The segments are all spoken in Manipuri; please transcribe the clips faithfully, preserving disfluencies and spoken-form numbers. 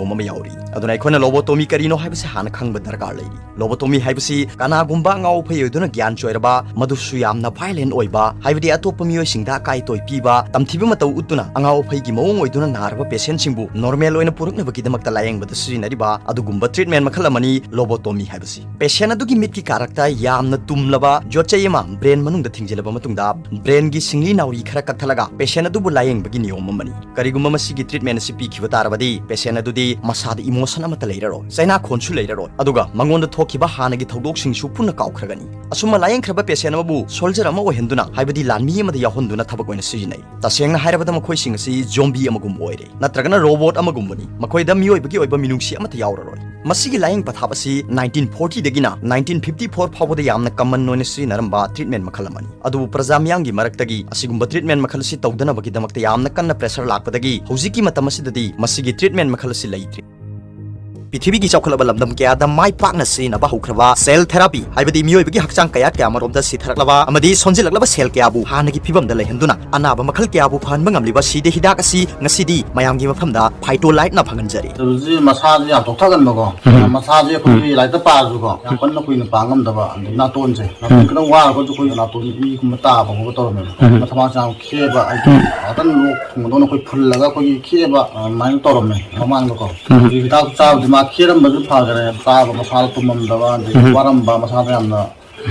ꯑꯃ ꯌꯥꯎꯔꯤ꯫ ꯑꯗꯨꯅ ꯑꯩꯈꯣꯏꯅ lobotomy ꯀꯔꯤꯅꯣ ꯍꯥꯏꯕꯁꯤ ꯍꯥꯟꯅ ꯈꯪꯕ ꯗꯔꯀꯥꯔ ꯂꯩꯔꯤ꯫ Lobotomy ꯍꯥꯏꯕꯁꯤ ꯀꯅꯥꯒꯨꯝꯕ ꯑꯉꯥꯎ ꯑꯐꯩ ꯑꯣꯏꯗꯨꯅ ꯒ꯭ꯌꯥꯟ ꯆꯣꯏꯔꯕ, ꯃꯗꯨꯁꯨ ꯌꯥꯝꯅ violent ꯑꯣꯏꯕ, ꯍꯥꯏꯕꯗꯤ ꯑꯇꯣꯞꯄ ꯃꯤꯑꯣꯏꯁꯤꯡꯗ ꯑꯀꯥꯏ ꯑꯇꯣꯏ ꯄꯤꯕ, ꯇꯝꯊꯤꯕ ꯃꯇꯧ ꯎꯠꯇꯨꯅ ꯑꯉꯥꯎ ꯑꯐꯩꯒꯤ ꯃꯑꯣꯡ ꯑꯣꯏꯗꯨꯅ ꯅꯥꯔꯕ patientꯁꯤꯡꯕꯨ normal ꯑꯣꯏꯅ ꯄꯨꯔꯛꯅꯕꯒꯤꯗꯃꯛꯇ ꯂꯥꯌꯦꯡꯕꯗ ꯁꯤꯖꯤꯟꯅꯔꯤꯕ ꯑꯗꯨꯒꯨꯝꯕ treatment ꯃꯈꯜ ꯑꯃꯅꯤ lobotomy ꯍꯥꯏꯕꯁꯤ꯫ Patient ꯑꯗꯨꯒꯤ ꯃꯤꯠꯀꯤ ꯀꯥꯔꯛꯇ ꯌꯥꯝꯅ ꯇꯨꯝꯂꯕ ꯌꯣꯠꯆꯩ ꯑꯃ brain ꯃꯅꯨꯡꯗ ꯊꯤꯡꯖꯤꯜꯂꯕ ꯃꯇꯨꯡꯗ, brainꯒꯤ ꯁꯤꯡꯂꯤ ꯅꯥꯎꯔꯤ ꯈꯔ ꯀꯛꯊꯠꯂꯒ patient ꯑꯗꯨꯕꯨ ꯂꯥꯌꯦꯡꯕꯒꯤ ꯅꯤꯌꯣꯝ ꯑꯃꯅꯤ꯫ ꯀꯔꯤꯒꯨꯝꯕ ꯃꯁꯤꯒꯤ treatment ꯑꯁꯤ ꯄꯤꯈꯤꯕ ꯇꯥꯔꯕꯗꯤ, patient ꯑꯗꯨꯗꯤ ꯃꯁꯥꯗ emotion ꯑꯃꯠꯇ ꯂꯩꯔꯔꯣꯏ, ꯆꯩꯅꯥꯈꯣꯟꯁꯨ ꯂꯩꯔꯔꯣꯏ, ꯑꯗꯨꯒ ꯃꯉꯣꯟꯗ ꯊꯣꯛꯈꯤꯕ ꯍꯥꯟꯅꯒꯤ ꯊꯧꯗꯣꯛꯁꯤꯡꯁꯨ ꯄꯨꯟꯅ ꯀꯥꯎꯈ꯭ꯔꯒꯅꯤ꯫ ꯑꯁꯨꯝꯅ ꯂꯥꯌꯦꯡꯈ꯭ꯔꯕ patient ꯑꯃꯕꯨ soldier ꯑꯃ ꯑꯣꯏꯍꯟꯗꯨꯅ, ꯍꯥꯏꯕꯗꯤ ꯂꯥꯟꯃꯤ ꯑꯃꯗ ꯌꯥꯎꯍꯟꯗꯨꯅ ꯊꯕꯛ ꯑꯣꯏꯅ ꯁꯤꯖꯤꯟꯅꯩ꯫ ꯇꯁꯦꯡꯅ ꯍꯥꯏꯔꯕꯗ, ꯃꯈꯣꯏꯁꯤꯡ ꯑꯁꯤ zombie ꯑꯃꯒꯨꯝ ꯑꯣꯏꯔꯦ, ꯅꯠꯇ꯭ꯔꯒꯅ robot ꯑꯃꯒꯨꯝꯕꯅꯤ꯫ ꯃꯈꯣꯏꯗ ꯃꯤꯑꯣꯏꯕꯒꯤ ꯑꯣꯏꯕ ꯃꯤꯅꯨꯡꯁꯤ ꯑꯃꯠꯇ ꯌꯥꯎꯔꯔꯣꯏ꯫ ꯃꯁꯤꯒꯤ ꯂꯥꯌꯦꯡ ꯄꯊꯥꯞ ꯑꯁꯤ nineteen forty ꯗꯒꯤꯅ nineteen fifty four ꯐꯥꯎꯕꯗ ꯌꯥꯝꯅ common ꯑꯣꯏꯅ ꯁꯤꯖꯤꯟꯅꯔꯝꯕ treatment ꯃꯈꯜ ꯑꯃꯅꯤ꯫ ꯑꯗꯨꯕꯨ ꯄ꯭ꯔꯖꯥ ꯃꯤꯌꯥꯝꯒꯤ ꯃꯔꯛꯇꯒꯤ ꯑꯁꯤꯒꯨꯝꯕ treatment ꯃꯈꯜ ꯑꯁꯤ ꯇꯧꯗꯅꯕꯒꯤꯗꯃꯛꯇ ꯌꯥꯝꯅ ꯀꯟꯅ pressure ꯂꯥꯛꯄꯗꯒꯤ ꯍꯧꯖꯤꯛꯀꯤ ꯃꯇꯝ ꯑꯁꯤꯗꯗꯤ ꯃꯁꯤꯒꯤ treatment ꯃꯈꯜ ꯑꯁꯤ ꯂꯩꯇ꯭ꯔꯦ꯫ ꯄ꯭ꯔꯤꯊꯤꯕꯤꯒꯤ ꯆꯥꯎꯈꯠꯂꯕ ꯂꯝꯗꯝ ꯀꯌꯥꯗ ꯃꯥꯏ ꯄꯥꯛꯅ ꯁꯤꯖꯤꯟꯅꯕ ꯍꯧꯈ꯭ꯔꯕ cell therapy, ꯍꯥꯏꯕꯗꯤ ꯃꯤꯑꯣꯏꯕꯒꯤ ꯍꯛꯆꯥꯡ ꯀꯌꯥꯠ ꯀꯌꯥ ꯑꯃꯔꯣꯝꯗ ꯁꯤꯊꯔꯛꯂꯕ ꯑꯃꯗꯤ ꯁꯣꯟꯖꯤꯜꯂꯛꯂꯕ cell ꯀꯌꯥꯕꯨ ꯍꯥꯟꯅꯒꯤ ꯐꯤꯕꯝꯗ ꯂꯩꯍꯟꯗꯨꯅ ꯑꯅꯥꯕ ꯃꯈꯜ ꯀꯌꯥꯕꯨ ꯐꯍꯟꯕ ꯉꯝꯂꯤꯕ ꯁꯤꯗ ꯍꯤꯗꯥꯛ ꯑꯁꯤ ꯉꯁꯤꯗꯤ ꯃꯌꯥꯝꯒꯤ ꯃꯐꯝꯗ Phytolite ꯅ ꯐꯪꯍꯟꯖꯔꯤ꯫ ꯍꯧꯖꯤꯛ ꯃꯁꯥꯁꯦ ꯌꯥꯝ ꯆꯣꯛꯊꯒꯟꯕꯀꯣ꯫ ꯎꯝ꯫ ꯃꯁꯥꯁꯦ ꯑꯩꯈꯣꯏꯒꯤ ꯎꯝ꯫ ꯂꯥꯏꯔꯤꯛꯇ ꯄꯥꯔꯁꯨꯀꯣ, ꯌꯥꯝ ꯀꯟꯅ ꯀꯨꯏꯅ ꯄꯥ ꯉꯝꯗꯕ, ꯑꯗꯩ ꯅꯥꯇꯣꯟꯁꯦ, ꯅꯥꯇꯣꯟ ꯎꯝ꯫ ꯈꯤꯇꯪ ꯋꯥꯔꯒꯁꯨ ꯑꯩꯈꯣꯏ ꯅꯥꯇꯣꯟ ꯏꯒꯨꯝꯕ ꯇꯥꯕꯒꯨꯝꯕ ꯇꯧꯔꯝꯃꯦꯕ꯫ ꯎꯝ꯫ ꯃꯊꯛ ꯃꯊꯥ ꯌꯥꯝ ꯈꯦꯕ, ꯍꯥꯏꯗꯤ ꯎꯝ꯫ ꯉꯥꯛꯇꯪ ꯂꯣꯛ ꯊꯨꯡꯕꯗꯧꯅ ꯑꯩꯈꯣꯏ ꯐꯨꯜꯂꯒ ꯑꯩꯈꯣꯏꯒꯤ ꯈꯦꯕ, ꯑꯗꯨꯃꯥꯏꯅ ꯇꯧꯔꯝꯃꯦ ꯃꯃꯥꯡꯗꯀꯣ꯫ ꯎꯝ꯫ ꯍꯧꯖꯤꯛ ꯍꯤꯗꯥꯛ ꯆꯥꯕꯗꯤ ꯃꯥ ꯈꯦꯔꯝꯕꯁꯨ ꯐꯈꯔꯦ, ꯆꯥꯕ ꯃꯁꯥꯗ ꯇꯨꯝꯃꯝꯗꯕ, ꯑꯗꯩ ꯎꯝ꯫ ꯋꯥꯔꯝꯕ, ꯃꯁꯥꯗ ꯌꯥꯝꯅ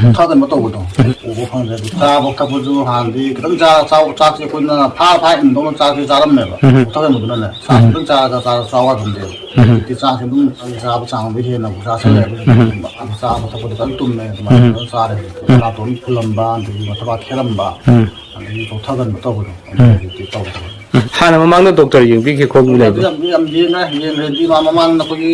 ꯎꯝ꯫ ꯊꯥꯒꯟꯕ ꯇꯧꯕꯗꯣ, ꯎꯝ꯫ ꯎꯕ ꯐꯪꯗ꯭ꯔꯦ꯫ ꯑꯗꯨ ꯆꯥꯕ ꯊꯛꯄꯁꯨ ꯍꯥꯟꯅꯗꯤ ꯈꯤꯇꯪ ꯆꯥ-, ꯆꯥꯎ-, ꯆꯥꯛꯁꯦ ꯑꯩꯈꯣꯏꯅ ꯐꯥ ꯐꯥ ꯏꯟꯗꯧꯅ ꯆꯥꯛꯁꯦ ꯆꯥꯔꯝꯃꯦꯕ꯫ ꯎꯝ꯫ ꯊꯥꯒꯟꯕꯗꯨꯅꯅꯦ, ꯆꯥꯛ ꯎꯝ꯫ ꯈꯤꯇꯪ ꯆꯥꯔꯒ ꯆꯥꯔ ꯆꯥꯎ ꯌꯥꯗ꯭ꯔꯝꯗꯦꯕ꯫ ꯎꯝ꯫ ꯍꯧꯖꯤꯛꯇꯤ ꯆꯥꯛꯁꯦ ꯑꯗꯨꯝ ꯆꯥꯕ ꯆꯥꯡꯗ ꯍꯦꯟꯅ ꯆꯥꯁꯜꯂꯦ꯫ ꯎꯝ꯫ ꯑꯗꯨ ꯆꯥꯕ ꯊꯛꯄꯗꯣ ꯈꯤꯇꯪ ꯇꯨꯝꯃꯦ, ꯑꯗꯨꯃꯥꯏꯅ ꯎꯝ꯫ ꯇꯧꯔꯒ ꯆꯥꯔꯦ꯫ ꯎꯝ꯫ ꯅꯥꯇꯣꯟ ꯐꯨꯜꯂꯝꯕ, ꯑꯗꯒꯤ ꯃꯊꯕꯥꯛ ꯈꯦꯔꯝꯕ, ꯎꯝ꯫ ꯑꯗꯒꯤ ꯆꯣꯛꯊꯒꯟꯕ ꯇꯧꯕꯗꯣ, ꯑꯗꯨ ꯎꯝ꯫ ꯍꯧꯖꯤꯛꯇꯤ ꯇꯧꯗ꯭ꯔꯦ꯫ ꯎꯝ꯫ ꯍꯥꯟꯅ ꯃꯃꯥꯡꯗ ꯗꯣꯛꯇꯔ ꯌꯦꯡꯕꯤꯈꯤ ꯈꯣꯠꯄꯤ ꯗꯣꯛꯇꯔꯗꯤ ꯂꯩꯕ꯭ꯔꯥ? ꯌꯥꯝ, ꯌꯥꯝ ꯌꯦꯡꯉꯦ, ꯌꯦꯡꯈ꯭ꯔꯦꯗꯤ ꯃꯥ ꯃꯃꯥꯡꯗ ꯑꯩꯈꯣꯏꯒꯤ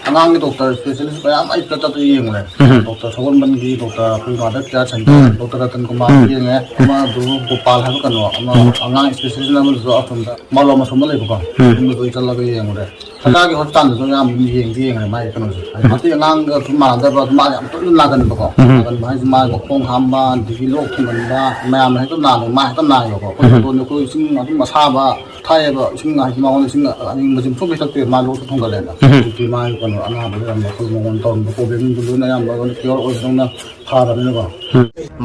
ꯑꯉꯥꯡꯒꯤ ꯗꯣꯛꯇꯔ specialist ꯃꯌꯥꯝ ꯑꯩ ꯆꯠ-, ꯆꯠꯇꯅ ꯌꯦꯡꯉꯨꯔꯦ꯫ ꯎꯝ꯫ ꯗꯣꯛꯇꯔ ꯁꯒꯣꯜꯕꯟꯒꯤ ꯗꯣꯛꯇꯔ ꯑꯩꯈꯣꯏ mother care center, ꯎꯝ꯫ ꯗꯣꯛꯇꯔ ꯔꯇꯟ ꯀꯨꯃꯥꯔ ꯎꯝ꯫ ꯌꯦꯡꯉꯦ, ꯑꯃ ꯑꯗꯨ ꯒꯣꯄꯥꯜ ꯍꯥꯏꯕ ꯀꯩꯅꯣ, ꯑꯃ ꯎꯝ꯫ ꯑꯉꯥꯡ specialist ꯑꯃꯗꯨꯁꯨ ꯑꯁꯣꯝꯗ ꯃꯥꯂꯣꯝ ꯑꯁꯣꯝꯗ ꯂꯩꯕꯀꯣ, ꯎꯝ꯫ ꯑꯗꯨꯝꯕꯗꯨ ꯑꯩ ꯆꯠꯂꯒ ꯌꯦꯡꯉꯨꯔꯦ꯫ ꯁꯔꯀꯥꯔꯒꯤ ꯍꯣꯁꯄꯤꯇꯥꯜꯗꯁꯨ ꯌꯥꯝ ꯌꯦꯡꯗꯤ ꯌꯦꯡꯉꯦ ꯃꯥꯒꯤ ꯀꯩꯅꯣꯁꯦ꯫ ꯍꯥꯏꯗꯤ ꯎꯝ꯫ ꯃꯇꯩ ꯑꯉꯥꯡꯒ ꯁꯨꯝ ꯃꯥꯟꯅꯗꯕ, ꯃꯥ ꯌꯥꯝ ꯇꯣꯏꯅ ꯅꯥꯒꯟꯕꯀꯣ꯫ ꯎꯝ꯫ ꯅꯥꯒꯟꯕ ꯍꯥꯏꯁꯦ ꯃꯥꯒꯤ ꯃꯈꯣꯡ ꯍꯥꯝꯕ, ꯑꯗꯒꯤ ꯂꯣꯛ ꯊꯨꯡꯒꯟꯕ, ꯃꯌꯥꯝꯅ ꯍꯦꯛꯇ ꯅꯥꯕ, ꯃꯥ ꯍꯦꯛꯇ ꯅꯥꯏꯌꯦꯕꯀꯣ꯫ ꯑꯩꯈꯣꯏ ꯎꯝ꯫ ꯗꯣꯛꯇꯔꯅ ꯑꯩꯈꯣꯏ ꯏꯁꯤꯡ ꯑꯗꯨꯝ ꯑꯁꯥꯕ ꯊꯥꯏꯌꯦꯕ, ꯏꯁꯤꯡ ꯍꯥꯏꯗꯤ ꯃꯉꯣꯟꯗ ꯏꯁꯤꯡ ꯑꯅꯤꯡꯕꯁꯦ ꯁꯨꯝ ꯄꯤꯊꯛꯇꯦ, ꯃꯥ ꯂꯣꯛꯁꯨ ꯊꯨꯡꯒꯠꯂꯦꯅ꯫ ꯍꯧꯖꯤꯛꯇꯤ ꯃꯥꯒꯤ ꯀꯩꯅꯣ ꯑꯅꯥꯕ ꯂꯩꯔꯝꯕ ꯑꯩꯈꯣꯏ ꯃꯉꯣꯟꯗ ꯇꯧꯔꯝꯕ ꯄ꯭ꯔꯣꯕ꯭ꯂꯦꯝꯁꯤꯡꯗꯣ ꯂꯣꯏꯅ ꯑꯌꯥꯝꯕ ꯂꯣꯏꯅ ꯀ꯭ꯌꯣꯔ ꯑꯣꯏꯕꯗꯧꯅ ꯐꯔꯕꯅꯤꯅꯀꯣ꯫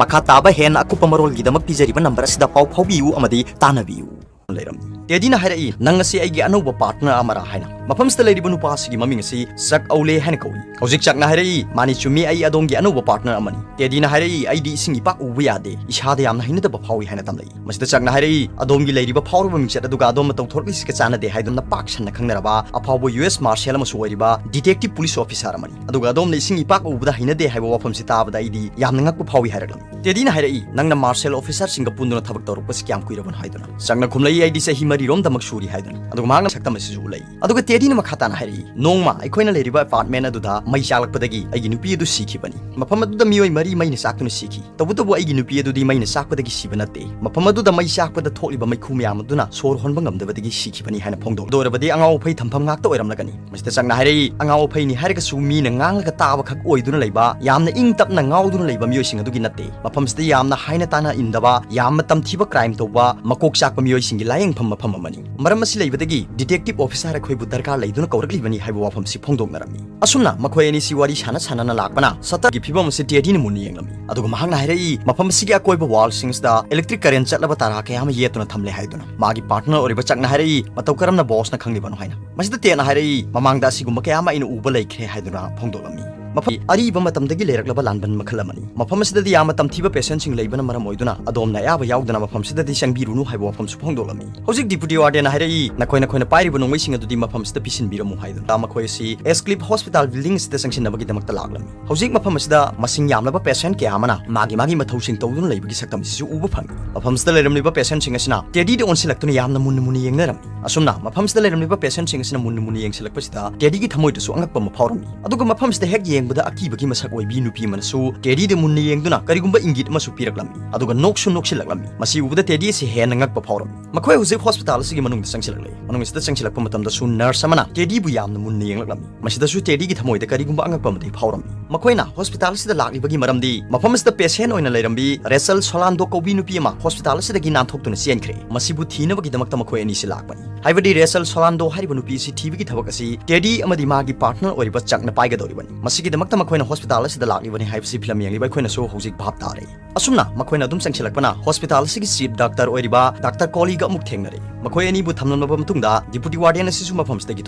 ꯃꯈꯥ ꯇꯥꯕ ꯍꯦꯟꯅ ꯑꯀꯨꯞꯄ ꯃꯔꯣꯜꯒꯤꯗꯃꯛ ꯄꯤꯖꯔꯤꯕ ꯅꯝꯕꯔ ꯑꯁꯤꯗ ꯄꯥꯎ ꯐꯥꯎꯕꯤꯌꯨ ꯑꯃꯗꯤ ꯇꯥꯟꯅꯕꯤꯌꯨ꯫ ꯂꯩꯔꯝꯃꯤ꯫ ꯇꯦꯗꯤꯅ ꯍꯥꯏꯔꯛꯏ, "ꯅꯪ ꯑꯁꯤ ꯑꯩꯒꯤ ꯑꯅꯧꯕ ꯄꯥꯔꯠꯅꯔ ꯑꯃꯔꯥ?" ꯍꯥꯏꯅ꯫ ꯃꯐꯝꯁꯤꯗ ꯂꯩꯔꯤꯕ ꯅꯨꯄꯥ ꯑꯁꯤꯒꯤ ꯃꯃꯤꯡ ꯑꯁꯤ ꯆꯛ ꯑꯧꯂꯦ ꯍꯥꯏꯅ ꯀꯧꯏ꯫ ꯍꯧꯖꯤꯛ ꯆꯛꯅ ꯍꯥꯏꯔꯛꯏ, "ꯃꯥꯅꯤ, ꯆꯨꯝꯃꯤ, ꯑꯩ ꯑꯗꯣꯝꯒꯤ ꯑꯅꯧꯕ ꯄꯥꯔꯠꯅꯔ ꯑꯃꯅꯤ꯫" ꯇꯦꯗꯤꯅ ꯍꯥꯏꯔꯛꯏ, "ꯑꯩꯗꯤ ꯏꯁꯤꯡ ꯏꯄꯥꯛ ꯎꯕ ꯌꯥꯗꯦ, ꯏꯁꯥꯗ ꯌꯥꯝꯅ ꯍꯩꯅꯗꯕ ꯐꯥꯎꯏ" ꯍꯥꯏꯅ ꯇꯝꯂꯛꯏ꯫ ꯃꯁꯤꯗ ꯆꯛꯅ ꯍꯥꯏꯔꯛꯏ, "ꯑꯗꯣꯝꯒꯤ ꯂꯩꯔꯤꯕ ꯐꯥꯎꯔꯕ ꯃꯤꯡꯆꯠ ꯑꯗꯨꯒ ꯑꯗꯣꯝꯅ ꯇꯧꯊꯣꯔꯛꯂꯤꯁꯤꯒ ꯆꯥꯟꯅꯗꯦ ꯍꯥꯏꯗꯨꯅ ꯄꯥꯛ ꯁꯟꯅ ꯈꯪꯅꯔꯕ ꯑꯐꯥꯎꯕ ꯌꯨ ꯑꯦꯁ ꯃꯥꯔꯁꯦꯜ ꯑꯃꯁꯨ ꯑꯣꯏꯔꯤꯕ ꯗꯤꯇꯦꯛꯇꯤꯚ ꯄꯨꯂꯤꯁ ꯑꯣꯐꯤꯁꯥꯔ ꯑꯃꯅꯤ꯫ ꯑꯗꯨꯒ ꯑꯗꯣꯝꯅ ꯏꯁꯤꯡ ꯏꯄꯥꯛ ꯎꯕꯗ ꯍꯩꯅꯗꯦ ꯍꯥꯏꯕ ꯋꯥꯐꯝꯁꯤ ꯇꯥꯕꯗ ꯑꯩꯗꯤ ꯌꯥꯝꯅ ꯉꯛꯄ ꯐꯥꯎꯏ" ꯍꯥꯏꯔꯛꯂꯝꯃꯤ꯫ ꯇꯦꯗꯤꯅ ꯍꯥꯏꯔꯛꯏ, "ꯅꯪꯅ ꯃꯥꯔꯁꯦꯜ ꯑꯣꯐꯤꯁꯥꯔꯁꯤꯡꯒ ꯄꯨꯟꯗꯨꯅ ꯊꯕꯛ ꯇꯧꯔꯛꯄꯁꯤ ꯀꯌꯥꯝ ꯀꯨꯏꯔꯕꯅꯣ?" ꯍꯥꯏꯗꯨꯅ꯫ ꯆꯛꯅ ꯈꯨꯝꯂꯛꯏ, "ꯑꯩꯗꯤ ꯆꯍꯤ ꯃꯔꯤꯔꯣꯝꯗꯃꯛ ꯁꯨꯔꯤ" ꯍꯥꯏꯗꯨꯅ꯫ ꯑꯗꯨꯒ ꯃꯍꯥꯛꯅ ꯁꯛꯇꯝ ꯑꯁꯤꯁꯨ ꯎꯠꯂꯛꯏ꯫ ꯑꯗꯨꯒ ꯇꯦꯗꯤꯅ ꯃꯈꯥ ꯇꯥꯅ ꯍꯥꯏꯔꯛꯏ, "ꯅꯣꯡꯃ ꯑꯩꯈꯣꯏꯅ ꯂꯩꯔꯤꯕ ꯑꯦꯄꯥꯔꯠꯃꯦꯟ ꯑꯗꯨꯗ ꯃꯩ ꯆꯥꯛꯂꯛꯄꯗꯒꯤ ꯑꯩꯒꯤ ꯅꯨꯄꯤ ꯑꯗꯨ ꯁꯤꯈꯤꯕꯅꯤ꯫ ꯃꯐꯝ ꯑꯗꯨꯗ ꯃꯤꯑꯣꯏ ꯃꯔꯤ ꯃꯩꯅ ꯆꯥꯛꯇꯨꯅ ꯁꯤꯈꯤ꯫ ꯇꯧꯕꯇꯕꯨ ꯑꯩꯒꯤ ꯅꯨꯄꯤ ꯑꯗꯨꯗꯤ ꯃꯩꯅ ꯆꯥꯛꯄꯗꯒꯤ ꯁꯤꯕ ꯅꯠꯇꯦ꯫ ꯃꯐꯝ ꯑꯗꯨꯗ ꯃꯩ ꯆꯥꯛꯄꯗ ꯊꯣꯛꯂꯤꯕ ꯃꯩꯈꯨ ꯃꯌꯥꯝ ꯑꯗꯨꯅ ꯁꯣꯔ ꯍꯣꯟꯕ ꯉꯝꯗꯕꯗꯒꯤ ꯁꯤꯈꯤꯕꯅꯤ" ꯍꯥꯏꯅ ꯐꯣꯡꯗꯣꯛꯂꯤ꯫ ꯑꯗꯨ ꯑꯣꯏꯔꯕꯗꯤ ꯑꯉꯥꯎ ꯑꯐꯩ ꯊꯝꯐꯝ ꯉꯥꯛꯇ ꯑꯣꯏꯔꯝꯂꯒꯅꯤ꯫ ꯃꯁꯤꯗ ꯆꯛꯅ ꯍꯥꯏꯔꯛꯏ, "ꯑꯉꯥꯎ ꯑꯐꯩꯅꯤ ꯍꯥꯏꯔꯒꯁꯨ ꯃꯤꯅ ꯉꯥꯡꯂꯒ ꯇꯥꯕ ꯈꯛ ꯑꯣꯏꯗꯨꯅ ꯂꯩꯕ, ꯌꯥꯝꯅ ꯏꯪ ꯇꯞꯅ ꯉꯥꯎꯗꯨꯅ ꯂꯩꯕ ꯃꯤꯑꯣꯏꯁꯤꯡ ꯑꯗꯨꯒꯤ ꯅꯠꯇꯦ꯫ ꯃꯐꯝꯁꯤꯗ ꯌꯥꯝꯅ ꯍꯥꯏꯅ ꯇꯥꯅ ꯏꯟꯗꯕ, ꯌꯥꯝꯅ ꯇꯝꯊꯤꯕ ꯀ꯭ꯔꯥꯏꯝ ꯇꯧꯕ, ꯃꯀꯣꯛ ꯆꯥꯛꯄ ꯃꯤꯑꯣꯏꯁꯤꯡꯒꯤ ꯂꯥꯌꯦꯡꯐꯝ ꯃꯐꯝ ꯑꯃꯅꯤ꯫ ꯃꯔꯝ ꯑꯁꯤ ꯂꯩꯕꯗꯒꯤ ꯗꯤꯇꯦꯛꯇꯤꯚ ꯑꯣꯐꯤꯁꯥꯔ ꯑꯩꯈꯣꯏꯕꯨ ꯗꯔꯀꯥꯔ ꯂꯩꯗꯨꯅ ꯀꯧꯔꯛꯂꯤꯕꯅꯤ" ꯍꯥꯏꯕ ꯋꯥꯐꯝꯁꯤ ꯐꯣꯡꯗꯣꯛꯅꯔꯝꯃꯤ꯫ ꯑꯁꯨꯝꯅ ꯃꯈꯣꯏ ꯑꯅꯤꯁꯤ ꯋꯥꯔꯤ ꯁꯥꯟꯅ ꯁꯥꯟꯅꯅ ꯂꯥꯛꯄꯅ ꯁꯇꯔꯒꯤ ꯐꯤꯕꯝ ꯑꯁꯤ ꯇꯦꯗꯤꯅ ꯃꯨꯟꯅ ꯌꯦꯡꯂꯝꯃꯤ꯫ ꯑꯗꯨꯒ ꯃꯍꯥꯛꯅ ꯍꯥꯏꯔꯛꯏ, ꯃꯐꯝ ꯑꯁꯤꯒꯤ ꯑꯀꯣꯏꯕ ꯋꯥꯜꯁꯤꯡ ꯑꯁꯤꯗ ꯏꯂꯦꯛꯇ꯭ꯔꯤꯛ ꯀꯔꯦꯟ ꯆꯠꯂꯕ ꯇꯥꯔꯥ ꯀꯌꯥ ꯑꯃ ꯌꯦꯠꯇꯨꯅ ꯊꯝꯂꯦ ꯍꯥꯏꯗꯨꯅ꯫ ꯃꯥꯒꯤ ꯄꯥꯔꯠꯅꯔ ꯑꯣꯏꯔꯤꯕ ꯆꯛꯅ ꯍꯥꯏꯔꯛꯏ, "ꯃꯇꯧ ꯀꯔꯝꯅ ꯕꯣꯁꯅ ꯈꯪꯂꯤꯕꯅꯣ?" ꯍꯥꯏꯅ꯫ ꯃꯁꯤꯗ ꯇꯦꯗꯅ ꯍꯥꯏꯔꯛꯏ, "ꯃꯃꯥꯡꯗ ꯑꯁꯤꯒꯨꯝꯕ ꯀꯌꯥ ꯑꯃ ꯑꯩꯅ ꯎꯕ ꯂꯩꯈ꯭ꯔꯦ" ꯍꯥꯏꯗꯨꯅ ꯐꯣꯡꯗꯣꯛꯂꯝꯃꯤ꯫ ꯃꯐꯝ ꯑꯔꯤꯕ ꯃꯇꯝꯗꯒꯤ ꯂꯩꯔꯛꯂꯕ ꯂꯥꯟꯕꯟ ꯃꯈꯜ ꯑꯃꯅꯤ꯫ ꯃꯐꯝ ꯑꯁꯤꯗꯗꯤ ꯌꯥꯝꯅ ꯇꯝꯊꯤꯕ ꯄꯦꯁꯦꯟꯁꯤꯡ ꯂꯩꯕꯅ ꯃꯔꯝ ꯑꯣꯏꯗꯨꯅ ꯑꯗꯣꯝꯅ ꯑꯌꯥꯕ ꯌꯥꯎꯗꯅ ꯃꯐꯝꯁꯤꯗꯗꯤ ꯆꯪꯕꯤꯔꯨꯅꯨ ꯍꯥꯏꯕ ꯋꯥꯐꯝꯁꯨ ꯐꯣꯡꯗꯣꯛꯂꯝꯃꯤ꯫ ꯍꯧꯖꯤꯛ ꯗꯤꯄꯨꯇꯤ ꯋꯥꯔꯗꯦꯟꯅ ꯍꯥꯏꯔꯛꯏ, "ꯅꯈꯣꯏ ꯅꯈꯣꯏꯅ ꯄꯥꯏꯔꯤꯕ ꯅꯣꯡꯃꯩꯁꯤꯡ ꯑꯗꯨꯗꯤ ꯃꯐꯝꯁꯤꯗ ꯄꯤꯁꯤꯟꯕꯤꯔꯝꯃꯨ" ꯍꯥꯏꯗꯨꯅ꯫ ꯃꯈꯣꯏ ꯑꯁꯤ ꯑꯦꯁ ꯀ꯭ꯂꯤꯞ ꯍꯣꯁꯄꯤꯇꯥꯜ ꯕꯤꯜꯗꯤꯡ ꯑꯁꯤꯗ ꯆꯪꯁꯤꯟꯅꯕꯒꯤꯗꯃꯛꯇ ꯂꯥꯛꯂꯝꯃꯤ꯫ ꯍꯧꯖꯤꯛ ꯃꯐꯝ ꯑꯁꯤꯗ ꯃꯁꯤꯡ ꯌꯥꯝꯂꯕ ꯄꯦꯁꯦꯟ ꯀꯌꯥ ꯑꯃꯅ ꯃꯥꯒꯤ ꯃꯥꯒꯤ ꯃꯊꯧꯁꯤꯡ ꯇꯧꯗꯨꯅ ꯂꯩꯕꯒꯤ ꯁꯛꯇꯝ ꯑꯁꯤꯁꯨ ꯎꯕ ꯐꯪꯏ꯫ ꯃꯐꯝꯁꯤꯗ ꯂꯩꯔꯝꯂꯤꯕ ꯄꯦꯁꯦꯟꯁꯤꯡ ꯑꯁꯤꯅ ꯇꯦꯗꯤꯗ ꯑꯣꯟꯁꯤꯜꯂꯛꯇꯨꯅ ꯌꯥꯝꯅ ꯃꯨꯟꯅ ꯃꯨꯟꯅ ꯌꯦꯡꯅꯔꯝꯃꯤ꯫ ꯑꯁꯨꯝꯅ ꯃꯐꯝꯁꯤꯗ ꯂꯩꯔꯝꯂꯤꯕ ꯄꯦꯁꯦꯟꯁꯤꯡ ꯑꯁꯤꯅ ꯃꯨꯟꯅ ꯃꯨꯟꯅ ꯌꯦꯡꯁꯤꯜꯂꯛꯄꯁꯤꯗ ꯇꯦꯗꯤꯒꯤ ꯊꯃꯣꯏꯗꯁꯨ ꯑꯉꯛꯄ ꯑꯃ ꯐꯥꯎꯔꯝꯃꯤ꯫ ꯑꯗꯨꯒ ꯃꯐꯝꯁꯤꯗ ꯍꯦꯛ ꯌꯦꯡꯕꯗ ꯑꯀꯤꯕꯒꯤ ꯃꯁꯛ ꯑꯣꯏꯕꯤ ꯅꯨꯄꯤ ꯑꯃꯅꯁꯨ ꯇꯦꯗꯤꯗ ꯃꯨꯟꯅ ꯌꯦꯡꯗꯨꯅ ꯀꯔꯤꯒꯨꯝꯕ ꯏꯪꯒꯤꯠ ꯑꯃꯁꯨ ꯄꯤꯔꯛꯂꯝꯃꯤ꯫ ꯑꯗꯨꯒ ꯅꯣꯛꯁꯨ ꯅꯣꯛꯁꯤꯜꯂꯛꯂꯝꯃꯤ꯫ ꯃꯁꯤ ꯎꯕꯗ ꯇꯦꯗꯤ ꯑꯁꯤ ꯍꯦꯟꯅ ꯉꯛꯄ ꯐꯥꯎꯔꯝꯃꯤ꯫ ꯃꯈꯣꯏ ꯍꯧꯖꯤꯛ ꯍꯣꯁꯄꯤꯇꯥꯜ ꯑꯁꯤꯒꯤ ꯃꯅꯨꯡꯗ ꯆꯪꯁꯤꯜꯂꯛꯂꯦ꯫ ꯃꯅꯨꯡ ꯑꯁꯤꯗ ꯆꯪꯁꯤꯜꯂꯛꯄ ꯃꯇꯝꯗꯁꯨ ꯅꯔꯁ ꯑꯃꯅ ꯇꯦꯗꯤꯕꯨ ꯌꯥꯝꯅ ꯃꯨꯟꯅ ꯌꯦꯡꯂꯛꯂꯝꯃꯤ꯫ ꯃꯁꯤꯗꯁꯨ ꯇꯦꯗꯤꯒꯤ ꯊꯃꯣꯏꯗ ꯀꯔꯤꯒꯨꯝꯕ ꯑꯉꯛꯄ ꯑꯃꯗꯤ ꯐꯥꯎꯔꯝꯃꯤ꯫ ꯃꯈꯣꯏꯅ ꯍꯣꯁꯄꯤꯇꯥꯜ ꯑꯁꯤꯗ ꯂꯥꯛꯂꯤꯕꯒꯤ ꯃꯔꯝꯗꯤ ꯃꯐꯝ ꯑꯁꯤꯗ ꯄꯦꯁꯦꯟ ꯑꯣꯏꯅ ꯂꯩꯔꯝꯕꯤ ꯔꯦꯆꯦꯜ ꯁꯣꯂꯥꯟꯗꯣ ꯀꯧꯕꯤ ꯅꯨꯄꯤ ꯑꯃ ꯍꯣꯁꯄꯤꯇꯥꯜ ꯑꯁꯤꯗꯒꯤ ꯅꯥꯟꯊꯣꯛꯇꯨꯅ ꯆꯦꯟꯈ꯭ꯔꯦ꯫ ꯃꯁꯤꯕꯨ ꯊꯤꯅꯕꯒꯤꯗꯃꯛꯇ ꯃꯈꯣꯏ ꯑꯅꯤꯁꯤ ꯂꯥꯛꯄꯅꯤ꯫ ꯍꯥꯏꯕꯗꯤ ꯔꯦꯆꯦꯜ ꯁꯣꯂꯥꯟꯗꯣ ꯍꯥꯏꯔꯤꯕ ꯅꯨꯄꯤ ꯑꯁꯤ ꯊꯤꯕꯒꯤ ꯊꯕꯛ ꯑꯁꯤ ꯇꯦꯗꯤ ꯑꯃꯗꯤ ꯃꯥꯒꯤ ꯄꯥꯔꯠꯅꯔ ꯑꯣꯏꯔꯤꯕ ꯆꯛꯅ ꯄꯥꯏꯒꯗꯧꯔꯤꯕꯅꯤ꯫ ꯃꯁꯤꯒꯤꯗꯃꯛꯇ ꯃꯈꯣꯏꯅ ꯍꯣꯁꯄꯤꯇꯥꯜ ꯑꯁꯤꯗ ꯂꯥꯛꯂꯤꯕꯅꯤ ꯍꯥꯏꯕꯁꯤ ꯐꯤꯂꯝ ꯌꯦꯡꯂꯤꯕ ꯑꯩꯈꯣꯏꯅꯁꯨ ꯍꯧꯖꯤꯛ ꯚꯥꯞ ꯇꯥꯔꯦ꯫ ꯑꯁꯨꯝꯅ ꯃꯈꯣꯏꯅ ꯑꯗꯨꯝ ꯆꯪꯁꯤꯜꯂꯛꯄꯅ ꯍꯣꯁꯄꯤꯇꯥꯜ ꯑꯁꯤꯒꯤ ꯆꯤꯐ ꯗꯥꯛꯇꯔ ꯑꯣꯏꯔꯤꯕ ꯗꯥꯛꯇꯔ ꯀꯣꯂꯤꯒ ꯑꯃꯨꯛ ꯊꯦꯡꯅꯔꯦ꯫ ꯃꯈꯣꯏ ꯑꯅꯤꯕꯨ ꯊꯝꯂꯝꯂꯕ ꯃꯇꯨꯡꯗ ꯗꯤꯄꯨꯇꯤ ꯋꯥꯔꯗꯦꯟ ꯑꯁꯤꯁꯨ ꯃꯐꯝꯁꯤꯗꯒꯤ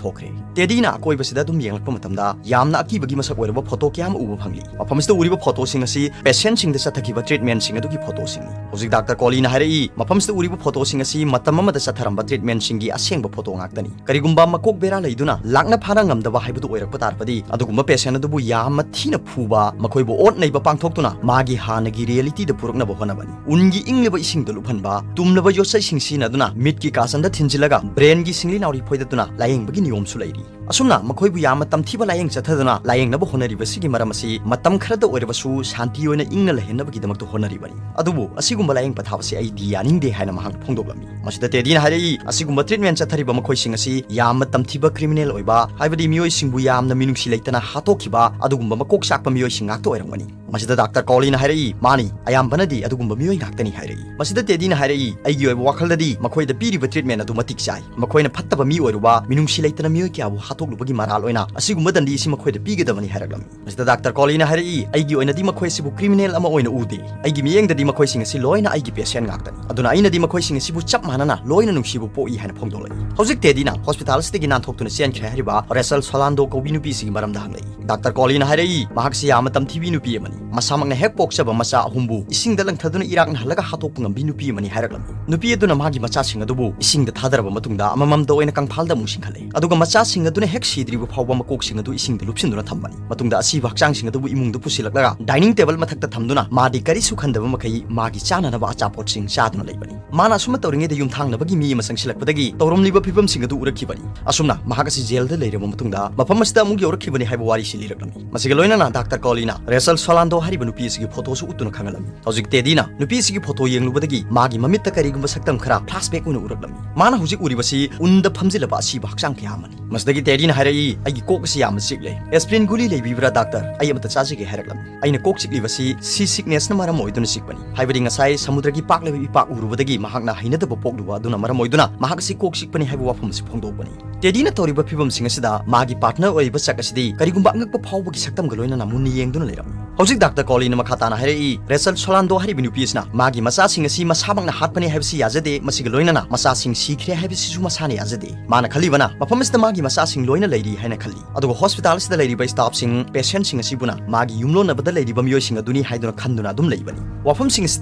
ꯊꯣꯛꯈ꯭ꯔꯦ꯫ ꯇꯦꯗꯤꯅ ꯑꯀꯣꯏꯕꯁꯤꯗ ꯑꯗꯨꯝ ꯌꯦꯡꯂꯛꯄ ꯃꯇꯝꯗ ꯌꯥꯝꯅ ꯑꯀꯤꯕꯒꯤ ꯃꯁꯛ ꯑꯣꯏꯔꯕ ꯐꯣꯇꯣ ꯀꯌꯥ ꯑꯃ ꯎꯕ ꯐꯪꯂꯤ꯫ ꯃꯐꯝꯁꯤꯗ ꯎꯔꯤꯕ ꯐꯣꯇꯣꯁꯤꯡ ꯑꯁꯤ ꯄꯦꯁꯦꯟꯁꯤꯡꯗ ꯆꯠꯊꯈꯤꯕ ꯇ꯭ꯔꯤꯠꯃꯦꯟꯁꯤꯡ ꯑꯗꯨꯒꯤ ꯐꯣꯇꯣꯁꯤꯡꯅꯤ꯫ ꯍꯧꯖꯤꯛ ꯗꯥꯛꯇꯔ ꯀꯣꯂꯤꯅ ꯍꯥꯏꯔꯛꯏ, ꯃꯐꯝꯁꯤꯗ ꯎꯔꯤꯕ ꯐꯣꯇꯣꯁꯤꯡ ꯑꯁꯤ ꯃꯇꯝ ꯑꯃꯗ ꯆꯠꯊꯔꯝꯕ ꯇ꯭ꯔꯤꯠꯃꯦꯟꯁꯤꯡꯒꯤ ꯑꯁꯦꯡꯕ ꯐꯣꯇꯣ ꯉꯥꯛꯇꯅꯤ꯫ ꯀꯔꯤꯒꯨꯝꯕ ꯃꯀꯣꯛ ꯕꯦꯔꯥ ꯂꯩꯗꯨꯅ ꯂꯥꯛꯅ ꯐꯥꯅ ꯉꯝꯗꯕ ꯍꯥꯏꯕꯗꯨ ꯑꯣꯏꯔꯛꯄ ꯇꯥꯔꯕꯗꯤ, ꯑꯗꯨꯒꯨꯝꯕ ꯄꯦꯁꯦꯟ ꯑꯗꯨꯕꯨ ꯌꯥꯝꯅ ꯊꯤꯅ ꯐꯨꯕ, ꯃꯈꯣꯏꯕꯨ ꯑꯣꯠ ꯅꯩꯕ ꯄꯥꯡꯊꯣꯛꯇꯨꯅ ꯃꯥꯒꯤ ꯍꯥꯟꯅꯒꯤ ꯔꯤꯌꯦꯂꯤꯇꯤꯗ ꯄꯨꯔꯛꯅꯕ ꯍꯣꯠꯅꯕꯅꯤ꯫ ꯎꯟꯒꯤ ꯏꯪꯂꯤꯕ ꯏꯁꯤꯡꯗ ꯂꯨꯞꯍꯟꯕ, ꯇꯨꯝꯂꯕ ꯌꯣꯠꯆꯩꯁꯤꯡ ꯁꯤꯖꯤꯟꯅꯗꯨꯅ ꯃꯤꯠꯀꯤ ꯀꯥꯆꯟꯗ ꯊꯤꯟꯖꯤꯜꯂꯒ ꯕ꯭ꯔꯦꯟꯒꯤ ꯁꯤꯡꯂꯤ ꯅꯥꯎꯔꯤ ꯐꯣꯏꯗꯠꯇꯨꯅ ꯂꯥꯌꯦꯡꯕꯒꯤ ꯅꯤꯌꯣꯝꯁꯨ ꯂꯩꯔꯤ꯫ ꯑꯁꯨꯝꯅ ꯃꯈꯣꯏꯕꯨ ꯌꯥꯝꯅ ꯇꯝꯊꯤꯕ ꯂꯥꯌꯦꯡ ꯆꯠꯊꯗꯨꯅ ꯂꯥꯌꯦꯡꯅꯕ ꯍꯣꯠꯅꯔꯤꯕꯁꯤꯒꯤ ꯃꯔꯝ ꯑꯁꯤ ꯃꯇꯝ ꯈꯔꯗ ꯑꯣꯏꯔꯕꯁꯨ ꯁꯥꯟꯇꯤ ꯑꯣꯏꯅ ꯏꯪꯅ ꯂꯩꯍꯟꯅꯕꯒꯤꯗꯃꯛꯇ ꯍꯣꯠꯅꯔꯤꯕꯅꯤ꯫ ꯑꯗꯨꯕꯨ ꯑꯁꯤꯒꯨꯝꯕ ꯂꯥꯌꯦꯡ ꯄꯊꯥꯞ ꯑꯁꯤ ꯑꯩꯗꯤ ꯌꯥꯅꯤꯡꯗꯦ ꯍꯥꯏꯅ ꯃꯍꯥꯛꯅ ꯐꯣꯡꯗꯣꯛꯂꯝꯃꯤ꯫ ꯃꯁꯤꯗ ꯇꯦꯗꯤꯅ ꯍꯥꯏꯔꯛꯏ, ꯑꯁꯤꯒꯨꯝꯕ ꯇ꯭ꯔꯤꯠꯃꯦꯟ ꯆꯠꯊꯔꯤꯕ ꯃꯈꯣꯏꯁꯤꯡ ꯑꯁꯤ ꯌꯥꯝꯅ ꯇꯝꯊꯤꯕ ꯀ꯭ꯔꯤꯃꯤꯅꯦꯜ ꯑꯣꯏꯕ, ꯍꯥꯏꯕꯗꯤ ꯃꯤꯑꯣꯏꯁꯤꯡꯕꯨ ꯌꯥꯝꯅ ꯃꯤꯅꯨꯡꯁꯤ ꯂꯩꯇꯅ ꯍꯥꯠꯇꯣꯛꯈꯤꯕ ꯑꯗꯨꯒꯨꯝꯕ ꯃꯀꯣꯛ ꯆꯥꯛꯄ ꯃꯤꯑꯣꯏꯁꯤꯡ ꯉꯥꯛꯇ ꯑꯣꯏꯔꯝꯒꯅꯤ꯫ ꯃꯁꯤꯗ ꯗꯥꯛꯇꯔ ꯀꯣꯂꯤꯅ ꯍꯥꯏꯔꯛꯏ, ꯃꯥꯅꯤ, ꯑꯌꯥꯝꯕꯅꯗꯤ ꯑꯗꯨꯒꯨꯝꯕ ꯃꯤꯑꯣꯏ ꯉꯥꯛꯇꯅꯤ ꯍꯥꯏꯔꯛꯏ꯫ ꯃꯁꯤꯗ ꯇꯦꯗꯤꯅ ꯍꯥꯏꯔꯛꯏ, ꯑꯩꯒꯤ ꯑꯣꯏꯕ ꯋꯥꯈꯜꯗꯗꯤ ꯃꯈꯣꯏꯗ ꯄꯤꯔꯤꯕ ꯇ꯭ꯔꯤꯠꯃꯦꯟ ꯑꯗꯨ ꯃꯇꯤꯛ ꯆꯥꯏ꯫ ꯃꯈꯣꯏꯅ ꯐꯠꯇꯕ ꯃꯤ ꯑꯣꯏꯔꯨꯕ, ꯃꯤꯅꯨꯡꯁꯤ ꯂꯩꯇꯅ ꯃꯤꯑꯣꯏ ꯀꯌꯥꯕꯨ ꯍꯥꯠꯇꯣꯛꯂꯨꯕꯒꯤ ꯃꯔꯥꯜ ꯑꯣꯏꯅ ꯑꯁꯤꯒꯨꯝꯕ ꯗꯟꯗꯤ ꯑꯁꯤ ꯃꯈꯣꯏꯗ ꯄꯤꯒꯗꯕꯅꯤ ꯍꯥꯏꯔꯛꯂꯝꯃꯤ꯫ ꯃꯁꯤꯗ ꯗꯥꯛꯇꯔ ꯀꯣꯂꯤꯅ ꯍꯥꯏꯔꯛꯏ, ꯑꯩꯒꯤ ꯑꯣꯏꯅꯗꯤ ꯃꯈꯣꯏ ꯑꯁꯤꯕꯨ ꯀ꯭ꯔꯤꯃꯤꯅꯦꯜ ꯑꯃ ꯑꯣꯏꯅ ꯎꯗꯦ꯫ ꯑꯩꯒꯤ ꯃꯤꯠꯌꯦꯡꯗꯗꯤ ꯃꯈꯣꯏꯁꯤꯡ ꯑꯁꯤ ꯂꯣꯏꯅ ꯑꯩꯒꯤ ꯄꯦꯁꯦꯟ ꯉꯥꯛꯇꯅꯤ꯫ ꯑꯗꯨꯅ ꯑꯩꯅꯗꯤ ꯃꯈꯣꯏꯁꯤꯡ ꯑꯁꯤꯕꯨ ꯆꯞ ꯃꯥꯟꯅꯅ ꯂꯣꯏꯅ ꯅꯨꯡꯁꯤꯕ ꯄꯣꯛꯏ ꯍꯥꯏꯅ ꯐꯣꯡꯗꯣꯛꯂꯛꯏ꯫ ꯍꯧꯖꯤꯛ ꯇꯦꯗꯤꯅ ꯍꯣꯁꯄꯤꯇꯥꯜ ꯑꯁꯤꯗꯒꯤ ꯅꯥꯟꯊꯣꯛꯇꯨꯅ ꯆꯦꯟꯈ꯭ꯔꯦ ꯍꯥꯏꯔꯤꯕ ꯔꯦꯆꯦꯜ ꯁꯣꯂꯥꯟꯗꯣ ꯀꯧꯕꯤ ꯅꯨꯄꯤ ꯑꯁꯤꯒꯤ ꯃꯔꯝꯗ ꯍꯪꯂꯛꯏ꯫ ꯗꯥꯛꯇꯔ ꯀꯣꯂꯤꯅ ꯍꯥꯏꯔꯛꯏ, ꯃꯍꯥꯛꯁꯤ ꯌꯥꯝꯅ ꯇꯝꯊꯤꯕꯤ ꯅꯨꯄꯤ ꯑꯃꯅꯤ꯫ ꯃꯁꯥꯃꯛꯅ ꯍꯦꯛ ꯄꯣꯛꯆꯕ ꯃꯆꯥ ꯑꯍꯨꯝꯕꯨ ꯏꯁꯤꯡꯗ ꯂꯪꯊꯗꯨꯅ ꯏꯔꯥꯛꯅꯍꯜꯂꯒ ꯍꯥꯠꯇꯣꯛꯄ ꯉꯝꯕꯤ ꯅꯨꯄꯤ ꯑꯃꯅꯤ ꯍꯥꯏꯔꯛꯂꯝꯃꯤ꯫ ꯅꯨꯄꯤ ꯑꯗꯨꯅ ꯃꯥꯒꯤ ꯃꯆꯥꯁꯤꯡ ꯑꯗꯨꯕꯨ ꯏꯁꯤꯡꯗ ꯊꯥꯗꯔꯕ ꯃꯇꯨꯡꯗ ꯑꯃꯃꯝꯇ ꯑꯣꯏꯅ ꯀꯪꯐꯥꯜꯗ ꯑꯃꯨꯛ ꯁꯤꯡꯍꯜꯂꯦ꯫ ꯑꯗꯨꯒ ꯃꯆꯥꯁꯤꯡ ꯑꯗꯨꯅ ꯍꯦꯛ ꯁꯤꯗ꯭ꯔꯤꯕ ꯐꯥꯎꯕ ꯃꯀꯣꯛꯁꯤꯡ ꯑꯗꯨ ꯏꯁꯤꯡꯗ ꯂꯨꯞꯁꯤꯟꯗꯨꯅ ꯊꯝꯕꯅꯤ꯫ ꯃꯇꯨꯡꯗ ꯑꯁꯤꯕ ꯍꯛꯆꯥꯡꯁꯤꯡ ꯑꯗꯨꯕꯨ ꯏꯃꯨꯡꯗ ꯄꯨꯁꯤꯜꯂꯛꯂꯒ ꯗꯥꯏꯅꯤꯡ ꯇꯦꯕꯜ ꯃꯊꯛꯇ ꯊꯝꯗꯨꯅ ꯃꯥꯗꯤ ꯀꯔꯤꯁꯨ ꯈꯟꯗꯕ ꯃꯈꯩ ꯃꯥꯒꯤ ꯆꯥꯅꯅꯕ ꯑꯆꯥꯄꯣꯠꯁꯤꯡ ꯆꯥꯗꯨꯅ ꯂꯩꯕꯅꯤ꯫ ꯃꯥꯅ ꯑꯁꯨꯝꯅ ꯇꯧꯔꯤꯉꯩꯗ ꯌꯨꯝꯊꯪꯅꯕꯒꯤ ꯃꯤ ꯑꯃ ꯆꯪꯁꯤꯜꯂꯛꯄꯗꯒꯤ ꯇꯧꯔꯝꯂꯤꯕ ꯐꯤꯕꯝꯁꯤꯡ ꯑꯗꯨ ꯎꯔꯛꯈꯤꯕꯅꯤ꯫ ꯑꯁꯨꯝꯅ ꯃꯍꯥꯛ ꯑꯁꯤ ꯖꯦꯜꯗ ꯂꯩꯔꯕ ꯃꯇꯨꯡꯗ ꯃꯐꯝ ꯑꯁꯤꯗ ꯑꯃꯨꯛ ꯌꯧꯔꯛꯈꯤꯕꯅꯤ ꯍꯥꯏꯕ ꯋꯥꯔꯤ ꯂꯤꯔꯛꯂꯝꯃꯤ꯫ ꯃꯁꯤꯒ ꯂꯣꯏꯅꯅ ꯗꯥꯛꯇꯔ ꯀꯣꯂꯤꯅ ꯔꯦꯆꯦꯜ ꯁꯣꯂꯥꯟꯗꯣ ꯍꯥꯏꯔꯤꯕ ꯅꯨꯄꯤ ꯑꯁꯤꯒꯤ ꯐꯣꯇꯣꯁꯨ ꯎꯠꯇꯨꯅ ꯈꯪꯍꯜꯂꯝꯃꯤ꯫ ꯍꯧꯖꯤꯛ ꯇꯦꯗꯤꯅ ꯅꯨꯄꯤ ꯑꯁꯤꯒꯤ ꯐꯣꯇꯣ ꯌꯦꯡꯂꯨꯕꯗꯒꯤ ꯃꯥꯒꯤ ꯃꯃꯤꯠꯇ ꯀꯔꯤꯒꯨꯝꯕ ꯁꯛꯇꯝ ꯈꯔ ꯐ꯭ꯂꯥꯁꯕꯦꯛ ꯑꯣꯏꯅ ꯎꯔꯛꯂꯝꯃꯤ꯫ ꯃꯥꯅ ꯍꯧꯖꯤꯛ ꯎꯔꯤꯕꯁꯤ ꯎꯟꯗ ꯐꯝꯖꯤꯜꯂꯕ ꯑꯁꯤꯕ ꯍꯛꯆꯥꯡ ꯀꯌꯥ ꯑꯃꯅꯤ꯫ ꯃꯁꯤꯗꯒꯤ ꯇꯦꯗꯤꯅ ꯍꯥꯏꯔꯛꯏ, "ꯑꯩꯒꯤ ꯀꯣꯛ ꯑꯁꯤ ꯌꯥꯝꯅ ꯆꯤꯛꯂꯦ꯫ ꯑꯦꯁꯄ꯭ꯔꯤꯟ ꯒꯨꯂꯤ ꯂꯩꯕꯤꯕ꯭ꯔꯥ ꯗꯥꯛꯇꯔ? ꯑꯩ ꯑꯃꯠꯇ ꯆꯥꯖꯒꯦ" ꯍꯥꯏꯔꯛꯂꯝꯃꯤ꯫ "ꯑꯩꯅ ꯀꯣꯛ ꯆꯤꯛꯂꯤꯕꯁꯤ ꯁꯤ ꯁꯤꯛꯅꯦꯁꯅ ꯃꯔꯝ ꯑꯣꯏꯗꯨꯅ ꯆꯤꯛꯄꯅꯤ꯫ ꯍꯥꯏꯕꯗꯤ ꯉꯁꯥꯏ ꯁꯃꯨꯗ꯭ꯔꯒꯤ ꯄꯥꯛꯂꯕ ꯏꯄꯥꯛ ꯎꯔꯨꯕꯗꯒꯤ ꯃꯍꯥꯛꯅ ꯍꯩꯅꯗꯕ ꯄꯣꯛꯂꯨꯕ ꯑꯗꯨꯅ ꯃꯔꯝ ꯑꯣꯏꯗꯨꯅ ꯃꯍꯥꯛ ꯑꯁꯤ ꯀꯣꯛ ꯆꯤꯛꯄꯅꯤ" ꯍꯥꯏꯕ ꯋꯥꯐꯝ ꯑꯁꯤ ꯐꯣꯡꯗꯣꯛꯄꯅꯤ꯫ ꯇꯦꯗꯤꯅ ꯇꯧꯔꯤꯕ ꯐꯤꯕꯝꯁꯤꯡ ꯑꯁꯤꯗ ꯃꯥꯒꯤ ꯄꯥꯔꯠꯅꯔ ꯑꯣꯏꯔꯤꯕ ꯆꯛ ꯑꯁꯤꯗꯤ ꯀꯔꯤꯒꯨꯝꯕ ꯑꯉꯛꯄ ꯐꯥꯎꯕꯒꯤ ꯁꯛꯇꯝꯒ ꯂꯣꯏꯅꯅ ꯃꯨꯟꯅ ꯌꯦꯡꯗꯨꯅ ꯂꯩꯔꯝꯃꯤ꯫ ꯍꯧꯖꯤꯛ ꯗꯥꯛꯇꯔ ꯀꯣꯂꯤꯅ ꯃꯈꯥ ꯇꯥꯅ ꯍꯥꯏꯔꯛꯏ, "ꯔꯦꯆꯦꯜ ꯁꯣꯂꯥꯟꯗꯣ ꯍꯥꯏꯔꯤꯕ ꯅꯨꯄꯤ ꯑꯁꯤꯅ ꯃꯥꯒꯤ ꯃꯆꯥꯁꯤꯡ ꯑꯁꯤ ꯃꯁꯥꯃꯛꯅ ꯍꯥꯠꯄꯅꯤ ꯍꯥꯏꯕꯁꯤ ꯌꯥꯖꯗꯦ, ꯃꯁꯤꯒ ꯂꯣꯏꯅꯅ ꯃꯆꯥꯁꯤꯡ ꯁꯤꯈ꯭ꯔꯦ ꯍꯥꯏꯕꯁꯤꯁꯨ ꯃꯁꯥꯅ ꯌꯥꯖꯗꯦ꯫ ꯃꯥꯅ ꯈꯜꯂꯤꯕꯅ ꯃꯐꯝ ꯑꯁꯤꯗ ꯃꯥꯒꯤ ꯃꯆꯥꯁꯤꯡ ꯂꯣꯏꯅ ꯂꯩꯔꯤ ꯍꯥꯏꯅ ꯈꯜꯂꯤ꯫ ꯑꯗꯨꯒ ꯍꯣꯁꯄꯤꯇꯥꯜ ꯑꯁꯤꯗ ꯂꯩꯔꯤꯕ ꯁ꯭ꯇꯥꯐꯁꯤꯡ, ꯄꯦꯁꯦꯟꯠꯁꯤꯡ ꯑꯁꯤꯕꯨꯅ ꯃꯥꯒꯤ ꯌꯨꯝꯂꯣꯟꯅꯕꯗ ꯂꯩꯔꯤꯕ ꯃꯤꯑꯣꯏꯁꯤꯡ ꯑꯗꯨꯅꯤ ꯍꯥꯏꯗꯨꯅ ꯈꯟꯗꯨꯅ ꯑꯗꯨꯝ ꯂꯩꯕꯅꯤ꯫ ꯋꯥꯐꯝꯁꯤꯡ ꯑꯁꯤ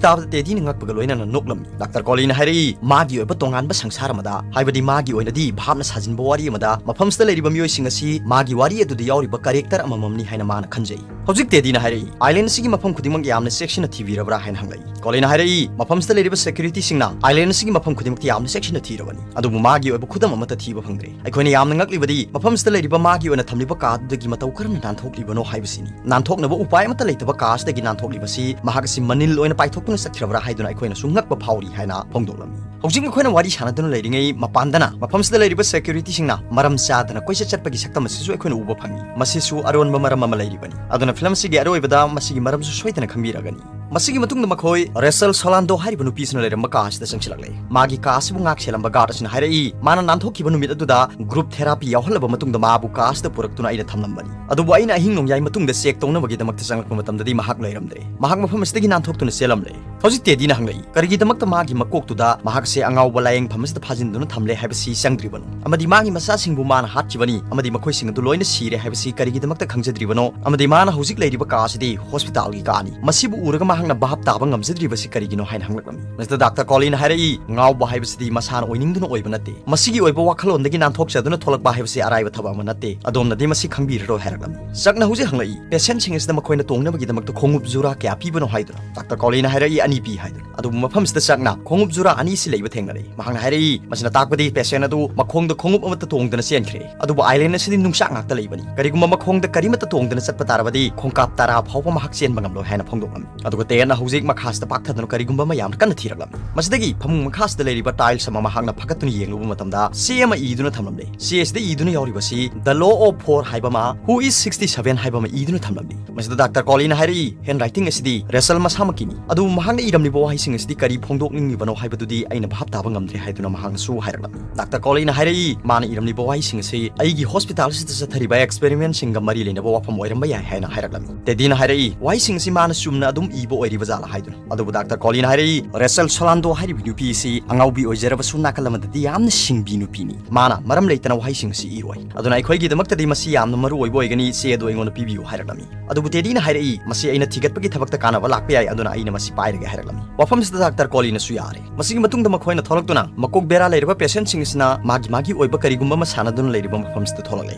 ꯇꯥꯕꯗ ꯇꯦꯗꯤꯅ ꯉꯛꯄꯒ ꯂꯣꯏꯅꯅ ꯅꯣꯛꯂꯝꯃꯤ"꯫ ꯗꯥꯛꯇꯔ ꯀꯣꯂꯤꯅ ꯍꯥꯏꯔꯛꯏ, "ꯃꯥꯒꯤ ꯑꯣꯏꯕ ꯇꯣꯉꯥꯟꯕ ꯁꯪꯁꯥꯔ ꯑꯃꯗ, ꯍꯥꯏꯕꯗꯤ ꯃꯥꯒꯤ ꯑꯣꯏꯅꯗꯤ ꯚꯥꯞꯅ ꯁꯥꯖꯤꯟꯕ ꯋꯥꯔꯤ ꯑꯃꯗ, ꯃꯐꯝꯁꯤꯗ ꯂꯩꯔꯤꯕ ꯃꯤꯑꯣꯏꯁꯤꯡ ꯑꯁꯤ ꯃꯥꯒꯤ ꯋꯥꯔꯤ ꯑꯗꯨꯗ ꯌꯥꯎꯔꯤꯕ ꯀꯦꯔꯦꯛꯇꯔ ꯑꯃꯃꯝꯅꯤ ꯍꯥꯏꯅ ꯃꯥꯅ ꯈꯟꯖꯩ"꯫ ꯍꯧꯖꯤꯛ ꯇꯦꯗꯤꯅ ꯍꯥꯏꯔꯛꯏ, "ꯑꯥꯏꯂꯦꯟ ꯑꯁꯤꯒꯤ ꯃꯐꯝ ꯈꯨꯗꯤꯡꯃꯛ ꯌꯥꯝꯅ ꯆꯦꯛꯁꯤꯟꯅ ꯊꯤꯕꯤꯔꯕ꯭ꯔꯥ?" ꯍꯥꯏꯅ ꯍꯪꯂꯛꯏ꯫ ꯀꯣꯂꯤꯅ ꯍꯥꯏꯔꯛꯏ, "ꯃꯐꯝꯁꯤꯗ ꯂꯩꯔꯤꯕ ꯁꯦꯀ꯭ꯌꯨꯔꯤꯇꯤꯁꯤꯡꯅ ꯑꯥꯏꯂꯦꯟ ꯑꯁꯤꯒꯤ ꯃꯐꯝ ꯈꯨꯗꯤꯡꯃꯛꯇ ꯌꯥꯝꯅ ꯆꯦꯛꯁꯤꯟꯅ ꯊꯤꯔꯕꯅꯤ, ꯑꯗꯨꯕꯨ ꯃꯥꯒꯤ ꯑꯣꯏꯕ ꯈꯨꯗꯝ ꯑꯃꯠꯇ ꯊꯤꯕ ꯐꯪꯗ꯭ꯔꯦ꯫ ꯑꯩꯈꯣꯏꯅ ꯌꯥꯝꯅ ꯉꯛꯂꯤꯕꯗꯤ ꯃꯐꯝꯁꯤꯗ ꯂꯩꯔꯤꯕ ꯃꯥꯒꯤ ꯑꯣꯏꯅ ꯊꯝꯂꯤꯕ ꯀꯥ ꯑꯗꯨꯗꯒꯤ ꯃꯇꯧ ꯀꯔꯝꯅ ꯅꯥꯟꯊꯣꯛꯂꯤꯕꯅꯣ ꯍꯥꯏꯕꯁꯤꯅꯤ꯫ ꯅꯥꯟꯊꯣꯛꯅꯕ ꯎꯄꯥꯏ ꯑꯃꯠꯇ ꯂꯩꯇꯕ ꯀꯥ ꯑꯁꯤꯗꯒꯤ ꯅꯥꯟꯊꯣꯛꯂꯤꯕꯁꯤ ꯃꯍꯥꯛ ꯑꯁꯤ ꯃꯅꯤꯜ ꯑꯣꯏꯅ ꯄꯥꯏꯊꯣꯛꯇꯨꯅ ꯆꯠꯈ꯭ꯔꯕ꯭ꯔꯥ ꯍꯥꯏꯗꯨꯅ ꯑꯩꯈꯣꯏꯅꯁꯨ ꯉꯛꯄ ꯐꯥꯎꯔꯤ" ꯍꯥꯏꯅ ꯐꯣꯡꯗꯣꯛꯂꯝꯃꯤ꯫ ꯍꯧꯖꯤꯛ ꯃꯈꯣꯏꯅ ꯋꯥꯔꯤ ꯁꯥꯟꯅꯗꯨꯅ ꯂꯩꯔꯤꯉꯩ ꯃꯄꯥꯟꯗꯅ ꯃꯐꯝꯁꯤꯗ ꯂꯩꯔꯤꯕ ꯁꯦꯀ꯭ꯌꯨꯔꯤꯇꯤꯁꯤꯡꯅ ꯃꯔꯝ ꯆꯥꯗꯅ ꯀꯣꯏꯆꯠ ꯆꯠꯄꯒꯤ ꯁꯛꯇꯝ ꯑꯁꯤꯁꯨ ꯑꯩꯈꯣꯏꯅ ꯎꯕ ꯐꯪꯏ꯫ ꯃꯁꯤꯁꯨ ꯑꯔꯣꯟꯕ ꯃꯔꯝ ꯑꯃ ꯂꯩꯔꯤꯕꯅꯤ꯫ ꯑꯗꯨꯅ ꯐꯤꯂꯝ ꯑꯁꯤꯒꯤ ꯑꯔꯣꯏꯕꯗ ꯃꯁꯤꯒꯤ ꯃꯔꯝꯁꯨ ꯁꯣꯏꯗꯅ ꯈꯪꯕꯤꯔꯒꯅꯤ꯫ ꯃꯁꯤꯒꯤ ꯃꯇꯨꯡꯗ ꯃꯈꯣꯏ ꯔꯦꯆꯦꯜ ꯁꯣꯂꯥꯟꯗꯣ ꯍꯥꯏꯔꯤꯕ ꯅꯨꯄꯤꯁꯤꯅ ꯂꯩꯔꯝꯕ ꯀꯥ ꯑꯁꯤꯗ ꯆꯪꯁꯤꯜꯂꯛꯂꯦ꯫ ꯃꯥꯒꯤ ꯀꯥ ꯑꯁꯤꯕꯨ ꯉꯥꯛ ꯁꯦꯜꯂꯝꯕ ꯒꯥꯔꯗ ꯑꯁꯤꯅ ꯍꯥꯏꯔꯛꯏ, ꯃꯥꯅ ꯅꯥꯟꯊꯣꯛꯈꯤꯕ ꯅꯨꯃꯤꯠ ꯑꯗꯨꯗ ꯒ꯭ꯔꯨꯞ ꯊꯦꯔꯥꯄꯤ ꯌꯥꯎꯍꯜꯂꯕ ꯃꯇꯨꯡꯗ ꯃꯥꯕꯨ ꯀꯥ ꯑꯁꯤꯗ ꯄꯨꯔꯛꯇꯨꯅ ꯑꯩꯅ ꯊꯝꯂꯝꯕꯅꯤ꯫ ꯑꯗꯨꯕꯨ ꯑꯩꯅ ꯑꯍꯤꯡ ꯅꯣꯡꯌꯥꯏ ꯃꯇꯨꯡꯗ ꯆꯦꯛ ꯇꯧꯅꯕꯒꯤꯗꯃꯛꯇ ꯆꯪꯂꯛꯄ ꯃꯇꯝꯗꯗꯤ ꯃꯍꯥꯛ ꯂꯩꯔꯝꯗ꯭ꯔꯦ꯫ ꯃꯍꯥꯛ ꯃꯐꯝ ꯑꯁꯤꯗꯒꯤ ꯅꯥꯟꯊꯣꯛꯇꯨꯅ ꯆꯦꯜꯂꯝꯂꯦ꯫ ꯍꯧꯖꯤꯛ ꯇꯦꯗꯤꯅ ꯍꯪꯂꯛꯏ, ꯀꯔꯤꯒꯤꯗꯃꯛꯇ ꯃꯥꯒꯤ ꯃꯀꯣꯛꯇꯨꯗ ꯃꯍꯥꯛꯁꯦ ꯑꯉꯥꯎꯕ ꯂꯥꯌꯦꯡꯐꯝ ꯑꯁꯤꯗ ꯐꯥꯖꯤꯟꯗꯨꯅ ꯊꯝꯂꯦ ꯍꯥꯏꯕꯁꯤ ꯆꯪꯗ꯭ꯔꯤꯕꯅꯣ? ꯑꯃꯗꯤ ꯃꯥꯒꯤ ꯃꯆꯥꯁꯤꯡꯕꯨ ꯃꯥꯅ ꯍꯥꯠꯈꯤꯕꯅꯤ ꯑꯃꯗꯤ ꯃꯈꯣꯏꯁꯤꯡ ꯑꯗꯨ ꯂꯣꯏꯅ ꯁꯤꯔꯦ ꯍꯥꯏꯕꯁꯤ ꯀꯔꯤꯒꯤꯗꯃꯛꯇ ꯈꯪꯖꯗ꯭ꯔꯤꯕꯅꯣ? ꯑꯃꯗꯤ ꯃꯥꯅ ꯍꯧꯖꯤꯛ ꯂꯩꯔꯤꯕ ꯀꯥ ꯑꯁꯤꯗꯤ ꯍꯣꯁꯄꯤꯇꯥꯜꯒꯤ ꯀꯥꯅꯤ꯫ ꯃꯁꯤꯕꯨ ꯎꯔꯒ ꯃꯍꯥꯛ ꯅꯍꯥꯛꯅ ꯚꯥꯞ ꯇꯥꯕ ꯉꯝꯖꯗ꯭ꯔꯤꯕꯁꯤ ꯀꯔꯤꯒꯤꯅꯣ ꯍꯥꯏꯅ ꯍꯪꯂꯛꯂꯝꯃꯤ꯫ ꯃꯁꯤꯗ ꯗꯥꯛꯇꯔ ꯀꯣꯂꯤꯅ ꯍꯥꯏꯔꯛꯏ, ꯉꯥꯎꯕ ꯍꯥꯏꯕꯁꯤꯗꯤ ꯃꯁꯥꯅ ꯑꯣꯏꯅꯤꯡꯗꯨꯅ ꯑꯣꯏꯕ ꯅꯠꯇꯦ꯫ ꯃꯁꯤꯒꯤ ꯑꯣꯏꯕ ꯋꯥꯈꯜꯂꯣꯟꯗꯒꯤ ꯅꯥꯟꯊꯣꯛꯆꯗꯨꯅ ꯊꯣꯛꯂꯛꯄ ꯍꯥꯏꯕꯁꯤ ꯑꯔꯥꯏꯕ ꯊꯕꯛ ꯑꯃ ꯅꯠꯇꯦ꯫ ꯑꯗꯣꯝꯅꯗꯤ ꯃꯁꯤ ꯈꯪꯕꯤꯔꯔꯣꯏ ꯍꯥꯏꯔꯛꯂꯝꯃꯤ꯫ ꯆꯥꯛꯅ ꯍꯧꯖꯤꯛ ꯍꯪꯂꯛꯏ, ꯄꯦꯁꯦꯟꯁꯤꯡ ꯑꯁꯤꯗ ꯃꯈꯣꯏꯅ ꯇꯣꯡꯅꯕꯒꯤꯗꯃꯛꯇ ꯈꯣꯡꯎꯞ ꯖꯨꯔꯥ ꯀꯌꯥ ꯄꯤꯕꯅꯣ ꯍꯥꯏꯗꯨꯅ꯫ ꯗꯥꯛꯇꯔ ꯀꯣꯂꯤꯅ ꯍꯥꯏꯔꯛꯏ, "ꯑꯅꯤ ꯄꯤ" ꯍꯥꯏꯗꯨꯅ꯫ ꯑꯗꯨꯕꯨ ꯃꯐꯝꯁꯤꯗ ꯆꯥꯛꯅ ꯈꯣꯡꯎꯞ ꯖꯨꯔꯥ ꯑꯅꯤꯁꯤ ꯂꯩꯕ ꯊꯦꯡꯅꯔꯛꯏ꯫ ꯃꯍꯥꯛꯅ ꯍꯥꯏꯔꯛꯏ, ꯃꯁꯤꯅ ꯇꯥꯛꯄꯗꯤ ꯄꯦꯁꯦꯟ ꯑꯗꯨ ꯃꯈꯣꯡꯗ ꯈꯣꯡꯎꯞ ꯑꯃꯠꯇ ꯇꯣꯡꯗꯅ ꯆꯦꯟꯈ꯭ꯔꯦ꯫ ꯑꯗꯨꯕꯨ ꯑꯥꯏꯂꯦꯟ ꯑꯁꯤꯗꯤ ꯅꯨꯡꯁꯥꯛ ꯉꯥꯛꯇ ꯂꯩꯕꯅꯤ꯫ ꯀꯔꯤꯒꯨꯝꯕ ꯃꯈꯣꯡꯗ ꯀꯔꯤꯃꯠꯇ ꯇꯣꯡꯗꯅ ꯆꯠꯄ ꯇꯥꯔꯕꯗꯤ ꯈꯣꯡꯀꯥꯞ ꯇꯔꯥ ꯐꯥꯎꯕ ꯃꯍꯥꯛ ꯆꯦꯟꯕ ꯉꯝꯂꯣꯏ ꯍꯥꯏꯅ ꯐꯣꯡꯗꯣꯛꯂꯝꯃꯤ꯫ ꯑꯗꯨꯒ ꯇꯦꯌꯟꯅ ꯍꯧꯖꯤꯛ ꯃꯈꯥꯁꯤꯗ ꯄꯥꯛꯊꯗꯨꯅ ꯀꯔꯤꯒꯨꯝꯕ ꯑꯃ ꯌꯥꯝꯅ ꯀꯟꯅ ꯊꯤꯔꯛꯂꯝꯃꯤ꯫ ꯃꯁꯤꯗꯒꯤ ꯐꯃꯨꯡ ꯃꯈꯥꯁꯤꯗ ꯂꯩꯔꯤꯕ ꯇꯥꯏꯜꯁ ꯑꯃ ꯃꯍꯥꯛꯅ ꯐꯒꯠꯇꯨꯅ ꯌꯦꯡꯂꯨꯕ ꯃꯇꯝꯗ ꯆꯦ ꯑꯃ ꯏꯗꯨꯅ ꯊꯝꯂꯝꯂꯦ꯫ ꯆꯦ ꯑꯁꯤꯗ ꯏꯗꯨꯅ ꯌꯥꯎꯔꯤꯕꯁꯤ The Law of Four ꯍꯥꯏꯕ ꯑꯃ, Who is sixty seven ꯍꯥꯏꯕ ꯑꯃ ꯏꯗꯨꯅ ꯊꯝꯂꯝꯂꯤ꯫ ꯃꯁꯤꯗ ꯗꯥꯛꯇꯔ ꯀꯣꯂꯤꯅ ꯍꯥꯏꯔꯛꯏ, ꯍꯦꯟ ꯔꯥꯏꯇꯤꯡ ꯑꯁꯤꯗꯤ ꯔꯁꯦꯜ ꯃꯁꯥꯃꯛꯀꯤꯅꯤ꯫ ꯑꯗꯨꯕꯨ ꯃꯍꯥꯛꯅ ꯏꯔꯝꯂꯤꯕ ꯋꯥꯍꯩꯁꯤꯡ ꯑꯁꯤꯗꯤ ꯀꯔꯤ ꯐꯣꯡꯗꯣꯛꯅꯤꯡꯂꯤꯕꯅꯣ ꯍꯥꯏꯕꯗꯨꯗꯤ ꯑꯩꯅ ꯚꯥꯞ ꯇꯥꯕ ꯉꯝꯗ꯭ꯔꯦ ꯍꯥꯏꯗꯨꯅ ꯃꯍꯥꯛꯅꯁꯨ ꯍꯥꯏꯔꯛꯂꯝꯃꯤ꯫ ꯗꯥꯛꯇꯔ ꯀꯣꯂꯤꯅ ꯍꯥꯏꯔꯛꯏ, ꯃꯥꯅ ꯏꯔꯝꯂꯤꯕ ꯋꯥꯍꯩꯁꯤꯡ ꯑꯁꯤ ꯑꯩꯒꯤ ꯍꯣꯁꯄꯤꯇꯥꯜ ꯑꯁꯤꯗ ꯆꯠꯊꯔꯤꯕ ꯑꯦꯛꯁꯄꯦꯔꯤꯃꯦꯟꯁꯤꯡꯒ ꯃꯔꯤ ꯂꯩꯅꯕ ꯋꯥꯐꯝ ꯑꯣꯏꯔꯝꯕ ꯌꯥꯏ ꯍꯥꯏꯅ ꯍꯥꯏꯔꯛꯂꯝꯃꯤ꯫ ꯇꯦꯗꯤꯅ ꯍꯥꯏꯔꯛꯏ, ꯋꯥꯍꯩꯁꯤꯡ ꯑꯁꯤ ꯃꯥꯅ ꯆꯨꯝꯅ ꯑꯗꯨꯝ ꯏꯕ ꯑꯣꯏꯔꯤꯕ ꯖꯥꯠꯂ ꯍꯥꯏꯗꯨꯅ꯫ ꯑꯗꯨꯕꯨ ꯗꯥꯛꯇꯔ ꯀꯣꯂꯤꯅ ꯍꯥꯏꯔꯛꯏ, ꯔꯦꯆꯦꯜ ꯁꯣꯂꯥꯟꯗꯣ ꯍꯥꯏꯔꯤꯕ ꯅꯨꯄꯤ ꯑꯁꯤ ꯑꯉꯥꯎꯕꯤ ꯑꯣꯏꯖꯔꯕꯁꯨ ꯅꯥꯀꯜ ꯑꯃꯗꯗꯤ ꯌꯥꯝꯅ ꯁꯤꯡꯕꯤ ꯅꯨꯄꯤꯅꯤ꯫ ꯃꯥꯅ ꯃꯔꯝ ꯂꯩꯇꯅ ꯋꯥꯍꯩꯁꯤꯡ ꯑꯁꯤ ꯏꯔꯣꯏ꯫ ꯑꯗꯨꯅ ꯑꯩꯈꯣꯏꯒꯤꯗꯃꯛꯇꯗꯤ ꯃꯁꯤ ꯌꯥꯝꯅ ꯃꯔꯨ ꯑꯣꯏꯕ ꯑꯣꯏꯒꯅꯤ, ꯆꯦ ꯑꯗꯨ ꯑꯩꯉꯣꯟꯗ ꯄꯤꯕꯤꯌꯨ ꯍꯥꯏꯔꯛꯂꯝꯃꯤ꯫ ꯑꯗꯨꯕꯨ ꯇꯦꯗꯤꯅ ꯍꯥꯏꯔꯛꯏ, ꯃꯁꯤ ꯑꯩꯅ ꯊꯤꯒꯠꯄꯒꯤ ꯊꯕꯛꯇ ꯀꯥꯟꯅꯕ ꯂꯥꯛꯄ ꯌꯥꯏ, ꯑꯗꯨꯅ ꯑꯩꯅ ꯃꯁꯤ ꯄꯥꯏꯔꯒꯦ ꯍꯥꯏꯔꯛꯂꯝꯃꯤ꯫ ꯋꯥꯐꯝꯁꯤꯗ ꯗꯥꯛꯇꯔ ꯀꯣꯂꯤꯅꯁꯨ ꯌꯥꯔꯦ꯫ ꯃꯁꯤꯒꯤ ꯃꯇꯨꯡꯗ ꯃꯈꯣꯏꯅ ꯊꯣꯛꯂꯛꯇꯨꯅ ꯃꯀꯣꯛ ꯕꯦꯔꯥ ꯂꯩꯔꯕ ꯄꯦꯁꯦꯟꯁꯤꯡ ꯑꯁꯤꯅ ꯃꯥꯒꯤ ꯃꯥꯒꯤ ꯑꯣꯏꯕ ꯀꯔꯤꯒꯨꯝꯕ ꯑꯃ ꯁꯥꯟꯅꯗꯨꯅ ꯂꯩꯔꯤꯕ ꯃꯐꯝꯁꯤꯗ ꯊꯣꯛꯂꯛꯂꯦ꯫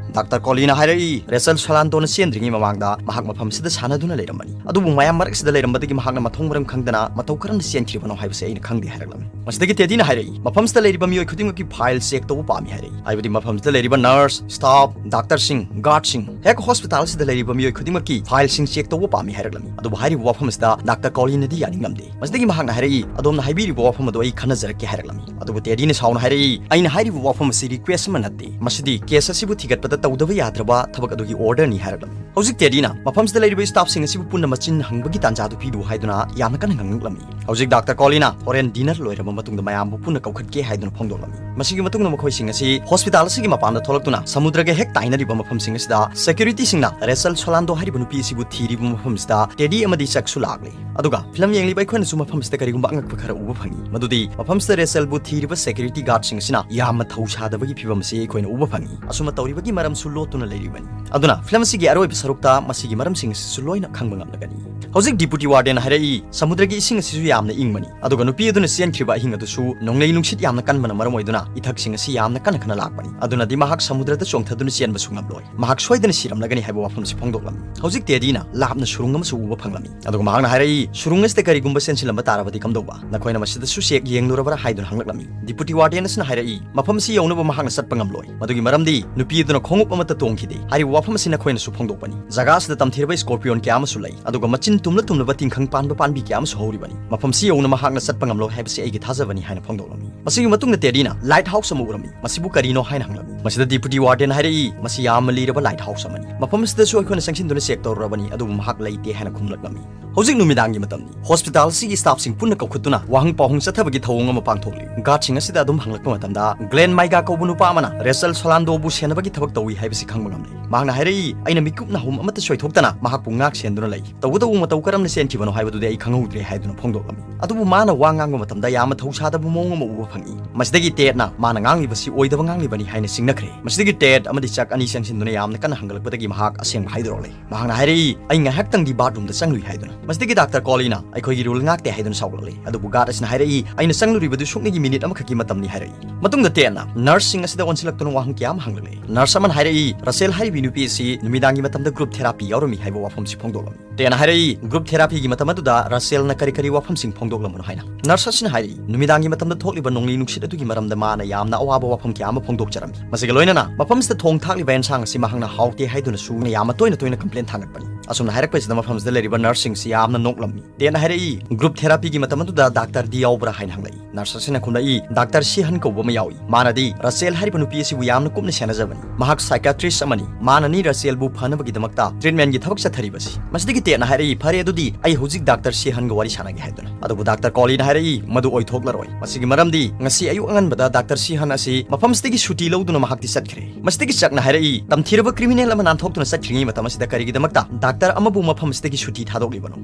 ꯗꯥꯛꯇꯔ ꯀꯣꯂꯤꯅ ꯍꯥꯏꯔꯛꯏ, ꯔꯦꯆꯦꯜ ꯁꯣꯂꯥꯟꯗꯣꯅ ꯆꯦꯟꯗ꯭ꯔꯤꯉꯩ ꯃꯃꯥꯡꯗ ꯃꯍꯥꯛ ꯃꯐꯝꯁꯤꯗ ꯁꯥꯟꯅꯗꯨꯅ ꯂꯩꯔꯝꯕꯅꯤ꯫ ꯑꯗꯨꯕꯨ ꯃꯌꯥꯝ ꯃꯔꯛꯁꯤꯗ ꯂꯩꯔꯝꯕꯗꯒꯤ ꯃꯍꯥꯛꯅ ꯃꯊꯣꯡ ꯃꯔꯝ ꯈꯪꯗꯅ ꯃꯇꯧ ꯀꯔꯝꯅ ꯆꯦꯟꯈ꯭ꯔꯤꯕꯅꯣ ꯍꯥꯏꯕꯁꯤ ꯑꯩꯅ ꯈꯪꯗꯦ ꯍꯥꯏꯔꯛꯂꯝꯃꯤ꯫ ꯃꯁꯤꯗꯒꯤ ꯇꯦꯗꯤꯅ ꯍꯥꯏꯔꯛꯏ, ꯃꯐꯝꯁꯤꯗ ꯂꯩꯔꯤꯕ ꯃꯤꯑꯣꯏ ꯈꯨꯗꯤꯡꯃꯛꯀꯤ ꯐꯥꯏꯜ ꯆꯦꯛ ꯇꯧꯕ ꯄꯥꯝꯃꯤ ꯍꯥꯏꯔꯛꯏ꯫ ꯍꯥꯏꯕꯗꯤ ꯃꯐꯝꯁꯤꯗ ꯂꯩꯔꯤꯕ ꯅꯔꯁ, ꯁ꯭ꯇꯥꯐ, ꯗꯥꯛꯇꯔꯁꯤꯡ, ꯒꯥꯔꯗꯁꯤꯡ, ꯍꯦꯛ ꯍꯣꯁꯄꯤꯇꯥꯜ ꯑꯁꯤꯗ ꯂꯩꯔꯤꯕ ꯃꯤꯑꯣꯏ ꯈꯨꯗꯤꯡꯃꯛꯀꯤ ꯐꯥꯏꯜꯁꯤꯡ ꯆꯦꯛ ꯇꯧꯕ ꯄꯥꯝꯃꯤ ꯍꯥꯏꯔꯛꯂꯝꯃꯤ꯫ ꯑꯗꯨꯕꯨ ꯍꯥꯏꯔꯤꯕ ꯋꯥꯐꯝ ꯑꯁꯤꯗ ꯗꯥꯛꯇꯔ ꯀꯣꯂꯤꯟꯅꯗꯤ ꯌꯥꯅꯤꯡꯂꯝꯗꯦ꯫ ꯃꯁꯤꯗꯒꯤ ꯃꯍꯥꯛꯅ ꯍꯥꯏꯔꯛꯏ, "ꯑꯗꯣꯝꯅ ꯍꯥꯏꯕꯤꯔꯤꯕ ꯋꯥꯐꯝ ꯑꯗꯨ ꯑꯩ ꯈꯟꯅꯖꯔꯛꯀꯦ" ꯍꯥꯏꯔꯛꯂꯝꯃꯤ꯫ ꯑꯗꯨꯕꯨ ꯇꯦꯗꯤꯅ ꯁꯥꯎꯅ ꯍꯥꯏꯔꯛꯏ, "ꯑꯩꯅ ꯍꯥꯏꯔꯤꯕ ꯋꯥꯐꯝ ꯑꯁꯤ ꯔꯤꯀ꯭ꯋꯦꯁ ꯑꯃ ꯅꯠꯇꯦ, ꯃꯁꯤꯗꯤ ꯀꯦꯁ ꯑꯁꯤꯕꯨ ꯊꯤꯒꯠꯄꯗ ꯇꯧꯗꯕ ꯌꯥꯗ꯭ꯔꯕ ꯊꯕꯛ ꯑꯗꯨꯒꯤ ꯑꯣꯔꯗꯔꯅꯤ" ꯍꯥꯏꯔꯛꯂꯝꯃꯤ꯫ ꯍꯧꯖꯤꯛ ꯇꯦꯗꯤꯅ ꯃꯐꯝꯁꯤꯗ ꯂꯩꯔꯤꯕ ꯁ꯭ꯇꯥꯐꯁꯤꯡ ꯑꯁꯤꯕꯨ ꯄꯨꯟꯅ ꯃꯆꯤꯟ ꯍꯪꯕꯒꯤ ꯇꯥꯟꯖꯥꯗꯨ ꯄꯤꯕꯤꯌꯨ ꯍꯥꯏꯗꯨꯅ ꯌꯥꯝꯅ ꯀꯟꯅ ꯉꯥꯡꯂꯛꯂꯝꯃꯤ꯫ ꯍꯧꯖꯤꯛ ꯗꯥꯛꯇꯔ ꯀꯣꯂꯤꯅ ꯍꯣꯔꯦꯟ ꯗꯤꯅꯔ ꯂꯣꯏꯔꯕ ꯃꯇꯨꯡꯗ ꯃꯌꯥꯝꯕꯨ ꯄꯨꯟꯅ ꯀꯧꯈꯠꯀꯦ ꯍꯥꯏꯗꯨꯅ ꯐꯣꯡꯗꯣꯛꯂꯝꯃꯤ꯫ ꯃꯁꯤꯒꯤ ꯃꯇꯨꯡꯗ ꯃꯈꯣꯏꯁꯤꯡ ꯑꯁꯤ ꯍꯣꯁꯄꯤꯇꯥꯜ ꯑꯁꯤꯒꯤ ꯃꯄꯥꯟꯗ ꯊꯣꯛꯂꯛꯇꯨꯅ ꯁꯃꯨꯗ꯭ꯔꯒ ꯍꯦꯛ ꯇꯥꯏꯅꯔꯤꯕ ꯃꯐꯝꯁꯤꯡ ꯑꯁꯤꯗ ꯁꯦꯀ꯭ꯌꯨꯔꯤꯇꯤꯁꯤꯡꯅ ꯔꯦꯆꯦꯜ ꯁꯣꯂꯥꯟꯗꯣ ꯍꯥꯏꯔꯤꯕ ꯅꯨꯄꯤ ꯑꯁꯤꯕꯨ ꯊꯤꯔꯤꯕ ꯃꯐꯝꯁꯤꯗ ꯇꯦꯗꯤ ꯑꯃꯗꯤ ꯆꯛꯁꯨ ꯂꯥꯛꯂꯤ꯫ ꯑꯗꯨꯒ ꯐꯤꯂꯝ ꯌꯦꯡꯂꯤꯕ ꯑꯩꯈꯣꯏꯅꯁꯨ ꯃꯐꯝꯁꯤꯗ ꯀꯔꯤꯒꯨꯝꯕ ꯑꯉꯛꯄ ꯈꯔ ꯎꯕ ꯐꯪꯏ, ꯃꯗꯨꯗꯤ ꯃꯐꯝꯁꯤꯗ ꯔꯦꯆꯦꯜꯕꯨ ꯊꯤꯔꯤꯕ ꯁꯦꯀ꯭ꯌꯨꯔꯤꯇꯤ ꯒꯥꯔꯗꯁꯤꯡ ꯑꯁꯤꯅ ꯌꯥꯝꯅ ꯊꯧꯁꯥꯗꯕꯒꯤ ꯐꯤꯚꯝ ꯑꯁꯤ ꯑꯩꯈꯣꯏꯅ ꯎꯕ ꯐꯪꯏ꯫ ꯑꯁꯨꯝꯅ ꯇꯧꯔꯤꯕꯒꯤ ꯃꯔꯝꯁꯨ ꯂꯣꯠꯇꯨꯅ ꯂꯩꯔꯤꯕꯅꯤ꯫ ꯑꯗꯨꯅ ꯐꯤꯂꯝ ꯑꯁꯤꯒꯤ ꯑꯔꯣꯏꯕ ꯁꯔꯨꯛꯇ ꯃꯁꯤꯒꯤ ꯃꯔꯝꯁꯤꯡ ꯑꯁꯤꯁꯨ ꯂꯣꯏꯅ ꯈꯪꯕ ꯉꯝꯂꯒꯅꯤ꯫ ꯍꯧꯖꯤꯛ deputy warden ꯍꯥꯏꯔꯛꯏ, ꯁꯃꯨꯗ꯭ꯔꯒꯤ ꯏꯁꯤꯡ ꯑꯁꯤꯁꯨ ꯌꯥꯝꯅ ꯏꯪꯕꯅꯤ, ꯑꯗꯨꯒ ꯅꯨꯄꯤ ꯑꯗꯨꯅ ꯆꯦꯟꯈ꯭ꯔꯤꯕ ꯑꯍꯤꯡ ꯑꯗꯨꯁꯨ ꯅꯣꯡꯂꯩ ꯅꯨꯡꯁꯤꯠ ꯌꯥꯝꯅ ꯀꯟꯕꯅ ꯃꯔꯝ ꯑꯣꯏꯗꯨꯅ ꯏꯊꯛꯁꯤꯡ ꯑꯁꯤ ꯌꯥꯝꯅ ꯀꯟꯅ ꯀꯟꯅ ꯂꯥꯛꯄꯅꯤ, ꯑꯗꯨꯅꯗꯤ ꯃꯍꯥꯛ ꯁꯃꯨꯗ꯭ꯔꯗ ꯆꯣꯡꯊꯗꯨꯅ ꯆꯦꯟꯕꯁꯨ ꯉꯝꯂꯣꯏ꯫ ꯃꯍꯥꯛ ꯁꯣꯏꯗꯅ ꯁꯤꯔꯝꯂꯒꯅꯤ ꯍꯥꯏꯕ ꯋꯥꯐꯝꯁꯤ ꯐꯣꯡꯗꯣꯛꯂꯝꯃꯤ꯫ ꯍꯧꯖꯤꯛ ꯇꯦꯗꯤꯅ ꯂꯥꯞꯅ ꯁꯨꯔꯨꯡ ꯑꯃꯁꯨ ꯎꯕ ꯐꯪꯂꯝꯃꯤ, ꯑꯗꯨꯒ ꯃꯍꯥꯛꯅ ꯍꯥꯏꯔꯛꯏ, ꯁꯨꯔꯨꯡ ꯑꯁꯤꯗ ꯀꯔꯤꯒꯨꯝꯕ ꯆꯦꯟꯁꯤꯜꯂꯝꯕ ꯇꯥꯔꯕꯗꯤ ꯀꯝꯗꯧꯕ? ꯅꯈꯣꯏꯅ ꯃꯁꯤꯗꯁꯨ ꯆꯦꯛ ꯌꯦꯡꯂꯨꯔꯕ꯭ꯔꯥ ꯍꯥꯏꯗꯨꯅ ꯍꯪꯂꯛꯂꯝꯃꯤ꯫ Deputy warden ꯑꯁꯤꯅ ꯍꯥꯏꯔꯛꯏ, ꯃꯐꯝꯁꯤ ꯌꯧꯅꯕ ꯃꯍꯥꯛꯅ ꯆꯠꯄ ꯉꯝꯂꯣꯏ, ꯃꯗꯨꯒꯤ ꯃꯔꯝꯗꯤ ꯅꯨꯄꯤ ꯑꯗꯨꯅ ꯈꯣꯡꯎꯞ ꯑꯃꯠꯇ ꯇꯣꯡꯈꯤꯗꯦ꯫ ꯍꯥꯏꯔꯤꯕ ꯋꯥꯐꯝ ꯑꯁꯤ ꯅꯈꯣꯏꯅꯁꯨ ꯐꯣꯡꯗꯣꯛꯄꯅꯤ꯫ ꯖꯒꯥ ꯑꯁꯤꯗ ꯇꯝꯊꯤꯔꯕ scorpion ꯀꯌꯥ ꯑꯃꯁꯨ ꯂꯩ, ꯑꯗꯨꯒ ꯃꯆꯤꯟ ꯇꯨꯝꯂ ꯇꯨꯝꯂꯕ ꯇꯤꯡꯈꯪ ꯄꯥꯟꯕ ꯄꯥꯝꯕꯤ ꯀꯌꯥ ꯑꯃꯁꯨ ꯍꯧꯔꯤꯕꯅꯤ꯫ ꯃꯐꯝꯁꯤ ꯌꯧꯅ ꯃꯍꯥꯛꯅ ꯆꯠꯄ ꯉꯝꯂꯣꯏ ꯍꯥꯏꯕꯁꯤ ꯑꯩꯒꯤ ꯊꯥꯖꯕꯅꯤ ꯍꯥꯏꯅ ꯐꯣꯡꯗꯣꯛꯂꯝꯃꯤ꯫ ꯃꯁꯤꯒꯤ ꯃꯇꯨꯡꯗ ꯇꯦꯗꯤꯅ lighthouse ꯑꯃ ꯎꯔꯝꯃꯤ꯫ ꯃꯁꯤꯕꯨ ꯀꯔꯤꯅꯣ ꯍꯥꯏꯅ ꯍꯪꯂꯝꯃꯤ꯫ ꯃꯁꯤꯗ deputy warden ꯍꯥꯏꯔꯛꯏ, ꯃꯁꯤ ꯌꯥꯝꯅ ꯂꯤꯔꯕ lighthouse ꯑꯃꯅꯤ꯫ ꯃꯐꯝ ꯑꯁꯤꯗꯁꯨ ꯑꯩꯈꯣꯏꯅ ꯆꯪꯁꯤꯟꯗꯨꯅ ꯆꯦꯛ ꯇꯧꯔꯨꯔꯕꯅꯤ, ꯑꯗꯨꯕꯨ ꯃꯍꯥꯛ ꯂꯩꯇꯦ ꯍꯥꯏꯅ ꯈꯨꯝꯂꯛꯂꯝꯃꯤ꯫ ꯍꯧꯖꯤꯛ ꯅꯨꯃꯤꯗꯥꯡꯒꯤ ꯃꯇꯝꯅꯤ꯫ Hospital ꯑꯁꯤꯒꯤ staffꯁꯤꯡ ꯄꯨꯟꯅ ꯀꯧꯈꯠꯇꯨꯅ ꯋꯥꯍꯪ ꯄꯥꯎꯍꯪ ꯆꯠꯊꯕꯒꯤ ꯊꯧꯑꯣꯡ ꯑꯃ ꯄꯥꯡꯊꯣꯛꯂꯤ꯫ Guardꯁꯤꯡ ꯑꯁꯤꯗ ꯑꯗꯨꯝ ꯍꯪꯂꯛꯄ ꯃꯇꯝꯗ, Glenn Maiga ꯀꯧꯕ ꯅꯨꯄꯥ ꯑꯃꯅ Rachel Solanoꯕꯨ ꯁꯦꯟꯅꯕꯒꯤ ꯊꯕꯛ ꯇꯧꯏ ꯍꯥꯏꯕꯁꯤ ꯈꯪꯕ ꯉꯝꯂꯦ꯫ ꯃꯍꯥꯛꯅ ꯍꯥꯏꯔꯛꯏ, ꯑꯩꯅ ꯃꯤꯀꯨꯞ ꯅꯥꯍꯨꯝ ꯑꯃꯠꯇ ꯁꯣꯏꯊꯣꯛꯇꯅ ꯃꯍꯥꯛꯄꯨ ꯉꯥꯛ ꯁꯦꯟꯗꯨꯅ ꯂꯩ꯫ ꯇꯧꯕꯇꯕꯨ ꯃꯇꯧ ꯀꯔꯝꯅ ꯆꯦꯟꯈꯤꯕꯅꯣ ꯍꯥꯏꯕꯗꯨꯗꯤ ꯑꯩ ꯈꯪꯍꯧꯗ꯭ꯔꯦ ꯍꯥꯏꯗꯨꯅ ꯐꯣꯡꯗꯣꯛꯂꯝꯃꯤ꯫ ꯑꯗꯨꯕꯨ ꯃꯥꯅ ꯋꯥ ꯉꯥꯡꯕ ꯃꯇꯝꯗ ꯌꯥꯝꯅ ꯊꯧꯁꯥꯗꯕ ꯃꯑꯣꯡ ꯑꯃ ꯎꯕ ꯐꯪꯏ꯫ ꯃꯁꯤꯗꯒꯤ Tedꯅ ꯃꯥꯅ ꯉꯥꯡꯂꯤꯕꯁꯤ ꯑꯣꯏꯗꯕ ꯉꯥꯡꯂꯤꯕꯅꯤ ꯍꯥꯏꯅ ꯆꯤꯡꯅꯈ꯭ꯔꯦ꯫ ꯃꯁꯤꯗꯒꯤ Ted ꯑꯃꯗꯤ Chuck ꯑꯅꯤ ꯆꯪꯁꯤꯟꯗꯨꯅ ꯌꯥꯝꯅ ꯀꯟꯅ ꯍꯪꯒꯠꯂꯛꯄꯗꯒꯤ ꯃꯍꯥꯛ ꯑꯁꯦꯡꯕ ꯍꯥꯏꯗꯣꯔꯛꯂꯦ꯫ ꯃꯍꯥꯛꯅ ꯍꯥꯏꯔꯛꯏ, ꯑꯩ ꯉꯥꯏꯍꯥꯛꯇꯪꯗꯤ bathroomꯗ ꯆꯪꯂꯨꯏ ꯍꯥꯏꯗꯨꯅ꯫ ꯃꯁꯤꯗꯒꯤ Doctor Cawleyꯅ ꯑꯩꯈꯣꯏꯒꯤ rule ꯉꯥꯛꯇꯦ ꯍꯥꯏꯗꯨꯅ ꯁꯥꯎꯒꯠꯂꯛꯂꯦ꯫ ꯑꯗꯨꯕꯨ guard ꯑꯁꯤꯅ ꯍꯥꯏꯔꯛꯏ, ꯑꯩꯅ ꯆꯪꯂꯨꯔꯤꯕꯗꯨ ꯁꯨꯞꯅꯒꯤ minute ꯑꯃꯈꯛꯀꯤ ꯃꯇꯝꯅꯤ ꯍꯥꯏꯔꯛꯏ꯫ ꯃꯇꯨꯡꯗ Tedꯅ nurseꯁꯤꯡ ꯑꯁꯤꯗ ꯑꯣꯟꯁꯤꯜꯂꯛꯇꯨꯅ ꯋꯥꯍꯪ ꯀꯌꯥ ꯑꯃ ꯍꯪꯂꯛꯂꯦ꯫ Nurse ꯑꯃꯅ ꯍꯥꯏꯔꯛꯏ, Rachel ꯍꯥꯏꯔꯤꯕꯤ ꯅꯨꯄꯤ ꯑꯁꯤ ꯅꯨꯃꯤꯗꯥꯡꯒꯤ ꯃꯇꯝꯗ group therapy ꯌꯥꯎꯔꯝꯃꯤ ꯍꯥꯏꯕ ꯋꯥꯐꯝꯁꯤ ꯐꯣꯡꯗꯣꯛꯂꯝꯃꯤ꯫ Tedꯅ ꯍꯥꯏꯔꯛꯏ, group therapyꯒꯤ ꯃꯇꯝ ꯑꯗꯨꯗ Rachelꯅ ꯀꯔꯤ ꯀꯔꯤ ꯋꯥꯐꯝꯁꯤꯡ ꯐꯣꯡꯗꯣꯛꯂꯝꯕꯅꯣ ꯍꯥꯏꯅ꯫ Nurse ꯑꯁꯤꯅ ꯍꯥꯏꯔꯛꯏ, ꯅꯨꯃꯤꯗꯥꯡꯒꯤ ꯃꯇꯝꯗ ꯊꯣꯛꯂꯤꯕ ꯅꯣꯡꯂꯩ ꯅꯨꯡꯁꯤꯠ ꯑꯗꯨꯒꯤ ꯃꯔꯝꯗ ꯃꯥꯅ ꯌꯥꯝꯅ ꯑꯋꯥꯕ ꯋꯥꯐꯝ ꯀꯌꯥ ꯑꯃ ꯐꯣꯡꯗꯣꯛꯆꯔꯝꯃꯤ꯫ ꯃꯁꯤꯒ ꯂꯣꯏꯅꯅ ꯃꯐꯝꯁꯤꯗ ꯊꯣꯡ ꯊꯥꯛꯂꯤꯕ ꯑꯦꯟꯁꯥꯡ ꯑꯁꯤ ꯃꯍꯥꯛꯅ ꯍꯥꯎꯇꯦ ꯍꯥꯏꯗꯨꯅꯁꯨ ꯌꯥꯝꯅ ꯇꯣꯏꯅ ꯇꯣꯏꯅ complain ꯊꯥꯡꯒꯠꯄꯅꯤ꯫ ꯑꯁꯨꯝꯅ ꯍꯥꯏꯔꯛꯄꯁꯤꯗ ꯃꯐꯝꯁꯤꯗ ꯂꯩꯔꯤꯕ nurseꯁꯤꯡꯁꯤ ꯌꯥꯝꯅ ꯅꯣꯛꯂꯝꯃꯤ꯫ Tedꯅ ꯍꯥꯏꯔꯛꯏ, group therapyꯒꯤ ꯃꯇꯝ ꯑꯗꯨꯗ Doctorꯗꯤ ꯌꯥꯎꯕ꯭ꯔꯥ ꯍꯥꯏꯅ ꯍꯪꯂꯛꯏ꯫ Nurse ꯑꯁꯤꯅ ꯈꯨꯝꯂꯛꯏ, Doctor Sheehan ꯀꯧꯕ ꯑꯃ ꯌꯥꯎꯏ꯫ ꯃꯥꯅꯗꯤ Rachel ꯍꯥꯏꯔꯤꯕ ꯅꯨꯄꯤ ꯑꯁꯤꯕꯨ ꯌꯥꯝꯅ ꯀꯨꯞꯅ ꯁꯦꯟꯅꯖꯕꯅꯤ꯫ ꯃꯍꯥꯛ psychiatrist ꯑꯃꯅꯤ꯫ ꯃꯥꯅꯅꯤ Rachelꯕꯨ ꯐꯅꯕꯒꯤꯗꯃꯛꯇ treatmentꯒꯤ ꯊꯕꯛ ꯆꯠꯊꯔꯤꯕꯁꯤ꯫ ꯃꯁꯤꯗꯒꯤ Tedꯅ ꯍꯥꯏꯔꯛꯏ, ꯐꯔꯦ, ꯑꯗꯨꯗꯤ ꯑꯩ ꯍꯧꯖꯤꯛ Doctor Sheehanꯒ ꯋꯥꯔꯤ ꯁꯥꯟꯅꯒꯦ ꯍꯥꯏꯗꯨꯅ꯫ ꯑꯗꯨꯕꯨ Doctor Cawleyꯅ ꯍꯥꯏꯔꯛꯏ, ꯃꯗꯨ ꯑꯣꯏꯊꯣꯛꯂꯔꯣꯏ꯫ ꯃꯁꯤꯒꯤ ꯃꯔꯝꯗꯤ ꯉꯁꯤ ꯑꯌꯨꯛ ꯑꯉꯟꯕꯗ Doctor Sheehan ꯑꯁꯤ ꯃꯐꯝꯁꯤꯗꯒꯤ ꯁꯨꯇꯤ ꯂꯧꯗꯨꯅ ꯃꯍꯥꯛꯇꯤ ꯆꯠꯈ꯭ꯔꯦ꯫ ꯃꯁꯤꯗꯒꯤ Chuckꯅ ꯍꯥꯏꯔꯛꯏ, ꯇꯝꯊꯤꯔꯕ criminal ꯑꯃ ꯅꯥꯟꯊꯣꯛꯇꯨꯅ ꯆꯠꯈ꯭ꯔꯤꯉꯩ ꯃꯇꯝ ꯑꯁꯤꯗ ꯀꯔꯤꯒꯤꯗꯃꯛꯇ Doctor ꯗꯥꯛꯇꯔ ꯑꯃꯕꯨ ꯃꯐꯝ ꯑꯁꯤꯗꯒꯤ ꯁꯨꯇꯤ ꯊꯥꯗꯣꯛꯂꯤꯕꯅꯣ?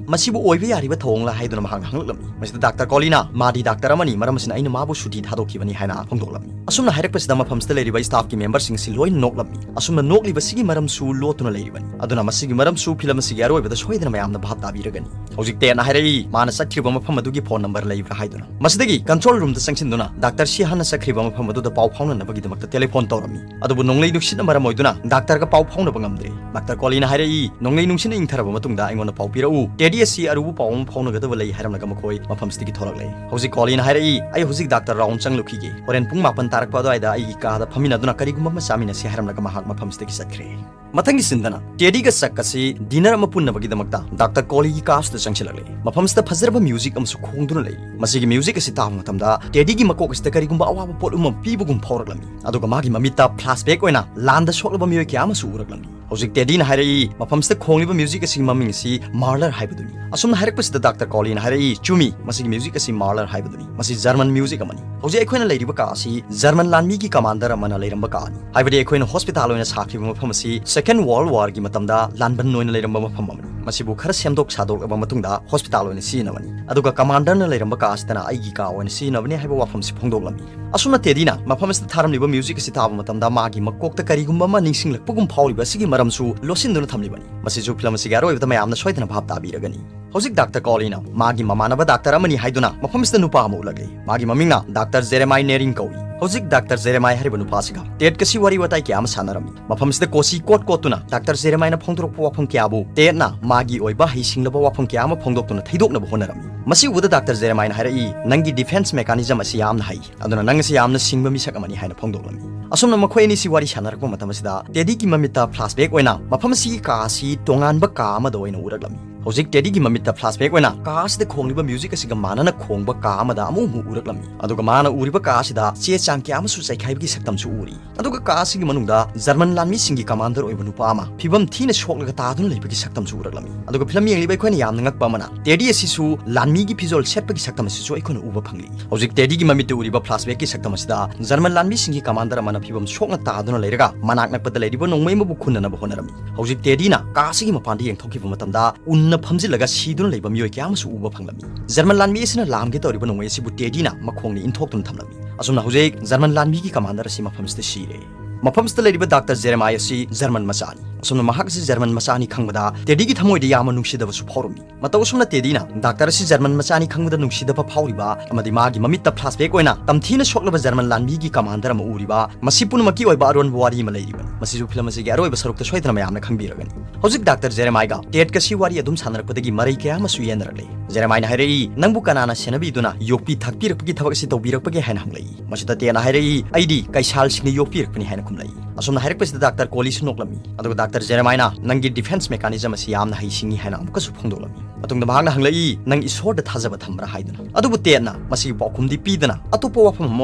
ꯃꯁꯤꯕꯨ ꯑꯣꯏꯕ ꯌꯥꯔꯤꯕ ꯊꯧꯑꯣꯡꯂ ꯍꯥꯏꯗꯨꯅ ꯃꯍꯥꯛꯅ ꯍꯪꯂꯛꯂꯝꯃꯤ꯫ ꯃꯁꯤꯗ ꯗꯥꯛꯇꯔ ꯀꯣꯂꯤꯅ, "ꯃꯥꯗꯤ ꯗꯥꯛꯇꯔ ꯑꯃꯅꯤ, ꯃꯔꯝ ꯑꯁꯤꯅ ꯑꯩꯅ ꯃꯥꯕꯨ ꯁꯨꯇꯤ ꯊꯥꯗꯣꯛꯈꯤꯕꯅꯤ" ꯍꯥꯏꯅ ꯐꯣꯡꯗꯣꯛꯂꯝꯃꯤ꯫ ꯑꯁꯨꯝꯅ ꯍꯥꯏꯔꯛꯄꯁꯤꯗ ꯃꯐꯝꯁꯤꯗ ꯂꯩꯔꯤꯕ staffꯀꯤ memberꯁꯤꯡ ꯑꯁꯤ ꯂꯣꯏꯅ ꯅꯣꯛꯂꯝꯃꯤ꯫ ꯑꯁꯨꯝꯅ ꯅꯣꯛꯂꯤꯕꯁꯤꯒꯤ ꯃꯔꯝꯁꯨ ꯂꯣꯠꯇꯨꯅ ꯂꯩꯔꯤꯕꯅꯤ꯫ ꯑꯗꯨꯅ ꯃꯁꯤꯒꯤ ꯃꯔꯝꯁꯨ film ꯑꯁꯤꯒꯤ ꯑꯔꯣꯏꯕꯗ ꯁꯣꯏꯗꯅ ꯃꯌꯥꯝꯅ ꯚꯥꯞ ꯇꯥꯕꯤꯔꯒꯅꯤ꯫ ꯍꯧꯖꯤꯛ ꯇꯦꯗꯅ ꯍꯥꯏꯔꯛꯏ, ꯃꯥꯅ ꯆꯠꯈ꯭ꯔꯤꯕ ꯃꯐꯝ ꯑꯗꯨꯒꯤ phone number ꯂꯩꯕ꯭ꯔꯥ ꯍꯥꯏꯗꯨꯅ꯫ ꯃꯁꯤꯗꯒꯤ control roomꯗ ꯆꯪꯁꯤꯟꯗꯨꯅ ꯗꯥꯛꯇꯔ ꯁꯤꯍꯟꯅ ꯆꯠꯈ꯭ꯔꯤꯕ ꯃꯐꯝ ꯑꯗꯨꯗ ꯄꯥꯎ ꯐꯥꯎꯅꯅꯕꯒꯤꯗꯃꯛꯇ telephone ꯇꯧꯔꯝꯃꯤ꯫ ꯑꯗꯨꯕꯨ ꯅꯣꯡꯂꯩ ꯅꯨꯡꯁꯤꯠꯅ ꯃꯔꯝ ꯑꯣꯏꯗꯨꯅ ꯗꯥꯛꯇꯔꯒ ꯄꯥꯎ ꯐꯥꯎꯅꯕ ꯉꯝꯗ꯭ꯔꯦ꯫ ꯗꯥꯛꯇꯔ ꯀꯣꯂꯤꯅ ꯍꯥꯏꯔꯛꯏ, "ꯅꯣꯡꯂꯩ ꯅꯨꯡꯁꯤꯠꯅ ꯏꯪꯊꯔꯕ ꯃꯇꯨꯡꯗ ꯑꯩꯉꯣꯟꯗ ꯄꯥꯎ ꯄꯤꯔꯛꯎ, ꯇꯦꯗꯤ ꯑꯁꯤ ꯑꯔꯨꯕ ꯄꯥꯎ ꯑꯃ ꯐꯥꯎꯅꯒꯗꯕ ꯂꯩ" ꯍꯥꯏꯔꯝꯂꯒ ꯃꯈꯣꯏ ꯃꯐꯝꯁꯤꯗꯒꯤ ꯊꯣꯔꯛꯂꯦ꯫ ꯍꯧꯖꯤꯛ ꯀꯣꯂꯤꯅ ꯍꯥꯏꯔꯛꯏ, "ꯑꯩ ꯍꯧꯖꯤꯛ ꯗꯥꯛꯇꯔ round ꯆꯪꯂꯨꯈꯤꯒꯦ꯫ ꯍꯣꯔꯦꯟ ꯄꯨꯡ ꯃꯥꯄꯟ ꯇꯥꯔꯛꯄ ꯑꯗꯨꯋꯥꯏꯗ ꯑꯩꯒꯤ ꯀꯥꯗ ꯐꯝꯃꯤꯟꯅꯗꯨꯅ ꯀꯔꯤꯒꯨꯝꯕ ꯑꯃ ꯆꯥꯃꯤꯟꯅꯁꯤ" ꯍꯥꯏꯔꯝꯂꯒ ꯃꯍꯥꯛ ꯃꯐꯝꯁꯤꯗꯒꯤ ꯆꯠꯈ꯭ꯔꯦ꯫ ꯃꯊꯪꯒꯤ sceneꯗꯅ ꯇꯦꯗꯤꯒ ꯆꯛ ꯑꯁꯤ dinner ꯑꯃ ꯄꯨꯟꯅꯕꯒꯤꯗꯃꯛꯇ ꯗꯥꯛꯇꯔ ꯀꯣꯂꯤꯒꯤ ꯀꯥꯁꯤꯗ ꯆꯪꯁꯤꯜꯂꯛꯂꯦ꯫ ꯃꯐꯝꯁꯤꯗ ꯐꯖꯔꯕ music ꯑꯃꯁꯨ ꯈꯣꯡꯗꯨꯅ ꯂꯩꯔꯤ꯫ ꯃꯁꯤꯒꯤ music ꯑꯁꯤ ꯇꯥꯕ ꯃꯇꯝꯗ ꯇꯦꯗꯤꯒꯤ ꯃꯀꯣꯛ ꯑꯁꯤꯗ ꯀꯔꯤꯒꯨꯝꯕ ꯑꯋꯥꯕ ꯄꯣꯠꯂꯨꯝ ꯑꯃ ꯄꯤꯕꯒꯨꯝ ꯐꯥꯎꯔꯛꯂꯝꯃꯤ꯫ ꯑꯗꯨꯒ ꯃꯥꯒꯤ ꯃꯃꯤꯠꯇ flashback ꯑꯣꯏꯅ ꯂꯥꯟꯗ ꯁꯣꯛꯂꯕ ꯃꯤꯑꯣꯏ ꯀꯌꯥ ꯑꯃꯁꯨ ꯎꯔꯛꯂꯝꯃꯤ꯫ ꯍꯧꯖꯤꯛ ꯇꯦꯗꯤꯅ ꯍꯥꯏꯔꯛꯏ, ꯃꯐꯝꯁꯤꯗ ꯈꯣꯡꯂꯤꯕ music ꯑꯁꯤꯒꯤ ꯃꯃꯤꯡ ꯑꯁꯤ Mahler ꯍꯥꯏꯕꯗꯨꯅꯤ꯫ ꯑꯁꯨꯝꯅ ꯍꯥꯏꯔꯛꯄꯁꯤꯗ ꯗꯥꯛꯇꯔ ꯀꯣꯂꯤꯅ ꯍꯥꯏꯔꯛꯏ, "ꯆꯨꯝꯃꯤ, ꯃꯁꯤꯒꯤ music ꯑꯁꯤ Mahler ꯍꯥꯏꯕꯗꯨꯅꯤ꯫ ꯃꯁꯤ German music ꯑꯃꯅꯤ꯫ ꯍꯧꯖꯤꯛ ꯑꯩꯈꯣꯏꯅ ꯂꯩꯔꯤꯕ ꯀꯥ ꯑꯁꯤ German ꯂꯥꯟꯃꯤꯒꯤ commander ꯑꯃꯅ ꯂꯩꯔꯝꯕ ꯀꯥꯅꯤ꯫ ꯍꯥꯏꯕꯗꯤ ꯑꯩꯈꯣꯏꯅ hospital ꯑꯣꯏꯅ ꯁꯥꯈꯤꯕ ꯃꯐꯝ ꯑꯁꯤ Second World Warꯒꯤ ꯃꯇꯝꯗ ꯂꯥꯟꯕꯟ ꯑꯣꯏꯅ ꯂꯩꯔꯝꯕ ꯃꯐꯝ ꯑꯃꯅꯤ꯫ ꯃꯁꯤꯕꯨ ꯈꯔ ꯁꯦꯝꯗꯣꯛ ꯁꯥꯗꯣꯛꯂꯕ ꯃꯇꯨꯡꯗ hospital ꯑꯣꯏꯅ ꯁꯤꯖꯤꯟꯅꯕꯅꯤ꯫ ꯑꯗꯨꯒ commanderꯅ ꯂꯩꯔꯝꯕ ꯀꯥ ꯑꯁꯤꯗꯅ ꯑꯩꯒꯤ ꯀꯥ ꯑꯣꯏꯅ ꯁꯤꯖꯤꯟꯅꯕꯅꯤ" ꯍꯥꯏꯕ ꯋꯥꯐꯝꯁꯤ ꯐꯣꯡꯗꯣꯛꯂꯝꯃꯤ꯫ ꯑꯁꯨꯝꯅ ꯇꯦꯗꯤꯅ ꯃꯐꯝ ꯑꯁꯤꯗ ꯊꯥꯔꯝꯂꯤꯕ music ꯑꯁꯤ ꯇꯥꯕ ꯃꯇꯝꯗ ꯃꯥꯒꯤ ꯃꯀꯣꯛꯇ ꯀꯔꯤꯒꯨꯝꯕ ꯑꯃ ꯅꯤꯡꯁꯤꯡꯂꯛꯄꯒꯨꯝ ꯐꯥꯎꯔꯤꯕ ꯑꯁꯤꯒꯤ ꯃꯔꯝꯁꯨ ꯂꯣꯠꯁꯤꯟꯗꯨꯅ ꯊꯝꯂꯤꯕꯅꯤ꯫ ꯃꯁꯤꯁꯨ film ꯑꯁꯤꯒꯤ ꯑꯔꯣꯏꯕꯗ ꯃꯌꯥꯝꯅ ꯁꯣꯏꯗꯅ ꯚꯥꯞ ꯇꯥꯕꯤꯔꯒꯅꯤ꯫ ꯍꯧꯖꯤꯛ ꯗꯥꯛꯇꯔ ꯀꯣꯂꯤꯅ ꯃꯥꯒꯤ ꯃꯃꯥꯟꯅꯕ ꯗꯥꯛꯇꯔ ꯑꯃꯅꯤ ꯍꯥꯏꯗꯨꯅ ꯃꯐꯝꯁꯤꯗ ꯅꯨꯄꯥ ꯑꯃ ꯎꯠꯂꯛꯂꯤ꯫ ꯃꯥꯒꯤ ꯃꯃꯤꯡꯅ ꯗꯥꯛꯇꯔ ꯖꯦꯔꯦꯃꯥꯏ ꯅꯦꯔꯤꯡ ꯀꯧꯏ꯫ ꯍꯧꯖꯤꯛ ꯗꯥꯛꯇꯔ ꯖꯦꯔꯦꯃꯥꯏ ꯍꯥꯏꯔꯤꯕ ꯅꯨꯄꯥꯁꯤꯒ ꯇꯦꯠꯀꯁꯤ ꯋꯥꯔꯤ ꯋꯥꯇꯥꯏ ꯀꯌꯥ ꯑꯃ ꯁꯥꯟꯅꯔꯝꯃꯤ꯫ ꯃꯐꯝꯁꯤꯗ ꯀꯣꯆꯤ ꯀꯣꯠ ꯀꯣꯠꯇꯨꯅ ꯗꯥꯛꯇꯔ ꯖꯦꯔꯦꯃꯥꯏꯅ ꯐꯣꯡꯗꯣꯔꯛꯄ ꯋꯥꯐꯝ ꯀꯌꯥꯕꯨ ꯇꯦꯠꯅ ꯃꯥꯒꯤ ꯑꯣꯏꯕ ꯍꯩꯁꯤꯡꯂꯕ ꯋꯥꯐꯝ ꯀꯌꯥ ꯑꯃ ꯐꯣꯡꯗꯣꯛꯇꯨꯅ ꯊꯩꯗꯣꯛꯅꯕ ꯍꯣꯠꯅꯔꯝꯃꯤ꯫ ꯃꯁꯤ ꯎꯕꯗ ꯗꯥꯛꯇꯔ ꯖꯦꯔꯦꯃꯥꯏꯅ ꯍꯥꯏꯔꯛꯏ, "ꯅꯪꯒꯤ defense mechanism ꯑꯁꯤ ꯌꯥꯝꯅ ꯍꯩ, ꯑꯗꯨꯅ ꯅꯪ ꯑꯁꯤ ꯌꯥꯝꯅ ꯁꯤꯡꯕ ꯃꯤꯁꯛ ꯑꯃꯅꯤ" ꯍꯥꯏꯅ ꯐꯣꯡꯗꯣꯛꯂꯝꯃꯤ꯫ ꯑꯁꯨꯝꯅ ꯃꯈꯣꯏ ꯑꯅꯤꯁꯤ ꯋꯥꯔꯤ ꯁꯥꯟꯅꯔꯛꯄ ꯃꯇꯝ ꯑꯁꯤꯗ ꯇꯦꯗꯤꯒꯤ ꯃꯃꯤꯠꯇ flashback ꯑꯣꯏꯅ ꯃꯐꯝ ꯑꯁꯤꯒꯤ ꯀꯥ ꯑꯁꯤ ꯇꯣꯉꯥꯟꯕ ꯀꯥ ꯑꯃꯗ ꯑꯣꯏꯅ ꯎꯔꯛꯂꯝꯃꯤ꯫ ꯍꯧꯖꯤꯛ ꯇꯦꯗꯤꯒꯤ ꯃꯃꯤꯠꯇ flashback ꯑꯣꯏꯅ ꯀꯥ ꯑꯁꯤꯗ ꯈꯣꯡꯂꯤꯕ music ꯑꯁꯤꯒ ꯃꯥꯟꯅꯅ ꯈꯣꯡꯕ ꯀꯥ ꯑꯃꯗ ꯑꯃꯨꯛ ꯑꯃꯨꯛ ꯎꯔꯛꯂꯝꯃꯤ꯫ ꯑꯗꯨꯒ ꯃꯥꯅ ꯎꯔꯤꯕ ꯀꯥ ꯑꯁꯤꯗ ꯆꯦ ꯆꯥꯡ ꯀꯌꯥ ꯑꯃꯁꯨ ꯆꯥꯏꯈꯥꯏꯕꯒꯤ ꯁꯛꯇꯝꯁꯨ ꯎꯔꯤ꯫ ꯑꯗꯨꯒ ꯀꯥ ꯑꯁꯤꯒꯤ ꯃꯅꯨꯡꯗ ꯖꯔꯃꯟ ꯂꯥꯟꯃꯤꯁꯤꯡꯒꯤ commander ꯑꯣꯏꯕ ꯅꯨꯄꯥ ꯑꯃ ꯐꯤꯕꯝ ꯊꯤꯅ ꯁꯣꯛꯂꯒ ꯇꯥꯗꯨꯅ ꯂꯩꯕꯒꯤ ꯁꯛꯇꯝꯁꯨ ꯎꯔꯛꯂꯝꯃꯤ꯫ ꯑꯗꯨꯒ film ꯌꯦꯡꯂꯤꯕ ꯑꯩꯈꯣꯏꯅ ꯌꯥꯝꯅ ꯉꯛꯄ ꯑꯃꯅ, ꯇꯦꯗꯤ ꯑꯁꯤꯁꯨ ꯂꯥꯟꯃꯤꯒꯤ ꯐꯤꯖꯣꯜ ꯁꯦꯠꯄꯒꯤ ꯁꯛꯇꯝ ꯑꯁꯤꯁꯨ ꯑꯩꯈꯣꯏꯅ ꯎꯕ ꯐꯪꯂꯤ꯫ ꯍꯧꯖꯤꯛ ꯇꯦꯗꯤꯒꯤ ꯃꯃꯤꯠꯇ ꯎꯔꯤꯕ flashbackꯀꯤ ꯁꯛꯇꯝ ꯑꯁꯤꯗ ꯖꯔꯃꯟ ꯂꯥꯟꯃꯤꯁꯤꯡꯒꯤ commander ꯑꯃꯅ ꯐꯤꯕꯝ ꯁꯣꯛꯅ ꯇꯥꯗꯨꯅ ꯂꯩꯔꯒ ꯃꯅꯥꯛ ꯅꯛꯄꯗ ꯂꯩꯔꯤꯕ ꯅꯣꯡꯃꯩ ꯑꯃꯕꯨ ꯈꯨꯟꯅꯅꯕ ꯍꯣꯠꯅꯔꯝꯃꯤ꯫ ꯍꯧꯖꯤꯛ ꯇꯦꯗꯤꯅ ꯀꯥ ꯑꯁꯤꯒꯤ ꯃꯄꯥꯟꯗ ꯌꯦꯡꯊꯣꯛꯈꯤꯕ ꯃꯇꯝꯗ ꯎꯟꯅ ꯐꯝꯖꯤꯜꯂꯒ ꯁꯤꯗꯨꯅ ꯂꯩꯕ ꯃꯤꯑꯣꯏ ꯀꯌꯥ ꯑꯃꯁꯨ ꯎꯕ ꯐꯪꯂꯝꯃꯤ꯫ ꯖꯔꯃꯟ ꯂꯥꯟꯃꯤ ꯑꯁꯤꯅ ꯂꯥꯝꯒꯦ ꯇꯧꯔꯤꯕ ꯅꯣꯡꯃꯩ ꯑꯁꯤꯕꯨ ꯇꯦꯗꯤꯅ ꯃꯈꯣꯡꯅ ꯏꯟꯊꯣꯛꯇꯨꯅ ꯊꯝꯂꯝꯃꯤ꯫ ꯑꯁꯨꯝꯅ ꯍꯧꯖꯤꯛ ꯖꯔꯃꯟ ꯂꯥꯟꯃꯤꯒꯤ commander ꯑꯁꯤ ꯃꯐꯝꯁꯤꯗ ꯁꯤꯔꯦ꯫ ꯃꯐꯝꯁꯤꯗ ꯂꯩꯔꯤꯕ ꯗꯥꯛꯇꯔ ꯖꯦꯔꯦꯃꯥꯏ ꯑꯁꯤ ꯖꯔꯃꯟ ꯃꯆꯥꯅꯤ꯫ ꯑꯁꯨꯝꯅ ꯃꯍꯥꯛ ꯑꯁꯤ ꯖꯔꯃꯟ ꯃꯆꯥꯅꯤ ꯈꯪꯕꯗ ꯇꯦꯗꯤꯒꯤ ꯊꯃꯣꯏꯗ ꯌꯥꯝꯅ ꯅꯨꯡꯁꯤꯗꯕꯁꯨ ꯐꯥꯎꯔꯝꯃꯤ꯫ ꯃꯇꯧ ꯑꯁꯨꯝꯅ ꯇꯦꯗꯤꯅ ꯗꯥꯛꯇꯔ ꯑꯁꯤ ꯖꯔꯃꯟ ꯃꯆꯥꯅꯤ ꯈꯪꯕꯗ ꯅꯨꯡꯁꯤꯗꯕ ꯐꯥꯎꯔꯤꯕ ꯑꯃꯗꯤ ꯃꯥꯒꯤ ꯃꯃꯤꯠꯇ flashback ꯑꯣꯏꯅ ꯇꯝꯊꯤꯅ ꯁꯣꯛꯂꯕ ꯖꯔꯃꯟ ꯂꯥꯟꯃꯤꯒꯤ commander ꯑꯃ ꯎꯔꯤꯕ, ꯃꯁꯤ ꯄꯨꯝꯅꯃꯛꯀꯤ ꯑꯣꯏꯕ ꯑꯔꯣꯟꯕ ꯋꯥꯔꯤ ꯑꯃ ꯂꯩꯔꯤꯕꯅꯤ꯫ ꯃꯁꯤꯁꯨ film ꯑꯁꯤꯒꯤ ꯑꯔꯣꯏꯕ ꯁꯔꯨꯛꯇ ꯁꯣꯏꯗꯅ ꯃꯌꯥꯝꯅ ꯈꯪꯕꯤꯔꯒꯅꯤ꯫ ꯍꯧꯖꯤꯛ ꯗꯥꯛꯇꯔ ꯖꯦꯔꯦꯃꯥꯏꯒ ꯇꯦꯗꯀꯁꯤ ꯋꯥꯔꯤ ꯑꯗꯨꯝ ꯁꯥꯟꯅꯔꯛꯄꯗꯒꯤ ꯃꯔꯩ ꯀꯌꯥ ꯑꯃꯁꯨ ꯌꯦꯟꯅꯔꯛꯂꯦ꯫ ꯖꯦꯔꯦꯃꯥꯏꯅ ꯍꯥꯏꯔꯛꯏ, "ꯅꯪꯕꯨ ꯀꯅꯥꯅ ꯁꯦꯟꯅꯕꯤꯗꯨꯅ ꯌꯣꯛꯄꯤ ꯊꯥꯛꯄꯤꯔꯛꯄꯒꯤ ꯊꯕꯛ ꯑꯁꯤ ꯇꯧꯕꯤꯔꯛꯄꯒꯦ?" ꯍꯥꯏꯅ ꯍꯪꯂꯛꯏ꯫ ꯃꯁꯤꯗ ꯇꯦꯗꯅ ꯍꯥꯏꯔꯛꯏ, "ꯑꯩꯗꯤ ꯀꯩꯁꯥꯜꯁꯤꯡꯅ ꯌꯣꯛꯄꯤꯔꯛꯄꯅꯤ" ꯍꯥꯏꯅ ꯈꯨꯝꯂꯛꯏ꯫ ꯑꯁꯨꯝꯅ ꯍꯥꯏꯔꯛꯄꯁꯤꯗ ꯗꯥꯛꯇꯔ ꯀꯣꯂꯤꯁꯨ ꯅꯣꯛꯂꯝꯃꯤ꯫ ꯑꯗꯨꯒ ꯗꯥꯛꯇꯔ ꯖꯦꯔꯦꯃꯥꯏꯅ, "ꯅꯪꯒꯤ defence mechanism ꯑꯁꯤ ꯌꯥꯝꯅ ꯍꯩꯁꯤꯡꯉꯤ" ꯍꯥꯏꯅ ꯑꯃꯨꯛꯀꯁꯨ ꯐꯣꯡꯗꯣꯛꯂꯝꯃꯤ꯫ ꯃꯇꯨꯡꯗ ꯃꯍꯥꯛꯅ ꯍꯪꯂꯛꯏ, "ꯅꯪ ꯏꯁꯣꯔꯗ ꯊꯥꯖꯕ ꯊꯝꯕ꯭ꯔꯥ?" ꯍꯥꯏꯗꯨꯅ꯫ ꯑꯗꯨꯕꯨ ꯇꯦꯗꯅ ꯃꯁꯤꯒꯤ ꯄꯥꯎꯈꯨꯝꯗꯤ ꯄꯤꯗꯅ ꯑꯇꯣꯞꯄ ꯋꯥꯐꯝ ꯑꯃ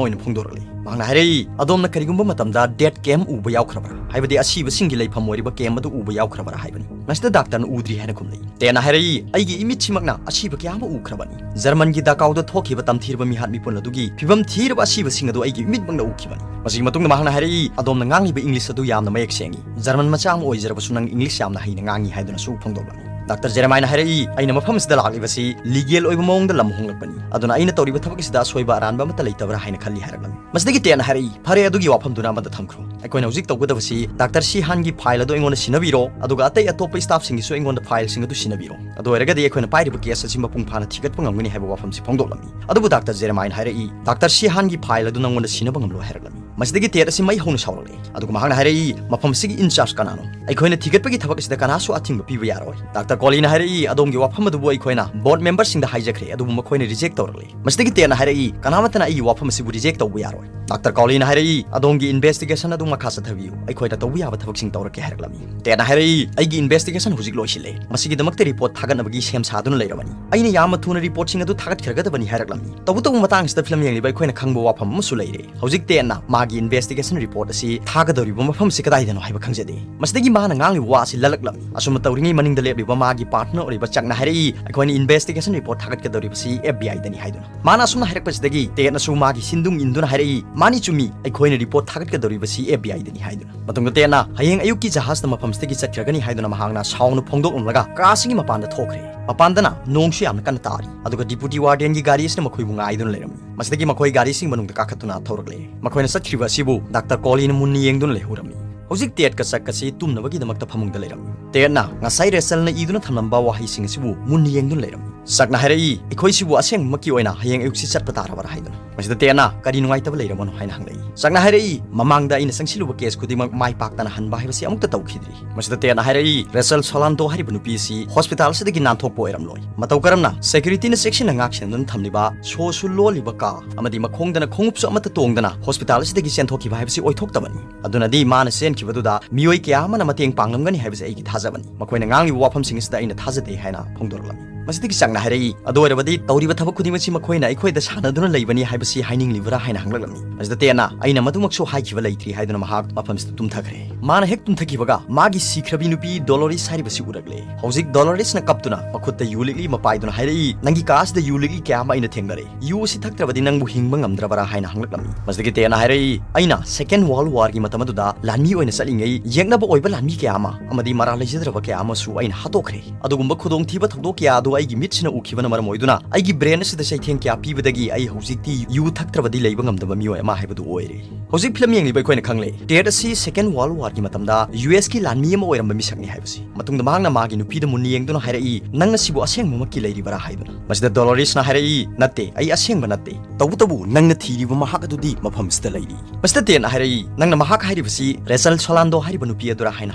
ꯑꯣꯏꯅ ꯐꯣꯡꯗꯣꯔꯛꯂꯤ꯫ ꯃꯍꯥꯛꯅ ꯍꯥꯏꯔꯛꯏ, "ꯑꯗꯣꯝꯅ ꯀꯔꯤꯒꯨꯝꯕ ꯃꯇꯝꯗ death camp ꯎꯕ ꯌꯥꯎꯈ꯭ꯔꯕ꯭ꯔꯥ? ꯍꯥꯏꯕꯗꯤ ꯑꯁꯤꯕꯁꯤꯡꯒꯤ ꯂꯩꯐꯝ ꯑꯣꯏꯔꯤꯕ camp ꯑꯗꯨ ꯎꯕ ꯌꯥꯎꯈ꯭ꯔꯕ꯭ꯔꯥ?" ꯍꯥꯏꯕꯅꯤ꯫ ꯃꯁꯤꯗ ꯗꯥꯛꯇꯔꯅ "ꯎꯗ꯭ꯔꯤ" ꯍꯥꯏꯅ ꯈꯨꯝꯂꯛꯏ꯫ ꯇꯦꯗꯅ ꯍꯥꯏꯔꯛꯏ, "ꯑꯩꯒꯤ ꯏꯃꯤꯠꯁꯤꯃꯛꯅ ꯑꯁꯤꯕ ꯀꯌꯥ ꯑꯃ ꯎꯈ꯭ꯔꯕꯅꯤ꯫ ꯖꯔꯃꯟꯒꯤ ꯗꯥꯀꯥꯎꯗ ꯊꯣꯛꯈꯤꯕ ꯇꯝꯊꯤꯔꯕ ꯃꯤꯍꯥꯠ ꯃꯤꯄꯨꯟ ꯑꯗꯨꯒꯤ ꯐꯤꯕꯝ ꯊꯤꯔꯕ ꯑꯁꯤꯕꯁꯤꯡ ꯑꯗꯨ ꯑꯩꯒꯤ ꯏꯃꯤꯠꯃꯛꯅ ꯎꯈꯤꯕꯅꯤ꯫" ꯃꯁꯤꯒꯤ ꯃꯇꯨꯡꯗ ꯃꯍꯥꯛꯅ ꯍꯥꯏꯔꯛꯏ, "ꯑꯗꯣꯝꯅ ꯉꯥꯡꯂꯤꯕ English ꯑꯗꯨ ꯌꯥꯝꯅ ꯃꯌꯦꯛ ꯁꯦꯡꯏ꯫ ꯖꯔꯃꯟ ꯃꯆꯥ ꯑꯃ ꯑꯣꯏꯖꯔꯕꯁꯨ ꯅꯪ English ꯌꯥꯝꯅ ꯍꯩꯅ ꯉꯥꯡꯏ" ꯍꯥꯏꯗꯨꯅꯁꯨ ꯐꯣꯡꯗꯣꯛꯂꯝꯃꯤ꯫ ꯗꯥꯛꯇꯔ ꯖꯦꯔꯦꯃꯥꯏꯅ ꯍꯥꯏꯔꯛꯏ, "ꯑꯩꯅ ꯃꯐꯝ ꯑꯁꯤꯗ ꯂꯥꯛꯂꯤꯕꯁꯤ legal ꯑꯣꯏꯕ ꯃꯑꯣꯡꯗ ꯂꯝ ꯍꯣꯡꯂꯛꯄꯅꯤ꯫ ꯑꯗꯨꯅ ꯑꯩꯅ ꯇꯧꯔꯤꯕ ꯊꯕꯛ ꯑꯁꯤꯗ ꯑꯁꯣꯏꯕ ꯑꯔꯥꯟꯕ ꯑꯃꯠꯇ ꯂꯩꯇꯕ꯭ꯔꯥ ꯍꯥꯏꯅ ꯈꯜꯂꯤ" ꯍꯥꯏꯔꯛꯂꯝꯃꯤ꯫ ꯃꯁꯤꯗꯒꯤ ꯇꯦꯗꯅ ꯍꯥꯏꯔꯛꯏ, "ꯐꯔꯦ, ꯑꯗꯨꯒꯤ ꯋꯥꯐꯝꯗꯨꯅ ꯑꯃꯗ ꯊꯝꯈ꯭ꯔꯣ꯫ ꯑꯩꯈꯣꯏꯅ ꯍꯧꯖꯤꯛ ꯇꯧꯒꯗꯕꯁꯤ ꯗꯥꯛꯇꯔ ꯁꯤꯍꯥꯟꯒꯤ file ꯑꯗꯨ ꯑꯩꯉꯣꯟꯗ ꯁꯤꯟꯅꯕꯤꯔꯣ, ꯑꯗꯨꯒ ꯑꯇꯩ ꯑꯇꯣꯞꯄ staffꯁꯤꯡꯒꯤꯁꯨ ꯑꯩꯉꯣꯟꯗ fileꯁꯤꯡ ꯑꯗꯨ ꯁꯤꯟꯅꯕꯤꯔꯣ꯫ ꯑꯗꯨ ꯑꯣꯏꯔꯒꯗꯤ ꯑꯩꯈꯣꯏꯅ ꯄꯥꯏꯔꯤꯕ case ꯑꯁꯤ ꯃꯄꯨꯡ ꯐꯥꯅ ꯊꯤꯒꯠꯄ ꯉꯝꯒꯅꯤ" ꯍꯥꯏꯕ ꯋꯥꯐꯝꯁꯤ ꯐꯣꯡꯗꯣꯛꯂꯝꯃꯤ꯫ ꯑꯗꯨꯕꯨ ꯗꯥꯛꯇꯔ ꯖꯦꯔꯦꯃꯥꯏꯅ ꯍꯥꯏꯔꯛꯏ, "ꯗꯥꯛꯇꯔ ꯁꯤꯍꯥꯟꯒꯤ file ꯑꯗꯨ ꯅꯪꯉꯣꯟꯗ ꯁꯤꯟꯅꯕ ꯉꯝꯂꯣꯏ" ꯍꯥꯏꯔꯛꯂꯝꯃꯤ꯫ ꯃꯁꯤꯗꯒꯤ ꯇꯦꯠ ꯑꯁꯤ ꯃꯩ ꯍꯧꯅ ꯁꯥꯎꯔꯛꯂꯦ꯫ ꯑꯗꯨꯒ ꯃꯍꯥꯛꯅ ꯍꯥꯏꯔꯛꯏ, "ꯃꯐꯝ ꯑꯁꯤꯒꯤ ꯏꯟꯆꯥꯔꯖ ꯀꯅꯥꯅꯣ? ꯑꯩꯈꯣꯏꯅ ꯊꯤꯒꯠꯄꯒꯤ ꯊꯕꯛ ꯑꯁꯤꯗ ꯀꯅꯥꯁꯨ ꯑꯊꯤꯡꯕ ꯄꯤꯕ ꯌꯥꯔꯣꯏ꯫" ꯗꯥꯛꯇꯔ ꯀꯣꯂꯤꯅ ꯍꯥꯏꯔꯛꯏ, "ꯑꯗꯣꯝꯒꯤ ꯋꯥꯐꯝ ꯑꯗꯨꯕꯨ ꯑꯩꯈꯣꯏꯅ ꯕꯣꯔꯗ ꯃꯦꯝꯕꯔꯁꯤꯡꯗ ꯍꯥꯏꯖꯈ꯭ꯔꯦ, ꯑꯗꯨꯕꯨ ꯃꯈꯣꯏꯅ ꯔꯤꯖꯦꯛ ꯇꯧꯔꯛꯂꯦ꯫" ꯃꯁꯤꯗꯒꯤ ꯇꯦꯠꯅ ꯍꯥꯏꯔꯛꯏ, "ꯀꯅꯥꯃꯠꯇꯅ ꯑꯩꯒꯤ ꯋꯥꯐꯝ ꯑꯁꯤꯕꯨ ꯔꯤꯖꯦꯛ ꯇꯧꯕ ꯌꯥꯔꯣꯏ꯫" ꯗꯥꯛꯇꯔ ꯀꯣꯂꯤꯅ ꯍꯥꯏꯔꯛꯏ, "ꯑꯗꯣꯝꯒꯤ ꯏꯟꯚꯦꯁꯇꯤꯒꯦꯁꯟ ꯑꯗꯨ ꯃꯈꯥ ꯆꯠꯊꯕꯤꯌꯨ, ꯑꯩꯈꯣꯏꯅ ꯇꯧꯕ ꯌꯥꯕ ꯊꯕꯛꯁꯤꯡ ꯇꯧꯔꯛꯀꯦ" ꯍꯥꯏꯔꯛꯂꯝꯃꯤ꯫ ꯇꯦꯠꯅ ꯍꯥꯏꯔꯛꯏ, "ꯑꯩꯒꯤ ꯏꯟꯚꯦꯁꯇꯤꯒꯦꯁꯟ ꯍꯧꯖꯤꯛ ꯂꯣꯏꯁꯤꯜꯂꯦ꯫ ꯃꯁꯤꯒꯤꯗꯃꯛꯇ ꯔꯤꯄꯣꯔꯠ ꯊꯥꯒꯠꯅꯕꯒꯤ ꯁꯦꯝ ꯁꯥꯗꯨꯅ ꯂꯩꯔꯕꯅꯤ꯫ ꯑꯩꯅ ꯌꯥꯝꯅ ꯊꯨꯅ ꯔꯤꯄꯣꯔꯠꯁꯤꯡ ꯑꯗꯨ ꯊꯥꯒꯠꯈ꯭ꯔꯒꯗꯕꯅꯤ" ꯍꯥꯏꯔꯛꯂꯝꯃꯤ꯫ ꯇꯧꯕꯇꯕꯨ ꯃꯇꯥꯡꯁꯤꯗ ꯐꯤꯂꯝ ꯌꯦꯡꯂꯤꯕ ꯑꯩꯈꯣꯏꯅ ꯈꯪꯕ ꯋꯥꯐꯝ ꯑꯃꯁꯨ ꯂꯩꯔꯦ꯫ ꯍꯧꯖꯤꯛ ꯇꯦꯠꯅ ꯃꯥꯒꯤ ꯏꯟꯚꯦꯁꯇꯤꯒꯦꯁꯟ ꯔꯤꯄꯣꯔꯠ ꯑꯁꯤ ꯊꯥꯒꯗꯧꯔꯤꯕ ꯃꯐꯝꯁꯤ ꯀꯗꯥꯏꯗꯅꯣ ꯍꯥꯏꯕ ꯈꯪꯖꯗꯦ꯫ ꯃꯁꯤꯗꯒꯤ ꯃꯥꯅ ꯉꯥꯡꯂꯤꯕ ꯋꯥ ꯑꯁꯤ ꯂꯜꯂꯛꯂꯝꯃꯤ꯫ ꯑꯁꯨꯝꯅ ꯇꯧꯔꯤꯉꯩ ꯃꯅꯤꯡꯗ ꯂꯦꯞꯂꯤꯕ ꯃꯥꯒꯤ ꯄꯥꯔꯠꯅꯔ ꯑꯣꯏꯔꯤꯕ ꯆꯛꯅ ꯍꯥꯏꯔꯛꯏ, "ꯑꯩꯈꯣꯏꯅ ꯏꯟꯚꯦꯁꯇꯤꯒꯦꯁꯟ ꯔꯤꯄꯣꯔꯠ ꯊꯥꯒꯠꯀꯗꯧꯔꯤꯕꯁꯤ ꯑꯦꯐ ꯕꯤ ꯑꯥꯏꯗꯅꯤ" ꯍꯥꯏꯗꯨꯅ꯫ ꯃꯥꯅ ꯑꯁꯨꯝꯅ ꯍꯥꯏꯔꯛꯄꯁꯤꯗꯒꯤ ꯇꯦꯠꯅꯁꯨ ꯃꯥꯒꯤ ꯁꯤꯟꯗꯨꯡ ꯏꯟꯗꯨꯅ ꯍꯥꯏꯔꯛꯏ, "ꯃꯥꯅꯤ, ꯆꯨꯝꯃꯤ, ꯑꯩꯈꯣꯏꯅ ꯔꯤꯄꯣꯔꯠ ꯊꯥꯒꯠꯀꯗꯧꯔꯤꯕꯁꯤ ꯑꯦꯐ ꯕꯤ ꯑꯥꯏꯗꯅꯤ" ꯍꯥꯏꯗꯨꯅ꯫ ꯃꯇꯨꯡꯗ ꯇꯦꯠꯅ ꯍꯌꯦꯡ ꯑꯌꯨꯛꯀꯤ ꯖꯍꯥꯖꯇ ꯃꯐꯝꯁꯤꯗꯒꯤ ꯆꯠꯈ꯭ꯔꯒꯅꯤ ꯍꯥꯏꯗꯨꯅ ꯃꯍꯥꯛꯅ ꯁꯥꯎꯅ ꯐꯣꯡꯗꯣꯛꯂꯝꯂꯒ ꯀꯥꯁꯤꯒꯤ ꯃꯄꯥꯟꯗ ꯊꯣꯛꯈ꯭ꯔꯦ꯫ ꯃꯄꯥꯟꯗꯅ ꯅꯣꯡꯁꯨ ꯌꯥꯝꯅ ꯀꯟꯅ ꯇꯥꯔꯤ, ꯑꯗꯨꯒ ꯗꯤꯄꯨꯇꯤ ꯋꯥꯔꯗꯦꯟꯒꯤ ꯒꯥꯔꯤ ꯑꯁꯤꯅ ꯃꯈꯣꯏꯕꯨ ꯉꯥꯏꯗꯨꯅ ꯂꯩꯔꯝꯃꯤ꯫ ꯃꯁꯤꯗꯒꯤ ꯃꯈꯣꯏ ꯒꯥꯔꯤꯁꯤꯡ ꯃꯅꯨꯡꯗ ꯀꯥꯈꯠꯇꯨꯅ ꯊꯧꯔꯛꯂꯦ꯫ ꯃꯈꯣꯏꯅ ꯆꯠꯈ꯭ꯔꯤꯕ ꯑꯁꯤꯕꯨ ꯗꯥꯛꯇꯔ ꯀꯣꯂꯤꯅ ꯃꯨꯟꯅ ꯌꯦꯡꯗꯨꯅ ꯂꯩꯍꯧꯔꯝꯃꯤ꯫ ꯍꯧꯖꯤꯛ ꯇꯦꯠꯀ ꯆꯛ ꯑꯁꯤ ꯇꯨꯝꯅꯕꯒꯤꯗꯃꯛꯇ ꯐꯃꯨꯡꯗ ꯂꯩꯔꯝꯃꯤ꯫ ꯇꯦꯠꯅ ꯉꯁꯥꯏ ꯔꯦꯆꯜꯅ ꯏꯗꯨꯅ ꯊꯝꯂꯝꯕ ꯋꯥꯍꯩꯁꯤꯡ ꯑꯁꯤꯕꯨ ꯃꯨꯟꯅ ꯌꯦꯡꯗꯨꯅ ꯂꯩꯔꯝꯃꯤ꯫ ꯆꯛꯅ ꯍꯥꯏꯔꯛꯏ, "ꯑꯩꯈꯣꯏꯁꯤꯕꯨ ꯑꯁꯦꯡꯕꯃꯛꯀꯤ ꯑꯣꯏꯅ ꯍꯌꯦꯡ ꯑꯌꯨꯛꯁꯤ ꯆꯠꯄ ꯇꯥꯔꯕ꯭ꯔꯥ?" ꯍꯥꯏꯗꯨꯅ꯫ ꯃꯁꯤꯗ ꯇꯦꯠꯅ, "ꯀꯔꯤ ꯅꯨꯡꯉꯥꯏꯇꯕ ꯂꯩꯔꯕꯅꯣ?" ꯍꯥꯏꯅ ꯍꯪꯂꯛꯏ꯫ ꯆꯛꯅ ꯍꯥꯏꯔꯛꯏ, "ꯃꯃꯥꯡꯗ ꯑꯩꯅ ꯆꯪꯁꯤꯜꯂꯨꯕ ꯀꯦꯁ ꯈꯨꯗꯤꯡꯃꯛ ꯃꯥꯏ ꯄꯥꯛꯇꯅ ꯍꯟꯕ ꯍꯥꯏꯕꯁꯤ ꯑꯃꯨꯛꯇ ꯇꯧꯈꯤꯗ꯭ꯔꯤ꯫" ꯃꯁꯤꯗ ꯇꯦꯠꯅ ꯍꯥꯏꯔꯛꯏ, "ꯔꯦꯆꯜ ꯁꯣꯂꯥꯟꯇꯣ ꯍꯥꯏꯔꯤꯕ ꯅꯨꯄꯤ ꯑꯁꯤ ꯍꯣꯁꯄꯤꯇꯥꯜ ꯑꯁꯤꯗꯒꯤ ꯅꯥꯟꯊꯣꯛꯄ ꯑꯣꯏꯔꯝꯂꯣꯏ꯫ ꯃꯇꯧ ꯀꯔꯝꯅ ꯁꯦꯀ꯭ꯌꯨꯔꯤꯇꯤꯅ ꯆꯦꯛꯁꯤꯟꯅ ꯉꯥꯛ ꯁꯦꯟꯗꯨꯅ ꯊꯝꯂꯤꯕ ꯁꯣꯁꯨ ꯂꯣꯜꯂꯤꯕ ꯀꯥ ꯑꯃꯗꯤ ꯃꯈꯣꯡꯗꯅ ꯈꯣꯡꯎꯞꯁꯨ ꯑꯃꯠꯇ ꯇꯣꯡꯗꯅ ꯍꯣꯁꯄꯤꯇꯥꯜ ꯑꯁꯤꯗꯒꯤ ꯆꯦꯟꯊꯣꯛꯈꯤꯕ ꯍꯥꯏꯕꯁꯤ ꯑꯣꯏꯊꯣꯛꯇꯕꯅꯤ꯫ ꯑꯗꯨꯅꯗꯤ ꯃꯥꯅ ꯆꯦꯟꯈꯤꯕꯗꯨꯗ ꯃꯤꯑꯣꯏ ꯀꯌꯥ ꯑꯃꯅ ꯃꯇꯦꯡ ꯄꯥꯡꯂꯝꯒꯅꯤ ꯍꯥꯏꯕꯁꯤ ꯑꯩꯒꯤ ꯊꯥꯖꯕꯅꯤ꯫ ꯃꯈꯣꯏꯅ ꯉꯥꯡꯂꯤꯕ ꯋꯥꯐꯝꯁꯤꯡ ꯑꯁꯤꯗ ꯑꯩꯅ ꯊꯥꯖꯗꯦ" ꯍꯥꯏꯅ ꯐꯣꯡꯗꯣꯔꯛꯂꯝꯃꯤ꯫ ꯃꯁꯤꯗꯒꯤ ꯆꯛꯅ ꯍꯥꯏꯔꯛꯏ, "ꯑꯗꯨ ꯑꯣꯏꯔꯕꯗꯤ ꯇꯧꯔꯤꯕ ꯊꯕꯛ ꯈꯨꯗꯤꯡꯃꯛꯁꯤ ꯃꯈꯣꯏꯅ ꯑꯩꯈꯣꯏꯗ ꯁꯥꯟꯅꯗꯨꯅ ꯂꯩꯕꯅꯤ ꯍꯥꯏꯕꯁꯤ ꯍꯥꯏꯅꯤꯡꯂꯤꯕ꯭ꯔꯥ?" ꯍꯥꯏꯅ ꯍꯪꯂꯛꯂꯝꯃꯤ꯫ ꯃꯁꯤꯗ ꯇꯦꯠꯅ, "ꯑꯩꯅ ꯃꯗꯨꯃꯛꯁꯨ ꯍꯥꯏꯈꯤꯕ ꯂꯩꯇ꯭ꯔꯤ" ꯍꯥꯏꯗꯨꯅ ꯃꯍꯥꯛ ꯃꯐꯝꯁꯤꯗ ꯇꯨꯝꯊꯈ꯭ꯔꯦ꯫ ꯃꯥꯅ ꯍꯦꯛ ꯇꯨꯝꯊꯈꯤꯕꯒ ꯃꯥꯒꯤ ꯁꯤꯈ꯭ꯔꯕꯤ ꯅꯨꯄꯤ ꯗꯣꯂꯣꯔꯤꯁ ꯍꯥꯏꯔꯤꯕꯁꯤ ꯎꯔꯛꯂꯦ꯫ ꯍꯧꯖꯤꯛ ꯗꯣꯂꯣꯔꯤꯁꯅ ꯀꯞꯇꯨꯅ ꯃꯈꯨꯠꯇ ꯌꯨ ꯂꯤꯛꯂꯤ ꯑꯃ ꯄꯥꯏꯗꯨꯅ ꯍꯥꯏꯔꯛꯏ, "ꯅꯪꯒꯤ ꯀꯥ ꯑꯁꯤꯗ ꯌꯨ ꯂꯤꯛꯂꯤ ꯀꯌꯥ ꯑꯃ ꯑꯩꯅ ꯊꯦꯡꯅꯔꯦ꯫ ꯌꯨ ꯑꯁꯤ ꯊꯛꯇ꯭ꯔꯕꯗꯤ ꯅꯪꯕꯨ ꯍꯤꯡꯕ ꯉꯝꯗ꯭ꯔꯕꯔꯥ?" ꯍꯥꯏꯅ ꯍꯪꯂꯛꯂꯝꯃꯤ꯫ ꯃꯁꯤꯗꯒꯤ ꯇꯦꯠꯅ ꯍꯥꯏꯔꯛꯏ, "ꯑꯩꯅ ꯁꯦꯀꯦꯟ ꯋꯥꯔꯜ ꯋꯥꯔꯒꯤ ꯃꯇꯝ ꯑꯗꯨꯗ ꯂꯥꯟꯃꯤ ꯑꯣꯏꯅ ꯆꯠꯂꯤꯉꯩ ꯌꯦꯛꯅꯕ ꯑꯣꯏꯕ ꯂꯥꯟꯃꯤ ꯀꯌꯥ ꯑꯃ ꯑꯃꯗꯤ ꯃꯔꯥꯜ ꯂꯩꯖꯗ꯭ꯔꯕ ꯀꯌꯥ ꯑꯃꯁꯨ ꯑꯩꯅ ꯍꯥꯠꯇꯣꯛꯈ꯭ꯔꯦ꯫ ꯑꯗꯨꯒꯨꯝꯕ ꯈꯨꯗꯣꯡꯊꯤꯕ ꯊꯧꯗꯣꯛ ꯀꯌꯥ ꯑꯗꯨ ꯑꯩꯒꯤ ꯃꯤꯠꯁꯤꯅ ꯎꯈꯤꯕꯅ ꯃꯔꯝ ꯑꯣꯏꯗꯨꯅ ꯑꯩꯒꯤ brain ꯑꯁꯤꯗ ꯆꯩꯊꯦꯡ ꯀꯌꯥ ꯄꯤꯕꯗꯒꯤ ꯑꯩ ꯍꯧꯖꯤꯛꯇꯤ ꯌꯨ ꯊꯛꯇ꯭ꯔꯕꯗꯤ ꯂꯩꯕ ꯉꯝꯗꯕ ꯃꯤꯑꯣꯏ ꯑꯃ ꯍꯥꯏꯕꯗꯨ ꯑꯣꯏꯔꯦ꯫ ꯍꯧꯖꯤꯛ ꯐꯤꯂꯝ ꯌꯦꯡꯂꯤꯕ ꯑꯩꯈꯣꯏꯅ ꯈꯪꯂꯦ, Ted ꯑꯁꯤ Second World Warꯒꯤ ꯃꯇꯝꯗ USꯀꯤ ꯂꯥꯟꯃꯤ ꯑꯃ ꯑꯣꯏꯔꯝꯕ ꯃꯤꯁꯛꯅꯤ ꯍꯥꯏꯕꯁꯤ꯫ ꯃꯇꯨꯡꯗ ꯃꯍꯥꯛꯅ ꯃꯥꯒꯤ ꯅꯨꯄꯤꯗ ꯃꯨꯟꯅ ꯌꯦꯡꯗꯨꯅ ꯍꯥꯏꯔꯛꯏ, "ꯅꯪ ꯑꯁꯤꯕꯨ ꯑꯁꯦꯡꯕꯃꯛꯀꯤ ꯂꯩꯔꯤꯕꯔꯥ?" ꯍꯥꯏꯗꯨꯅ꯫ ꯃꯁꯤꯗ Doloresꯅ ꯍꯥꯏꯔꯛꯏ, "ꯅꯠꯇꯦ, ꯑꯩ ꯑꯁꯦꯡꯕ ꯅꯠꯇꯦ꯫ ꯇꯧꯕꯇꯕꯨ ꯅꯪꯅ ꯊꯤꯔꯤꯕ ꯃꯍꯥꯛ ꯑꯗꯨꯗꯤ ꯃꯐꯝꯁꯤꯗ ꯂꯩꯔꯤ꯫" ꯃꯁꯤꯗ Tedꯅ ꯍꯥꯏꯔꯛꯏ, "ꯅꯪꯅ ꯃꯍꯥꯛ ꯍꯥꯏꯔꯤꯕꯁꯤ Rachel Solando ꯍꯥꯏꯔꯤꯕ ꯅꯨꯄꯤ ꯑꯗꯨꯔꯥ?" ꯍꯥꯏꯅ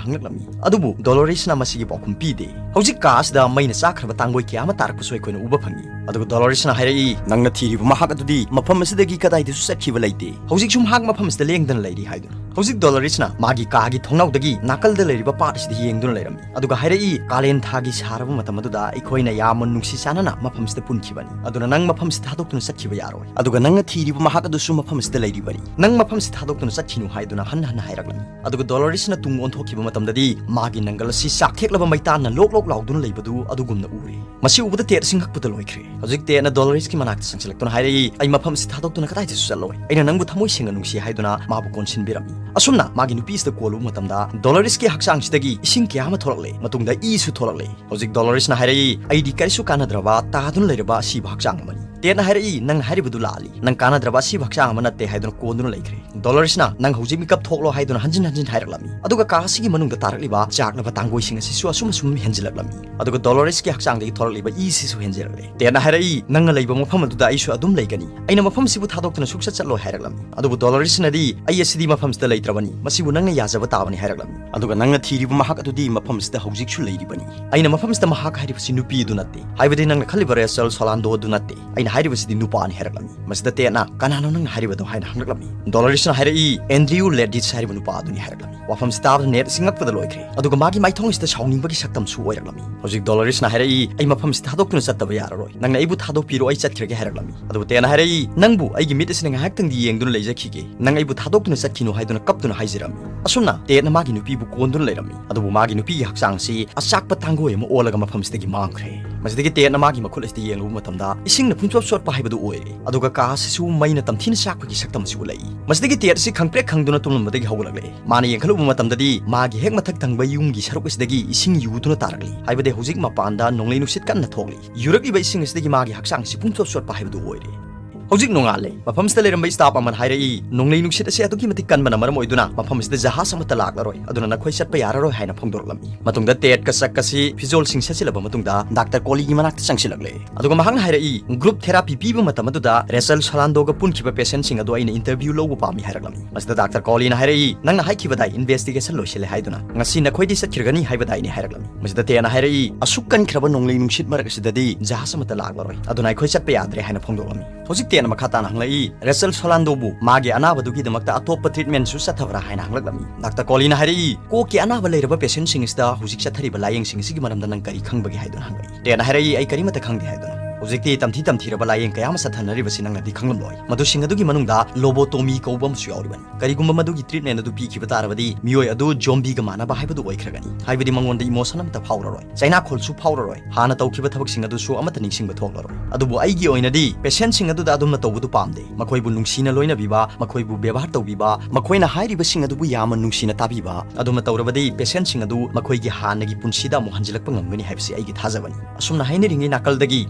ꯍꯪꯂꯛꯂꯝꯃꯤ꯫ ꯑꯗꯨꯕꯨ Doloresꯅ ꯃꯁꯤꯒꯤ ꯄꯥꯎꯈꯨꯝ ꯄꯤꯗꯦ꯫ ꯍꯧꯖꯤꯛ ꯀꯥ ꯑꯁꯤꯗ ꯃꯩꯅ ꯆꯥꯛꯈ꯭ꯔꯕ ꯇꯥꯡꯒꯣꯏ ꯀꯌꯥ ꯑꯃ ꯇꯥꯔꯛꯄꯁꯨ ꯑꯩꯈꯣꯏꯅ ꯎꯕ ꯐꯪꯏ꯫ ꯑꯗꯨꯒ Doloresꯅ ꯍꯥꯏꯔꯛꯏ, "ꯅꯪꯅ ꯊꯤꯔꯤꯕ ꯃꯍꯥꯛ ꯑꯗꯨꯗꯤ ꯃꯐꯝ ꯑꯁꯤꯗꯒꯤ ꯀꯗꯥꯏꯗꯁꯨ ꯆꯠꯈꯤꯕ ꯂꯩꯇꯦ꯫ ꯍꯧꯖꯤꯛꯁꯨ ꯃꯍꯥꯛ ꯃꯐꯝ ꯑꯁꯤꯗ ꯂꯦꯡꯗꯅ ꯂꯩꯔꯤ" ꯍꯥꯏꯗꯨꯅ꯫ ꯍꯧꯖꯤꯛ Doloresꯅ ꯃꯥꯒꯤ ꯀꯥꯒꯤ ꯊꯣꯡꯅꯥꯎꯗꯒꯤ ꯅꯥꯀꯜꯗ ꯂꯩꯔꯤꯕ ꯄꯥꯠ ꯑꯁꯤꯗ ꯌꯦꯡꯗꯨꯅ ꯂꯩꯔꯝꯃꯤ꯫ ꯑꯗꯨꯒ ꯍꯥꯏꯔꯛꯏ, "ꯀꯥꯂꯦꯟ ꯊꯥꯒꯤ ꯁꯥꯔꯕ ꯃꯇꯝ ꯑꯗꯨꯗ ꯑꯩꯈꯣꯏꯅ ꯌꯥꯝꯅ ꯅꯨꯡꯁꯤ ꯆꯥꯟꯅꯅ ꯃꯐꯝꯁꯤꯗ ꯄꯨꯟꯈꯤꯕꯅꯤ꯫ ꯑꯗꯨꯅ ꯅꯪ ꯃꯐꯝꯁꯤ ꯊꯥꯗꯣꯛꯇꯨꯅ ꯆꯠꯈꯤꯕ ꯌꯥꯔꯣꯏ꯫ ꯑꯗꯨꯒ ꯅꯪꯅ ꯊꯤꯔꯤꯕ ꯃꯍꯥꯛ ꯑꯗꯨꯁꯨ ꯃꯐꯝꯁꯤꯗ ꯂꯩꯔꯤꯕꯅꯤ꯫ ꯅꯪ ꯃꯐꯝꯁꯤ ꯊꯥꯗꯣꯛꯇꯨꯅ ꯆꯠꯈꯤꯅꯨ" ꯍꯥꯏꯗꯨꯅ ꯍꯟꯅ ꯍꯟꯅ ꯍꯥꯏꯔꯛꯂꯝꯃꯤ꯫ ꯑꯗꯨꯒ Doloresꯅ ꯇꯨꯡ ꯑꯣꯟꯊꯣꯛꯈꯤꯕ ꯃꯇꯝꯗꯗꯤ ꯃꯥꯒꯤ ꯅꯪꯒꯜ ꯑꯁꯤ ꯆꯥꯛꯊꯦꯛꯂꯕ ꯃꯩꯇꯥꯟꯅ ꯂꯣꯛ ꯂꯣꯛ ꯂꯥꯎꯗꯨꯅ ꯂꯩꯕꯗꯨ ꯑꯗꯨꯒꯨꯝꯅ ꯎꯔꯦ꯫ ꯃꯁꯤ ꯎꯕꯗ Ted ꯑꯁꯤ ꯉꯛꯄꯗ ꯂꯣꯏꯈ꯭ꯔꯦ꯫ ꯍꯧꯖꯤꯛ Tedꯅ Doloresꯀꯤ ꯃꯅꯥꯛꯇ ꯆꯪꯁꯤꯜꯂꯛꯇꯨꯅ ꯍꯥꯏꯔꯛꯏ, "ꯑꯩ ꯃꯐꯝꯁꯤ ꯊꯥꯗꯣꯛꯇꯨꯅ ꯀꯗꯥꯏꯗꯁꯨ ꯆꯠꯂꯣꯏ꯫ ꯑꯩꯅ ꯅꯪꯕꯨ ꯊꯃꯣꯏ ꯁꯦꯡꯅ ꯅꯨꯡꯁꯤ" ꯍꯥꯏꯗꯨꯅ ꯃꯥꯕꯨ ꯀꯣꯟꯁꯤꯟꯕꯤꯔꯝꯃꯤ꯫ ꯑꯁꯨꯝꯅ ꯃꯥꯒꯤ ꯅꯨꯄꯤ ꯑꯁꯤꯗ ꯀꯣꯜꯂꯨꯕ ꯃꯇꯝꯗ Doloresꯀꯤ ꯍꯛꯆꯥꯡꯁꯤꯗꯒꯤ ꯏꯁꯤꯡ ꯀꯌꯥ ꯑꯃ ꯊꯣꯛꯂꯛꯂꯦ, ꯃꯇꯨꯡꯗ ꯏꯁꯨ ꯊꯣꯛꯂꯛꯂꯦ꯫ ꯍꯧꯖꯤꯛ Doloresꯅ ꯍꯥꯏꯔꯛꯏ, "ꯑꯩꯗꯤ ꯀꯔꯤꯁꯨ ꯀꯥꯟꯅꯗ꯭ꯔꯕ ꯇꯥꯗꯨꯅ ꯂꯩꯔꯕ ꯑꯁꯤꯕ ꯍꯛꯆꯥꯡ ꯑꯃꯅꯤ꯫" Tedꯅ ꯍꯥꯏꯔꯛꯏ, "ꯅꯪ ꯍꯥꯏꯔꯤꯕꯗꯨ ꯂꯥꯜꯂꯤ꯫ ꯅꯪ ꯀꯥꯟꯅꯗ꯭ꯔꯕ ꯑꯁꯤꯕ ꯍꯛꯆꯥꯡ ꯑꯃ ꯅꯠꯇꯦ" ꯍꯥꯏꯗꯨꯅ ꯀꯣꯟꯗꯨꯅ ꯂꯩꯈ꯭ꯔꯦ꯫ Doloresꯅ, "ꯅꯪ ꯍꯧꯖꯤꯛ ꯃꯤꯀꯞ ꯊꯣꯛꯂꯣ" ꯍꯥꯏꯗꯨꯅ ꯍꯟꯖꯤꯟ ꯍꯟꯖꯤꯟ ꯍꯥꯏꯔꯛꯂꯝꯃꯤ꯫ ꯑꯗꯨꯒ ꯀꯥ ꯑꯁꯤꯒꯤ ꯃꯅꯨꯡꯗ ꯇꯥꯔꯛꯂꯤꯕ ꯆꯥꯛꯂꯕ ꯇꯥꯡꯒꯣꯏꯁꯤꯡ ꯑꯁꯤꯁꯨ ꯑꯁꯨꯝ ꯑꯁꯨꯝ ꯍꯦꯟꯖꯤꯜꯂꯛꯂꯝꯃꯤ꯫ ꯑꯗꯨꯒ Doloresꯀꯤ ꯍꯛꯆꯥꯡꯗꯒꯤ ꯊꯣꯔꯛꯂꯤꯕ ꯏꯁꯤꯁꯨ ꯍꯦꯟꯖꯤꯜꯂꯛꯂꯦ꯫ Tedꯅ ꯍꯥꯏꯔꯛꯏ, "ꯅꯪꯅ ꯂꯩꯕ ꯃꯐꯝ ꯑꯗꯨꯗ ꯑꯩꯁꯨ ꯑꯗꯨꯝ ꯂꯩꯒꯅꯤ꯫ ꯑꯩꯅ ꯃꯐꯝꯁꯤꯕꯨ ꯊꯥꯗꯣꯛꯇꯨꯅ ꯁꯨꯛꯆꯠ ꯆꯠꯂꯣꯏ" ꯍꯥꯏꯔꯛꯂꯝꯃꯤ꯫ ꯑꯗꯨꯕꯨ Doloresꯅꯗꯤ, "ꯑꯩ ꯑꯁꯤꯗꯤ ꯃꯐꯝꯁꯤꯗ ꯂꯩꯇ꯭ꯔꯕꯅꯤ꯫ ꯃꯁꯤꯕꯨ ꯅꯪꯅ ꯌꯥꯖꯕ ꯇꯥꯕꯅꯤ" ꯍꯥꯏꯔꯛꯂꯝꯃꯤ꯫ ꯑꯗꯨꯒ, "ꯅꯪꯅ ꯊꯤꯔꯤꯕ ꯃꯍꯥꯛ ꯑꯗꯨꯗꯤ ꯃꯐꯝꯁꯤꯗ ꯍꯧꯖꯤꯛꯁꯨ ꯂꯩꯔꯤꯕꯅꯤ꯫ ꯑꯩꯅ ꯃꯐꯝꯁꯤꯗ ꯃꯍꯥꯛ ꯍꯥꯏꯔꯤꯕꯁꯤ ꯅꯨꯄꯤ ꯑꯗꯨ ꯅꯠꯇꯦ꯫ ꯍꯥꯏꯕꯗꯤ ꯅꯪꯅ ꯈꯜꯂꯤꯕ Rachel Solando ꯑꯗꯨ ꯅꯠꯇꯦ꯫ ꯑꯩꯅ ꯍꯥꯏꯔꯤꯕꯁꯤꯗꯤ ꯅꯨꯄꯥꯅꯤ" ꯍꯥꯏꯔꯛꯂꯝꯃꯤ꯫ ꯃꯁꯤꯗ Tedꯅ, "ꯀꯅꯥꯅꯣ ꯅꯪꯅ ꯍꯥꯏꯔꯤꯕꯗꯣ?" ꯍꯥꯏꯅ ꯍꯪꯂꯛꯂꯝꯃꯤ꯫ Doloresꯅ ꯍꯥꯏꯔꯛꯏ, "Andrew Leditz ꯍꯥꯏꯔꯤꯕ ꯅꯨꯄꯥ ꯑꯗꯨꯅꯤ" ꯍꯥꯏꯔꯛꯂꯝꯃꯤ꯫ ꯋꯥꯐꯝꯁꯤ ꯇꯥꯕꯗ Ned ꯑꯁꯤ ꯉꯛꯄꯗ ꯂꯣꯏꯈ꯭ꯔꯦ꯫ ꯑꯗꯨꯒ ꯃꯥꯒꯤ ꯃꯥꯏꯊꯣꯡ ꯑꯁꯤꯗ ꯁꯥꯎꯅꯤꯡꯕꯒꯤ ꯁꯛꯇꯝꯁꯨ ꯑꯣꯏꯔꯛꯂꯝꯃꯤ꯫ ꯍꯧꯖꯤꯛ Doloresꯅ ꯍꯥꯏꯔꯛꯏ, "ꯑꯩ ꯃꯐꯝꯁꯤ ꯊꯥꯗꯣꯛꯇꯨꯅ ꯆꯠꯇꯕ ꯌꯥꯔꯔꯣꯏ꯫ ꯅꯪꯅ ꯑꯩꯕꯨ ꯊꯥꯗꯣꯛꯄꯤꯔꯣ, ꯑꯩ ꯆꯠꯈ꯭ꯔꯒꯦ" ꯍꯥꯏꯔꯛꯂꯝꯃꯤ꯫ ꯑꯗꯨꯕꯨ Tedꯅ ꯍꯥꯏꯔꯛꯏ, "ꯅꯪꯕꯨ ꯑꯩꯒꯤ ꯃꯤꯠ ꯑꯁꯤꯅ ꯉꯥꯏꯍꯥꯛꯇꯪꯗꯤ ꯌꯦꯡꯗꯨꯅ ꯂꯩꯖꯈꯤꯒꯦ꯫ ꯅꯪ ꯑꯩꯕꯨ ꯊꯥꯗꯣꯛꯇꯨꯅ ꯆꯠꯈꯤꯅꯨ" ꯍꯥꯏꯗꯨꯅ ꯀꯞꯇꯨꯅ ꯍꯥꯏꯖꯔꯝꯃꯤ꯫ ꯑꯁꯨꯝꯅ Tedꯅ ꯃꯥꯒꯤ ꯅꯨꯄꯤꯕꯨ ꯀꯣꯟꯗꯨꯅ ꯂꯩꯔꯝꯃꯤ꯫ ꯑꯗꯨꯕꯨ ꯃꯥꯒꯤ ꯅꯨꯄꯤꯒꯤ ꯍꯛꯆꯥꯡ ꯑꯁꯤ ꯑꯆꯥꯛꯄ ꯇꯥꯡꯒꯣꯏ ꯑꯃ ꯑꯣꯜꯂꯒ ꯃꯐꯝꯁꯤꯗꯒꯤ ꯃꯥꯡꯈ꯭ꯔꯦ꯫ ꯃꯁꯤꯗꯒꯤ Tedꯅ ꯃꯥꯒꯤ ꯃꯈꯨꯠ ꯑꯁꯤꯗ ꯌꯦꯡꯂꯨꯕ ꯃꯇꯝꯗ ꯏꯁꯤꯡꯅ ꯄꯨꯡꯆꯣꯠ ꯁꯣꯠꯄ ꯍꯥꯏꯕꯗꯨ ꯑꯣꯏꯔꯦ꯫ ꯑꯗꯨꯒ ꯀꯥ ꯑꯁꯤꯁꯨ ꯃꯩꯅ ꯇꯝꯊꯤꯅ ꯆꯥꯛꯄꯒꯤ ꯁꯛꯇꯝ ꯑꯁꯤ ꯎꯠꯂꯛꯏ꯫ ꯃꯁꯤꯗꯒꯤ ꯇꯦꯠ ꯑꯁꯤ ꯈꯪꯄ꯭ꯔꯦꯛ ꯈꯪꯗꯨꯅ ꯇꯨꯝꯂꯝꯕꯗꯒꯤ ꯍꯧꯒꯠꯂꯛꯂꯦ꯫ ꯃꯥꯅ ꯌꯦꯡꯈꯠꯂꯨꯕ ꯃꯇꯝꯗꯗꯤ ꯃꯥꯒꯤ ꯍꯦꯛ ꯃꯊꯛ ꯊꯪꯕ ꯌꯨꯝꯒꯤ ꯁꯔꯨꯛ ꯑꯁꯤꯗꯒꯤ ꯏꯁꯤꯡ ꯌꯨꯗꯨꯅ ꯇꯥꯔꯛꯂꯤ꯫ ꯍꯥꯏꯕꯗꯤ ꯍꯧꯖꯤꯛ ꯃꯄꯥꯟꯗ ꯅꯣꯡꯂꯩ ꯅꯨꯡꯁꯤꯠ ꯀꯟꯅ ꯊꯣꯛꯂꯤ꯫ ꯌꯨꯔꯛꯂꯤꯕ ꯏꯁꯤꯡ ꯑꯁꯤꯗꯒꯤ ꯃꯥꯒꯤ ꯍꯛꯆꯥꯡ ꯑꯁꯤ ꯄꯨꯡꯆꯣꯠ ꯆꯣꯠꯄ ꯍꯥꯏꯕꯗꯨ ꯑꯣꯏꯔꯦ꯫ ꯍꯧꯖꯤꯛ ꯅꯣꯡꯉꯥꯜꯂꯦ꯫ ꯃꯐꯝꯁꯤꯗ ꯂꯩꯔꯝꯕ staff ꯑꯃꯅ ꯍꯥꯏꯔꯛꯏ, "ꯅꯣꯡꯂꯩ ꯅꯨꯡꯁꯤꯠ ꯑꯁꯤ ꯑꯗꯨꯛꯀꯤ ꯃꯇꯤꯛ ꯀꯟꯕꯅ ꯃꯔꯝ ꯑꯣꯏꯗꯨꯅ ꯃꯐꯝ ꯑꯁꯤꯗ ꯖꯍꯥꯖ ꯑꯃꯠꯇ ꯂꯥꯛꯂꯔꯣꯏ, ꯑꯗꯨꯅ ꯅꯈꯣꯏ ꯆꯠꯄ ꯌꯥꯔꯔꯣꯏ" ꯍꯥꯏꯅ ꯐꯣꯡꯗꯣꯔꯛꯂꯝꯃꯤ꯫ ꯃꯇꯨꯡꯗ ꯇꯦꯠꯀ ꯆꯛꯀ ꯑꯁꯤ ꯐꯤꯖꯣꯜꯁꯤꯡ ꯁꯦꯠꯆꯤꯜꯂꯕ ꯃꯇꯨꯡꯗ ꯗꯥꯛꯇꯔ ꯀꯣꯂꯤꯒꯤ ꯃꯅꯥꯛꯇ ꯆꯪꯁꯤꯜꯂꯛꯂꯦ꯫ ꯑꯗꯨꯒ ꯃꯍꯥꯛꯅ ꯍꯥꯏꯔꯛꯏ, "Group therapy ꯄꯤꯕ ꯃꯇꯝ ꯑꯗꯨꯗ ꯔꯦꯆꯦꯜ ꯁꯣꯂꯥꯟꯗꯣꯒ ꯄꯨꯟꯈꯤꯕ patientꯁꯤꯡ ꯑꯗꯨ ꯑꯩꯅ interview ꯂꯧꯕ ꯄꯥꯝꯃꯤ" ꯍꯥꯏꯔꯛꯂꯝꯃꯤ꯫ ꯃꯁꯤꯗ ꯗꯥꯛꯇꯔ ꯀꯣꯂꯤꯅ ꯍꯥꯏꯔꯛꯏ, "ꯅꯪꯅ ꯍꯥꯏꯈꯤꯕꯗꯥꯏ investigation ꯂꯣꯏꯁꯤꯜꯂꯦ ꯍꯥꯏꯗꯨꯅ? ꯉꯁꯤ ꯅꯈꯣꯏꯗꯤ ꯆꯠꯈꯤꯔꯒꯅꯤ ꯍꯥꯏꯕꯗꯥꯏꯅꯦ?" ꯍꯥꯏꯔꯛꯂꯝꯃꯤ꯫ ꯃꯁꯤꯗ ꯇꯦꯠꯅ ꯍꯥꯏꯔꯛꯏ, "ꯑꯁꯨꯛ ꯀꯟꯈ꯭ꯔꯕ ꯅꯣꯡꯂꯩ ꯅꯨꯡꯁꯤꯠ ꯃꯔꯛ ꯑꯁꯤꯗꯗꯤ ꯖꯍꯥꯖ ꯑꯃꯠꯇ ꯂꯥꯛꯂꯔꯣꯏ, ꯑꯗꯨꯅ ꯑꯩꯈꯣꯏ ꯆꯠꯄ ꯌꯥꯗ꯭ꯔꯦ" ꯍꯥꯏꯅ ꯐꯣꯡꯗꯣꯛꯂꯝꯃꯤ꯫ ꯍꯧꯖꯤꯛ ꯇꯦꯠꯅ ꯃꯈꯥ ꯇꯥꯅ ꯍꯪꯂꯛꯏ, "ꯔꯦꯆꯦꯜ ꯁꯣꯂꯥꯟꯗꯣꯕꯨ ꯃꯥꯒꯤ ꯑꯅꯥꯕꯗꯨꯒꯤꯗꯃꯛꯇ ꯑꯇꯣꯞꯄ treatmentꯁꯨ ꯆꯠꯊꯕ꯭ꯔꯥ?" ꯍꯥꯏꯅ ꯍꯪꯂꯛꯂꯝꯃꯤ꯫ ꯗꯥꯛꯇꯔ ꯀꯣꯂꯤꯅ ꯍꯥꯏꯔꯛꯏ, "ꯀꯣꯛꯀꯤ ꯑꯅꯥꯕ ꯂꯩꯔꯕ patientꯁꯤꯡ ꯑꯁꯤꯗ ꯍꯧꯖꯤꯛ ꯆꯠꯊꯔꯤꯕ ꯂꯥꯌꯦꯡꯁꯤꯡ ꯑꯁꯤꯒꯤ ꯃꯔꯝꯗ ꯅꯪ ꯀꯔꯤ ꯈꯪꯕꯒꯦ?" ꯍꯥꯏꯗꯨꯅ ꯍꯪꯂꯛꯏ꯫ ꯇꯦꯠꯅ ꯍꯥꯏꯔꯛꯏ, "ꯑꯩ ꯀꯔꯤꯃꯠꯇ ꯈꯪꯗꯦ" ꯍꯥꯏꯗꯨꯅ꯫ ꯍꯧꯖꯤꯛꯇꯤ ꯇꯝꯊꯤ ꯇꯝꯊꯤꯔꯕ ꯂꯥꯌꯦꯡ ꯀꯌꯥ ꯑꯃ ꯆꯠꯊꯅꯔꯤꯕꯁꯤ ꯅꯪꯅꯗꯤ ꯈꯪꯂꯝꯂꯣꯏ꯫ ꯃꯗꯨꯁꯤꯡ ꯑꯗꯨꯒꯤ ꯃꯅꯨꯡꯗ lobotomy ꯀꯧꯕ ꯑꯃꯁꯨ ꯌꯥꯎꯔꯤꯕꯅꯤ꯫ ꯀꯔꯤꯒꯨꯝꯕ ꯃꯗꯨꯒꯤ treatment ꯑꯗꯨ ꯄꯤꯈꯤꯕ ꯇꯥꯔꯕꯗꯤ ꯃꯤꯑꯣꯏ ꯑꯗꯨ zombieꯒ ꯃꯥꯟꯅꯕ ꯍꯥꯏꯕꯗꯨ ꯑꯣꯏꯈ꯭ꯔꯒꯅꯤ, ꯍꯥꯏꯕꯗꯤ ꯃꯉꯣꯟꯗ emotion ꯑꯃꯠꯇ ꯐꯥꯎꯔꯔꯣꯏ, ꯆꯩꯅꯥꯈꯣꯜꯁꯨ ꯐꯥꯎꯔꯔꯣꯏ, ꯍꯥꯟꯅ ꯇꯧꯈꯤꯕ ꯊꯕꯛꯁꯤꯡ ꯑꯗꯨꯁꯨ ꯑꯃꯠꯇ ꯅꯤꯡꯁꯤꯡꯕ ꯊꯣꯛꯂꯔꯣꯏ꯫ ꯑꯗꯨꯕꯨ ꯑꯩꯒꯤ ꯑꯣꯏꯅꯗꯤ patientꯁꯤꯡ ꯑꯗꯨꯗ ꯑꯗꯨꯝꯅ ꯇꯧꯕꯗꯨ ꯄꯥꯝꯗꯦ꯫ ꯃꯈꯣꯏꯕꯨ ꯅꯨꯡꯁꯤꯅ ꯂꯣꯏꯅꯕꯤꯕ, ꯃꯈꯣꯏꯕꯨ ꯕꯦꯕꯥꯔ ꯇꯧꯕꯤꯕ, ꯃꯈꯣꯏꯅ ꯍꯥꯏꯔꯤꯕꯁꯤꯡ ꯑꯗꯨꯕꯨ ꯌꯥꯝꯅ ꯅꯨꯡꯁꯤꯅ ꯇꯥꯕꯤꯕ, ꯑꯗꯨꯝꯅ ꯇꯧꯔꯕꯗꯤ patientꯁꯤꯡ ꯑꯗꯨ ꯃꯈꯣꯏꯒꯤ ꯍꯥꯟꯅꯒꯤ ꯄꯨꯟꯁꯤꯗ ꯑꯃꯨꯛ ꯍꯟꯖꯤꯜꯂꯛꯄ ꯉꯝꯒꯅꯤ ꯍꯥꯏꯕꯁꯤ ꯑꯩꯒꯤ ꯊꯥꯖꯕꯅꯤ꯫ ꯑꯁꯨꯝꯅ ꯍꯥꯏꯅꯔꯤꯉꯩ ꯅꯥꯀꯜꯗꯒꯤ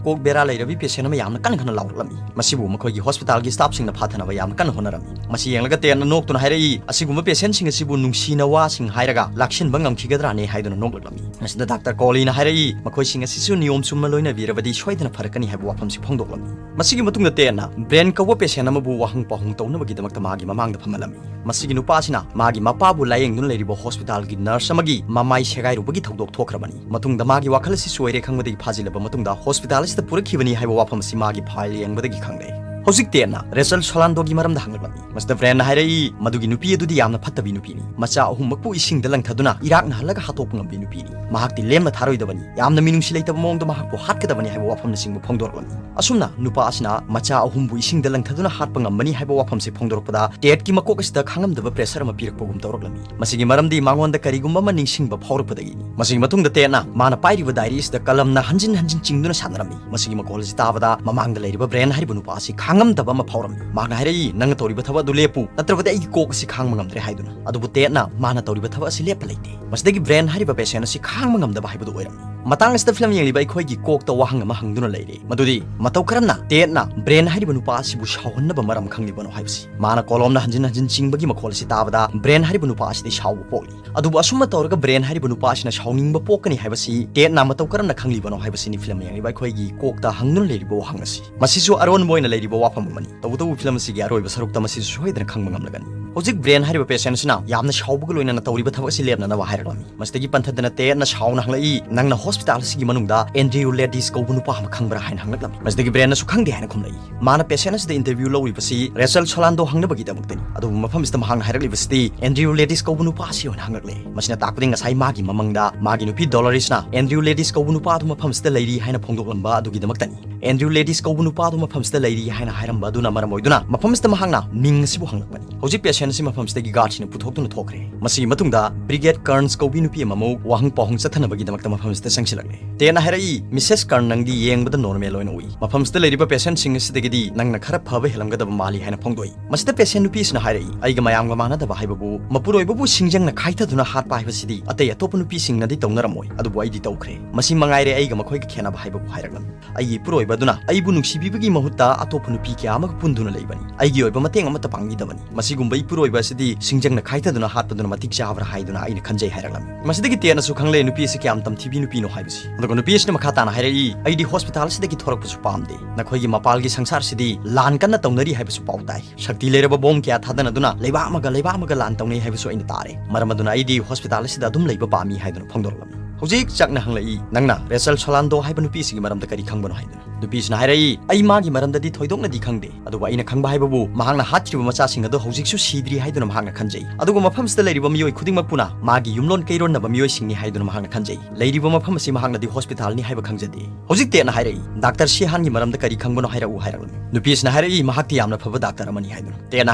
ꯀꯣꯛ ꯕꯦꯔꯥ ꯂꯩꯔꯕꯤ patient ꯑꯃ ꯌꯥꯝꯅ ꯀꯟꯅ ꯀꯟꯅ ꯂꯥꯎꯔꯛꯂꯝꯃꯤ꯫ ꯃꯁꯤꯕꯨ ꯃꯈꯣꯏꯒꯤ hospitalꯒꯤ staffꯁꯤꯡꯅ ꯐꯥꯊꯅꯕ ꯌꯥꯝꯅ ꯀꯟꯅ ꯍꯣꯠꯅꯔꯝꯃꯤ꯫ ꯃꯁꯤ ꯌꯦꯡꯂꯒ ꯇꯦꯠꯅ ꯅꯣꯛꯇꯨꯅ ꯍꯥꯏꯔꯛꯏ, "ꯑꯁꯤꯒꯨꯝꯕ patientꯁꯤꯡ ꯑꯁꯤꯕꯨ ꯅꯨꯡꯁꯤꯅ ꯋꯥꯁꯤꯡ ꯍꯥꯏꯔꯒ ꯂꯥꯛꯁꯤꯟꯕ ꯉꯝꯈꯤꯒꯗ꯭ꯔꯥꯅꯦ?" ꯍꯥꯏꯗꯨꯅ ꯅꯣꯛꯂꯛꯂꯝꯃꯤ꯫ ꯃꯁꯤꯗ ꯗꯥꯛꯇꯔ ꯀꯣꯂꯤꯅ ꯍꯥꯏꯔꯛꯏ, "ꯃꯈꯣꯏꯁꯤꯡ ꯑꯁꯤꯁꯨ ꯅꯤꯌꯣꯝ ꯆꯨꯝꯅ ꯂꯣꯏꯅꯕꯤꯔꯕꯗꯤ ꯁꯣꯏꯗꯅ ꯐꯔꯛꯀꯅꯤ" ꯍꯥꯏꯕ ꯋꯥꯐꯝꯁꯤ ꯐꯣꯡꯗꯣꯛꯂꯝꯃꯤ꯫ ꯃꯁꯤꯒꯤ ꯃꯇꯨꯡꯗ ꯇꯦꯠꯅ Brent ꯀꯧꯕ patient ꯑꯃꯕꯨ ꯋꯥꯍꯪ ꯄꯥꯎꯍꯪ ꯇꯧꯅꯕꯒꯤꯗꯃꯛꯇ ꯃꯥꯒꯤ ꯃꯃꯥꯡꯗ ꯐꯝꯍꯜꯂꯝꯃꯤ꯫ ꯃꯁꯤꯒꯤ ꯅꯨꯄꯥ ꯑꯁꯤꯅ ꯃꯥꯒꯤ ꯃꯄꯥꯕꯨ ꯂꯥꯌꯦꯡꯗꯨꯅ ꯂꯩꯔꯤꯕ hospitalꯒꯤ nurse ꯑꯃꯒꯤ ꯃꯃꯥꯏ ꯁꯦꯒꯥꯏꯔꯨꯕꯒꯤ ꯊꯧꯗꯣꯛ ꯊꯣꯛꯈ꯭ꯔꯕꯅꯤ꯫ ꯃꯇꯨꯡꯗ ꯃꯥꯒꯤ ꯋꯥꯈꯜ ꯑꯁꯤ ꯆꯣꯏꯔꯦ ꯈꯪꯕꯗꯒꯤ ꯐꯥꯖꯤꯜꯂꯕ ꯃꯇꯨꯡꯗ hospital ꯑꯁꯤꯗ ꯄꯨꯔꯛꯈꯤꯕꯅꯤ ꯍꯥꯏꯕ ꯋꯥꯐꯝ ꯑꯁꯤ ꯃꯥꯒꯤ file ꯌꯦꯡꯕꯗꯒꯤ ꯈꯪꯂꯦ꯫ ꯍꯧꯖꯤꯛ ꯇꯦꯠꯅ ꯔꯦꯆꯜ ꯁꯣꯂꯥꯟꯗꯣꯒꯤ ꯃꯔꯝꯗ ꯍꯪꯂꯛꯂꯝꯃꯤ꯫ ꯃꯁꯤꯗ ꯕ꯭ꯔꯦꯟꯅ ꯍꯥꯏꯔꯛꯏ, ꯃꯗꯨꯒꯤ ꯅꯨꯄꯤ ꯑꯗꯨꯗꯤ ꯌꯥꯝꯅ ꯐꯠꯇꯕꯤ ꯅꯨꯄꯤꯅꯤ, ꯃꯆꯥ ꯑꯍꯨꯝꯃꯛꯄꯨ ꯏꯁꯤꯡꯗ ꯂꯪꯊꯗꯨꯅ ꯏꯔꯥꯛꯅꯍꯜꯂꯒ ꯍꯥꯠꯇꯣꯛꯄ ꯉꯝꯕꯤ ꯅꯨꯄꯤꯅꯤ꯫ ꯃꯍꯥꯛꯇꯤ ꯂꯦꯝꯅ ꯊꯥꯔꯣꯏꯗꯕꯅꯤ, ꯌꯥꯝꯅ ꯃꯤꯅꯨꯡꯁꯤ ꯂꯩꯇꯕ ꯃꯑꯣꯡꯗ ꯃꯍꯥꯛꯄꯨ ꯍꯥꯠꯀꯗꯕꯅꯤ ꯍꯥꯏꯕ ꯋꯥꯐꯝꯅꯆꯤꯡꯕ ꯐꯣꯡꯗꯣꯔꯛꯂꯝꯃꯤ꯫ ꯑꯁꯨꯝꯅ ꯅꯨꯄꯥ ꯑꯁꯤꯅ ꯃꯆꯥ ꯑꯍꯨꯝꯕꯨ ꯏꯁꯤꯡꯗ ꯂꯪꯊꯗꯨꯅ ꯍꯥꯠꯄ ꯉꯝꯕꯅꯤ ꯍꯥꯏꯕ ꯋꯥꯐꯝꯁꯤ ꯐꯣꯡꯗꯣꯔꯛꯄꯗ ꯇꯦꯠꯀꯤ ꯃꯀꯣꯛ ꯑꯁꯤꯗ ꯈꯥꯡꯉꯝꯗꯕ pressure ꯑꯃ ꯄꯤꯔꯛꯄꯒꯨꯝ ꯇꯧꯔꯛꯂꯝꯃꯤ꯫ ꯃꯁꯤꯒꯤ ꯃꯔꯝꯗꯤ ꯃꯉꯣꯟꯗ ꯀꯔꯤꯒꯨꯝꯕ ꯑꯃ ꯅꯤꯡꯁꯤꯡꯕ ꯐꯥꯎꯔꯛꯄꯗꯒꯤꯅꯤ꯫ ꯃꯁꯤꯒꯤ ꯃꯇꯨꯡꯗ ꯇꯦꯠꯅ ꯃꯥꯅ ꯄꯥꯏꯔꯤꯕ diary ꯑꯁꯤꯗ ꯀꯂꯝꯅ ꯍꯟꯖꯤꯟ ꯍꯟꯖꯤꯟ ꯆꯤꯡꯗꯨꯅ ꯁꯥꯟꯅꯔꯝꯃꯤ꯫ ꯃꯁꯤꯒꯤ ꯃꯈꯣꯜ ꯑꯁꯤ ꯇꯥꯕꯗ ꯃꯃꯥꯡꯗ ꯂꯩꯔꯤꯕ ꯕ꯭ꯔꯦꯟ ꯍꯥꯏꯔꯤꯕ ꯅꯨꯄꯥ ꯑꯁꯤ ꯈꯥꯡꯉꯝꯗꯕ ꯑꯃ ꯐꯥꯎꯔꯝꯃꯤ꯫ ꯃꯍꯥꯛꯅ ꯍꯥꯏꯔꯛꯏ, "ꯅꯪꯅ ꯇꯧꯔꯤꯕ ꯊꯕꯛ ꯑꯗꯨ ꯂꯦꯞꯄꯨ, ꯅꯠꯇ꯭ꯔꯕꯗꯤ ꯑꯩꯒꯤ ꯀꯣꯛ ꯑꯁꯤ ꯈꯥꯡꯕ ꯉꯝꯗ꯭ꯔꯦ" ꯍꯥꯏꯗꯨꯅ꯫ ꯑꯗꯨꯕꯨ ꯇꯦꯠꯅ ꯃꯥꯅ ꯇꯧꯔꯤꯕ ꯊꯕꯛ ꯑꯁꯤ ꯂꯦꯞꯄ ꯂꯩꯇꯦ꯫ ꯃꯁꯤꯗꯒꯤ ꯕ꯭ꯔꯦꯟ ꯍꯥꯏꯔꯤꯕ patient ꯑꯁꯤ ꯈꯥꯡꯕ ꯉꯝꯗꯕ ꯍꯥꯏꯕꯗꯨ ꯑꯣꯏꯔꯝꯃꯤ꯫ ꯃꯇꯥꯡ ꯑꯁꯤꯗ ꯐꯤꯂꯝ ꯌꯦꯡꯂꯤꯕ ꯑꯩꯈꯣꯏꯒꯤ ꯀꯣꯛꯇ ꯋꯥꯍꯪ ꯑꯃ ꯍꯪꯗꯨꯅ ꯂꯩꯔꯦ, ꯃꯗꯨꯗꯤ ꯃꯇꯧ ꯀꯔꯝꯅ ꯇꯦꯠꯅ ꯕ꯭ꯔꯦꯟ ꯍꯥꯏꯔꯤꯕ ꯅꯨꯄꯥ ꯑꯁꯤꯕꯨ ꯁꯥꯎꯍꯟꯅꯕ ꯃꯔꯝ ꯈꯪꯂꯤꯕꯅꯣ ꯍꯥꯏꯕꯁꯤ꯫ ꯃꯥꯅ ꯀꯣꯂꯣꯝꯅ ꯍꯟꯖꯤꯟ ꯍꯟꯖꯤꯟ ꯆꯤꯡꯕꯒꯤ ꯃꯈꯣꯜ ꯑꯁꯤ ꯇꯥꯕꯗ ꯕ꯭ꯔꯦꯟ ꯍꯥꯏꯔꯤꯕ ꯅꯨꯄꯥ ꯑꯁꯤꯗꯤ ꯁꯥꯎꯕ ꯄꯣꯛꯂꯤ꯫ ꯑꯗꯨꯕꯨ ꯑꯁꯨꯝꯅ ꯇꯧꯔꯒ ꯕ꯭ꯔꯦꯟ ꯍꯥꯏꯔꯤꯕ ꯅꯨꯄꯥ ꯑꯁꯤꯅ ꯁꯥꯎꯅꯤꯡꯕ ꯄꯣꯛꯀꯅꯤ ꯍꯥꯏꯕꯁꯤ ꯇꯦꯠꯅ ꯃꯇꯧ ꯀꯔꯝꯅ ꯈꯪꯂꯤꯕꯅꯣ ꯍꯥꯏꯕꯁꯤꯅꯤ ꯐꯤꯂꯝ ꯌꯦꯡꯂꯤꯕ ꯑꯩꯈꯣꯏꯒꯤ ꯀꯣꯛꯇ ꯍꯪꯗꯨꯅ ꯂꯩꯔꯤꯕ ꯋꯥꯍꯪ ꯑꯁꯤ꯫ ꯃꯁꯤꯁꯨ ꯑꯔꯣꯟꯕ ꯑꯣꯏꯅ ꯂꯩꯔꯤꯕ ꯋꯥꯐꯝ ꯑꯃꯅꯤ꯫ ꯇꯧꯕꯇꯕꯨ ꯐꯤꯂꯝ ꯑꯁꯤꯒꯤ ꯑꯔꯣꯏꯕ ꯁꯔꯨꯛꯇ ꯃꯁꯤꯁꯨ ꯁꯣꯏꯗꯅ ꯈꯪꯕ ꯉꯝꯂꯒꯅꯤ꯫ ꯍꯧꯖꯤꯛ ꯕ꯭ꯔꯦꯟ ꯍꯥꯏꯔꯤꯕ patient ꯑꯁꯤꯅ ꯌꯥꯝꯅ ꯁꯥꯎꯕꯒ ꯂꯣꯏꯅꯅ ꯇꯧꯔꯤꯕ ꯊꯕꯛ ꯑꯁꯤ ꯂꯦꯞꯅꯅꯕ ꯍꯥꯏꯔꯛꯂꯝꯃꯤ꯫ ꯃꯁꯤꯗꯒꯤ ꯄꯟꯊꯗꯅ ꯇꯦꯠꯅ ꯁꯥꯎꯅ ꯍꯪꯂꯛꯏ, "ꯅꯪꯅ hospital ꯑꯁꯤꯒꯤ ꯃꯅꯨꯡꯗ Andrew Laddies ꯀꯧꯕ ꯅꯨꯄꯥ ꯑꯃ ꯈꯪꯕ꯭ꯔꯥ?" ꯍꯥꯏꯅ ꯍꯪꯂꯛꯂꯝꯃꯤ꯫ ꯃꯁꯤꯗꯒꯤ ꯕ꯭ꯔꯦꯟꯅꯁꯨ ꯈꯪꯗꯦ ꯍꯥꯏꯅ ꯈꯨꯝꯂꯛꯏ꯫ ꯃꯥꯅ patient ꯑꯁꯤꯗ interview ꯂꯧꯔꯤꯕꯁꯤ ꯔꯦꯆꯜ ꯁꯣꯂꯥꯟꯗꯣ ꯍꯪꯅꯕꯒꯤꯗꯃꯛꯇꯅꯤ꯫ ꯑꯗꯨꯕꯨ ꯃꯐꯝꯁꯤꯗ ꯃꯍꯥꯛꯅ ꯍꯥꯏꯔꯛꯂꯤꯕꯁꯤꯗꯤ Andrew Laddies ꯀꯧꯕ ꯅꯨꯄꯥ ꯑꯁꯤ ꯑꯣꯏꯅ ꯍꯪꯂꯛꯂꯦ꯫ ꯃꯁꯤꯅ ꯇꯥꯛꯄꯗꯤ ꯉꯁꯥꯏ ꯃꯥꯒꯤ ꯃꯃꯪꯗ ꯃꯥꯒꯤ ꯅꯨꯄꯤ ꯗꯣꯂꯣꯔꯤꯁꯅ Andrew Laddies ꯀꯧꯕ ꯅꯨꯄꯥ ꯑꯗꯨ ꯃꯐꯝꯁꯤꯗ ꯂꯩꯔꯤ ꯍꯥꯏꯅ ꯐꯣꯡꯗꯣꯛꯂꯝꯕ ꯑꯗꯨꯒꯤꯗꯃꯛꯇꯅꯤ꯫ Andrew Laddies ꯀꯧꯕ ꯅꯨꯄꯥ ꯑꯗꯨ ꯃꯐꯝꯁꯤꯗ ꯂꯩꯔꯤ ꯍꯥꯏꯅ ꯍꯥꯏꯔꯝꯕ ꯑꯗꯨꯅ ꯃꯔꯝ ꯑꯣꯏꯗꯨꯅ ꯃꯐꯝꯁꯤꯗ ꯃꯍꯥꯛꯅ ꯃꯤꯡ ꯑꯁꯤꯕꯨ ꯍꯪꯂꯛꯄꯅꯤ꯫ ꯍꯧꯖꯤꯛ patient ꯑꯁꯤ ꯃꯐꯝꯁꯤꯗꯒꯤ guardꯁꯤꯡꯅ ꯄꯨꯊꯣꯛꯇꯨꯅ ꯊꯣꯛꯈ꯭ꯔꯦ꯫ ꯃꯁꯤꯒꯤ ꯃꯇꯨꯡꯗ Brigette Kearns ꯀꯧꯕꯤ ꯅꯨꯄꯤ ꯑꯃꯃꯨꯛ ꯋꯥꯍꯪ ꯄꯥꯎꯍꯪ ꯆꯠꯊꯅꯕꯒꯤꯗꯃꯛꯇ ꯃꯐꯝꯁꯤꯗ ꯆꯪꯁꯤꯜꯂꯛꯂꯦ꯫ ꯇꯦꯠꯅ ꯍꯥꯏꯔꯛꯏ, "Missus Kearn, ꯅꯪꯗꯤ ꯌꯦꯡꯕꯗ normal ꯑꯣꯏꯅ ꯎꯏ꯫ ꯃꯐꯝꯁꯤꯗ ꯂꯩꯔꯤꯕ patientꯁꯤꯡ ꯑꯁꯤꯗꯒꯤꯗꯤ ꯅꯪꯅ ꯈꯔ ꯐꯕ ꯍꯦꯜꯂꯝꯒꯗꯕ ꯃꯥꯜꯂꯤ" ꯍꯥꯏꯅ ꯐꯣꯡꯗꯣꯛꯏ꯫ ꯃꯁꯤꯗ patient ꯅꯨꯄꯤꯁꯤꯅ ꯍꯥꯏꯔꯛꯏ, "ꯑꯩꯒ ꯃꯌꯥꯝꯒ ꯃꯥꯟꯅꯗꯕ ꯍꯥꯏꯕꯕꯨ ꯃꯄꯨꯔꯣꯏꯕꯕꯨ ꯁꯤꯡꯖꯪꯅ ꯈꯥꯏꯊꯗꯨꯅ ꯍꯥꯠꯄ ꯍꯥꯏꯕꯁꯤꯗꯤ ꯑꯇꯩ ꯑꯇꯣꯞꯄ ꯅꯨꯄꯤꯁꯤꯡꯅꯗꯤ ꯇꯧꯅꯔꯝꯃꯣꯏ, ꯑꯗꯨꯕꯨ ꯑꯩꯗꯤ ꯇꯧꯈ꯭ꯔꯦ꯫ ꯃꯁꯤ ꯃꯉꯥꯏꯔꯦ ꯑꯩꯒ ꯃꯈꯣꯏꯒ ꯈꯦꯠꯅꯕ" ꯍꯥꯏꯕꯕꯨ ꯍꯥꯏꯔꯛꯂꯝꯃꯤ꯫ ꯑꯩꯒꯤ ꯏꯄꯨꯔꯣꯏꯕ ꯑꯗꯨꯅ ꯑꯩꯕꯨ ꯅꯨꯡꯁꯤꯕꯤꯕꯒꯤ ꯃꯍꯨꯠꯇ ꯑꯇꯣꯞꯄ ꯅꯨꯄꯤ ꯀꯌꯥ ꯑꯃꯒ ꯄꯨꯟꯗꯨꯅ ꯂꯩꯕꯅꯤ꯫ ꯑꯩꯒꯤ ꯑꯣꯏꯕ ꯃꯇꯦꯡ ꯑꯃꯠꯇ ꯄꯥꯡꯕꯤꯗꯕꯅꯤ꯫ ꯃꯁꯤꯒꯨꯝꯕ ꯏꯄꯨꯔꯣꯏꯕ ꯑꯁꯤꯗꯤ ꯁꯤꯡꯖꯪꯅ ꯈꯥꯏꯊꯗꯨꯅ ꯍꯥꯠꯄꯗꯨꯅ ꯃꯇꯤꯛ ꯆꯥꯕ꯭ꯔꯥ ꯍꯥꯏꯗꯨꯅ ꯑꯩꯅ ꯈꯟꯖꯩ ꯍꯥꯏꯔꯛꯂꯝꯃꯤ꯫ ꯃꯁꯤꯗꯒꯤ ꯇꯦꯠꯅꯁꯨ ꯈꯪꯂꯦ ꯅꯨꯄꯤ ꯑꯁꯤ ꯀꯌꯥꯝ ꯇꯝꯊꯤꯕꯤ ꯅꯨꯄꯤꯅꯣ ꯍꯥꯏꯕꯁꯤ꯫ ꯑꯗꯨꯒ ꯅꯨꯄꯤ ꯑꯁꯤꯅ ꯃꯈꯥ ꯇꯥꯅ ꯍꯥꯏꯔꯛꯏ, "ꯑꯩꯗꯤ hospital ꯑꯁꯤꯗꯒꯤ ꯊꯣꯔꯛꯄꯁꯨ ꯄꯥꯝꯗꯦ꯫ ꯅꯈꯣꯏꯒꯤ ꯃꯄꯥꯜꯒꯤ ꯁꯪꯁꯥꯔꯁꯤꯗꯤ ꯂꯥꯟ ꯀꯟꯅ ꯇꯧꯅꯔꯤ ꯍꯥꯏꯕꯁꯨ ꯄꯥꯎ ꯇꯥꯏ꯫ ꯁꯛꯇꯤ ꯂꯩꯔꯕ bomb ꯀꯌꯥ ꯊꯥꯗꯅꯗꯨꯅ ꯂꯩꯕꯥꯛ ꯑꯃꯒ ꯂꯩꯕꯥꯛ ꯑꯃꯒ ꯂꯥꯟ ꯇꯧꯅꯩ ꯍꯥꯏꯕꯁꯨ ꯑꯩꯅ ꯇꯥꯔꯦ꯫ ꯃꯔꯝ ꯑꯗꯨꯅ ꯑꯩꯗꯤ hospital ꯑꯁꯤꯗ ꯑꯗꯨꯝ ꯂꯩꯕ ꯄꯥꯝꯃꯤ" ꯍꯥꯏꯗꯨꯅ ꯐꯣꯡꯗꯣꯔꯛꯂꯝꯃꯤ꯫ ꯍꯧꯖꯤꯛ ꯆꯛꯅ ꯍꯪꯂꯛꯏ, "ꯅꯪꯅ ꯔꯦꯆꯦꯜ ꯁꯣꯂꯥꯟꯗꯣ ꯍꯥꯏꯕ ꯅꯨꯄꯤꯁꯤꯒꯤ ꯃꯔꯝꯗ ꯀꯔꯤ ꯈꯪꯕꯅꯣ?" ꯍꯥꯏꯗꯨꯅ꯫ ꯅꯨꯄꯤꯁꯤꯅ ꯍꯥꯏꯔꯛꯏ, "ꯑꯩ ꯃꯥꯒꯤ ꯃꯔꯝꯗꯗꯤ ꯊꯣꯏꯗꯣꯛꯅꯗꯤ ꯈꯪꯗꯦ, ꯑꯗꯨꯕꯨ ꯑꯩꯅ ꯈꯪꯕ ꯍꯥꯏꯕꯕꯨ ꯃꯍꯥꯛꯅ ꯍꯥꯠꯈꯤꯕ ꯃꯆꯥꯁꯤꯡ ꯑꯗꯨ ꯍꯧꯖꯤꯛꯁꯨ ꯁꯤꯗ꯭ꯔꯤ ꯍꯥꯏꯗꯨꯅ ꯃꯍꯥꯛꯅ ꯈꯟꯖꯩ꯫ ꯑꯗꯨꯒ ꯃꯐꯝꯁꯤꯗ ꯂꯩꯔꯤꯕ ꯃꯤꯑꯣꯏ ꯈꯨꯗꯤꯡꯃꯛꯄꯨꯅ ꯃꯥꯒꯤ ꯌꯨꯝꯂꯣꯟ ꯀꯩꯔꯣꯟꯅꯕ ꯃꯤꯑꯣꯏꯁꯤꯡꯅꯤ ꯍꯥꯏꯗꯨꯅ ꯃꯍꯥꯛꯅ ꯈꯟꯖꯩ꯫ ꯂꯩꯔꯤꯕ ꯃꯐꯝ ꯑꯁꯤ ꯃꯍꯥꯛꯅꯗꯤ ꯍꯣꯁꯄꯤꯇꯥꯜꯅꯤ ꯍꯥꯏꯕ ꯈꯪꯖꯗꯦ꯫" ꯍꯧꯖꯤꯛ ꯇꯦꯠꯅ ꯍꯥꯏꯔꯛꯏ, "ꯗꯥꯛꯇꯔ ꯁꯤꯍꯥꯟꯒꯤ ꯃꯔꯝꯗ ꯀꯔꯤ ꯈꯪꯕꯅꯣ ꯍꯥꯏꯔꯛꯎ" ꯍꯥꯏꯔꯛꯂꯝꯃꯤ꯫ ꯅꯨꯄꯤꯁꯤꯅ ꯍꯥꯏꯔꯛꯏ, "ꯃꯍꯥꯛꯇꯤ ꯌꯥꯝꯅ ꯐꯕ ꯗꯥꯛꯇꯔ ꯑꯃꯅꯤ" ꯍꯥꯏꯗꯨꯅ꯫ ꯇꯦꯠꯅ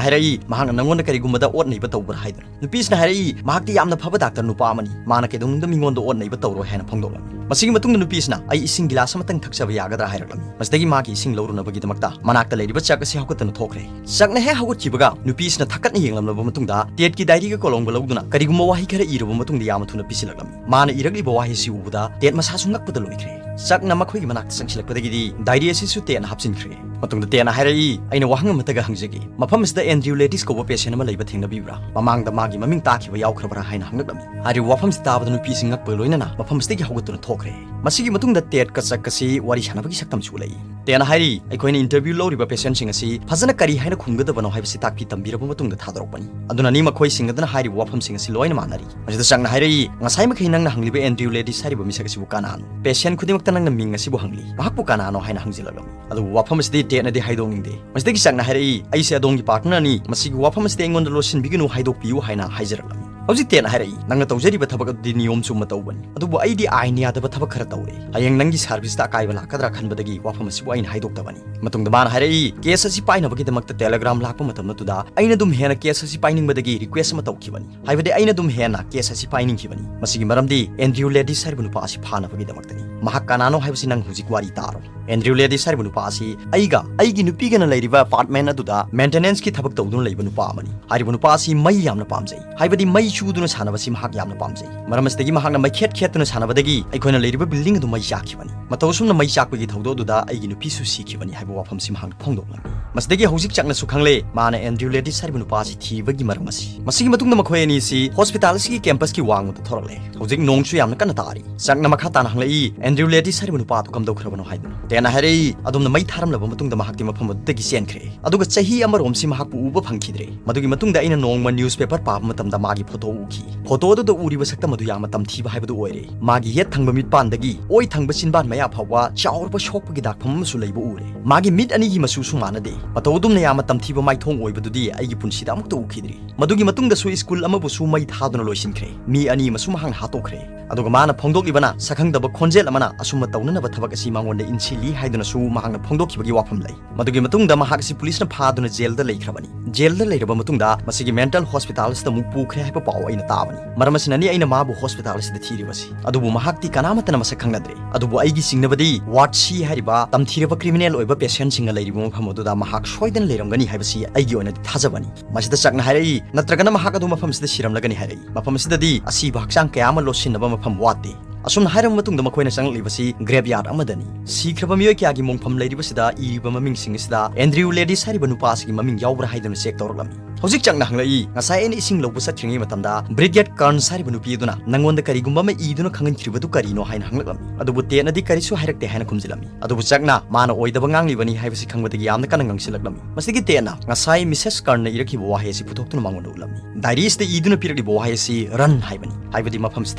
ꯍꯥꯏꯔꯛꯏ, "ꯃꯍꯥꯛꯅ ꯅꯪꯉꯣꯟꯗ ꯀꯔꯤꯒꯨꯝꯕꯗ ꯑꯣꯠ ꯅꯩꯕ ꯇꯧꯕ꯭ꯔꯥ?" ꯍꯥꯏꯗꯨꯅ꯫ ꯅꯨꯄꯤꯁꯤꯅ ꯍꯥꯏꯔꯛꯏ, "ꯃꯍꯥꯛꯇꯤ ꯌꯥꯝꯅ ꯐꯕ ꯗꯥꯛꯇꯔ ꯅꯨꯄꯥ ꯑꯃꯅꯤ꯫ ꯃꯥꯅ ꯀꯩꯗꯧꯅꯨꯡꯗ ꯃꯤꯉꯣꯟꯗ ꯑꯣꯠ ꯅꯩꯕ ꯇꯧꯔꯣꯏ" ꯍꯥꯏꯅ ꯐꯣꯡꯗꯣꯛꯂꯝꯃꯤ꯫ ꯃꯁꯤꯒꯤ ꯃꯇꯨꯡꯗ ꯅꯨꯄꯤꯁꯤꯅ, "ꯑꯩ ꯏꯁꯤꯡ ꯒꯤꯂꯥꯁ ꯑꯃꯇꯪ ꯊꯛꯆꯕ ꯌꯥꯒꯗ꯭ꯔꯥ?" ꯍꯥꯏꯔꯛꯂꯝꯃꯤ꯫ ꯃꯁꯤꯗꯒꯤ ꯃꯥꯒꯤ ꯏꯁꯤꯡ ꯂꯧꯔꯨꯅꯕꯒꯤꯗꯃꯛꯇ ꯃꯅꯥꯛꯇ ꯂꯩꯔꯤꯕ ꯆꯛ ꯑꯁꯤ ꯍꯧꯒꯠꯇꯨꯅ ꯊꯣꯛꯈ꯭ꯔꯦ꯫ ꯆꯛꯅ ꯍꯦꯛ ꯍꯧꯒꯠꯈꯤꯕꯒ ꯅꯨꯄꯤꯁꯤꯅ ꯊꯛꯀꯠꯅ ꯌꯦꯡꯂꯝꯂꯕ ꯃꯇꯨꯡꯗ ꯇꯦꯠꯀꯤ ꯗꯥꯏꯔꯤꯒ ꯀꯣꯂꯣꯝꯒ ꯂꯧꯗꯨꯅ ꯀꯔꯤꯒꯨꯝꯕ ꯋꯥꯍꯩ ꯈꯔ ꯏꯔꯕ ꯃꯇꯨꯡꯗ ꯌꯥꯝꯅ ꯊꯨꯅ ꯄꯤꯁꯤꯜꯂꯛꯂꯝꯃꯤ꯫ ꯃꯥꯅ ꯏꯔꯛꯂꯤꯕ ꯋꯥꯍꯩꯁꯤ ꯎꯕꯗ ꯇꯦꯠ ꯃꯁꯥꯁꯨ ꯉꯛꯄꯗ ꯂꯣꯏꯈ꯭ꯔꯦ꯫ ꯆꯛꯅ ꯃꯈꯣꯏꯒꯤ ꯃꯅꯥꯛꯇ ꯆꯪꯁꯤꯜꯂꯛꯄꯗꯒꯤꯗꯤ ꯗꯥꯏꯔꯤ ꯑꯁꯤꯁꯨ ꯇꯦꯠꯅ ꯍꯥꯞꯆꯤꯟꯈ꯭ꯔꯦ꯫ ꯃꯇꯨꯡꯗ ꯇꯦꯠꯅ ꯍꯥꯏꯔꯛꯏ, "ꯑꯩꯅ ꯋꯥꯍꯪ ꯑꯃꯇꯒ ꯍꯪꯖꯒꯦ, ꯃꯐꯝ ꯑꯁꯤꯗ ꯑꯦꯟꯗ꯭ꯔꯤꯌꯨ ꯂꯦꯗꯤꯁ ꯀꯧꯕ ꯄꯦꯁꯦꯟ ꯑꯃ ꯂꯩꯕ ꯊꯦꯡꯅꯕꯤꯕ꯭ꯔꯥ? ꯃꯃꯥꯡꯗ ꯃꯥꯒꯤ ꯃꯃꯤꯡ ꯇꯥꯈꯤꯕ ꯌꯥꯎꯈ꯭ꯔꯕ꯭ꯔꯥ?" ꯍꯥꯏꯅ ꯍꯪꯂꯛꯂꯝꯃꯤ꯫ ꯍꯥꯏꯔꯤꯕ ꯋꯥꯐꯝꯁꯤ ꯇꯥꯕꯗ ꯅꯨꯄꯤꯁꯤ ꯉꯛꯄꯒ ꯂꯣꯏꯅꯅ ꯃꯐꯝ ꯑꯁꯤꯗꯒꯤ ꯍꯧꯒꯠꯇꯨꯅ ꯊꯣꯛꯈ꯭ꯔꯦ꯫ ꯃꯁꯤꯒꯤ ꯃꯇꯨꯡꯗ ꯇꯦꯠꯀ ꯆꯛꯀꯁꯤ ꯋꯥꯔꯤ ꯁꯥꯟꯅꯕꯒꯤ ꯁꯛꯇꯝꯁꯨ ꯎꯠꯂꯛꯏ꯫ ꯇꯦꯠꯅ ꯍꯥꯏꯔꯤ, "ꯑꯩꯈꯣꯏꯅ ꯏꯟꯇꯔꯚ꯭ꯌꯨ ꯂꯧꯔꯤꯕ ꯄꯦꯁꯦꯟꯁꯤꯡ ꯑꯁꯤ ꯐꯖꯅ ꯀꯔꯤ ꯍꯥꯏꯅ ꯈꯨꯝꯒꯗꯕꯅꯣ ꯍꯥꯏꯕꯁꯤ ꯇꯥꯛꯄꯤ ꯇꯝꯕꯤꯔꯕ ꯃꯇꯨꯡꯗ ꯊꯥꯗꯣꯔꯛꯄꯅꯤ꯫ ꯑꯗꯨꯅꯅꯤ ꯃꯈꯣꯏꯁꯤꯡ ꯑꯗꯨꯅ ꯍꯥꯏꯔꯤꯕ ꯋꯥꯐꯝꯁꯤꯡ ꯑꯁꯤ ꯂꯣꯏꯅ ꯃꯥꯟꯅꯔꯤ꯫" ꯃꯁꯤꯗ ꯆꯛꯅ ꯍꯥꯏꯔꯛꯏ, "ꯉꯁꯥꯏꯃꯈꯩ ꯅꯪꯅ ꯍꯪꯂꯤꯕ ꯑꯦꯟꯗ꯭ꯔꯤꯌꯨ ꯂꯦꯗꯤꯁ ꯍꯥꯏꯔꯤꯕ ꯃꯤꯁꯛ ꯑꯁꯤꯕꯨ ꯀꯅꯥꯅꯣ? ꯄꯦꯁꯦꯟ ꯈꯨꯗꯤꯡꯃꯛꯇ ꯅꯪꯅ ꯃꯤꯡ ꯑꯁꯤꯕꯨ ꯍꯪꯂꯤ, ꯃꯍꯥꯛꯄꯨ ꯀꯅꯥꯅꯣ?" ꯍꯥꯏꯅ ꯍꯪꯖꯤꯜꯂꯛꯂꯝꯃꯤ꯫ ꯑꯗꯨꯕꯨ ꯋꯥꯐꯝ ꯑꯁꯤꯗꯤ ꯇꯦꯠꯅꯗꯤ ꯍꯥꯏꯗꯣꯛꯅꯤꯡꯗꯦ꯫ ꯃꯁꯤꯗꯒꯤ ꯆꯛꯅ ꯍꯥꯏꯔꯛꯏ, "ꯑꯩꯁꯦ ꯑꯗꯣꯝꯒꯤ ꯄꯥꯔꯠꯅꯔꯅꯤ, ꯃꯁꯤꯒꯤ ꯋꯥꯐꯝ ꯑꯁꯤꯗꯤ ꯑꯩꯉꯣꯟꯗ ꯂꯣꯠꯁꯤꯟꯕꯤꯒꯅꯨ, ꯍꯥꯏꯗꯣꯛꯄꯤꯌꯨ" ꯍꯥꯏꯅ ꯍꯥꯏꯖꯔꯛꯂꯝꯃꯤ꯫ ꯍꯧꯖꯤꯛ ꯇꯦꯠꯅ ꯍꯥꯏꯔꯛꯏ, "ꯅꯪꯅ ꯇꯧꯖꯔꯤꯕ ꯊꯕꯛ ꯑꯗꯨꯗꯤ ꯅꯤꯌꯣꯝ ꯆꯨꯝꯅ ꯇꯧꯕꯅꯤ, ꯑꯗꯨꯕꯨ ꯑꯩꯗꯤ ꯑꯥꯏꯟ ꯌꯥꯗꯕ ꯊꯕꯛ ꯈꯔ ꯇꯧꯔꯦ꯫ ꯍꯌꯦꯡ ꯅꯪꯒꯤ ꯁꯥꯔꯚꯤꯁꯇ ꯑꯀꯥꯏꯕ ꯂꯥꯛꯀꯗ꯭ꯔꯥ ꯈꯟꯕꯗꯒꯤ ꯋꯥꯐꯝ ꯑꯁꯤꯕꯨ ꯑꯩꯅ ꯍꯥꯏꯗꯣꯛꯇꯕꯅꯤ꯫" ꯃꯇꯨꯡꯗ ꯃꯥꯅ ꯍꯥꯏꯔꯛꯏ, "ꯀꯦꯁ ꯑꯁꯤ ꯄꯥꯏꯅꯕꯒꯤꯗꯃꯛꯇ ꯇꯦꯂꯦꯒ꯭ꯔꯥꯝ ꯂꯥꯛꯄ ꯃꯇꯝ ꯑꯗꯨꯗ ꯑꯩꯅ ꯑꯗꯨꯝ ꯍꯦꯟꯅ ꯀꯦꯁ ꯑꯁꯤ ꯄꯥꯏꯅꯤꯡꯕꯗꯒꯤ ꯔꯤꯀ꯭ꯋꯦꯁ ꯑꯃ ꯇꯧꯈꯤꯕꯅꯤ꯫ ꯍꯥꯏꯕꯗꯤ ꯑꯩꯅ ꯑꯗꯨꯝ ꯍꯦꯟꯅ ꯀꯦꯁ ꯑꯁꯤ ꯄꯥꯏꯅꯤꯡꯈꯤꯕꯅꯤ꯫ ꯃꯁꯤꯒꯤ ꯃꯔꯝꯗꯤ ꯑꯦꯟꯗ꯭ꯔꯤꯌꯨ ꯂꯦꯗꯤꯁ ꯍꯥꯏꯔꯤꯕ ꯅꯨꯄꯥ ꯑꯁꯤ ꯐꯥꯅꯕꯒꯤꯗꯃꯛꯇꯅꯤ꯫ ꯃꯍꯥꯛ ꯀꯅꯥꯅꯣ ꯍꯥꯏꯕꯁꯤ ꯅꯪ ꯍꯧꯖꯤꯛ ꯋꯥꯔꯤ ꯇꯥꯔꯣ꯫" ꯑꯦꯟꯗ꯭ꯔꯤꯌꯨ ꯂꯦꯗꯤꯁ ꯍꯥꯏꯔꯤꯕ ꯅꯨꯄꯥ ꯑꯁꯤ ꯑꯩꯒ ꯑꯩꯒꯤ ꯅꯨꯄꯤꯒꯅ ꯂꯩꯔꯤꯕ ꯑꯄꯥꯔꯠꯃꯦꯟ ꯑꯗꯨꯗ ꯃꯦꯟꯇꯦꯅꯦꯟꯁꯀꯤ ꯊꯕꯛ ꯇꯧꯗꯨꯅ ꯂꯩꯕ ꯅꯨꯄꯥ ꯑꯃꯅꯤ꯫ ꯍꯥꯏꯔꯤꯕ ꯅꯨꯄꯥ ꯑꯁꯤ ꯃꯩ ꯌꯥꯝꯅ ꯄꯥꯝꯖꯩ, ꯍꯥꯏꯕꯗꯤ ꯃꯩ ꯆꯨꯗꯨꯅ ꯁꯥꯟꯅꯕꯁꯤ ꯃꯍꯥꯛ ꯌꯥꯝꯅ ꯄꯥꯝꯖꯩ꯫ ꯃꯔꯝ ꯑꯁꯤꯗꯒꯤ ꯃꯍꯥꯛꯅ ꯃꯩꯈꯦꯠ ꯈꯦꯠꯇꯨꯅ ꯁꯥꯟꯅꯕꯗꯒꯤ ꯑꯩꯈꯣꯏꯅ ꯂꯩꯔꯤꯕ ꯕꯤꯜꯗꯤꯡ ꯑꯗꯨ ꯃꯩ ꯆꯥꯛꯈꯤꯕꯅꯤ꯫ ꯃꯇꯧ ꯑꯁꯨꯝꯅ ꯃꯩ ꯆꯥꯛꯄꯒꯤ ꯊꯧꯗꯣꯛ ꯑꯗꯨꯗ ꯑꯩꯒꯤ ꯅꯨꯄꯤꯁꯨ ꯁꯤꯈꯤꯕꯅꯤ ꯍꯥꯏꯕ ꯋꯥꯐꯝꯁꯤ ꯃꯍꯥꯛꯅ ꯐꯣꯡꯗꯣꯛꯂꯝꯃꯤ꯫ ꯃꯁꯤꯗꯒꯤ ꯍꯧꯖꯤꯛ ꯆꯛꯅꯁꯨ ꯈꯪꯂꯦ ꯃꯥꯅ ꯑꯦꯟꯗ꯭ꯔꯤꯌꯨ ꯂꯦꯗꯤꯁ ꯍꯥꯏꯔꯤꯕ ꯅꯨꯄꯥ ꯑꯁꯤ ꯊꯤꯕꯒꯤ ꯃꯔꯝ ꯑꯁꯤ꯫ ꯃꯁꯤꯒꯤ ꯃꯇꯨꯡꯗ ꯃꯈꯣꯏ ꯑꯅꯤꯁꯤ ꯍꯣꯁꯄꯤꯇꯥꯜ ꯑꯁꯤꯒꯤ ꯀꯦꯝꯄꯁꯀꯤ ꯋꯥꯡꯃꯗ ꯊꯣꯔꯛꯂꯦ꯫ ꯍꯧꯖꯤꯛ ꯅꯣꯡꯁꯨ ꯌꯥꯝꯅ ꯀꯟꯅ ꯇꯥꯔꯤ꯫ ꯆꯛꯅ ꯃꯈꯥ ꯇꯥꯅ ꯍꯪꯂꯛꯏ, "ꯑꯦꯟꯗ꯭ꯔꯤꯌꯨ ꯂꯦꯗꯤꯁ ꯍꯥꯏꯔꯤꯕ ꯅꯨꯄꯥ ꯑꯗꯨ ꯀꯝꯗꯧꯈ꯭ꯔꯕꯅꯣ?" ꯍꯥꯏꯗꯨꯅ꯫ ꯇꯦꯠꯅ ꯍꯥꯏꯔꯛꯏ, "ꯑꯗꯣꯝꯅ ꯃꯩ ꯊꯥꯔꯝꯂꯕ ꯃꯇꯨꯡꯗ ꯃꯍꯥꯛꯇꯤ ꯃꯐꯝ ꯑꯗꯨꯗꯒꯤ ꯆꯦꯟꯈ꯭ꯔꯦ꯫ ꯑꯗꯨꯒ ꯆꯍꯤ ꯑꯃꯔꯣꯝꯁꯤ ꯃꯍꯥꯛꯄꯨ ꯎꯕ ꯐꯪꯈꯤꯗ꯭ꯔꯦ꯫ ꯃꯗꯨꯒꯤ ꯃꯇꯨꯡꯗ ꯑꯩꯅ ꯅꯣꯡꯃ ꯅ꯭ꯌꯨꯁꯄꯦꯄꯔ ꯄꯥꯕ ꯃꯇꯝꯗ ꯃꯥꯒꯤ ꯐꯣꯇꯣ ꯎꯈꯤ꯫ ꯐꯣꯇꯣꯗꯨꯗ ꯎꯔꯤꯕ ꯁꯛꯇꯝ ꯑꯗꯨ ꯌꯥꯝꯅ ꯇꯝꯊꯤꯕ ꯍꯥꯏꯕꯗꯨ ꯑꯣꯏꯔꯦ꯫ ꯃꯥꯒꯤ ꯌꯦꯠ ꯊꯪꯕ ꯃꯤꯠꯄꯥꯟꯗꯒꯤ ꯑꯣꯏ ꯊꯪꯕ ꯆꯤꯟꯕꯥꯟ ꯃꯌꯥ ꯐꯥꯎꯕ ꯆꯥꯎꯔꯕ ꯁꯣꯛꯄꯒꯤ ꯗꯥꯛꯐꯝ ꯑꯃꯁꯨ ꯂꯩꯕ ꯎꯔꯦ꯫ ꯃꯥꯒꯤ ꯃꯤꯠ ꯑꯅꯤꯒꯤ ꯃꯆꯨꯁꯨ ꯃꯥꯟꯅꯗꯦ꯫ ꯃꯇꯧ ꯑꯗꯨꯝꯅ ꯌꯥꯝꯅ ꯇꯝꯊꯤꯕ ꯃꯥꯏꯊꯣꯡ ꯑꯣꯏꯕꯗꯨꯗꯤ ꯑꯩꯒꯤ ꯄꯨꯟꯁꯤꯗ ꯑꯃꯨꯛꯇ ꯎꯈꯤꯗ꯭ꯔꯤ꯫ ꯃꯗꯨꯒꯤ ꯃꯇꯨꯡꯗꯁꯨ ꯁ꯭ꯀꯨꯜ ꯑꯃꯕꯨꯁꯨ ꯃꯩ ꯊꯥꯗꯨꯅ ꯂꯣꯏꯁꯤꯟꯈ꯭ꯔꯦ꯫ ꯃꯤ ꯑꯅꯤ ꯑꯃꯁꯨ ꯃꯍꯥꯛꯅ ꯍꯥꯠꯇꯣꯛꯈ꯭ꯔꯦ꯫ ꯑꯗꯨꯒ ꯃꯥꯅ ꯐꯣꯡꯗꯣꯛꯂꯤꯕꯅ ꯁꯛꯈꯪꯗꯕ ꯈꯣꯟꯖꯦꯜ ꯑꯃꯅ ꯑꯁꯨꯝꯅ ꯇꯧꯅꯅꯕ ꯊꯕꯛ ꯑꯁꯤ ꯃꯉꯣꯟꯗ ꯏꯟꯁꯤꯜꯂꯤ ꯍꯥꯏꯗꯨꯅꯁꯨ ꯃꯍꯥꯛꯅ ꯐꯣꯡꯗꯣꯛꯈꯤꯕꯒꯤ ꯋꯥꯐꯝ ꯂꯩ꯫ ꯃꯗꯨꯒꯤ ꯃꯇꯨꯡꯗ ꯃꯍꯥꯛ ꯑꯁꯤ ꯄꯨꯂꯤꯁꯅ ꯐꯥꯗꯨꯅ ꯖꯦꯜꯗ ꯂꯩꯈ꯭ꯔꯕꯅꯤ꯫ ꯖꯦꯜꯗ ꯂꯩꯔꯕ ꯃꯇꯨꯡꯗ ꯃꯁꯤꯒꯤ ꯃꯦꯟꯇꯜ ꯍꯣꯁꯄꯤꯇꯥꯜ ꯑꯁꯤꯗ ꯑꯃꯨꯛ ꯄꯨꯈ꯭ꯔꯦ ꯍꯥꯏꯕ ꯄꯥꯎ ꯑꯩꯅ ꯇꯥꯕꯅꯤ꯫ ꯃꯔꯝ ꯑꯁꯤꯅꯅꯤ ꯑꯩꯅ ꯃꯥꯕꯨ ꯍꯣꯁꯄꯤꯇꯥꯜ ꯑꯁꯤꯗ ꯊꯤꯔꯤꯕꯁꯤ꯫ ꯑꯗꯨꯕꯨ ꯃꯍꯥꯛꯇꯤ ꯀꯅꯥꯃꯠꯇꯅ ꯃꯁꯛ ꯈꯪꯅꯗ꯭ꯔꯦ꯫ ꯑꯗꯨꯕꯨ ꯑꯩꯒꯤ ꯆꯤꯡꯅꯕꯗꯤ ꯋꯥꯔꯗ ꯁꯤ ꯍꯥꯏꯔꯤꯕ ꯇꯝꯊꯤꯔꯕ ꯀ꯭ꯔꯤꯃꯤꯅꯦꯜ ꯑꯣꯏꯕ ꯄꯦꯁꯦꯟꯁꯤꯡꯅ ꯂꯩꯔꯤꯕ ꯃꯐꯝ ꯑꯗꯨꯗ ꯃꯍꯥꯛ ꯁꯣꯏꯗꯅ ꯂꯩꯔꯝꯒꯅꯤ ꯍꯥꯏꯕꯁꯤ ꯑꯩꯒꯤ ꯑꯣꯏꯅꯗꯤ ꯊꯥꯖꯕꯅꯤ꯫ ꯃꯁꯤꯗ ꯆꯥꯛꯅ ꯍꯥꯏꯔꯛꯏ, "ꯅꯠꯇ꯭ꯔꯒꯅ ꯃꯍꯥꯛ ꯑꯗꯨ ꯃꯐꯝꯁꯤꯗ ꯁꯤꯔꯝꯂꯒꯅꯤ" ꯍꯥꯏꯔꯛꯏ꯫ ꯃꯐꯝ ꯑꯁꯤꯗꯗꯤ ꯑꯁꯤꯕ ꯍꯛꯆꯥꯡ ꯀꯌꯥ ꯑꯃ ꯂꯣꯠꯁꯤꯟꯅꯕ ꯃꯐꯝ ꯋꯥꯠꯇꯦ꯫ ꯑꯁꯨꯝꯅ ꯍꯥꯏꯔꯕ ꯃꯇꯨꯡꯗ ꯃꯈꯣꯏꯅ ꯆꯪꯂꯛꯂꯤꯕꯁꯤ ꯒ꯭ꯔꯦꯞ ꯌꯥꯔꯗ ꯑꯃꯗꯅꯤ꯫ ꯁꯤꯈ꯭ꯔꯕ ꯃꯤꯑꯣꯏ ꯀꯌꯥꯒꯤ ꯃꯣꯡꯐꯝ ꯂꯩꯔꯤꯕꯁꯤꯗ ꯏꯔꯤꯕ ꯃꯃꯤꯡꯁꯤꯡ ꯑꯁꯤꯗ ꯑꯦꯟꯗ꯭ꯔꯤꯌꯨ ꯂꯦꯗꯤꯁ ꯍꯥꯏꯔꯤꯕ ꯅꯨꯄꯥ ꯑꯁꯤꯒꯤ ꯃꯃꯤꯡ ꯌꯥꯎꯕ꯭ꯔꯥ ꯍꯥꯏꯗꯨꯅ ꯆꯦꯛ ꯇꯧꯔꯛꯂꯝꯃꯤ꯫ ꯍꯧꯖꯤꯛ ꯆꯥꯛꯅ ꯍꯪꯂꯛꯏ, "ꯉꯁꯥꯏ ꯑꯩꯅ ꯏꯁꯤꯡ ꯂꯧꯕ ꯆꯠꯈ꯭ꯔꯤꯉꯩ ꯃꯇꯝꯗ ꯕ꯭ꯔꯤꯒꯦꯠ ꯀꯔꯟꯁ ꯍꯥꯏꯔꯤꯕ ꯅꯨꯄꯤ ꯑꯗꯨꯅ ꯅꯪꯉꯣꯟꯗ ꯀꯔꯤꯒꯨꯝꯕ ꯑꯃ ꯏꯗꯨꯅ ꯈꯪꯍꯟꯈ꯭ꯔꯤꯕꯗꯨ ꯀꯔꯤꯅꯣ?" ꯍꯥꯏꯅ ꯍꯪꯂꯛꯂꯝꯃꯤ꯫ ꯑꯗꯨꯕꯨ ꯇꯦꯠꯅꯗꯤ ꯀꯔꯤꯁꯨ ꯍꯥꯏꯔꯛꯇꯦ ꯍꯥꯏꯅ ꯈꯨꯝꯖꯤꯜꯂꯝꯃꯤ꯫ ꯑꯗꯨꯕꯨ ꯆꯥꯛꯅ ꯃꯥꯅ ꯑꯣꯏꯗꯕ ꯉꯥꯡꯂꯤꯕꯅꯤ ꯍꯥꯏꯕꯁꯤ ꯈꯪꯕꯗꯒꯤ ꯌꯥꯝꯅ ꯀꯟꯅ ꯉꯥꯡꯁꯤꯜꯂꯛꯂꯝꯃꯤ꯫ ꯃꯁꯤꯗꯒꯤ ꯇꯦꯠꯅ ꯉꯁꯥꯏ ꯃꯤꯁꯦꯁ ꯀꯔꯟꯅ ꯏꯔꯛꯈꯤꯕ ꯋꯥꯍꯩ ꯑꯁꯤ ꯄꯨꯊꯣꯛꯇꯨꯅ ꯃꯉꯣꯟꯗ ꯎꯠꯂꯝꯃꯤ꯫ ꯗꯥꯏꯔꯤꯁꯤꯗ ꯏꯗꯨꯅ ꯄꯤꯔꯛꯂꯤꯕ ꯋꯥꯍꯩ ꯑꯁꯤ "ꯔꯟ" ꯍꯥꯏꯕꯅꯤ, ꯍꯥꯏꯕꯗꯤ ꯃꯐꯝꯁꯤ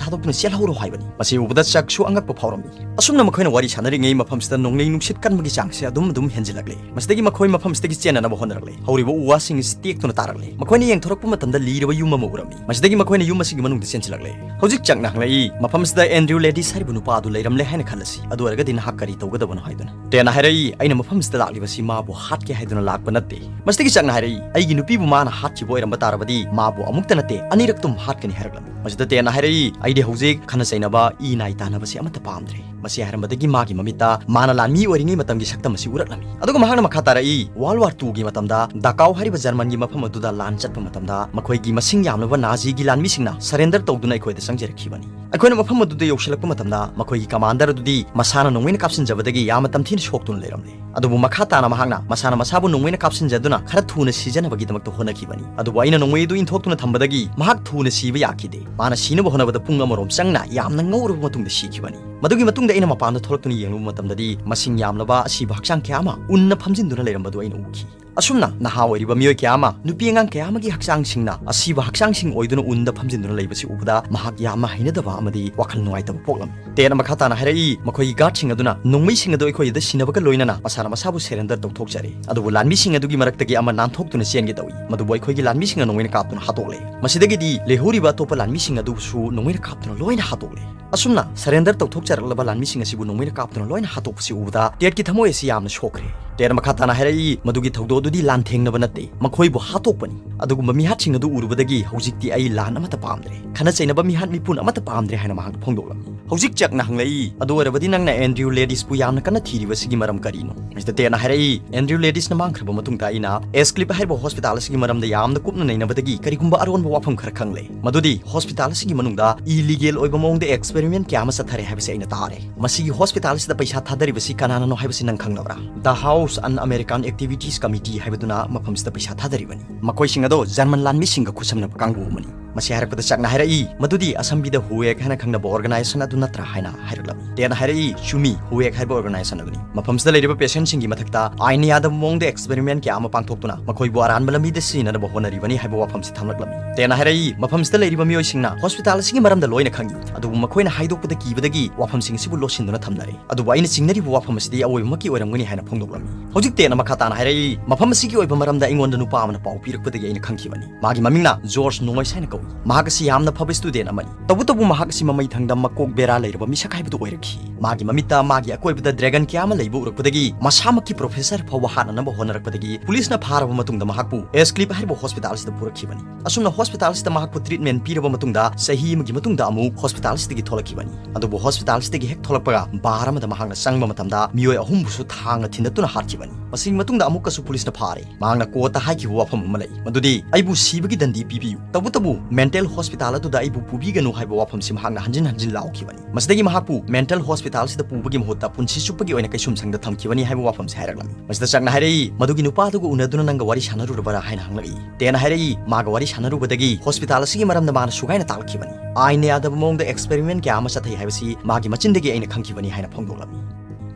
ꯊꯥꯗꯣꯛꯇꯨꯅ ꯆꯦꯜꯍꯧꯔꯣ ꯍꯥꯏꯕꯅꯤ꯫ ꯃꯁꯤ ꯎꯕꯗ ꯆꯥꯛꯁꯨ ꯑꯉꯛꯄ ꯐꯥꯎꯔꯝꯃꯤ꯫ ꯑꯁꯨꯝꯅ ꯃꯈꯣꯏꯅ ꯋꯥꯔꯤ ꯁꯥꯟꯅꯔꯤꯉꯩ ꯃꯐꯝꯁꯤꯗ ꯅꯣꯡꯂꯩ ꯅꯨꯡꯁꯤꯠ ꯀꯟꯕꯒꯤ ꯆꯥꯡꯁꯦ ꯑꯗꯨꯝ ꯑꯗꯨꯝ ꯍꯦꯟꯖꯤꯜꯂꯛꯂꯦ꯫ ꯃꯁꯤꯗꯒꯤ ꯃꯈꯣꯏ ꯃꯐꯝꯁꯤꯗꯒꯤ ꯆꯦꯟꯅꯅꯕ ꯍꯣꯠꯅꯔꯛꯂꯦ꯫ ꯍꯧꯔꯤꯕ ꯎ ꯋꯥꯁꯤꯡ ꯑꯁꯤ ꯇꯦꯛꯇꯨꯅ ꯇꯥꯔꯛꯂꯦ꯫ ꯃꯈꯣꯏꯅ ꯌꯦꯡꯊꯣꯔꯛꯄ ꯃꯇꯝꯗ ꯂꯤꯔꯕ ꯌꯨꯝ ꯑꯃ ꯎꯔꯝꯃꯤ꯫ ꯃꯁꯤꯗꯒꯤ ꯃꯈꯣꯏꯅ ꯌꯨꯝ ꯑꯁꯤꯒꯤ ꯃꯅꯨꯡꯗ ꯆꯦꯟꯁꯤꯜꯂꯛꯂꯦ꯫ ꯍꯧꯖꯤꯛ ꯆꯥꯛꯅ ꯍꯪꯂꯛꯏ, "ꯃꯐꯝꯁꯤꯗ ꯑꯦꯟꯗ꯭ꯔꯤꯌꯨ ꯂꯦꯗꯤꯁ ꯍꯥꯏꯔꯤꯕ ꯅꯨꯄꯥ ꯑꯗꯨ ꯂꯩꯔꯝꯂꯦ ꯍꯥꯏꯅ ꯈꯜꯂꯁꯤ, ꯑꯗꯨ ꯑꯣꯏꯔꯒꯗꯤ ꯅꯍꯥꯛ ꯀꯔꯤ ꯇꯧꯒꯗꯕꯅꯣ?" ꯍꯥꯏꯗꯨꯅ꯫ ꯇꯦꯠꯅ ꯍꯥꯏꯔꯛꯏ, "ꯑꯩꯅ ꯃꯐꯝꯁꯤꯗ ꯂꯥꯛꯂꯤꯕꯁꯤ ꯃꯥꯕꯨ ꯍꯥꯠꯀꯦ ꯍꯥꯏꯗꯨꯅ ꯂꯥꯛꯄ ꯅꯠꯇꯦ꯫" ꯃꯁꯤꯗꯒꯤ ꯆꯥꯛꯅ ꯍꯥꯏꯔꯛꯏ, "ꯑꯩꯒꯤ ꯅꯨꯄꯤꯕꯨ ꯃꯥꯅ ꯍꯥꯠꯈꯤꯕ ꯑꯣꯏꯔꯝꯕ ꯇꯥꯔꯕꯗꯤ ꯃꯥꯕꯨ ꯑꯃꯨꯛꯇ ꯅꯠꯇꯦ, ꯑꯅꯤꯔꯛꯇꯨꯝ ꯍꯥꯠꯀꯅꯤ" ꯍꯥꯏꯔꯛꯂꯝꯃꯤ꯫ ꯃꯁꯤꯗ ꯇꯦꯠꯅ ꯍꯥꯏꯔꯛꯏ, "ꯑꯩꯗꯤ ꯍꯧꯖꯤꯛ ꯈꯠꯅ ꯆꯩꯅꯕ, ꯏ ꯅꯥꯏ ꯇꯥꯅꯕꯁꯤ ꯑꯃꯠꯇ ꯄꯥꯝꯗ꯭ꯔꯦ꯫" ꯃꯁꯤ ꯍꯥꯏꯔꯝꯕꯗꯒꯤ ꯃꯥꯒꯤ ꯃꯃꯤꯠꯇ ꯃꯥꯅ ꯂꯥꯟꯃꯤ ꯑꯣꯏꯔꯤꯉꯩ ꯃꯇꯝꯒꯤ ꯁꯛꯇꯝ ꯑꯁꯤ ꯎꯔꯛꯂꯝꯃꯤ꯫ ꯑꯗꯨꯒ ꯃꯍꯥꯛꯅ ꯃꯈꯥ ꯇꯥꯔꯛꯏ, "ꯋꯥꯔꯜ ꯋꯥꯔ ꯇꯨꯒꯤ ꯃꯇꯝꯗ ꯗꯀꯥꯎ ꯍꯥꯏꯔꯤꯕ ꯖꯔꯃꯟꯒꯤ ꯃꯐꯝ ꯑꯗꯨꯗ ꯂꯥꯟ ꯆꯠꯄ ꯃꯇꯝꯗ ꯃꯈꯣꯏꯒꯤ ꯃꯁꯤꯡ ꯌꯥꯝꯂꯕ ꯅꯥꯖꯤꯒꯤ ꯂꯥꯟꯃꯤꯁꯤꯡꯅ ꯁꯔꯦꯟꯗꯔ ꯇꯧꯗꯨꯅ ꯑꯩꯈꯣꯏꯗ ꯆꯪꯖꯔꯛꯈꯤꯕꯅꯤ꯫ ꯑꯩꯈꯣꯏꯅ ꯃꯐꯝ ꯑꯗꯨꯗ ꯌꯧꯁꯤꯜꯂꯛꯄ ꯃꯇꯝꯗ ꯃꯈꯣꯏꯒꯤ ꯀꯃꯥꯟꯗꯔ ꯑꯗꯨꯗꯤ ꯃꯁꯥꯅ ꯅꯣꯡꯃꯩꯅ ꯀꯥꯞꯁꯤꯟꯖꯕꯗꯒꯤ ꯌꯥꯝꯅ ꯇꯝꯊꯤꯅ ꯁꯣꯛꯇꯨꯅ ꯂꯩꯔꯝꯂꯦ꯫ ꯑꯗꯨꯕꯨ ꯃꯈꯥ ꯇꯥꯅ ꯃꯍꯥꯛꯅ ꯃꯁꯥꯅ ꯃꯁꯥꯕꯨ ꯅꯣꯡꯃꯩꯅ ꯀꯥꯞꯁꯤꯟꯖꯗꯨꯅ ꯈꯔ ꯊꯨꯅ ꯁꯤꯖꯅꯕꯒꯤꯗꯃꯛꯇ ꯍꯣꯠꯅꯈꯤꯕꯅꯤ꯫ ꯑꯗꯨꯕꯨ ꯑꯩꯅ ꯅꯣꯡꯃꯩ ꯑꯗꯨ ꯏꯟꯊꯣꯛꯇꯨꯅ ꯊꯝꯕꯗꯒꯤ ꯃꯍꯥꯛ ꯊꯨꯅ ꯁꯤꯕ ꯌꯥꯈꯤꯗꯦ꯫ ꯃꯥꯅ ꯁꯤꯅꯕ ꯍꯣꯠꯅꯕꯗ ꯄꯨꯡ ꯑꯃꯔꯣꯝ ꯆꯪꯅ ꯌꯥꯝꯅ ꯉꯧꯔꯕ ꯃꯇꯨꯡꯗ ꯁꯤꯈꯤꯕꯅꯤ꯫ ꯃꯗꯨꯒꯤ ꯃꯇꯨꯡꯗ ꯑꯩꯅ ꯃꯄꯥꯟꯗ ꯊꯣꯛꯂꯛꯇꯨꯅ ꯌꯦꯡꯂꯨꯕ ꯃꯇꯝꯗꯗꯤ ꯃꯁꯤꯡ ꯌꯥꯝꯂꯕ ꯑꯁꯤꯕ ꯍꯛꯆꯥꯡ ꯀꯌꯥ ꯑꯃ ꯎꯟꯅ ꯐꯝꯖꯤꯟꯗꯨꯅ ꯂꯩꯔꯝꯕꯗꯨ ꯑꯩꯅ ꯎꯈꯤ꯫ ꯑꯁꯨꯝꯅ ꯅꯍꯥ ꯑꯣꯏꯔꯤꯕ ꯃꯤꯑꯣꯏ ꯀꯌꯥ ꯑꯃ, ꯅꯨꯄꯤ ꯑꯉꯥꯡ ꯀꯌꯥ ꯑꯃꯒꯤ ꯍꯛꯆꯥꯡꯁꯤꯡꯅ ꯑꯁꯤꯕ ꯍꯛꯆꯥꯡꯁꯤꯡ ꯑꯣꯏꯗꯨꯅ ꯎꯟꯗ ꯐꯝꯖꯤꯟꯗꯨꯅ ꯂꯩꯕꯁꯤ ꯎꯕꯗ ꯃꯍꯥꯛ ꯌꯥꯝꯅ ꯍꯩꯅꯗꯕ ꯑꯃꯗꯤ ꯋꯥꯈꯜ ꯅꯨꯡꯉꯥꯏꯇꯕ ꯄꯣꯛꯂꯝꯃꯤ꯫ ꯇꯦꯠꯅ ꯃꯈꯥ ꯇꯥꯅ ꯍꯥꯏꯔꯛꯏ, ꯃꯈꯣꯏꯒꯤ ꯒꯥꯔꯗꯁꯤꯡ ꯑꯗꯨꯅ ꯅꯣꯡꯃꯩꯁꯤꯡ ꯑꯗꯨ ꯑꯩꯈꯣꯏꯗ ꯁꯤꯟꯅꯕꯒ ꯂꯣꯏꯅꯅ ꯃꯁꯥꯅ ꯃꯁꯥꯕꯨ ꯁꯔꯦꯟꯗꯔ ꯇꯧꯊꯣꯛꯆꯔꯦ꯫ ꯑꯗꯨꯕꯨ ꯂꯥꯟꯃꯤꯁꯤꯡ ꯑꯗꯨꯒꯤ ꯃꯔꯛꯇꯒꯤ ꯑꯃ ꯅꯥꯟꯊꯣꯛꯇꯨꯅ ꯆꯦꯟꯒꯦ ꯇꯧꯏ꯫ ꯃꯗꯨꯕꯨ ꯑꯩꯈꯣꯏꯒꯤ ꯂꯥꯟꯃꯤꯁꯤꯡꯅ ꯅꯣꯡꯃꯩꯅ ꯀꯥꯞꯇꯨꯅ ꯍꯥꯠꯇꯣꯛꯂꯦ꯫ ꯃꯁꯤꯗꯒꯤꯗꯤ ꯂꯩꯍꯧꯔꯤꯕ ꯑꯇꯣꯞꯄ ꯂꯥꯟꯃꯤꯁꯤꯡ ꯑꯗꯨꯕꯨꯁꯨ ꯅꯣꯡꯃꯩꯅ ꯀꯥꯞꯇꯨꯅ ꯂꯣꯏꯅ ꯍꯥꯠꯇꯣꯛꯂꯦ꯫ ꯑꯁꯨꯝꯅ ꯁꯔꯦꯟꯗꯔ ꯇꯧꯊꯣꯛꯆꯔꯛꯂꯕ ꯂꯥꯟꯃꯤꯁꯤꯡ ꯑꯁꯤꯕꯨ ꯅꯣꯡꯃꯩꯅ ꯀꯥꯞꯇꯨꯅ ꯂꯣꯏꯅ ꯍꯥꯠꯇꯣꯛꯄꯁꯤ ꯎꯕꯗ ꯇꯦꯠꯀꯤ ꯊꯃꯣꯏ ꯑꯁꯤ ꯌꯥꯝꯅ ꯁꯣꯛꯈ꯭ꯔꯦ꯫ ꯇꯦꯠꯅ ꯃꯈꯥ ꯇꯥꯅ ꯍꯥꯏꯔꯛꯏ, ꯃꯗꯨꯒꯤ ꯊꯧꯗꯣꯛ ꯑꯗꯨꯗꯤ ꯂꯥꯟꯊꯦꯡꯅꯕ ꯅꯠꯇꯦ, ꯃꯈꯣꯏꯕꯨ ꯍꯥꯠꯇꯣꯛꯄꯅꯤ꯫ ꯑꯗꯨꯒꯨꯝꯕ ꯃꯤꯍꯥꯠꯁꯤꯡ ꯑꯗꯨ ꯎꯔꯨꯕꯗꯒꯤ ꯍꯧꯖꯤꯛꯇꯤ ꯑꯩ ꯂꯥꯟ ꯑꯃꯠꯇ ꯄꯥꯝꯗ꯭ꯔꯦ, ꯈꯠꯅ ꯆꯩꯅꯕ ꯃꯤꯍꯥꯠ ꯃꯤꯄꯨꯟ ꯑꯃꯠꯇ ꯄꯥꯝꯗ꯭ꯔꯦ ꯍꯥꯏꯅ ꯃꯍꯥꯛꯅ ꯐꯣꯡꯗꯣꯛꯂꯝꯃꯤ꯫ ꯍꯧꯖꯤꯛ ꯆꯛꯅ ꯍꯪꯂꯛꯏ, ꯑꯗꯨ ꯑꯣꯏꯔꯕꯗꯤ ꯅꯪꯅ ꯑꯦꯟꯗ꯭ꯔꯤꯌꯨ ꯂꯦꯗꯤꯁꯄꯨ ꯌꯥꯝꯅ ꯀꯟꯅ ꯊꯤꯔꯤꯕꯁꯤꯒꯤ ꯃꯔꯝ ꯀꯔꯤꯅꯣ? ꯃꯤꯁꯇꯔ ꯇꯦꯠꯅ ꯍꯥꯏꯔꯛꯏ, ꯑꯦꯟꯗ꯭ꯔꯤꯌꯨ ꯂꯦꯗꯤꯁꯅ ꯃꯥꯡꯈ꯭ꯔꯕ ꯃꯇꯨꯡꯗ ꯑꯩꯅ ꯑꯦꯁ ꯀ꯭ꯂꯤꯞ ꯍꯥꯏꯔꯤꯕ ꯍꯣꯁꯄꯤꯇꯥꯜ ꯑꯁꯤꯒꯤ ꯃꯔꯝꯗ ꯌꯥꯝꯅ ꯀꯨꯞꯅ ꯅꯩꯅꯕꯗꯒꯤ ꯀꯔꯤꯒꯨꯝꯕ ꯑꯔꯣꯟꯕ ꯋꯥꯐꯝ ꯈꯔ ꯈꯪꯂꯦ꯫ ꯃꯗꯨꯗꯤ ꯍꯣꯁꯄꯤꯇꯥꯜ ꯑꯁꯤꯒꯤ ꯃꯅꯨꯡꯗ ꯏꯂꯤꯒꯦꯜ ꯑꯣꯏꯕ ꯃꯑꯣꯡꯗ ꯑꯦꯛꯁꯄꯦꯔꯤꯃꯦꯟ ꯀꯌꯥ ꯑꯃ ꯆꯠꯊꯔꯦ ꯍꯥꯏꯕꯁꯤ ꯑꯩꯅ ꯇꯥꯔꯦ꯫ ꯃꯁꯤꯒꯤ ꯍꯣꯁꯄꯤꯇꯥꯜ ꯑꯁꯤꯗ ꯄꯩꯁꯥ ꯊꯥꯗꯔꯤꯕꯁꯤ ꯀꯅꯥꯅꯅꯣ ꯍꯥꯏꯕꯁꯤ ꯅꯪ ꯈꯪꯂꯕ꯭ꯔꯥ? The House Un-American Activities Committee ꯍꯥꯏꯕꯗꯨꯅ ꯃꯐꯝꯁꯤꯗ ꯄꯩꯁꯥ ꯊꯥꯗꯔꯤꯕꯅꯤ꯫ ꯃꯈꯣꯏꯁꯤꯡ ꯑꯗꯣ ꯖꯔꯃꯟ ꯂꯥꯟꯃꯤꯁꯤꯡꯒ ꯈꯨꯠꯁꯝꯅꯕ ꯀꯥꯡꯕꯨ ꯑꯃꯅꯤ꯫ ꯃꯁꯤ ꯍꯥꯏꯔꯛꯄꯗ ꯆꯛꯅ ꯍꯥꯏꯔꯛꯏ, ꯃꯗꯨꯗꯤ ꯑꯁꯝꯕꯤꯗ ꯍꯨꯋꯦꯛ ꯍꯥꯏꯅ ꯈꯪꯅꯕ ꯑꯣꯔꯒꯅꯥꯏꯖꯦꯁꯟ ꯑꯗꯨ ꯅꯠꯇ꯭ꯔꯥ ꯍꯥꯏꯅ ꯍꯥꯏꯔꯛꯂꯝꯃꯤ꯫ ꯇꯦꯠꯅ ꯍꯥꯏꯔꯛꯏ, ꯆꯨꯝꯃꯤ, ꯍꯨꯋꯦꯛ ꯍꯥꯏꯕ ꯑꯣꯔꯒꯅꯥꯏꯖꯦꯁꯟ ꯑꯗꯨꯅꯤ꯫ ꯃꯐꯝꯁꯤꯗ ꯂꯩꯔꯤꯕ ꯄꯦꯁꯦꯟꯁꯤꯡꯒꯤ ꯃꯊꯛꯇ ꯑꯥꯏꯟꯅ ꯌꯥꯗꯕ ꯃꯑꯣꯡꯗ ꯑꯦꯛꯁꯄꯦꯔꯤꯃꯦꯟ ꯀꯌꯥ ꯑꯃ ꯄꯥꯡꯊꯣꯛꯇꯨꯅ ꯃꯈꯣꯏꯕꯨ ꯑꯔꯥꯟꯕ ꯂꯝꯕꯤꯗ ꯁꯤꯖꯤꯟꯅꯅꯕ ꯍꯣꯠꯅꯔꯤꯕꯅꯤ ꯍꯥꯏꯕ ꯋꯥꯐꯝꯁꯤ ꯊꯝꯂꯛꯂꯝꯃꯤ꯫ ꯇꯦꯠꯅ ꯍꯥꯏꯔꯛꯏ, ꯃꯐꯝꯁꯤꯗ ꯂꯩꯔꯤꯕ ꯃꯤꯑꯣꯏꯁꯤꯡꯅ ꯍꯣꯁꯄꯤꯇꯥꯜ ꯑꯁꯤꯒꯤ ꯃꯔꯝꯗ ꯂꯣꯏꯅ ꯈꯪꯏ, ꯑꯗꯨꯕꯨ ꯃꯈꯣꯏꯅ ꯍꯥꯏꯗꯣꯛꯄꯗ ꯀꯤꯕꯗꯒꯤ ꯋꯥꯐꯝꯁꯤꯡ ꯑꯁꯤꯕꯨ ꯂꯣꯠꯁꯤꯟꯗꯨꯅ ꯊꯝꯅꯔꯦ꯫ ꯑꯗꯨꯕꯨ ꯑꯩꯅ ꯆꯤꯡꯅꯔꯤꯕ ꯋꯥꯐꯝ ꯑꯁꯤꯗꯤ ꯑꯋꯣꯏꯕꯃꯛꯀꯤ ꯑꯣꯏꯔꯝꯒꯅꯤ ꯍꯥꯏꯅ ꯐꯣꯡꯗꯣꯛꯂꯝꯃꯤ꯫ ꯍꯧꯖꯤꯛ ꯇꯦꯠꯅ ꯃꯈꯥ ꯇꯥꯅ ꯍꯥꯏꯔꯛꯏ, ꯃꯐꯝ ꯑꯁꯤꯒꯤ ꯑꯣꯏꯕ ꯃꯔꯝꯗ ꯑꯩꯉꯣꯟꯗ ꯅꯨꯄꯥ ꯑꯃꯅ ꯄꯥꯎ ꯄꯤꯔꯛꯄꯗꯒꯤ ꯑꯩꯅ ꯈꯪꯈꯤꯕꯅꯤ꯫ ꯃꯥꯒꯤ ꯃꯃꯤꯡꯅ ꯖꯣꯔꯖ ꯅꯣꯃꯣꯏꯁ ꯍꯥꯏꯅ ꯀꯧꯏ꯫ ꯃꯍꯥꯛ ꯑꯁꯤ ꯌꯥꯝꯅ ꯐꯕ ꯁ꯭ꯇꯨꯗꯦꯟ ꯑꯃꯅꯤ꯫ ꯇꯧꯕꯇꯕꯨ ꯃꯍꯥꯛ ꯑꯁꯤ ꯃꯃꯩ ꯊꯪꯗ ꯃꯀꯣꯛ ꯕꯦꯔꯥ ꯂꯩꯔꯕ ꯃꯤꯁꯛ ꯍꯥꯏꯕꯗꯨ ꯑꯣꯏꯔꯛꯈꯤ꯫ ꯃꯥꯒꯤ ꯃꯃꯤꯠꯇ ꯃꯥꯒꯤ ꯑꯀꯣꯏꯕꯗ ꯗ꯭ꯔꯦꯒꯟ ꯀꯌꯥ ꯑꯃ ꯂꯩꯕ ꯎꯔꯛꯄꯗꯒꯤ ꯃꯁꯥꯃꯛꯀꯤ ꯄ꯭ꯔꯣꯐꯦꯁꯔ ꯐꯥꯎꯕ ꯍꯥꯠꯅꯅꯕ ꯍꯣꯠꯅꯔꯛꯄꯗꯒꯤ ꯄꯨꯂꯤꯁꯅ ꯐꯥꯔꯕ ꯃꯇꯨꯡꯗ ꯃꯍꯥꯛꯄꯨ ꯑꯦꯁ ꯀ꯭ꯂꯤꯞ ꯍꯥꯏꯔꯤꯕ ꯍꯣꯁꯄꯤꯇꯥꯜ ꯑꯁꯤꯗ ꯄꯨꯔꯛꯈꯤꯕꯅꯤ꯫ ꯑꯁꯨꯝꯅ ꯍꯣꯁꯄꯤꯇꯥꯜ ꯑꯁꯤꯗ ꯃꯍꯥꯛꯄꯨ ꯇ꯭ꯔꯤꯠꯃꯦꯟ ꯄꯤꯔꯕ ꯃꯇꯨꯡꯗ ꯆꯍꯤ ꯑꯃꯒꯤ ꯃꯇꯨꯡꯗ ꯑꯃꯨꯛ ꯍꯣꯁꯄꯤꯇꯥꯜ ꯑꯁꯤꯗꯒꯤ ꯊꯣꯛꯂꯛꯈꯤꯕꯅꯤ꯫ ꯑꯗꯨꯕꯨ ꯍꯣꯁꯄꯤꯇꯥꯜ ꯑꯁꯤꯗꯒꯤ ꯍꯦꯛ ꯊꯣꯛꯂꯛꯄꯒ ꯕꯥꯔ ꯑꯃꯗ ꯃꯍꯥꯛꯅ ꯆꯪꯕ ꯃꯇꯝꯗ ꯃꯤꯑꯣꯏ ꯑꯍꯨꯝꯕꯨꯁꯨ ꯊꯥꯡꯅ ꯊꯤꯟꯗꯠꯇꯨꯅ ꯍꯥꯠꯈꯤꯕꯅꯤ꯫ ꯃꯁꯤꯒꯤ ꯃꯇꯨꯡꯗ ꯑꯃꯨꯛꯀꯁꯨ ꯄꯨꯂꯤꯁꯅ ꯐꯥꯔꯦ꯫ ꯃꯍꯥꯛꯅ ꯀꯣꯔꯠꯇ ꯍꯥꯏꯈꯤꯕ ꯋꯥꯐꯝ ꯑꯃ ꯂꯩ, ꯃꯗꯨꯗꯤ "ꯑꯩꯕꯨ ꯁꯤꯕꯒꯤ ꯗꯟꯗꯤ ꯄꯤꯕꯤꯌꯨ, ꯇꯧꯕꯇꯕꯨ ꯃꯦꯟꯇꯦꯜ ꯍꯣꯁꯄꯤꯇꯥꯜ ꯑꯗꯨꯗ ꯑꯩꯕꯨ ꯄꯨꯕꯤꯒꯅꯨ" ꯍꯥꯏꯕ ꯋꯥꯐꯝꯁꯤ ꯃꯍꯥꯛꯅ ꯍꯟꯖꯤꯟ ꯍꯟꯖꯤꯟ ꯂꯥꯎꯈꯤꯕꯅꯤ꯫ ꯃꯁꯤꯗꯒꯤ ꯃꯍꯥꯛꯄꯨ ꯃꯦꯟꯇꯦꯜ ꯍꯣꯁꯄꯤꯇꯥꯜ ꯑꯁꯤꯗ ꯄꯨꯕꯒꯤ ꯃꯍꯨꯠꯇ ꯄꯨꯟꯁꯤ ꯆꯨꯞꯄꯒꯤ ꯑꯣꯏꯅ ꯀꯩꯁꯨꯝꯁꯪꯗ ꯊꯝꯈꯤꯕꯅꯤ ꯍꯥꯏꯕ ꯋꯥꯐꯝꯁꯤ ꯍꯥꯏꯔꯛꯂꯝꯃꯤ꯫ ꯃꯁꯤꯗ ꯆꯛꯅ ꯍꯥꯏꯔꯛꯏ, "ꯃꯗꯨꯒꯤ ꯅꯨꯄꯥ ꯑꯗꯨꯒ ꯎꯅꯗꯨꯅ ꯅꯪꯒ ꯋꯥꯔꯤ ꯁꯥꯟꯅꯔꯨꯔꯕꯔꯥ?" ꯍꯥꯏꯅ ꯍꯪꯂꯛꯏ꯫ ꯇꯦꯠꯅ ꯍꯥꯏꯔꯛꯏ, ꯃꯥꯒ ꯋꯥꯔꯤ ꯁꯥꯟꯅꯔꯨꯕꯗꯒꯤ ꯍꯣꯁꯄꯤꯇꯥꯜ ꯑꯁꯤꯒꯤ ꯃꯔꯝꯗ ꯃꯥꯅ ꯁꯨꯒꯥꯏꯅ ꯇꯥꯛꯂꯛꯈꯤꯕꯅꯤ꯫ ꯑꯥꯏꯟꯅ ꯌꯥꯗꯕ ꯃꯑꯣꯡꯗ ꯑꯦꯛꯁꯄꯦꯔꯤꯃꯦꯟ ꯀꯌꯥ ꯑꯃ ꯆꯠꯊꯩ ꯍꯥꯏꯕꯁꯤ ꯃꯥꯒꯤ ꯃꯆꯤꯟꯗꯒꯤ ꯑꯩꯅ ꯈꯪꯈꯤꯕꯅꯤ ꯍꯥꯏꯅ ꯐꯣꯡꯗꯣꯛꯂꯝꯃꯤ꯫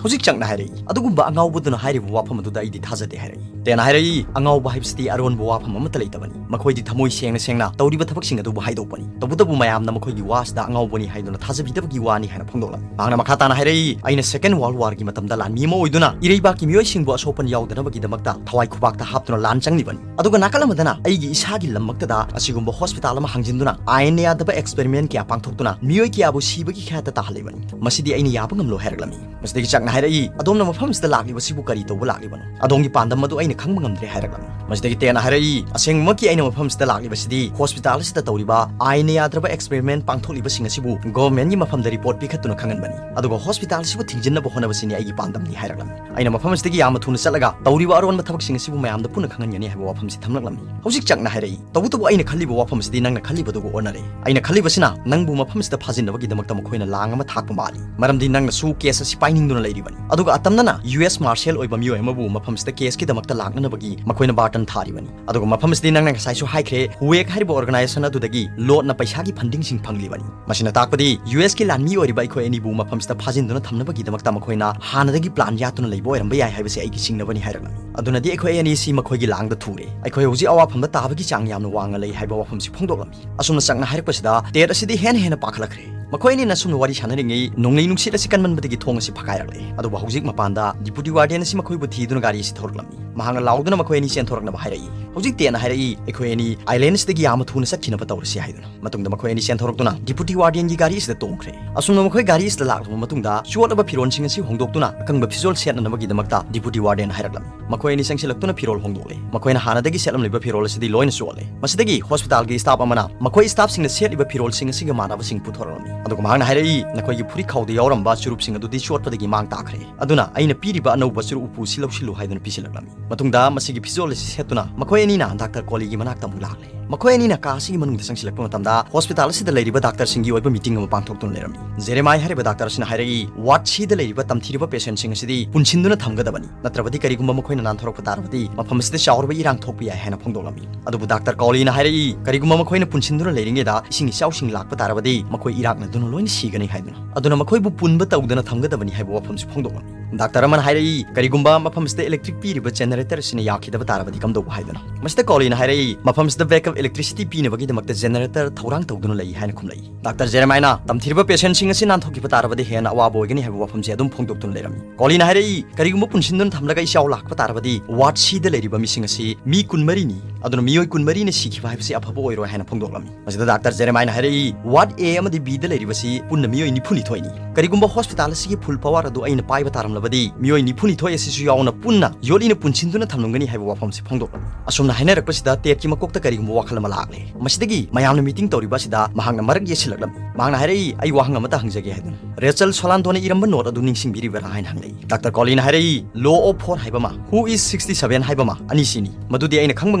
ꯍꯧꯖꯤꯛ ꯆꯥꯛꯅ ꯍꯥꯏꯔꯛꯏ, "ꯑꯗꯨꯒꯨꯝꯕ ꯑꯉꯥꯎꯕꯗꯨꯅ ꯍꯥꯏꯔꯤꯕ ꯋꯥꯐꯝ ꯑꯗꯨꯗ ꯑꯩꯗꯤ ꯊꯥꯖꯗꯦ" ꯍꯥꯏꯔꯛꯏ꯫ ꯇꯦꯅ ꯍꯥꯏꯔꯛꯏ, "ꯑꯉꯥꯎꯕ ꯍꯥꯏꯕꯁꯤꯗꯤ ꯑꯔꯣꯟꯕ ꯋꯥꯐꯝ ꯑꯃꯠꯇ ꯂꯩꯇꯕꯅꯤ꯫ ꯃꯈꯣꯏꯗꯤ ꯊꯃꯣꯏ ꯁꯦꯡꯅ ꯁꯦꯡꯅ ꯇꯧꯔꯤꯕ ꯊꯕꯛꯁꯤꯡ ꯑꯗꯨꯕꯨ ꯍꯥꯏꯗꯣꯛꯄꯅꯤ꯫ ꯇꯧꯕꯇꯕꯨ ꯃꯌꯥꯝꯅ ꯃꯈꯣꯏꯒꯤ ꯋꯥꯁꯤꯗ ꯑꯉꯥꯎꯕꯅꯤ ꯍꯥꯏꯗꯨꯅ ꯊꯥꯖꯕꯤꯗꯕꯒꯤ ꯋꯥꯅꯤ" ꯍꯥꯏꯅ ꯐꯣꯡꯗꯣꯛꯂꯝꯃꯤ꯫ ꯃꯍꯥꯛꯅ ꯃꯈꯥ ꯇꯥꯅ ꯍꯥꯏꯔꯛꯏ, "ꯑꯩꯅ Second World War ꯒꯤ ꯃꯇꯝꯗ ꯂꯥꯟꯃꯤ ꯑꯃ ꯑꯣꯏꯗꯨꯅ ꯏꯔꯩꯕꯥꯛꯀꯤ ꯃꯤꯑꯣꯏꯁꯤꯡꯕꯨ ꯑꯁꯣꯛꯄꯟ ꯌꯥꯎꯗꯅꯕꯒꯤꯗꯃꯛꯇ ꯊꯋꯥꯏ ꯈꯨꯕꯥꯛꯇ ꯍꯥꯞꯇꯨꯅ ꯂꯥꯟ ꯆꯪꯂꯤꯕꯅꯤ꯫ ꯑꯗꯨꯒ ꯅꯥꯀꯜ ꯑꯃꯗꯅ ꯑꯩꯒꯤ ꯏꯁꯥꯒꯤ ꯂꯝꯃꯛꯇꯗ ꯑꯁꯤꯒꯨꯝꯕ ꯍꯣꯁꯄꯤꯇꯥꯜ ꯑꯃ ꯍꯥꯡꯖꯤꯟꯗꯨꯅ ꯑꯥꯏꯟꯅ ꯌꯥꯗꯕ ꯑꯦꯛꯁꯄꯦꯔꯤꯃꯦꯟ ꯀꯌꯥ ꯄꯥꯡꯊꯣꯛꯇꯨꯅ ꯃꯤꯑꯣꯏ ꯀꯌꯥꯕꯨ ꯁꯤꯕꯒꯤ ꯈꯌꯥꯠꯇ ꯇꯥꯍꯜꯂꯤꯕꯅꯤ꯫ ꯃꯁꯤꯗꯤ ꯑꯩꯅ ꯌꯥꯕ ꯉꯝꯂꯣꯏ" ꯍꯥꯏꯔꯛꯂꯝꯃꯤ꯫ ꯃꯁꯤꯗꯒꯤ ꯆꯥꯛꯅ ꯍꯥꯏꯔꯛꯏ, "ꯑꯗꯣꯝꯅ ꯃꯐꯝꯁꯤꯗ ꯂꯥꯛꯂꯤꯕꯁꯤꯕꯨ ꯀꯔꯤ ꯇꯧꯕ ꯂꯥꯛꯂꯤꯕꯅꯣ? ꯑꯗꯣꯝꯒꯤ ꯄꯥꯟꯗꯝ ꯑꯗꯨ ꯑꯩꯅ ꯈꯪꯕ ꯉꯝꯗ꯭ꯔꯦ" ꯍꯥꯏꯔꯛꯂꯝꯃꯤ꯫ ꯃꯁꯤꯗꯒꯤ ꯇꯦꯅ ꯍꯥꯏꯔꯛꯏ, "ꯑꯁꯦꯡꯕꯃꯛꯀꯤ ꯑꯩꯅ ꯃꯐꯝꯁꯤꯗ ꯂꯥꯛꯂꯤꯕꯁꯤꯗꯤ ꯍꯣꯁꯄꯤꯇꯥꯜ ꯑꯁꯤꯗ ꯇꯧꯔꯤꯕ ꯑꯥꯏꯟꯅ ꯌꯥꯗ꯭ꯔꯕ ꯑꯦꯛꯁꯄꯦꯔꯤꯃꯦꯟ ꯄꯥꯡꯊꯣꯛꯂꯤꯕꯁꯤꯡ ꯑꯁꯤꯕꯨ ꯒꯣꯚꯔꯟꯃꯦꯟꯒꯤ ꯃꯐꯝꯗ ꯔꯤꯄꯣꯔꯠ ꯄꯤꯈꯠꯇꯨꯅ ꯈꯪꯍꯟꯕꯅꯤ꯫ ꯑꯗꯨꯒ ꯍꯣꯁꯄꯤꯇꯥꯜ ꯑꯁꯤꯕꯨ ꯊꯤꯡꯖꯤꯟꯅꯕ ꯍꯣꯠꯅꯕꯁꯤꯅꯤ ꯑꯩꯒꯤ ꯄꯥꯟꯗꯝꯅꯤ" ꯍꯥꯏꯔꯛꯂꯝꯃꯤ꯫ "ꯑꯩꯅ ꯃꯐꯝ ꯑꯁꯤꯗꯒꯤ ꯌꯥꯝꯅ ꯊꯨꯅ ꯆꯠꯂꯒ ꯇꯧꯔꯤꯕ ꯑꯔꯣꯟꯕ ꯊꯕꯛꯁꯤꯡ ꯑꯁꯤꯕꯨ ꯃꯌꯥꯝꯗ ꯄꯨꯟꯅ ꯈꯪꯍꯟꯒꯅꯤ" ꯍꯥꯏꯕ ꯋꯥꯐꯝꯁꯤ ꯊꯝꯂꯛꯂꯝꯃꯤ꯫ ꯍꯧꯖꯤꯛ ꯆꯥꯛꯅ ꯍꯥꯏꯔꯛꯏ, "ꯇꯧꯕꯇꯕꯨ ꯑꯩꯅ ꯈꯜꯂꯤꯕ ꯋꯥꯐꯝꯁꯤꯗꯤ ꯅꯪꯅ ꯈꯜꯂꯤꯕꯗꯨꯒ ꯑꯣꯟꯅꯔꯦ꯫ ꯑꯩꯅ ꯈꯜꯂꯤꯕꯁꯤꯅ ꯅꯪꯕꯨ ꯃꯐꯝꯁꯤꯗ ꯐꯥꯖꯤꯟꯅꯕꯒꯤꯗꯃꯛꯇ ꯃꯈꯣꯏꯅ ꯂꯥꯡ ꯑꯃ ꯊꯥꯛꯄ ꯃꯥꯜꯂꯤ, ꯃꯔꯝꯗꯤ ꯅꯪꯅꯁꯨ ꯀꯦꯁ ꯑꯁꯤ ꯄꯥꯏꯅꯤꯡꯗꯨꯅ ꯂꯩꯔꯤꯕꯅꯤ꯫ ꯑꯗꯨꯒ ꯑꯇꯝꯅꯅ ꯌꯨ ꯑꯦꯁ ꯃꯥꯔꯁꯦꯜ ꯑꯣꯏꯕ ꯃꯤꯑꯣꯏ ꯑꯃꯕꯨ ꯃꯐꯝꯁꯤꯗ ꯀꯦꯁꯀꯤꯗꯃꯛꯇ ꯂꯥꯛꯅꯅꯕꯒꯤ ꯃꯈꯣꯏꯅ ꯕꯥꯔꯇꯟ ꯊꯥꯔꯤꯕꯅꯤ꯫ ꯑꯗꯨꯒ ꯃꯐꯝ ꯑꯁꯤꯗꯤ ꯅꯪꯅ ꯉꯁꯥꯏꯁꯨ ꯍꯥꯏꯈ꯭ꯔꯦ, ꯍꯨꯋꯦꯛ ꯍꯥꯏꯔꯤꯕ ꯑꯣꯔꯒꯅꯥꯏꯖꯦꯁꯟ ꯑꯗꯨꯗꯒꯤ ꯂꯣꯠꯅ ꯄꯩꯁꯥꯒꯤ ꯐꯟꯗꯤꯡꯁꯤꯡ ꯐꯪꯂꯤꯕꯅꯤ꯫ ꯃꯁꯤꯅ ꯇꯥꯛꯄꯗꯤ ꯌꯨ ꯑꯦꯁꯀꯤ ꯂꯥꯟꯃꯤ ꯑꯣꯏꯔꯤꯕ ꯑꯩꯈꯣꯏ ꯑꯅꯤꯕꯨ ꯃꯐꯝꯁꯤꯗ ꯐꯥꯖꯤꯟꯗꯨꯅ ꯊꯝꯅꯕꯒꯤꯗꯃꯛꯇ ꯃꯈꯣꯏꯅ ꯍꯥꯟꯅꯗꯒꯤ ꯄ꯭ꯂꯥꯟ ꯌꯥꯠꯇꯨꯅ ꯂꯩꯕ ꯑꯣꯏꯔꯝꯕ ꯌꯥꯏ ꯍꯥꯏꯕꯁꯤ ꯑꯩꯒꯤ ꯆꯤꯡꯅꯕꯅꯤ" ꯍꯥꯏꯔꯛꯂꯝꯃꯤ꯫ "ꯑꯗꯨꯅꯗꯤ ꯑꯩꯈꯣꯏ ꯑꯅꯤꯁꯤ ꯃꯈꯣꯏꯒꯤ ꯂꯥꯡꯗ ꯊꯨꯔꯦ꯫ ꯑꯩꯈꯣꯏ ꯍꯧꯖꯤꯛ ꯑꯋꯥꯐꯝꯗ ꯇꯥꯕꯒꯤ ꯆꯥꯡ ꯌꯥꯝꯅ ꯋꯥꯡꯅ ꯂꯩ" ꯍꯥꯏꯕ ꯋꯥꯐꯝꯁꯤ ꯐꯣꯡꯗꯣꯛꯂꯝꯃꯤ꯫ ꯑꯁꯨꯝꯅ ꯆꯥꯛꯅ ꯍꯥꯏꯔꯛꯄꯁꯤꯗ ꯇꯦꯠ ꯑꯁꯤꯗꯤ ꯍꯦꯟꯅ ꯍꯦꯟꯅ ꯄꯥꯈꯠꯂꯛꯈ꯭ꯔꯦ꯫ ꯃꯈꯣꯏ ꯑꯅꯤꯅ ꯑꯁꯨꯝꯅ ꯋꯥꯔꯤ ꯁꯥꯟꯅꯔꯤꯉꯩ ꯅꯣꯡꯂꯩ ꯅꯨꯡꯁꯤꯠ ꯑꯁꯤ ꯀꯟꯃꯟꯕꯗꯒꯤ ꯊꯣꯡ ꯑꯁꯤ ꯐꯛꯀꯥꯏꯔꯛꯂꯦ꯫ ꯑꯗꯨꯕꯨ ꯍꯧꯖꯤꯛ ꯃꯄꯥꯟꯗ ꯗꯤꯄꯨꯇꯤ ꯋꯥꯔꯗꯦꯟ ꯑꯁꯤ ꯃꯈꯣꯏꯕꯨ ꯊꯤꯗꯨꯅ ꯒꯥꯔꯤ ꯑꯁꯤ ꯊꯧꯔꯛꯂꯝꯃꯤ꯫ ꯃꯍꯥꯛꯅ ꯂꯥꯎꯗꯨꯅ ꯃꯈꯣꯏ ꯑꯅꯤ ꯆꯦꯟꯊꯣꯔꯛꯅꯕ ꯍꯥꯏꯔꯛꯏ꯫ ꯍꯧꯖꯤꯛ ꯇꯦꯠꯅ ꯍꯥꯏꯔꯛꯏ, "ꯑꯩꯈꯣꯏ ꯑꯅꯤ ꯑꯥꯏꯂꯦꯟꯁꯤꯗꯒꯤ ꯌꯥꯝꯅ ꯊꯨꯅ ꯆꯠꯈꯤꯅꯕ ꯇꯧꯔꯁꯤ" ꯍꯥꯏꯗꯨꯅ꯫ ꯃꯇꯨꯡꯗ ꯃꯈꯣꯏ ꯑꯅꯤ ꯆꯦꯟꯊꯣꯔꯛꯇꯨꯅ ꯗꯤꯄꯨꯇꯤ ꯋꯥꯔꯗꯦꯟꯒꯤ ꯒꯥꯔꯤ ꯑꯁꯤꯗ ꯇꯣꯡꯈ꯭ꯔꯦ꯫ ꯑꯁꯨꯝꯅ ꯃꯈꯣꯏ ꯒꯥꯔꯤ ꯑꯁꯤꯗ ꯂꯥꯛꯂꯕ ꯃꯇꯨꯡꯗ ꯆꯣꯠꯂꯕ ꯐꯤꯔꯣꯜꯁꯤꯡ ꯑꯁꯤ ꯍꯣꯡꯗꯣꯛꯇꯨꯅ ꯑꯀꯪꯕ ꯐꯤꯖꯣꯜ ꯁꯦꯠꯅꯅꯕꯒꯤꯗꯃꯛꯇ ꯗꯤꯄꯨꯇꯤ ꯋꯥꯔꯗꯦꯟ ꯍꯥꯏꯔꯛꯂꯝꯃꯤ꯫ ꯃꯈꯣꯏ ꯑꯅꯤ ꯆꯪꯁꯤꯜꯂꯛꯇꯨꯅ ꯐꯤꯔꯣꯜ ꯍꯣꯡꯗꯣꯛꯂꯦ꯫ ꯃꯈꯣꯏꯅ ꯍꯥꯟꯅꯗꯒꯤ ꯁꯦꯠꯂꯝꯂꯤꯕ ꯐꯤꯔꯣꯜ ꯑꯁꯤꯗꯤ ꯂꯣꯏꯅ ꯆꯣꯠꯂꯦ꯫ ꯃꯁꯤꯗꯒꯤ ꯍꯣꯁꯄꯤꯇꯥꯜꯒꯤ ꯁ꯭ꯇꯥꯐ ꯑꯃꯅ ꯃꯈꯣꯏ ꯁ꯭ꯇꯥꯐꯁꯤꯡꯅ ꯁꯦꯠꯂꯤꯕ ꯐꯤꯔꯣꯜꯁꯤꯡ ꯑꯁꯤꯒ ꯃꯥꯟꯅꯕꯁꯤꯡ ꯄꯨꯊꯣꯔꯛꯂꯝꯃꯤ꯫ ꯑꯗꯨꯒ ꯃꯍꯥꯛꯅ ꯍꯥꯏꯔꯛꯏ, "ꯅꯈꯣꯏꯒꯤ ꯐꯨꯔꯤꯠꯈꯥꯎꯗ ꯌꯥꯎꯔꯝꯕ ꯆꯨꯔꯨꯞꯁꯤꯡ ꯑꯗꯨꯗꯤ ꯆꯣꯠꯄꯗꯒꯤ ꯃꯥꯡ ꯇꯥꯛꯈ꯭ꯔꯦ꯫ ꯑꯗꯨꯅ ꯑꯩꯅ ꯄꯤꯔꯤꯕ ꯑꯅꯧꯕ ꯆꯨꯔꯨꯞ ꯎꯄꯨ ꯑꯁꯤ ꯂꯧꯁꯤꯜꯂꯨ" ꯍꯥꯏꯗꯨꯅ ꯄꯤꯁꯤꯜꯂꯛꯂꯝꯃꯤ꯫ ꯃꯇꯨꯡꯗ ꯃꯁꯤꯒꯤ ꯐꯤꯖꯣꯜ ꯑꯁꯤ ꯁꯦꯠꯇꯨꯅ ꯃꯈꯣꯏ ꯑꯅꯤꯅ ꯗꯥꯛꯇꯔ ꯀꯣꯂꯤꯒꯤ ꯃꯅꯥꯛꯇ ꯑꯃꯨꯛ ꯂꯥꯛꯂꯦ꯫ ꯃꯈꯣꯏ ꯑꯅꯤꯅ ꯀꯥ ꯑꯁꯤꯒꯤ ꯃꯅꯨꯡꯗ ꯆꯪꯁꯤꯜꯂꯛꯄ ꯃꯇꯝꯗ ꯍꯣꯁꯄꯤꯇꯥꯜ ꯑꯁꯤꯗ ꯂꯩꯔꯤꯕ ꯗꯥꯛꯇꯔꯁꯤꯡꯒꯤ ꯑꯣꯏꯕ ꯃꯤꯇꯤꯡ ꯑꯃ ꯄꯥꯡꯊꯣꯛꯇꯨꯅ ꯂꯩꯔꯝꯃꯤ꯫ ꯖꯦꯔꯦꯃꯥꯏ ꯍꯥꯏꯔꯤꯕ ꯗꯥꯛꯇꯔ ꯑꯁꯤꯅ ꯍꯥꯏꯔꯛꯏ, "ꯋꯥꯔꯗ ꯁꯤꯗ ꯂꯩꯔꯤꯕ ꯇꯝꯊꯤꯔꯕ ꯄꯦꯁꯦꯟꯠꯁꯤꯡ ꯑꯁꯤꯗꯤ ꯄꯨꯟꯁꯤꯟꯗꯨꯅ ꯊꯝꯒꯗꯕꯅꯤ, ꯅꯠꯇ꯭ꯔꯕꯗꯤ ꯀꯔꯤꯒꯨꯝꯕ ꯃꯈꯣꯏꯅ ꯅꯥꯟꯊꯣꯔꯛꯄ ꯇꯥꯔꯕꯗꯤ ꯃꯐꯝ ꯑꯁꯤꯗ ꯆꯥꯎꯔꯕ ꯏꯔꯥꯡ ꯊꯣꯛꯄ ꯌꯥꯏ" ꯍꯥꯏꯅ ꯐꯣꯡꯗꯣꯛꯂꯝꯃꯤ꯫ ꯑꯗꯨꯕꯨ ꯗꯥꯛꯇꯔ ꯀꯥꯎꯂꯤꯅ ꯍꯥꯏꯔꯛꯏ, "ꯀꯔꯤꯒꯨꯝꯕ ꯃꯈꯣꯏꯅ ꯄꯨꯟꯁꯤꯟꯗꯨꯅ ꯂꯩꯔꯤꯉꯩꯗ ꯏꯁꯤꯡ ꯏꯆꯥꯎꯁꯤꯡ ꯂꯥꯛꯄ ꯇꯥꯔꯕꯗꯤ ꯃꯈꯣꯏ ꯏꯔꯥꯛꯅ ꯑꯗꯨꯅ ꯂꯣꯏꯅ ꯁꯤꯒꯅꯤ ꯍꯥꯏꯗꯨꯅ꯫ ꯑꯗꯨꯅ ꯃꯈꯣꯏꯕꯨ ꯄꯨꯟꯕ ꯇꯧꯗꯅ ꯊꯝꯒꯗꯕꯅꯤ ꯍꯥꯏꯕ ꯋꯥꯐꯝꯁꯤ ꯐꯣꯡꯗꯣꯛꯂꯝꯃꯤ꯫ ꯗꯥꯛꯇꯔ ꯑꯃꯅ ꯍꯥꯏꯔꯛꯏ, ꯀꯔꯤꯒꯨꯝꯕ ꯃꯐꯝꯁꯤꯗ electric ꯄꯤꯔꯤꯕ generator ꯑꯁꯤꯅ ꯌꯥꯈꯤꯗꯕ ꯇꯥꯔꯕꯗꯤ ꯀꯝꯗꯧꯕ ꯍꯥꯏꯗꯨꯅ꯫ ꯃꯁꯤꯗ ꯀꯣꯂꯤꯅ ꯍꯥꯏꯔꯛꯏ, ꯃꯐꯝꯁꯤꯗ backup electricity ꯄꯤꯅꯕꯒꯤꯗꯃꯛꯇ generator ꯊꯧꯔꯥꯡ ꯇꯧꯗꯨꯅ ꯂꯩ ꯍꯥꯏꯅ ꯈꯨꯝꯂꯛꯏ꯫ ꯗꯥꯛꯇꯔ ꯖꯦꯔꯦꯃꯥꯏꯅ ꯇꯝꯊꯤꯔꯕ patientꯁꯤꯡ ꯑꯁꯤ ꯅꯥꯟꯊꯣꯛꯈꯤꯕ ꯇꯥꯔꯕꯗꯤ ꯍꯦꯟꯅ ꯑꯋꯥꯕ ꯑꯣꯏꯒꯅꯤ ꯍꯥꯏꯕ ꯋꯥꯐꯝꯁꯤ ꯑꯗꯨꯝ ꯐꯣꯡꯗꯣꯛꯇꯨꯅ ꯂꯩꯔꯝꯃꯤ꯫ ꯀꯣꯂꯤꯅ ꯍꯥꯏꯔꯛꯏ, ꯀꯔꯤꯒꯨꯝꯕ ꯄꯨꯟꯁꯤꯟꯗꯨꯅ ꯊꯝꯂꯒ ꯏꯆꯥꯎ ꯂꯥꯛꯄ ꯇꯥꯔꯕꯗꯤ ward Cꯗ ꯂꯩꯔꯤꯕ ꯃꯤꯁꯤꯡ ꯑꯁꯤ ꯃꯤ ꯀꯨꯟꯃꯔꯤꯅꯤ, ꯑꯗꯨꯅ ꯃꯤꯑꯣꯏ ꯀꯨꯟꯃꯔꯤꯅ ꯁꯤꯈꯤꯕ ꯍꯥꯏꯕꯁꯤ ꯑꯐꯕ ꯑꯣꯏꯔꯣꯏ ꯍꯥꯏꯅ ꯐꯣꯡꯗꯣꯛꯂꯝꯃꯤ꯫ ꯃꯁꯤꯗ ꯗꯥꯛꯇꯔ ꯖꯦꯔꯦꯃꯥꯏꯅ ꯍꯥꯏꯔꯛꯏ, ward A ꯑꯃꯗꯤ Bꯗ ꯂꯩꯔꯤꯕꯁꯤ ꯄꯨꯟꯅ ꯃꯤꯑꯣꯏ ꯅꯤꯐꯨꯅꯤꯊꯣꯏꯅꯤ꯫ ꯀꯔꯤꯒꯨꯝꯕ hospital ꯑꯁꯤꯒꯤ full power ꯑꯗꯨ ꯑꯩꯅ ꯄꯥꯏꯕ ꯇꯥꯔꯝꯂꯕꯗꯤ ꯃꯤꯑꯣꯏ ꯅꯤꯐꯨꯅꯤꯊꯣꯏ ꯑꯁꯤꯁꯨ ꯌꯥꯎꯅ ꯄꯨꯟꯅ ꯌꯣꯠꯂꯤꯅ ꯄꯨꯟꯁꯤꯟꯗꯨꯅ ꯊꯝꯂꯝꯒꯅꯤ ꯍꯥꯏꯕ ꯋꯥꯐꯝꯁꯤ ꯐꯣꯡꯗꯣꯛꯂꯝꯃꯤ꯫ ꯑꯁꯨꯝꯅ ꯍꯥꯏꯅꯔꯛꯄꯁꯤꯗ ꯇꯦꯠꯀꯤ ꯃꯀꯣꯛꯇ ꯀꯔꯤꯒꯨꯝꯕ ꯋꯥꯈꯜ ꯑꯃ ꯂꯥꯛꯂꯦ꯫ ꯃꯁꯤꯗꯒꯤ ꯃꯌꯥꯝꯅ meeting ꯇꯧꯔꯤꯕ ꯑꯁꯤꯗ ꯃꯍꯥꯛꯅ ꯃꯔꯛ ꯌꯦꯠꯁꯤꯜꯂꯛꯂꯝꯃꯤ꯫ ꯃꯍꯥꯛꯅ ꯍꯥꯏꯔꯛꯏ, ꯑꯩ ꯋꯥꯍꯪ ꯑꯃꯇ ꯍꯪꯖꯒꯦ ꯍꯥꯏꯗꯨꯅ꯫ ꯔꯦꯆꯜ ꯁꯣꯂꯥꯟꯗꯣꯅ ꯏꯔꯝꯕ note ꯑꯗꯨ ꯅꯤꯡꯁꯤꯡꯕꯤꯔꯤꯕꯔꯥ ꯍꯥꯏꯅ ꯍꯪꯂꯛꯏ꯫ ꯗꯥꯛꯇꯔ ꯀꯣꯂꯤꯅ ꯍꯥꯏꯔꯛꯏ, law of four ꯍꯥꯏꯕ ꯑꯃ, who is sixty seven ꯍꯥꯏꯕ ꯑꯃ, ꯑꯅꯤꯁꯤꯅꯤ꯫ ꯃꯗꯨꯗꯤ ꯑꯩꯅ ꯈꯪꯕ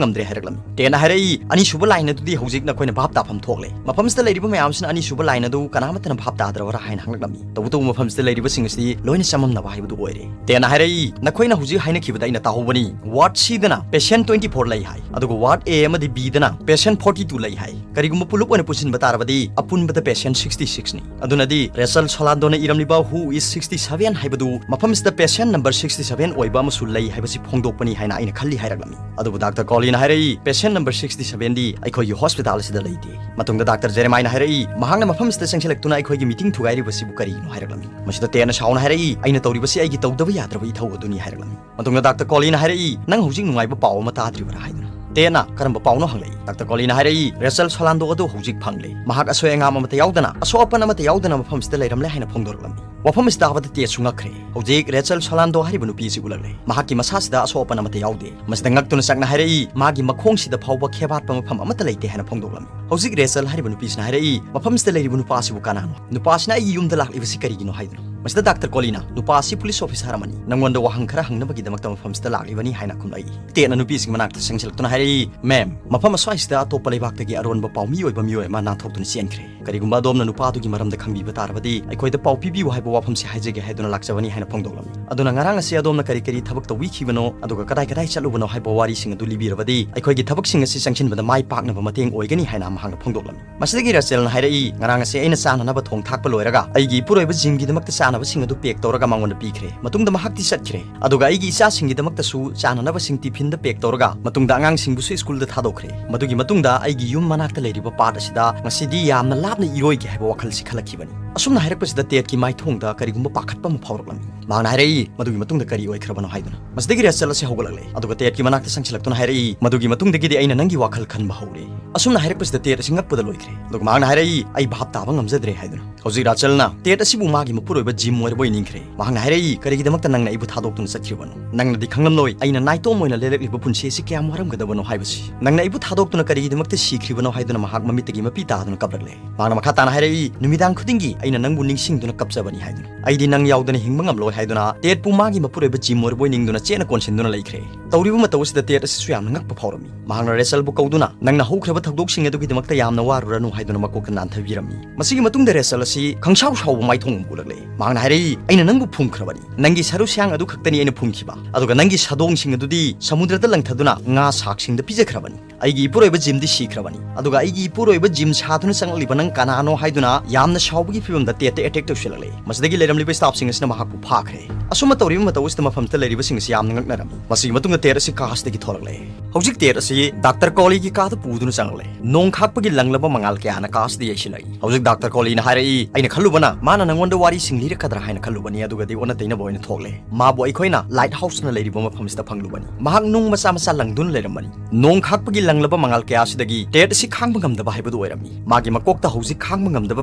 ꯉꯝꯗ꯭ꯔꯦ ꯍꯥꯏꯔꯛꯂꯝꯃꯤ꯫ ꯇꯦꯠꯅ ꯍꯥꯏꯔꯛꯏ, ꯑꯅꯤꯁꯨꯕ line ꯑꯗꯨꯗꯤ ꯍꯧꯖꯤꯛ ꯅꯈꯣꯏꯅ ꯚꯥꯞ ꯇꯥꯐꯝ ꯊꯣꯛꯂꯦ꯫ ꯃꯐꯝꯁꯤꯗ ꯂꯩꯔꯤꯕ ꯃꯌꯥꯝꯁꯤꯅ ꯑꯅꯤꯁꯨꯕ line ꯑꯗꯨ ꯀꯅꯥꯃꯠꯇꯅ ꯚꯥꯞ ꯇꯥꯗ꯭ꯔꯕꯔꯥ ꯍꯥꯏꯅ ꯍꯪꯂꯛꯂꯝꯃꯤ꯫ ꯇꯧꯕꯇꯕꯨ ꯃꯐꯝꯁꯤꯗ ꯂꯩꯔꯤꯕꯁꯤꯡ ꯑꯁꯤ ꯂꯣꯏꯅ ꯆꯃꯝꯅꯕ ꯍꯥꯏꯕꯗꯨ ꯑꯣꯏꯔꯦ꯫ ꯇꯦꯠꯅ ꯍꯥꯏꯔꯛꯏ, ꯅꯈꯣꯏꯅ ꯍꯧꯖꯤꯛ ꯍꯥꯏꯅꯈꯤꯕꯗ ꯑꯩꯅ ꯇꯥꯍꯧꯕꯅꯤ, ward Cꯗꯅ patient twenty four ꯂꯩ ꯍꯥꯏ, ꯑꯗꯨꯒ ward A ꯑꯃꯗꯤ Bꯗꯅ patient forty two ꯂꯩ ꯍꯥꯏ꯫ ꯀꯔꯤꯒꯨꯝꯕ ꯄꯨꯂꯞ ꯑꯣꯏꯅ ꯄꯨꯟꯁꯤꯟꯕ ꯇꯥꯔꯕꯗꯤ ꯑꯄꯨꯟꯕꯗ patient sixty sixꯅꯤ꯫ ꯑꯗꯨꯅꯗꯤ ꯔꯦꯆꯜ ꯁꯣꯂꯥꯟꯗꯣꯅ ꯏꯔꯝꯂꯤꯕ who is sixty seven ꯍꯥꯏꯕꯗꯨ ꯃꯐꯝꯁꯤꯗ patient number sixty seven ꯑꯣꯏꯕ ꯑꯃꯁꯨ ꯂꯩ ꯍꯥꯏꯕꯁꯤ ꯐꯣꯡꯗꯣꯛꯄꯅꯤ ꯍꯥꯏꯅ ꯑꯩꯅ ꯈꯜꯂꯤ ꯍꯥꯏꯔꯛꯂꯝꯃꯤ꯫ ꯑꯗꯨꯕꯨ ꯗꯥꯛꯇꯔ ꯀꯣꯂꯤꯅ ꯍꯥꯏꯔꯛꯏ, patient number sixty sevenꯗꯤ ꯑꯩꯈꯣꯏꯒꯤ hospital ꯑꯁꯤꯗ ꯂꯩꯇꯦ꯫ ꯃꯇꯨꯡꯗ ꯗꯥꯛꯇꯔ ꯖꯦꯔꯦꯃꯥꯏꯅ ꯍꯥꯏꯔꯛꯏ, ꯃꯍꯥꯛꯅ ꯃꯐꯝꯁꯤꯗ ꯆꯪꯁꯤꯜꯂꯛꯇꯨꯅ ꯑꯩꯈꯣꯏꯒꯤ meeting ꯊꯨꯒꯥꯏꯔꯤꯕꯁꯤꯕꯨ ꯀꯔꯤꯒꯤꯅꯣ ꯍꯥꯏꯔꯛꯂꯝꯃꯤ꯫ ꯃꯁꯤꯗ ꯇꯦꯠꯅ ꯁꯥꯎꯅ ꯍꯥꯏꯔꯛꯏ, ꯑꯩꯅ ꯇꯧꯔꯤꯕꯁꯤ ꯑꯩꯒꯤ ꯇꯧꯗꯕ ꯌꯥꯗ꯭ꯔꯕ ꯏꯊꯧ ꯑꯗꯨꯅꯤ ꯍꯥꯏꯔꯛꯂꯝꯃꯤ꯫ ꯃꯇꯨꯡꯗ ꯗꯥꯛꯇꯔ ꯀꯣꯂꯤꯅ ꯍꯥꯏꯔꯛꯏ, ꯅꯪ ꯍꯧꯖꯤꯛ ꯅꯨꯡꯉꯥꯏꯕ ꯄꯥꯎ ꯑꯃ ꯇꯥꯗ꯭ꯔꯤꯕꯔꯥ ꯍꯥꯏꯗꯨꯅ꯫ ꯇꯦꯠꯅ ꯀꯔꯝꯕ ꯄꯥꯎꯅꯣ ꯍꯪꯂꯛꯏ꯫ ꯗꯥꯛꯇꯔ ꯀꯣꯂꯤꯅ ꯍꯥꯏꯔꯛꯏ, ꯔꯦꯆꯜ ꯁꯣꯂꯥꯟꯗꯣ ꯑꯗꯨ ꯍꯧꯖꯤꯛ ꯐꯪꯂꯦ꯫ ꯃꯍꯥꯛ ꯑꯁꯣꯏ ꯑꯉꯥꯝ ꯑꯃꯠꯇ ꯌꯥꯎꯗꯅ, ꯑꯁꯣꯛ ꯑꯄꯟ ꯑꯃꯠꯇ ꯌꯥꯎꯗꯅ ꯃꯐꯝꯁꯤꯗ ꯂꯩꯔꯝꯂꯦ ꯍꯥꯏꯅ ꯐꯣꯡꯗꯣꯔꯛꯂꯝꯃꯤ꯫ ꯋꯥꯐꯝ ꯑꯁꯤ ꯇꯥꯕꯗ ꯇꯦꯠꯁꯨ ꯉꯛꯈ꯭ꯔꯦ꯫ ꯍꯧꯖꯤꯛ ꯔꯦꯆꯜ ꯁꯣꯂꯥꯟꯗꯣ ꯍꯥꯏꯔꯤꯕ ꯅꯨꯄꯤ ꯑꯁꯤ ꯎꯠꯂꯛꯂꯦ꯫ ꯃꯍꯥꯛꯀꯤ ꯃꯁꯥꯁꯤꯗ ꯑꯁꯣꯛ ꯑꯄꯟ ꯑꯃꯠꯇ ꯌꯥꯎꯗꯦ꯫ ꯃꯁꯤꯗ ꯉꯛꯇꯨꯅ ꯆꯥꯛꯅ ꯍꯥꯏꯔꯛꯏ, ꯃꯥꯒꯤ ꯃꯈꯣꯡꯁꯤꯗ ꯐꯥꯎꯕ ꯈꯦꯕꯥꯠꯄ ꯃꯐꯝ ꯑꯃꯠꯇ ꯂꯩꯇꯦ ꯍꯥꯏꯅ ꯐꯣꯡꯗꯣꯛꯂꯝꯃꯤ꯫ ꯍꯧꯖꯤꯛ ꯔꯦꯆꯜ ꯍꯥꯏꯔꯤꯕ ꯅꯨꯄꯤꯁꯤꯅ ꯍꯥꯏꯔꯛꯏ, ꯃꯐꯝꯁꯤꯗ ꯂꯩꯔꯤꯕ ꯅꯨꯄꯥ ꯑꯁꯤꯕꯨ ꯀꯅꯥꯅꯣ? ꯅꯨꯄꯥꯁꯤꯅ ꯑꯩꯒꯤ ꯌꯨꯝꯗ ꯂꯥꯛꯂꯤꯕꯁꯤ ꯀꯔꯤꯒꯤꯅꯣ ꯍꯥꯏꯗꯨꯅ꯫ ꯃꯁꯤꯗ ꯗꯥꯛꯇꯔ ꯀꯣꯂꯤꯅ, ꯅꯨꯄꯥ ꯑꯁꯤ police officer ꯑꯃꯅꯤ, ꯅꯪꯉꯣꯟꯗ ꯋꯥꯍꯪ ꯈꯔ ꯍꯪꯅꯕꯒꯤꯗꯃꯛꯇ ꯃꯐꯝꯁꯤꯗ ꯂꯥꯛꯂꯤꯕꯅꯤ ꯍꯥꯏꯅ ꯈꯨꯝꯂꯛꯏ꯫ ꯇꯦꯠꯅ ꯅꯨꯄꯤꯁꯤꯒꯤ ꯃꯅꯥꯛꯇ ꯆꯪꯁꯤꯜꯂꯛꯇꯨꯅ ꯍꯥꯏꯔꯛꯏ, ꯃꯦꯝ, ꯃꯐꯝ ꯑꯁ꯭ꯋꯥꯏꯁꯤꯗ ꯑꯇꯣꯞꯄ ꯂꯩꯕꯥꯛꯇꯒꯤ ꯑꯔꯣꯟꯕ ꯄꯥꯎꯃꯤ ꯑꯣꯏꯕ ꯃꯤꯑꯣꯏ ꯑꯃ ꯅꯥꯟꯊꯣꯛꯇꯨꯅ ꯆꯦꯟꯈ꯭ꯔꯦ꯫ "ꯀꯔꯤꯒꯨꯝꯕ ꯑꯗꯣꯝꯅ ꯅꯨꯄꯥꯗꯨꯒꯤ ꯃꯔꯝꯗ ꯈꯪꯕꯤꯕ ꯇꯥꯔꯕꯗꯤ, ꯑꯩꯈꯣꯏꯗ ꯄꯥꯎ ꯄꯤꯕꯤꯌꯨ ꯍꯥꯏꯕ ꯋꯥꯐꯝꯁꯤ ꯍꯥꯏꯖꯒꯦ" ꯍꯥꯏꯗꯨꯅ ꯂꯥꯛꯆꯕꯅꯤ ꯍꯥꯏꯅ ꯐꯣꯡꯗꯣꯛꯂꯝꯃꯤ꯫ ꯑꯗꯨꯅ ꯉꯔꯥꯡ ꯑꯁꯤ ꯑꯗꯣꯝꯅ ꯀꯔꯤ ꯀꯔꯤ ꯊꯕꯛ ꯇꯧꯕꯤꯈꯤꯕꯅꯣ, ꯑꯗꯨꯒ ꯀꯗꯥꯏ ꯀꯗꯥꯏ ꯆꯠꯂꯨꯕꯅꯣ ꯍꯥꯏꯕ ꯋꯥꯔꯤꯁꯤꯡ ꯑꯗꯨ ꯂꯤꯕꯤꯔꯕꯗꯤ, ꯑꯩꯈꯣꯏꯒꯤ ꯊꯕꯛꯁꯤꯡ ꯑꯁꯤ ꯆꯪꯁꯤꯟꯕꯗ ꯃꯥꯏ ꯄꯥꯛꯅꯕ ꯃꯇꯦꯡ ꯑꯣꯏꯒꯅꯤ ꯍꯥꯏꯅ ꯃꯍꯥꯛꯅ ꯐꯣꯡꯗꯣꯛꯂꯝꯃꯤ꯫ ꯃꯁꯤꯗꯒꯤ ꯔꯦꯆꯦꯜꯅ ꯍꯥꯏꯔꯛꯏ, "ꯉꯔꯥꯡ ꯑꯁꯤ ꯑꯩꯅ ꯆꯥꯅꯅꯕ ꯊꯣꯡ ꯊꯥꯛꯄ ꯂꯣꯏꯔꯒ, ꯑꯩꯒꯤ ꯏꯄꯨꯔꯣꯏꯕ ꯖꯤꯝꯒꯤꯗꯃꯛꯇ ꯆꯥꯅꯕꯁꯤꯡ ꯑꯗꯨ ꯄꯦꯛ ꯇꯧꯔꯒ ꯃꯉꯣꯟꯗ ꯄꯤꯈ꯭ꯔꯦ꯫ ꯃꯇꯨꯡꯗ ꯃꯍꯥꯛꯇꯤ ꯆꯠꯈ꯭ꯔꯦ꯫ ꯑꯗꯨꯒ ꯑꯩꯒꯤ ꯏꯆꯥꯁꯤꯡꯒꯤꯗꯃꯛꯇꯁꯨ ꯆꯥꯅꯅꯕꯁꯤꯡ ꯇꯤꯐꯤꯟꯗ ꯄꯦꯛ ꯇꯧꯔꯒ, ꯃꯇꯨꯡꯗ ꯑꯉꯥꯡꯁꯤꯡꯕꯨꯁꯨ ꯁ꯭ꯀꯨꯜꯗ ꯊꯥꯗꯣꯛꯈ꯭ꯔꯦ꯫ ꯃꯗꯨꯒꯤ ꯃꯇꯨꯡꯗ ꯑꯩꯒꯤ ꯌꯨꯝ ꯃꯅꯥꯛꯇ ꯂꯩꯔꯤꯕ ꯄꯥꯠ ꯑꯁꯤꯗ ꯉꯁꯤꯗꯤ ꯌꯥꯝꯅ ꯂꯥꯞꯅ ꯏꯔꯣꯏꯒꯦ ꯍꯥꯏꯕ ꯋꯥꯈꯜꯁꯤ ꯈꯜꯂꯛꯈꯤꯕꯅꯤ"꯫ ꯑꯁꯨꯝꯅ ꯍꯥꯏꯔꯛꯄꯁꯤꯗ ꯇꯦꯠꯀꯤ ꯃꯥꯏꯊꯣꯡꯗ ꯀꯔꯤꯒꯨꯝꯕ ꯄꯥꯈꯠꯄ ꯑꯃ ꯐꯥꯎꯔꯛꯂꯝꯃꯤ꯫ ꯃꯍꯥꯛꯅ ꯍꯥꯏꯔꯛꯏ, "ꯃꯗꯨꯒꯤ ꯃꯇꯨꯡꯗ ꯀꯔꯤ ꯑꯣꯏꯈ꯭ꯔꯕꯅꯣ?" ꯍꯥꯏꯗꯨꯅ꯫ ꯃꯁꯤꯗꯒꯤ ꯔꯦꯆꯦꯜ ꯑꯁꯤ ꯍꯧꯒꯠꯂꯛꯂꯦ, ꯑꯗꯨꯒ ꯇꯦꯠꯀꯤ ꯃꯅꯥꯛꯇ ꯆꯪꯁꯤꯜꯂꯛꯇꯨꯅ ꯍꯥꯏꯔꯛꯏ, "ꯃꯗꯨꯒꯤ ꯃꯇꯨꯡꯗꯒꯤꯗꯤ ꯑꯩꯅ ꯅꯪꯒꯤ ꯋꯥꯈꯜ ꯈꯟꯕ ꯍꯧꯔꯦ"꯫ ꯑꯁꯨꯝꯅ ꯍꯥꯏꯔꯛꯄꯁꯤꯗ ꯇꯦꯠ ꯑꯁꯤ ꯉꯛꯄꯗ ꯂꯣꯏꯈ꯭ꯔꯦ, ꯑꯗꯨꯒ ꯃꯍꯥꯛꯅ ꯍꯥꯏꯔꯛꯏ, "ꯑꯩ ꯚꯥꯞ ꯇꯥꯕ ꯉꯝꯖꯗ꯭ꯔꯦ" ꯍꯥꯏꯗꯨꯅ꯫ ꯍꯧꯖꯤꯛ ꯔꯦꯆꯦꯜꯅ ꯇꯦꯠ ꯑꯁꯤꯕꯨ ꯃꯥꯒꯤ ꯃꯄꯨꯔꯣꯏꯕ ꯖꯤꯝ ꯑꯣꯏꯔꯕꯣꯏ ꯅꯤꯡꯈ꯭ꯔꯦ꯫ ꯃꯍꯥꯛꯅ ꯍꯥꯏꯔꯛꯏ, "ꯀꯔꯤꯒꯤꯗꯃꯛꯇ ꯅꯪꯅ ꯑꯩꯕꯨ ꯊꯥꯗꯣꯛꯇꯨꯅ ꯆꯠꯈ꯭ꯔꯤꯕꯅꯣ? ꯅꯪꯅꯗꯤ ꯈꯪꯂꯝꯂꯣꯏ, ꯑꯩꯅ ꯅꯥꯏꯇꯣꯝ ꯑꯣꯏꯅ ꯂꯦꯜꯂꯛꯂꯤꯕ ꯄꯨꯟꯁꯤ ꯑꯁꯤ ꯀꯌꯥꯝ ꯋꯥꯔꯝꯒꯗꯕꯅꯣ ꯍꯥꯏꯕꯁꯤ꯫ ꯅꯪꯅ ꯑꯩꯕꯨ ꯊꯥꯗꯣꯛꯇꯨꯅ ꯀꯔꯤꯒꯤꯗꯃꯛꯇ ꯁꯤꯈ꯭ꯔꯤꯕꯅꯣ?" ꯍꯥꯏꯗꯨꯅ ꯃꯍꯥꯛ ꯃꯃꯤꯠꯇꯒꯤ ꯃꯄꯤ ꯇꯥꯗꯨꯅ ꯀꯞꯂꯛꯂꯦ꯫ ꯃꯍꯥꯛꯅ ꯃꯈꯥ ꯇꯥꯅ ꯍꯥꯏꯔꯛꯏ, "ꯅꯨꯃꯤꯗꯥꯡ ꯈꯨꯗꯤꯡꯒꯤ ꯑꯩꯅ ꯅꯪꯕꯨ ꯅꯤꯡꯁꯤꯡꯗꯨꯅ ꯀꯞꯆꯕꯅꯤ" ꯍꯥꯏꯗꯨꯅ꯫ "ꯑꯩꯗꯤ ꯅꯪ ꯌꯥꯎꯗꯅ ꯍꯤꯡꯕ ꯉꯝꯂꯣꯏ" ꯍꯥꯏꯗꯨꯅ ꯇꯦꯠꯄꯨ ꯃꯥꯒꯤ ꯃꯄꯨꯔꯣꯏꯕ ꯖꯤꯝ ꯑꯣꯏꯔꯕꯣꯏ ꯅꯤꯡꯗꯨꯅ ꯆꯦꯠꯅ ꯀꯣꯟꯁꯤꯟꯗꯨꯅ ꯂꯩꯈ꯭ꯔꯦ꯫ ꯇꯧꯔꯤꯕ ꯃꯇꯧ ꯑꯁꯤꯗ ꯇꯦꯠ ꯑꯁꯤꯁꯨ ꯌꯥꯝꯅ ꯉꯛꯄ ꯐꯥꯎꯔꯝꯃꯤ꯫ ꯃꯍꯥꯛꯅ ꯔꯦꯆꯦꯜꯕꯨ ꯀꯧꯗꯨꯅ, "ꯅꯪꯅ ꯍꯧꯈ꯭ꯔꯕ ꯊꯧꯗꯣꯛꯁꯤꯡ ꯑꯗꯨꯒꯤꯗꯃꯛꯇ ꯌꯥꯝꯅ ꯋꯥꯔꯨꯔꯅꯨ" ꯍꯥꯏꯗꯨꯅ ꯃꯀꯣꯛꯇ ꯅꯥꯟꯊꯕꯤꯔꯝꯃꯤ꯫ ꯃꯁꯤꯒꯤ ꯃꯇꯨꯡꯗ ꯔꯦꯆꯦꯜ ꯑꯁꯤ ꯈꯪꯁꯥꯎ ꯁꯥꯎꯕ ꯃꯥꯏꯊꯣꯡ ꯑꯃ ꯎꯠꯂꯛꯂꯦ꯫ ꯃꯍꯥꯛꯅ ꯍꯥꯏꯔꯛꯏ, "ꯑꯩꯅ ꯅꯪꯕꯨ ꯐꯨꯝꯈ꯭ꯔꯕꯅꯤ꯫ ꯅꯪꯒꯤ ꯁꯔꯨ ꯁꯌꯥꯡ ꯑꯗꯨ ꯈꯛꯇꯅꯤ ꯑꯩꯅ ꯐꯨꯝꯈꯤꯕ, ꯑꯗꯨꯒ ꯅꯪꯒꯤ ꯁꯥꯗꯣꯡꯁꯤꯡ ꯑꯗꯨꯗꯤ ꯁꯃꯨꯗ꯭ꯔꯗ ꯂꯪꯊꯗꯨꯅ ꯉꯥ ꯁꯥꯛꯁꯤꯡꯗ ꯄꯤꯖꯈ꯭ꯔꯕꯅꯤ꯫ ꯑꯩꯒꯤ ꯏꯄꯨꯔꯣꯏꯕ ꯖꯤꯝꯗꯤ ꯁꯤꯈ꯭ꯔꯕꯅꯤ, ꯑꯗꯨꯒ ꯑꯩꯒꯤ ꯏꯄꯨꯔꯣꯏꯕ ꯖꯤꯝ ꯁꯥꯗꯨꯅ ꯆꯪꯂꯛꯂꯤꯕ ꯅꯪ ꯀꯅꯥꯅꯣ?" ꯍꯥꯏꯗꯨꯅ ꯌꯥꯝꯅ ꯁꯥꯎꯕꯒꯤ ꯐꯤꯚꯝꯗ ꯇꯦꯠꯇ ꯑꯦꯇꯦꯛ ꯇꯧꯁꯤꯜꯂꯛꯂꯦ꯫ ꯃꯁꯤꯗꯒꯤ ꯂꯩꯔꯝꯂꯤꯕ ꯁ꯭ꯇꯥꯐꯁꯤꯡ ꯑꯁꯤꯅ ꯃꯍꯥꯛꯄꯨ ꯐꯥꯈ꯭ꯔꯦ꯫ ꯑꯁꯨꯝꯅ ꯇꯧꯔꯤꯕ ꯃꯇꯧ ꯑꯁꯤꯗ ꯃꯐꯝꯗ ꯂꯩꯔꯤꯕꯁꯤꯡ ꯑꯁꯤ ꯌꯥꯝꯅ ꯉꯛꯅꯔꯝꯃꯤ꯫ ꯃꯁꯤꯒꯤ ꯃꯇꯨꯡꯗ ꯇꯦꯠ ꯑꯁꯤ ꯀꯥꯁꯇꯒꯤ ꯊꯣꯔꯛꯂꯦ꯫ ꯍꯧꯖꯤꯛ ꯇꯦꯠ ꯑꯁꯤ ꯗꯥꯛꯇꯔ ꯀꯣꯂꯤꯒꯤ ꯀꯥꯗ ꯄꯨꯗꯨꯅ ꯆꯪꯂꯛꯂꯦ꯫ ꯅꯣꯡ ꯈꯥꯛꯄꯒꯤ ꯂꯪꯂꯕ ꯃꯉꯥꯜ ꯀꯌꯥꯅ ꯀꯥꯁꯤꯗ ꯌꯩꯁꯤꯜꯂꯛꯏ꯫ ꯍꯧꯖꯤꯛ ꯗꯥꯛꯇꯔ ꯀꯣꯂꯤꯅ ꯍꯥꯏꯔꯛꯏ, "ꯑꯩꯅ ꯈꯜꯂꯨꯕꯅ ꯃꯥꯅ ꯅꯪꯉꯣꯟꯗ ꯋꯥꯔꯤꯁꯤꯡ ꯂꯤꯔꯛꯀꯗ꯭ꯔꯥ ꯍꯥꯏꯅ ꯈꯜꯂꯨꯕꯅꯤ, ꯑꯗꯨꯒꯗꯤ ꯑꯣꯟꯅ ꯇꯩꯅꯕ ꯑꯣꯏꯅ ꯊꯣꯛꯂꯦ꯫ ꯃꯥꯕꯨ ꯑꯩꯈꯣꯏꯅ ꯂꯥꯏꯠ ꯍꯥꯎꯁꯅ ꯂꯩꯔꯤꯕ ꯃꯐꯝꯁꯤꯗ ꯐꯪꯂꯨꯕꯅꯤ꯫ ꯃꯍꯥꯛ ꯅꯨꯡ ꯃꯆꯥ ꯃꯆꯥ ꯂꯪꯗꯨꯅ ꯂꯩꯔꯝꯕꯅꯤ"꯫ ꯅꯣꯡ ꯈꯥꯛꯄꯒꯤ ꯂꯪꯂꯕ ꯃꯉꯥꯜ ꯀꯌꯥ ꯑꯁꯤꯗꯒꯤ ꯇꯦꯠ ꯑꯁꯤ ꯈꯥꯡꯕ ꯉꯝꯗꯕ ꯍꯥꯏꯕꯗꯨ ꯑꯣꯏꯔꯝꯃꯤ꯫ ꯃꯥꯒꯤ ꯃꯀꯣꯛꯇ ꯍꯧꯖꯤꯛ ꯈꯥꯡꯕ ꯉꯝꯗꯕ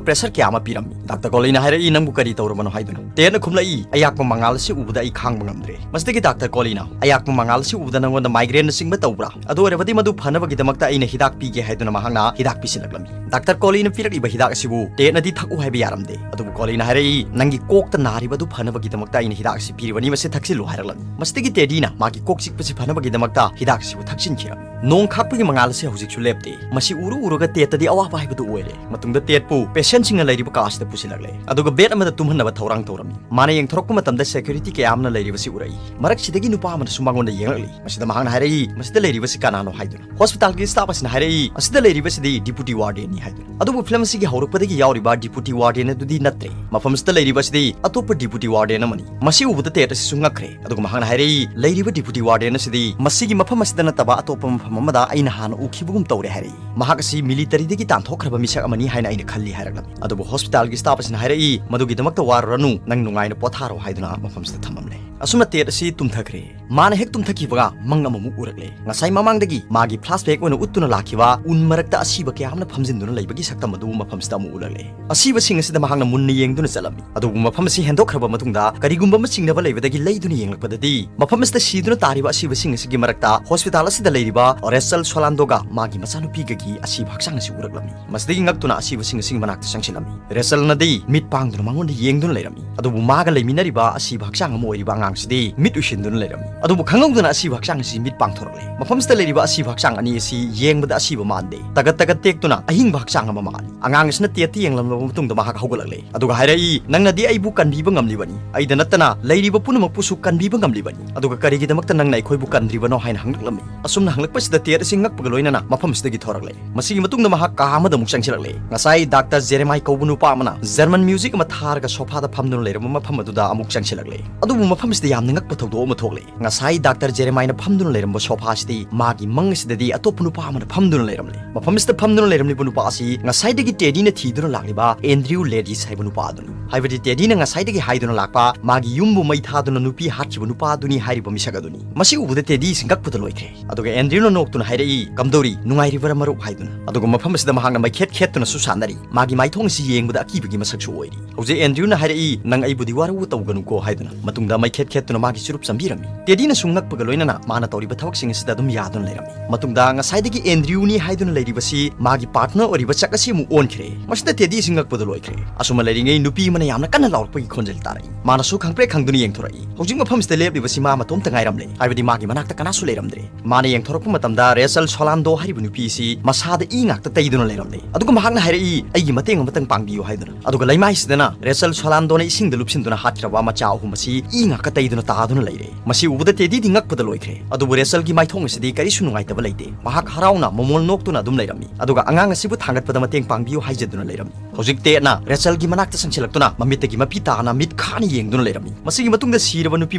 ꯄ꯭ꯔꯦꯁꯔ ꯀꯌꯥ ꯑꯃ ꯄꯤꯔꯝꯃꯤ꯫ ꯗꯥꯛꯇꯔ ꯀꯣꯂꯤꯅ ꯍꯥꯏꯔꯛꯏ, "ꯅꯪꯕꯨ ꯀꯔꯤ ꯇꯧꯔꯕꯅꯣ?" ꯍꯥꯏꯗꯨꯅ꯫ ꯇꯦꯠꯅ ꯈꯨꯝꯂꯛꯏ, "ꯑꯌꯥꯛꯄ ꯃꯉꯥꯜ ꯑꯁꯤ ꯎꯕꯗ ꯑꯩ ꯈꯥꯡꯕ ꯉꯝꯗ꯭ꯔꯦ"꯫ ꯃꯁꯤꯗꯒꯤ ꯗꯥꯛꯇꯔ ꯀꯣꯂꯤꯅ, "ꯑꯌꯥꯛꯄ ꯃꯉꯥꯜ ꯑꯁꯤ ꯎꯕꯗ ꯅꯪꯉꯣꯟꯗ ꯃꯥꯏꯒ꯭ꯔꯦꯟꯅꯆꯤꯡꯕ ꯇꯧꯕ꯭ꯔꯥ? ꯑꯗꯨ ꯑꯣꯏꯔꯕꯗꯤ ꯃꯗꯨ ꯐꯅꯕꯒꯤꯗꯃꯛꯇ ꯑꯩꯅ ꯍꯤꯗꯥꯛ ꯄꯤꯒꯦ" ꯍꯥꯏꯗꯨꯅ ꯃꯍꯥꯛꯅ ꯍꯤꯗꯥꯛ ꯄꯤꯁꯤꯜꯂꯛꯂꯝꯃꯤ꯫ ꯗꯥꯛꯇꯔ ꯀꯣꯂꯤꯅ ꯄꯤꯔꯛꯂꯤꯕ ꯍꯤꯗꯥꯛ ꯑꯁꯤꯕꯨ ꯇꯦꯠꯅꯗꯤ ꯊꯛꯎ ꯍꯥꯏꯕ ꯌꯥꯔꯝꯗꯦ꯫ ꯑꯗꯨꯕꯨ ꯀꯣꯂꯤꯅ ꯍꯥꯏꯔꯛꯏ, "ꯅꯪꯒꯤ ꯀꯣꯛꯇ ꯅꯥꯔꯤꯕ ꯑꯗꯨ ꯐꯅꯕꯒꯤꯗꯃꯛꯇ ꯑꯩꯅ ꯍꯤꯗꯥꯛ ꯑꯁꯤ ꯄꯤꯔꯤꯕꯅꯤ, ꯃꯁꯤ ꯊꯛꯆꯤꯜꯂꯨ" ꯍꯥꯏꯔꯛꯂꯝꯃꯤ꯫ ꯃꯁꯤꯗꯒꯤ ꯇꯦꯗꯤꯅ ꯃꯥꯒꯤ ꯀꯣꯛ ꯆꯤꯛꯄꯁꯤ ꯐꯅꯕꯒꯤꯗꯃꯛꯇ ꯍꯤꯗꯥꯛ ꯑꯁꯤꯕꯨ ꯊꯛꯆꯤꯟꯈꯤꯔꯝꯃꯤ꯫ ꯅꯣꯡ ꯈꯥꯛꯄꯒꯤ ꯃꯉꯥꯜ ꯑꯁꯤ ꯍꯧꯖꯤꯛꯁꯨ ꯂꯦꯞꯇꯦ꯫ ꯃꯁꯤ ꯎꯔꯨ ꯎꯔꯨꯒ ꯇꯦꯠꯇꯗꯤ ꯑꯋꯥꯕ ꯍꯥꯏꯕꯗꯨ ꯑꯣꯏꯔꯦ꯫ ꯃꯇꯨꯡꯗ ꯇꯦꯠꯄꯨ ꯄꯦꯁꯦꯟꯁꯤꯡꯅ ꯂꯩꯔꯤꯕ ꯀꯥ ꯑꯁꯤꯗ ꯄꯨꯁꯤꯜꯂꯛꯂꯦ, ꯑꯗꯨꯒ ꯕꯦꯗ ꯑꯃꯗ ꯇꯨꯝꯍꯟꯅꯕ ꯊꯧꯔꯥꯡ ꯇꯧꯔꯝꯃꯤ꯫ ꯃꯥꯅ ꯌꯦꯡꯊꯣꯔꯛꯄ ꯃꯇꯝꯗ ꯁꯦꯀ꯭ꯌꯨꯔꯤꯇꯤ ꯀꯌꯥ ꯑꯃꯅ ꯂꯩꯔꯤꯕꯁꯤ ꯎꯔꯛꯏ꯫ ꯃꯔꯛꯁꯤꯗꯒꯤ ꯅꯨꯄꯥ ꯑꯃꯅꯁꯨ ꯃꯉꯣꯟꯗ ꯌꯦꯡꯂꯛꯂꯤ꯫ ꯃꯁꯤꯗ ꯃꯍꯥꯛꯅ ꯍꯥꯏꯔꯛꯏ, "ꯃꯁꯤꯗ ꯂꯩꯔꯤꯕꯁꯤ ꯀꯅꯥꯅꯣ?" ꯍꯥꯏꯗꯨꯅ꯫ ꯍꯣꯁꯄꯤꯇꯥꯜꯒꯤ ꯁ꯭ꯇꯥꯐ ꯑꯁꯤꯅ ꯍꯥꯏꯔꯛꯏ, "ꯑꯁꯤꯗ ꯂꯩꯔꯤꯕꯁꯤꯗꯤ ꯗꯤꯄꯨꯇꯤ ꯋꯥꯔꯗꯦꯟꯅꯤ" ꯍꯥꯏꯗꯨꯅ꯫ ꯑꯗꯨꯕꯨ ꯐꯤꯂꯝ ꯑꯁꯤꯒꯤ ꯍꯧꯔꯛꯄꯗꯒꯤ ꯌꯥꯎꯔꯤꯕ ꯗꯤꯄꯨꯇꯤ ꯋꯥꯔꯗꯦꯟ ꯑꯗꯨꯗꯤ ꯅꯠꯇ꯭ꯔꯦ꯫ ꯃꯐꯝ ꯑꯁꯤꯗ ꯂꯩꯔꯤꯕ ꯑꯁꯤꯗꯤ ꯑꯇꯣꯞꯄ ꯗꯤꯄꯨꯇꯤ ꯋꯥꯔꯗꯦꯟ ꯑꯃꯅꯤ꯫ ꯃꯁꯤ ꯎꯕꯗ ꯇꯦꯠ ꯑꯁꯤꯁꯨ ꯉꯛꯈ꯭ꯔꯦ꯫ ꯑꯗꯨꯒ ꯃꯍꯥꯛꯅ ꯍꯥꯏꯔꯛꯏ, "ꯂꯩꯔꯤꯕ ꯗꯤꯄꯨꯇꯤ ꯋꯥꯔꯗꯦꯟ ꯑꯁꯤꯗꯤ ꯃꯁꯤꯒꯤ ꯃꯐꯝ ꯑꯁꯤꯗ ꯅꯠꯇꯕ ꯑꯇꯣꯞꯄ ꯃꯐꯝ ꯑꯃꯗ ꯑꯩꯅ ꯍꯥꯟꯅ ꯎꯈꯤꯕꯒꯨꯝ ꯇꯧꯔꯦ" ꯍꯥꯏꯔꯛꯏ꯫ "ꯃꯍꯥꯛ ꯑꯁꯤ ꯃꯤꯂꯤꯇꯔꯤꯗꯒꯤ ꯇꯥꯟꯊꯣꯛꯈ꯭ꯔꯕ ꯃꯤꯁꯛ ꯑꯃꯅꯤ ꯍꯥꯏꯅ ꯑꯩꯅ ꯈꯜꯂꯤ" ꯍꯥꯏꯔꯛꯂꯝꯃꯤ꯫ ꯑꯗꯨꯕꯨ ꯍꯣꯁꯄꯤꯇꯥꯜꯒꯤ ꯁ꯭ꯇꯥꯐ ꯑꯁꯤꯅ ꯍꯥꯏꯔꯛꯏ, "ꯃꯗꯨꯒꯤꯗꯃꯛꯇ ꯋꯥꯔꯨꯔꯅꯨ, ꯅꯪ ꯅꯨꯡꯉꯥꯏꯅ ꯄꯣꯊꯥꯔꯣ" ꯍꯥꯏꯗꯨꯅ ꯃꯐꯝꯁꯤꯗ ꯊꯝꯂꯝꯂꯦ꯫ ꯑꯁꯨꯝꯅ ꯇꯦꯠ ꯑꯁꯤ ꯇꯨꯝꯊꯈ꯭ꯔꯦ꯫ ꯃꯥꯅ ꯍꯦꯛ ꯇꯨꯝꯊꯈꯤꯕꯒ ꯃꯪ ꯑꯃꯃꯨꯛ ꯎꯔꯛꯂꯦ꯫ ꯉꯁꯥꯏ ꯃꯃꯥꯡꯗꯒꯤ ꯃꯥꯒꯤ ꯐ꯭ꯂꯥꯁꯕꯦꯛ ꯑꯣꯏꯅ ꯎꯠꯇꯨꯅ ꯂꯥꯛꯈꯤꯕ ꯎꯟ ꯃꯔꯛꯇ ꯑꯁꯤꯕ ꯀꯌꯥ ꯑꯃꯅ ꯐꯝꯖꯤꯟꯗꯨꯅ ꯂꯩꯕꯒꯤ ꯁꯛꯇꯝ ꯑꯗꯨ ꯃꯐꯝꯁꯤꯗ ꯑꯃꯨꯛ ꯎꯔꯛꯂꯦ꯫ ꯑꯁꯤꯕꯁꯤꯡ ꯑꯁꯤꯗ ꯃꯍꯥꯛꯅ ꯃꯨꯟꯅ ꯌꯦꯡꯗꯨꯅ ꯆꯠꯂꯝꯃꯤ꯫ ꯑꯗꯨꯕꯨ ꯃꯐꯝ ꯑꯁꯤ ꯍꯦꯟꯗꯣꯛꯈ꯭ꯔꯕ ꯃꯇꯨꯡꯗ ꯀꯔꯤꯒꯨꯝꯕ ꯑꯃ ꯆꯤꯡꯅꯕ ꯂꯩꯕꯗꯒꯤ ꯂꯩꯗꯨꯅ ꯌꯦꯡꯂꯛꯄꯗꯗꯤ ꯃꯐꯝ ꯑꯁꯤꯗ ꯁꯤꯗꯨꯅ ꯇꯥꯔꯤꯕ ꯑꯁꯤꯕꯁꯤꯡ ꯑꯁꯤꯒꯤ ꯃꯔꯛꯇ ꯍꯣꯁꯄꯤꯇꯥꯜ ꯑꯁꯤꯗ ꯂꯩꯔꯤꯕ ꯔꯦꯆꯜ ꯁꯣꯂꯥꯟꯗꯣꯒ ꯃꯥꯒꯤ ꯃꯆꯥꯅꯨꯄꯤꯒꯒꯤ ꯑꯁꯤꯕ ꯍꯛꯆꯥꯡ ꯑꯁꯤ ꯎꯔꯛꯂꯝꯃꯤ꯫ ꯃꯁꯤꯗꯒꯤ ꯉꯛꯇꯨꯅ ꯑꯁꯤꯕꯁꯤꯡ ꯑꯁꯤꯒꯤ ꯃꯅꯥꯛꯇ ꯆꯪꯁꯤꯜꯂꯝꯃꯤ꯫ ꯔꯦꯆꯜꯅꯗꯤ ꯃꯤꯠ ꯄꯥꯡꯗꯨꯅ ꯃꯉꯣꯟꯗ ꯌꯦꯡꯗꯨꯅ ꯂꯩꯔꯝꯃꯤ꯫ ꯑꯗꯨꯕꯨ ꯃꯥꯒ ꯂꯩꯃꯤꯟꯅꯔꯤꯕ ꯑꯁꯤꯕ ꯍꯛꯆꯥꯡ ꯑꯃ ꯑꯣꯏꯔꯤꯕ ꯑꯉꯥꯡꯁꯤꯗꯤ ꯃꯤꯠ ꯎꯏꯁꯤꯟꯗꯨꯅ ꯂꯩꯔꯝꯃꯤ꯫ ꯑꯗꯨꯕꯨ ꯈꯪꯍꯧꯗꯅ ꯑꯁꯤꯕ ꯍꯛꯆꯥꯡ ꯑꯁꯤ ꯃꯤꯠ ꯄꯥꯡꯊꯣꯔꯛꯂꯦ꯫ ꯃꯐꯝꯁꯤꯗ ꯂꯩꯔꯤꯕ ꯑꯁꯤꯕ ꯍꯛꯆꯥꯡ ꯑꯅꯤ ꯑꯁꯤ ꯌꯦꯡꯕꯗ ꯑꯁꯤꯕ ꯃꯥꯟꯗꯦ꯫ ꯇꯒꯠ ꯇꯒꯠ ꯇꯦꯛꯇꯨꯅ ꯑꯍꯤꯡꯕ ꯍꯛꯆꯥꯡ ꯑꯃ ꯃꯥꯜꯂꯤ꯫ ꯑꯉꯥꯡ ꯑꯁꯤꯅ ꯇꯦꯠꯇ ꯌꯦꯡꯂꯝꯂꯕ ꯃꯇꯨꯡꯗ ꯃꯍꯥꯛ ꯍꯧꯒꯠꯂꯛꯂꯦ꯫ ꯑꯗꯨꯒ ꯍꯥꯏꯔꯛꯏ, "ꯅꯪꯅꯗꯤ ꯑꯩꯕꯨ ꯀꯟꯕꯤꯕ ꯉꯝꯂꯤꯕꯅꯤ꯫ ꯑꯩꯗ ꯅꯠꯇꯅ ꯂꯩꯔꯤꯕ ꯄꯨꯝꯅꯃꯛꯄꯨꯁꯨ ꯀꯟꯕꯤꯕ ꯉꯝꯂꯤꯕꯅꯤ꯫ ꯑꯗꯨꯒ ꯀꯔꯤꯒꯤꯗꯃꯛꯇ ꯅꯪꯅ ꯑꯩꯈꯣꯏꯕꯨ ꯀꯟꯗ꯭ꯔꯤꯕꯅꯣ?" ꯍꯥꯏꯅ ꯍꯪꯂꯛꯂꯝꯃꯤ꯫ ꯑꯁꯨꯝꯅ ꯍꯪꯂꯛꯄꯁꯤꯗ ꯇꯦꯠ ꯑꯁꯤ ꯉꯛꯄꯒ ꯂꯣꯏꯅꯅ ꯃꯐꯝꯁꯤꯗꯒꯤ ꯊꯣꯔꯛꯂꯦ꯫ ꯃꯁꯤꯒꯤ ꯃꯇꯨꯡꯗ ꯃꯍꯥꯛ ꯀꯥ ꯑꯃꯗ ꯑꯃꯨꯛ ꯆꯪꯁꯤꯜꯂꯛꯂꯦ꯫ ꯉꯁꯥꯏ ꯗꯥꯛꯇꯔ ꯖꯦꯔꯦꯃꯥꯏ ꯀꯧꯕ ꯅꯨꯄꯥ ꯑꯃꯅ ꯖꯔꯃꯟ ꯃ꯭ꯌꯨꯖꯤꯛ ꯑꯃ ꯊꯥꯔꯒ ꯁꯣꯐꯥꯗ ꯐꯝꯗꯨꯅ ꯂꯩꯔꯝꯕ ꯃꯐꯝ ꯑꯗꯨꯗ ꯑꯃꯨꯛ ꯆꯪꯁꯤꯜꯂꯛꯂꯦ꯫ ꯑꯗꯨꯕꯨ ꯃꯐꯝꯁꯤꯗ ꯌꯥꯝꯅ ꯉꯛꯄ ꯊꯧꯗꯣꯛ ꯑꯃ ꯊꯣꯛꯂꯦ꯫ ꯉꯁꯥꯏ ꯗꯥꯛꯇꯔ ꯖꯦꯔꯦꯃꯥꯏꯅ ꯐꯝꯗꯨꯅ ꯂꯩꯔꯝꯕ ꯁꯣꯐꯥ ꯑꯁꯤꯗꯤ ꯃꯥꯒꯤ ꯃꯪ ꯑꯁꯤꯗꯗꯤ ꯑꯇꯣꯞꯄ ꯅꯨꯄꯥ ꯑꯃꯅ ꯐꯝꯗꯨꯅ ꯂꯩꯔꯝꯂꯦ꯫ ꯃꯐꯝ ꯑꯁꯤꯗ ꯐꯝꯗꯨꯅ ꯂꯩꯔꯝꯂꯤꯕ ꯅꯨꯄꯥ ꯑꯁꯤ ꯉꯁꯥꯏꯗꯒꯤ ꯇꯦꯗꯤꯅ ꯊꯤꯗꯨꯅ ꯂꯥꯛꯂꯤꯕ ꯑꯦꯟꯗ꯭ꯔꯤꯌꯨ ꯂꯦꯗꯤꯁ ꯍꯥꯏꯕ ꯅꯨꯄꯥ ꯑꯗꯨꯅꯤ꯫ ꯍꯥꯏꯕꯗꯤ ꯇꯦꯗꯤꯅ ꯉꯁꯥꯏꯗꯒꯤ ꯍꯥꯏꯗꯨꯅ ꯂꯥꯛꯄ ꯃꯥꯒꯤ ꯌꯨꯝꯕꯨ ꯃꯩ ꯊꯥꯗꯨꯅ ꯅꯨꯄꯤ ꯍꯥꯠꯈꯤꯕ ꯅꯨꯄꯥ ꯑꯗꯨꯅꯤ ꯍꯥꯏꯔꯤꯕ ꯃꯤꯁꯛ ꯑꯗꯨꯅꯤ꯫ ꯃꯁꯤ ꯎꯕꯗ ꯇꯦꯗꯤ ꯁꯤꯡꯒꯛꯄꯗ ꯂꯣꯏꯈ꯭ꯔꯦ꯫ ꯑꯗꯨꯒ ꯑꯦꯟꯗ꯭ꯔꯤꯌꯨꯅ ꯅꯣꯛꯇꯨꯅ ꯍꯥꯏꯔꯛꯏ, "ꯀꯝꯗꯧꯔꯤ, ꯅꯨꯡꯉꯥꯏꯔꯤꯕ꯭ꯔꯥ ꯃꯔꯨꯞ?" ꯍꯥꯏꯗꯨꯅ꯫ ꯑꯗꯨꯒ ꯃꯐꯝ ꯑꯁꯤꯗ ꯃꯍꯥꯛꯅ ꯃꯩꯈꯦꯠ ꯈꯦꯠꯇꯨꯅꯁꯨ ꯁꯥꯟꯅꯔꯤ꯫ ꯃꯥꯒꯤ ꯃꯥꯏꯊꯣꯡ ꯑꯁꯤ ꯌꯦꯡꯕꯗ ꯑꯀꯤꯕꯒꯤ ꯃꯁꯛꯁꯨ ꯑꯣꯏꯔꯤ꯫ ꯍꯧꯖꯤꯛ ꯑꯦꯟꯗ꯭ꯔꯤꯌꯨꯅ ꯍꯥꯏꯔꯛꯏ, "ꯅꯪ ꯑꯩꯕꯨꯗꯤ ꯋꯥꯔꯧꯕ ꯇꯧꯒꯅꯨꯀꯣ" ꯍꯥꯏꯗꯨꯅ꯫ ꯃꯇꯨꯡꯗ ꯃꯩꯈꯦꯠ ꯈꯦꯠꯇꯨꯅ ꯃꯥꯒꯤ ꯆꯨꯔꯨꯞ ꯆꯝꯕꯤꯔꯝꯃꯤ꯫ ꯇꯦꯗꯤꯅꯁꯨ ꯉꯛꯄꯒ ꯂꯣꯏꯅꯅ ꯃꯥꯅ ꯇꯧꯔꯤꯕ ꯊꯕꯛꯁꯤꯡ ꯑꯁꯤꯗ ꯑꯗꯨꯝ ꯌꯥꯗꯨꯅ ꯂꯩꯔꯝꯃꯤ꯫ ꯃꯇꯨꯡꯗ ꯉꯁꯥꯏꯗꯒꯤ ꯑꯦꯟꯗ꯭ꯔꯤꯌꯨꯅꯤ ꯍꯥꯏꯗꯨꯅ ꯂꯩꯔꯤꯕꯁꯤ ꯃꯥꯒꯤ ꯄꯥꯔꯠꯅꯔ ꯑꯣꯏꯔꯤꯕ ꯆꯛ ꯑꯁꯤ ꯑꯃꯨꯛ ꯑꯣꯟꯈ꯭ꯔꯦ꯫ ꯃꯁꯤꯗ ꯇꯦꯗꯤꯁꯤ ꯉꯛꯄꯗ ꯂꯣꯏꯈ꯭ꯔꯦ꯫ ꯑꯁꯨꯝꯅ ꯂꯩꯔꯤꯉꯩ ꯅꯨꯄꯤ ꯑꯃꯅ ꯌꯥꯝꯅ ꯀꯟꯅ ꯂꯥꯎꯔꯛꯄꯒꯤ ꯈꯣꯟꯖꯦꯜ ꯇꯥꯔꯛꯏ꯫ ꯃꯥꯅꯁꯨ ꯈꯪꯄ꯭ꯔꯦꯛ ꯈꯪꯗꯨꯅ ꯌꯦꯡꯊꯣꯔꯛꯏ꯫ ꯍꯧꯖꯤꯛ ꯃꯐꯝꯁꯤꯗ ꯂꯦꯞꯂꯤꯕꯁꯤ ꯃꯥ ꯃꯇꯣꯝꯇ ꯉꯥꯏꯔꯝꯂꯦ, ꯍꯥꯏꯕꯗꯤ ꯃꯥꯒꯤ ꯃꯅꯥꯛꯇ ꯀꯅꯥꯁꯨ ꯂꯩꯔꯝꯗ꯭ꯔꯦ꯫ ꯃꯥꯅ ꯌꯦꯡꯊꯣꯔꯛꯄ ꯃꯇꯝꯗ ꯔꯦꯆꯜ ꯁꯣꯂꯥꯟꯗꯣ ꯍꯥꯏꯔꯤꯕ ꯅꯨꯄꯤ ꯑꯁꯤ ꯃꯁꯥꯗ ꯏ ꯉꯥꯛꯇ ꯇꯩꯗꯨꯅ ꯂꯩꯔꯝꯂꯦ꯫ ꯑꯗꯨꯒ ꯃꯍꯥꯛꯅ ꯍꯥꯏꯔꯛꯏ, "ꯑꯩꯒꯤ ꯃꯇꯦꯡ ꯑꯃꯇꯪ ꯄꯥꯡꯕꯤꯌꯨ" ꯍꯥꯏꯗꯨꯅ꯫ ꯑꯗꯨꯒ ꯂꯩꯃꯥꯏꯁꯤꯗꯅ ꯔꯦꯆꯜ ꯁꯣꯂꯥꯟꯗꯣꯅ ꯏꯁꯤꯡꯗ ꯂꯨꯞꯁꯤꯟꯗꯨꯅ ꯍꯥꯠꯈ꯭ꯔꯕ ꯃꯆꯥ ꯑꯍꯨꯝ ꯑꯁꯤ ꯏ ꯉꯥꯛꯇ ꯇꯩꯗꯨꯅ ꯇꯥꯗꯨꯅ ꯂꯩꯔꯦ꯫ ꯃꯁꯤ ꯎꯕꯗ ꯇꯦꯗꯤꯗꯤ ꯉꯛꯄꯗ ꯂꯣꯏꯈ꯭ꯔꯦ꯫ ꯑꯗꯨꯕꯨ ꯔꯦꯆꯜꯒꯤ ꯃꯥꯏꯊꯣꯡ ꯑꯁꯤꯗꯤ ꯀꯔꯤꯁꯨ ꯅꯨꯡꯉꯥꯏꯇꯕ ꯂꯩꯇꯦ꯫ ꯃꯍꯥꯛ ꯍꯔꯥꯎꯅ ꯃꯃꯣꯜ ꯅꯣꯛꯇꯨꯅ ꯑꯗꯨꯝ ꯂꯩꯔꯝꯃꯤ꯫ ꯑꯗꯨꯒ ꯑꯉꯥꯡ ꯑꯁꯤꯕꯨ ꯊꯥꯡꯒꯠꯄꯗ ꯃꯇꯦꯡ ꯄꯥꯡꯕꯤꯌꯨ ꯍꯥꯏꯖꯗꯨꯅ ꯂꯩꯔꯝꯃꯤ꯫ ꯍꯧꯖꯤꯛ ꯇꯦꯠꯅ ꯔꯦꯆꯜꯒꯤ ꯃꯅꯥꯛꯇ ꯆꯪꯁꯤꯜꯂꯛꯇꯨꯅ ꯃꯃꯤꯠꯇꯒꯤ ꯃꯄꯤ ꯇꯥꯅ ꯃꯤꯠ ꯈꯥꯅ ꯌꯦꯡꯗꯨꯅ ꯂꯩꯔꯝꯃꯤ꯫ ꯃꯁꯤꯒꯤ ꯃꯇꯨꯡꯗ ꯁꯤꯔꯕ ꯅꯨꯄꯤ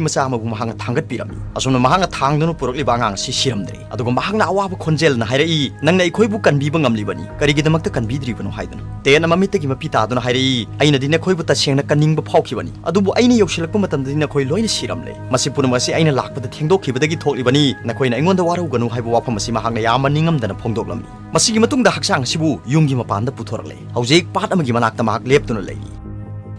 ꯃꯆꯥ ꯑꯃꯕꯨ ꯃꯍꯥꯛꯅ ꯊꯥꯡꯒꯠꯄꯤꯔꯝꯃꯤ꯫ ꯑꯁꯨꯝꯅ ꯃꯍꯥꯛꯅ ꯊꯥꯡꯗꯨꯅ ꯄꯨꯔꯛꯂꯤꯕ ꯑꯉꯥꯡ ꯑꯁꯤ ꯁꯤꯔꯝꯗ꯭ꯔꯦ꯫ ꯑꯗꯨꯒ ꯃꯍꯥꯛꯅ ꯑꯋꯥꯕ ꯈꯣꯟꯖꯦꯜꯅ ꯍꯥꯏꯔꯛꯏ, "ꯅꯪꯅ ꯑꯩꯈꯣꯏꯕꯨ ꯀꯟꯕꯤꯕ ꯉꯝꯂꯤꯕꯅꯤ, ꯀꯔꯤꯒꯤꯗꯃꯛꯇ ꯀꯟꯕꯤꯗ꯭ꯔꯤꯕꯅꯣ?" ꯍꯥꯏꯗꯨꯅ꯫ ꯇꯦꯠꯅ ꯃꯃꯤꯠꯇꯒꯤ ꯃꯄꯤ ꯇꯥꯗꯨꯅ ꯍꯥꯏꯔꯛꯏ, "ꯑꯩꯅꯗꯤ ꯅꯈꯣꯏꯕꯨ ꯇꯁꯦꯡꯅ ꯀꯟꯅꯤꯡꯕ ꯐꯥꯎꯈꯤꯕꯅꯤ, ꯑꯗꯨꯕꯨ ꯑꯩꯅ ꯌꯧꯁꯤꯜꯂꯛꯄ ꯃꯇꯝꯗꯗꯤ ꯅꯈꯣꯏ ꯂꯣꯏꯅ ꯁꯤꯔꯝꯂꯦ꯫ ꯃꯁꯤ ꯄꯨꯝꯅꯃꯛ ꯑꯁꯤ ꯑꯩꯅ ꯂꯥꯛꯄꯗ ꯊꯦꯡꯗꯣꯛꯈꯤꯕꯗꯒꯤ ꯊꯣꯛꯂꯤꯕꯅꯤ꯫ ꯅꯈꯣꯏꯅ ꯑꯩꯉꯣꯟꯗ ꯋꯥꯔꯧꯒꯅꯨ" ꯍꯥꯏꯕ ꯋꯥꯐꯝ ꯑꯁꯤ ꯃꯍꯥꯛꯅ ꯌꯥꯝꯅ ꯅꯤꯡꯉꯝꯗꯅ ꯐꯣꯡꯗꯣꯛꯂꯝꯃꯤ꯫ ꯃꯁꯤꯒꯤ ꯃꯇꯨꯡꯗ ꯍꯛꯆꯥꯡ ꯑꯁꯤꯕꯨ ꯌꯨꯝꯒꯤ ꯃꯄꯥꯟꯗ ꯄꯨꯊꯣꯔꯛꯂꯦ꯫ ꯍꯧꯖꯤꯛ ꯄꯥꯠ ꯑꯃꯒꯤ ꯃꯅꯥꯛꯇ ꯃꯍꯥꯛ ꯂꯦꯞꯇꯨꯅ ꯂꯩꯔꯤ꯫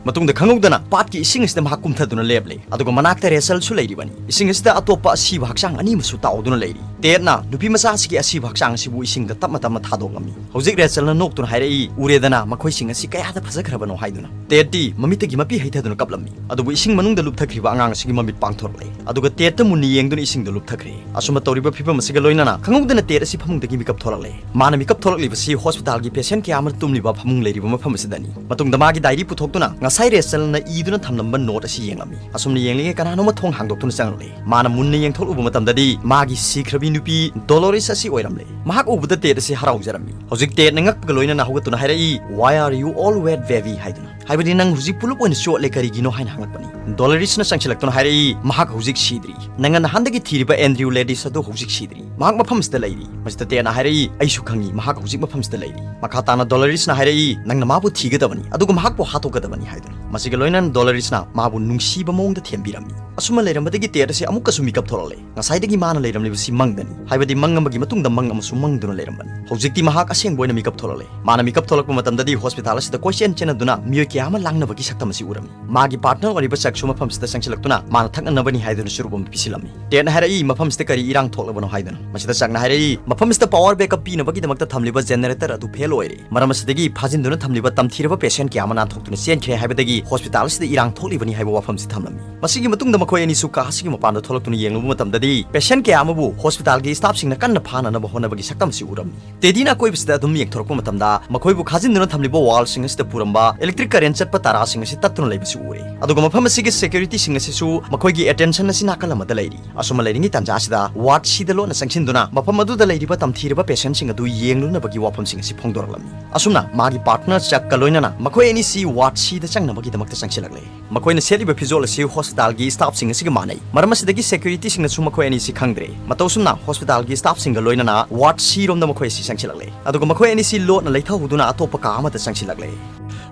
ꯃꯇꯨꯡꯗ ꯈꯪꯍꯧꯗꯅ ꯄꯥꯠꯀꯤ ꯏꯁꯤꯡ ꯑꯁꯤꯗ ꯃꯍꯥꯛ ꯀꯨꯝꯊꯗꯨꯅ ꯂꯦꯞꯂꯦ꯫ ꯑꯗꯨꯒ ꯃꯅꯥꯛꯇ ꯔꯦꯆꯜꯁꯨ ꯂꯩꯔꯤꯕꯅꯤ꯫ ꯏꯁꯤꯡ ꯑꯁꯤꯗ ꯑꯇꯣꯞꯄ ꯑꯁꯤꯕ ꯍꯛꯆꯥꯡ ꯑꯅꯤ ꯑꯃꯁꯨ ꯇꯥꯎꯗꯨꯅ ꯂꯩꯔꯤ꯫ ꯇꯦꯠꯅ ꯅꯨꯄꯤ ꯃꯆꯥ ꯑꯁꯤꯒꯤ ꯑꯁꯤꯕ ꯍꯛꯆꯥꯡ ꯑꯁꯤꯕꯨ ꯏꯁꯤꯡꯗ ꯇꯞꯅ ꯇꯞꯅ ꯊꯥꯗꯣꯛꯂꯝꯃꯤ꯫ ꯍꯧꯖꯤꯛ ꯔꯦꯆꯜꯅ ꯅꯣꯛꯇꯨꯅ ꯍꯥꯏꯔꯛꯏ, "ꯎꯔꯦꯗꯅ, ꯃꯈꯣꯏꯁꯤꯡ ꯑꯁꯤ ꯀꯌꯥꯗ ꯐꯖꯈ꯭ꯔꯕꯅꯣ" ꯍꯥꯏꯗꯨꯅ꯫ ꯇꯦꯠꯇꯤ ꯃꯃꯤꯠꯇꯒꯤ ꯃꯄꯤ ꯍꯩꯊꯗꯨꯅ ꯀꯞꯂꯝꯃꯤ꯫ ꯑꯗꯨꯕꯨ ꯏꯁꯤꯡ ꯃꯅꯨꯡꯗ ꯂꯨꯞꯊꯈ꯭ꯔꯤꯕ ꯑꯉꯥꯡ ꯑꯁꯤꯒꯤ ꯃꯃꯤꯠ ꯄꯥꯡꯊꯣꯔꯛꯂꯦ꯫ ꯑꯗꯨꯒ ꯇꯦꯠꯇ ꯃꯨꯟꯅ ꯌꯦꯡꯗꯨꯅ ꯏꯁꯤꯡꯗ ꯂꯨꯞꯊꯈ꯭ꯔꯦ꯫ ꯑꯁꯨꯝꯅ ꯇꯧꯔꯤꯕ ꯐꯤꯕꯝ ꯑꯁꯤꯒ ꯂꯣꯏꯅꯅ ꯈꯪꯍꯧꯗꯅ ꯇꯦꯠ ꯑꯁꯤ ꯐꯃꯨꯡꯗꯒꯤ ꯃꯤꯀꯞ ꯊꯣꯛꯂꯛꯂꯦ꯫ ꯃꯥꯅ ꯃꯤꯀꯞ ꯊꯣꯛꯂꯛꯂꯤꯕꯁꯤ ꯍꯣꯁꯄꯤꯇꯥꯜꯒꯤ ꯄꯦꯁꯦꯟ ꯀꯌꯥ ꯑꯃ ꯇꯨꯝꯂꯤꯕ ꯐꯃꯨꯡ ꯂꯩꯔꯤꯕ ꯃꯐꯝ ꯑꯁꯤꯗꯅꯤ꯫ ꯃꯇꯨꯡꯗ ꯃꯥꯒꯤ ꯗꯥꯏꯔꯤ ꯄꯨꯊꯣꯛꯇꯨꯅ ꯉꯁꯥꯏ ꯔꯦꯆꯜꯅ ꯏꯗꯨꯅ ꯊꯝꯂꯝꯕ ꯅꯣꯠ ꯑꯁꯤ ꯌꯦꯡꯂꯝꯃꯤ꯫ ꯑꯁꯨꯝꯅ ꯌꯦꯡꯂꯤꯉꯩ ꯀꯅꯥꯅꯣꯝꯃ ꯊꯣꯡ ꯍꯥꯡꯗꯣꯛꯇꯨꯅ ꯆꯪꯂꯛꯂꯦ꯫ ꯃꯥꯅ ꯃꯨꯟꯅ ꯌꯦꯡꯊꯣꯛꯂꯨꯕ ꯃꯇꯝꯗꯗꯤ ꯃꯥꯒꯤ ꯁꯤꯈ꯭ꯔꯕꯤ ꯅꯨꯄꯤ ꯗꯣꯂꯣꯔꯤꯁ ꯑꯁꯤ ꯑꯣꯏꯔꯝꯂꯦ꯫ ꯃꯍꯥꯛ ꯎꯕꯗ ꯇꯦꯠ ꯑꯁꯤ ꯍꯔꯥꯎꯖꯔꯝꯃꯤ꯫ ꯍꯧꯖꯤꯛ ꯇꯦꯠꯅ ꯉꯛꯄꯒ ꯂꯣꯏꯅꯅ ꯍꯧꯒꯠꯇꯨꯅ ꯍꯥꯏꯔꯛꯏ, "Why are you all wet, baby?" ꯍꯥꯏꯗꯨꯅ꯫ ꯍꯥꯏꯕꯗꯤ, "ꯅꯪ ꯍꯧꯖꯤꯛ ꯄꯨꯂꯞ ꯑꯣꯏꯅ ꯆꯣꯠꯂꯦ, ꯀꯔꯤꯒꯤꯅꯣ?" ꯍꯥꯏꯅ ꯍꯪꯂꯛꯄꯅꯤ꯫ ꯗꯣꯂꯣꯔꯤꯁꯅ ꯆꯪꯁꯤꯜꯂꯛꯇꯨꯅ ꯍꯥꯏꯔꯛꯏ, "ꯃꯍꯥꯛ ꯍꯧꯖꯤꯛ ꯁꯤꯗ꯭ꯔꯤ꯫ ꯅꯪꯅ ꯅꯍꯥꯟꯗꯒꯤ ꯊꯤꯔꯤꯕ ꯑꯦꯟꯗ꯭ꯔꯤꯌꯨ ꯂꯦꯗꯤꯁ ꯑꯗꯨ ꯍꯧꯖꯤꯛ ꯁꯤꯗ꯭ꯔꯤ꯫ ꯃꯍꯥꯛ ꯃꯐꯝꯁꯤꯗ ꯂꯩꯔꯤ꯫" ꯃꯁꯤꯗ ꯇꯦꯠꯅ ꯍꯥꯏꯔꯛꯏ, "ꯑꯩꯁꯨ ꯈꯪꯏ, ꯃꯍꯥꯛ ꯍꯧꯖꯤꯛ ꯃꯐꯝꯁꯤꯗ ꯂꯩꯔꯤ꯫" ꯃꯈꯥ ꯇꯥꯅ ꯗꯣꯂꯣꯔꯤꯁꯅ ꯍꯥꯏꯔꯛꯏ, "ꯅꯪꯅ ꯃꯥꯕꯨ ꯊꯤꯒꯗꯕꯅꯤ, ꯑꯗꯨꯒ ꯃꯍꯥꯛꯄꯨ ꯍꯥꯠꯇꯣꯛꯀꯗꯕꯅꯤ" ꯍꯥꯏꯗꯨꯅ꯫ ꯃꯁꯤꯒ ꯂꯣꯏꯅꯅ ꯗꯣꯂꯔꯤꯁꯅ ꯃꯥꯕꯨ ꯅꯨꯡꯁꯤꯕ ꯃꯑꯣꯡꯗ ꯊꯦꯝꯕꯤꯔꯝꯃꯤ꯫ ꯑꯁꯨꯝꯅ ꯂꯩꯔꯝꯕꯗꯒꯤ ꯇꯦꯠ ꯑꯁꯤ ꯑꯃꯨꯛꯀꯁꯨ ꯃꯤꯀꯞ ꯊꯣꯛꯂꯛꯂꯦ꯫ ꯉꯁꯥꯏꯗꯒꯤ ꯃꯥꯅ ꯂꯩꯔꯝꯂꯤꯕꯁꯤ ꯃꯪꯗꯅꯤ, ꯍꯥꯏꯕꯗꯤ ꯃꯪ ꯑꯃꯒꯤ ꯃꯇꯨꯡꯗ ꯃꯪ ꯑꯃꯁꯨ ꯃꯪꯗꯨꯅ ꯂꯩꯔꯝꯕꯅꯤ꯫ ꯍꯧꯖꯤꯛꯇꯤ ꯃꯍꯥꯛ ꯑꯁꯦꯡꯕ ꯑꯣꯏꯅ ꯃꯤꯀꯞ ꯊꯣꯛꯂꯛꯂꯦ꯫ ꯃꯥꯅ ꯃꯤꯀꯞ ꯊꯣꯛꯂꯛꯄ ꯃꯇꯝꯗꯗꯤ ꯍꯣꯁꯄꯤꯇꯥꯜ ꯑꯁꯤꯗ ꯀꯣꯏꯆꯦꯟ ꯆꯦꯟꯅꯗꯨꯅ ꯃꯤꯑꯣꯏ ꯀꯌꯥ ꯑꯃ ꯂꯥꯡꯅꯕꯒꯤ ꯁꯛꯇꯝ ꯑꯁꯤ ꯎꯔꯝꯃꯤ꯫ ꯃꯥꯒꯤ ꯄꯥꯔꯠꯅꯔ ꯑꯣꯏꯔꯤꯕ ꯆꯛꯁꯨ ꯃꯐꯝꯁꯤꯗ ꯆꯪꯁꯤꯜꯂꯛꯇꯨꯅ ꯃꯥꯅ ꯊꯛꯅꯅꯕꯅꯤ ꯍꯥꯏꯗꯨꯅ ꯆꯨꯔꯨꯞ ꯑꯃ ꯄꯤꯁꯤꯜꯂꯝꯃꯤ꯫ ꯇꯦꯠꯅ ꯍꯥꯏꯔꯛꯏ, "ꯃꯐꯝꯁꯤꯗ ꯀꯔꯤ ꯏꯔꯥꯡ ꯊꯣꯛꯂꯕꯅꯣ?" ꯍꯥꯏꯗꯨꯅ꯫ ꯃꯁꯤꯗ ꯆꯛꯅ ꯍꯥꯏꯔꯛꯏ, "ꯃꯐꯝꯁꯤꯗ ꯄꯥꯋꯔ ꯕꯦꯛꯑꯞ ꯄꯤꯅꯕꯒꯤꯗꯃꯛꯇ ꯊꯝꯂꯤꯕ ꯖꯦꯅꯦꯔꯦꯇꯔ ꯑꯗꯨ ꯐꯦꯜ ꯑꯣꯏꯔꯦ꯫ ꯃꯔꯝ ꯑꯁꯤꯗꯒꯤ ꯐꯥꯖꯤꯟꯗꯨꯅ ꯊꯝꯂꯤꯕ ꯇꯝꯊꯤꯔꯕ ꯄꯦꯁꯦꯟ ꯀꯌꯥ ꯑꯃ ꯅꯥꯟꯊꯣꯛꯇꯨꯅ ꯆꯦꯟꯈ꯭ꯔꯦ ꯍꯥꯏꯕꯗꯒꯤ ꯍꯣꯁꯄꯤꯇꯥꯜ ꯑꯁꯤꯗ ꯏꯔꯥꯡ ꯊꯣꯛꯂꯤꯕꯅꯤ" ꯍꯥꯏꯕ ꯋꯥꯐꯝꯁꯤ ꯊꯝꯂꯝꯃꯤ꯫ ꯃꯁꯤꯒꯤ ꯃꯇꯨꯡꯗ ꯃꯈꯣꯏ ꯑꯅꯤꯁꯨ ꯀꯥ ꯑꯁꯤꯒꯤ ꯃꯄꯥꯟꯗ ꯊꯣꯛꯂꯛꯇꯨꯅ ꯌꯦꯡꯂꯨꯕ ꯃꯇꯝꯗꯗꯤ ꯄꯦꯁꯦꯟ ꯀꯌꯥ ꯑꯃꯕꯨ ꯍꯣꯁꯄꯤꯇꯥꯜꯒꯤ ꯁ꯭ꯇꯥꯐꯁꯤꯡꯅ ꯀꯟꯅ ꯐꯥꯅꯅꯕ ꯍꯣꯠꯅꯕꯒꯤ ꯁꯛꯇꯝ ꯑꯁꯤ ꯎꯔꯝꯃꯤ꯫ ꯇꯦꯗꯤꯅ ꯑꯀꯣꯏꯕꯁꯤꯗ ꯑꯗꯨꯝ ꯌꯦꯡꯊꯣꯔꯛꯄ ꯃꯇꯝꯗ ꯃꯈꯣꯏꯕꯨ ꯈꯥꯖꯤꯟꯗꯨꯅ ꯊꯝꯂꯤꯕ ꯋꯥꯜꯁꯤꯡ ꯑꯁꯤꯗ ꯄꯨꯔꯝꯕ ꯏꯂꯦꯛꯇ꯭ꯔꯤꯛ ꯀꯔꯦꯟ ꯆꯠꯄ ꯇꯥꯔꯥꯁꯤꯡ ꯑꯁꯤ ꯇꯠꯇꯨꯅ ꯂꯩꯕꯁꯤ ꯎꯔꯦ꯫ ꯑꯗꯨꯒ ꯃꯐꯝ ꯑꯁꯤꯒꯤ ꯁꯦꯀ꯭ꯌꯨꯔꯤꯇꯤꯁꯤꯡ ꯑꯁꯤꯁꯨ ꯃꯈꯣꯏꯒꯤ ꯑꯦꯇꯦꯟꯁꯟ ꯑꯁꯤ ꯅꯥꯀꯜ ꯑꯃꯗ ꯂꯩꯔꯤ꯫ ꯑꯁꯨꯝꯅ ꯂꯩꯔꯤꯉꯩ ꯇꯥꯟꯖꯥ ꯑꯁꯤꯗ ꯋꯥꯔꯗ ꯁꯤꯗ ꯂꯣꯟꯅ ꯆꯪꯁꯤꯟꯗꯨꯅ ꯃꯐꯝ ꯑꯗꯨꯗ ꯂꯩꯔꯤꯕ ꯇꯝꯊꯤꯔꯕ ꯄꯦꯁꯦꯟꯁꯤꯡ ꯑꯗꯨ ꯌꯦꯡꯂꯨꯅꯕꯒꯤ ꯋꯥꯐꯝꯁꯤꯡ ꯑꯁꯤ ꯐꯣꯡꯗꯣꯔꯛꯂꯝꯃꯤ꯫ ꯑꯁꯨꯝꯅ ꯃꯥꯒꯤ ꯄꯥꯔꯠꯅꯔ ꯆꯛꯀ ꯂꯣꯏꯅꯅ ꯃꯈꯣꯏ ꯑꯅꯤꯁꯤ ꯋꯥꯔꯗ ꯁꯤꯗ ꯆꯪꯅꯕꯒꯤꯗꯃꯛꯇ ꯆꯪꯁꯤꯜꯂꯛꯂꯦ꯫ ꯃꯈꯣꯏꯅ ꯁꯦꯠꯂꯤꯕ ꯐꯤꯖꯣꯜ ꯑꯁꯤ ꯍꯣꯁꯄꯤꯇꯥꯜꯒꯤ ꯁ꯭ꯇꯥꯐꯁꯤꯡ ꯑꯁꯤꯒ ꯃꯥꯟꯅꯩ꯫ ꯃꯔꯝ ꯑꯁꯤꯗꯒꯤ ꯁꯦꯀ꯭ꯌꯨꯔꯤꯇꯤꯁꯤꯡꯅꯁꯨ ꯃꯈꯣꯏ ꯑꯅꯤꯁꯤ ꯈꯪꯗ꯭ꯔꯦ꯫ ꯃꯇꯧ ꯑꯁꯨꯝꯅ ꯍꯣꯁꯄꯤꯇꯥꯜꯒꯤ ꯁ꯭ꯇꯥꯐꯁꯤꯡꯒ ꯂꯣꯏꯅꯅ ꯋꯥꯔꯗ ꯁꯤꯔꯣꯝꯗ ꯃꯈꯣꯏ ꯑꯁꯤ ꯆꯪꯁꯤꯜꯂꯛꯂꯦ꯫ ꯑꯗꯨꯒ ꯃꯈꯣꯏ ꯑꯅꯤꯁꯤ ꯂꯣꯠꯅ ꯂꯩꯊꯍꯧꯗꯨꯅ ꯑꯇꯣꯞꯄ ꯀꯥ ꯑꯃꯗ ꯆꯪꯁꯤꯜꯂꯛꯂꯦ꯫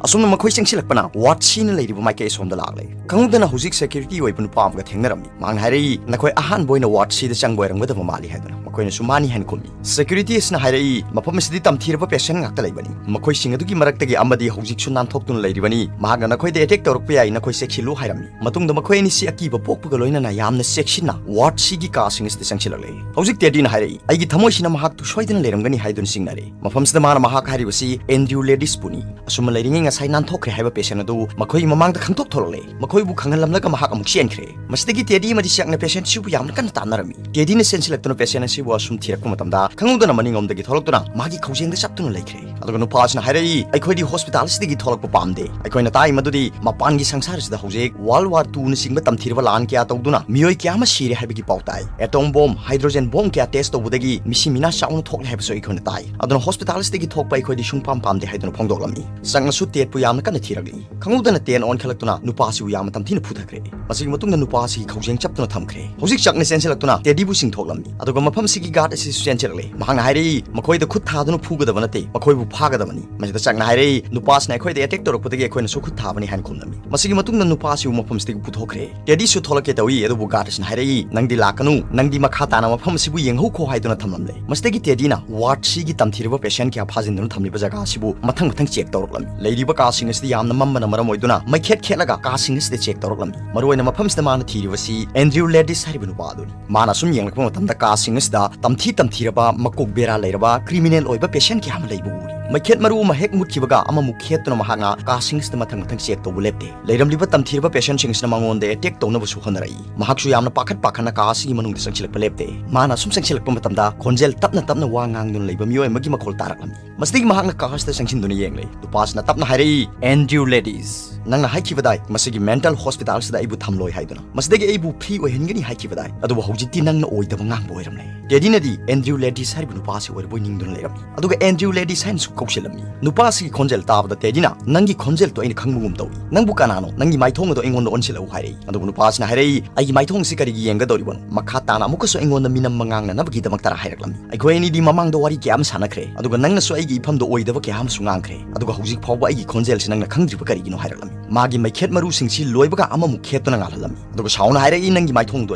ꯑꯁꯨꯝꯅ ꯃꯈꯣꯏ ꯆꯪꯁꯤꯜꯂꯛꯄꯅ ꯋꯥꯔꯗ ꯁꯤꯅ ꯂꯩꯔꯤꯕ ꯃꯥꯏꯀꯩ ꯑꯁꯣꯝꯗ ꯂꯥꯛꯂꯦ꯫ ꯈꯪꯍꯧꯗꯅ ꯍꯧꯖꯤꯛ ꯁꯦꯀ꯭ꯌꯨꯔꯤꯇꯤ ꯑꯣꯏꯕ ꯅꯨꯄꯥ ꯑꯃꯒ ꯊꯦꯡꯅꯔꯝꯃꯤ꯫ ꯃꯍꯥꯛꯅ ꯍꯥꯏꯔꯛꯏ, "ꯅꯈꯣꯏ ꯑꯍꯥꯟꯕ ꯑꯣꯏꯅ ꯋꯥꯔꯗ ꯁꯤꯗ ꯆꯪꯕ ꯑꯣꯏꯔꯝꯒꯗꯕ ꯃꯥꯜꯂꯤ" ꯍꯥꯏꯗꯨꯅ꯫ ꯃꯈꯣꯏꯅꯁꯨ "ꯃꯥꯅꯤ" ꯍꯥꯏꯅ ꯈꯨꯝꯃꯤ꯫ ꯁꯦꯀ꯭ꯌꯨꯔꯤꯇꯤ ꯑꯁꯤꯅ ꯍꯥꯏꯔꯛꯏ, "ꯃꯐꯝ ꯑꯁꯤꯗꯤ ꯇꯝꯊꯤꯔꯕ ꯄꯦꯁꯦꯟ ꯉꯥꯛꯇ ꯂꯩꯕꯅꯤ꯫ ꯃꯈꯣꯏꯁꯤꯡ ꯑꯗꯨꯒꯤ ꯃꯔꯛꯇꯒꯤ ꯑꯃꯗꯤ ꯍꯧꯖꯤꯛꯁꯨ ꯅꯥꯟꯊꯣꯛꯇꯨꯅ ꯂꯩꯔꯤꯕꯅꯤ꯫ ꯃꯍꯥꯛꯅ ꯅꯈꯣꯏꯗ ꯑꯦꯇꯦꯛ ꯇꯧꯔꯛꯄ ꯌꯥꯏ, ꯅꯈꯣꯏ ꯆꯦꯛꯁꯤꯜꯂꯨ" ꯍꯥꯏꯔꯝꯃꯤ꯫ ꯃꯇꯨꯡꯗ ꯃꯈꯣꯏ ꯑꯅꯤꯁꯤ ꯑꯀꯤꯕ ꯄꯣꯛꯄꯒ ꯂꯣꯏꯅꯅ ꯌꯥꯝꯅ ꯆꯦꯛꯁꯤꯟꯅ ꯋꯥꯔꯗ ꯁꯤꯒꯤ ꯀꯥꯁꯤꯡ ꯑꯁꯤꯗ ꯆꯪꯁꯤꯜꯂꯛꯂꯦ꯫ ꯍꯧꯖꯤꯛ ꯇꯦꯗꯤꯅ ꯍꯥꯏꯔꯛꯏ, "ꯑꯩꯒꯤ ꯊꯃꯣꯏꯁꯤꯅ ꯃꯍꯥꯛꯇꯨ ꯁꯣꯏꯗꯅ ꯂꯩꯔꯝꯒꯅꯤ" ꯍꯥꯏꯗꯨꯅ ꯆꯤꯡꯅꯔꯦ꯫ ꯃꯐꯝꯁꯤꯗ ꯃꯥꯅ ꯃꯍꯥꯛ ꯍꯥꯏꯔꯤꯕꯁꯤ ꯑꯦꯟꯗ꯭ꯔꯤꯌꯨ ꯂꯦꯗꯤꯁꯄꯨꯅꯤ꯫ ꯑꯁꯨꯝꯅ ꯂꯩꯔꯤꯉꯩ ꯉꯁꯥꯏ ꯅꯥꯟꯊꯣꯛꯈ꯭ꯔꯦ ꯍꯥꯏꯕ ꯄꯦꯁꯦꯟ ꯑꯗꯨ ꯃꯈꯣꯏꯒꯤ ꯃꯃꯥꯡꯗ ꯈꯪꯊꯣꯛ ꯊꯣꯛꯂꯛꯂꯦ꯫ ꯃꯈꯣꯏꯕꯨ ꯈꯪꯍꯜꯂꯝꯂꯒ ꯃꯍꯥꯛ ꯑꯃꯨꯛ ꯆꯦꯟꯈ꯭ꯔꯦ꯫ ꯃꯁꯤꯗꯒꯤ ꯇꯦꯗꯤ ꯑꯃꯗꯤ ꯆꯛꯅ ꯄꯦꯁꯦꯟꯁꯤꯕꯨ ꯌꯥꯝꯅ ꯀꯟꯅ ꯇꯥꯟꯅꯔꯝꯃꯤ꯫ ꯇꯦꯗꯤꯅ ꯆꯦꯟꯁꯤꯜꯂꯛꯇꯨꯅ ꯄꯦꯁꯦꯟ ꯑꯁꯤꯕꯨ ꯑꯁꯨꯝ ꯊꯤꯔꯛꯄ ꯃꯇꯝꯗ ꯈꯪꯍꯧꯗꯅ ꯃꯅꯤꯡꯂꯣꯝꯗꯒꯤ ꯊꯣꯛꯂꯛꯇꯨꯅ ꯃꯥꯒꯤ ꯈꯧꯖꯦꯡꯗ ꯆꯞꯇꯨꯅ ꯂꯩꯈ꯭ꯔꯦ꯫ ꯑꯗꯨꯒ ꯅꯨꯄꯥ ꯑꯁꯤꯅ ꯍꯥꯏꯔꯛꯏ, "ꯑꯩꯈꯣꯏꯗꯤ ꯍꯣꯁꯄꯤꯇꯥꯜ ꯑꯁꯤꯗꯒꯤ ꯊꯣꯛꯂꯛꯄ ꯄꯥꯝꯗꯦ꯫ ꯑꯩꯈꯣꯏꯅ ꯇꯥꯏ ꯃꯗꯨꯗꯤ ꯃꯄꯥꯟꯒꯤ ꯁꯪꯁꯥꯔ ꯑꯁꯤꯗ ꯍꯧꯖꯤꯛ ꯋꯥꯔꯜ ꯋꯥꯔ ꯇꯨꯅꯆꯤꯡꯕ ꯇꯝꯊꯤꯔꯕ ꯂꯥꯟ ꯀꯌꯥ ꯇꯧꯗꯨꯅ ꯃꯤꯑꯣꯏ ꯀꯌꯥ ꯑꯃ ꯁꯤꯔꯦ ꯍꯥꯏꯕꯒꯤ ꯄꯥꯎ ꯇꯥꯏ꯫ ꯑꯦꯇꯣꯝ ꯕꯣꯝ, ꯍꯥꯏꯗ꯭ꯔꯣꯖꯦꯟ ꯕꯣꯝ ꯀꯌꯥ ꯇꯦꯁ ꯇꯧꯕꯗꯒꯤ ꯃꯤꯁꯤ ꯃꯤꯅꯥ ꯆꯥꯎꯅ ꯊꯣꯛꯂꯦ ꯍꯥꯏꯕꯁꯨ ꯑꯩꯈꯣꯏꯅ ꯇꯥꯏ꯫ ꯑꯗꯨꯅ ꯍꯣꯁꯄꯤꯇꯥꯜ ꯑꯁꯤꯗꯒꯤ ꯊꯣꯛꯄ ꯑꯩꯈꯣꯏꯗꯤ ꯁꯨꯡꯄꯥꯝ ꯄꯥꯝꯗꯦ" ꯍꯥꯏꯗꯨꯅ ꯐꯣꯡꯗꯣꯛꯂꯝꯃꯤ꯫ ꯆꯛꯅꯁꯨ ꯇꯦꯗꯄꯨ ꯌꯥꯝꯅ ꯀꯟꯅ ꯊꯤꯔꯛꯂꯤ꯫ ꯈꯪꯍꯧꯗꯅ ꯇꯦꯗ ꯑꯣꯟꯈꯠꯂꯛꯇꯨꯅ ꯅꯨꯄꯥ ꯅꯨꯄꯥꯁꯤꯕꯨ ꯌꯥꯝꯅ ꯇꯝꯊꯤꯅ ꯐꯨꯊꯈ꯭ꯔꯦ꯫ ꯃꯁꯤꯒꯤ ꯃꯇꯨꯡꯗ ꯅꯨꯄꯥꯁꯤ ꯈꯧꯖꯦꯡ ꯆꯞꯇꯨꯅ ꯊꯝꯈ꯭ꯔꯦ꯫ ꯍꯧꯖꯤꯛ ꯆꯛꯅ ꯆꯦꯟꯁꯤꯜꯂꯛꯇꯨꯅ ꯇꯦꯗꯤꯕꯨ ꯆꯤꯡꯊꯣꯛꯂꯝꯃꯤ꯫ ꯑꯗꯨꯒ ꯃꯐꯝꯁꯤꯒꯤ ꯒꯥꯔꯗ ꯑꯁꯤꯁꯨ ꯆꯦꯟꯁꯤꯜꯂꯛꯂꯦ꯫ ꯃꯍꯥꯛꯅ ꯍꯥꯏꯔꯛꯏ, "ꯃꯈꯣꯏꯗ ꯈꯨꯠ ꯊꯥꯗꯨꯅ ꯐꯨꯒꯗꯕ ꯅꯠꯇꯦ, ꯃꯈꯣꯏꯕꯨ ꯐꯥꯒꯗꯕꯅꯤ꯫" ꯃꯁꯤꯗ ꯆꯛꯅ ꯍꯥꯏꯔꯛꯏ, "ꯅꯨꯄꯥꯁꯤꯅ ꯑꯩꯈꯣꯏꯗ ꯑꯦꯇꯦꯛ ꯇꯧꯔꯛꯄꯗꯒꯤ ꯑꯩꯈꯣꯏꯅꯁꯨ ꯈꯨꯠ ꯊꯥꯕꯅꯤ" ꯍꯥꯏꯅ ꯈꯨꯝꯂꯝꯃꯤ꯫ ꯃꯁꯤꯒꯤ ꯃꯇꯨꯡꯗ ꯅꯨꯄꯥꯁꯤꯕꯨ ꯃꯐꯝꯁꯤꯗꯒꯤ ꯄꯨꯊꯣꯛꯈ꯭ꯔꯦ꯫ ꯇꯦꯗꯤꯁꯨ ꯊꯣꯛꯂꯛꯀꯦ ꯇꯧꯏ, ꯑꯗꯨꯕꯨ ꯒꯥꯔꯗ ꯑꯁꯤꯅ ꯍꯥꯏꯔꯛꯏ, "ꯅꯪꯗꯤ ꯂꯥꯛꯀꯅꯨ, ꯅꯪꯗꯤ ꯃꯈꯥ ꯇꯥꯅ ꯃꯐꯝ ꯑꯁꯤꯕꯨ ꯌꯦꯡꯍꯧꯈꯣ" ꯍꯥꯏꯗꯨꯅ ꯊꯝꯂꯝꯂꯦ꯫ ꯃꯁꯤꯗꯒꯤ ꯇꯦꯗꯤꯅ ꯋꯥꯔꯗ ꯁꯤꯒꯤ ꯇꯝꯊꯤꯔꯕ ꯄꯦꯁꯦꯟ ꯀꯌꯥ ꯐꯥꯖꯤꯟꯗꯨꯅ ꯊꯝꯂꯤꯕ ꯖꯒꯥ ꯑꯁꯤꯕꯨ ꯃꯊꯪ ꯃꯊꯪ ꯆꯦꯛ ꯇꯧꯔꯛꯂꯝꯃꯤ꯫ ꯂꯩꯔꯤꯕ ꯀꯥꯁꯤꯡ ꯑꯁꯤꯗ ꯌꯥꯝꯅ ꯃꯝꯕꯅ ꯃꯔꯝ ꯑꯣꯏꯗꯨꯅ ꯃꯩꯈꯦꯠ ꯈꯦꯠꯂꯒ ꯀꯥꯁꯤꯡ ꯑꯁꯤꯗ ꯆꯦꯛ ꯇꯧꯔꯛꯂꯝꯃꯤ꯫ ꯃꯔꯨꯑꯣꯏꯅ ꯃꯐꯝꯁꯤꯗ ꯃꯥꯅ ꯊꯤꯔꯤꯕꯁꯤ ꯑꯦꯟꯗ꯭ꯔꯤꯌꯨ ꯂꯦꯗꯤꯁ ꯍꯥꯏꯔꯤꯕ ꯅꯨꯄꯥ ꯑꯗꯨꯅꯤ꯫ ꯃꯥꯅ ꯁꯨꯝ ꯌꯦꯡꯂꯛꯄ ꯃꯇꯝꯗ ꯀꯥꯁꯤꯡ ꯑꯁꯤꯗ ꯇꯝꯊꯤ ꯇꯝꯊꯤꯔꯕ, ꯃꯀꯣꯛ ꯕꯦꯔꯥ ꯂꯩꯔꯕ, ꯀ꯭ꯔꯤꯃꯤꯅꯦꯜ ꯑꯣꯏꯕ ꯄꯦꯁꯦꯟ ꯀꯌꯥ ꯑꯃ ꯂꯩꯕ ꯎꯔꯤ꯫ ꯃꯩꯈꯦꯠ ꯃꯔꯨ ꯑꯃ ꯍꯦꯛ ꯃꯨꯠꯈꯤꯕꯒ ꯑꯃꯃꯨꯛ ꯈꯦꯠꯇꯨꯅ ꯃꯍꯥꯛꯅ ꯀꯥꯁꯤꯡ ꯑꯁꯤꯗ ꯃꯊꯪ ꯃꯊꯪ ꯆꯦꯛ ꯇꯧꯕ ꯂꯦꯞꯇꯦ꯫ ꯂꯩꯔꯝꯂꯤꯕ ꯇꯝꯊꯤꯔꯕ ꯄꯦꯁꯦꯟꯁꯤꯡ ꯑꯁꯤꯅ ꯃꯉꯣꯟꯗ ꯑꯦꯇꯦꯛ ꯇꯧꯅꯕꯁꯨ ꯍꯣꯠꯅꯔꯛꯏ꯫ ꯃꯍꯥꯛꯁꯨ ꯌꯥꯝꯅ ꯄꯥꯈꯠ ꯄꯥꯈꯠꯅ ꯀꯥ ꯑꯁꯤꯒꯤ ꯃꯅꯨꯡꯗ ꯆꯪꯁꯤꯜꯂꯛꯄ ꯂꯦꯞꯇꯦ꯫ ꯃꯥꯅ ꯁꯨꯝ ꯆꯪꯁꯤꯜꯂꯛꯄ ꯃꯇꯝꯗ ꯈꯣꯟꯖꯦꯜ ꯇꯞꯅ ꯇꯞꯅ ꯋꯥ ꯉꯥꯡꯗꯨꯅ ꯂꯩꯕ ꯃꯤꯑꯣꯏ ꯑꯃꯒꯤ ꯃꯈꯣꯜ ꯇꯥꯔꯛꯂꯝꯃꯤ꯫ ꯃꯁꯤꯗꯒꯤ ꯃꯍꯥꯛꯅ ꯀꯥ ꯑꯁꯤꯗ ꯆꯪꯁꯤꯟꯗꯨꯅ ꯌꯦꯡꯂꯦ꯫ ꯅꯨꯄꯥꯁꯤꯅ ꯇꯞꯅ ꯍꯥꯏꯔꯛꯏ, "ꯑꯦꯟꯗ꯭ꯔꯤꯌꯨ ꯂꯦꯗꯤꯁ, ꯅꯪꯅ ꯍꯥꯏꯈꯤꯕꯗꯥꯏ ꯃꯁꯤꯒꯤ ꯃꯦꯟꯇꯜ ꯍꯣꯁꯄꯤꯇꯥꯜꯁꯤꯗ ꯑꯩꯕꯨ ꯊꯝꯂꯣꯏ ꯍꯥꯏꯗꯨꯅ, ꯃꯁꯤꯗꯒꯤ ꯑꯩꯕꯨ ꯐ꯭ꯔꯤ ꯑꯣꯏꯍꯟꯒꯅꯤ ꯍꯥꯏꯈꯤꯕꯗꯥꯏ, ꯑꯗꯨꯕꯨ ꯍꯧꯖꯤꯛꯇꯤ ꯅꯪꯅ ꯑꯣꯏꯗꯕ ꯉꯥꯡꯕ ꯑꯣꯏꯔꯝꯂꯦ꯫" ꯇꯦꯗꯤꯅꯗꯤ ꯑꯦꯟꯗ꯭ꯔꯤꯌꯨ ꯂꯦꯗꯤꯁ ꯍꯥꯏꯔꯤꯕ ꯅꯨꯄꯥꯁꯤ ꯑꯣꯏꯔꯕꯣꯏ ꯅꯤꯡꯗꯨꯅ ꯂꯩꯔꯝꯃꯤ꯫ ꯑꯗꯨꯒ ꯑꯦꯟꯗ꯭ꯔꯤꯌꯨ ꯂꯦꯗꯤꯁ ꯍꯥꯏꯅꯁꯨ ꯀꯧꯁꯤꯜꯂꯝꯃꯤ꯫ ꯅꯨꯄꯥꯁꯤꯒꯤ ꯈꯣꯟꯖꯦꯜ ꯇꯥꯕꯗ ꯇꯦꯗꯤꯅ, "ꯅꯪꯒꯤ ꯈꯣꯟꯖꯦꯜꯗꯣ ꯑꯩꯅ ꯈꯪꯕꯒꯨꯝ ꯇꯧꯏ꯫ ꯅꯪꯕꯨ ꯀꯅꯥꯅꯣ? ꯅꯪꯒꯤ ꯃꯥꯏꯊꯣꯡ ꯑꯗꯣ ꯑꯩꯉꯣꯟꯗ ꯑꯣꯟꯁꯤꯜꯂꯛꯎ" ꯍꯥꯏꯔꯛꯏ꯫ ꯑꯗꯨꯕꯨ ꯅꯨꯄꯥꯁꯤꯅ ꯍꯥꯏꯔꯛꯏ, "ꯑꯩꯒꯤ ꯃꯥꯏꯊꯣꯡ ꯑꯁꯤ ꯀꯔꯤꯒꯤ ꯌꯦꯡꯒꯗꯧꯔꯤꯕꯅꯣ? ꯃꯈꯥ ꯇꯥꯅ ꯑꯃꯨꯛꯀꯁꯨ ꯑꯩꯉꯣꯟꯗ ꯃꯤꯅꯝꯕ ꯉꯥꯡꯅꯅꯕꯒꯤꯗꯃꯛꯇꯔ?" ꯍꯥꯏꯔꯛꯂꯝꯃꯤ꯫ "ꯑꯩꯈꯣꯏ ꯑꯅꯤꯗꯤ ꯃꯃꯥꯡꯗ ꯋꯥꯔꯤ ꯀꯌꯥ ꯑꯃ ꯁꯥꯟꯅꯈ꯭ꯔꯦ, ꯑꯗꯨꯒ ꯅꯪꯅꯁꯨ ꯑꯩꯒꯤ ꯏꯐꯝꯗ ꯑꯣꯏꯗꯕ ꯀꯌꯥ ꯑꯃꯁꯨ ꯉꯥꯡꯈ꯭ꯔꯦ, ꯑꯗꯨꯒ ꯍꯧꯖꯤꯛ ꯐꯥꯎꯕ ꯑꯩꯒꯤ ꯈꯣꯟꯖꯦꯜꯁꯤ ꯅꯪꯅ ꯈꯪꯗ꯭ꯔꯤꯕ ꯀꯔꯤꯒꯤꯅꯣ?" ꯍꯥꯏꯔꯛꯂꯝꯃꯤ꯫ ꯃꯥꯒꯤ ꯃꯩꯈꯦꯠ ꯃꯔꯨꯁꯤꯡꯁꯤ ꯂꯣꯏꯕꯒ ꯑꯃꯃꯨꯛ ꯈꯦꯠꯇꯨꯅ ꯉꯥꯜꯍꯜꯂꯝꯃꯤ꯫ ꯑꯗꯨꯒ ꯁꯥꯎꯅ ꯍꯥꯏꯔꯛꯏ, "ꯅꯪꯒꯤ ꯃꯥꯏꯊꯣꯡꯗꯣ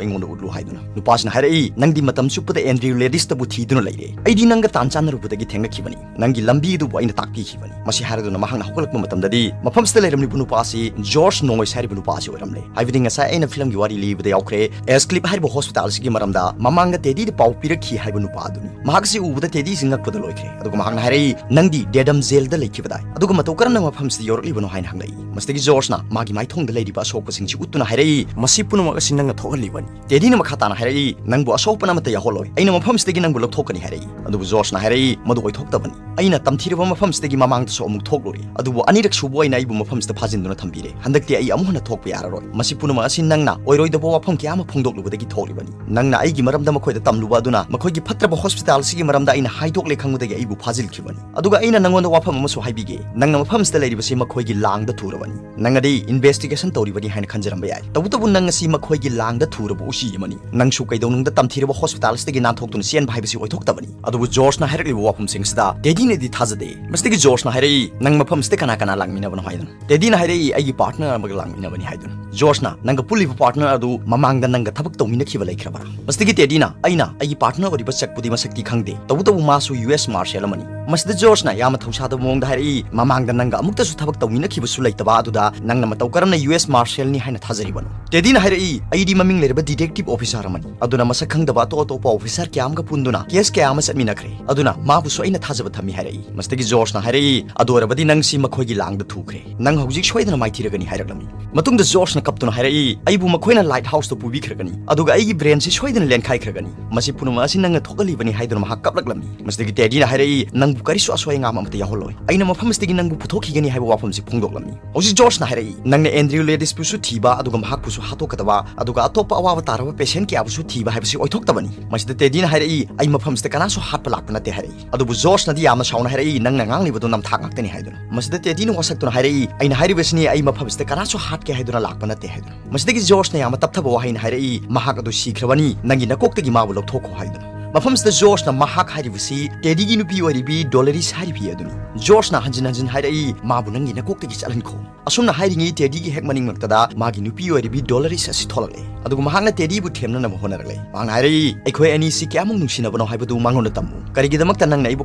ꯑꯩꯉꯣꯟꯗ ꯎꯠꯂꯨ" ꯍꯥꯏꯗꯨꯅ꯫ ꯅꯨꯄꯥꯁꯤꯅ ꯍꯥꯏꯔꯛꯏ, "ꯅꯪꯗꯤ ꯃꯇꯝ ꯆꯨꯞꯄꯗ ꯑꯦꯟꯗ꯭ꯔꯤꯌꯨ ꯂꯦꯗꯤꯁꯇꯕꯨ ꯊꯤꯗꯨꯅ ꯂꯩꯔꯦ꯫ ꯑꯩꯗꯤ ꯅꯪꯒ ꯇꯥꯟ ꯆꯥꯟꯅꯔꯨꯕꯗꯒꯤ ꯊꯦꯡꯅꯈꯤꯕꯅꯤ꯫ ꯅꯪꯒꯤ ꯂꯝꯕꯤ ꯑꯗꯨꯕꯨ ꯑꯩꯅ ꯇꯥꯛꯄꯤꯈꯤꯕꯅꯤ꯫" ꯃꯁꯤ ꯍꯥꯏꯔꯗꯨꯅ ꯃꯍꯥꯛꯅ ꯍꯧꯒꯠꯂꯛꯄ ꯃꯇꯝꯗꯗꯤ ꯃꯐꯝꯁꯤꯗ ꯂꯩꯔꯝꯂꯤꯕ ꯅꯨꯄꯥ ꯑꯁꯤ ꯖꯣꯔꯖ ꯅꯣꯏꯁ ꯍꯥꯏꯔꯤꯕ ꯅꯨꯄꯥ ꯑꯁꯤ ꯑꯣꯏꯔꯝꯂꯦ꯫ ꯍꯥꯏꯕꯗꯤ ꯉꯁꯥꯏ ꯑꯩꯅ ꯐꯤꯂꯝꯒꯤ ꯋꯥꯔꯤ ꯂꯤꯕꯗ ꯌꯥꯎꯈ꯭ꯔꯦ, ꯑꯦꯁꯀ꯭ꯂꯤꯞ ꯍꯥꯏꯔꯤꯕ ꯍꯣꯁꯄꯤꯇꯥꯜ ꯑꯁꯤꯒꯤ ꯃꯔꯝꯗ ꯃꯃꯥꯡꯗ ꯇꯦꯗꯤꯗ ꯄꯥꯎ ꯄꯤꯔꯛꯈꯤ ꯍꯥꯏꯕ ꯅꯨꯄꯥ ꯑꯗꯨꯅꯤ꯫ ꯃꯍꯥꯛꯁꯤ ꯎꯕꯗ ꯇꯦꯗꯤꯁꯤ ꯉꯛꯄꯗ ꯂꯣꯏꯈ꯭ꯔꯦ꯫ ꯑꯗꯨꯒ ꯃꯍꯥꯛꯅ ꯍꯥꯏꯔꯛꯏ, "ꯅꯪꯗꯤ ꯗꯦꯗꯝ ꯖꯦꯜꯗ ꯂꯩꯈꯤꯕꯗꯥꯏ? ꯑꯗꯨꯒ ꯃꯇꯧ ꯀꯔꯝꯅ ꯃꯐꯝꯁꯤꯗ ꯌꯧꯔꯛꯂꯤꯕꯅꯣ?" ꯍꯥꯏꯅ ꯍꯪꯂꯛꯏ꯫ ꯃꯁꯤꯗꯒꯤ ꯖꯣꯔꯖꯅ ꯃꯥꯒꯤ ꯃꯥꯏꯊꯣꯡꯗ ꯂꯩꯔꯤꯕ ꯑꯁꯣꯛꯄꯁꯤꯡꯁꯤ ꯎꯠꯇꯨꯅ ꯍꯥꯏꯔꯛꯏ, "ꯃꯁꯤ ꯄꯨꯝꯅꯃꯛ ꯑꯁꯤ ꯅꯪꯅ ꯊꯣꯛꯍꯜꯂꯤꯕꯅꯤ꯫" ꯇꯦꯗꯤꯅ ꯃꯈꯥ ꯇꯥꯅ ꯍꯥꯏꯔꯛꯏ, "ꯅꯪꯕꯨ ꯑꯁꯣꯛꯄꯅ ꯑꯃꯠꯇ ꯌꯥꯎꯍꯜꯂꯣꯏ, ꯑꯩꯅ ꯃꯐꯝꯁꯤꯗꯒꯤ ꯅꯪꯕꯨ ꯂꯧꯊꯣꯛꯀꯅꯤ" ꯍꯥꯏꯔꯛꯏ꯫ ꯑꯗꯨꯕꯨ ꯖꯣꯔꯖꯅ ꯍꯥꯏꯔꯛꯏ, "ꯃꯗꯨ ꯑꯣꯏꯊꯣꯛꯇꯕꯅꯤ꯫ ꯑꯩꯅ ꯇꯝꯊꯤ ꯊꯤꯔꯕ ꯃꯐꯝꯁꯤꯗꯒꯤ ꯃꯃꯥꯡꯗꯁꯨ ꯑꯃꯨꯛ ꯊꯣꯛꯂꯨꯔꯦ, ꯑꯗꯨꯕꯨ ꯑꯅꯤꯔꯛ ꯁꯨꯕ ꯑꯣꯏꯅ ꯑꯩꯕꯨ ꯃꯐꯝꯁꯤꯗ ꯐꯥꯖꯤꯟꯗꯨꯅ ꯊꯝꯕꯤꯔꯦ꯫ ꯍꯟꯗꯛꯇꯤ ꯑꯩ ꯑꯃꯨꯛ ꯍꯟꯅ ꯊꯣꯛꯄ ꯌꯥꯔꯔꯣꯏ꯫ ꯃꯁꯤ ꯄꯨꯝꯅꯃꯛ ꯑꯁꯤ ꯅꯪꯅ ꯑꯣꯏꯔꯣꯏꯗꯕ ꯋꯥꯐꯝ ꯀꯌꯥ ꯑꯃ ꯐꯣꯡꯗꯣꯛꯂꯨꯕꯗꯒꯤ ꯊꯣꯛꯂꯤꯕꯅꯤ꯫ ꯅꯪꯅ ꯑꯩꯒꯤ ꯃꯔꯝꯗ ꯃꯈꯣꯏꯗ ꯇꯝꯂꯨꯕ ꯑꯗꯨꯅ ꯃꯈꯣꯏꯒꯤ ꯐꯠꯇ꯭ꯔꯕ ꯍꯣꯁꯄꯤꯇꯥꯜ ꯑꯁꯤꯒꯤ ꯃꯔꯝꯗ ꯑꯩꯅ ꯍꯥꯏꯗꯣꯛꯂꯦ ꯈꯪꯕꯗꯒꯤ ꯑꯩꯕꯨ ꯐꯥꯖꯤꯟꯈꯤꯕꯅꯤ꯫ ꯑꯗꯨꯒ ꯑꯩꯅ ꯅꯪꯉꯣꯟꯗ ꯋꯥꯐꯝ ꯑꯃꯁꯨ ꯍꯥꯏꯕꯤꯒꯦ, ꯅꯪꯅ ꯃꯐꯝꯁꯤꯗ ꯂꯩꯔꯤꯕꯁꯤ ꯃꯈꯣꯏꯒꯤ ꯂꯥꯡꯗ ꯊꯨꯔꯕꯅꯤ꯫ ꯅꯪꯅꯗꯤ ꯏꯟꯚꯦꯁꯇꯤꯒꯦꯁꯟ ꯇꯧꯔꯤꯕꯅꯤ ꯍꯥꯏꯅ ꯈꯟꯖꯔꯝꯕ ꯌꯥꯏ, ꯇꯧꯕꯇꯕꯨ ꯅꯪ ꯑꯁꯤ ꯃꯈꯣꯏꯒꯤ ꯂꯥꯡꯗ ꯊꯨꯔꯕ ꯎꯆꯤ ꯑꯃꯅꯤ꯫ ꯅꯪꯁꯨ ꯀꯩꯗꯧꯅꯨꯡꯗ ꯇꯝꯊꯤꯔꯕ ꯍꯣꯁꯄꯤꯇꯥꯜ ꯑꯁꯤꯗꯒꯤ ꯅꯥꯟꯊꯣꯛꯇꯨꯅ ꯆꯦꯟꯕ ꯍꯥꯏꯕꯁꯤ ꯑꯣꯏꯊꯣꯛꯇꯕꯅꯤ꯫ ꯑꯗꯨꯕꯨ ꯖꯣꯔꯖꯅ ꯍꯥꯏꯔꯛꯂꯤꯕ ꯋꯥꯐꯝꯁꯤꯡꯁꯤꯗ ꯇꯦꯗꯤꯅꯗꯤ ꯊꯥꯖꯗꯦ꯫ ꯃꯁꯤꯗꯒꯤ ꯖꯣꯔꯖꯅ ꯍꯥꯏꯔꯛꯏ, "ꯅꯪ ꯃꯐꯝꯁꯤꯗ ꯀꯅꯥ ꯀꯅꯥ ꯂꯥꯛꯃꯤꯟꯅꯕꯅꯣ?" ꯍꯥꯏꯗꯨꯅ꯫ ꯇꯦꯗꯤꯅ ꯍꯥꯏꯔꯛꯏ, "ꯑꯩꯒꯤ ꯄꯥꯔꯠꯅꯔ ꯑꯃꯒ ꯂꯥꯛꯃꯤꯟꯅꯕꯅꯤ" ꯍꯥꯏꯗꯨꯅ꯫ ꯖꯣꯔꯖꯅ, "ꯅꯪꯒ ꯄꯨꯜꯂꯤꯕ ꯄꯥꯔꯠꯅꯔ ꯑꯗꯨ ꯃꯃꯥꯡꯗ ꯅꯪꯒ ꯊꯕꯛ ꯇꯧꯃꯤꯟꯅꯈꯤꯕ ꯂꯩꯈ꯭ꯔꯕ꯭ꯔꯥ?" ꯃꯁꯤꯗꯒꯤ ꯇꯦꯗꯤꯅ, "ꯑꯩꯅ ꯑꯩꯒꯤ ꯄꯥꯔꯠꯅꯔ ꯑꯣꯏꯔꯤꯕ ꯆꯛꯄꯨꯗꯤ ꯃꯁꯛꯇꯤ ꯈꯪꯗꯦ, ꯇꯧꯕꯇꯕꯨ ꯃꯥꯁꯨ ꯌꯨ ꯑꯦꯁ ꯃꯥꯔꯁꯦꯜ ꯑꯃꯅꯤ꯫" ꯃꯁꯤꯗ ꯖꯣꯔꯖꯅ ꯌꯥꯝꯅ ꯊꯧꯁꯥꯗꯕ ꯃꯑꯣꯡꯗ ꯍꯥꯏꯔꯛꯏ, "ꯃꯃꯥꯡꯗ ꯅꯪꯒ ꯑꯃꯨꯛꯇꯁꯨ ꯊꯕꯛ ꯇꯧꯃꯤꯟꯅꯈꯤꯕꯁꯨ ꯂꯩꯇꯕ ꯑꯗꯨꯗ ꯅꯪꯅ ꯃꯇꯧ ꯀꯔꯝꯅ ꯌꯨ ꯑꯦꯁ ꯃꯥꯔꯁꯦꯜꯅꯤ ꯍꯥꯏꯅ ꯊꯥꯖꯔꯤꯕꯅꯣ?" ꯇꯦꯗꯤꯅ ꯍꯥꯏꯔꯛꯏ, "ꯑꯩꯗꯤ ꯃꯃꯤꯡ ꯂꯩꯔꯕ ꯗꯤꯇꯦꯛꯇꯤꯚ ꯑꯣꯐꯤꯁꯥꯔ ꯑꯃꯅꯤ, ꯑꯗꯨꯅ ꯃꯁꯛ ꯈꯪꯗꯕ ꯑꯇꯣꯞ ꯑꯇꯣꯞꯄ ꯑꯣꯐꯤꯁꯥꯔ ꯀꯌꯥ ꯑꯃꯒ ꯄꯨꯟꯗꯨꯅ ꯀꯦꯁ ꯀꯌꯥ ꯑꯃ ꯆꯠꯃꯤꯟꯅꯈ꯭ꯔꯦ, ꯑꯗꯨꯅ ꯃꯥꯕꯨꯁꯨ ꯑꯩꯅ ꯊꯥꯖꯕ ꯊꯝꯃꯤ" ꯍꯥꯏꯔꯛꯏ꯫ ꯃꯁꯤꯗꯒꯤ ꯖꯣꯔꯖꯅ ꯍꯥꯏꯔꯛꯏ, "ꯑꯗꯨ ꯑꯣꯏꯔꯕꯗꯤ ꯅꯪꯁꯤ ꯃꯈꯣꯏꯒꯤ ꯂꯥꯡꯗ ꯊꯨꯈ꯭ꯔꯦ, ꯅꯪ ꯍꯧꯖꯤꯛ ꯁꯣꯏꯗꯅ ꯃꯥꯏꯊꯤꯔꯒꯅꯤ" ꯍꯥꯏꯔꯛꯂꯝꯃꯤ꯫ ꯃꯇꯨꯡꯗ ꯖꯣꯔꯖꯅ ꯀꯞꯇꯨꯅ ꯍꯥꯏꯔꯛꯏ, "ꯑꯩꯕꯨ ꯃꯈꯣꯏꯅ ꯂꯥꯏꯠ ꯍꯥꯎꯁꯇ ꯄꯨꯕꯤꯈ꯭ꯔꯒꯅꯤ, ꯑꯗꯨꯒ ꯑꯩꯒꯤ ꯕ꯭ꯔꯦꯟꯁꯤ ꯁꯣꯏꯗꯅ ꯂꯦꯟꯈꯥꯏꯈ꯭ꯔꯒꯅꯤ꯫ ꯃꯁꯤ ꯄꯨꯝꯅꯃꯛ ꯑꯁꯤ ꯅꯪꯅ ꯊꯣꯛꯍꯜꯂꯤꯕꯅꯤ" ꯍꯥꯏꯗꯨꯅ ꯃꯍꯥꯛ ꯀꯞꯂꯛꯂꯝꯃꯤ꯫ ꯃꯁꯤꯗꯒꯤ ꯇꯦꯗꯤꯅ ꯍꯥꯏꯔꯛꯏ, "ꯅꯪꯕꯨ ꯀꯔꯤꯁꯨ ꯑꯁꯣꯏ ꯑꯉꯥꯝ ꯑꯃꯠꯇ ꯌꯥꯎꯍꯜꯂꯣꯏ, ꯑꯩꯅ ꯃꯐꯝ ꯑꯁꯤꯗꯒꯤ ꯅꯪꯕꯨ ꯄꯨꯊꯣꯛꯈꯤꯒꯅꯤ" ꯍꯥꯏꯕ ꯋꯥꯐꯝꯁꯤ ꯐꯣꯡꯗꯣꯛꯂꯝꯃꯤ꯫ ꯍꯧꯖꯤꯛ ꯖꯣꯔꯖꯅ ꯍꯥꯏꯔꯛꯏ, "ꯅꯪꯅ ꯑꯦꯟꯗ꯭ꯔꯤꯌꯨ ꯂꯦꯗꯤꯁꯄꯨꯁꯨ ꯊꯤꯕ, ꯑꯗꯨꯒ ꯃꯍꯥꯛꯄꯨꯁꯨ ꯍꯥꯠꯇꯣꯛꯀꯗꯕ, ꯑꯗꯨꯒ ꯑꯇꯣꯞꯄ ꯑꯋꯥꯕ ꯇꯥꯔꯕ ꯄꯦꯁꯦꯟ ꯀꯌꯥꯕꯨꯁꯨ ꯊꯤꯕ ꯍꯥꯏꯕꯁꯤ ꯑꯣꯏꯊꯣꯛꯇꯕꯅꯤ꯫" ꯃꯁꯤꯗ ꯇꯦꯗꯤꯅ ꯍꯥꯏꯔꯛꯏ, "ꯑꯩ ꯃꯐꯝꯁꯤꯗ ꯀꯅꯥꯁꯨ ꯍꯥꯠꯄ ꯂꯥꯛꯄ ꯅꯠꯇꯦ" ꯍꯥꯏꯔꯛꯏ꯫ ꯑꯗꯨꯕꯨ ꯖꯣꯔꯖꯅꯗꯤ ꯌꯥꯝꯅ ꯁꯥꯎꯅ ꯍꯥꯏꯔꯛꯏ, "ꯅꯪꯅ ꯉꯥꯡꯂꯤꯕꯗꯨ ꯅꯝꯊꯥꯛ ꯉꯥꯛꯇꯅꯤ" ꯍꯥꯏꯗꯨꯅ꯫ ꯃꯁꯤꯗ ꯇꯦꯗꯤꯅ ꯋꯥꯁꯛꯇꯨꯅ ꯍꯥꯏꯔꯛꯏ, "ꯑꯩꯅ ꯍꯥꯏꯔꯤꯕꯁꯤꯅꯤ, ꯑꯩ ꯃꯐꯝꯁꯤꯗ ꯀꯅꯥꯁꯨ ꯍꯥꯠꯀꯦ ꯍꯥꯏꯗꯨꯅ ꯂꯥꯛꯄ ꯅꯠꯇꯦ" ꯍꯥꯏꯗꯨꯅ꯫ ꯃꯁꯤꯗꯒꯤ ꯖꯣꯔꯖꯅ ꯌꯥꯝꯅ ꯇꯞꯊꯕ ꯋꯥꯍꯩꯅ ꯍꯥꯏꯔꯛꯏ, "ꯃꯍꯥꯛ ꯑꯗꯨ ꯁꯤꯈ꯭ꯔꯕꯅꯤ, ꯅꯪꯒꯤ ꯅꯀꯣꯛꯇꯒꯤ ꯃꯥꯕꯨ ꯂꯧꯊꯣꯛꯈꯣ" ꯍꯥꯏꯗꯨꯅ꯫ ꯃꯐꯝꯁꯤꯗ ꯖꯣꯔꯖꯅ ꯃꯍꯥꯛ ꯍꯥꯏꯔꯤꯕꯁꯤ ꯇꯦꯗꯤꯒꯤ ꯅꯨꯄꯤ ꯑꯣꯏꯔꯤꯕꯤ ꯗꯣꯂꯔꯤꯁ ꯍꯥꯏꯔꯤꯕꯤ ꯑꯗꯨꯅꯤ꯫ ꯖꯣꯔꯖꯅ ꯍꯟꯖꯤꯟ ꯍꯟꯖꯤꯟ ꯍꯥꯏꯔꯛꯏ, "ꯃꯥꯕꯨ ꯅꯪꯒꯤ ꯅꯀꯣꯛꯇꯒꯤ ꯆꯠꯍꯟꯈꯣ꯫" ꯑꯁꯨꯝꯅ ꯍꯥꯏꯔꯤꯉꯩ ꯇꯦꯗꯤꯒꯤ ꯍꯦꯛ ꯃꯅꯤꯡꯃꯛꯇꯗ ꯃꯥꯒꯤ ꯅꯨꯄꯤ ꯑꯣꯏꯔꯤꯕꯤ ꯗꯣꯂꯔꯤꯁ ꯑꯁꯤ ꯊꯣꯛꯂꯛꯂꯦ, ꯑꯗꯨꯒ ꯃꯍꯥꯛꯅ ꯇꯦꯗꯤꯕꯨ ꯊꯦꯝꯅꯅꯕ ꯍꯣꯠꯅꯔꯛꯂꯦ꯫ ꯃꯍꯥꯛꯅ ꯍꯥꯏꯔꯛꯏ, "ꯑꯩꯈꯣꯏ ꯑꯅꯤꯁꯤ ꯀꯌꯥꯃꯨꯛ ꯅꯨꯡꯁꯤꯅꯕꯅꯣ ꯍꯥꯏꯕꯗꯨ ꯃꯉꯣꯟꯗ ꯇꯝꯃꯨ꯫ ꯀꯔꯤꯒꯤꯗꯃꯛꯇ ꯅꯪꯅ ꯑꯩꯕꯨ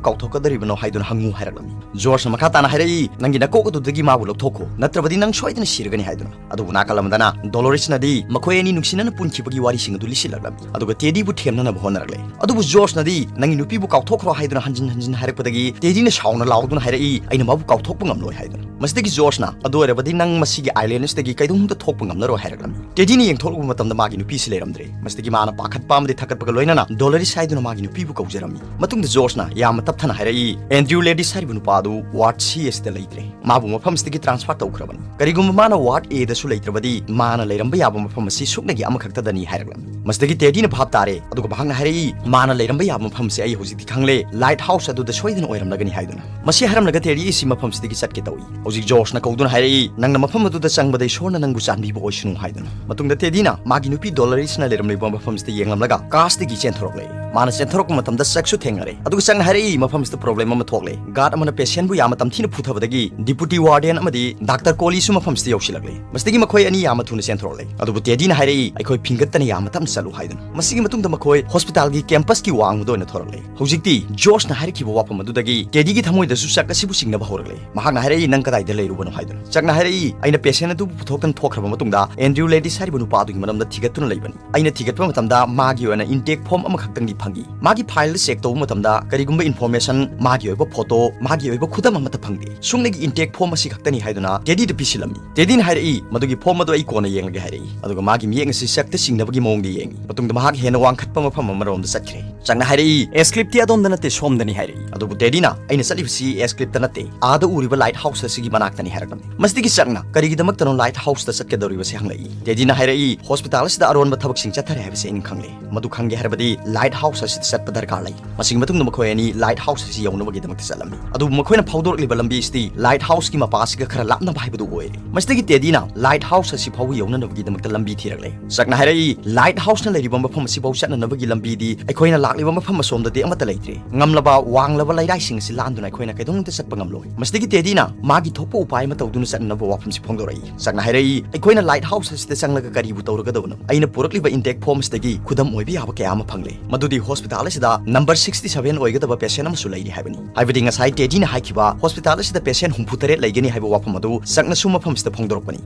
ꯀꯥꯎꯊꯣꯛꯀꯗꯧꯔꯤꯕꯅꯣ ꯍꯥꯏꯗꯨꯅ ꯍꯪꯉꯨ" ꯍꯥꯏꯔꯛꯂꯝꯃꯤ꯫ ꯖꯣꯔꯖꯅ ꯃꯈꯥ ꯇꯥꯅ ꯍꯥꯏꯔꯛꯏ, "ꯅꯪꯒꯤ ꯅꯀꯣꯛ ꯑꯗꯨꯗꯒꯤ ꯃꯥꯕꯨ ꯂꯧꯊꯣꯛꯈꯣ, ꯅꯠꯇ꯭ꯔꯕꯗꯤ ꯅꯪ ꯁꯣꯏꯗꯅ ꯁꯤꯔꯒꯅꯤ" ꯍꯥꯏꯗꯨꯅ꯫ ꯑꯗꯨꯕꯨ ꯅꯥꯀꯜ ꯑꯃꯗꯅ ꯗꯣꯂꯣꯔꯤꯁꯅꯗꯤ ꯃꯈꯣꯏ ꯑꯅꯤ ꯅꯨꯡꯁꯤꯅꯅ ꯄꯨꯟꯈꯤꯕꯒꯤ ꯋꯥꯔꯤꯁꯤꯡ ꯑꯗꯨ ꯂꯤꯁꯤꯜꯂꯛꯂꯝꯃꯤ꯫ ꯑꯗꯨꯒ ꯇꯦꯗꯤꯕꯨ ꯊꯦꯝꯅꯅꯕ ꯍꯣꯠꯅꯔꯛꯂꯦ꯫ ꯑꯗꯨꯕꯨ ꯖꯣꯔꯖꯅꯗꯤ, "ꯅꯪꯒꯤ ꯅꯨꯄꯤꯕꯨ ꯀꯥꯎꯊꯣꯛꯈ꯭ꯔꯣ" ꯍꯥꯏꯗꯨꯅ ꯍꯟꯖꯤꯟ ꯍꯟꯖꯤꯟ ꯍꯥꯏꯔꯛꯄꯗꯒꯤ ꯇꯦꯗꯤꯅ ꯁꯥꯎꯅ ꯂꯥꯎꯗꯨꯅ ꯍꯥꯏꯔꯛꯏ, "ꯑꯩꯅ ꯃꯥꯕꯨ ꯀꯥꯎꯊꯣꯛꯄ ꯉꯝꯂꯣꯏ" ꯍꯥꯏꯗꯨꯅ꯫ ꯃꯁꯤꯗꯒꯤ ꯖꯣꯔꯖꯅ, "ꯑꯗꯨ ꯑꯣꯏꯔꯕꯗꯤ ꯅꯪ ꯃꯁꯤꯒꯤ ꯑꯥꯏꯂꯦꯟꯁꯇꯒꯤ ꯀꯩꯗꯧꯅꯨꯡꯗ ꯊꯣꯛꯄ ꯉꯝꯂꯔꯣꯏ" ꯍꯥꯏꯔꯛꯂꯝꯃꯤ꯫ ꯇꯦꯗꯤꯅ ꯌꯦꯡꯊꯣꯛꯂꯨꯕ ꯃꯇꯝꯗ ꯃꯥꯒꯤ ꯅꯨꯄꯤꯁꯤ ꯂꯩꯔꯝꯗ꯭ꯔꯦ꯫ ꯃꯁꯤꯗꯒꯤ ꯃꯥꯅ ꯄꯥꯈꯠꯄ ꯑꯃꯗꯤ ꯊꯛꯀꯠꯄꯒ ꯂꯣꯏꯅꯅ ꯗꯣꯂꯔꯤꯁ ꯍꯥꯏꯗꯨꯅ ꯃꯥꯒꯤ ꯅꯨꯄꯤꯕꯨ ꯀꯧꯖꯔꯝꯃꯤ꯫ ꯃꯇꯨꯡꯗ ꯖꯣꯔꯖꯅ ꯌꯥꯝꯅ ꯇꯞꯊꯅ ꯍꯥꯏꯔꯛꯏ, "ꯑꯦꯟꯗ꯭ꯔꯤꯌꯨ ꯂꯦꯗꯤꯁ ꯍꯥꯏꯔꯤꯕ ꯅꯨꯄꯥ ꯑꯗꯨ ꯋꯥꯔꯗ ꯁꯤ ꯑꯁꯤꯗ ꯂꯩꯇ꯭ꯔꯦ꯫ ꯃꯥꯕꯨ ꯃꯐꯝꯁꯤꯗꯒꯤ ꯇ꯭ꯔꯥꯟꯁꯐꯔ ꯇꯧꯈ꯭ꯔꯕꯅꯤ꯫ ꯀꯔꯤꯒꯨꯝꯕ ꯃꯥꯅ ꯋꯥꯔꯗ ꯑꯦꯗꯁꯨ ꯂꯩꯇ꯭ꯔꯕꯗꯤ ꯃꯥꯅ ꯂꯩꯔꯝꯕ ꯌꯥꯕ ꯃꯐꯝ ꯑꯁꯤ ꯁꯨꯞꯅꯒꯤ ꯑꯃꯈꯛꯇꯗꯅꯤ" ꯍꯥꯏꯔꯛꯂꯝꯃꯤ꯫ ꯃꯁꯤꯗꯒꯤ ꯇꯦꯗꯤꯅ ꯚꯥꯞ ꯇꯥꯔꯦ, ꯑꯗꯨꯒ ꯃꯍꯥꯛꯅ ꯍꯥꯏꯔꯛꯏ, "ꯃꯥꯅ ꯂꯩꯔꯝꯕ ꯌꯥꯕ ꯃꯐꯝꯁꯦ ꯑꯩ ꯍꯧꯖꯤꯛꯇꯤ ꯈꯪꯂꯦ, ꯂꯥꯏꯠ ꯍꯥꯎꯁ ꯑꯗꯨꯗ ꯁꯣꯏꯗꯅ ꯑꯣꯏꯔꯝꯂꯒꯅꯤ" ꯍꯥꯏꯗꯨꯅ꯫ ꯃꯁꯤ ꯍꯥꯏꯔꯝꯂꯒ ꯇꯦꯗꯤ ꯑꯁꯤ ꯃꯐꯝꯁꯤꯗꯒꯤ ꯆꯠꯀꯦ ꯇꯧꯏ꯫ ꯍꯧꯖꯤꯛ ꯖꯣꯔꯖꯅ ꯀꯧꯗꯨꯅ ꯍꯥꯏꯔꯛꯏ, "ꯅꯪꯅ ꯃꯐꯝ ꯑꯗꯨꯗ ꯆꯪꯕꯗ ꯏꯁꯣꯔꯅ ꯅꯪꯕꯨ ꯆꯥꯟꯕꯤꯕ ꯑꯣꯏꯁꯅꯨ" ꯍꯥꯏꯗꯨꯅ꯫ ꯃꯇꯨꯡꯗ ꯇꯦꯗꯤꯅ ꯃꯥꯒꯤ ꯅꯨꯄꯤ ꯗꯣꯂꯔꯤꯁꯅ ꯂꯩꯔꯝꯂꯤꯕ ꯃꯐꯝꯁꯤꯗ ꯌꯦꯡꯂꯝꯂꯒ ꯀꯥꯁꯇꯒꯤ ꯆꯦꯟꯊꯣꯔꯛꯂꯦ꯫ ꯃꯥꯅ ꯆꯦꯟꯊꯣꯔꯛꯄ ꯃꯇꯝꯗ ꯆꯛꯁꯨ ꯊꯦꯡꯅꯔꯦ꯫ ꯑꯗꯨꯒ ꯆꯛꯅ ꯍꯥꯏꯔꯛꯏ, "ꯃꯐꯝꯁꯤꯗ ꯄ꯭ꯔꯣꯕ꯭ꯂꯦꯝ ꯑꯃ ꯊꯣꯛꯂꯦ꯫ ꯒꯥꯔꯗ ꯑꯃꯅ ꯄꯦꯁꯦꯟꯕꯨ ꯌꯥꯝꯅ ꯇꯝꯊꯤꯅ ꯐꯨꯊꯕꯗꯒꯤ ꯗꯤꯄꯨꯇꯤ ꯋꯥꯔꯗꯦꯟ ꯑꯃꯗꯤ ꯗꯥꯛꯇꯔ ꯀꯣꯂꯤꯁꯨ ꯃꯐꯝꯁꯤꯗ ꯌꯧꯁꯤꯜꯂꯛꯂꯦ꯫ ꯃꯁꯤꯗꯒꯤ ꯃꯈꯣꯏ ꯑꯅꯤ ꯌꯥꯝꯅ ꯊꯨꯅ ꯆꯦꯟꯊꯣꯔꯛꯂꯦ꯫ ꯑꯗꯨꯕꯨ ꯇꯦꯗꯤꯅ ꯍꯥꯏꯔꯛꯏ, 'ꯑꯩꯈꯣꯏ ꯐꯤꯡꯒꯠꯇꯅ ꯌꯥꯝꯅ ꯇꯞꯅ ꯆꯠꯂꯨ' ꯍꯥꯏꯗꯨꯅ꯫ ꯃꯁꯤꯒꯤ ꯃꯇꯨꯡꯗ ꯃꯈꯣꯏ ꯍꯣꯁꯄꯤꯇꯥꯜꯒꯤ ꯀꯦꯝꯄꯁꯀꯤ ꯋꯥꯡꯃꯗ ꯑꯣꯏꯅ ꯊꯣꯔꯛꯂꯦ꯫ ꯍꯧꯖꯤꯛꯇꯤ ꯖꯣꯔꯖꯅ ꯍꯥꯏꯔꯛꯈꯤꯕ ꯋꯥꯐꯝ ꯑꯗꯨꯗꯒꯤ ꯇꯦꯗꯤꯒꯤ ꯊꯃꯣꯏꯗꯁꯨ ꯆꯛ ꯑꯁꯤꯕꯨ ꯆꯤꯡꯅꯕ ꯍꯧꯔꯛꯂꯦ꯫ ꯃꯍꯥꯛꯅ ꯍꯥꯏꯔꯛꯏ, "ꯅꯪ ꯀꯗꯥꯏꯗ ꯂꯩꯔꯨꯕꯅꯣ?" ꯍꯥꯏꯗꯨꯅ꯫ ꯆꯛꯅ ꯍꯥꯏꯔꯛꯏ, "ꯑꯩꯅ ꯄꯦꯁꯦꯟ ꯑꯗꯨꯕꯨ ꯄꯨꯊꯣꯛꯇꯅ ꯊꯣꯛꯈ꯭ꯔꯕ ꯃꯇꯨꯡꯗ ꯑꯦꯟꯗ꯭ꯔꯤꯌꯨ ꯂꯦꯗꯤꯁ ꯍꯥꯏꯔꯤꯕ ꯅꯨꯄꯥ ꯑꯗꯨꯒꯤ ꯃꯔꯝꯗ ꯊꯤꯒꯠꯇꯨꯅ ꯂꯩꯕꯅꯤ꯫ ꯑꯩꯅ ꯊꯤꯒꯠꯄ ꯃꯇꯝꯗ ꯃꯥꯒꯤ ꯑꯣꯏꯅ ꯏꯟꯇꯦꯛ ꯐꯣꯔꯝ ꯑꯃꯈꯛꯇꯪꯗꯤ ꯐꯪꯈꯤ꯫ ꯃꯥꯒꯤ ꯐꯥꯏꯜꯗ ꯆꯦꯛ ꯇꯧꯕ ꯃꯇꯝꯗ ꯀꯔꯤꯒꯨꯝꯕ ꯏꯟꯐꯣꯔꯃꯦꯁꯟ, ꯃꯥꯒꯤ ꯑꯣꯏꯕ ꯐꯣꯇꯣ, ꯃꯥꯒꯤ ꯑꯣꯏꯕ ꯈꯨꯗꯝ ꯑꯃꯠꯇ ꯐꯪꯗꯦ꯫ ꯁꯨꯡꯅꯒꯤ ꯏꯟꯇꯦꯛ ꯐꯣꯔꯝ ꯑꯁꯤ ꯈꯛꯇꯅꯤ" ꯍꯥꯏꯗꯨꯅ ꯇꯦꯗꯤꯗ ꯄꯤꯁꯤꯜꯂꯝꯃꯤ꯫ ꯇꯦꯗꯤꯅ ꯍꯥꯏꯔꯛꯏ, "ꯃꯗꯨꯒꯤ ꯐꯣꯔꯝ ꯑꯗꯨ ꯑꯩ ꯀꯣꯟꯅ ꯌꯦꯡꯂꯒꯦ" ꯍꯥꯏꯔꯛꯏ꯫ ꯑꯗꯨꯒ ꯃꯥꯒꯤ ꯃꯤꯠꯌꯦꯡ ꯑꯁꯤ ꯆꯛꯇ ꯆꯤꯡꯅꯕꯒꯤ ꯃꯑꯣꯡꯗ ꯌꯦꯡꯉꯤ꯫ ꯃꯇꯨꯡꯗ ꯃꯍꯥꯛ ꯍꯦꯟꯅ ꯋꯥꯡꯈꯠꯄ ꯃꯐꯝ ꯑꯃꯔꯣꯝꯗ ꯆꯠꯈ꯭ꯔꯦ꯫ ꯆꯛꯅ ꯍꯥꯏꯔꯛꯏ, "ꯑꯦꯁꯀ꯭ꯂꯤꯞꯇꯤ ꯑꯗꯣꯝꯗ ꯅꯠꯇꯦ, ꯁꯣꯝꯗꯅꯤ" ꯍꯥꯏꯔꯛꯏ꯫ ꯑꯗꯨꯕꯨ ꯇꯦꯗꯤꯅ, "ꯑꯩꯅ ꯆꯠꯂꯤꯕꯁꯤ ꯑꯦꯁꯀ꯭ꯂꯤꯞꯇ ꯅꯠꯇꯦ, ꯑꯥꯗ ꯎꯔꯤꯕ ꯂꯥꯏꯠ ꯍꯥꯎꯁ ꯑꯁꯤꯒꯤ ꯃꯅꯥꯛꯇꯅꯤ" ꯍꯥꯏꯔꯛꯂꯝꯃꯤ꯫ ꯃꯁꯤꯗꯒꯤ ꯆꯛꯅ ꯀꯔꯤꯒꯤꯗꯃꯛꯇꯅꯣ ꯂꯥꯏꯠ ꯍꯥꯎꯁꯇ ꯆꯠꯀꯗꯧꯔꯤꯕꯁꯤ ꯍꯪꯂꯛꯏ꯫ ꯇꯦꯗꯤꯅ ꯍꯥꯏꯔꯛꯏ, "ꯍꯣꯁꯄꯤꯇꯥꯜ ꯑꯁꯤꯗ ꯑꯔꯣꯟꯕ ꯊꯕꯛꯁꯤꯡ ꯆꯠꯊꯔꯦ ꯍꯥꯏꯕꯁꯤ ꯑꯩꯅ ꯈꯪꯂꯦ꯫ ꯃꯗꯨ ꯈꯪꯒꯦ ꯍꯥꯏꯔꯕꯗꯤ ꯂꯥꯏꯠ ꯍꯥꯎꯁ ꯑꯁꯤꯗ ꯆꯠꯄ ꯗꯔꯀꯥꯔ ꯂꯩ"꯫ ꯃꯁꯤꯒꯤ ꯃꯇꯨꯡꯗ ꯃꯈꯣꯏ ꯑꯅꯤ ꯂꯥꯏꯠ ꯍꯥꯎꯁ ꯑꯁꯤ ꯌꯧꯅꯕꯒꯤꯗꯃꯛꯇ ꯆꯠꯂꯝꯃꯤ꯫ ꯑꯗꯨꯕꯨ ꯃꯈꯣꯏꯅ ꯐꯥꯎꯗꯣꯔꯛꯂꯤꯕ ꯂꯝꯕꯤ ꯑꯁꯤꯗꯤ ꯂꯥꯏꯠ ꯍꯥꯎꯁꯀꯤ ꯃꯄꯥ ꯑꯁꯤꯒ ꯈꯔ ꯂꯥꯞꯅꯕ ꯍꯥꯏꯕꯗꯨ ꯑꯣꯏꯔꯦ꯫ ꯃꯁꯤꯗꯒꯤ ꯇꯦꯗꯤꯅ ꯂꯥꯏꯠ ꯍꯥꯎꯁ ꯑꯁꯤ ꯐꯥꯎꯕ ꯌꯧꯅꯅꯕꯒꯤꯗꯃꯛꯇ ꯂꯝꯕꯤ ꯊꯤꯔꯛꯂꯦ꯫ ꯆꯛꯅ ꯍꯥꯏꯔꯛꯏ, "ꯂꯥꯏꯠ ꯍꯥꯎꯁꯅ ꯂꯩꯔꯤꯕ ꯃꯐꯝ ꯑꯁꯤꯐꯥꯎ ꯆꯠꯅꯅꯕꯒꯤ ꯂꯝꯕꯤꯗꯤ ꯑꯩꯈꯣꯏꯅ ꯂꯥꯛꯂꯤꯕ ꯃꯐꯝ ꯑꯁꯣꯝꯗꯗꯤ ꯑꯃꯠꯇ ꯂꯩꯇ꯭ꯔꯦ꯫ ꯉꯝꯂꯕ ꯋꯥꯡꯂꯕ ꯂꯩꯔꯥꯏꯁꯤꯡ ꯑꯁꯤ ꯂꯥꯟꯗꯨꯅ ꯑꯩꯈꯣꯏꯅ ꯀꯩꯗꯧꯅꯨꯡꯗ ꯆꯠꯄ ꯉꯝꯂꯣꯏ"꯫ ꯃꯁꯤꯗꯒꯤ ꯇꯦꯗꯤꯅ ꯃꯥꯒꯤ ꯊꯣꯛꯄ ꯎꯄꯥꯏ ꯑꯃ ꯇꯧꯗꯨꯅ ꯆꯠꯅꯅꯕ ꯋꯥꯐꯝꯁꯤ ꯐꯣꯡꯗꯣꯔꯛꯏ꯫ ꯆꯛꯅ ꯍꯥꯏꯔꯛꯏ, "ꯑꯩꯈꯣꯏꯅ ꯂꯥꯏꯠ ꯍꯥꯎꯁ ꯑꯁꯤꯗ ꯆꯪꯂꯒ ꯀꯔꯤꯕꯨ ꯇꯧꯔꯒꯗꯕꯅꯣ? ꯑꯩꯅ ꯄꯨꯔꯛꯂꯤꯕ ꯏꯟꯇꯦꯛ ꯐꯣꯔꯝ ꯑꯁꯤꯗꯒꯤ ꯈꯨꯗꯝ ꯑꯣꯏꯕ ꯌꯥꯕ ꯀꯌꯥ ꯑꯃ ꯐꯪꯂꯦ, ꯃꯗꯨꯗꯤ ꯍꯣꯁꯄꯤꯇꯥꯜ ꯑꯁꯤꯗ ꯅꯝꯕꯔ sixty seven ꯑꯣꯏꯒꯗꯕ ꯄꯦꯁꯦꯟ ꯑꯃꯁꯨ ꯂꯩꯔꯤ ꯍꯥꯏꯕꯅꯤ꯫ ꯍꯥꯏꯕꯗꯤ ꯉꯁꯥꯏ ꯇꯦꯗꯤꯅ ꯍꯥꯏꯈꯤꯕ ꯍꯣꯁꯄꯤꯇꯥꯜ ꯑꯁꯤꯗ ꯄꯦꯁꯦꯟ ꯍꯨꯝꯐꯨ ꯇꯔꯦꯠ ꯂꯩꯒꯅꯤ ꯍꯥꯏꯕ ꯋꯥꯐꯝ ꯑꯗꯨ ꯆꯛꯅꯁꯨ ꯃꯐꯝꯁꯤꯗ ꯐꯣꯡꯗꯣꯔꯛꯄꯅꯤ"꯫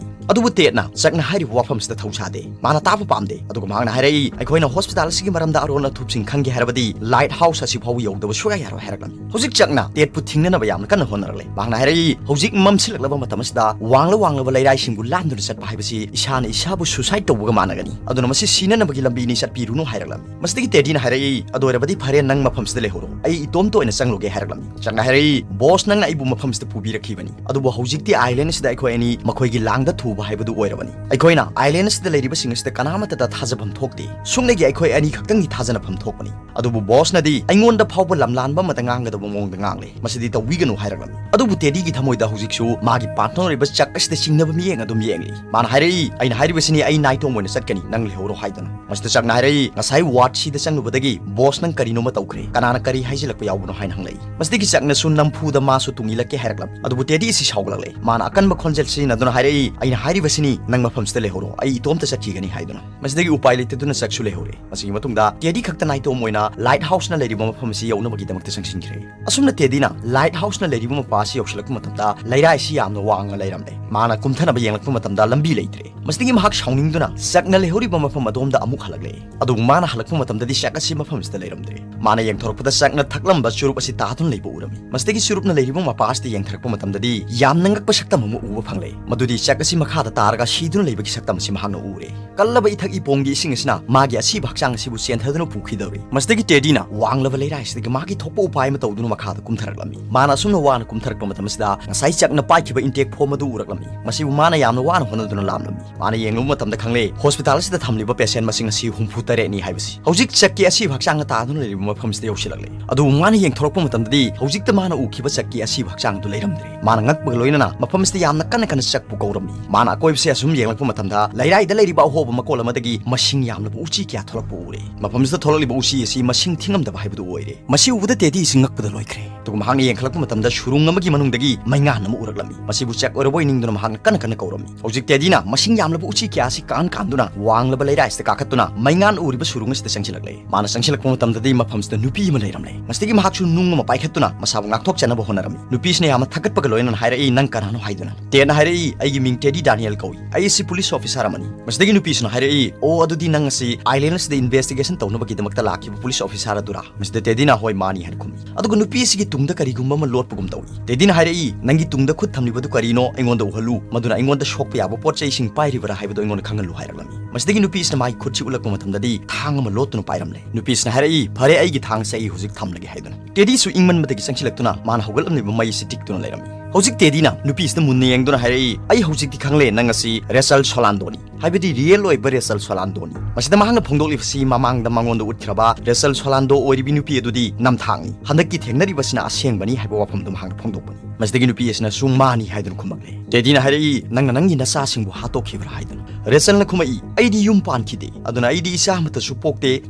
ꯑꯗꯨꯕꯨ ꯇꯦꯠꯅ ꯆꯛꯅ ꯍꯥꯏꯔꯤꯕ ꯋꯥꯐꯝꯁꯤꯗ ꯊꯧꯁꯥꯗꯦ꯫ ꯃꯥꯅ ꯇꯥꯕ ꯄꯥꯝꯗꯦ꯫ ꯑꯗꯨꯒ ꯃꯍꯥꯛꯅ ꯍꯥꯏꯔꯛꯏ, "ꯑꯩꯈꯣꯏꯅ ꯍꯣꯁꯄꯤꯇꯥꯜ ꯑꯁꯤꯒꯤ ꯃꯔꯝꯗ ꯑꯔꯣꯟ ꯑꯊꯨꯞꯁꯤꯡ ꯈꯪꯒꯦ ꯍꯥꯏꯔꯕꯗꯤ ꯂꯥꯏꯠ ꯍꯥꯎꯁ ꯑꯁꯤ ꯐꯥꯎꯕ ꯌꯧꯗꯕ ꯁꯨꯡꯌꯥ ꯌꯥꯔꯣꯏ" ꯍꯥꯏꯔꯛꯂꯝꯃꯤ꯫ ꯍꯧꯖꯤꯛ ꯆꯛꯅ ꯇꯦꯠꯄꯨ ꯊꯤꯡꯅꯅꯕ ꯌꯥꯝꯅ ꯀꯟꯅ ꯍꯣꯠꯅꯔꯛꯂꯦ꯫ ꯃꯍꯥꯛꯅ ꯍꯥꯏꯔꯛꯏ, "ꯍꯧꯖꯤꯛ ꯃꯝꯁꯤꯜꯂꯛꯂꯕ ꯃꯇꯝ ꯑꯁꯤꯗ ꯋꯥꯡꯂ ꯋꯥꯡꯂꯕ ꯂꯩꯔꯥꯏꯁꯤꯡꯕꯨ ꯂꯥꯟꯗꯨꯅ ꯆꯠꯄ ꯍꯥꯏꯕꯁꯤ ꯏꯁꯥꯅ ꯏꯁꯥꯕꯨ ꯁꯨꯁꯥꯏꯗ ꯇꯧꯕꯒ ꯃꯥꯟꯅꯒꯅꯤ꯫ ꯑꯗꯨꯅ ꯃꯁꯤ ꯁꯤꯅꯅꯕꯒꯤ ꯂꯝꯕꯤꯅꯤ, ꯆꯠꯄꯤꯔꯨꯅꯨ" ꯍꯥꯏꯔꯛꯂꯝꯃꯤ꯫ ꯃꯁꯤꯗꯒꯤ ꯇꯦꯗꯤꯅ ꯍꯥꯏꯔꯛꯏ, "ꯑꯗꯨ ꯑꯣꯏꯔꯕꯗꯤ ꯐꯔꯦ, ꯅꯪ ꯃꯐꯝꯁꯤꯗ ꯂꯩꯍꯧꯔꯣ, ꯑꯩ ꯏꯇꯣꯝꯇ ꯑꯣꯏꯅ ꯆꯪꯂꯨꯒꯦ" ꯍꯥꯏꯔꯛꯂꯝꯃꯤ꯫ ꯆꯛꯅ ꯍꯥꯏꯔꯛꯏ, "ꯕꯣꯁ, ꯅꯪꯅ ꯑꯩꯕꯨ ꯃꯐꯝꯁꯤꯗ ꯄꯨꯕꯤꯔꯛꯈꯤꯕꯅꯤ, ꯑꯗꯨꯕꯨ ꯍꯧꯖꯤꯛꯇꯤ ꯑꯥꯏꯂꯦꯟ ꯑꯁꯤꯗ ꯑꯩꯈꯣꯏ ꯑꯅꯤ ꯃꯈꯣꯏꯒꯤ ꯂꯥꯡꯗ ꯊꯨꯕ ꯍꯥꯏꯕꯗꯨ ꯑꯣꯏꯔꯕꯅꯤ꯫ ꯑꯩꯈꯣꯏꯅ ꯑꯥꯏꯂꯦꯟ ꯑꯁꯤꯗ ꯂꯩꯔꯤꯕꯁꯤꯡ ꯑꯁꯤꯗ ꯀꯅꯥꯃꯠꯇꯗ ꯊꯥꯖꯐꯝ ꯊꯣꯛꯇꯦ꯫ ꯁꯨꯞꯅꯒꯤ ꯑꯩꯈꯣꯏ ꯑꯅꯤ ꯈꯛꯇꯪꯒꯤ ꯊꯥꯖꯅꯐꯝ ꯊꯣꯛꯄꯅꯤ꯫ ꯑꯗꯨꯕꯨ ꯕꯣꯁꯅꯗꯤ ꯑꯩꯉꯣꯟꯗ ꯐꯥꯎꯕ ꯂꯝꯂꯥꯟꯕ ꯑꯃꯗ ꯉꯥꯡꯒꯗꯕ ꯃꯑꯣꯡꯗ ꯉꯥꯡꯂꯦ꯫ ꯃꯁꯤꯗꯤ ꯇꯧꯕꯤꯒꯅꯨ" ꯍꯥꯏꯔꯛꯂꯝꯃꯤ꯫ ꯑꯗꯨꯕꯨ ꯇꯦꯗꯤꯒꯤ ꯊꯃꯣꯏꯗ ꯍꯧꯖꯤꯛꯁꯨ ꯃꯥꯒꯤ ꯄꯥꯔꯠꯅꯔ ꯑꯣꯏꯔꯤꯕ ꯆꯛ ꯑꯁꯤꯗ ꯆꯤꯡꯅꯕ ꯃꯤꯠꯌꯦꯡ ꯑꯗꯨꯝ ꯌꯦꯡꯂꯤ꯫ ꯃꯥꯅ ꯍꯥꯏꯔꯛꯏ, "ꯑꯩꯅ ꯍꯥꯏꯔꯤꯕꯁꯤꯅꯤ, ꯑꯩ ꯅꯥꯏꯇꯣꯝ ꯑꯣꯏꯅ ꯆꯠꯀꯅꯤ, ꯅꯪ ꯂꯩꯍꯧꯔꯣ" ꯍꯥꯏꯗꯨꯅ꯫ ꯃꯁꯤꯗ ꯆꯛꯅ ꯍꯥꯏꯔꯛꯏ, "ꯉꯁꯥꯏ ꯋꯥꯔꯗꯁꯤꯗ ꯆꯪꯂꯨꯕꯗꯒꯤ ꯕꯣꯁ, ꯅꯪ ꯀꯔꯤꯅꯣꯃ ꯇꯧꯈ꯭ꯔꯦ, ꯀꯅꯥꯅ ꯀꯔꯤ ꯍꯥꯏꯖꯤꯜꯂꯛꯄ ꯌꯥꯎꯕꯅꯣ?" ꯍꯥꯏꯅ ꯍꯪꯂꯛꯏ꯫ ꯃꯁꯤꯗꯒꯤ ꯆꯛꯅꯁꯨ ꯅꯝꯐꯨꯗ ꯃꯥꯁꯨ ꯇꯨꯡ ꯏꯜꯂꯛꯀꯦ ꯍꯥꯏꯔꯛꯂꯝꯃꯤ꯫ ꯑꯗꯨꯕꯨ ꯇꯦꯗꯤ ꯑꯁꯤ ꯁꯥꯎꯒꯠꯂꯛꯂꯦ꯫ ꯃꯥꯅ ꯑꯀꯟꯕ ꯈꯣꯟꯖꯦꯜ ꯁꯤꯖꯤꯟꯅꯗꯨꯅ ꯍꯥꯏꯔꯛꯏ, "ꯑꯩꯅ ꯍꯥꯏꯔꯤꯕꯁꯤꯅꯤ, ꯅꯪ ꯃꯐꯝꯁꯤꯗ ꯂꯩꯍꯧꯔꯣ, ꯑꯩ ꯏꯇꯣꯝꯇ ꯆꯠꯈꯤꯒꯅꯤ" ꯍꯥꯏꯗꯨꯅ꯫ ꯃꯁꯤꯗꯒꯤ ꯎꯄꯥꯏ ꯂꯩꯇꯗꯨꯅ ꯆꯛꯁꯨ ꯂꯩꯍꯧꯔꯦ꯫ ꯃꯁꯤꯒꯤ ꯃꯇꯨꯡꯗ ꯇꯦꯗꯤ ꯈꯛꯇ ꯅꯥꯏꯇꯣꯝ ꯑꯣꯏꯅ ꯂꯥꯏꯠ ꯍꯥꯎꯁꯅ ꯂꯩꯔꯤꯕ ꯃꯐꯝ ꯑꯁꯤ ꯌꯧꯅꯕꯒꯤꯗꯃꯛꯇ ꯆꯪꯁꯤꯟꯈ꯭ꯔꯦ꯫ ꯑꯁꯨꯝꯅ ꯇꯦꯗꯤꯅ ꯂꯥꯏꯠ ꯍꯥꯎꯁꯅ ꯂꯩꯔꯤꯕ ꯃꯄꯥ ꯑꯁꯤ ꯌꯧꯁꯤꯜꯂꯛꯄ ꯃꯇꯝꯗ ꯂꯩꯔꯥꯏ ꯑꯁꯤ ꯌꯥꯝꯅ ꯋꯥꯡꯅ ꯂꯩꯔꯝꯂꯦ꯫ ꯃꯥꯅ ꯀꯨꯝꯊꯅꯕ ꯌꯦꯡꯂꯛꯄ ꯃꯇꯝꯗ ꯂꯝꯕꯤ ꯂꯩꯇ꯭ꯔꯦ꯫ ꯃꯁꯤꯗꯒꯤ ꯃꯍꯥꯛ ꯁꯥꯎꯅꯤꯡꯗꯨꯅ ꯆꯛꯅ ꯂꯩꯍꯧꯔꯤꯕ ꯃꯐꯝ ꯑꯗꯣꯝꯗ ꯑꯃꯨꯛ ꯍꯜꯂꯛꯂꯦ꯫ ꯑꯗꯨꯕꯨ ꯃꯥꯅ ꯍꯜꯂꯛꯄ ꯃꯇꯝꯗꯗꯤ ꯆꯛ ꯑꯁꯤ ꯃꯐꯝꯁꯤꯗ ꯂꯩꯔꯝꯗ꯭ꯔꯦ꯫ ꯃꯥꯅ ꯌꯦꯡꯊꯣꯔꯛꯄꯗ ꯆꯛꯅ ꯊꯛꯂꯝꯕ ꯆꯨꯔꯨꯞ ꯑꯁꯤ ꯇꯥꯗꯨꯅ ꯂꯩꯕ ꯎꯔꯝꯃꯤ꯫ ꯃꯁꯤꯗꯒꯤ ꯆꯨꯔꯨꯞꯅ ꯂꯩꯔꯤꯕ ꯃꯄꯥ ꯑꯁꯤꯗ ꯌꯦꯡꯊꯔꯛꯄ ꯃꯇꯝꯗꯗꯤ ꯌꯥꯝꯅ ꯉꯛꯄ ꯁꯛꯇꯝ ꯑꯃ ꯎꯕ ꯐꯪꯂꯦ꯫ ꯃꯗꯨꯗꯤ ꯆꯛ ꯑꯁꯤ ꯃꯈꯥꯗ ꯇꯥꯔꯒ ꯁꯤꯗꯨꯅ ꯂꯩꯕꯒꯤ ꯁꯛꯇꯝ ꯑꯁꯤ ꯃꯍꯥꯛꯅ ꯎꯔꯦ꯫ ꯀꯜꯂꯕ ꯏꯊꯛ ꯏꯄꯣꯝꯒꯤ ꯏꯁꯤꯡ ꯑꯁꯤꯅ ꯃꯥꯒꯤ ꯑꯁꯤꯕ ꯍꯛꯆꯥꯡ ꯑꯁꯤꯕꯨ ꯆꯦꯟꯊꯗꯨꯅ ꯄꯨꯈꯤꯗꯧꯔꯤ꯫ ꯃꯁꯤꯗꯒꯤ ꯇꯦꯗꯤꯅ ꯋꯥꯡꯂꯕ ꯂꯩꯔꯥꯏ ꯑꯁꯤꯗꯒꯤ ꯃꯥꯒꯤ ꯊꯣꯛꯄ ꯎꯄꯥꯏ ꯑꯃ ꯇꯧꯗꯨꯅ ꯃꯈꯥꯗ ꯀꯨꯝꯊꯔꯛꯂꯝꯃꯤ꯫ ꯃꯥꯅ ꯑꯁꯨꯝꯅ ꯋꯥꯅ ꯀꯨꯝꯊꯔꯛꯄ ꯃꯇꯝ ꯑꯁꯤꯗ ꯉꯁꯥꯏ ꯆꯛꯅ ꯄꯥꯏꯈꯤꯕ ꯏꯟꯇꯦꯛ ꯐꯣꯝ ꯑꯗꯨ ꯎꯔꯛꯂꯝꯃꯤ꯫ ꯃꯁꯤꯕꯨ ꯃꯥꯅ ꯌꯥꯝꯅ ꯋꯥꯅ ꯍꯣꯠꯅꯗꯨꯅ ꯂꯥꯝꯂꯝꯃꯤ꯫ ꯃꯥꯅ ꯌꯦꯡꯂꯨꯕ ꯃꯇꯝꯗ ꯈꯪꯂꯦ, ꯍꯣꯁꯄꯤꯇꯥꯜ ꯑꯁꯤꯗ ꯊꯝꯂꯤꯕ ꯄꯦꯁꯦꯟ ꯃꯁꯤꯡ ꯑꯁꯤ ꯍꯨꯝꯐꯨ ꯇꯔꯦꯠꯅꯤ ꯍꯥꯏꯕꯁꯤ꯫ ꯍꯧꯖꯤꯛ ꯆꯛꯀꯤ ꯑꯁꯤꯕ ꯍꯛꯆꯥꯡꯅ ꯇꯥꯗꯨꯅ ꯂꯩꯔꯤꯕ ꯃꯐꯝꯁꯤꯗ ꯌꯧꯁꯤꯜꯂꯛꯂꯦ꯫ ꯑꯗꯨꯕꯨ ꯃꯥꯅ ꯌꯦꯡꯊꯣꯔꯛꯄ ꯃꯇꯝꯗꯗꯤ ꯍꯧꯖꯤꯛꯇ ꯃꯥꯅ ꯎꯈꯤꯕ ꯆꯛꯀꯤ ꯑꯁꯤꯕ ꯍꯛꯆꯥꯡ ꯑꯗꯨ ꯂꯩꯔꯝꯗ꯭ꯔꯦ꯫ ꯃꯥꯅ ꯉꯛꯄꯒ ꯂꯣꯏꯅꯅ ꯃꯐꯝꯁꯤꯗ ꯌꯥꯝꯅ ꯀꯟꯅ ꯀꯟꯅ ꯆꯛꯄꯨ ꯀꯧꯔꯝꯃꯤ꯫ ꯃꯥꯅ ꯑꯀꯣꯏꯕꯁꯦ ꯑꯁꯨꯝ ꯌꯦꯡꯂꯛꯄ ꯃꯇꯝꯗ ꯂꯩꯔꯥꯏꯗ ꯂꯩꯔꯤꯕ ꯑꯍꯣꯕ ꯃꯀꯣꯜ ꯑꯃꯗꯒꯤ ꯃꯁꯤꯡ ꯌꯥꯝꯂꯕ ꯎꯆꯤ ꯀꯌꯥ ꯊꯣꯛꯂꯛꯄ ꯎꯔꯦ꯫ ꯃꯐꯝꯁꯤꯗ ꯊꯣꯛꯂꯛꯂꯤꯕ ꯎꯆꯤ ꯑꯁꯤ ꯃꯁꯤꯡ ꯊꯤꯉꯝꯗꯕ ꯍꯥꯏꯕꯗꯨ ꯑꯣꯏꯔꯦ꯫ ꯃꯁꯤ ꯎꯕꯗ ꯇꯦꯗꯤ ꯑꯁꯤ ꯉꯛꯄꯗ ꯂꯣꯏꯈ꯭ꯔꯦ꯫ ꯑꯗꯨꯒ ꯃꯍꯥꯛꯅ ꯌꯦꯡꯈꯠꯂꯛꯄ ꯃꯇꯝꯗ ꯁꯨꯔꯨꯡ ꯑꯃꯒꯤ ꯃꯅꯨꯡꯗꯒꯤ ꯃꯩꯉꯥꯟ ꯑꯃ ꯎꯔꯛꯂꯝꯃꯤ꯫ ꯃꯁꯤꯕꯨ ꯆꯛ ꯑꯣꯏꯔꯕꯣꯏ ꯅꯤꯡꯗꯨꯅ ꯃꯍꯥꯛꯅ ꯀꯟꯅ ꯀꯟꯅ ꯀꯧꯔꯝꯃꯤ꯫ ꯍꯧꯖꯤꯛ ꯇꯦꯗꯤꯅ ꯃꯁꯤꯡ ꯌꯥꯝꯂꯕ ꯎꯆꯤ ꯀꯌꯥ ꯑꯁꯤ ꯀꯥꯟ ꯀꯥꯟꯗꯨꯅ ꯋꯥꯡꯂꯕ ꯂꯩꯔꯥꯏꯁꯤꯗ ꯀꯥꯈꯠꯇꯨꯅ ꯃꯩꯉꯥꯟ ꯎꯔꯤꯕ ꯁꯨꯔꯨꯡ ꯑꯁꯤꯗ ꯆꯪꯁꯤꯜꯂꯛꯂꯦ꯫ ꯃꯥꯅ ꯆꯪꯁꯤꯜꯂꯛꯄ ꯃꯇꯝꯗꯗꯤ ꯃꯐꯝ ꯃꯁꯤꯗ ꯅꯨꯄꯤ ꯑꯃ ꯂꯩꯔꯝꯂꯦ꯫ ꯃꯁꯤꯗꯒꯤ ꯃꯍꯥꯛꯁꯨ ꯅꯨꯡ ꯑꯃ ꯄꯥꯏꯈꯠꯇꯨꯅ ꯃꯁꯥꯕꯨ ꯉꯥꯛꯊꯣꯛꯆꯅꯕ ꯍꯣꯠꯅꯔꯝꯃꯤ꯫ ꯅꯨꯄꯤꯁꯤꯅ ꯌꯥꯝꯅ ꯊꯥꯒꯠꯄꯒ ꯂꯣꯏꯅꯅ ꯍꯥꯏꯔꯛꯏ, "ꯅꯪ ꯀꯅꯥꯅꯣ?" ꯍꯥꯏꯗꯨꯅ꯫ ꯇꯦꯗꯅ ꯍꯥꯏꯔꯛꯏ, "ꯑꯩꯒꯤ ꯃꯤꯡ ꯇꯦꯗꯤ ꯗꯥꯅꯤꯌꯦꯜ ꯀꯧꯏ꯫ ꯑꯩ ꯑꯁꯤ ꯄꯨꯂꯤꯁ ꯑꯣꯐꯤꯁꯥꯔ ꯑꯃꯅꯤ꯫" ꯃꯁꯤꯗꯒꯤ ꯅꯨꯄꯤꯁꯤꯅ ꯍꯥꯏꯔꯛꯏ, "ꯑꯣ, ꯑꯗꯨꯗꯤ ꯅꯪ ꯑꯁꯤ ꯑꯥꯏꯂꯦꯟ ꯑꯁꯤꯗ ꯏꯟꯚꯦꯁꯇꯤꯒꯦꯁꯟ ꯇꯧꯅꯕꯒꯤꯗꯃꯛꯇ ꯂꯥꯛꯈꯤꯕ ꯄꯨꯂꯤꯁ ꯑꯣꯐꯤꯁꯥꯔ ꯑꯗꯨꯔꯥ?" ꯃꯁꯤꯗ ꯇꯦꯗꯤꯅ, "ꯍꯣꯏ, ꯃꯥꯅꯤ" ꯍꯥꯏꯅ ꯈꯨꯝꯃꯤ꯫ ꯑꯗꯨꯒ ꯅꯨꯄꯤ ꯑꯁꯤꯒꯤ ꯇꯨꯡꯗ ꯀꯔꯤꯒꯨꯝꯕ ꯑꯃ ꯂꯣꯠꯄꯒꯨꯝ ꯇꯧꯏ꯫ ꯇꯦꯗꯤꯅ ꯍꯥꯏꯔꯛꯏ, "ꯅꯪꯒꯤ ꯇꯨꯡꯗ ꯈꯨꯠ ꯊꯝꯂꯤꯕꯗꯨ ꯀꯔꯤꯅꯣ? ꯑꯩꯉꯣꯟꯗ ꯎꯍꯜꯂꯨ, ꯃꯗꯨꯅ ꯑꯩꯉꯣꯟꯗ ꯁꯣꯛꯄ ꯌꯥꯕ ꯄꯣꯠ ꯆꯩꯁꯤꯡ ꯄꯥꯏꯔꯤꯕꯔꯥ ꯍꯥꯏꯕꯗꯨ ꯑꯩꯉꯣꯟꯗ ꯈꯪꯍꯜꯂꯨ" ꯍꯥꯏꯔꯛꯂꯝꯃꯤ꯫ ꯃꯁꯤꯗꯒꯤ ꯅꯨꯄꯤ ꯑꯁꯤꯅ ꯃꯥꯒꯤ ꯈꯨꯠꯁꯤ ꯎꯠꯂꯛꯄ ꯃꯇꯝꯗꯗꯤ ꯊꯥꯡ ꯑꯃ ꯂꯣꯠꯇꯨꯅ ꯄꯥꯏꯔꯝꯂꯦ꯫ ꯅꯨꯄꯤ ꯑꯁꯤꯅ ꯍꯥꯏꯔꯛꯏ, "ꯐꯔꯦ, ꯑꯩꯒꯤ ꯊꯥꯡꯁꯦ ꯑꯩ ꯍꯧꯖꯤꯛ ꯊꯝꯂꯒꯦ" ꯍꯥꯏꯗꯨꯅ꯫ ꯇꯦꯗꯤꯁꯨ ꯏꯪꯃꯟꯕꯗꯒꯤ ꯆꯪꯁꯤꯜꯂꯛꯇꯨꯅ ꯃꯥꯅ ꯍꯧꯒꯠꯂꯝꯂꯤꯕ ꯃꯩ ꯑꯁꯤ ꯇꯤꯛꯇꯨꯅ ꯂꯩꯔꯝꯃꯤ꯫ ꯍꯧꯖꯤꯛ ꯇꯦꯗꯤꯅ ꯅꯨꯄꯤ ꯑꯁꯤꯗ ꯃꯨꯟꯅ ꯌꯦꯡꯗꯨꯅ ꯍꯥꯏꯔꯛꯏ, "ꯑꯩ ꯍꯧꯖꯤꯛꯇꯤ ꯈꯪꯂꯦ, ꯅꯪ ꯑꯁꯤ ꯔꯦꯆꯜ ꯁꯣꯂꯥꯟꯗꯣꯅꯤ, ꯍꯥꯏꯕꯗꯤ ꯔꯤꯌꯦꯜ ꯑꯣꯏꯕ ꯔꯦꯆꯜ ꯁꯣꯂꯥꯟꯗꯣꯅꯤ꯫" ꯃꯁꯤꯗ ꯃꯍꯥꯛꯅ ꯐꯣꯡꯗꯣꯛꯂꯤꯕꯁꯤ ꯃꯃꯥꯡꯗ ꯃꯉꯣꯟꯗ ꯎꯠꯈ꯭ꯔꯕ ꯔꯦꯆꯜ ꯁꯣꯂꯥꯟꯗꯣ ꯑꯣꯏꯔꯤꯕꯤ ꯅꯨꯄꯤ ꯑꯗꯨꯗꯤ ꯅꯝꯊꯥꯛꯅꯤ, ꯍꯟꯗꯛꯀꯤ ꯊꯦꯡꯅꯔꯤꯕꯁꯤꯅ ꯑꯁꯦꯡꯕꯅꯤ ꯍꯥꯏꯕ ꯋꯥꯐꯝꯗꯨ ꯃꯍꯥꯛꯅ ꯐꯣꯡꯗꯣꯛꯄꯅꯤ꯫ ꯃꯁꯤꯗꯒꯤ ꯅꯨꯄꯤ ꯑꯁꯤꯅꯁꯨ ꯃꯥꯅꯤ ꯍꯥꯏꯗꯨꯅ ꯈꯨꯝꯃꯛꯂꯦ꯫ ꯇꯦꯗꯤꯅ ꯍꯥꯏꯔꯛꯏ, "ꯅꯪꯅ ꯅꯪꯒꯤ ꯅꯆꯥꯁꯤꯡꯕꯨ ꯍꯥꯠꯇꯣꯛꯈꯤꯕ꯭ꯔꯥ?" ꯍꯥꯏꯗꯨꯅ꯫ ꯔꯦꯆꯜꯅ ꯈꯨꯝꯃꯛꯏ, "ꯑꯩꯗꯤ ꯌꯨꯝ ꯄꯥꯟꯈꯤꯗꯦ, ꯑꯗꯨꯅ ꯑꯩꯗꯤ ꯏꯆꯥ ꯑꯃꯠꯇꯁꯨ ꯄꯣꯛꯇꯦ,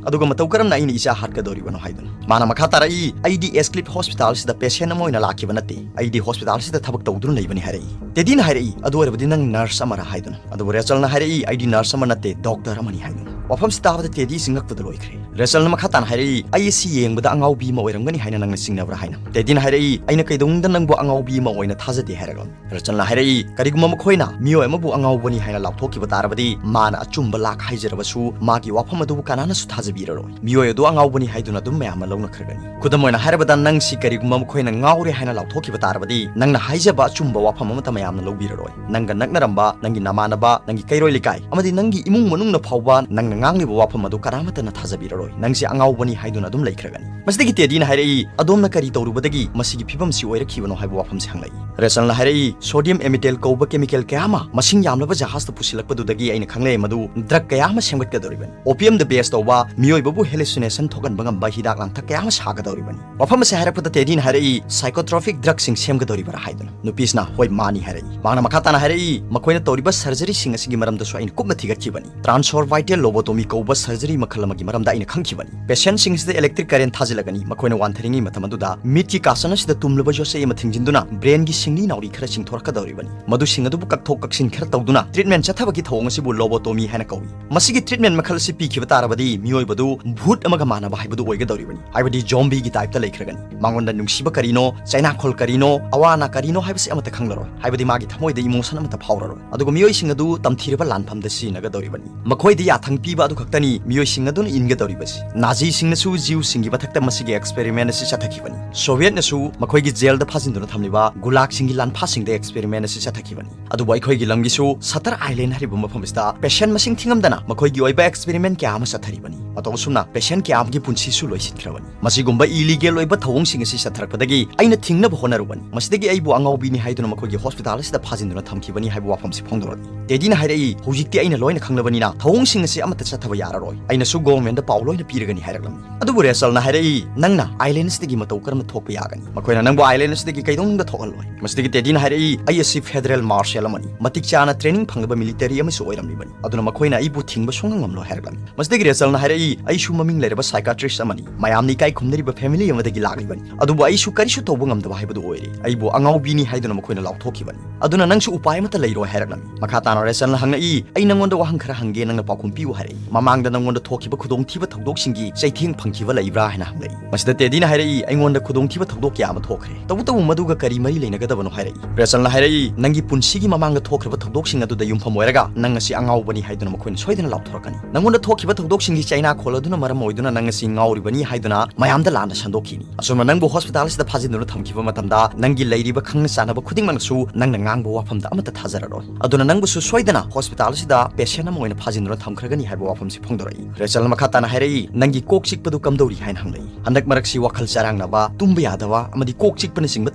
ꯑꯗꯨꯒ ꯃꯇꯧ ꯀꯔꯝꯅ ꯑꯩꯅ ꯏꯆꯥ ꯍꯥꯠꯀꯗꯧꯔꯤꯕꯅꯣ?" ꯍꯥꯏꯗꯨꯅ꯫ ꯃꯥꯅ ꯃꯈꯥ ꯇꯥꯔꯛꯏ, "ꯑꯩꯗꯤ ꯑꯦꯁꯀ꯭ꯂꯤꯞ ꯍꯣꯁꯄꯤꯇꯥꯜꯁꯤꯗ ꯄꯦꯁꯦꯟ ꯑꯃ ꯑꯣꯏꯅ ꯂꯥꯛꯈꯤꯕ ꯅꯠꯇꯦ, ꯑꯩꯗꯤ ꯍꯣꯁꯄꯤꯇꯥꯜꯁꯤꯗ ꯊꯕꯛ ꯇꯧꯗꯨꯅ ꯂꯩꯕꯅꯤ" ꯍꯥꯏꯔꯛꯏ꯫ ꯇꯦꯗꯤꯅ ꯍꯥꯏꯔꯛꯏ, "ꯑꯗꯨ ꯑꯣꯏꯔꯕꯗꯤ ꯅꯪ ꯅꯔꯁ ꯑꯃꯔꯥ?" ꯍꯥꯏꯗꯨꯅ꯫ ꯑꯗꯨꯕꯨ ꯔꯦꯆꯜꯅ ꯍꯥꯏꯔꯛꯏ, "ꯑꯩꯗꯤ ꯅꯔꯁ ꯑꯃ ꯅꯠꯇꯦ, ꯗꯣꯛꯇꯔ ꯑꯃꯅꯤ" ꯍꯥꯏꯗꯨꯅ꯫ ꯋꯥꯐꯝꯁꯤ ꯇꯥꯕꯗ ꯇꯦꯗꯤꯁꯤ ꯉꯛꯄꯗ ꯂꯣꯏꯈ꯭ꯔꯦ꯫ ꯔꯦꯆꯜꯅ ꯃꯈꯥ ꯇꯥꯅ ꯍꯥꯏꯔꯛꯏ, "ꯑꯩ ꯑꯁꯤ ꯌꯦꯡꯕꯗ ꯑꯉꯥꯎꯕꯤ ꯑꯃ ꯑꯣꯏꯔꯝꯒꯅꯤ ꯍꯥꯏꯅ ꯅꯪꯅ ꯆꯤꯡꯅꯕ꯭ꯔꯥ?" ꯍꯥꯏꯅ꯫ ꯇꯦꯗꯤꯅ ꯍꯥꯏꯔꯛꯏ, "ꯑꯩꯅ ꯀꯩꯗꯧꯅꯨꯡꯗ ꯅꯪꯕꯨ ꯑꯉꯥꯎꯕꯤ ꯑꯃ ꯑꯣꯏꯅ ꯊꯥꯖꯗꯦ" ꯍꯥꯏꯔꯛꯂꯝꯃꯤ꯫ ꯔꯦꯆꯜꯅ ꯍꯥꯏꯔꯛꯏ, "ꯀꯔꯤꯒꯨꯝꯕ ꯃꯈꯣꯏꯅ ꯃꯤꯑꯣꯏ ꯑꯃꯕꯨ ꯑꯉꯥꯎꯕꯅꯤ ꯍꯥꯏꯅ ꯂꯥꯎꯊꯣꯛꯈꯤꯕ ꯇꯥꯔꯕꯗꯤ, ꯃꯥꯅ ꯑꯆꯨꯝꯕ ꯂꯥꯛ ꯍꯥꯏꯖꯔꯕꯁꯨ ꯃꯥꯒꯤ ꯋꯥꯐꯝ ꯑꯗꯨꯕꯨ ꯀꯅꯥꯅꯁꯨ ꯊꯥꯖꯕꯤꯔꯔꯣꯏ꯫ ꯃꯤꯑꯣꯏ ꯑꯗꯨ ꯑꯉꯥꯎꯕꯅꯤ ꯍꯥꯏꯗꯨꯅ ꯑꯗꯨꯝ ꯃꯌꯥꯝꯅ ꯂꯧꯅꯈ꯭ꯔꯒꯅꯤ꯫ ꯈꯨꯗꯝ ꯑꯣꯏꯅ ꯍꯥꯏꯔꯕꯗ, ꯅꯪꯁꯤ ꯀꯔꯤꯒꯨꯝꯕ ꯃꯈꯣꯏꯅ ꯉꯥꯎꯔꯦ ꯍꯥꯏꯅ ꯂꯥꯎꯊꯣꯛꯈꯤꯕ ꯇꯥꯔꯕꯗꯤ, ꯅꯪꯅ ꯍꯥꯏꯖꯕ ꯑꯆꯨꯝꯕ ꯋꯥꯐꯝ ꯑꯃꯠꯇ ꯃꯌꯥꯝꯅ ꯂꯧꯕꯤꯔꯔꯣꯏ꯫ ꯅꯪꯒ ꯅꯛꯅꯔꯝꯕ, ꯅꯪꯒꯤ ꯅꯃꯥꯟꯅꯕ, ꯅꯪꯒꯤ ꯀꯩꯔꯣꯏ ꯂꯩꯀꯥꯏ ꯑꯃꯗꯤ ꯅꯪꯒꯤ ꯏꯃꯨꯡ ꯃꯅꯨꯡꯅ ꯐꯥꯎꯕ ꯅꯪꯅ ꯉꯥꯡꯂꯤꯕ ꯋꯥꯐꯝ ꯑꯗꯨ ꯀꯅꯥꯃꯠꯇꯅ ꯊꯥꯖꯕꯤꯔꯔꯣꯏ꯫ ꯅꯪꯁꯤ ꯑꯉꯥꯎꯕꯅꯤ ꯍꯥꯏꯗꯨꯅ ꯑꯗꯨꯝ ꯂꯩꯈ꯭ꯔꯒꯅꯤ꯫" ꯃꯁꯤꯗꯒꯤ ꯇꯦꯗꯤꯅ ꯍꯥꯏꯔꯛꯏ, "ꯑꯗꯣꯝꯅ ꯀꯔꯤ ꯇꯧꯔꯨꯕꯗꯒꯤ ꯃꯁꯤꯒꯤ ꯐꯤꯕꯝꯁꯤ ꯑꯣꯏꯔꯛꯈꯤꯕꯅꯣ?" ꯍꯥꯏꯕ ꯋꯥꯐꯝꯁꯤ ꯍꯪꯂꯛꯏ꯫ ꯔꯦꯆꯜꯅ ꯍꯥꯏꯔꯛꯏ, "ꯁꯣꯗꯤꯌꯝ ꯑꯦꯃꯤꯇꯦꯜ ꯀꯧꯕ ꯀꯦꯃꯤꯀꯦꯜ ꯀꯌꯥ ꯑꯃ ꯃꯁꯤꯡ ꯌꯥꯝꯂꯕ ꯖꯍꯥꯖꯇ ꯄꯨꯁꯤꯜꯂꯛꯄꯗꯨꯗꯒꯤ ꯑꯩꯅ ꯈꯪꯂꯦ ꯃꯗꯨ ꯗ꯭ꯔꯒ ꯀꯌꯥ ꯑꯃ ꯁꯦꯝꯒꯠꯀꯗꯧꯔꯤꯕꯅꯤ꯫ ꯑꯣꯄꯤꯌꯝꯗ ꯕꯦꯁ ꯇꯧꯕ, ꯃꯤꯑꯣꯏꯕꯕꯨ ꯍꯦꯂꯨꯁꯤꯅꯦꯁꯟ ꯊꯣꯛꯍꯟꯕ ꯉꯝꯕ ꯍꯤꯗꯥꯛ ꯂꯥꯡꯊꯛ ꯀꯌꯥ ꯑꯃ ꯁꯥꯒꯗꯧꯔꯤꯕꯅꯤ꯫" ꯋꯥꯐꯝ ꯑꯁꯤ ꯍꯥꯏꯔꯛꯄꯗ ꯇꯦꯗꯤꯅ ꯍꯥꯏꯔꯛꯏ, "ꯁꯥꯏꯀꯣꯇ꯭ꯔꯣꯐꯤꯛ ꯗ꯭ꯔꯒꯁꯤꯡ ꯁꯦꯝꯒꯗꯧꯔꯤꯕꯔꯥ?" ꯍꯥꯏꯗꯨꯅ꯫ ꯅꯨꯄꯤꯁꯤꯅ, "ꯍꯣꯏ, ꯃꯥꯅꯤ" ꯍꯥꯏꯔꯛꯏ꯫ ꯃꯍꯥꯛꯅ ꯃꯈꯥ ꯇꯥꯅ ꯍꯥꯏꯔꯛꯏ, "ꯃꯈꯣꯏꯅ ꯇꯧꯔꯤꯕ ꯁꯔꯖꯔꯤꯁꯤꯡ ꯑꯁꯤꯒꯤ ꯃꯔꯝꯗꯁꯨ ꯑꯩꯅ ꯀꯨꯞꯅ ꯊꯤꯒꯠꯈꯤꯕꯅꯤ꯫ ꯇ꯭ꯔꯥꯟꯁꯑꯣꯔꯕꯥꯏꯇꯦꯜ ꯂꯣꯕꯣꯇꯣꯃꯤ ꯀꯧꯕ ꯁꯔꯖꯔꯤ ꯃꯈꯜ ꯑꯃꯒꯤ ꯃꯔꯝꯗ ꯑꯩꯅ ꯈꯪꯈꯤꯕꯅꯤ꯫ Patientꯁꯤꯡ ꯑꯁꯤꯗ electric current ꯊꯥꯖꯤꯜꯂꯒꯅꯤ꯫ ꯃꯈꯣꯏꯅ ꯋꯥꯟꯊꯔꯤꯉꯩ ꯃꯇꯝ ꯑꯗꯨꯗ ꯃꯤꯠꯀꯤ ꯀꯥꯁꯟ ꯑꯁꯤꯗ ꯇꯨꯝꯂꯕ ꯌꯣꯠꯆꯩ ꯑꯃ ꯊꯤꯡꯖꯤꯟꯗꯨꯅ brainꯒꯤ ꯁꯤꯡꯂꯤ ꯅꯥꯎꯔꯤ ꯈꯔ ꯆꯤꯡꯊꯣꯔꯛꯀꯗꯧꯔꯤꯕꯅꯤ꯫ ꯃꯗꯨꯁꯤꯡ ꯑꯗꯨꯕꯨ ꯀꯛꯊꯣꯛ ꯀꯛꯁꯤꯟ ꯈꯔ ꯇꯧꯗꯨꯅ treatment ꯆꯠꯊꯕꯒꯤ ꯊꯧꯑꯣꯡ ꯑꯁꯤꯕꯨ lobotomy ꯍꯥꯏꯅ ꯀꯧꯏ꯫ ꯃꯁꯤꯒꯤ treatment ꯃꯈꯜ ꯑꯁꯤ ꯄꯤꯈꯤꯕ ꯇꯥꯔꯕꯗꯤ ꯃꯤꯑꯣꯏꯕꯗꯨ ꯚꯨꯠ ꯑꯃꯒ ꯃꯥꯟꯅꯕ ꯍꯥꯏꯕꯗꯨ ꯑꯣꯏꯒꯗꯧꯔꯤꯕꯅꯤ, ꯍꯥꯏꯕꯗꯤ zombieꯒꯤ typeꯇ ꯂꯩꯈ꯭ꯔꯒꯅꯤ꯫ ꯃꯉꯣꯟꯗ ꯅꯨꯡꯁꯤꯕ ꯀꯔꯤꯅꯣ, ꯆꯩꯅꯥꯈꯣꯜ ꯀꯔꯤꯅꯣ, ꯑꯋꯥ ꯑꯅꯥ ꯀꯔꯤꯅꯣ ꯍꯥꯏꯕꯁꯤ ꯑꯃꯠꯇ ꯈꯪꯂꯔꯣꯏ, ꯍꯥꯏꯕꯗꯤ ꯃꯥꯒꯤ ꯊꯃꯣꯏꯗ emotion ꯑꯃꯠꯇ ꯐꯥꯎꯔꯔꯣꯏ꯫ ꯑꯗꯨꯒ ꯃꯤꯑꯣꯏꯁꯤꯡ ꯑꯗꯨ ꯇꯝꯊꯤꯔꯕ ꯂꯥꯟꯐꯝꯗ ꯁꯤꯖꯤꯟꯅꯒꯗꯧꯔꯤꯕꯅꯤ꯫ ꯃꯈꯣꯏꯗ ꯌꯥꯊꯪ ꯄꯤꯕ ꯑꯗꯨ ꯈꯛꯇꯅꯤ ꯃꯤꯑꯣꯏꯁꯤꯡ ꯑꯗꯨꯅ ꯏꯟꯒꯗꯧꯔꯤꯕꯁꯤ꯫ ꯅꯥꯖꯤꯁꯤꯡꯅꯁꯨ Jewꯁꯤꯡꯒꯤ ꯃꯊꯛꯇ ꯃꯁꯤꯒꯤ experiment ꯑꯁꯤ ꯆꯠꯊꯈꯤꯕꯅꯤ꯫ Sovietꯅꯁꯨ ꯃꯈꯣꯏꯒꯤ jailꯗ ꯐꯥꯖꯤꯟꯗꯨꯅ ꯊꯝꯂꯤꯕ Gulagꯁꯤꯡꯒꯤ ꯂꯥꯟꯐꯥꯁꯤꯡꯗ experiment ꯑꯁꯤ ꯆꯠꯊꯈꯤꯕꯅꯤ꯫ ꯑꯗꯨꯕꯨ ꯑꯩꯈꯣꯏꯒꯤ ꯂꯝꯒꯤꯁꯨ Shutter Island ꯍꯥꯏꯔꯤꯕ ꯃꯐꯝ ꯑꯁꯤꯗ patient ꯃꯁꯤꯡ ꯊꯤꯉꯝꯗꯅ ꯃꯈꯣꯏꯒꯤ ꯑꯣꯏꯕ experiment ꯀꯌꯥ ꯑꯃ ꯆꯠꯊꯔꯤꯕꯅꯤ꯫ ꯃꯇꯧ ꯑꯁꯨꯝꯅ patient ꯀꯌꯥ ꯑꯃꯒꯤ ꯄꯨꯟꯁꯤꯁꯨ ꯂꯣꯏꯁꯤꯟꯈ꯭ꯔꯕꯅꯤ꯫ ꯃꯁꯤꯒꯨꯝꯕ illegal ꯑꯣꯏꯕ ꯊꯧꯑꯣꯡꯁꯤꯡ ꯑꯁꯤ ꯆꯠꯊꯔꯛꯄꯗꯒꯤ ꯑꯩꯅ ꯊꯤꯡꯅꯕ ꯍꯣꯠꯅꯔꯨꯕꯅꯤ꯫ ꯃꯁꯤꯗꯒꯤ ꯑꯩꯕꯨ ꯑꯉꯥꯎꯕꯤꯅꯤ ꯍꯥꯏꯗꯨꯅ ꯃꯈꯣꯏꯒꯤ hospital ꯑꯁꯤꯗ ꯐꯥꯖꯤꯟꯗꯨꯅ ꯊꯝꯈꯤꯕꯅꯤ ꯍꯥꯏꯕ ꯋꯥꯐꯝꯁꯤ ꯐꯣꯡꯗꯣꯔꯛꯏ꯫ Teddyꯅ ꯍꯥꯏꯔꯛꯏ, "ꯍꯧꯖꯤꯛꯇꯤ ꯑꯩꯅ ꯂꯣꯏꯅ ꯈꯪꯂꯕꯅꯤꯅ ꯊꯧꯑꯣꯡꯁꯤꯡ ꯑꯁꯤ ꯑꯃꯠꯇ ꯆꯠꯊꯕ ꯌꯥꯔꯔꯣꯏ꯫ ꯑꯩꯅꯁꯨ governmentꯗ ꯄꯥꯎ ꯂꯣꯏꯅ ꯄꯤꯔꯒꯅꯤ" ꯍꯥꯏꯔꯛꯂꯝꯃꯤ꯫ ꯑꯗꯨꯕꯨ Rachelꯅ ꯍꯥꯏꯔꯛꯏ, "ꯅꯪꯅ island ꯑꯁꯤꯗꯒꯤ ꯃꯇꯧ ꯀꯔꯝꯅ ꯊꯣꯛꯄ ꯌꯥꯒꯅꯤ? ꯃꯈꯣꯏꯅ ꯅꯪꯕꯨ island ꯑꯁꯤꯗꯒꯤ ꯀꯩꯗꯧꯅꯨꯡꯗ ꯊꯣꯛꯍꯜꯂꯣꯏ"꯫ ꯃꯁꯤꯗꯒꯤ Teddyꯅ ꯍꯥꯏꯔꯛꯏ, "ꯑꯩ ꯑꯁꯤ federal marshal ꯑꯃꯅꯤ, ꯃꯇꯤꯛ ꯆꯥꯅ training ꯐꯪꯂꯕ military ꯑꯃꯁꯨ ꯑꯣꯏꯔꯝꯂꯤꯕꯅꯤ, ꯑꯗꯨꯅ ꯃꯈꯣꯏꯅ ꯑꯩꯕꯨ ꯊꯤꯡꯕ ꯁꯨꯡꯉꯝ ꯉꯝꯂꯣꯏ" ꯍꯥꯏꯔꯛꯂꯝꯃꯤ꯫ ꯃꯁꯤꯗꯒꯤ Rachelꯅ ꯍꯥꯏꯔꯛꯏ, "ꯑꯩꯁꯨ ꯃꯃꯤꯡ ꯂꯩꯔꯕ psychiatrist ꯑꯃꯅꯤ, ꯃꯌꯥꯝꯅ ꯏꯀꯥꯏ ꯈꯨꯝꯅꯔꯤꯕ family ꯑꯃꯗꯒꯤ ꯂꯥꯛꯂꯤꯕꯅꯤ, ꯑꯗꯨꯕꯨ ꯑꯩꯁꯨ ꯀꯔꯤꯁꯨ ꯇꯧꯕ ꯉꯝꯗꯕ ꯍꯥꯏꯕꯗꯨ ꯑꯣꯏꯔꯦ꯫ ꯑꯩꯕꯨ ꯑꯉꯥꯎꯕꯤꯅꯤ ꯍꯥꯏꯗꯨꯅ ꯃꯈꯣꯏꯅ ꯂꯥꯎꯊꯣꯛꯈꯤꯕꯅꯤ꯫ ꯑꯗꯨꯅ ꯅꯪꯁꯨ ꯎꯄꯥꯏ ꯑꯃꯠꯇ ꯂꯩꯔꯣꯏ" ꯍꯥꯏꯔꯛꯂꯝꯃꯤ꯫ ꯃꯈꯥ ꯇꯥꯅ Rachelꯅ ꯍꯪꯂꯛꯏ, "ꯑꯩ ꯅꯪꯉꯣꯟꯗ ꯋꯥꯍꯪ ꯈꯔ ꯍꯪꯒꯦ, ꯅꯪꯅ ꯄꯥꯎꯈꯨꯝ ꯄꯤꯌꯨ" ꯍꯥꯏꯔꯛꯏ꯫ ꯃꯃꯥꯡꯗ ꯅꯪꯉꯣꯟꯗ ꯊꯣꯛꯈꯤꯕ ꯈꯨꯗꯣꯡꯊꯤꯕ ꯊꯧꯗꯣꯛꯁꯤꯡꯒꯤ ꯆꯩꯊꯦꯡ ꯐꯪꯈꯤꯕ ꯂꯩꯕ꯭ꯔꯥ ꯍꯥꯏꯅ ꯍꯪꯂꯛꯏ꯫ ꯃꯁꯤꯗ Teddyꯅ ꯍꯥꯏꯔꯛꯏ, "ꯑꯩꯉꯣꯟꯗ ꯈꯨꯗꯣꯡꯊꯤꯕ ꯊꯧꯗꯣꯛ ꯀꯌꯥ ꯑꯃ ꯊꯣꯛꯈ꯭ꯔꯦ, ꯇꯧꯕꯇꯕꯨ ꯃꯗꯨꯒ ꯀꯔꯤ ꯃꯔꯤ ꯂꯩꯅꯒꯗꯕꯅꯣ?" ꯍꯥꯏꯔꯛꯏ꯫ Rachelꯅ ꯍꯥꯏꯔꯛꯏ, "ꯅꯪꯒꯤ ꯄꯨꯟꯁꯤꯒꯤ ꯃꯃꯥꯡꯗ ꯊꯣꯛꯈ꯭ꯔꯕ ꯊꯧꯗꯣꯛꯁꯤꯡ ꯑꯗꯨꯗ ꯌꯨꯝꯐꯝ ꯑꯣꯏꯔꯒ ꯅꯪ ꯑꯁꯤ ꯑꯉꯥꯎꯕꯅꯤ ꯍꯥꯏꯗꯨꯅ ꯃꯈꯣꯏꯅ ꯁꯣꯏꯗꯅ ꯂꯥꯎꯊꯣꯔꯛꯀꯅꯤ꯫ ꯅꯪꯉꯣꯟꯗ ꯊꯣꯛꯈꯤꯕ ꯊꯧꯗꯣꯛꯁꯤꯡꯒꯤ ꯆꯩꯅꯥꯈꯣꯜ ꯑꯗꯨꯅ ꯃꯔꯝ ꯑꯣꯏꯗꯨꯅ ꯅꯪ ꯑꯁꯤ ꯉꯥꯎꯔꯤꯕꯅꯤ ꯍꯥꯏꯗꯨꯅ ꯃꯌꯥꯝꯗ ꯂꯥꯟꯅ ꯁꯟꯗꯣꯛꯈꯤꯅꯤ꯫ ꯑꯁꯨꯝꯅ ꯅꯪꯕꯨ hospital ꯑꯁꯤꯗ ꯐꯥꯖꯤꯟꯗꯨꯅ ꯊꯝꯈꯤꯕ ꯃꯇꯝꯗ ꯅꯪꯒꯤ ꯂꯩꯔꯤꯕ ꯈꯪꯅ ꯆꯥꯟꯅꯕ ꯈꯨꯗꯤꯡꯃꯛꯅꯁꯨ ꯅꯪꯅ ꯉꯥꯡꯕ ꯋꯥꯐꯝꯗ ꯑꯃꯠꯇ ꯊꯥꯖꯔꯔꯣꯏ꯫ ꯑꯗꯨꯅ ꯅꯪꯕꯨꯁꯨ ꯁꯣꯏꯗꯅ hospital ꯑꯁꯤꯗ patient ꯑꯃ ꯑꯣꯏꯅ ꯐꯥꯖꯤꯟꯗꯨꯅ ꯊꯝꯈ꯭ꯔꯒꯅꯤ" ꯍꯥꯏꯕ ꯋꯥꯐꯝꯁꯤ ꯐꯣꯡꯗꯣꯔꯛꯏ꯫ Rachelꯅ ꯃꯈꯥ ꯇꯥꯅ ꯍꯥꯏꯔꯛꯏ, "ꯅꯪꯒꯤ ꯀꯣꯛ ꯆꯤꯛꯄꯗꯨ ꯀꯝꯗꯧꯔꯤ?" ꯍꯥꯏꯅ ꯍꯪꯂꯛꯏ꯫ "ꯍꯟꯗꯛ ꯃꯔꯛꯁꯤ ꯋꯥꯈꯜ ꯆꯔꯥꯡꯅꯕ, ꯇꯨꯝꯕ ꯌꯥꯗꯕ ꯑꯃꯗꯤ ꯀꯣꯛ ꯆꯤꯛꯄꯅꯆꯤꯡꯕ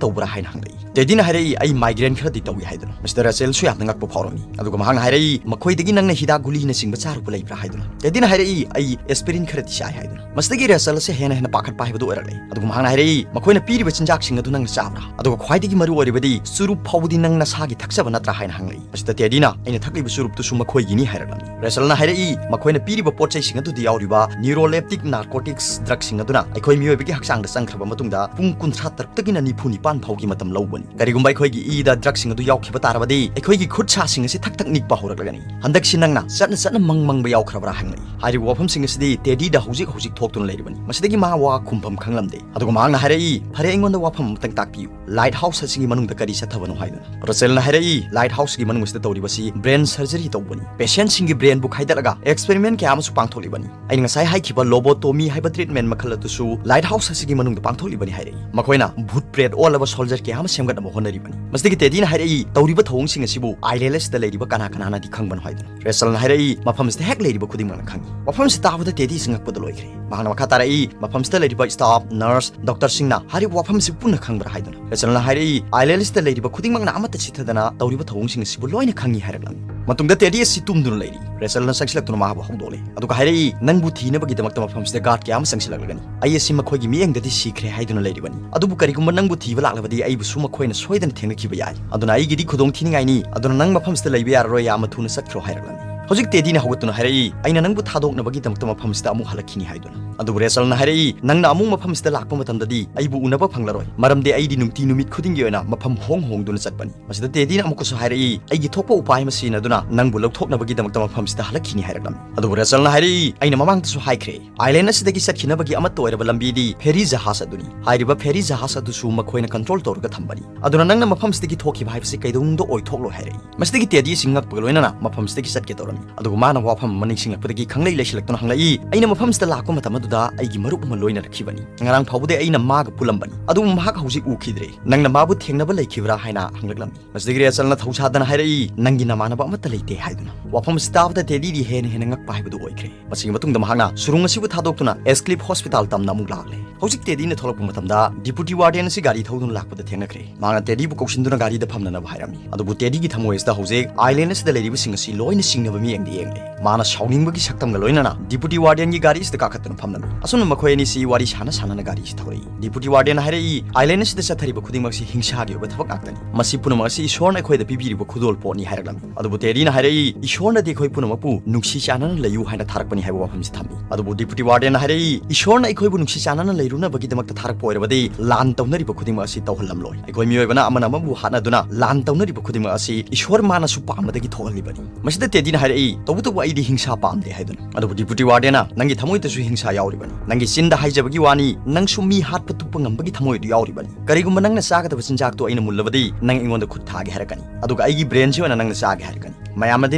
ꯇꯧꯕ꯭ꯔꯥ?" ꯍꯥꯏꯅ ꯍꯪꯂꯛꯏ꯫ Teddyꯅ ꯍꯥꯏꯔꯛꯏ, "ꯑꯩ migraine ꯈꯔꯗꯤ ꯇꯧꯏ" ꯍꯥꯏꯗꯨꯅ꯫ ꯃꯁꯤꯗ Rachelꯁꯨ ꯌꯥꯝꯅ ꯉꯛꯄ ꯐꯥꯎꯔꯝꯃꯤ꯫ ꯑꯗꯨꯒ ꯃꯍꯥꯛꯅ ꯍꯥꯏꯔꯛꯏ, "ꯃꯈꯣꯏꯗꯒꯤ ꯅꯪꯅ ꯍꯤꯗꯥꯛ ꯒꯨꯂꯤꯅꯆꯤꯡꯕ ꯆꯥꯔꯨꯕ ꯂꯩꯕ꯭ꯔꯥ?" ꯍꯥꯏꯗꯨꯅ꯫ Teddyꯅ ꯍꯥꯏꯔꯛꯏ, "ꯑꯩ aspirin ꯈꯔꯗꯤ ꯆꯥꯏ" ꯍꯥꯏꯗꯨꯅ꯫ ꯃꯁꯤꯗꯒꯤ Rachel ꯑꯁꯤ ꯍꯦꯟꯅ ꯍꯦꯟꯅ ꯄꯥꯈꯠꯄ ꯍꯥꯏꯕꯗꯨ ꯑꯣꯏꯔꯛꯂꯦ꯫ ꯑꯗꯨꯒ ꯃꯍꯥꯛꯅ ꯍꯥꯏꯔꯛꯏ, "ꯃꯈꯣꯏꯅ ꯄꯤꯔꯤꯕ ꯆꯤꯟꯖꯥꯛꯁꯤꯡ ꯑꯗꯨ ꯅꯪꯅ ꯆꯥꯕ꯭ꯔꯥ? ꯑꯗꯨꯒ ꯈ꯭ꯋꯥꯏꯗꯒꯤ ꯃꯔꯨ ꯑꯣꯏꯔꯤꯕꯗꯤ ꯆꯨꯔꯨꯞ ꯐꯥꯎꯕꯗꯤ ꯅꯪ ꯅꯁꯥꯒꯤ ꯊꯛꯆꯕ ꯅꯠꯇ꯭ꯔꯥ?" ꯍꯥꯏꯅ ꯍꯪꯂꯛꯏ꯫ ꯃꯁꯤꯗ Teddyꯅ, "ꯑꯩꯅ ꯊꯛꯂꯤꯕ ꯆꯨꯔꯨꯞꯇꯨꯁꯨ ꯃꯈꯣꯏꯒꯤꯅꯤ" ꯍꯥꯏꯔꯛꯂꯝꯃꯤ꯫ Rachelꯅ ꯍꯥꯏꯔꯛꯏ, "ꯃꯈꯣꯏꯅ ꯄꯤꯔꯤꯕ ꯄꯣꯠ ꯆꯩꯁꯤꯡ ꯑꯗꯨꯗ ꯌꯥꯎꯔꯤꯕ Neuroleptic narcotics drugꯁꯤꯡ ꯑꯗꯨꯅ ꯑꯩꯈꯣꯏ ꯃꯤꯑꯣꯏꯕꯒꯤ ꯍꯛꯆꯥꯡꯗ ꯆꯪꯈ꯭ꯔꯕ ꯃꯇꯨꯡꯗ ꯄꯨꯡ ꯀꯨꯟꯊ꯭ꯔꯥ ꯇꯔꯨꯛꯇꯒꯤꯅ ꯅꯤꯐꯨ ꯅꯤꯄꯥꯟ ꯐꯥꯎꯒꯤ ꯃꯇꯝ ꯂꯧꯕꯅꯤ꯫ ꯀꯔꯤꯒꯨꯝꯕ ꯑꯩꯈꯣꯏꯒꯤ ꯏꯗ drugꯁꯤꯡ ꯑꯗꯨ ꯌꯥꯎꯈꯤꯕ ꯇꯥꯔꯕꯗꯤ, ꯑꯩꯈꯣꯏꯒꯤ ꯈꯨꯠ ꯁꯥꯁꯤꯡ ꯑꯁꯤ ꯊꯛ ꯊꯛ ꯅꯤꯛꯄ ꯍꯧꯔꯛꯂꯒꯅꯤ꯫ ꯍꯟꯗꯛꯁꯤ ꯅꯪꯅ ꯆꯠꯅ ꯆꯠꯅ ꯃꯪ ꯃꯪꯕ ꯌꯥꯎꯈ꯭ꯔꯕ꯭ꯔꯥ ꯍꯪꯂꯛꯏ꯫ ꯍꯥꯏꯔꯤꯕ ꯋꯥꯐꯝꯁꯤꯡ ꯑꯁꯤꯗꯤ ꯇꯦꯗꯤꯗ ꯍꯧꯖꯤꯛ ꯍꯧꯖꯤꯛ ꯊꯣꯛꯇꯨꯅ ꯂꯩꯔꯤꯕꯅꯤ꯫ ꯃꯁꯤꯗꯒꯤ ꯃꯥ ꯋꯥ ꯈꯨꯝꯐꯝ ꯈꯪꯂꯝꯗꯦ꯫ ꯑꯗꯨꯒ ꯃꯍꯥꯛꯅ ꯍꯥꯏꯔꯛꯏ, "ꯐꯔꯦ, ꯑꯩꯉꯣꯟꯗ ꯋꯥꯐꯝ ꯑꯃꯇꯪ ꯇꯥꯛꯄꯤꯌꯨ꯫ Light house ꯑꯁꯤꯒꯤ ꯃꯅꯨꯡꯗ ꯀꯔꯤ ꯆꯠꯊꯕꯅꯣ?" ꯍꯥꯏꯗꯨꯅ꯫ ꯔꯁꯦꯜꯅ ꯍꯥꯏꯔꯛꯏ, "Light houseꯀꯤ ꯃꯅꯨꯡ ꯑꯁꯤꯗ ꯇꯧꯔꯤꯕꯁꯤ brain surgery ꯇꯧꯕꯅꯤ꯫ Patientꯁꯤꯡꯒꯤ brainꯕꯨ ꯈꯥꯏꯗꯠꯂꯒ experiment ꯀꯌꯥ ꯑꯃꯁꯨ ꯄꯥꯡꯊꯣꯛꯂꯤꯕꯅꯤ꯫ ꯑꯩꯅ ꯉꯁꯥꯏ ꯍꯥꯏꯈꯤꯕ lobotomy ꯍꯥꯏꯕ treatment ꯃꯈꯜ ꯑꯗꯨꯁꯨ Light house ꯑꯁꯤꯒꯤ ꯃꯅꯨꯡꯗ ꯄꯥꯡꯊꯣꯛꯂꯤꯕꯅꯤ," ꯍꯥꯏꯔꯛꯏ꯫ ꯃꯈꯣꯏꯅ ꯚꯨꯠ ꯄ꯭ꯔꯦꯠ ꯑꯣꯜꯂꯕ soldier ꯀꯌꯥ ꯑꯃ ꯁꯦꯝꯒꯠꯅꯕ ꯍꯣꯠꯅꯔꯤꯕꯅꯤ꯫ ꯃꯁꯤꯗꯒꯤ ꯇꯦꯗꯤꯅ ꯍꯥꯏꯔꯛꯏ, "ꯇꯧꯔꯤꯕ ꯊꯧꯑꯣꯡꯁꯤꯡ ꯑꯁꯤꯕꯨ Islandꯗ ꯂꯩꯔꯤꯕ ꯀꯅꯥ ꯀꯅꯥꯅꯗꯤ ꯈꯪꯕꯅꯣ?" ꯍꯥꯏꯗꯨꯅ꯫ ꯔꯁꯦꯜꯅ ꯍꯥꯏꯔꯛꯏ, "ꯃꯐꯝꯁꯤꯗ ꯍꯦꯛ ꯂꯩꯔꯤꯕ ꯈꯨꯗꯤꯡꯃꯛꯅ ꯈꯪꯏ꯫" ꯋꯥꯐꯝꯁꯤ ꯇꯥꯕꯗ ꯇꯦꯗꯤꯁꯤ ꯉꯛꯄꯗ ꯂꯣꯏꯈ꯭ꯔꯦ꯫ ꯃꯍꯥꯛꯅ ꯃꯈꯥ ꯇꯥꯔꯛꯏ, "ꯃꯐꯝꯁꯤꯗ ꯂꯩꯔꯤꯕ staff, nurse, doctorꯁꯤꯡꯅ ꯍꯥꯏꯔꯤꯕ ꯋꯥꯐꯝꯁꯤ ꯄꯨꯟꯅ ꯈꯪꯕ꯭ꯔꯥ?" ꯍꯥꯏꯗꯨꯅ꯫ ꯔꯁꯦꯜꯅ ꯍꯥꯏꯔꯛꯏ, "Islandꯁꯤꯗ ꯂꯩꯔꯤꯕ ꯈꯨꯗꯤꯡꯃꯛꯅ ꯑꯃꯠꯇ ꯆꯤꯠꯊꯗꯅ ꯇꯧꯔꯤꯕ ꯊꯧꯑꯣꯡꯁꯤꯡ ꯑꯁꯤꯕꯨ ꯂꯣꯏꯅ ꯈꯪꯏ" ꯍꯥꯏꯔꯛꯂꯝꯃꯤ꯫ ꯃꯇꯨꯡꯗ ꯇꯦꯗꯤ ꯑꯁꯤ ꯇꯨꯝꯗꯨꯅ ꯂꯩꯔꯤ꯫ ꯔꯁꯦꯜꯅ ꯆꯪꯁꯤꯜꯂꯛꯇꯨꯅ ꯃꯍꯥꯛꯄꯨ ꯍꯧꯗꯣꯛꯂꯦ꯫ ꯑꯗꯨꯒ ꯍꯥꯏꯔꯛꯏ, "ꯅꯪꯕꯨ ꯊꯤꯅꯕꯒꯤꯗꯃꯛꯇ ꯃꯐꯝꯁꯤꯗ guard ꯀꯌꯥ ꯑꯃ ꯆꯪꯁꯤꯜꯂꯛꯂꯒꯅꯤ꯫ ꯑꯩ ꯑꯁꯤ ꯃꯈꯣꯏꯒꯤ ꯃꯤꯠꯌꯦꯡꯗꯗꯤ ꯁꯤꯈ꯭ꯔꯦ ꯍꯥꯏꯗꯨꯅ ꯂꯩꯔꯤꯕꯅꯤ꯫ ꯑꯗꯨꯕꯨ ꯀꯔꯤꯒꯨꯝꯕ ꯅꯪꯕꯨ ꯊꯤꯕ ꯂꯥꯛꯂꯕꯗꯤ ꯑꯩꯕꯨꯁꯨ ꯃꯈꯣꯏꯅ ꯁꯣꯏꯗꯅ ꯊꯦꯡꯅꯈꯤꯕ ꯌꯥꯏ꯫ ꯑꯗꯨꯅ ꯑꯩꯒꯤꯗꯤ ꯈꯨꯗꯣꯡ ꯊꯤꯅꯤꯡꯉꯥꯏꯅꯤ꯫ ꯑꯗꯨꯅ ꯅꯪ ꯃꯐꯝꯁꯤꯗ ꯂꯩꯕ ꯌꯥꯔꯔꯣꯏ, ꯌꯥꯝꯅ ꯊꯨꯅ ꯆꯠꯈ꯭ꯔꯣ" ꯍꯥꯏꯔꯛꯂꯝꯃꯤ꯫ ꯍꯧꯖꯤꯛ ꯇꯦꯗꯤꯅ ꯍꯧꯒꯠꯇꯨꯅ ꯍꯥꯏꯔꯛꯏ, "ꯑꯩꯅ ꯅꯪꯕꯨ ꯊꯥꯗꯣꯛꯅꯕꯒꯤꯗꯃꯛꯇ ꯃꯐꯝꯁꯤꯗ ꯑꯃꯨꯛ ꯍꯜꯂꯛꯈꯤꯅꯤ" ꯍꯥꯏꯗꯨꯅ꯫ ꯑꯗꯨꯕꯨ ꯔꯦꯆꯜꯅ ꯍꯥꯏꯔꯛꯏ, "ꯅꯪꯅ ꯑꯃꯨꯛ ꯃꯐꯝꯁꯤꯗ ꯂꯥꯛꯄ ꯃꯇꯝꯗꯗꯤ ꯑꯩꯕꯨ ꯎꯅꯕ ꯐꯪꯂꯔꯣꯏ, ꯃꯔꯝꯗꯤ ꯑꯩꯗꯤ ꯅꯨꯡꯇꯤ ꯅꯨꯃꯤꯠ ꯈꯨꯗꯤꯡꯒꯤ ꯑꯣꯏꯅ ꯃꯐꯝ ꯍꯣꯡ ꯍꯣꯡꯗꯨꯅ ꯆꯠꯄꯅꯤ꯫" ꯃꯁꯤꯗ ꯇꯦꯗꯤꯅ ꯑꯃꯨꯛꯀꯁꯨ ꯍꯥꯏꯔꯛꯏ, "ꯑꯩꯒꯤ ꯊꯣꯛꯄ ꯎꯄꯥꯏ ꯑꯃ ꯁꯤꯖꯤꯟꯅꯗꯨꯅ ꯅꯪꯕꯨ ꯂꯧꯊꯣꯛꯅꯕꯒꯤꯗꯃꯛꯇ ꯃꯐꯝꯁꯤꯗ ꯍꯜꯂꯛꯈꯤꯅꯤ" ꯍꯥꯏꯔꯛꯂꯝꯃꯤ꯫ ꯑꯗꯨꯕꯨ ꯔꯦꯆꯜꯅ ꯍꯥꯏꯔꯛꯏ, "ꯑꯩꯅ ꯃꯃꯥꯡꯗꯁꯨ ꯍꯥꯏꯈ꯭ꯔꯦ, island ꯑꯁꯤꯗꯒꯤ ꯆꯠꯈꯤꯅꯕꯒꯤ ꯑꯃꯠꯇ ꯑꯣꯏꯔꯕ ꯂꯝꯕꯤꯗꯤ ferry ꯖꯍꯥꯖ ꯑꯗꯨꯅꯤ꯫ ꯍꯥꯏꯔꯤꯕ ferry ꯖꯍꯥꯖ ꯑꯗꯨꯁꯨ ꯃꯈꯣꯏꯅ control ꯇꯧꯔꯒ ꯊꯝꯕꯅꯤ꯫ ꯑꯗꯨꯅ ꯅꯪꯅ ꯃꯐꯝꯁꯤꯗꯒꯤ ꯊꯣꯛꯈꯤꯕ ꯍꯥꯏꯕꯁꯤ ꯀꯩꯗꯧꯅꯨꯡꯗ ꯑꯣꯏꯊꯣꯛꯂꯣꯏ" ꯍꯥꯏꯔꯛꯏ꯫ ꯃꯁꯤꯗꯒꯤ ꯇꯦꯗꯤ ꯑꯁꯤ ꯉꯛꯄꯒ ꯂꯣꯏꯅꯅ ꯃꯐꯝꯁꯤꯗꯒꯤ ꯆꯠꯀꯦ ꯇꯧꯔꯝꯃꯤ꯫ ꯑꯗꯨꯕꯨ ꯃꯥꯅ ꯋꯥꯐꯝ ꯑꯃ ꯅꯤꯡꯁꯤꯡꯂꯛꯄꯗꯒꯤ ꯈꯪꯂꯩ ꯂꯩꯁꯤꯜꯂꯛꯇꯨꯅ ꯍꯪꯂꯛꯏ, "ꯑꯩꯅ ꯃꯐꯝꯁꯤꯗ ꯂꯥꯛꯄ ꯃꯇꯝ ꯑꯗꯨꯗ ꯑꯩꯒꯤ ꯃꯔꯨꯞ ꯑꯃ ꯂꯣꯏꯅꯔꯛꯈꯤꯕꯅꯤ꯫ ꯉꯔꯥꯡ ꯐꯥꯎꯕꯗꯤ ꯑꯩꯅ ꯃꯥꯒ ꯄꯨꯜꯂꯝꯕꯅꯤ, ꯑꯗꯨꯕꯨ ꯃꯍꯥꯛ ꯍꯧꯖꯤꯛ ꯎꯈꯤꯗ꯭ꯔꯦ꯫ ꯅꯪꯅ ꯃꯥꯕꯨ ꯊꯦꯡꯅꯕ ꯂꯩꯈꯤꯕ꯭ꯔꯥ?" ꯍꯥꯏꯅ ꯍꯪꯂꯛꯂꯝꯃꯤ꯫ ꯃꯁꯤꯗꯒꯤ ꯔꯦꯆꯜꯅ ꯊꯧꯁꯥꯗꯅ ꯍꯥꯏꯔꯛꯏ, "ꯅꯪꯒꯤ ꯅꯃꯥꯟꯅꯕ ꯑꯃꯠꯇ ꯂꯩꯇꯦ" ꯍꯥꯏꯗꯨꯅ꯫ ꯋꯥꯐꯝ ꯑꯁꯤ ꯇꯥꯕꯗ ꯇꯦꯗꯤꯗꯤ ꯍꯦꯟꯅ ꯍꯦꯟꯅ ꯉꯛꯄ ꯍꯥꯏꯕꯗꯨ ꯑꯣꯏꯈ꯭ꯔꯦ꯫ ꯃꯁꯤꯒꯤ ꯃꯇꯨꯡꯗ ꯃꯍꯥꯛꯅ ꯁꯨꯔꯨꯡ ꯑꯁꯤꯕꯨ ꯊꯥꯗꯣꯛꯇꯨꯅ Asclepius Hospital ꯇꯝꯅ ꯑꯃꯨꯛ ꯂꯥꯛꯂꯦ꯫ ꯍꯧꯖꯤꯛ ꯇꯦꯗꯤꯅ ꯊꯣꯛꯂꯛꯄ ꯃꯇꯝꯗ deputy warden ꯑꯁꯤ ꯒꯥꯔꯤ ꯊꯧꯗꯨꯅ ꯂꯥꯛꯄꯗ ꯊꯦꯡꯅꯈ꯭ꯔꯦ꯫ ꯃꯍꯥꯛꯅ ꯇꯦꯗꯤꯕꯨ ꯀꯧꯁꯤꯟꯗꯨꯅ ꯒꯥꯔꯤꯗ ꯐꯝꯅꯅꯕ ꯍꯥꯏꯔꯝꯃꯤ꯫ ꯑꯗꯨꯕꯨ ꯇꯦꯗꯤꯒꯤ ꯊꯃꯣꯏ ꯑꯁꯤꯗ ꯍꯧꯖꯤꯛ island ꯑꯁꯤꯗ ꯂꯩꯔꯤꯕꯁꯤꯡ ꯑꯁꯤ ꯂꯣꯏꯅ ꯆꯤꯡꯅꯕ ꯃꯤꯠꯌꯦꯡꯗ ꯌꯦꯡꯂꯦ꯫ ꯃꯥꯅ ꯁꯥꯎꯅꯤꯡꯕꯒꯤ ꯁꯛꯇꯝꯒ ꯂꯣꯏꯅꯅ deputy wardenꯒꯤ ꯒꯥꯔꯤꯁꯤꯗ ꯀꯥꯈꯠꯇꯨꯅ ꯐꯝꯂꯝꯃꯤ꯫ ꯑꯁꯨꯝꯅ ꯃꯈꯣꯏ ꯑꯅꯤꯁꯤ ꯋꯥꯔꯤ ꯁꯥꯟꯅ ꯁꯥꯟꯅꯅ ꯒꯥꯔꯤꯁꯤ ꯊꯧꯔꯛꯏ꯫ Deputy warden ꯍꯥꯏꯔꯛꯏ, "Island ꯑꯁꯤꯗ ꯆꯠꯊꯔꯤꯕ ꯈꯨꯗꯤꯡꯃꯛꯁꯤ ꯍꯤꯡꯁꯥꯒꯤ ꯑꯣꯏꯕ ꯊꯕꯛ ꯉꯥꯛꯇꯅꯤ꯫ ꯃꯁꯤ ꯄꯨꯝꯅꯃꯛ ꯑꯁꯤ ꯏꯁꯣꯔꯅ ꯑꯩꯈꯣꯏꯗ ꯄꯤꯕꯤꯔꯤꯕ ꯈꯨꯗꯣꯜꯄꯣꯠꯅꯤ" ꯍꯥꯏꯔꯛꯂꯝꯃꯤ꯫ ꯑꯗꯨꯕꯨ ꯇꯦꯗꯤꯅ ꯍꯥꯏꯔꯛꯏ, "ꯏꯁꯣꯔꯅꯗꯤ ꯑꯩꯈꯣꯏ ꯄꯨꯝꯅꯃꯛꯄꯨ ꯅꯨꯡꯁꯤ ꯆꯥꯟꯅꯅ ꯂꯩꯌꯨ ꯍꯥꯏꯅ ꯊꯥꯔꯛꯄꯅꯤ" ꯍꯥꯏꯕ ꯋꯥꯐꯝꯁꯤ ꯊꯝꯃꯤ꯫ ꯑꯗꯨꯕꯨ deputy warden ꯍꯥꯏꯔꯛꯏ, "ꯏꯁꯣꯔꯅ ꯑꯩꯈꯣꯏꯕꯨ ꯅꯨꯡꯁꯤ ꯆꯥꯟꯅꯅ ꯂꯩꯔꯨꯅꯕꯒꯤꯗꯃꯛꯇ ꯊꯥꯔꯛꯄ ꯑꯣꯏꯔꯕꯗꯤ ꯂꯥꯟ ꯇꯧꯅꯔꯤꯕ ꯈꯨꯗꯤꯡꯃꯛ ꯑꯁꯤ ꯇꯧꯍꯜꯂꯝꯂꯣꯏ꯫ ꯑꯩꯈꯣꯏ ꯃꯤꯑꯣꯏꯕꯅ ꯑꯃꯅ ꯑꯃꯕꯨ ꯍꯥꯠꯅꯗꯨꯅ ꯂꯥꯟ ꯇꯧꯅꯔꯤꯕ ꯈꯨꯗꯤꯡꯃꯛ ꯑꯁꯤ ꯏꯁꯣꯔ ꯃꯥꯅꯁꯨ ꯄꯥꯝꯕꯗꯒꯤ ꯊꯣꯛꯍꯜꯂꯤꯕꯅꯤ꯫" ꯃꯁꯤꯗ ꯇꯦꯗꯤꯅ ꯍꯥꯏꯔꯛꯏ, "ꯇꯧꯕꯇꯕꯨ ꯑꯩꯗꯤ ꯍꯤꯡꯁꯥ ꯄꯥꯝꯗꯦ" ꯍꯥꯏꯗꯨꯅ꯫ ꯑꯗꯨꯕꯨ deputy wardenꯅ, "ꯅꯪꯒꯤ ꯊꯃꯣꯏꯗꯁꯨ ꯍꯤꯡꯁꯥ ꯌꯥꯎꯔꯤꯕꯅꯤ꯫ ꯅꯪꯒꯤ ꯆꯤꯟꯗ ꯍꯥꯏꯖꯕꯒꯤ ꯋꯥꯅꯤ, ꯅꯪꯁꯨ ꯃꯤ ꯍꯥꯠꯄ ꯇꯨꯞꯄ ꯉꯝꯕꯒꯤ ꯊꯃꯣꯏ ꯑꯗꯨ ꯌꯥꯎꯔꯤꯕꯅꯤ꯫ ꯀꯔꯤꯒꯨꯝꯕ ꯅꯪꯅ ꯆꯥꯒꯗꯕ ꯆꯤꯟꯖꯥꯛꯇꯨ ꯑꯩꯅ ꯃꯨꯜꯂꯕꯗꯤ ꯅꯪ ꯑꯩꯉꯣꯟꯗ ꯈꯨꯠ ꯊꯥꯒꯦ ꯍꯥꯏꯔꯛꯀꯅꯤ꯫ ꯑꯗꯨꯒ ꯑꯩꯒꯤ brainꯁꯤ ꯑꯣꯏꯅ ꯅꯪꯅ ꯆꯥꯒꯦ ꯍꯥꯏꯔꯛꯀꯅꯤ꯫ ꯃꯌꯥꯝꯅꯗꯤ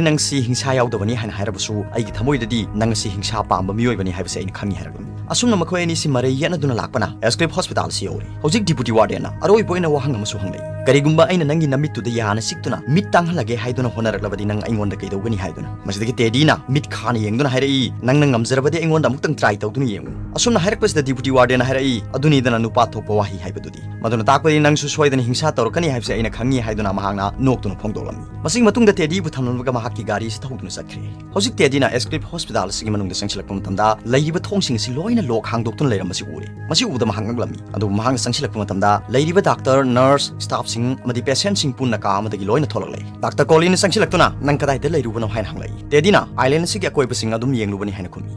ꯅꯪꯁꯤ ꯍꯤꯡꯁꯥ ꯌꯥꯎꯗꯕꯅꯤ ꯍꯥꯏꯅ ꯍꯥꯏꯔꯕꯁꯨ ꯑꯩꯒꯤ ꯊꯃꯣꯏꯗꯗꯤ ꯅꯪ ꯑꯁꯤ ꯍꯤꯡꯁꯥ ꯄꯥꯝꯕ ꯃꯤꯑꯣꯏꯕꯅꯤ ꯍꯥꯏꯕꯁꯤ ꯑꯩꯅ ꯈꯪꯉꯤ" ꯍꯥꯏꯔꯛꯂꯝꯃꯤ꯫ ꯑꯁꯨꯝꯅ ꯃꯈꯣꯏ ꯑꯅꯤꯁꯤ ꯃꯔꯩ ꯌꯦꯠꯅꯗꯨꯅ ꯂꯥꯛꯄꯅ Asclepi Hospitalꯁꯤ ꯌꯧꯔꯦ꯫ ꯍꯧꯖꯤꯛ deputy wardenꯅ ꯑꯔꯣꯏꯕ ꯑꯣꯏꯅ ꯋꯥꯍꯪ ꯑꯃꯁꯨ ꯍꯪꯂꯛꯏ, "ꯀꯔꯤꯒꯨꯝꯕ ꯑꯩꯅ ꯅꯪꯒꯤ ꯅꯃꯤꯠꯇꯨꯗ ꯌꯥꯅ ꯆꯤꯛꯇꯨꯅ ꯃꯤꯠ ꯇꯥꯡꯍꯜꯂꯒꯦ ꯍꯥꯏꯗꯨꯅ ꯍꯣꯠꯅꯔꯛꯂꯕꯗꯤ ꯅꯪ ꯑꯩꯉꯣꯟꯗ ꯀꯩꯗꯧꯒꯅꯤ?" ꯍꯥꯏꯗꯨꯅ꯫ ꯃꯁꯤꯗꯒꯤ ꯇꯦꯗꯤꯅ ꯃꯤꯠ ꯈꯥꯅ ꯌꯦꯡꯗꯨꯅ ꯍꯥꯏꯔꯛꯏ, "ꯅꯪꯅ ꯉꯝꯖꯔꯕꯗꯤ ꯑꯩꯉꯣꯟꯗ ꯑꯃꯨꯛꯇꯪ try ꯇꯧꯗꯨꯅ ꯌꯦꯡꯉꯨ꯫" ꯑꯁꯨꯝꯅ ꯍꯥꯏꯔꯛꯄꯁꯤꯗ deputy wardenꯅ ꯍꯥꯏꯔꯛꯏ, "ꯑꯗꯨꯅꯤꯗꯅ ꯅꯨꯄꯥ ꯊꯣꯛꯄ ꯋꯥꯍꯩ ꯍꯥꯏꯕꯗꯨꯗꯤ꯫ ꯃꯗꯨꯅ ꯇꯥꯛꯄꯗꯤ ꯅꯪꯁꯨ ꯁꯣꯏꯗꯅ ꯍꯤꯡꯁꯥ ꯇꯧꯔꯛꯀꯅꯤ ꯍꯥꯏꯕꯁꯤ ꯑꯩꯅ ꯈꯪꯉꯤ" ꯍꯥꯏꯗꯨꯅ ꯃꯍꯥꯛꯅ ꯅꯣꯛꯇꯨꯅ ꯐꯣꯡꯗꯣꯛꯂꯝꯃꯤ꯫ ꯃꯁꯤꯒꯤ ꯃꯇꯨꯡꯗ ꯇꯦꯗꯤꯕꯨ ꯊꯝꯂꯝꯂꯒ ꯃꯍꯥꯛꯀꯤ ꯒꯥꯔꯤ ꯑꯁꯤ ꯊꯧꯗꯨꯅ ꯆꯠꯈ꯭ꯔꯦ꯫ ꯍꯧꯖꯤꯛ ꯇꯦꯗꯤꯅ Asclepi Hospital ꯑꯁꯤꯒꯤ ꯃꯅꯨꯡꯗ ꯆꯪꯁꯤꯜꯂꯛꯄ ꯃꯇꯝꯗ ꯂꯩꯔꯤꯕ ꯊꯣꯡꯁꯤꯡ ꯑꯁꯤ ꯂꯣꯏꯅ lock ꯍꯥꯡꯗꯣꯛꯇꯨꯅ ꯂꯩꯔꯝꯕꯁꯤ ꯎꯔꯦ꯫ ꯃꯁꯤ ꯎꯕꯗ ꯃꯍꯥꯛ ꯉꯛꯂꯝꯃꯤ꯫ ꯑꯗꯨꯕꯨ ꯃꯍꯥꯛꯅ ꯆꯪꯁꯤꯜꯂꯛꯄ ꯃꯇꯝꯗ ꯂꯩꯔꯤꯕ doctor, nurse, staffꯁꯤꯡ ꯑꯃꯗꯤ patientꯁꯤꯡ ꯄꯨꯟꯅ ꯀꯥ ꯑꯃꯗꯒꯤ ꯂꯣꯏꯅ ꯊꯣꯛꯂꯛꯂꯦ꯫ Doctor Collieꯅ ꯆꯪꯁꯤꯜꯂꯛꯇꯨꯅ, "ꯅꯪ ꯀꯗꯥꯏꯗ ꯂꯩꯔꯨꯕꯅꯣ?" ꯍꯥꯏꯅ ꯍꯪꯂꯛꯏ꯫ ꯇꯦꯗꯤꯅ, "Island ꯑꯁꯤꯒꯤ ꯑꯀꯣꯏꯕꯁꯤꯡ ꯑꯗꯨꯝ ꯌꯦꯡꯂꯨꯕꯅꯤ" ꯍꯥꯏꯅ ꯈꯨꯝꯃꯤ꯫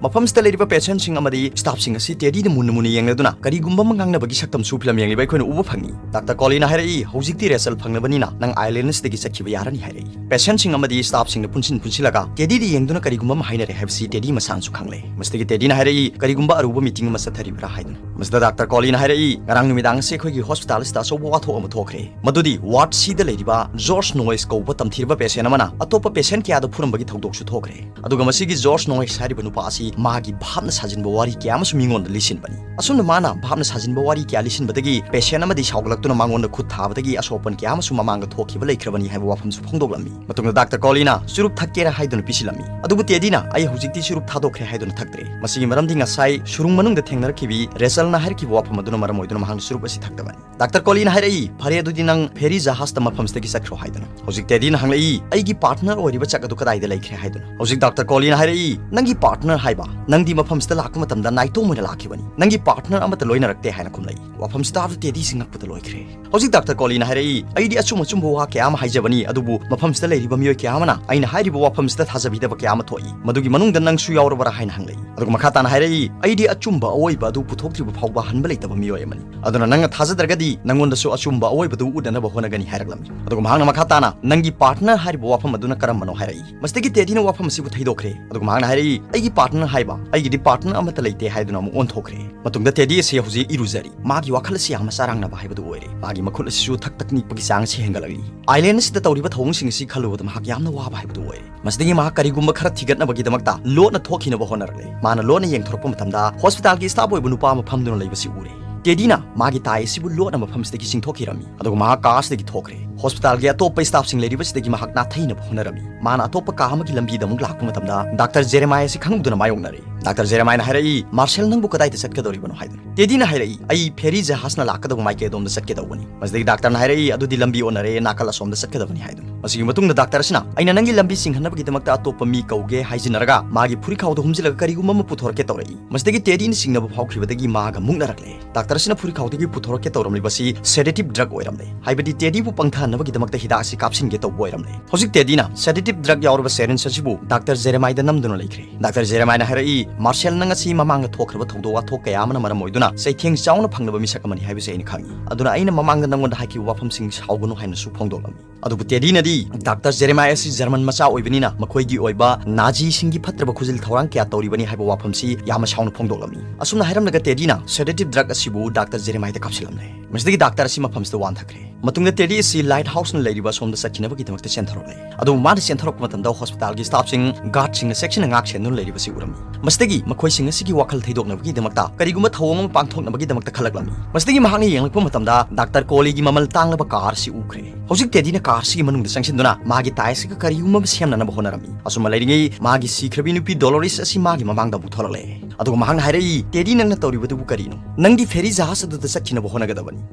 ꯃꯐꯝꯁꯤꯗ ꯂꯩꯔꯤꯕ patientꯁꯤꯡ ꯑꯃꯗꯤ staffꯁꯤꯡ ꯑꯁꯤ ꯇꯦꯗꯤꯗ ꯃꯨꯟꯅ ꯃꯨꯟꯅ ꯌꯦꯡꯂꯗꯨꯅ ꯀꯔꯤꯒꯨꯝꯕ ꯑꯃ ꯉꯥꯡꯅꯕꯒꯤ ꯁꯛꯇꯝꯁꯨ ꯐꯤꯂꯝ ꯌꯦꯡꯂꯤꯕ ꯑꯩꯈꯣꯏꯅ ꯎꯕ ꯐꯪꯏ꯫ Doctor Collieꯅ ꯍꯥꯏꯔꯛꯏ, "ꯍꯧꯖꯤꯛꯇꯤ result ꯐꯪꯂꯕꯅꯤꯅ ꯅꯪ Island ꯑꯁꯤꯗꯒꯤ ꯆꯠꯈꯤꯕ ꯌꯥꯔꯅꯤ" ꯍꯥꯏꯔꯛꯏ꯫ Patientꯁꯤꯡ ꯑꯃꯗꯤ staffꯁꯤꯡꯅ ꯄꯨꯟꯁꯤꯟ ꯄꯨꯟꯁꯤꯜꯂꯒ ꯇꯦꯗꯤꯗ ꯌꯦꯡꯗꯨꯅ ꯀꯔꯤꯒꯨꯝꯕ ꯑꯃ ꯍꯥꯏꯅꯔꯦ ꯍꯥꯏꯕꯁꯤ ꯇꯦꯗꯤ ꯃꯁꯥꯅꯁꯨ ꯈꯪꯂꯦ꯫ ꯃꯁꯤꯗꯒꯤ ꯇꯦꯗꯤꯅ ꯍꯥꯏꯔꯛꯏ, "ꯀꯔꯤꯒꯨꯝꯕ ꯑꯔꯨꯕ meeting ꯑꯃ ꯆꯠꯊꯔꯤꯕ꯭ꯔꯥ?" ꯍꯥꯏꯗꯨꯅ꯫ ꯃꯁꯤꯗ Doctor Collieꯅ ꯍꯥꯏꯔꯛꯏ, "ꯉꯔꯥꯡ ꯅꯨꯃꯤꯗꯥꯡ ꯑꯁꯤ ꯑꯩꯈꯣꯏꯒꯤ hospital ꯑꯁꯤꯗ ꯑꯆꯧꯕ ꯋꯥꯊꯣꯛ ꯑꯃ ꯊꯣꯛꯈ꯭ꯔꯦ꯫ ꯃꯗꯨꯗꯤ ward Cꯗ ꯂꯩꯔꯤꯕ George Noyes ꯀꯧꯕ ꯇꯝꯊꯤꯔꯕ patient ꯑꯃꯅ ꯑꯇꯣꯞꯄ patient ꯀꯌꯥꯗ ꯐꯨꯔꯝꯕꯒꯤ ꯊꯧꯗꯣꯛꯁꯨ ꯊꯣꯛꯈ꯭ꯔꯦ꯫ ꯑꯗꯨꯒ ꯃꯁꯤꯒꯤ George Noyes ꯍꯥꯏꯔꯤꯕ ꯅꯨꯄꯥ ꯑꯁꯤ ꯃꯥꯒꯤ ꯚꯥꯞꯅ ꯁꯥꯖꯤꯟꯕ ꯋꯥꯔꯤ ꯀꯌꯥ ꯑꯃꯁꯨ ꯃꯤꯉꯣꯟꯗ ꯂꯤꯁꯤꯟꯕꯅꯤ꯫ ꯑꯁꯨꯝꯅ ꯃꯥꯅ ꯚꯥꯞꯅ ꯁꯥꯖꯤꯟꯕ ꯋꯥꯔꯤ ꯀꯌꯥ ꯂꯤꯁꯤꯟꯕꯗꯒꯤ patient ꯑꯃꯗꯤ ꯁꯥꯎꯒꯠꯂꯛꯇꯨꯅ ꯃꯉꯣꯟꯗ ꯈꯨꯠ ꯊꯥꯕꯗꯒꯤ ꯑꯁꯣꯛ ꯑꯄꯟ ꯀꯌꯥ ꯑꯃꯁꯨ ꯃꯃꯥꯡꯗ ꯊꯣꯛꯈꯤꯕ ꯂꯩꯈ꯭ꯔꯕꯅꯤ ꯍꯥꯏꯕ ꯋꯥꯐꯝꯁꯨ ꯐꯣꯡꯗꯣꯛꯂꯝꯃꯤ꯫ ꯃꯇꯨꯡꯗ ꯗꯥꯛꯇꯔ ꯀꯣꯂꯤꯅ ꯆꯨꯔꯨꯞ ꯊꯛꯀꯦꯔꯥ ꯍꯥꯏꯗꯨꯅ ꯄꯤꯁꯤꯜꯂꯝꯃꯤ꯫ ꯑꯗꯨꯕꯨ ꯇꯦꯗꯤꯅ "ꯑꯩ ꯍꯧꯖꯤꯛꯇꯤ ꯆꯨꯔꯨꯞ ꯊꯥꯗꯣꯛꯈ꯭ꯔꯦ" ꯍꯥꯏꯗꯨꯅ ꯊꯛꯇ꯭ꯔꯦ꯫ ꯃꯁꯤꯒꯤ ꯃꯔꯝꯗꯤ ꯉꯁꯥꯏ ꯁꯨꯔꯨꯡ ꯃꯅꯨꯡꯗ ꯊꯦꯡꯅꯔꯛꯈꯤꯕꯤ ꯔꯦꯆꯜꯅ ꯍꯥꯏꯔꯛꯈꯤꯕ ꯋꯥꯐꯝ ꯑꯗꯨꯅ ꯃꯔꯝ ꯑꯣꯏꯗꯨꯅ ꯃꯍꯥꯛꯅ ꯆꯨꯔꯨꯞ ꯑꯁꯤ ꯊꯛꯇꯕꯅꯤ꯫ ꯗꯥꯛꯇꯔ ꯀꯣꯂꯤꯅ ꯍꯥꯏꯔꯛꯏ, "ꯐꯔꯦ, ꯑꯗꯨꯗꯤ ꯅꯪ ꯐꯦꯔꯤ ꯖꯍꯥꯖꯇ ꯃꯐꯝꯁꯤꯗꯒꯤ ꯆꯠꯈ꯭ꯔꯣ" ꯍꯥꯏꯗꯨꯅ꯫ ꯍꯧꯖꯤꯛ ꯇꯦꯗꯤꯅ ꯍꯪꯂꯛꯏ, "ꯑꯩꯒꯤ partner ꯑꯣꯏꯔꯤꯕ ꯆꯛ ꯑꯗꯨ ꯀꯗꯥꯏꯗ ꯂꯩꯈ꯭ꯔꯦ?" ꯍꯥꯏꯗꯨꯅ꯫ ꯍꯧꯖꯤꯛ ꯗꯥꯛꯇꯔ ꯀꯣꯂꯤꯅ ꯍꯥꯏꯔꯛꯏ, "ꯅꯪꯒꯤ partner ꯍꯥꯏꯕ, ꯅꯪꯗꯤ ꯃꯐꯝꯁꯤꯗ ꯂꯥꯛꯄ ꯃꯇꯝꯗ ꯅꯥꯏꯇꯣꯝ ꯑꯣꯏꯅ ꯂꯥꯛꯈꯤꯕꯅꯤ, ꯅꯪꯒꯤ partner ꯑꯃꯠꯇ ꯂꯣꯏꯅꯔꯛꯇꯦ" ꯍꯥꯏꯅ ꯈꯨꯝꯂꯛꯏ꯫ ꯋꯥꯐꯝꯁꯤ ꯇꯥꯕꯗ ꯇꯦꯗꯤꯁꯤ ꯉꯛꯄꯗ ꯂꯣꯏꯈ꯭ꯔꯦ꯫ ꯍꯧꯖꯤꯛ ꯗꯥꯛꯇꯔ ꯀꯣꯂꯤꯅ ꯍꯥꯏꯔꯛꯏ, "ꯑꯩꯗꯤ ꯑꯆꯨꯝ ꯑꯆꯨꯝꯕ ꯋꯥ ꯀꯌꯥ ꯑꯃ ꯍꯥꯏꯖꯕꯅꯤ, ꯑꯗꯨꯕꯨ ꯃꯐꯝꯁꯤꯗ ꯂꯩꯔꯤꯕ ꯃꯤꯑꯣꯏ ꯀꯌꯥ ꯑꯃꯅ ꯑꯩꯅ ꯍꯥꯏꯔꯤꯕ ꯋꯥꯐꯝꯁꯤꯗ ꯊꯥꯖꯕꯤꯗꯕ ꯀꯌꯥ ꯑꯃ ꯊꯣꯛꯏ꯫ ꯃꯗꯨꯒꯤ ꯃꯅꯨꯡꯗ ꯅꯪꯁꯨ ꯌꯥꯎꯔꯕꯔꯥ?" ꯍꯥꯏꯅ ꯍꯪꯂꯛꯏ꯫ ꯑꯗꯨꯒ ꯃꯈꯥ ꯇꯥꯅ ꯍꯥꯏꯔꯛꯏ, "ꯑꯩꯗꯤ ꯑꯆꯨꯝꯕ ꯑꯋꯣꯏꯕ ꯑꯗꯨ ꯄꯨꯊꯣꯛꯇ꯭ꯔꯤꯕ ꯐꯥꯎꯕ ꯍꯟꯕ ꯂꯩꯇꯕ ꯃꯤꯑꯣꯏ ꯑꯃꯅꯤ꯫ ꯑꯗꯨꯅ ꯅꯪꯅ ꯊꯥꯖꯗ꯭ꯔꯒꯗꯤ ꯅꯪꯉꯣꯟꯗꯁꯨ ꯑꯆꯨꯝꯕ ꯑꯋꯣꯏꯕꯗꯨ ꯎꯠꯅꯅꯕ ꯍꯣꯠꯅꯒꯅꯤ" ꯍꯥꯏꯔꯛꯂꯝꯃꯤ꯫ ꯑꯗꯨꯒ ꯃꯍꯥꯛꯅ ꯃꯈꯥ ꯇꯥꯅ, "ꯅꯪꯒꯤ partner ꯍꯥꯏꯔꯤꯕ ꯋꯥꯐꯝ ꯑꯗꯨꯅ ꯀꯔꯝꯕꯅꯣ?" ꯍꯥꯏꯔꯛꯏ꯫ ꯃꯁꯤꯗꯒꯤ ꯇꯦꯗꯤꯅ ꯋꯥꯐꯝ ꯑꯁꯤꯕꯨ ꯊꯩꯗꯣꯛꯈ꯭ꯔꯦ꯫ ꯑꯗꯨꯒ ꯃꯍꯥꯛꯅ ꯍꯥꯏꯔꯛꯏ, "ꯑꯩꯒꯤ partner ꯍꯥꯏꯕ, ꯑꯩꯒꯤꯗꯤ partner ꯑꯃꯠꯇ ꯂꯩꯇꯦ" ꯍꯥꯏꯗꯨꯅ ꯑꯃꯨꯛ ꯑꯣꯟꯊꯣꯛꯈ꯭ꯔꯦ꯫ ꯃꯇꯨꯡꯗ ꯇꯦꯗꯤ ꯑꯁꯤ ꯍꯧꯖꯤꯛ ꯏꯔꯨꯖꯔꯤ꯫ ꯃꯥꯒꯤ ꯋꯥꯈꯜ ꯑꯁꯤ ꯌꯥꯝꯅ ꯆꯔꯥꯡꯅꯕ ꯍꯥꯏꯕꯗꯨ ꯑꯣꯏꯔꯦ꯫ ꯃꯥꯒꯤ ꯃꯈꯨꯠ ꯑꯁꯤꯁꯨ ꯊꯛ ꯊꯛ ꯅꯤꯛꯄꯒꯤ ꯆꯥꯡ ꯑꯁꯤ ꯍꯦꯟꯒꯠꯂꯛꯂꯤ꯫ Island ꯑꯁꯤꯗ ꯇꯧꯔꯤꯕ ꯊꯧꯑꯣꯡꯁꯤꯡ ꯑꯁꯤ ꯈꯜꯂꯨꯕꯗ ꯃꯍꯥꯛ ꯌꯥꯝꯅ ꯋꯥꯕ ꯍꯥꯏꯕꯗꯨ ꯑꯣꯏꯔꯦ꯫ ꯃꯁꯤꯗꯒꯤ ꯃꯍꯥꯛ ꯀꯔꯤꯒꯨꯝꯕ ꯈꯔ ꯊꯤꯒꯠꯅꯕꯒꯤꯗꯃꯛꯇ ꯂꯣꯠꯅ ꯊꯣꯛꯈꯤꯅꯕ ꯍꯣꯠꯅꯔꯛꯂꯦ꯫ ꯃꯥꯅ ꯂꯣꯟꯅ ꯌꯦꯡꯊꯣꯔꯛꯄ ꯃꯇꯝꯗ hospitalꯒꯤ staff ꯑꯣꯏꯕ ꯅꯨꯄꯥ ꯑꯃ ꯐꯝꯗꯨꯅ ꯂꯩꯕꯁꯤ ꯎꯔꯦ꯫ ꯇꯦꯗꯤꯅ ꯃꯥꯒꯤ tie ꯑꯁꯤꯕꯨ ꯂꯣꯠꯅ ꯃꯐꯝꯁꯤꯗꯒꯤ ꯆꯤꯡꯊꯣꯛꯈꯤꯔꯝꯃꯤ, ꯑꯗꯨꯒ ꯃꯍꯥꯛ car ꯑꯁꯤꯗꯒꯤ ꯊꯣꯛꯈ꯭ꯔꯦ꯫ Hospitalꯒꯤ ꯑꯇꯣꯞꯄ staffꯁꯤꯡ ꯂꯩꯔꯤꯕꯁꯤꯗꯒꯤ ꯃꯍꯥꯛ ꯅꯥꯊꯩꯅꯕ ꯍꯣꯠꯅꯔꯝꯃꯤ꯫ ꯃꯥꯅ ꯑꯇꯣꯞꯄ car ꯑꯃꯒꯤ ꯂꯝꯕꯤꯗ ꯑꯃꯨꯛ ꯂꯥꯛꯄ ꯃꯇꯝꯗ ꯗꯥꯛꯇꯔ ꯖꯦꯔꯦꯃꯥꯌꯥ ꯑꯁꯤ ꯈꯪꯍꯧꯗꯅ ꯃꯥꯌꯣꯛꯅꯔꯦ꯫ ꯗꯥꯛꯇꯔ ꯖꯦꯔꯦꯃꯥꯌꯥꯅ ꯍꯥꯏꯔꯛꯏ, "ꯃꯥꯔꯁꯦꯜ, ꯅꯪꯕꯨ ꯀꯗꯥꯏꯗ ꯆꯠꯀꯗꯧꯔꯤꯕꯅꯣ?" ꯍꯥꯏꯗꯨꯅ꯫ ꯇꯦꯗꯤꯅ ꯍꯥꯏꯔꯛꯏ, "ꯑꯩ ꯐꯦꯔꯤ ꯖꯍꯥꯖꯅ ꯂꯥꯛꯀꯗꯧꯕ ꯃꯥꯏꯀꯩ ꯑꯗꯣꯝꯗ ꯆꯠꯀꯗꯧꯕꯅꯤ꯫" ꯃꯁꯤꯗꯒꯤ ꯗꯥꯛꯇꯔꯅ ꯍꯥꯏꯔꯛꯏ, "ꯑꯗꯨꯗꯤ ꯂꯝꯕꯤ ꯑꯣꯟꯅꯔꯦ, ꯅꯥꯀꯜ ꯑꯁꯣꯝꯗ ꯆꯠꯀꯗꯕꯅꯤ" ꯍꯥꯏꯗꯨꯅ꯫ ꯃꯁꯤꯒꯤ ꯃꯇꯨꯡꯗ ꯗꯥꯛꯇꯔ ꯑꯁꯤꯅ, "ꯑꯩꯅ ꯅꯪꯒꯤ ꯂꯝꯕꯤ ꯆꯤꯡꯍꯟꯅꯕꯒꯤꯗꯃꯛꯇ ꯑꯇꯣꯞꯄ ꯃꯤ ꯀꯧꯒꯦ" ꯍꯥꯏꯖꯤꯟꯅꯔꯒ ꯃꯥꯒꯤ ꯐꯨꯔꯤꯈꯥꯎꯗ ꯍꯨꯝꯖꯤꯜꯂꯒ ꯀꯔꯤꯒꯨꯝꯕ ꯑꯃ ꯄꯨꯊꯣꯔꯛꯀꯦ ꯇꯧꯔꯛꯏ꯫ ꯃꯁꯤꯗꯒꯤ ꯇꯦꯗꯤꯅ ꯆꯤꯡꯅꯕ ꯐꯥꯎꯈꯤꯕꯗꯒꯤ ꯃꯥꯒ ꯃꯨꯛꯅꯔꯛꯂꯦ꯫ ꯗꯥꯛꯇꯔ ꯑꯁꯤꯅ ꯐꯨꯔꯤꯈꯥꯎꯗꯒꯤ ꯄꯨꯊꯣꯔꯛꯀꯦ ꯇꯧꯔꯝꯂꯤꯕꯁꯤ sedative drug ꯑꯣꯏꯔꯝꯂꯦ, ꯍꯥꯏꯕꯗꯤ ꯇꯦꯗꯤꯕꯨ ꯄꯪꯊꯍꯟꯅꯕꯒꯤꯗꯃꯛꯇ ꯍꯤꯗꯥꯛ ꯑꯁꯤ ꯀꯥꯞꯁꯤꯟꯒꯦ ꯇꯧꯕ ꯑꯣꯏꯔꯝꯂꯦ꯫ ꯍꯧꯖꯤꯛ ꯇꯦꯗꯤꯅ sedative drug ꯌꯥꯎꯔꯕ syringe ꯑꯁꯤꯕꯨ ꯗꯥꯛꯇꯔ ꯖꯦꯔꯦꯃꯥꯌꯥꯗ ꯅꯝꯗꯨꯅ ꯂꯩꯈ꯭ꯔꯦ꯫ ꯗꯥꯛꯇꯔ ꯖꯦꯔꯦꯃꯥꯌꯥꯅ ꯍꯥꯏꯔꯛꯏ, "ꯃꯥꯔꯁꯦꯜ, ꯅꯪ ꯑꯁꯤ ꯃꯃꯥꯡꯗ ꯊꯣꯛꯈ꯭ꯔꯕ ꯊꯧꯗꯣꯛ ꯋꯥꯊꯣꯛ ꯀꯌꯥ ꯑꯃꯅ ꯃꯔꯝ ꯑꯣꯏꯗꯨꯅ ꯆꯩꯊꯦꯡ ꯆꯥꯎꯅ ꯐꯪꯂꯕ ꯃꯤꯁꯛ ꯑꯃꯅꯤ ꯍꯥꯏꯕꯁꯤ ꯑꯩꯅ ꯈꯪꯏ꯫ ꯑꯗꯨꯅ ꯑꯩꯅ ꯃꯃꯥꯡꯗ ꯅꯪꯉꯣꯟꯗ ꯍꯥꯏꯈꯤꯕ ꯋꯥꯐꯝꯁꯤꯡ ꯁꯥꯎꯒꯅꯨ" ꯍꯥꯏꯅꯁꯨ ꯐꯣꯡꯗꯣꯛꯂꯝꯃꯤ꯫ ꯑꯗꯨꯕꯨ ꯇꯦꯗꯤꯅꯗꯤ ꯗꯥꯛꯇꯔ ꯖꯦꯔꯦꯃꯥꯌꯥ ꯑꯁꯤ ꯖꯔꯃꯟ ꯃꯆꯥ ꯑꯣꯏꯕꯅꯤꯅ ꯃꯈꯣꯏꯒꯤ ꯑꯣꯏꯕ ꯅꯥꯖꯤꯁꯤꯡꯒꯤ ꯐꯠꯇ꯭ꯔꯕ ꯈꯨꯖꯤꯜ ꯊꯧꯔꯥꯡ ꯀꯌꯥ ꯇꯧꯔꯤꯕꯅꯤ ꯍꯥꯏꯕ ꯋꯥꯐꯝꯁꯤ ꯌꯥꯝꯅ ꯁꯥꯎꯅ ꯐꯣꯡꯗꯣꯛꯂꯝꯃꯤ꯫ ꯑꯁꯨꯝꯅ ꯍꯥꯏꯔꯝꯂꯒ ꯇꯦꯗꯤꯅ sedative drug ꯑꯁꯤꯕꯨ ꯗꯥꯛꯇꯔ ꯖꯦꯔꯦꯃꯥꯌꯥꯗ ꯀꯥꯞꯁꯤꯜꯂꯝꯂꯦ꯫ ꯃꯁꯤꯗꯒꯤ ꯗꯥꯛꯇꯔ ꯑꯁꯤ ꯃꯐꯝꯁꯤꯗ ꯋꯥꯟꯊꯈ꯭ꯔꯦ꯫ ꯃꯇꯨꯡꯗ ꯇꯦꯗꯤ ꯑꯁꯤ ꯂꯥꯏꯠ ꯍꯥꯎꯁꯅ ꯂꯩꯔꯤꯕ ꯑꯁꯣꯝꯗ ꯆꯠꯈꯤꯅꯕꯒꯤꯗꯃꯛꯇ ꯆꯦꯟꯊꯣꯔꯛꯂꯦ꯫ ꯑꯗꯨꯕꯨ ꯃꯥꯅ ꯆꯦꯟꯊꯣꯔꯛꯄ ꯃꯇꯝꯗ ꯍꯣꯁꯄꯤꯇꯥꯜꯒꯤ ꯁ꯭ꯇꯥꯐꯁꯤꯡ, ꯒꯥꯔꯗꯁꯤꯡꯅ ꯆꯦꯛꯁꯤꯟꯅ ꯉꯥꯛ ꯁꯦꯟꯗꯨꯅ ꯂꯩꯔꯤꯕꯁꯤ ꯎꯔꯝꯃꯤ꯫ ꯃꯁꯤꯗꯒꯤ ꯃꯈꯣꯏꯁꯤꯡ ꯑꯁꯤꯒꯤ ꯋꯥꯈꯜ ꯊꯩꯗꯣꯛꯅꯕꯒꯤꯗꯃꯛꯇ ꯀꯔꯤꯒꯨꯝꯕ ꯊꯧꯑꯣꯡ ꯑꯃ ꯄꯥꯡꯊꯣꯛꯅꯕꯒꯤꯗꯃꯛꯇ ꯈꯜꯂꯛꯂꯝꯃꯤ꯫ ꯃꯁꯤꯗꯒꯤ ꯃꯍꯥꯛꯅ ꯌꯦꯡꯂꯛꯄ ꯃꯇꯝꯗ ꯗꯥꯛꯇꯔ ꯀꯣꯂꯤꯒꯤ ꯃꯃꯜ ꯇꯥꯡꯂꯕ ꯀꯥꯔ ꯑꯁꯤ ꯎꯈ꯭ꯔꯦ꯫ ꯍꯧꯖꯤꯛ ꯇꯦꯗꯤꯅ ꯀꯥꯔ ꯑꯁꯤꯒꯤ ꯃꯅꯨꯡꯗ ꯆꯪꯁꯤꯟꯗꯨꯅ ꯃꯥꯒꯤ ꯇꯥꯏ ꯑꯁꯤꯒ ꯀꯔꯤꯒꯨꯝꯕ ꯑꯃ ꯁꯦꯝꯅꯅꯕ ꯍꯣꯠꯅꯔꯝꯃꯤ꯫ ꯑꯁꯨꯝꯅ ꯂꯩꯔꯤꯉꯩ ꯃꯥꯒꯤ ꯁꯤꯈ꯭ꯔꯕꯤ ꯅꯨꯄꯤ ꯗꯣꯂꯣꯔꯤꯁ ꯑꯁꯤ ꯃꯥꯒꯤ ꯃꯃꯥꯡꯗ ꯑꯃꯨꯛ ꯊꯣꯛꯂꯛꯂꯦ꯫ ꯑꯗꯨꯒ ꯃꯍꯥꯛꯅ ꯍꯥꯏꯔꯛꯏ, "ꯇꯦꯗꯤ, ꯅꯪꯅ ꯇꯧꯔꯤꯕꯗꯨꯕꯨ ꯀꯔꯤꯅꯣ? ꯅꯪꯗꯤ ꯐꯦꯔꯤ ꯖꯍꯥꯖ ꯑꯗꯨꯗ ꯆꯠꯈꯤꯅꯕ ꯍꯣꯠꯅꯒꯗꯕꯅꯤ꯫"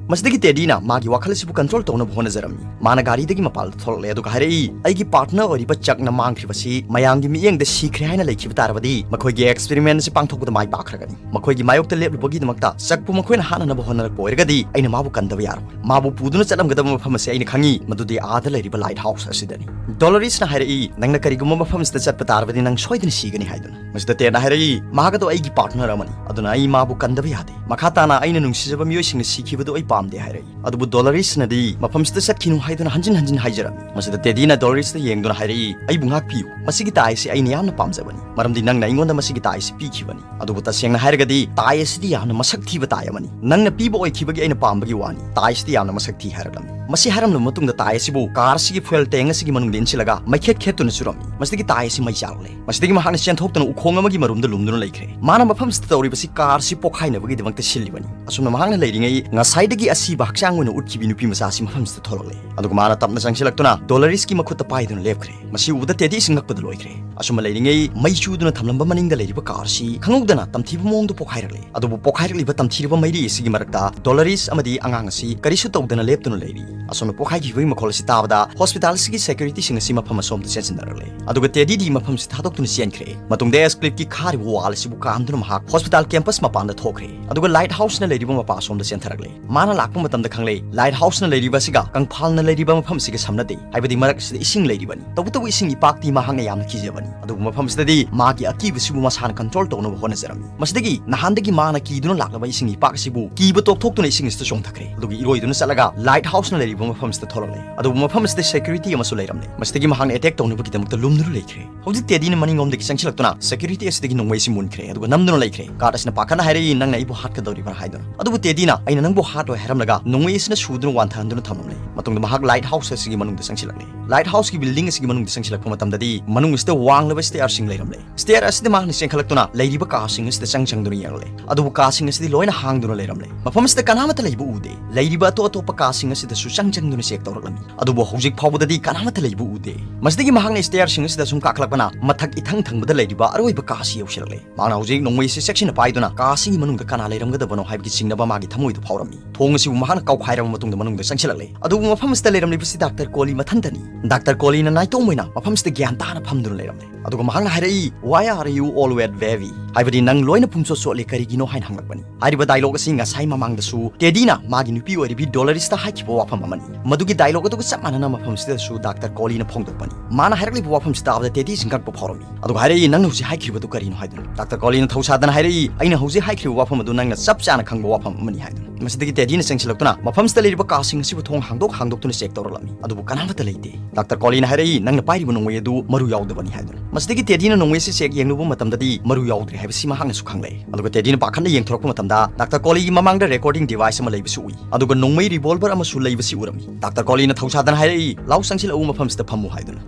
ꯃꯁꯤꯗꯒꯤ ꯇꯦꯗꯤꯅ ꯃꯥꯒꯤ ꯋꯥꯈꯜ ꯑꯁꯤꯕꯨ ꯀꯟꯇ꯭ꯔꯣꯜ ꯇꯧꯅꯕ ꯍꯣꯠꯅꯖꯔꯝꯃꯤ꯫ ꯃꯥꯅ ꯒꯥꯔꯤꯗꯒꯤ ꯃꯄꯥꯟꯗ ꯊꯣꯛꯂꯛꯂꯦ ꯑꯗꯨꯒ ꯍꯥꯏꯔꯛꯏ, "ꯑꯩꯒꯤ ꯄꯥꯔꯠꯅꯔ ꯑꯣꯏꯔꯤꯕ ꯆꯛꯅ ꯃꯥꯡꯈ꯭ꯔꯤꯕꯁꯤ ꯃꯌꯥꯝꯒꯤ ꯃꯤꯠꯌꯦꯡꯗ ꯁꯤꯈ꯭ꯔꯦ ꯍꯥꯏꯅ ꯂꯩꯈꯤꯕ ꯇꯥꯔꯕꯗꯤ ꯃꯈꯣꯏꯒꯤ ꯑꯦꯛꯁꯄꯦꯔꯤꯃꯦꯟ ꯑꯁꯤ ꯄꯥꯡꯊꯣꯛꯄꯗ ꯃꯥꯏ ꯄꯥꯛꯈ꯭ꯔꯒꯅꯤ꯫ ꯃꯈꯣꯏꯒꯤ ꯃꯥꯌꯣꯛꯇ ꯂꯦꯞꯂꯨꯕꯒꯤꯗꯃꯛꯇ ꯆꯛꯄꯨ ꯃꯈꯣꯏꯅ ꯍꯥꯠꯅꯅꯕ ꯍꯣꯠꯅꯔꯛꯄ ꯑꯣꯏꯔꯒꯗꯤ ꯑꯩꯅ ꯃꯥꯕꯨ ꯀꯟꯗꯕ ꯌꯥꯔꯣꯏ꯫ ꯃꯥꯕꯨ ꯄꯨꯗꯨꯅ ꯆꯠꯂꯝꯒꯗꯕ ꯃꯐꯝ ꯑꯁꯤ ꯑꯩꯅ ꯈꯪꯏ, ꯃꯗꯨꯗꯤ ꯑꯥꯗ ꯂꯩꯔꯤꯕ ꯂꯥꯏꯠ ꯍꯥꯎꯁ ꯑꯁꯤꯗꯅꯤ꯫" ꯗꯣꯂꯣꯔꯤꯁꯅ ꯍꯥꯏꯔꯛꯏ, "ꯅꯪꯅ ꯀꯔꯤꯒꯨꯝꯕ ꯃꯐꯝ ꯑꯁꯤꯗ ꯆꯠꯄ ꯇꯥꯔꯕꯗꯤ ꯅꯪ ꯁꯣꯏꯗꯅ ꯁꯤꯒꯅꯤ" ꯍꯥꯏꯗꯨꯅ꯫ ꯃꯁꯤꯗ ꯇꯦꯗꯅ ꯍꯥꯏꯔꯛꯏ, "ꯃꯍꯥꯛ ꯑꯗꯣ ꯑꯩꯒꯤ ꯄꯥꯔꯠꯅꯔ ꯑꯃꯅꯤ, ꯑꯗꯨꯅ ꯑꯩ ꯃꯥꯕꯨ ꯀꯟꯗꯕ ꯌꯥꯗꯦ꯫ ꯃꯈꯥ ꯇꯥꯅ ꯑꯩꯅ ꯅꯨꯡꯁꯤꯖꯕ ꯃꯤꯑꯣꯏꯁꯤꯡꯅ ꯁꯤꯈꯤꯕꯗꯨ ꯑꯩ ꯄꯥꯝꯗꯦ" ꯍꯥꯏꯔꯛꯏ꯫ ꯑꯗꯨꯕꯨ ꯗꯣꯂꯣꯔꯤꯁꯅꯗꯤ ꯃꯐꯝꯁꯤꯗ ꯆꯠꯈꯤꯅꯨ ꯍꯥꯏꯗꯨꯅ ꯍꯟꯖꯤꯟ ꯍꯟꯖꯤꯟ ꯍꯥꯏꯖꯔꯝꯃꯤ꯫ ꯃꯁꯤꯗ ꯇꯦꯗꯤꯅ ꯗꯣꯂꯣꯔꯤꯁꯇ ꯌꯦꯡꯗꯨꯅ ꯍꯥꯏꯔꯛꯏ, "ꯑꯩꯕꯨ ꯉꯥꯛꯄꯤꯌꯨ, ꯃꯁꯤꯒꯤ ꯇꯥꯏ ꯑꯁꯤ ꯑꯩꯅ ꯌꯥꯝꯅ ꯄꯥꯝꯖꯕꯅꯤ, ꯃꯔꯝꯗꯤ ꯅꯪꯅ ꯑꯩꯉꯣꯟꯗ ꯃꯁꯤꯒꯤ ꯇꯥꯏ ꯑꯁꯤ ꯄꯤꯈꯤꯕꯅꯤ꯫ ꯑꯗꯨꯕꯨ ꯇꯁꯦꯡꯅ ꯍꯥꯏꯔꯒꯗꯤ ꯇꯥꯏ ꯑꯁꯤꯗꯤ ꯌꯥꯝꯅ ꯃꯁꯛ ꯊꯤꯕ ꯇꯥꯏ ꯑꯃꯅꯤ꯫ ꯅꯪꯅ ꯄꯤꯕ ꯑꯣꯏꯈꯤꯕꯒꯤ ꯑꯩꯅ ꯄꯥꯝꯕꯒꯤ ꯋꯥꯅꯤ꯫ ꯇꯥꯏ ꯑꯁꯤꯗꯤ ꯌꯥꯝꯅ ꯃꯁꯛ ꯊꯤ" ꯍꯥꯏꯔꯛꯂꯝꯃꯤ꯫ ꯃꯁꯤ ꯍꯥꯏꯔꯝꯂꯕ ꯃꯇꯨꯡꯗ ꯇꯥꯏ ꯑꯁꯤꯕꯨ ꯀꯥꯔ ꯑꯁꯤꯒꯤ ꯐ꯭ꯌꯨꯑꯦꯜ ꯇꯦꯡ ꯑꯁꯤꯒꯤ ꯃꯅꯨꯡꯗ ꯏꯟꯁꯤꯜꯂꯒ ꯃꯩꯈꯦꯠ ꯈꯦꯠꯇꯨꯅ ꯆꯨꯔꯝꯃꯤ꯫ ꯃꯁꯤꯗꯒꯤ ꯇꯥꯏ ꯑꯁꯤ ꯃꯩ ꯆꯥꯛꯂꯦ꯫ ꯃꯁꯤꯗꯒꯤ ꯃꯍꯥꯛꯅ ꯆꯦꯟꯊꯣꯛꯇꯨꯅ ꯎꯈꯣꯡ ꯑꯃꯒꯤ ꯃꯔꯨꯝꯗ ꯂꯨꯝꯗꯨꯅ ꯂꯩꯈ꯭ꯔꯦ꯫ ꯃꯥꯅ ꯃꯐꯝꯁꯤꯗ ꯇꯧꯔꯤꯕꯁꯤ ꯀꯥꯔ ꯑꯁꯤ ꯄꯣꯈꯥꯏꯅꯕꯒꯤꯗꯃꯛꯇ ꯁꯤꯜꯂꯤꯕꯅꯤ꯫ ꯑꯁꯨꯝꯅ ꯃꯍꯥꯛꯅ ꯂꯩꯔꯤꯉꯩ ꯉꯁꯥꯏꯗꯒꯤ ꯑꯁꯤꯕ ꯍꯛꯆꯥꯡ ꯑꯣꯏꯅ ꯎꯠꯈꯤꯕꯤ ꯅꯨꯄꯤ ꯃꯆꯥ ꯑꯁꯤ ꯃꯐꯝꯁꯤꯗ ꯊꯣꯛꯂꯛꯂꯦ꯫ ꯑꯗꯨꯒ ꯃꯥꯅ ꯇꯞꯅ ꯆꯪꯁꯤꯜꯂꯛꯇꯨꯅ ꯗꯣꯂꯔꯤꯁꯀꯤ ꯃꯈꯨꯠꯇ ꯄꯥꯏꯗꯨꯅ ꯂꯦꯞꯈ꯭ꯔꯦ꯫ ꯃꯁꯤ ꯎꯕꯗ ꯇꯦꯗꯤꯁꯤ ꯉꯛꯄꯗ ꯂꯣꯏꯈ꯭ꯔꯦ꯫ ꯑꯁꯨꯝꯅ ꯂꯩꯔꯤꯉꯩ ꯃꯩ ꯆꯨꯗꯨꯅ ꯊꯝꯂꯝꯕ ꯃꯅꯤꯡꯗ ꯂꯩꯔꯤꯕ ꯀꯥꯔ ꯑꯁꯤ ꯈꯪꯍꯧꯗꯅ ꯇꯝꯊꯤꯕ ꯃꯑꯣꯡꯗ ꯄꯣꯈꯥꯏꯔꯛꯂꯦ꯫ ꯑꯗꯨꯕꯨ ꯄꯣꯈꯥꯏꯔꯛꯂꯤꯕ ꯇꯝꯊꯤꯔꯕ ꯃꯩꯔꯤ ꯑꯁꯤꯒꯤ ꯃꯔꯛꯇ ꯗꯣꯂꯔꯤꯁ ꯑꯃꯗꯤ ꯑꯉꯥꯡ ꯑꯁꯤ ꯀꯔꯤꯁꯨ ꯇꯧꯗꯅ ꯂꯦꯞꯇꯨꯅ ꯂꯩꯔꯤ꯫ ꯑꯁꯨꯝꯅ ꯄꯣꯈꯥꯏꯈꯤꯕꯒꯤ ꯃꯈꯣꯜ ꯑꯁꯤ ꯇꯥꯕꯗ ꯍꯣꯁꯄꯤꯇꯥꯜ ꯑꯁꯤꯒꯤ ꯁꯦꯀ꯭ꯌꯨꯔꯤꯇꯤꯁꯤꯡ ꯑꯁꯤ ꯃꯐꯝ ꯑꯁꯣꯝꯗ ꯆꯦꯟꯁꯤꯟꯅꯔꯛꯂꯦ꯫ ꯑꯗꯨꯒ ꯇꯦꯗꯤꯗꯤ ꯃꯐꯝꯁꯤ ꯊꯥꯗꯣꯛꯇꯨꯅ ꯆꯦꯟꯈ꯭ꯔꯦ꯫ ꯃꯇꯨꯡꯗ ꯑꯦꯁ ꯀ꯭ꯂꯤꯞꯀꯤ ꯈꯥꯔꯤꯕ ꯋꯥꯜ ꯑꯁꯤꯕꯨ ꯀꯥꯟꯗꯨꯅ ꯃꯍꯥꯛ ꯍꯣꯁꯄꯤꯇꯥꯜ ꯀꯦꯝꯄꯁ ꯃꯄꯥꯟꯗ ꯊꯣꯛꯈ꯭ꯔꯦ꯫ ꯑꯗꯨꯒ ꯂꯥꯏꯠ ꯍꯥꯎꯁꯅ ꯂꯩꯔꯤꯕ ꯃꯄꯥ ꯑꯁꯣꯝꯗ ꯆꯦꯟꯊꯔꯛꯂꯦ꯫ ꯃꯥꯅ ꯂꯥꯛꯄ ꯃꯇꯝꯗ ꯈꯪꯂꯦ, ꯂꯥꯏꯠ ꯍꯥꯎꯁꯅ ꯂꯩꯔꯤꯕ ꯑꯁꯤꯒ ꯀꯪꯐꯥꯜꯅ ꯂꯩꯔꯤꯕ ꯃꯐꯝꯁꯤꯒ ꯁꯝꯅꯗꯦ, ꯍꯥꯏꯕꯗꯤ ꯃꯔꯛ ꯑꯁꯤꯗ ꯏꯁꯤꯡ ꯂꯩꯔꯤꯕꯅꯤ꯫ ꯇꯧꯕꯇꯕꯨ ꯏꯁꯤꯡ ꯏꯄꯥꯛꯇꯤ ꯃꯍꯥꯛꯅ ꯌꯥꯝꯅ ꯀꯤꯖꯕꯅꯤ꯫ ꯑꯗꯨꯕꯨ ꯃꯐꯝꯁꯤꯗꯗꯤ ꯃꯥꯒꯤ ꯑꯀꯤꯕꯁꯤꯕꯨ ꯃꯁꯥꯅ ꯀꯟꯇ꯭ꯔꯣꯜ ꯇꯧꯅꯕ ꯍꯣꯠꯅꯖꯔꯝꯃꯤ꯫ ꯃꯁꯤꯗꯒꯤ ꯅꯍꯥꯟꯗꯒꯤ ꯃꯥꯅ ꯀꯤꯗꯨꯅ ꯂꯥꯛꯂꯕ ꯏꯁꯤꯡ ꯏꯄꯥꯛ ꯑꯁꯤꯕꯨ ꯀꯤꯕ ꯇꯣꯛꯊꯣꯛꯇꯨꯅ ꯏꯁꯤꯡ ꯑꯁꯤꯗ ꯆꯣꯡꯊꯈ꯭ꯔꯦ꯫ ꯑꯗꯨꯒ ꯏꯔꯣꯏꯗꯨꯅ ꯆꯠꯂꯒ ꯂꯥꯏꯠ ꯍꯥꯎꯁꯅ ꯂꯩꯔꯤꯕ ꯃꯐꯝꯁꯤꯗ ꯊꯣꯛꯂꯛꯂꯦ꯫ ꯑꯗꯨꯕꯨ ꯃꯐꯝ ꯑꯁꯤꯗ ꯁꯦꯀ꯭ꯌꯨꯔꯤꯇꯤ ꯑꯃꯁꯨ ꯂꯩꯔꯝꯂꯦ꯫ ꯃꯁꯤꯗꯒꯤ ꯃꯍꯥꯛꯅ ꯑꯦꯇꯦꯛ ꯇꯧꯅꯕꯒꯤꯗꯃꯛꯇ ꯂꯨꯝꯗꯨꯅ ꯂꯩꯈ꯭ꯔꯦ꯫ ꯍꯧꯖꯤꯛ ꯇꯦꯗꯤꯅ ꯃꯅꯤꯡꯂꯣꯝꯗꯒꯤ ꯆꯪꯁꯤꯜꯂꯛꯇꯨꯅ ꯁꯦꯀ꯭ꯌꯨꯔꯤꯇꯤ ꯑꯁꯤꯗꯒꯤ ꯅꯣꯡꯃꯩ ꯑꯁꯤ ꯃꯨꯟꯈ꯭ꯔꯦ, ꯑꯗꯨꯒ ꯅꯝꯗꯨꯅ ꯂꯩꯈ꯭ꯔꯦ꯫ ꯒꯥꯔꯗ ꯑꯁꯤꯅ ꯄꯥꯈꯠꯅ ꯍꯥꯏꯔꯛꯏ, "ꯅꯪꯅ ꯑꯩꯕꯨ ꯍꯥꯠꯀꯗꯧꯔꯤꯕ꯭ꯔꯥ?" ꯍꯥꯏꯗꯨꯅ꯫ ꯑꯗꯨꯕꯨ ꯇꯦꯗꯤꯅ, "ꯑꯩꯅ ꯅꯪꯕꯨ ꯍꯥꯠꯂꯣꯏ" ꯍꯥꯏꯔꯝꯂꯒ ꯅꯣꯡꯃꯩ ꯑꯁꯤꯅ ꯁꯨꯗꯨꯅ ꯋꯥꯟꯊꯍꯟꯗꯨꯅ ꯊꯝꯂꯝꯂꯦ꯫ ꯃꯇꯨꯡꯗ ꯃꯍꯥꯛ ꯂꯥꯏꯠ ꯍꯥꯎꯁ ꯑꯁꯤꯒꯤ ꯃꯅꯨꯡꯗ ꯆꯪꯁꯤꯜꯂꯛꯂꯦ꯫ ꯂꯥꯏꯠ ꯍꯥꯎꯁꯀꯤ ꯕꯤꯜꯗꯤꯡ ꯑꯁꯤꯒꯤ ꯃꯅꯨꯡꯗ ꯆꯪꯁꯤꯜꯂꯛꯄ ꯃꯇꯝꯗꯗꯤ ꯃꯅꯨꯡ ꯑꯁꯤꯗ ꯋꯥꯡꯂꯕ ꯁ꯭ꯇꯦꯌꯔꯁꯤꯡ ꯂꯩꯔꯝꯂꯦ꯫ ꯁ꯭ꯇꯦꯌꯔ ꯑꯁꯤꯗ ꯃꯍꯥꯛꯅ ꯆꯦꯟꯈꯠꯂꯛꯇꯨꯅ ꯂꯩꯔꯤꯕ ꯀꯥꯁꯤꯡ ꯑꯁꯤꯗ ꯆꯪ ꯆꯪꯗꯨꯅ ꯌꯦꯡꯂꯦ꯫ ꯑꯗꯨꯕꯨ ꯀꯥꯁꯤꯡ ꯑꯁꯤꯗꯤ ꯂꯣꯏꯅ ꯍꯥꯡꯗꯨꯅ ꯂꯩꯔꯝꯂꯦ꯫ ꯃꯐꯝ ꯑꯁꯤꯗ ꯀꯅꯥꯃꯠꯇ ꯂꯩꯕ ꯎꯗꯦ꯫ ꯂꯩꯔꯤꯕ ꯑꯇꯣꯞ ꯑꯇꯣꯞꯄ ꯀꯥꯁꯤꯡ ꯑꯁꯤꯗꯁꯨ ꯆꯪ ꯆꯪꯗꯨꯅ ꯆꯦꯛ ꯇꯧꯔꯛꯂꯝꯃꯤ꯫ ꯑꯗꯨꯕꯨ ꯍꯧꯖꯤꯛ ꯐꯥꯎꯕꯗꯗꯤ ꯀꯅꯥꯃꯠꯇ ꯂꯩꯕ ꯎꯗꯦ꯫ ꯃꯁꯤꯗꯒꯤ ꯃꯍꯥꯛꯅ ꯁ꯭ꯇꯦꯌꯔꯁꯤꯡ ꯑꯁꯤꯗ ꯁꯨꯝ ꯀꯥꯈꯠꯂꯛꯄꯅ ꯃꯊꯛ ꯏꯊꯪ ꯊꯪꯕꯗ ꯂꯩꯔꯤꯕ ꯑꯔꯣꯏꯕ ꯀꯥ ꯑꯁꯤ ꯌꯧꯁꯤꯜꯂꯛꯂꯦ꯫ ꯃꯍꯥꯛꯅ ꯍꯧꯖꯤꯛ ꯅꯣꯡꯃꯩ ꯑꯁꯤ ꯆꯦꯛꯁꯤꯟꯅ ꯄꯥꯏꯗꯨꯅ ꯀꯥ ꯑꯁꯤꯒꯤ ꯃꯅꯨꯡꯗ ꯀꯅꯥ ꯂꯩꯔꯝꯒꯗꯕꯅꯣ ꯍꯥꯏꯕꯒꯤ ꯆꯤꯡꯅꯕ ꯃꯥꯒꯤ ꯊꯃꯣꯏꯗ ꯐꯥꯎꯔꯝꯃꯤ꯫ ꯊꯣꯡ ꯑꯁꯤꯕꯨ ꯃꯍꯥꯛꯅ ꯀꯥꯎꯈꯥꯏꯔꯕ ꯃꯇꯨꯡꯗ ꯃꯅꯨꯡꯗ ꯆꯪꯁꯤꯜꯂꯛꯂꯦ꯫ ꯑꯗꯨꯕꯨ ꯃꯐꯝ ꯑꯁꯤꯗ ꯂꯩꯔꯝꯂꯤꯕꯁꯤ ꯗꯥꯛꯇꯔ ꯀꯣꯂꯤ ꯃꯊꯟꯇꯅꯤ꯫ ꯗꯥꯛꯇꯔ ꯀꯣꯂꯤꯅ ꯅꯥꯏꯇꯣꯝ ꯑꯣꯏꯅ ꯃꯐꯝꯁꯤꯗ ꯒ꯭ꯌꯥꯟ ꯇꯥꯅ ꯐꯝꯗꯨꯅ ꯂꯩꯔꯝꯂꯦ꯫ ꯑꯗꯨꯒ ꯃꯍꯥꯛꯅ ꯍꯥꯏꯔꯛꯏ, "Why are you all wet, baby?" ꯍꯥꯏꯕꯗꯤ, "ꯅꯪ ꯂꯣꯏꯅ ꯄꯨꯝꯆꯣꯠ ꯆꯣꯠꯂꯦ ꯀꯔꯤꯒꯤꯅꯣ?" ꯍꯥꯏꯅ ꯍꯪꯂꯛꯄꯅꯤ꯫ ꯍꯥꯏꯔꯤꯕ ꯗꯥꯏꯂꯣꯒ ꯑꯁꯤ ꯉꯁꯥꯏ ꯃꯃꯥꯡꯗꯁꯨ ꯇꯦꯗꯤꯅ ꯃꯥꯒꯤ ꯅꯨꯄꯤ ꯑꯣꯏꯔꯤꯕꯤ ꯗꯣꯂꯔꯤꯁꯇ ꯍꯥꯏꯈꯤꯕ ꯋꯥꯐꯝ ꯑꯃꯅꯤ꯫ ꯃꯗꯨꯒꯤ ꯗꯥꯏꯂꯣꯒ ꯑꯗꯨꯒ ꯆꯞ ꯃꯥꯟꯅꯅ ꯃꯐꯝꯁꯤꯗꯁꯨ ꯗꯥꯛꯇꯔ ꯀꯣꯂꯤꯅ ꯐꯣꯡꯗꯣꯛꯄꯅꯤ꯫ ꯃꯥꯅ ꯍꯥꯏꯔꯛꯂꯤꯕ ꯋꯥꯐꯝꯁꯤ ꯇꯥꯕꯗ ꯇꯦꯗꯤꯁꯤ ꯉꯛꯄ ꯐꯥꯎꯔꯝꯃꯤ꯫ ꯑꯗꯨꯒ ꯍꯥꯏꯔꯛꯏ, "ꯅꯪꯅ ꯍꯧꯖꯤꯛ ꯍꯥꯏꯈꯤꯕꯗꯨ ꯀꯔꯤꯅꯣ?" ꯍꯥꯏꯗꯨꯅ꯫ ꯗꯥꯛꯇꯔ ꯀꯣꯂꯤꯅ ꯊꯧꯁꯥꯗꯅ ꯍꯥꯏꯔꯛꯏ, "ꯑꯩꯅ ꯍꯧꯖꯤꯛ ꯍꯥꯏꯈ꯭ꯔꯤꯕ ꯋꯥꯐꯝ ꯑꯗꯨ ꯅꯪꯅ ꯆꯞ ꯆꯥꯅ ꯈꯪꯕ ꯋꯥꯐꯝ ꯑꯃꯅꯤ" ꯍꯥꯏꯗꯨꯅ꯫ ꯃꯁꯤꯗꯒꯤ ꯇꯦꯗꯤꯅ ꯆꯪꯁꯤꯜꯂꯛꯇꯨꯅ ꯃꯐꯝꯁꯤꯗ ꯂꯩꯔꯤꯕ ꯀꯥꯁꯤꯡ ꯑꯁꯤꯕꯨ ꯊꯣꯡ ꯍꯥꯡꯗꯣꯛ ꯍꯥꯡꯗꯣꯛꯇꯨꯅ ꯆꯦꯛ ꯇꯧꯔꯛꯂꯝꯃꯤ꯫ ꯑꯗꯨꯕꯨ ꯀꯅꯥꯃꯠꯇ ꯂꯩꯇꯦ꯫ ꯗꯥꯛꯇꯔ ꯀꯣꯂꯤꯅ ꯍꯥꯏꯔꯛꯏ, "ꯅꯪꯅ ꯄꯥꯏꯔꯤꯕ ꯅꯣꯡꯃꯩ ꯑꯗꯨ ꯃꯔꯨ ꯌꯥꯎꯗꯕꯅꯤ" ꯍꯥꯏꯗꯨꯅ꯫ ꯃꯁꯤꯗꯒꯤ ꯇꯦꯗꯤꯅ ꯅꯣꯡꯃꯩ ꯑꯁꯤ ꯆꯦꯛ ꯌꯦꯡꯂꯨꯕ ꯃꯇꯝꯗꯗꯤ ꯃꯔꯨ ꯌꯥꯎꯗ꯭ꯔꯦ ꯍꯥꯏꯕꯁꯤ ꯃꯍꯥꯛꯅꯁꯨ ꯈꯪꯂꯦ꯫ ꯑꯗꯨꯒ ꯇꯦꯗꯤꯅ ꯄꯥꯈꯠꯅ ꯌꯦꯡꯊꯣꯔꯛꯄ ꯃꯇꯝꯗ ꯗꯥꯛꯇꯔ ꯀꯣꯂꯤꯒꯤ ꯃꯃꯥꯡꯗ ꯔꯦꯀꯣꯔꯗꯤꯡ ꯗꯤꯚꯥꯏꯁ ꯑꯃ ꯂꯩꯕꯁꯨ ꯎꯏ꯫ ꯑꯗꯨꯒ ꯅꯣꯡꯃꯩ ꯔꯤꯚꯣꯜꯚꯔ ꯑꯃꯁꯨ ꯂꯩꯕꯁꯤ ꯎꯔꯝꯃꯤ꯫ ꯗꯥꯛꯇꯔ ꯀꯣꯂꯤꯅ ꯊꯧꯁꯥꯗꯅ ꯍꯥꯏꯔꯛꯏ, "ꯂꯥꯎ ꯆꯪꯁꯤꯜꯂꯛꯎ, ꯃꯐꯝꯁꯤꯗ ꯐꯝꯃꯨ" ꯍꯥꯏꯗꯨꯅ꯫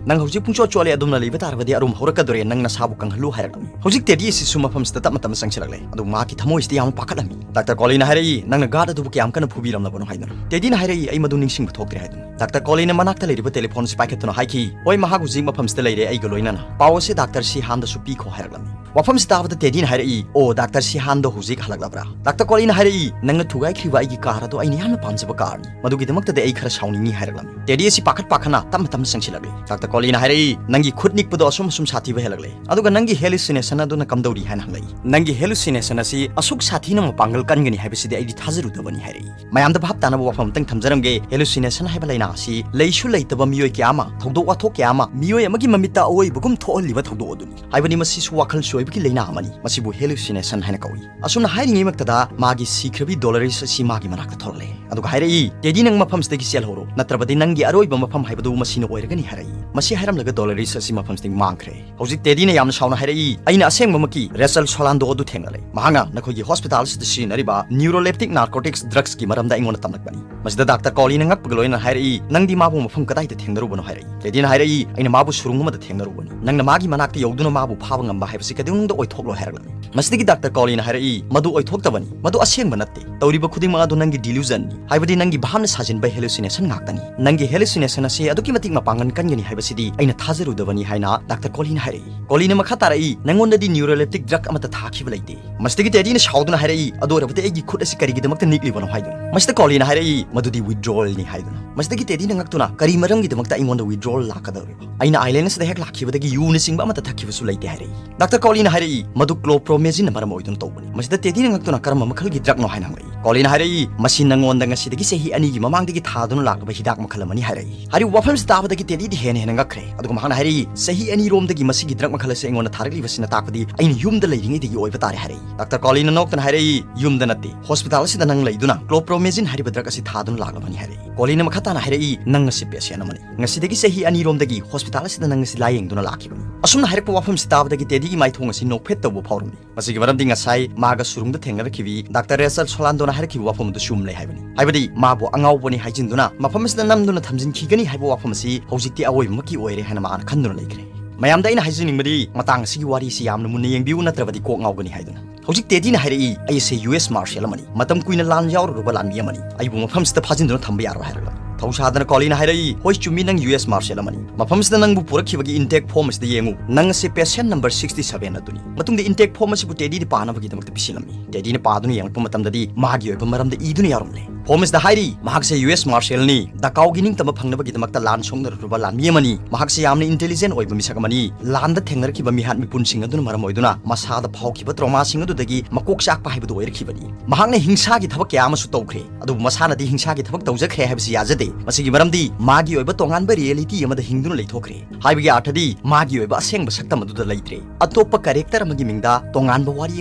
"ꯅꯪ ꯍꯧꯖꯤꯛ ꯄꯨꯡꯆꯣꯠ ꯆꯣꯠꯂꯦ, ꯑꯗꯨꯝꯅ ꯂꯩꯕ ꯇꯥꯔꯕꯗꯤ ꯑꯔꯨꯝ ꯍꯧꯔꯛꯀꯗꯣꯔꯦ, ꯅꯪ ꯅꯁꯥꯕꯨ ꯀꯪꯍꯜꯂꯨ" ꯍꯥꯏꯔꯛꯂꯝꯃꯤ꯫ ꯍꯧꯖꯤꯛ ꯇꯦꯗꯤ ꯑꯁꯤꯁꯨ ꯃꯐꯝꯁꯤꯗ ꯇꯞꯅ ꯇꯞꯅ ꯆꯪꯁꯤꯜꯂꯛꯂꯦ꯫ ꯑꯗꯨ ꯃꯍꯥꯛꯀꯤ ꯊꯃꯣꯏꯁꯤꯗ ꯌꯥꯝꯅ ꯄꯥꯈꯠꯂꯝꯃꯤ꯫ ꯗꯥꯛꯇꯔ ꯀꯣꯂꯤꯅ ꯍꯥꯏꯔꯛꯏ, "ꯅꯪꯅ ꯒꯥꯔꯗ ꯑꯗꯨꯕꯨ ꯀꯌꯥꯝ ꯀꯟꯅ ꯐꯨꯕꯤꯔꯝꯂꯕꯅꯣ?" ꯍꯥꯏꯗꯨꯅ꯫ ꯇꯦꯗꯤꯅ ꯍꯥꯏꯔꯛꯏ, "ꯑꯩ ꯃꯗꯨ ꯅꯤꯡꯁꯤꯡꯕ ꯊꯣꯛꯇ꯭ꯔꯦ" ꯍꯥꯏꯗꯨꯅ꯫ ꯗꯥꯛꯇꯔ ꯀꯣꯂꯤꯅ ꯃꯅꯥꯛꯇ ꯂꯩꯔꯤꯕ ꯇꯦꯂꯤꯐꯣꯟ ꯑꯁꯤ ꯄꯥꯏꯈꯠꯇꯨꯅ ꯍꯥꯏꯈꯤ, "ꯍꯣꯏ, ꯃꯍꯥꯛ ꯍꯧꯖꯤꯛ ꯃꯐꯝꯁꯤꯗ ꯂꯩꯔꯦ ꯑꯩꯒ ꯂꯣꯏꯅꯅ꯫ ꯄꯥꯎ ꯑꯁꯤ ꯗꯥꯛꯇꯔ ꯁꯤꯍꯥꯟꯗꯁꯨ ꯄꯤꯈꯣ" ꯍꯥꯏꯔꯛꯂꯝꯃꯤ꯫ ꯋꯥꯐꯝꯁꯤ ꯇꯥꯕꯗ ꯇꯦꯗꯤꯅ ꯍꯥꯏꯔꯛꯏ, "ꯑꯣ, ꯗꯥꯛꯇꯔ ꯁꯤꯍꯥꯟꯗꯣ ꯍꯧꯖꯤꯛ ꯍꯜꯂꯛꯂꯕ꯭ꯔꯥ?" ꯗꯥꯛꯇꯔ ꯀꯣꯂꯤꯅ ꯍꯥꯏꯔꯛꯏ, "ꯅꯪꯅ ꯊꯨꯒꯥꯏꯈ꯭ꯔꯤꯕ ꯑꯩꯒꯤ ꯀꯥꯔ ꯑꯗꯣ ꯑꯩꯅ ꯌꯥꯝꯅ ꯄꯥꯝꯖꯕ ꯀꯥꯔꯅꯤ꯫ ꯃꯗꯨꯒꯤꯗꯃꯛꯇꯗꯤ ꯑꯩ ꯈꯔ ꯁꯥꯎꯅꯤꯡꯉꯤ" ꯍꯥꯏꯔꯛꯂꯝꯃꯤ꯫ ꯇꯦꯗꯤ ꯑꯁꯤ ꯄꯥꯈꯠ ꯄꯥꯈꯠꯅ ꯇꯞꯅ ꯇꯞꯅ ꯆꯪꯁꯤꯜꯂꯛꯂꯦ꯫ ꯗꯥꯛꯇꯔ ꯀꯣꯂꯤꯅ ꯍꯥꯏꯔꯛꯏ, "ꯅꯪꯒꯤ ꯈꯨꯠ ꯅꯤꯛꯄꯗꯣ ꯑꯁꯨꯝ ꯑꯁꯨꯝ ꯁꯥꯊꯤꯕ ꯍꯦꯜꯂꯛꯂꯦ꯫ ꯑꯗꯨꯒ ꯅꯪꯒꯤ ꯍꯦꯂꯨꯁꯤꯅꯦꯁꯟ ꯑꯗꯨꯅ ꯀꯝꯗꯧꯔꯤ?" ꯍꯥꯏꯅ ꯍꯪꯂꯛꯏ꯫ "ꯅꯪꯒꯤ ꯍꯦꯂꯨꯁꯤꯅꯦꯁꯟ ꯑꯁꯤ ꯑꯁꯨꯛ ꯁꯥꯊꯤꯅ ꯃꯄꯥꯡꯒꯜ ꯀꯟꯒꯅꯤ ꯍꯥꯏꯕꯁꯤꯗꯤ ꯑꯩꯗꯤ ꯊꯥꯖꯔꯨꯗꯕꯅꯤ" ꯍꯥꯏꯔꯛꯏ꯫ ꯃꯌꯥꯝꯗ ꯚꯥꯞ ꯇꯥꯅꯕ ꯋꯥꯐꯝ ꯑꯃꯇꯪ ꯊꯝꯖꯔꯝꯒꯦ, ꯍꯦꯂꯨꯁꯤꯅꯦꯁꯟ ꯍꯥꯏꯕ ꯂꯥꯏꯅꯥ ꯑꯁꯤ ꯂꯩꯁꯨ ꯂꯩꯇꯕ ꯃꯤꯑꯣꯏ ꯀꯌꯥ ꯑꯃ, ꯊꯧꯗꯣꯛ ꯋꯥꯊꯣꯛ ꯀꯌꯥ ꯑꯃ, ꯃꯤꯑꯣꯏ ꯑꯃꯒꯤ ꯃꯃꯤꯠꯇ ꯑꯑꯣꯏꯕꯒꯨꯝ ꯊꯣꯛꯍꯜꯂꯤ꯫ ꯂꯤꯕ ꯊꯧꯗꯣꯛ ꯑꯗꯨꯅꯤ꯫ ꯍꯥꯏꯕꯗꯤ ꯃꯁꯤꯁꯨ ꯋꯥꯈꯜ ꯆꯣꯏꯕꯒꯤ ꯂꯥꯏꯅꯥ ꯑꯃꯅꯤ꯫ ꯃꯁꯤꯕꯨ hallucination ꯍꯥꯏꯅ ꯀꯧꯏ꯫ ꯑꯁꯨꯝꯅ ꯍꯥꯏꯔꯤꯉꯩꯃꯛꯇꯗ ꯃꯥꯒꯤ ꯁꯤꯈ꯭ꯔꯕꯤ ꯗꯣꯂꯔꯤꯁ ꯑꯁꯤ ꯃꯥꯒꯤ ꯃꯅꯥꯛꯇ ꯊꯣꯔꯛꯂꯦ꯫ ꯑꯗꯨꯒ ꯍꯥꯏꯔꯛꯏ, "ꯇꯦꯗꯤ, ꯅꯪ ꯃꯐꯝꯁꯤꯗꯒꯤ ꯆꯦꯜꯍꯧꯔꯣ, ꯅꯠꯇ꯭ꯔꯕꯗꯤ ꯅꯪꯒꯤ ꯑꯔꯣꯏꯕ ꯃꯐꯝ ꯍꯥꯏꯕꯗꯨ ꯃꯁꯤꯅ ꯑꯣꯏꯔꯒꯅꯤ" ꯍꯥꯏꯔꯛꯏ꯫ ꯃꯁꯤ ꯍꯥꯏꯔꯝꯂꯒ ꯗꯣꯂꯔꯤꯁ ꯑꯁꯤ ꯃꯐꯝꯁꯤꯗꯒꯤ ꯃꯥꯡꯈ꯭ꯔꯦ꯫ ꯍꯧꯖꯤꯛ ꯇꯦꯗꯤꯅ ꯌꯥꯝꯅ ꯁꯥꯎꯅ ꯍꯥꯏꯔꯛꯏ, "ꯑꯩꯅ ꯑꯁꯦꯡꯕꯃꯛꯀꯤ ꯔꯦꯆꯜ ꯁꯣꯂꯥꯟꯗꯣ ꯑꯗꯨ ꯊꯦꯡꯅꯔꯦ꯫ ꯃꯍꯥꯛꯅ ꯅꯈꯣꯏꯒꯤ ꯍꯣꯁꯄꯤꯇꯥꯜ ꯑꯁꯤꯗ ꯁꯤꯖꯤꯟꯅꯔꯤꯕ ꯅ꯭ꯌꯨꯔꯣꯂꯦꯞꯇꯤꯛ ꯅꯥꯔꯀꯣꯇꯤꯛꯁ ꯗ꯭ꯔꯒꯁꯀꯤ ꯃꯔꯝꯗ ꯑꯩꯉꯣꯟꯗ ꯇꯝꯂꯛꯄꯅꯤ꯫" ꯃꯁꯤꯗ ꯗꯥꯛꯇꯔ ꯀꯣꯂꯤꯅ ꯉꯛꯄꯒ ꯂꯣꯏꯅꯅ ꯍꯥꯏꯔꯛꯏ, "ꯅꯪꯗꯤ ꯃꯥꯕꯨ ꯃꯐꯝ ꯀꯗꯥꯏꯗ ꯊꯦꯡꯅꯔꯨꯕꯅꯣ?" ꯍꯥꯏꯔꯛꯏ꯫ ꯇꯦꯗꯤꯅ ꯍꯥꯏꯔꯛꯏ, "ꯑꯩꯅ ꯃꯥꯕꯨ ꯁꯨꯔꯨꯡ ꯑꯃꯗ ꯊꯦꯡꯅꯔꯨꯕꯅꯤ꯫ ꯅꯪꯅ ꯃꯥꯒꯤ ꯃꯅꯥꯛꯇ ꯌꯧꯗꯨꯅ ꯃꯥꯕꯨ ꯐꯥꯕ ꯉꯝꯕ ꯍꯥꯏꯕꯁꯤ ꯀꯩꯗꯧꯅꯨꯡꯗ ꯑꯣꯏꯊꯣꯛꯂꯣꯏ" ꯍꯥꯏꯔꯛꯂꯝꯃꯤ꯫ ꯃꯁꯤꯗꯒꯤ ꯗꯥꯛꯇꯔ ꯀꯣꯂꯤꯅ ꯍꯥꯏꯔꯛꯏ, "ꯃꯗꯨ ꯑꯣꯏꯊꯣꯛꯇꯕꯅꯤ, ꯃꯗꯨ ꯑꯁꯦꯡꯕ ꯅꯠꯇꯦ꯫ ꯇꯧꯔꯤꯕ ꯈꯨꯗꯤꯡꯃꯛ ꯑꯗꯨ ꯅꯪꯒꯤ ꯗꯤꯂꯨꯖꯟꯅꯤ, ꯍꯥꯏꯕꯗꯤ ꯅꯪꯒꯤ ꯚꯥꯞꯅ ꯁꯥꯖꯤꯟꯕ hallucination ꯉꯥꯛꯇꯅꯤ꯫ ꯅꯪꯒꯤ hallucination ꯑꯁꯤ ꯑꯗꯨꯛꯀꯤ ꯃꯇꯤꯛ ꯃꯄꯥꯡꯒꯜ ꯀꯟꯒꯅꯤ ꯍꯥꯏꯕꯁꯤꯗꯤ ꯑꯩꯅ ꯊꯥꯖꯔꯨꯗꯕꯅꯤ" ꯍꯥꯏꯅ ꯗꯥꯛꯇꯔ ꯀꯣꯂꯤꯅ ꯍꯥꯏꯔꯛꯏ꯫ ꯀꯣꯂꯤꯅ ꯃꯈꯥ ꯇꯥꯔꯛꯏ, "ꯅꯪꯉꯣꯟꯗꯗꯤ ꯅ꯭ꯌꯨꯔꯣꯂꯦꯞꯇꯤꯛ ꯗ꯭ꯔꯒ ꯑꯃꯠꯇ ꯊꯥꯈꯤꯕ ꯂꯩꯇꯦ꯫" ꯃꯁꯤꯗꯒꯤ ꯇꯦꯗꯤꯅ ꯁꯥꯎꯗꯨꯅ ꯍꯥꯏꯔꯛꯏ, "ꯑꯗꯨ ꯑꯣꯏꯔꯕꯗꯤ ꯑꯩꯒꯤ ꯈꯨꯠ ꯑꯁꯤ ꯀꯔꯤꯒꯤꯗꯃꯛꯇ ꯅꯤꯛꯂꯤꯕꯅꯣ?" ꯍꯥꯏꯗꯨꯅ꯫ ꯃꯁꯤꯗ ꯀꯣꯂꯤꯅ ꯍꯥꯏꯔꯛꯏ, "ꯃꯗꯨꯗꯤ withdrawalꯅꯤ" ꯍꯥꯏꯗꯨꯅ꯫ ꯃꯁꯤꯗꯒꯤ ꯇꯦꯗꯤꯅ ꯉꯛꯇꯨꯅ, "ꯀꯔꯤ ꯃꯔꯝꯒꯤꯗꯃꯛꯇ ꯑꯩꯉꯣꯟꯗ withdrawal ꯂꯥꯛꯀꯗꯧꯔꯤꯕ? ꯑꯩꯅ ꯑꯥꯏꯂꯦꯟ ꯑꯁꯤꯗ ꯍꯦꯛ ꯂꯥꯛꯈꯤꯕꯗꯒꯤ ꯌꯨꯅꯆꯤꯡꯕ ꯑꯃꯠꯇ ꯊꯛꯈꯤꯕꯁꯨ ꯂꯩꯇꯦ" ꯍꯥꯏꯔꯛꯏ꯫ ꯗꯥꯛꯇꯔ ꯀꯣꯂꯤꯅ ꯍꯥꯏꯔꯛꯏ, "ꯃꯗꯨ ꯀ꯭ꯂꯣꯄ꯭ꯔꯣꯃꯦꯖꯤꯟꯅ ꯃꯔꯝ ꯑꯣꯏꯗꯨꯅ ꯇꯧꯕꯅꯤ꯫" ꯃꯁꯤꯗ ꯇꯦꯗꯤꯅ ꯉꯛꯇꯨꯅ, "ꯀꯔꯝꯕ ꯃꯈꯜꯒꯤ ꯗ꯭ꯔꯒꯅꯣ?" ꯍꯥꯏꯅ ꯍꯪꯂꯛꯏ꯫ ꯀꯣꯂꯤꯅ ꯍꯥꯏꯔꯛꯏ, "ꯃꯁꯤ ꯅꯉꯣꯟꯗ ꯉꯁꯤꯗꯒꯤ ꯆꯍꯤ ꯑꯅꯤꯒꯤ ꯃꯃꯥꯡꯗꯒꯤ ꯊꯥꯗꯨꯅ ꯂꯥꯛꯂꯕ ꯍꯤꯗꯥꯛ ꯃꯈꯜ ꯑꯃꯅꯤ" ꯍꯥꯏꯔꯛꯏ꯫ ꯍꯥꯏꯔꯤꯕ ꯋꯥꯐꯝꯁꯤ ꯇꯥꯕꯗꯒꯤ ꯇꯦꯗꯤꯗꯤ ꯍꯦꯟꯅ ꯍꯦꯟꯅ ꯉꯛꯈ꯭ꯔꯦ꯫ ꯑꯗꯨꯒ ꯃꯍꯥꯛꯅ ꯍꯥꯏꯔꯛꯏ, "ꯆꯍꯤ ꯑꯅꯤꯔꯣꯝꯗꯒꯤ ꯃꯁꯤꯒꯤ ꯗ꯭ꯔꯒ ꯃꯈꯜ ꯑꯁꯤ ꯑꯩꯉꯣꯟꯗ ꯊꯥꯔꯛꯂꯤꯕꯁꯤꯅ ꯇꯥꯛꯄꯗꯤ ꯑꯩꯅ ꯌꯨꯝꯗ ꯂꯩꯔꯤꯉꯩꯗꯒꯤ ꯑꯣꯏꯕ ꯇꯥꯔꯦ" ꯍꯥꯏꯔꯛꯏ꯫ ꯗꯥꯛꯇꯔ ꯀꯣꯂꯤꯅ ꯅꯣꯛꯇꯨꯅ ꯍꯥꯏꯔꯛꯏ, "ꯌꯨꯝꯗ ꯅꯠꯇꯦ, ꯍꯣꯁꯄꯤꯇꯥꯜ ꯑꯁꯤꯗ ꯅꯪ ꯂꯩꯗꯨꯅ ꯀ꯭ꯂꯣꯄ꯭ꯔꯣꯃꯦꯖꯤꯟ ꯍꯥꯏꯔꯤꯕ ꯗ꯭ꯔꯒ ꯑꯁꯤ ꯊꯥꯗꯨꯅ ꯂꯥꯛꯂꯕꯅꯤ" ꯍꯥꯏꯔꯛꯏ꯫ ꯀꯣꯂꯤꯅ ꯃꯈꯥ ꯇꯥꯅ ꯍꯥꯏꯔꯛꯏ, "ꯅꯪ ꯑꯁꯤ ꯄꯦꯁꯦꯟ ꯑꯃꯅꯤ꯫ ꯉꯁꯤꯗꯒꯤ ꯆꯍꯤ ꯑꯅꯤꯔꯣꯝꯗꯒꯤ ꯍꯣꯁꯄꯤꯇꯥꯜ ꯑꯁꯤꯗ ꯅꯪ ꯑꯁꯤ ꯂꯥꯌꯦꯡꯗꯨꯅ ꯂꯥꯛꯈꯤꯕꯅꯤ꯫" ꯑꯁꯨꯝꯅ ꯍꯥꯏꯔꯛꯄ ꯋꯥꯐꯝꯁꯤ ꯇꯥꯕꯗꯒꯤ ꯇꯦꯗꯤꯒꯤ ꯃꯥꯏꯊꯣꯡ ꯑꯁꯤ ꯅꯣꯛꯐꯦꯠ ꯇꯧꯕ ꯐꯥꯎꯔꯝꯃꯤ꯫ ꯃꯁꯤꯒꯤ ꯃꯔꯝꯗꯤ ꯉꯁꯥꯏ ꯃꯥꯒ ꯁꯨꯔꯨꯡꯗ ꯊꯦꯡꯅꯔꯛꯈꯤꯕꯤ ꯗꯥꯛꯇꯔ ꯔꯦꯆꯜ ꯁꯣꯂꯥꯟꯗꯣꯅ ꯍꯥꯏꯔꯛꯈꯤꯕ ꯋꯥꯐꯝ ꯑꯗꯨ ꯆꯨꯝꯂꯦ ꯍꯥꯏꯕꯅꯤ꯫ ꯍꯥꯏꯕꯗꯤ ꯃꯥꯕꯨ ꯑꯉꯥꯎꯕꯅꯤ ꯍꯥꯏꯖꯤꯟꯗꯨꯅ ꯃꯐꯝ ꯑꯁꯤꯗ ꯅꯝꯗꯨꯅ ꯊꯝꯖꯤꯟꯈꯤꯒꯅꯤ ꯍꯥꯏꯕ ꯋꯥꯐꯝ ꯑꯁꯤ ꯍꯧꯖꯤꯛꯇꯤ ꯑꯑꯣꯏꯕꯃꯛꯀꯤ ꯑꯣꯏꯔꯦ ꯍꯥꯏꯅ ꯃꯥꯅ ꯈꯟꯗꯨꯅ ꯂꯩꯈ꯭ꯔꯦ꯫ ꯃꯌꯥꯝꯗ ꯑꯩꯅ ꯍꯥꯏꯖꯅꯤꯡꯕꯗꯤ, ꯃꯇꯥꯡ ꯑꯁꯤꯒꯤ ꯋꯥꯔꯤꯁꯤ ꯌꯥꯝꯅ ꯃꯨꯟꯅ ꯌꯦꯡꯕꯤꯌꯨ, ꯅꯠꯇ꯭ꯔꯕꯗꯤ ꯀꯣꯛ ꯉꯥꯎꯒꯅꯤ ꯍꯥꯏꯗꯨꯅ꯫ ꯍꯧꯖꯤꯛ ꯇꯦꯗꯤꯅ ꯍꯥꯏꯔꯛꯏ, "ꯑꯩꯁꯦ ꯌꯨ ꯑꯦꯁ ꯃꯥꯔꯁꯦꯜ ꯑꯃꯅꯤ, ꯃꯇꯝ ꯀꯨꯏꯅ ꯂꯥꯟ ꯌꯥꯎꯔꯨꯔꯕ ꯂꯥꯟꯃꯤ ꯑꯃꯅꯤ, ꯑꯩꯕꯨ ꯃꯐꯝꯁꯤꯗ ꯐꯥꯖꯤꯟꯗꯨꯅ ꯊꯝꯕ ꯌꯥꯔꯣꯏ" ꯍꯥꯏꯔꯒ꯫ ꯊꯧꯁꯥꯗꯅ ꯀꯣꯂꯤꯅ ꯍꯥꯏꯔꯛꯏ, "ꯍꯣꯏ, ꯆꯨꯝꯃꯤ, ꯅꯪ ꯌꯨ ꯑꯦꯁ ꯃꯥꯔꯁꯦꯜ ꯑꯃꯅꯤ꯫ ꯃꯐꯝꯁꯤꯗ ꯅꯪꯕꯨ ꯄꯨꯔꯛꯈꯤꯕꯒꯤ intake form ꯑꯁꯤꯗ ꯌꯦꯡꯉꯨ, ꯅꯪ ꯑꯁꯤ ꯄꯦꯁꯦꯟ ꯅꯝꯕꯔ sixty seven ꯑꯗꯨꯅꯤ꯫" ꯃꯇꯨꯡꯗ intake form ꯑꯁꯤꯕꯨ ꯇꯦꯗꯤꯗ ꯄꯥꯅꯕꯒꯤꯗꯃꯛꯇ ꯄꯤꯁꯤꯜꯂꯝꯃꯤ꯫ ꯇꯦꯗꯤꯅ ꯄꯥꯗꯨꯅ ꯌꯦꯡꯂꯛꯄ ꯃꯇꯝꯗꯗꯤ ꯃꯥꯒꯤ ꯑꯣꯏꯕ ꯃꯔꯝꯗ ꯏꯗꯨꯅ ꯌꯥꯎꯔꯝꯂꯦ꯫ ꯐꯣꯝ ꯑꯁꯤꯗ ꯍꯥꯏꯔꯤ, ꯃꯍꯥꯛꯁꯦ ꯌꯨ ꯑꯦꯁ ꯃꯥꯔꯁꯦꯜꯅꯤ, ꯗꯀꯥꯎꯒꯤ ꯅꯤꯡꯇꯝꯕ ꯐꯪꯅꯕꯒꯤꯗꯃꯛꯇ ꯂꯥꯟ ꯁꯣꯛꯅꯔꯨꯔꯕ ꯂꯥꯟꯃꯤ ꯑꯃꯅꯤ꯫ ꯃꯍꯥꯛꯁꯦ ꯌꯥꯝꯅ ꯏꯟꯇꯦꯂꯤꯖꯦꯟ ꯑꯣꯏꯕ ꯃꯤꯁꯛ ꯑꯃꯅꯤ꯫ ꯂꯥꯟꯗ ꯊꯦꯡꯅꯔꯛꯈꯤꯕ ꯃꯤꯍꯥꯠ ꯃꯤꯄꯨꯟꯁꯤꯡ ꯑꯗꯨꯅ ꯃꯔꯝ ꯑꯣꯏꯗꯨꯅ ꯃꯁꯥꯗ ꯐꯥꯎꯈꯤꯕ ꯇ꯭ꯔꯣꯃꯥꯁꯤꯡ ꯑꯗꯨꯗꯒꯤ ꯃꯀꯣꯛ ꯆꯥꯛꯄ ꯍꯥꯏꯕꯗꯨ ꯑꯣꯏꯔꯛꯈꯤꯕꯅꯤ꯫ ꯃꯍꯥꯛꯅ ꯍꯤꯡꯁꯥꯒꯤ ꯊꯕꯛ ꯀꯌꯥ ꯑꯃꯁꯨ ꯇꯧꯈ꯭ꯔꯦ, ꯑꯗꯨꯕꯨ ꯃꯁꯥꯅꯗꯤ ꯍꯤꯡꯁꯥꯒꯤ ꯊꯕꯛ ꯇꯧꯖꯈ꯭ꯔꯦ ꯍꯥꯏꯕꯁꯤ ꯌꯥꯖꯗꯦ꯫ ꯃꯁꯤꯒꯤ ꯃꯔꯝꯗꯤ ꯃꯥꯒꯤ ꯑꯣꯏꯕ ꯇꯣꯉꯥꯟꯕ ꯔꯤꯌꯦꯂꯤꯇꯤ ꯑꯃꯗ ꯍꯤꯡꯗꯨꯅ ꯂꯩꯊꯣꯛꯈ꯭ꯔꯦ꯫ ꯍꯥꯏꯕꯒꯤ ꯑꯥꯔꯊꯗꯤ ꯃꯥꯒꯤ ꯑꯣꯏꯕ ꯑꯁꯦꯡꯕ ꯁꯛꯇꯝ ꯑꯗꯨꯗ ꯂꯩꯇ꯭ꯔꯦ꯫ ꯑꯇꯣꯞꯄ ꯀꯦꯔꯦꯛꯇꯔ ꯑꯃꯒꯤ ꯃꯤꯡꯗ ꯇꯣꯉꯥꯟꯕ ꯋꯥꯔꯤ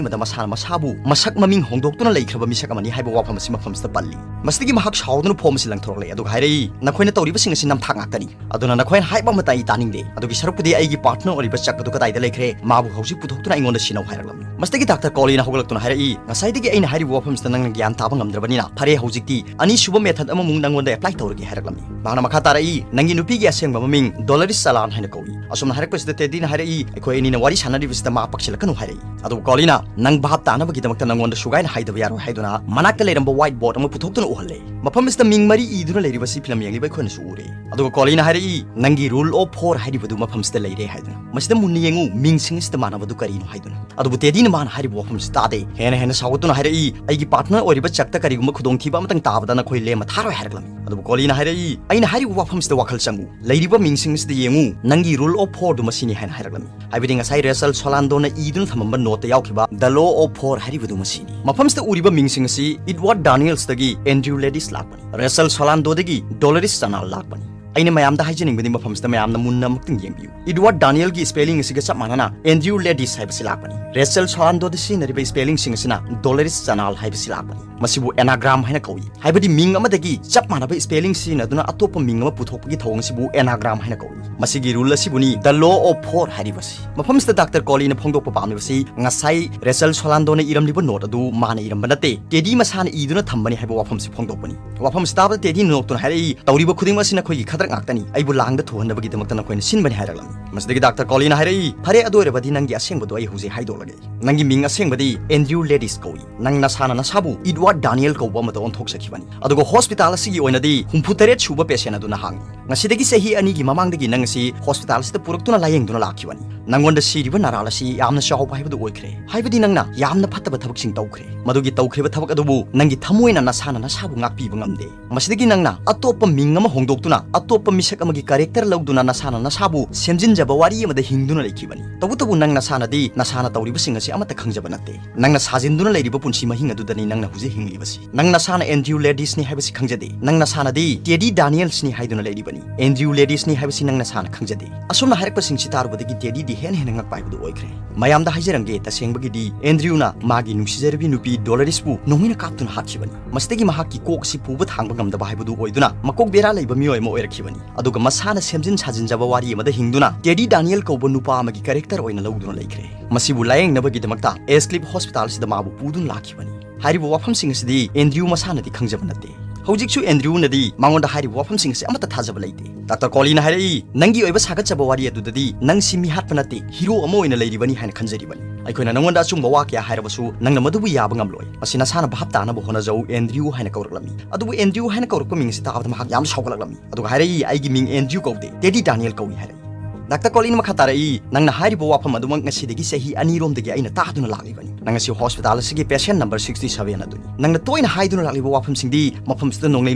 ꯑꯃꯗ ꯃꯁꯥꯅ ꯃꯁꯥꯕꯨ ꯃꯁꯛ ꯃꯃꯤꯡ ꯍꯣꯡꯗꯣꯛꯇꯨꯅ ꯂꯩꯈ꯭ꯔꯕ ꯃꯤꯁꯛ ꯑꯃꯅꯤ ꯍꯥꯏꯕ ꯋꯥꯐꯝ ꯑꯁꯤ ꯃꯐꯝꯁꯤꯗ ꯄꯜꯂꯤ꯫ ꯃꯁꯤꯗꯒꯤ ꯃꯍꯥꯛ ꯁꯥꯎꯗꯨꯅ ꯐꯣꯝ ꯑꯁꯤ ꯂꯪꯊꯣꯔꯛꯂꯦ, ꯑꯗꯨꯒ ꯍꯥꯏꯔꯛꯏ, "ꯅꯈꯣꯏꯅ ꯇꯧꯔꯤꯕꯁꯤꯡ ꯑꯁꯤ ꯅꯝꯊꯥꯛ ꯉꯥꯛꯇꯅꯤ꯫ ꯑꯗꯨꯅ ꯅꯈꯣꯏꯅ ꯍꯥꯏꯕ ꯑꯃꯠꯇ ꯑꯩ ꯇꯥꯅꯤꯡꯗꯦ꯫ ꯑꯗꯨꯒꯤ ꯁꯔꯨꯛꯄꯨꯗꯤ ꯑꯩꯒꯤ ꯄꯥꯔꯠꯅꯔ ꯑꯣꯏꯔꯤꯕ ꯆꯛ ꯑꯗꯨ ꯀꯗꯥꯏꯗ ꯂꯩꯈ꯭ꯔꯦ? ꯃꯥꯕꯨ ꯍꯧꯖꯤꯛ ꯄꯨꯊꯣꯛꯇꯨꯅ ꯑꯩꯉꯣꯟꯗ ꯁꯤꯟꯅꯧ" ꯍꯥꯏꯔꯛꯂꯝꯃꯤ꯫ ꯃꯁꯤꯗꯒꯤ ꯗꯥꯛꯇꯔ ꯀꯣꯂꯤꯅ ꯍꯧꯒꯠꯂꯛꯇꯨꯅ ꯍꯥꯏꯔꯛꯏ, "ꯉꯁꯥꯏꯗꯒꯤ ꯑꯩꯅ ꯍꯥꯏꯔꯤꯕ ꯋꯥꯐꯝꯁꯤꯗ ꯅꯪꯅ ꯒ꯭ꯌꯥꯟ ꯇꯥꯕ ꯉꯝꯗ꯭ꯔꯕꯅꯤꯅ, ꯐꯔꯦ, ꯍꯧꯖꯤꯛꯇꯤ ꯑꯅꯤꯁꯨꯕ ꯃꯦꯊꯗ ꯑꯃꯃꯨꯛ ꯅꯪꯉꯣꯟꯗ ꯑꯦꯄ꯭ꯂꯥꯏ ꯇꯧꯔꯒꯦ" ꯍꯥꯏꯔꯛꯂꯝꯃꯤ꯫ ꯃꯍꯥꯛꯅ ꯃꯈꯥ ꯇꯥꯔꯛꯏ, "ꯅꯪꯒꯤ ꯅꯨꯄꯤꯒꯤ ꯑꯁꯦꯡꯕ ꯃꯃꯤꯡ ꯗꯣꯂꯔꯤꯁ ꯆꯂꯥꯟ ꯍꯥꯏꯅ ꯀꯧꯏ꯫" ꯑꯁꯨꯝꯅ ꯍꯥꯏꯔꯛꯄꯁꯤꯗ ꯇꯦꯗꯤꯅ ꯍꯥꯏꯔꯛꯏ, "ꯑꯩꯈꯣꯏ ꯑꯅꯤꯅ ꯋꯥꯔꯤ ꯁꯥꯟꯅꯔꯤꯕꯁꯤꯗ ꯃꯥ ꯄꯛꯁꯤꯜꯂꯛꯀꯅꯨ" ꯍꯥꯏꯔꯛꯏ꯫ ꯑꯗꯨꯕꯨ ꯀꯣꯂꯤꯅ, "ꯅꯪ ꯚꯥꯞ ꯇꯥꯅꯕꯒꯤꯗꯃꯛꯇ ꯅꯪꯉꯣꯟꯗ ꯁꯨꯒꯥꯏꯅ ꯍꯥꯏꯗꯕ ꯌꯥꯔꯣꯏ" ꯍꯥꯏꯗꯨꯅ ꯃꯅꯥꯛꯇ ꯂꯩꯔꯝꯕ ꯋꯥꯏꯠ ꯕꯣꯔꯗ ꯑꯃ ꯄꯨꯊꯣꯛꯇꯨꯅ ꯎꯍꯜꯂꯦ꯫ ꯃꯐꯝ ꯑꯁꯤꯗ ꯃꯤꯡ ꯃꯔꯤ ꯏꯗꯨꯅ ꯂꯩꯔꯤꯕꯁꯤ ꯐꯤꯂꯝ ꯌꯦꯡꯂꯤꯕ ꯑꯩꯈꯣꯏꯅꯁꯨ ꯎꯔꯦ꯫ ꯑꯗꯨꯒ ꯀꯣꯂꯤꯅ ꯍꯥꯏꯔꯛꯏ, "ꯅꯪꯒꯤ ꯔꯨꯜ ꯑꯣꯐ ꯐꯣꯔ ꯍꯥꯏꯔꯤꯕꯗꯨ ꯃꯐꯝꯁꯤꯗ ꯂꯩꯔꯦ" ꯍꯥꯏꯗꯨꯅ꯫ "ꯃꯁꯤꯗ ꯃꯨꯟꯅ ꯌꯦꯡꯉꯨ, ꯃꯤꯡꯁꯤꯡ ꯑꯁꯤꯗ ꯃꯥꯟꯅꯕꯗꯨ ꯀꯔꯤꯅꯣ?" ꯍꯥꯏꯗꯨꯅ꯫ ꯑꯗꯨꯕꯨ ꯇꯦꯗꯤꯅ ꯃꯥꯅ ꯍꯥꯏꯔꯤꯕ ꯋꯥꯐꯝꯁꯤ ꯇꯥꯗꯦ꯫ ꯍꯦꯟꯅ ꯍꯦꯟꯅ ꯁꯥꯎꯒꯠꯇꯨꯅ ꯍꯥꯏꯔꯛꯏ, "ꯑꯩꯒꯤ ꯄꯥꯔꯠꯅꯔ ꯑꯣꯏꯔꯤꯕ ꯆꯛꯇ ꯀꯔꯤꯒꯨꯝꯕ ꯈꯨꯗꯣꯡꯊꯤꯕ ꯑꯃꯇꯪ ꯇꯥꯕꯗ ꯅꯈꯣꯏ ꯂꯦꯝꯃ ꯊꯥꯔꯣꯏ" ꯍꯥꯏꯔꯛꯂꯝꯃꯤ꯫ ꯑꯗꯨꯕꯨ ꯀꯣꯂꯤꯅ ꯍꯥꯏꯔꯛꯏ, "ꯑꯩꯅ ꯍꯥꯏꯔꯤꯕ ꯋꯥꯐꯝꯁꯤꯗ ꯋꯥꯈꯜ ꯆꯪꯉꯨ꯫ ꯂꯩꯔꯤꯕ ꯃꯤꯡꯁꯤꯡ ꯑꯁꯤꯗ ꯌꯦꯡꯉꯨ, ꯅꯪꯒꯤ ꯔꯨꯜ ꯑꯣꯐ ꯐꯣꯔꯗꯨ ꯃꯁꯤꯅꯤ" ꯍꯥꯏꯅ ꯍꯥꯏꯔꯛꯂꯝꯃꯤ꯫ ꯍꯥꯏꯕꯗꯤ ꯉꯁꯥꯏ ꯔꯦꯆꯜ ꯁꯣꯂꯥꯟꯗꯣꯅ ꯏꯗꯨꯅ ꯊꯝꯃꯝꯕ ꯅꯣꯠꯇ ꯌꯥꯎꯈꯤꯕ The Law of Four ꯍꯥꯏꯔꯤꯕꯗꯨ ꯃꯁꯤꯅꯤ꯫ ꯃꯐꯝꯁꯤꯗ ꯎꯔꯤꯕ ꯃꯤꯡꯁꯤꯡ ꯑꯁꯤ ꯏꯗꯋꯥꯔꯗ ꯗꯥꯅꯤꯌꯦꯜꯁꯇꯒꯤ ꯑꯦꯟꯗ꯭ꯔꯤꯌꯨ ꯂꯦꯗꯤꯁ ꯂꯥꯛꯄꯅꯤ꯫ ꯔꯦꯆꯜ ꯁꯣꯂꯥꯟꯗꯣꯗꯒꯤ ꯗꯣꯂꯔꯤꯁ ꯆꯅꯥꯜ ꯂꯥꯛꯄꯅꯤ꯫ ꯑꯩꯅ ꯃꯌꯥꯝꯗ ꯍꯥꯏꯖꯅꯤꯡꯕꯗꯤ ꯃꯐꯝꯁꯤꯗ ꯃꯌꯥꯝꯅ ꯃꯨꯟꯅ ꯑꯃꯨꯛꯇꯪ ꯌꯦꯡꯕꯤꯌꯨ꯫ ꯏꯗꯋꯥꯔꯗ ꯗꯥꯅꯤꯌꯦꯜꯒꯤ ꯁ꯭ꯄꯦꯂꯤꯡ ꯑꯁꯤꯒ ꯆꯞ ꯃꯥꯟꯅꯅ ꯑꯦꯟꯗ꯭ꯔꯤꯌꯨ ꯂꯦꯗꯤꯁ ꯍꯥꯏꯕꯁꯤ ꯂꯥꯛꯄꯅꯤ꯫ ꯔꯦꯆꯜ ꯁꯣꯂꯥꯟꯗꯣꯗ ꯁꯤꯖꯤꯟꯅꯔꯤꯕ ꯁ꯭ꯄꯦꯂꯤꯡꯁꯤꯡ ꯑꯁꯤꯅ ꯗꯣꯂꯔꯤꯁ ꯆꯅꯥꯜ ꯍꯥꯏꯕꯁꯤ ꯂꯥꯛꯄꯅꯤ꯫ ꯃꯁꯤꯕꯨ ꯑꯦꯅꯥꯒ꯭ꯔꯥꯝ ꯍꯥꯏꯅ ꯀꯧꯏ꯫ ꯍꯥꯏꯕꯗꯤ ꯃꯤꯡ ꯑꯃꯗꯒꯤ ꯆꯞ ꯃꯥꯟꯅꯕ ꯁ꯭ꯄꯦꯂꯤꯡ ꯁꯤꯖꯤꯟꯅꯗꯨꯅ ꯑꯇꯣꯞꯄ ꯃꯤꯡ ꯑꯃ ꯄꯨꯊꯣꯛꯄꯒꯤ ꯊꯧꯑꯣꯡ ꯑꯁꯤꯕꯨ ꯑꯦꯅꯥꯒ꯭ꯔꯥꯝ ꯍꯥꯏꯅ ꯀꯧꯏ꯫ ꯃꯁꯤꯒꯤ rule ꯑꯁꯤꯕꯨꯅꯤ The Law of Four ꯍꯥꯏꯔꯤꯕꯁꯤ꯫ ꯃꯐꯝꯁꯤꯗ ꯗꯥꯛꯇꯔ ꯀꯣꯂꯤꯅ ꯐꯣꯡꯗꯣꯛꯄ ꯄꯥꯝꯂꯤꯕꯁꯤ ꯉꯁꯥꯏ ꯔꯦꯆꯜ ꯁꯣꯂꯥꯟꯗꯣꯅ ꯏꯔꯝꯂꯤꯕ ꯅꯣꯠ ꯑꯗꯨ ꯃꯥꯅ ꯏꯔꯝꯕ ꯅꯠꯇꯦ, ꯇꯦꯗꯤ ꯃꯁꯥꯅ ꯏꯗꯨꯅ ꯊꯝꯕꯅꯤ ꯍꯥꯏꯕ ꯋꯥꯐꯝꯁꯤ ꯐꯣꯡꯗꯣꯛꯄꯅꯤ꯫ ꯋꯥꯐꯝꯁꯤ ꯇꯥꯕꯗ ꯇꯦꯗꯤꯅ ꯅꯣꯛꯇꯨꯅ ꯍꯥꯏꯔꯛꯏ, "ꯇꯧꯔꯤꯕ ꯈꯨꯗꯤꯡꯃꯛ ꯑꯁꯤ ꯅꯈꯣꯏꯒꯤ ꯈꯗ꯭ꯔꯛ ꯉꯥꯛꯇꯅꯤ꯫ ꯑꯩꯕꯨ ꯂꯥꯡꯗ ꯊꯨꯍꯟꯅꯕꯒꯤꯗꯃꯛꯇ ꯅꯈꯣꯏꯅ ꯁꯤꯟꯕꯅꯤ" ꯍꯥꯏꯔꯛꯂꯝꯃꯤ꯫ ꯃꯁꯤꯗꯒꯤ ꯗꯥꯛꯇꯔ ꯀꯣꯂꯤꯟꯅ ꯍꯥꯏꯔꯛꯏ, "ꯐꯔꯦ, ꯑꯗꯨ ꯑꯣꯏꯔꯕꯗꯤ ꯅꯪꯒꯤ ꯑꯁꯦꯡꯕꯗꯣ ꯑꯩ ꯍꯧꯖꯤꯛ ꯍꯥꯏꯗꯣꯛꯂꯒꯦ꯫ ꯅꯪꯒꯤ ꯃꯤꯡ ꯑꯁꯦꯡꯕꯗꯤ ꯑꯦꯟꯗ꯭ꯔꯤꯌꯨ ꯂꯦꯗꯤꯁ ꯀꯧꯏ꯫ ꯅꯪ ꯅꯁꯥꯅ ꯅꯁꯥꯕꯨ ꯏꯗꯋꯥꯔꯗ ꯗꯥꯅꯤꯌꯦꯜ ꯀꯧꯕ ꯑꯃꯗ ꯑꯣꯟꯊꯣꯛꯆꯈꯤꯕꯅꯤ꯫ ꯑꯗꯨꯒ ꯍꯣꯁꯄꯤꯇꯥꯜ ꯑꯁꯤꯒꯤ ꯑꯣꯏꯅꯗꯤ ꯍꯨꯝꯐꯨꯇꯔꯦꯠ ꯁꯨꯕ ꯄꯦꯁꯦꯟ ꯑꯗꯨꯅ ꯍꯥꯡꯏ꯫ ꯉꯁꯤꯗꯒꯤ ꯆꯍꯤ ꯑꯅꯤꯒꯤ ꯃꯃꯥꯡꯗꯒꯤ ꯅꯪ ꯑꯁꯤ ꯍꯣꯁꯄꯤꯇꯥꯜ ꯑꯁꯤꯗ ꯄꯨꯔꯛꯇꯨꯅ ꯂꯥꯌꯦꯡꯗꯨꯅ ꯂꯥꯛꯈꯤꯕꯅꯤ꯫ ꯅꯪꯉꯣꯟꯗ ꯁꯤꯔꯤꯕ ꯅꯔꯥꯜ ꯑꯁꯤ ꯌꯥꯝꯅ ꯆꯥꯎꯕ ꯍꯥꯏꯕꯗꯨ ꯑꯣꯏꯈ꯭ꯔꯦ꯫ ꯍꯥꯏꯕꯗꯤ ꯅꯪꯅ ꯌꯥꯝꯅ ꯐꯠꯇꯕ ꯊꯕꯛꯁꯤꯡ ꯇꯧꯈ꯭ꯔꯦ꯫ ꯃꯗꯨꯒꯤ ꯇꯧꯈ꯭ꯔꯤꯕ ꯊꯕꯛ ꯑꯗꯨꯕꯨ ꯅꯪꯒꯤ ꯊꯃꯣꯏꯅ ꯅꯁꯥꯅ ꯅꯁꯥꯕꯨ ꯉꯥꯛꯄꯤꯕ ꯉꯝꯗꯦ꯫ ꯃꯁꯤꯗꯒꯤ ꯅꯪꯅ ꯑꯇꯣꯞꯄ ꯃꯤꯡ ꯑꯃ ꯍꯣꯡꯗꯣꯛꯇꯨꯅ, ꯑꯇꯣꯞꯄ ꯃꯤꯁꯛ ꯑꯃꯒꯤ ꯀꯦꯔꯦꯛꯇꯔ ꯂꯧꯗꯨꯅ ꯅꯁꯥꯅ ꯅꯁꯥꯕꯨ ꯁꯦꯝꯖꯤꯟꯖꯕ ꯋꯥꯔꯤ ꯑꯃꯗ ꯍꯤꯡꯗꯨꯅ ꯂꯩꯈꯤꯕꯅꯤ꯫ ꯇꯧꯕꯇꯕꯨ ꯅꯪ ꯅꯁꯥꯅꯗꯤ ꯅꯁꯥꯅ ꯇꯧꯔꯤꯕꯁꯤꯡ ꯑꯁꯤ ꯑꯃꯠꯇ ꯈꯪꯖꯕ ꯅꯠꯇꯦ꯫ ꯅꯪꯅ ꯁꯥꯖꯤꯟꯗꯨꯅ ꯂꯩꯔꯤꯕ ꯄꯨꯟꯁꯤ ꯃꯍꯤꯡ ꯑꯗꯨꯗꯅꯤ ꯅꯪꯅ ꯍꯧꯖꯤꯛ ꯍꯤꯡꯂꯤꯕꯁꯤ꯫ ꯅꯪ ꯅꯁꯥꯅ ꯑꯦꯟꯗ꯭ꯔꯤꯌꯨ ꯂꯦꯗꯤꯁꯅꯤ ꯍꯥꯏꯕꯁꯤ ꯈꯪꯖꯗꯦ꯫ ꯅꯪ ꯅꯁꯥꯅꯗꯤ ꯇꯦꯗꯤ ꯗꯥꯅꯤꯌꯦꯜꯁꯅꯤ ꯍꯥꯏꯗꯨꯅ ꯂꯩꯔꯤꯕꯅꯤ꯫ ꯑꯦꯟꯗ꯭ꯔꯤꯌꯨ ꯂꯦꯗꯤꯁꯅꯤ ꯍꯥꯏꯕꯁꯤ ꯅꯪ ꯅꯁꯥꯅ ꯈꯪꯖꯗꯦ꯫ ꯑꯁꯨꯝꯅ ꯍꯥꯏꯔꯛꯄꯁꯤꯡꯁꯤ ꯇꯥꯔꯨꯕꯗꯒꯤ ꯇꯦꯗꯤꯗꯤ ꯍꯦꯟꯅ ꯍꯦꯟꯅ ꯉꯛꯄ ꯍꯥꯏꯕꯗꯨ ꯑꯣꯏꯈ꯭ꯔꯦ꯫ ꯃꯌꯥꯝꯗ ꯍꯥꯏꯖꯔꯝꯒꯦ, ꯇꯁꯦꯡꯕꯒꯤꯗꯤ ꯑꯦꯟꯗ꯭ꯔꯤꯌꯨꯅ ꯃꯥꯒꯤ ꯅꯨꯡꯁꯤꯖꯔꯕꯤ ꯅꯨꯄꯤ ꯗꯣꯂꯔꯤꯁꯄꯨ ꯅꯣꯡꯃꯩꯅ ꯀꯥꯞꯇꯨꯅ ꯍꯥꯠꯈꯤꯕꯅꯤ꯫ ꯃꯁꯤꯗꯒꯤ ꯃꯍꯥꯛꯀꯤ ꯀꯣꯛ ꯑꯁꯤ ꯄꯨꯕ ꯊꯥꯡꯕ ꯉꯝꯗꯕ ꯍꯥꯏꯕꯗꯨ ꯑꯣꯏꯗꯨꯅ ꯃꯀꯣꯛ ꯕꯦꯔꯥ ꯂꯩꯕ ꯃꯤꯑꯣꯏ ꯑꯃ ꯑꯣꯏꯔꯛꯈꯤꯕꯅꯤ꯫ ꯑꯗꯨꯒ ꯃꯁꯥꯅ ꯁꯦꯝꯖꯤꯟ ꯁꯥꯖꯤꯟꯖꯕ ꯋꯥꯔꯤ ꯑꯃꯗ ꯍꯤꯡꯗꯨꯅ ꯇꯦꯗꯤ ꯗꯥꯅꯤꯌꯦꯜ ꯀꯧꯕ ꯅꯨꯄꯥ ꯑꯃꯒꯤ ꯀꯦꯔꯦꯛꯇꯔ ꯑꯣꯏꯅ ꯂꯧꯗꯨꯅ ꯂꯩꯈ꯭ꯔꯦ꯫ ꯃꯁꯤꯕꯨ ꯂꯥꯌꯦꯡꯅꯕꯒꯤꯗꯃꯛꯇ ꯑꯦꯁꯀ꯭ꯂꯤꯞ ꯍꯣꯁꯄꯤꯇꯥꯜ ꯑꯁꯤꯗ ꯃꯥꯕꯨ ꯄꯨꯗꯨꯅ ꯂꯥꯛꯈꯤꯕꯅꯤ꯫ ꯍꯥꯏꯔꯤꯕ ꯋꯥꯐꯝꯁꯤꯡ ꯑꯁꯤꯗꯤ ꯑꯦꯟꯗ꯭ꯔꯤꯌꯨ ꯃꯁꯥꯅꯗꯤ ꯈꯪꯖꯕ ꯅꯠꯇꯦ꯫ ꯍꯧꯖꯤꯛꯁꯨ ꯑꯦꯟꯗ꯭ꯔꯤꯌꯨꯅꯗꯤ ꯃꯉꯣꯟꯗ ꯍꯥꯏꯔꯤꯕ ꯋꯥꯐꯝꯁꯤꯡ ꯑꯁꯤ ꯑꯃꯠꯇ ꯊꯥꯖꯕ ꯂꯩꯇꯦ꯫ ꯗꯥꯛꯇꯔ ꯀꯣꯂꯤꯟꯅ ꯍꯥꯏꯔꯛꯏ, "ꯅꯪꯒꯤ ꯑꯣꯏꯕ ꯁꯥꯒꯠꯆꯕ ꯋꯥꯔꯤ ꯑꯗꯨꯗꯗꯤ ꯅꯪꯁꯤ ꯃꯤꯍꯥꯠꯄ ꯅꯠꯇꯦ, ꯍꯤꯔꯣ ꯑꯃ ꯑꯣꯏꯅ ꯂꯩꯔꯤꯕꯅꯤ ꯍꯥꯏꯅ ꯈꯟꯖꯔꯤꯕꯅꯤ꯫ ꯑꯩꯈꯣꯏꯅ ꯅꯉꯣꯟꯗ ꯑꯆꯨꯝꯕ ꯋꯥ ꯀꯌꯥ ꯍꯥꯏꯔꯕꯁꯨ ꯅꯪꯅ ꯃꯗꯨꯕꯨ ꯌꯥꯕ ꯉꯝꯂꯣꯏ꯫ ꯃꯁꯤ ꯅꯁꯥꯅ ꯚꯥꯞ ꯇꯥꯅꯕ ꯍꯣꯠꯅꯖꯧ" ꯑꯦꯟꯗ꯭ꯔꯤꯌꯨ ꯍꯥꯏꯅ ꯀꯧꯔꯛꯂꯝꯃꯤ꯫ ꯑꯗꯨꯕꯨ ꯑꯦꯟꯗ꯭ꯔꯤꯌꯨ ꯍꯥꯏꯅ ꯀꯧꯔꯛꯄ ꯃꯤꯡ ꯑꯁꯤ ꯇꯥꯕꯗ ꯃꯍꯥꯛ ꯌꯥꯝ ꯁꯥꯎꯒꯠꯂꯛꯂꯝꯃꯤ꯫ ꯑꯗꯨꯒ ꯍꯥꯏꯔꯛꯏ, "ꯑꯩꯒꯤ ꯃꯤꯡ ꯑꯦꯟꯗ꯭ꯔꯤꯌꯨ ꯀꯧꯗꯦ, ꯇꯦꯗꯤ ꯗꯥꯅꯤꯌꯦꯜ ꯀꯧꯏ" ꯍꯥꯏꯔꯛꯏ꯫ ꯗꯥꯛꯇꯔ ꯀꯣꯂꯤꯟ ꯃꯈꯥ ꯇꯥꯔꯛꯏ, "ꯅꯪꯅ ꯍꯥꯏꯔꯤꯕ ꯋꯥꯐꯝ ꯑꯗꯨꯃꯛ ꯉꯁꯤꯗꯒꯤ ꯆꯍꯤ ꯑꯅꯤꯔꯣꯝꯗꯒꯤ ꯑꯩꯅ ꯇꯥꯗꯨꯅ ꯂꯥꯛꯂꯤꯕꯅꯤ꯫ ꯅꯪ ꯑꯁꯤ ꯍꯣꯁꯄꯤꯇꯥꯜ ꯑꯁꯤꯒꯤ ꯄꯦꯁꯦꯟ ꯅꯝꯕꯔ ꯁꯤꯛꯁꯇꯤ ꯁꯚꯦꯟ ꯑꯗꯨꯅꯤ꯫ ꯅꯪꯅ ꯇꯣꯏꯅ ꯍꯥꯏꯗꯨꯅ ꯂꯥꯛꯂꯤꯕ ꯋꯥꯐꯝꯁꯤꯡꯗꯤ ꯃꯐꯝꯁꯤꯗ ꯅꯣꯡꯂꯩ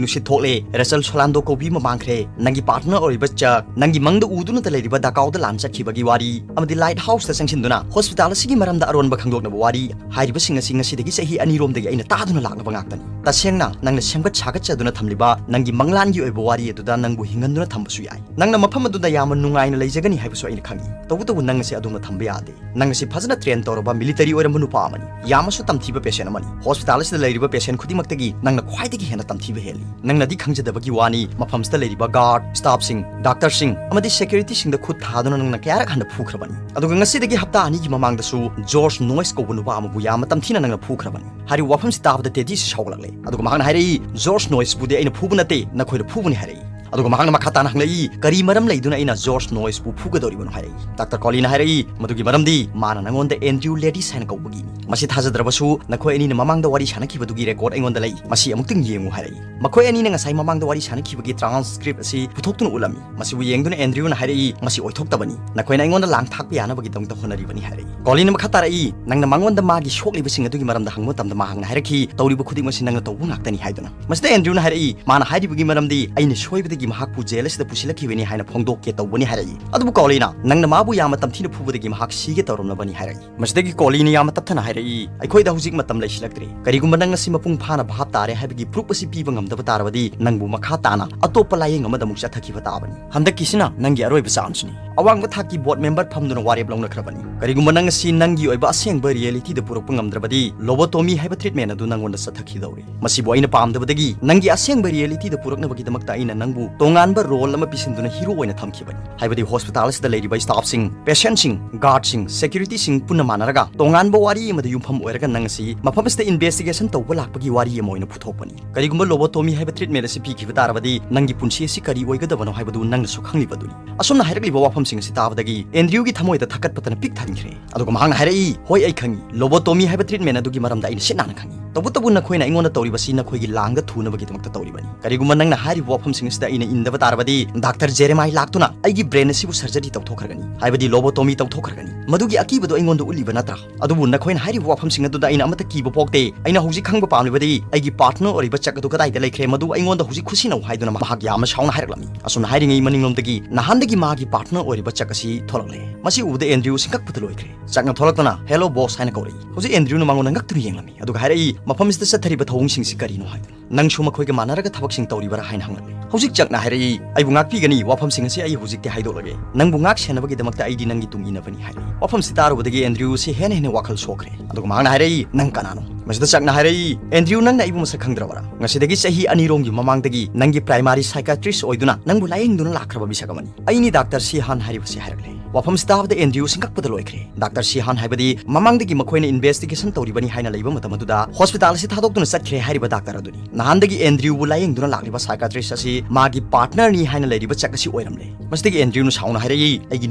ꯅꯨꯡꯁꯤꯠ ꯊꯣꯛꯂꯦ, ꯔꯦꯆꯜ ꯁꯣꯂꯥꯟꯗꯣ ꯀꯧꯕꯤ ꯑꯃ ꯃꯥꯡꯈ꯭ꯔꯦ, ꯅꯪꯒꯤ ꯄꯥꯔꯠꯅꯔ ꯑꯣꯏꯔꯤꯕ ꯆꯛ, ꯅꯪꯒꯤ ꯃꯪꯗ ꯎꯗꯨꯅꯇ ꯂꯩꯔꯤꯕ ꯗꯥꯀꯥꯎꯗ ꯂꯥꯟ ꯆꯠꯈꯤꯕꯒꯤ ꯋꯥꯔꯤ, ꯑꯃꯗꯤ ꯂꯥꯏꯠ ꯍꯥꯎꯁꯇ ꯆꯪꯁꯤꯟꯗꯨꯅ ꯍꯣꯁꯄꯤꯇꯥꯜ ꯑꯁꯤꯒꯤ ꯃꯔꯝꯗ ꯑꯔꯣꯟꯕ ꯈꯪꯗꯣꯛꯅꯕ ꯋꯥꯔꯤ, ꯍꯥꯏꯔꯤꯕꯁꯤꯡ ꯑꯁꯤ ꯉꯁꯤꯗꯒꯤ ꯆꯍꯤ ꯑꯅꯤꯔꯣꯝꯗꯒꯤ ꯑꯩꯅ ꯇꯥꯗꯨꯅ ꯂꯥꯛꯂꯕ ꯉꯥꯛꯇꯅꯤ꯫ ꯇꯁꯦꯡꯅ, ꯅꯪꯅ ꯁꯦꯝꯒꯠ ꯁꯥꯒꯠꯆꯗꯨꯅ ꯊꯝꯂꯤꯕ ꯅꯪꯒꯤ ꯃꯪꯂꯥꯟꯒꯤ ꯑꯣꯏꯕ ꯋꯥꯔꯤ ꯑꯗꯨꯗ ꯅꯪꯕꯨ ꯍꯤꯡꯍꯟꯗꯨꯅ ꯊꯝꯕꯁꯨ ꯌꯥꯏ꯫ ꯅꯪꯅ ꯃꯐꯝ ꯑꯗꯨꯗ ꯌꯥꯝꯅ ꯅꯨꯡꯉꯥꯏꯅ ꯂꯩꯖꯒꯅꯤ ꯍꯥꯏꯕꯁꯨ ꯑꯩꯅ ꯈꯪꯏ꯫ ꯇꯧꯕꯇꯕꯨ ꯅꯪ ꯑꯁꯤ ꯑꯗꯨꯝꯅ ꯊꯝꯕ ꯌꯥꯗꯦ꯫ ꯅꯪ ꯑꯁꯤ ꯐꯖꯅ ꯇ꯭ꯔꯦꯟ ꯇꯧꯔꯕ ꯃꯤꯂꯤꯇꯔꯤ ꯑꯣꯏꯔꯝꯕ ꯅꯨꯄꯥ ꯑꯃꯅꯤ꯫ ꯌꯥꯝꯅꯁꯨ ꯇꯝꯊꯤꯕ ꯄꯦꯁꯦꯟ ꯑꯃꯅꯤ꯫ ꯍꯣꯁꯄꯤꯇꯥꯜ ꯑꯁꯤꯗ ꯂꯩꯔꯤꯕ ꯄꯦꯁꯦꯟ ꯈꯨꯗꯤꯡꯃꯛꯇꯒꯤ ꯅꯪꯅ ꯈ꯭ꯋꯥꯏꯗꯒꯤ ꯍꯦꯟꯅ ꯇꯝꯊꯤꯕ ꯍꯦꯜꯂꯤ꯫ ꯅꯪꯅꯗꯤ ꯈꯪꯖꯗꯕꯒꯤ ꯋꯥꯅꯤ, ꯃꯐꯝꯁꯤꯗ ꯂꯩꯔꯤꯕ ꯒꯥꯔꯗ, ꯁ꯭ꯇꯥꯐꯁꯤꯡ, ꯗꯥꯛꯇꯔꯁꯤꯡ ꯑꯃꯗꯤ ꯁꯦꯀ꯭ꯌꯨꯔꯤꯇꯤꯁꯤꯡꯗ ꯈꯨꯠ ꯊꯥꯗꯨꯅ ꯅꯪꯅ ꯀꯌꯥꯔꯛ ꯍꯟꯅ ꯐꯨꯈ꯭ꯔꯕꯅꯤ꯫ ꯑꯗꯨꯒ ꯉꯁꯤꯗꯒꯤ ꯍꯞꯇꯥ ꯑꯅꯤꯒꯤ ꯃꯃꯥꯡꯗꯁꯨ ꯖꯣꯔꯖ ꯅꯣꯏꯁ ꯀꯧꯕ ꯅꯨꯄꯥ ꯑꯃꯕꯨ ꯌꯥꯝꯅ ꯇꯝꯊꯤꯅ ꯅꯪꯅ ꯐꯨꯈ꯭ꯔꯕꯅꯤ꯫ ꯍꯥꯏꯔꯤꯕ ꯋꯥꯐꯝꯁꯤ ꯇꯥꯕꯗ ꯇꯦꯗꯤꯁꯤ ꯁꯥꯎꯒꯠꯂꯛꯂꯦ꯫ ꯑꯗꯨꯒ ꯃꯍꯥꯛꯅ ꯍꯥꯏꯔꯛꯏ, "ꯖꯣꯔꯖ ꯅꯣꯏꯁꯄꯨꯗꯤ ꯑꯩꯅ ꯐꯨꯕ ꯅꯠꯇꯦ, ꯅꯈꯣꯏꯅ ꯐꯨꯕꯅꯤ" ꯍꯥꯏꯔꯛꯏ꯫ ꯑꯗꯨꯒ ꯃꯍꯥꯛꯅ ꯃꯈꯥ ꯇꯥꯅ ꯍꯪꯂꯛꯏ, "ꯀꯔꯤ ꯃꯔꯝ ꯂꯩꯗꯨꯅ ꯑꯩꯅ ꯖꯣꯔꯖ ꯅꯣꯏꯁꯄꯨ ꯐꯨꯒꯗꯧꯔꯤꯕꯅꯣ?" ꯍꯥꯏꯔꯛꯏ꯫ ꯗꯥꯛꯇꯔ ꯀꯣꯂꯤꯟꯅ ꯍꯥꯏꯔꯛꯏ, "ꯃꯗꯨꯒꯤ ꯃꯔꯝꯗꯤ ꯃꯥꯅ ꯅꯉꯣꯟꯗ ꯑꯦꯟꯗ꯭ꯔꯤꯌꯨ ꯂꯦꯗꯤꯁ ꯍꯥꯏꯅ ꯀꯧꯕꯒꯤꯅꯤ꯫ ꯃꯁꯤ ꯊꯥꯖꯗ꯭ꯔꯕꯁꯨ ꯅꯈꯣꯏ ꯑꯅꯤꯅ ꯃꯃꯥꯡꯗ ꯋꯥꯔꯤ ꯁꯥꯟꯅꯈꯤꯕꯗꯨꯒꯤ ꯔꯦꯀꯣꯔꯗ ꯑꯩꯉꯣꯟꯗ ꯂꯩ꯫ ꯃꯁꯤ ꯑꯃꯨꯛꯇꯪ ꯌꯦꯡꯉꯨ" ꯍꯥꯏꯔꯛꯏ꯫ ꯃꯈꯣꯏ ꯑꯅꯤꯅ ꯉꯁꯥꯏ ꯃꯃꯥꯡꯗ ꯋꯥꯔꯤ ꯁꯥꯟꯅꯈꯤꯕꯒꯤ ꯇ꯭ꯔꯥꯟꯁꯀ꯭ꯔꯤꯞ ꯑꯁꯤ ꯄꯨꯊꯣꯛꯇꯨꯅ ꯎꯠꯂꯝꯃꯤ꯫ ꯃꯁꯤꯕꯨ ꯌꯦꯡꯗꯨꯅ ꯑꯦꯟꯗ꯭ꯔꯤꯌꯨꯅ ꯍꯥꯏꯔꯛꯏ, "ꯃꯁꯤ ꯑꯣꯏꯊꯣꯛꯇꯕꯅꯤ꯫ ꯅꯈꯣꯏꯅ ꯑꯩꯉꯣꯟꯗ ꯂꯥꯡ ꯊꯥꯛꯄ ꯌꯥꯅꯕꯒꯤꯗꯃꯛꯇ ꯍꯣꯠꯅꯔꯤꯕꯅꯤ" ꯍꯥꯏꯔꯛꯏ꯫ ꯀꯣꯂꯤꯟꯅ ꯃꯈꯥ ꯇꯥꯔꯛꯏ, "ꯅꯪꯅ ꯃꯉꯣꯟꯗ ꯃꯥꯒꯤ ꯁꯣꯛꯂꯤꯕꯁꯤꯡ ꯑꯗꯨꯒꯤ ꯃꯔꯝꯗ ꯍꯪꯕ ꯃꯇꯝꯗ ꯃꯍꯥꯛꯅ ꯍꯥꯏꯔꯛꯈꯤ, 'ꯇꯧꯔꯤꯕ ꯈꯨꯗꯤꯡꯃꯛꯁꯤ ꯅꯪꯅ ꯇꯧꯕ ꯉꯥꯛꯇꯅꯤ' ꯍꯥꯏꯗꯨꯅ"꯫ ꯃꯁꯤꯗ ꯑꯦꯟꯗ꯭ꯔꯤꯌꯨꯅ ꯍꯥꯏꯔꯛꯏ, "ꯃꯥꯅ ꯍꯥꯏꯔꯤꯕꯒꯤ ꯃꯔꯝꯗꯤ ꯑꯩꯅ ꯁꯣꯏꯕꯗꯒꯤ ꯃꯍꯥꯛꯄꯨ ꯖꯦꯜ ꯑꯁꯤꯗ ꯄꯨꯁꯤꯜꯂꯛꯈꯤꯕꯅꯤ ꯍꯥꯏꯅ ꯐꯣꯡꯗꯣꯛꯀꯦ ꯇꯧꯕꯅꯤ" ꯍꯥꯏꯔꯛꯏ꯫ ꯑꯗꯨꯕꯨ ꯀꯣꯂꯤꯟꯅ, "ꯅꯪꯅ ꯃꯥꯕꯨ ꯌꯥꯝꯅ ꯇꯝꯊꯤꯅ ꯐꯨꯕꯗꯒꯤ ꯃꯍꯥꯛ ꯁꯤꯒꯦ ꯇꯧꯔꯝꯂꯕꯅꯤ" ꯍꯥꯏꯔꯛꯏ꯫ ꯃꯁꯤꯗꯒꯤ ꯀꯣꯂꯤꯟꯅ ꯌꯥꯝꯅ ꯇꯞꯊꯅ ꯍꯥꯏꯔꯛꯏ, "ꯑꯩꯈꯣꯏꯗ ꯍꯧꯖꯤꯛ ꯃꯇꯝ ꯂꯩꯁꯤꯜꯂꯛꯇ꯭ꯔꯦ꯫ ꯀꯔꯤꯒꯨꯝꯕ ꯅꯪ ꯑꯁꯤ ꯃꯄꯨꯡ ꯐꯥꯅ ꯚꯥꯞ ꯇꯥꯔꯦ ꯍꯥꯏꯕꯒꯤ ꯄ꯭ꯔꯨꯐ ꯑꯁꯤ ꯄꯤꯕ ꯉꯝꯗꯕ ꯇꯥꯔꯕꯗꯤ, ꯅꯪꯕꯨ ꯃꯈꯥ ꯇꯥꯅ ꯑꯇꯣꯞꯄ ꯂꯥꯌꯦꯡ ꯑꯃꯗ ꯑꯃꯨꯛ ꯆꯠꯊꯈꯤꯕ ꯇꯥꯕꯅꯤ꯫ ꯍꯟꯗꯛꯀꯤꯁꯤꯅ ꯅꯪꯒꯤ ꯑꯔꯣꯏꯕ ꯆꯥꯟꯁꯅꯤ꯫ ꯑꯋꯥꯡꯕ ꯊꯥꯛꯀꯤ ꯕꯣꯔꯗ ꯃꯦꯝꯕꯔ ꯐꯝꯗꯨꯅ ꯋꯥꯔꯦꯞ ꯂꯧꯅꯈ꯭ꯔꯕꯅꯤ꯫ ꯀꯔꯤꯒꯨꯝꯕ ꯅꯪ ꯑꯁꯤ ꯅꯪꯒꯤ ꯑꯣꯏꯕ ꯑꯁꯦꯡꯕ ꯔꯤꯌꯦꯂꯤꯇꯤꯗ ꯄꯨꯔꯛꯄ ꯉꯝꯗ꯭ꯔꯕꯗꯤ, ꯂꯣꯕꯣꯇꯣꯃꯤ ꯍꯥꯏꯕ ꯇ꯭ꯔꯤꯠꯃꯦꯟ ꯑꯗꯨ ꯅꯪꯉꯣꯟꯗ ꯆꯠꯊꯈꯤꯗꯧꯔꯤ꯫ ꯃꯁꯤꯕꯨ ꯑꯩꯅ ꯄꯥꯝꯗꯕꯗꯒꯤ ꯅꯪꯒꯤ ꯑꯁꯦꯡꯕ ꯔꯤꯌꯦꯂꯤꯇꯤꯗ ꯄꯨꯔꯛꯅꯕꯒꯤꯗꯃꯛꯇ ꯑꯩꯅ ꯅꯪꯕꯨ ꯇꯣꯉꯥꯟꯕ ꯔꯣꯜ ꯑꯃ ꯄꯤꯁꯤꯟꯗꯨꯅ ꯍꯤꯔꯣ ꯑꯣꯏꯅ ꯊꯝꯈꯤꯕꯅꯤ꯫ ꯍꯥꯏꯕꯗꯤ ꯍꯣꯁꯄꯤꯇꯥꯜ ꯑꯁꯤꯗ ꯂꯩꯔꯤꯕ ꯁ꯭ꯇꯥꯐꯁꯤꯡ, ꯄꯦꯁꯦꯟꯠꯁꯤꯡ, ꯒꯥꯔꯗꯁꯤꯡ, ꯁꯦꯀ꯭ꯌꯨꯔꯤꯇꯤꯁꯤꯡ ꯄꯨꯟꯅ ꯃꯥꯟꯅꯔꯒ ꯇꯣꯉꯥꯟꯕ ꯋꯥꯔꯤ ꯑꯃꯗ ꯌꯨꯝꯐꯝ ꯑꯣꯏꯔꯒ ꯅꯪ ꯑꯁꯤ ꯃꯐꯝ ꯑꯁꯤꯗ ꯏꯟꯚꯦꯁꯇꯤꯒꯦꯁꯟ ꯇꯧꯕ ꯂꯥꯛꯄꯒꯤ ꯋꯥꯔꯤ ꯑꯃ ꯑꯣꯏꯅ ꯄꯨꯊꯣꯛꯄꯅꯤ꯫ ꯀꯔꯤꯒꯨꯝꯕ ꯂꯣꯕꯣꯇꯣꯃꯤ ꯍꯥꯏꯕ ꯇ꯭ꯔꯤꯠꯃꯦꯟꯠ ꯑꯁꯤ ꯄꯤꯈꯤꯕ ꯇꯥꯔꯕꯗꯤ, ꯅꯪꯒꯤ ꯄꯨꯟꯁꯤ ꯑꯁꯤ ꯀꯔꯤ ꯑꯣꯏꯒꯗꯕꯅꯣ ꯍꯥꯏꯕꯗꯨ ꯅꯪꯅꯁꯨ ꯈꯪꯂꯤꯕꯗꯨꯅꯤ꯫ ꯑꯁꯨꯝꯅ ꯍꯥꯏꯔꯛꯂꯤꯕ ꯋꯥꯐꯝꯁꯤꯡ ꯑꯁꯤ ꯇꯥꯕꯗꯒꯤ ꯑꯦꯟꯗ꯭ꯔꯤꯌꯨꯒꯤ ꯊꯃꯣꯏꯗ ꯊꯛꯀꯠꯄꯇꯅ ꯄꯤꯛ ꯊꯟꯈ꯭ꯔꯦ꯫ ꯑꯗꯨꯒ ꯃꯍꯥꯛꯅ ꯍꯥꯏꯔꯛꯏ, "ꯍꯣꯏ, ꯑꯩ ꯈꯪꯏ꯫ ꯂꯣꯕꯣꯇꯣꯃꯤ ꯍꯥꯏꯕ ꯇ꯭ꯔꯤꯠꯃꯦꯟꯠ ꯑꯗꯨꯒꯤ ꯃꯔꯝꯗ ꯑꯩ ꯅꯤꯡꯁꯤꯡꯅ ꯈꯪꯏ꯫ ꯇꯧꯕꯇꯕꯨ ꯅꯈꯣꯏꯅ ꯑꯩꯉꯣꯟꯗ ꯇꯧꯔꯤꯕꯁꯤ ꯅꯈꯣꯏꯒꯤ ꯂꯥꯡꯗ ꯊꯨꯅꯕꯒꯤꯗꯃꯛꯇ ꯇꯧꯔꯤꯕꯅꯤ꯫ ꯀꯔꯤꯒꯨꯝꯕ ꯅꯪꯅ ꯍꯥꯏꯔꯤꯕ ꯋꯥꯐꯝꯁꯤꯡ ꯑꯁꯤꯗ ꯑꯩꯅ ꯏꯟꯗꯕ ꯇꯥꯔꯕꯗꯤ, ꯗꯥꯛꯇꯔ ꯖꯦꯔꯦꯃꯥꯏ ꯂꯥꯛꯇꯨꯅ ꯑꯩꯒꯤ ꯕ꯭ꯔꯦꯟ ꯑꯁꯤꯕꯨ ꯁꯔꯖꯔꯤ ꯇꯧꯊꯣꯛꯈ꯭ꯔꯒꯅꯤ, ꯍꯥꯏꯕꯗꯤ ꯂꯣꯕꯣꯇꯣꯃꯤ ꯇꯧꯊꯣꯛꯈ꯭ꯔꯒꯅꯤ꯫ ꯃꯗꯨꯒꯤ ꯑꯀꯤꯕꯗꯨ ꯑꯩꯉꯣꯟꯗ ꯎꯠꯂꯤꯕ ꯅꯠꯇ꯭ꯔꯥ? ꯑꯗꯨꯕꯨ ꯅꯈꯣꯏꯅ ꯍꯥꯏꯔꯤꯕ ꯋꯥꯐꯝꯁꯤꯡ ꯑꯗꯨꯗ ꯑꯩꯅ ꯑꯃꯠꯇ ꯀꯤꯕ ꯄꯣꯛꯇꯦ꯫ ꯑꯩꯅ ꯍꯧꯖꯤꯛ ꯈꯪꯕ ꯄꯥꯝꯂꯤꯕꯗꯤ ꯑꯩꯒꯤ ꯄꯥꯔꯠꯅꯔ ꯑꯣꯏꯔꯤꯕ ꯆꯛ ꯑꯗꯨ ꯀꯗꯥꯏꯗ ꯂꯩꯈ꯭ꯔꯦ, ꯃꯗꯨ ꯑꯩꯉꯣꯟꯗ ꯍꯧꯖꯤꯛ ꯈꯨꯠꯁꯤꯟꯅꯧ" ꯍꯥꯏꯗꯨꯅ ꯃꯍꯥꯛ ꯌꯥꯝꯅ ꯁꯥꯎꯅ ꯍꯥꯏꯔꯛꯂꯝꯃꯤ꯫ ꯑꯁꯨꯝꯅ ꯍꯥꯏꯔꯤꯉꯩ ꯃꯅꯤꯡꯂꯣꯝꯗꯒꯤ ꯅꯍꯥꯟꯗꯒꯤ ꯃꯥꯒꯤ ꯄꯥꯔꯠꯅꯔ ꯑꯣꯏꯔꯤꯕ ꯆꯛ ꯑꯁꯤ ꯊꯣꯛꯂꯛꯂꯦ꯫ ꯃꯁꯤ ꯎꯕꯗ ꯑꯦꯟꯗ꯭ꯔꯤꯌꯨ ꯁꯤꯡꯀꯛꯄꯗ ꯂꯣꯏꯈ꯭ꯔꯦ꯫ ꯆꯛꯅ ꯊꯣꯛꯂꯛꯇꯨꯅ, "ꯍꯦꯂꯣ ꯕꯣꯁ" ꯍꯥꯏꯅ ꯀꯧꯔꯛꯏ꯫ ꯍꯧꯖꯤꯛ ꯑꯦꯟꯗ꯭ꯔꯤꯌꯨꯅ ꯃꯉꯣꯟꯗ ꯉꯛꯇꯨꯅ ꯌꯦꯡꯂꯝꯃꯤ, ꯑꯗꯨꯒ ꯍꯥꯏꯔꯛꯏ, "ꯃꯐꯝ ꯑꯁꯤꯗ ꯆꯠꯊꯔꯤꯕ ꯊꯧꯑꯣꯡꯁꯤꯡꯁꯤ ꯀꯔꯤꯅꯣ?" ꯍꯥꯏꯗꯨꯅ꯫ "ꯅꯪꯁꯨ ꯃꯈꯣꯏꯒ ꯃꯥꯟꯅꯔꯒ ꯊꯕꯛꯁꯤꯡ ꯇꯧꯔꯤꯕꯔꯥ?" ꯍꯥꯏꯅ ꯍꯪꯂꯛꯂꯦ꯫ ꯍꯧꯖꯤꯛ ꯆꯛꯅ ꯍꯥꯏꯔꯛꯏ, "ꯑꯩꯕꯨ ꯉꯥꯛꯄꯤꯒꯅꯤ, ꯋꯥꯐꯝꯁꯤꯡ ꯑꯁꯤ ꯑꯩ ꯍꯧꯖꯤꯛꯇꯤ ꯍꯥꯏꯗꯣꯛꯂꯒꯦ꯫ ꯅꯪꯕꯨ ꯉꯥꯛ ꯁꯦꯟꯅꯕꯒꯤꯗꯃꯛꯇ ꯑꯩꯗꯤ ꯅꯪꯒꯤ ꯇꯨꯡ ꯏꯟꯅꯕꯅꯤ" ꯍꯥꯏꯔꯛꯏ꯫ ꯋꯥꯐꯝꯁꯤ ꯇꯥꯔꯨꯕꯗꯒꯤ ꯑꯦꯟꯗ꯭ꯔꯤꯌꯨꯁꯤ ꯍꯦꯟꯅ ꯍꯦꯟꯅ ꯋꯥꯈꯜ ꯁꯣꯛꯈ꯭ꯔꯦ꯫ ꯑꯗꯨꯒ ꯃꯍꯥꯛꯅ ꯍꯥꯏꯔꯛꯏ, "ꯅꯪ ꯀꯅꯥꯅꯣ?" ꯃꯁꯤꯗ ꯆꯛꯅ ꯍꯥꯏꯔꯛꯏ, "ꯑꯦꯟꯗ꯭ꯔꯤꯌꯨ, ꯅꯪꯅ ꯑꯩꯕꯨ ꯃꯁꯛ ꯈꯪꯗ꯭ꯔꯕꯔꯥ? ꯉꯁꯤꯗꯒꯤ ꯆꯍꯤ ꯑꯅꯤꯔꯣꯝꯒꯤ ꯃꯃꯥꯡꯗꯒꯤ ꯅꯪꯒꯤ ꯄ꯭ꯔꯥꯏꯃꯥꯔꯤ ꯁꯥꯏꯀꯥꯇ꯭ꯔꯤꯁ ꯑꯣꯏꯗꯨꯅ ꯅꯪꯕꯨ ꯂꯥꯌꯦꯡꯗꯨꯅ ꯂꯥꯛꯈ꯭ꯔꯕ ꯃꯤꯁꯛ ꯑꯃꯅꯤ꯫ ꯑꯩꯅꯤ ꯗꯥꯛꯇꯔ ꯁꯤꯍꯥꯟ" ꯍꯥꯏꯔꯤꯕꯁꯤ ꯍꯥꯏꯔꯛꯂꯦ꯫ ꯋꯥꯐꯝꯁꯤ ꯇꯥꯕꯗ ꯑꯦꯟꯗ꯭ꯔꯤꯌꯨ ꯁꯤꯡꯀꯛꯄꯗ ꯂꯣꯏꯈ꯭ꯔꯦ꯫ ꯗꯥꯛꯇꯔ ꯁꯤꯍꯥꯟ ꯍꯥꯏꯕꯗꯤ ꯃꯃꯥꯡꯗꯒꯤ ꯃꯈꯣꯏꯅ ꯏꯟꯚꯦꯁꯇꯤꯒꯦꯁꯟ ꯇꯧꯔꯤꯕꯅꯤ ꯍꯥꯏꯅ ꯂꯩꯕ ꯃꯇꯝ ꯑꯗꯨꯗ ꯍꯣꯁꯄꯤꯇꯥꯜ ꯑꯁꯤ ꯊꯥꯗꯣꯛꯇꯨꯅ ꯆꯠꯈ꯭ꯔꯦ ꯍꯥꯏꯔꯤꯕ ꯗꯥꯛꯇꯔ ꯑꯗꯨꯅꯤ꯫ ꯅꯍꯥꯟꯗꯒꯤ ꯑꯦꯟꯗ꯭ꯔꯤꯌꯨꯕꯨ ꯂꯥꯌꯦꯡꯗꯨꯅ ꯂꯥꯛꯂꯤꯕ ꯁꯥꯏꯀꯥꯇ꯭ꯔꯤꯁ ꯑꯁꯤ ꯃꯥꯒꯤ ꯄꯥꯔꯠꯅꯔꯅꯤ ꯍꯥꯏꯅ ꯂꯩꯔꯤꯕ ꯆꯛ ꯑꯁꯤ ꯑꯣꯏꯔꯝꯂꯦ꯫ ꯃꯁꯤꯗꯒꯤ ꯑꯦꯟꯗ꯭ꯔꯤꯌꯨꯅ ꯁꯥꯎꯅ ꯍꯥꯏꯔꯛꯏ, "ꯑꯩꯒꯤ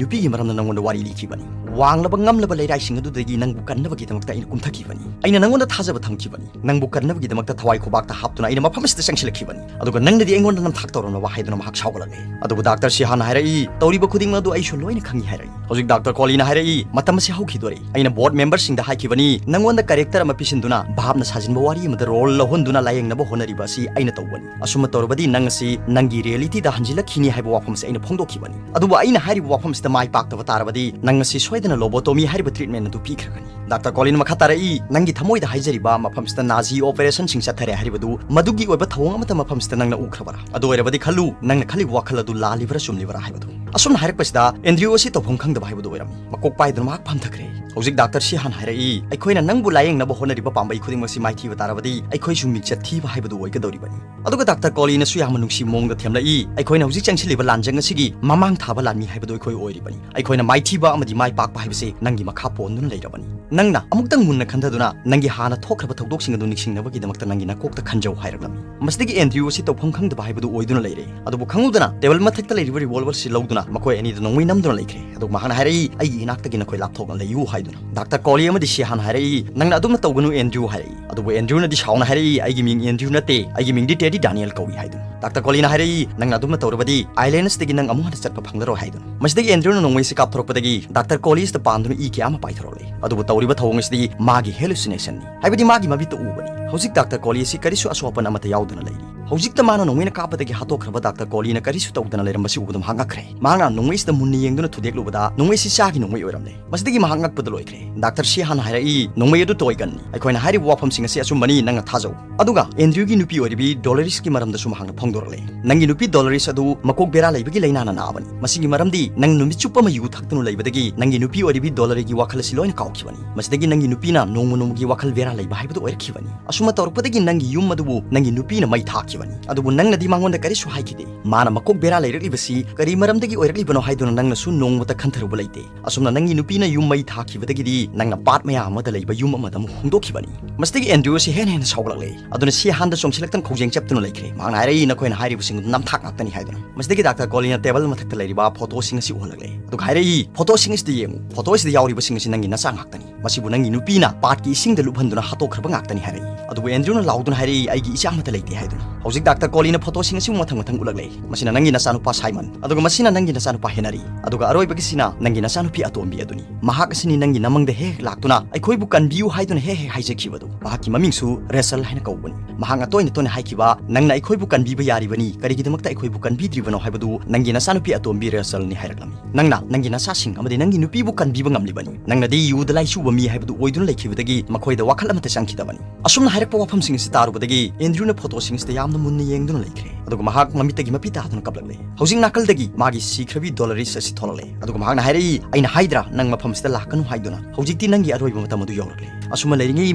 ꯅꯨꯄꯤꯒꯤ ꯃꯔꯝꯗ ꯅꯪꯉꯣꯟꯗ ꯋꯥꯔꯤ ꯂꯤꯈꯤꯕꯅꯤ꯫ ꯋꯥꯡꯂꯕ ꯉꯝꯂꯕ ꯂꯩꯔꯥꯏꯁꯤꯡ ꯑꯗꯨꯗꯒꯤ ꯅꯪꯕꯨ ꯀꯟꯅꯕꯒꯤꯗꯃꯛꯇ ꯑꯩꯅ ꯀꯨꯝꯊꯈꯤꯕꯅꯤ꯫ ꯑꯩꯅ ꯅꯪꯉꯣꯟꯗ ꯊꯥꯖꯕ ꯊꯝꯈꯤꯕꯅꯤ꯫ ꯅꯪꯕꯨ ꯀꯟꯅꯕꯒꯤꯗꯃꯛꯇ ꯊꯋꯥꯏ ꯈꯨꯕꯥꯛꯇ ꯍꯥꯞꯇꯨꯅ ꯑꯩꯅ ꯃꯐꯝ ꯑꯁꯤꯗ ꯆꯪꯁꯤꯜꯂꯛꯈꯤꯕꯅꯤ꯫ ꯑꯗꯨꯒ ꯅꯪꯅꯗꯤ ꯑꯩꯉꯣꯟꯗ ꯅꯝꯊꯥꯛ ꯇꯧꯔꯝꯂꯕ?" ꯍꯥꯏꯗꯨꯅ ꯃꯍꯥꯛ ꯁꯥꯎꯒꯠꯂꯛꯂꯦ꯫ ꯑꯗꯨꯕꯨ ꯗꯥꯛꯇꯔ ꯁꯤꯍꯥꯟꯅ ꯍꯥꯏꯔꯛꯏ, "ꯇꯧꯔꯤꯕ ꯈꯨꯗꯤꯡꯃꯛ ꯑꯗꯨ ꯑꯩꯁꯨ ꯂꯣꯏꯅ ꯈꯪꯏ" ꯍꯥꯏꯔꯛꯏ꯫ ꯍꯧꯖꯤꯛ ꯗꯥꯛꯇꯔ ꯀꯣꯂꯤꯅ ꯍꯥꯏꯔꯛꯏ, "ꯃꯇꯝ ꯑꯁꯤ ꯍꯧꯈꯤꯗꯣꯔꯦ꯫ ꯑꯩꯅ ꯕꯣꯔꯗ ꯃꯦꯝꯕꯔꯁꯤꯡꯗ ꯍꯥꯏꯈꯤꯕꯅꯤ, ꯅꯪꯉꯣꯟꯗ ꯀꯦꯔꯦꯛꯇꯔ ꯑꯃ ꯄꯤꯁꯤꯟꯗꯨꯅ ꯚꯥꯞꯅ ꯁꯥꯖꯤꯟꯕ ꯋꯥꯔꯤ ꯑꯃꯗ ꯔꯣꯜ ꯂꯧꯍꯟꯗꯨꯅ ꯂꯥꯌꯦꯡꯅꯕ ꯍꯣꯠꯅꯔꯤꯕ ꯑꯁꯤ ꯑꯩꯅ ꯇꯧꯕꯅꯤ꯫ ꯑꯁꯨꯝꯅ ꯇꯧꯔꯕꯗꯤ ꯅꯪ ꯑꯁꯤ ꯅꯪꯒꯤ ꯔꯤꯌꯦꯂꯤꯇꯤꯗ ꯍꯟꯖꯤꯜꯂꯛꯈꯤꯅꯤ ꯍꯥꯏꯕ ꯋꯥꯐꯝ ꯑꯁꯤ ꯑꯩꯅ ꯐꯣꯡꯗꯣꯛꯈꯤꯕꯅꯤ꯫ ꯑꯗꯨꯕꯨ ꯑꯩꯅ ꯍꯥꯏꯔꯤꯕ ꯋꯥꯐꯝꯁꯤꯗ ꯃꯥꯏ ꯄꯥꯛꯇꯕ ꯇꯥꯔꯕꯗꯤ ꯅꯪ ꯑꯁꯤ ꯁꯣꯏꯗꯅ ꯂꯣꯕꯣꯇꯣꯃꯤ ꯍꯥꯏꯔꯤꯕ ꯇ꯭ꯔꯤꯠꯃꯦꯟ ꯑꯗꯨ ꯄꯤꯈ꯭ꯔꯒꯅꯤ"꯫ ꯗꯥꯛꯇꯔ ꯀꯣꯂꯤꯟ ꯃꯈꯥ ꯇꯥꯔꯛꯏ, "ꯅꯪꯒꯤ ꯊꯃꯣꯏꯗ ꯍꯥꯏꯖꯔꯤꯕ ꯃꯐꯝꯁꯤꯗ ꯅꯥꯖꯤ ꯑꯣꯄꯔꯦꯁꯟꯁꯤꯡ ꯆꯠꯊꯔꯦ ꯍꯥꯏꯔꯤꯕꯗꯨ, ꯃꯗꯨꯒꯤ ꯑꯣꯏꯕ ꯊꯧꯑꯣꯡ ꯑꯃꯠꯇ ꯃꯐꯝꯁꯤꯗ ꯅꯪꯅ ꯎꯈ꯭ꯔꯕꯔꯥ? ꯑꯗꯨ ꯑꯣꯏꯔꯕꯗꯤ ꯈꯜꯂꯨ, ꯅꯪꯅ ꯈꯜꯂꯤꯕ ꯋꯥꯈꯜ ꯑꯗꯨ ꯂꯥꯜꯂꯤꯕꯔꯥ ꯆꯨꯝꯂꯤꯕꯔꯥ ꯍꯥꯏꯕꯗꯨ"꯫ ꯑꯁꯨꯝꯅ ꯍꯥꯏꯔꯛꯄꯁꯤꯗ ꯑꯦꯟꯗ꯭ꯔꯤꯌꯨ ꯑꯁꯤ ꯇꯧꯐꯝ ꯈꯪꯗꯕ ꯍꯥꯏꯕꯗꯨ ꯑꯣꯏꯔꯝꯃꯤ꯫ ꯃꯀꯣꯛ ꯄꯥꯏꯗꯨꯅ ꯃꯍꯥꯛ ꯐꯝꯊꯈ꯭ꯔꯦ꯫ ꯍꯧꯖꯤꯛ ꯗꯥꯛꯇꯔ ꯁꯤꯍꯥꯟ ꯍꯥꯏꯔꯛꯏ, "ꯑꯩꯈꯣꯏꯅ ꯅꯪꯕꯨ ꯂꯥꯌꯦꯡꯅꯕ ꯍꯣꯠꯅꯔꯤꯕ ꯄꯥꯝꯕꯩ ꯈꯨꯗꯤꯡꯃꯛꯁꯤ ꯃꯥꯏꯊꯤꯕ ꯇꯥꯔꯕꯗꯤ ꯑꯩꯈꯣꯏꯁꯨ ꯃꯤꯡꯆꯠ ꯊꯤꯕ ꯍꯥꯏꯕꯗꯨ ꯑꯣꯏꯒꯗꯧꯔꯤꯕꯅꯤ"꯫ ꯑꯗꯨꯒ ꯗꯥꯛꯇꯔ ꯀꯣꯂꯤꯅꯁꯨ ꯌꯥꯝꯅ ꯅꯨꯡꯁꯤ ꯃꯑꯣꯡꯗ ꯊꯦꯝꯂꯛꯏ, "ꯑꯩꯈꯣꯏꯅ ꯍꯧꯖꯤꯛ ꯆꯪꯁꯤꯜꯂꯤꯕ ꯂꯥꯟꯖꯪ ꯑꯁꯤꯒꯤ ꯃꯃꯥꯡ ꯊꯥꯕ ꯂꯥꯟꯃꯤ ꯍꯥꯏꯕꯗꯨ ꯑꯩꯈꯣꯏ ꯑꯣꯏꯔꯤꯕꯅꯤ꯫ ꯑꯩꯈꯣꯏꯅ ꯃꯥꯏꯊꯤꯕ ꯑꯃꯗꯤ ꯃꯥꯏ ꯄꯥꯛꯄ ꯍꯥꯏꯕꯁꯤ ꯅꯪꯒꯤ ꯃꯈꯥ ꯄꯣꯟꯗꯨꯅ ꯂꯩꯔꯕꯅꯤ꯫ ꯅꯪꯅ ꯑꯃꯨꯛꯇꯪ ꯃꯨꯟꯅ ꯈꯟꯊꯗꯨꯅ ꯅꯪꯒꯤ ꯍꯥꯟꯅ ꯊꯣꯛꯈ꯭ꯔꯕ ꯊꯧꯗꯣꯛꯁꯤꯡ ꯑꯗꯨ ꯅꯤꯡꯁꯤꯡꯅꯕꯒꯤꯗꯃꯛꯇ ꯅꯪꯒꯤ ꯅꯀꯣꯛꯇ ꯈꯟꯖꯧ" ꯍꯥꯏꯔꯛꯂꯝꯃꯤ꯫ ꯃꯁꯤꯗꯒꯤ ꯑꯦꯟꯗ꯭ꯔꯤꯌꯨ ꯑꯁꯤ ꯇꯧꯐꯝ ꯈꯪꯗꯕ ꯍꯥꯏꯕꯗꯨ ꯑꯣꯏꯗꯨꯅ ꯂꯩꯔꯦ꯫ ꯑꯗꯨꯕꯨ ꯈꯪꯍꯧꯗꯅ ꯇꯦꯕꯜ ꯃꯊꯛꯇ ꯂꯩꯔꯤꯕ ꯔꯤꯚꯣꯜꯚꯔꯁꯤ ꯂꯧꯗꯨꯅ ꯃꯈꯣꯏ ꯑꯅꯤꯗ ꯅꯣꯡꯃꯩ ꯅꯝꯗꯨꯅ ꯂꯩꯈ꯭ꯔꯦ꯫ ꯑꯗꯨꯒ ꯃꯍꯥꯛꯅ ꯍꯥꯏꯔꯛꯏ, "ꯑꯩꯒꯤ ꯏꯅꯥꯛꯇꯒꯤ ꯅꯈꯣꯏ ꯂꯥꯞꯊꯣꯛꯅ ꯂꯩꯌꯨ" ꯍꯥꯏꯗꯨꯅ꯫ ꯗꯥꯛꯇꯔ ꯀꯣꯂꯤ ꯑꯃꯗꯤ ꯁꯤꯍꯥꯟ ꯍꯥꯏꯔꯛꯏ, "ꯅꯪꯅ ꯑꯗꯨꯝꯅ ꯇꯧꯒꯅꯨ ꯑꯦꯟꯗ꯭ꯔꯤꯌꯨ" ꯍꯥꯏꯔꯛꯏ꯫ ꯑꯗꯨꯕꯨ ꯑꯦꯟꯗ꯭ꯔꯤꯌꯨꯅꯗꯤ ꯁꯥꯎꯅ ꯍꯥꯏꯔꯛꯏ, "ꯑꯩꯒꯤ ꯃꯤꯡ ꯑꯦꯟꯗ꯭ꯔꯤꯌꯨ ꯅꯠꯇꯦ, ꯑꯩꯒꯤ ꯃꯤꯡꯗꯤ ꯇꯦꯗꯤ ꯗꯥꯅꯤꯌꯦꯜ ꯀꯧꯏ" ꯍꯥꯏꯗꯨꯅ꯫ ꯗꯥꯛꯇꯔ ꯀꯣꯂꯤꯅ ꯍꯥꯏꯔꯛꯏ, "ꯅꯪꯅ ꯑꯗꯨꯝꯅ ꯇꯧꯔꯕꯗꯤ ꯑꯥꯏꯂꯦꯟ ꯑꯁꯤꯗꯒꯤ ꯅꯪ ꯑꯃꯨꯛ ꯍꯟꯅ ꯆꯠꯄ ꯐꯪꯂꯔꯣꯏ" ꯍꯥꯏꯗꯨꯅ꯫ ꯃꯁꯤꯗꯒꯤ ꯑꯦꯟꯗ꯭ꯔꯤꯌꯨꯅ ꯅꯣꯡꯃꯩ ꯑꯁꯤ ꯀꯥꯞꯊꯣꯔꯛꯄꯗꯒꯤ ꯗꯥꯛꯇꯔ ꯀꯣꯂꯤ ꯑꯁꯤꯗ ꯄꯥꯟꯗꯨꯅ ꯏ ꯀꯌꯥ ꯑꯃ ꯄꯥꯏꯊꯣꯔꯛꯂꯦ꯫ ꯑꯗꯨꯕꯨ ꯇꯧꯔꯤꯕ ꯊꯧꯑꯣꯡ ꯑꯁꯤꯗꯤ ꯃꯥꯒꯤ ꯍꯦꯂꯨꯁꯤꯅꯦꯁꯟꯅꯤ, ꯍꯥꯏꯕꯗꯤ ꯃꯥꯒꯤ ꯃꯃꯤꯠꯇ ꯎꯕꯅꯤ꯫ ꯍꯧꯖꯤꯛ ꯗꯥꯛꯇꯔ ꯀꯣꯂꯤ ꯑꯁꯤ ꯀꯔꯤꯁꯨ ꯑꯁꯣꯛ ꯑꯄꯟ ꯑꯃꯠꯇ ꯌꯥꯎꯗꯅ ꯂꯩꯔꯤ꯫ ꯍꯧꯖꯤꯛꯇ ꯃꯥꯅ ꯅꯣꯡꯃꯩꯅ ꯀꯥꯞꯄꯗꯒꯤ ꯍꯥꯠꯇꯣꯛꯈ꯭ꯔꯕ ꯗꯥꯛꯇꯔ ꯀꯣꯂꯤꯅ ꯀꯔꯤꯁꯨ ꯇꯧꯗꯅ ꯂꯩꯔꯝꯕꯁꯤ ꯎꯕꯗ ꯃꯍꯥꯛ ꯉꯛꯈ꯭ꯔꯦ꯫ ꯃꯍꯥꯛꯅ ꯅꯣꯡꯃꯩꯁꯤꯗ ꯃꯨꯟꯅ ꯌꯦꯡꯗꯨꯅ ꯊꯨꯗꯦꯛꯂꯨꯕꯗ ꯅꯣꯡꯃꯩꯁꯤ ꯆꯥꯒꯤ ꯅꯣꯡꯃꯩ ꯑꯣꯏꯔꯝꯂꯦ꯫ ꯃꯁꯤꯗꯒꯤ ꯃꯍꯥꯛ ꯉꯛꯄꯗ ꯂꯣꯏꯈ꯭ꯔꯦ꯫ ꯗꯥꯛꯇꯔ ꯁꯤꯍꯥꯟꯅ ꯍꯥꯏꯔꯛꯏ, "ꯅꯣꯡꯃꯩ ꯑꯗꯨ ꯇꯣꯏꯒꯟꯅꯤ꯫ ꯑꯩꯈꯣꯏꯅ ꯍꯥꯏꯔꯤꯕ ꯋꯥꯐꯝꯁꯤꯡ ꯑꯁꯤ ꯑꯆꯨꯝꯕꯅꯤ, ꯅꯪꯅ ꯊꯥꯖꯧ"꯫ ꯑꯗꯨꯒ ꯑꯦꯟꯗ꯭ꯔꯤꯌꯨꯒꯤ ꯅꯨꯄꯤ ꯑꯣꯏꯔꯤꯕꯤ ꯗꯣꯂꯔꯤꯁꯀꯤ ꯃꯔꯝꯗꯁꯨ ꯃꯍꯥꯛꯅ ꯐꯣꯡꯗꯣꯔꯛꯂꯦ꯫ "ꯅꯪꯒꯤ ꯅꯨꯄꯤ ꯗꯣꯂꯔꯤꯁ ꯑꯗꯨ ꯃꯀꯣꯛ ꯕꯦꯔꯥ ꯂꯩꯕꯒꯤ ꯂꯥꯏꯅꯥꯅ ꯅꯥꯕꯅꯤ꯫ ꯃꯁꯤꯒꯤ ꯃꯔꯝꯗꯤ ꯅꯪ ꯅꯨꯃꯤꯠ ꯆꯨꯞꯄ ꯑꯃ ꯌꯨ ꯊꯛꯇꯨꯅ ꯂꯩꯕꯗꯒꯤ ꯅꯪꯒꯤ ꯅꯨꯄꯤ ꯑꯣꯏꯔꯤꯕꯤ ꯗꯣꯂꯔꯤꯒꯤ ꯋꯥꯈꯜ ꯑꯁꯤ ꯂꯣꯏꯅ ꯀꯥꯎꯈꯤꯕꯅꯤ꯫ ꯃꯁꯤꯗꯒꯤ ꯅꯪꯒꯤ ꯅꯨꯄꯤꯅ ꯅꯣꯡꯃ ꯅꯣꯡꯃꯒꯤ ꯋꯥꯈꯜ ꯕꯦꯔꯥ ꯂꯩꯕ ꯍꯥꯏꯕꯗꯨ ꯑꯣꯏꯔꯛꯈꯤꯕꯅꯤ꯫ ꯑꯁꯨꯝꯅ ꯇꯧꯔꯛꯄꯗꯒꯤ ꯅꯪꯒꯤ ꯌꯨꯝ ꯑꯗꯨꯕꯨ ꯅꯪꯒꯤ ꯅꯨꯄꯤꯅ ꯃꯩ ꯊꯥꯈꯤꯕꯅꯤ"꯫ ꯍꯥꯏꯔꯛꯄꯅꯤ꯫ ꯑꯗꯨꯕꯨ ꯅꯪꯅꯗꯤ ꯃꯉꯣꯟꯗ ꯀꯔꯤꯁꯨ ꯍꯥꯏꯈꯤꯗꯦ꯫ ꯃꯥꯅ ꯃꯀꯣꯛ ꯕꯦꯔꯥ ꯂꯩꯔꯛꯂꯤꯕꯁꯤ ꯀꯔꯤ ꯃꯔꯝꯗꯒꯤ ꯑꯣꯏꯔꯛꯂꯤꯕꯅꯣ ꯍꯥꯏꯗꯨꯅ ꯅꯪꯅꯁꯨ ꯅꯣꯡꯃꯇ ꯈꯟꯊꯔꯨꯕ ꯂꯩꯇꯦ꯫ ꯑꯁꯨꯝꯅ ꯅꯪꯒꯤ ꯅꯨꯄꯤꯅ ꯌꯨꯝ ꯃꯩ ꯊꯥꯈꯤꯕꯗꯒꯤꯗꯤ ꯅꯪꯅ ꯄꯥꯠ ꯃꯌꯥ ꯑꯃꯗ ꯂꯩꯕ ꯌꯨꯝ ꯑꯃꯗ ꯑꯃꯨꯛ ꯍꯣꯡꯗꯣꯛꯈꯤꯕꯅꯤ꯫ ꯃꯁꯤꯗꯒꯤ ꯑꯦꯟꯗ꯭ꯔꯨ ꯑꯁꯤ ꯍꯦꯟꯅ ꯍꯦꯟꯅ ꯁꯥꯎꯒꯠꯂꯛꯂꯦ꯫ ꯑꯗꯨꯅ ꯁꯤ ꯍꯥꯟꯗ ꯆꯣꯡꯁꯤꯜꯂꯛꯇꯅ ꯈꯧꯖꯦꯡ ꯆꯞꯇꯨꯅ ꯂꯩꯈ꯭ꯔꯦ꯫ ꯃꯍꯥꯛꯅ ꯍꯥꯏꯔꯛꯏ, "ꯅꯈꯣꯏꯅ ꯍꯥꯏꯔꯤꯕꯁꯤꯡ ꯑꯗꯨ ꯅꯝꯊꯥꯛ ꯉꯥꯛꯇꯅꯤ" ꯍꯥꯏꯗꯨꯅ꯫ ꯃꯁꯤꯗꯒꯤ ꯗꯥꯛꯇꯔ ꯀꯣꯂꯤꯟꯅ ꯇꯦꯕꯜ ꯃꯊꯛꯇ ꯂꯩꯔꯤꯕ ꯐꯣꯇꯣꯁꯤꯡ ꯑꯁꯤ ꯎꯍꯜꯂꯛꯂꯦ꯫ ꯑꯗꯨꯒ ꯍꯥꯏꯔꯛꯏ, "ꯐꯣꯇꯣꯁꯤꯡ ꯑꯁꯤꯗ ꯌꯦꯡꯉꯨ꯫ ꯐꯣꯇꯣ ꯑꯁꯤꯗ ꯌꯥꯎꯔꯤꯕꯁꯤꯡ ꯑꯁꯤ ꯅꯪꯒꯤ ꯅꯆꯥ ꯉꯥꯛꯇꯅꯤ꯫ ꯃꯁꯤꯕꯨ ꯅꯪꯒꯤ ꯅꯨꯄꯤꯅ ꯄꯥꯠꯀꯤ ꯏꯁꯤꯡꯗ ꯂꯨꯞꯍꯟꯗꯨꯅ ꯍꯥꯠꯇꯣꯛꯈ꯭ꯔꯕ ꯉꯥꯛꯇꯅꯤ" ꯍꯥꯏꯔꯛꯏ꯫ ꯑꯗꯨꯕꯨ ꯑꯦꯟꯗ꯭ꯔꯨꯅ ꯂꯥꯎꯗꯨꯅ ꯍꯥꯏꯔꯛꯏ, "ꯑꯩꯒꯤ ꯏꯆꯥ ꯑꯃꯠꯇ ꯂꯩꯇꯦ" ꯍꯥꯏꯗꯨꯅ꯫ ꯍꯧꯖꯤꯛ ꯗꯥꯛꯇꯔ ꯀꯣꯂꯤꯅ ꯐꯣꯇꯣꯁꯤꯡ ꯑꯁꯤꯕꯨ ꯃꯊꯪ ꯃꯊꯪ ꯎꯠꯂꯛꯂꯦ꯫ ꯃꯁꯤꯅ ꯅꯪꯒꯤ ꯅꯆꯥꯅꯨꯄꯥ ꯁꯥꯏꯃꯟ, ꯑꯗꯨꯒ ꯃꯁꯤꯅ ꯅꯪꯒꯤ ꯅꯆꯥꯅꯨꯄꯥ ꯍꯦꯅꯔꯤ, ꯑꯗꯨꯒ ꯑꯔꯣꯏꯕꯒꯤꯁꯤꯅ ꯅꯪꯒꯤ ꯅꯆꯥꯅꯨꯄꯤ ꯑꯇꯣꯝꯕꯤ ꯑꯗꯨꯅꯤ꯫ ꯃꯍꯥꯛ ꯑꯁꯤꯅꯤ ꯅꯪꯒꯤ ꯅꯃꯪꯗ ꯍꯦꯛ ꯍꯦꯛ ꯂꯥꯛꯇꯨꯅ "ꯑꯩꯈꯣꯏꯕꯨ ꯀꯟꯕꯤꯌꯨ" ꯍꯥꯏꯗꯨꯅ ꯍꯦꯛ ꯍꯦꯛ ꯍꯥꯏꯖꯈꯤꯕꯗꯨ꯫ ꯃꯍꯥꯛꯀꯤ ꯃꯃꯤꯡꯁꯨ ꯔꯦꯁꯜ ꯍꯥꯏꯅ ꯀꯧꯕꯅꯤ꯫ ꯃꯍꯥꯛꯅ ꯇꯣꯏꯅ ꯇꯣꯏꯅ ꯍꯥꯏꯈꯤꯕ, "ꯅꯪꯅ ꯑꯩꯈꯣꯏꯕꯨ ꯀꯟꯕꯤꯕ ꯌꯥꯔꯤꯕꯅꯤ, ꯀꯔꯤꯒꯤꯗꯃꯛꯇ ꯑꯩꯈꯣꯏꯕꯨ ꯀꯟꯕꯤꯗ꯭ꯔꯤꯕꯅꯣ?" ꯍꯥꯏꯕꯗꯨ ꯅꯪꯒꯤ ꯅꯆꯥꯅꯨꯄꯤ ꯑꯇꯣꯝꯕꯤ ꯔꯦꯁꯜꯅꯤ ꯍꯥꯏꯔꯛꯂꯝꯃꯤ꯫ ꯅꯪꯅ ꯅꯪꯒꯤ ꯅꯆꯥꯁꯤꯡ ꯑꯃꯗꯤ ꯅꯪꯒꯤ ꯅꯨꯄꯤꯕꯨ ꯀꯟꯕꯤꯕ ꯉꯝꯂꯤꯕꯅꯤ꯫ ꯅꯪꯅꯗꯤ ꯌꯨꯗ ꯂꯥꯏꯆꯨꯕ ꯃꯤ ꯍꯥꯏꯕꯗꯨ ꯑꯣꯏꯗꯨꯅ ꯂꯩꯈꯤꯕꯗꯒꯤ ꯃꯈꯣꯏꯗ ꯋꯥꯈꯜ ꯑꯃꯠꯇ ꯆꯪꯈꯤꯗꯕꯅꯤ꯫ ꯑꯁꯨꯝꯅ ꯍꯥꯏꯔꯛꯄ ꯋꯥꯐꯝꯁꯤꯡ ꯑꯁꯤ ꯇꯥꯔꯨꯕꯗꯒꯤ ꯑꯦꯟꯗ꯭ꯔꯨꯅ ꯐꯣꯇꯣꯁꯤꯡ ꯑꯁꯤꯗ ꯌꯥꯝꯅ ꯃꯨꯟꯅ ꯌꯦꯡꯗꯨꯅ ꯂꯩꯈ꯭ꯔꯦ꯫ ꯑꯗꯨꯒ ꯃꯍꯥꯛ ꯃꯃꯤꯠꯇꯒꯤ ꯃꯄꯤ ꯇꯥꯗꯨꯅ ꯀꯞꯂꯛꯂꯦ꯫ ꯍꯧꯖꯤꯛ ꯅꯥꯀꯜꯗꯒꯤ ꯃꯥꯒꯤ ꯁꯤꯈ꯭ꯔꯕꯤ ꯗꯣꯂꯔꯤꯁ ꯑꯁꯤ ꯊꯣꯛꯂꯛꯂꯦ꯫ ꯑꯗꯨꯒ ꯃꯍꯥꯛꯅ ꯍꯥꯏꯔꯛꯏ, "ꯑꯩꯅ ꯍꯥꯏꯗ꯭ꯔꯥ ꯅꯪ ꯃꯐꯝꯁꯤꯗ ꯂꯥꯛꯀꯅꯨ ꯍꯥꯏꯗꯨꯅ? ꯍꯧꯖꯤꯛꯇꯤ ꯅꯪꯒꯤ ꯑꯔꯣꯏꯕ ꯃꯇꯝ ꯑꯗꯨ ꯌꯧꯔꯛꯂꯦ"꯫ ꯑꯁꯨꯝꯅ ꯂꯩꯔꯤꯉꯩ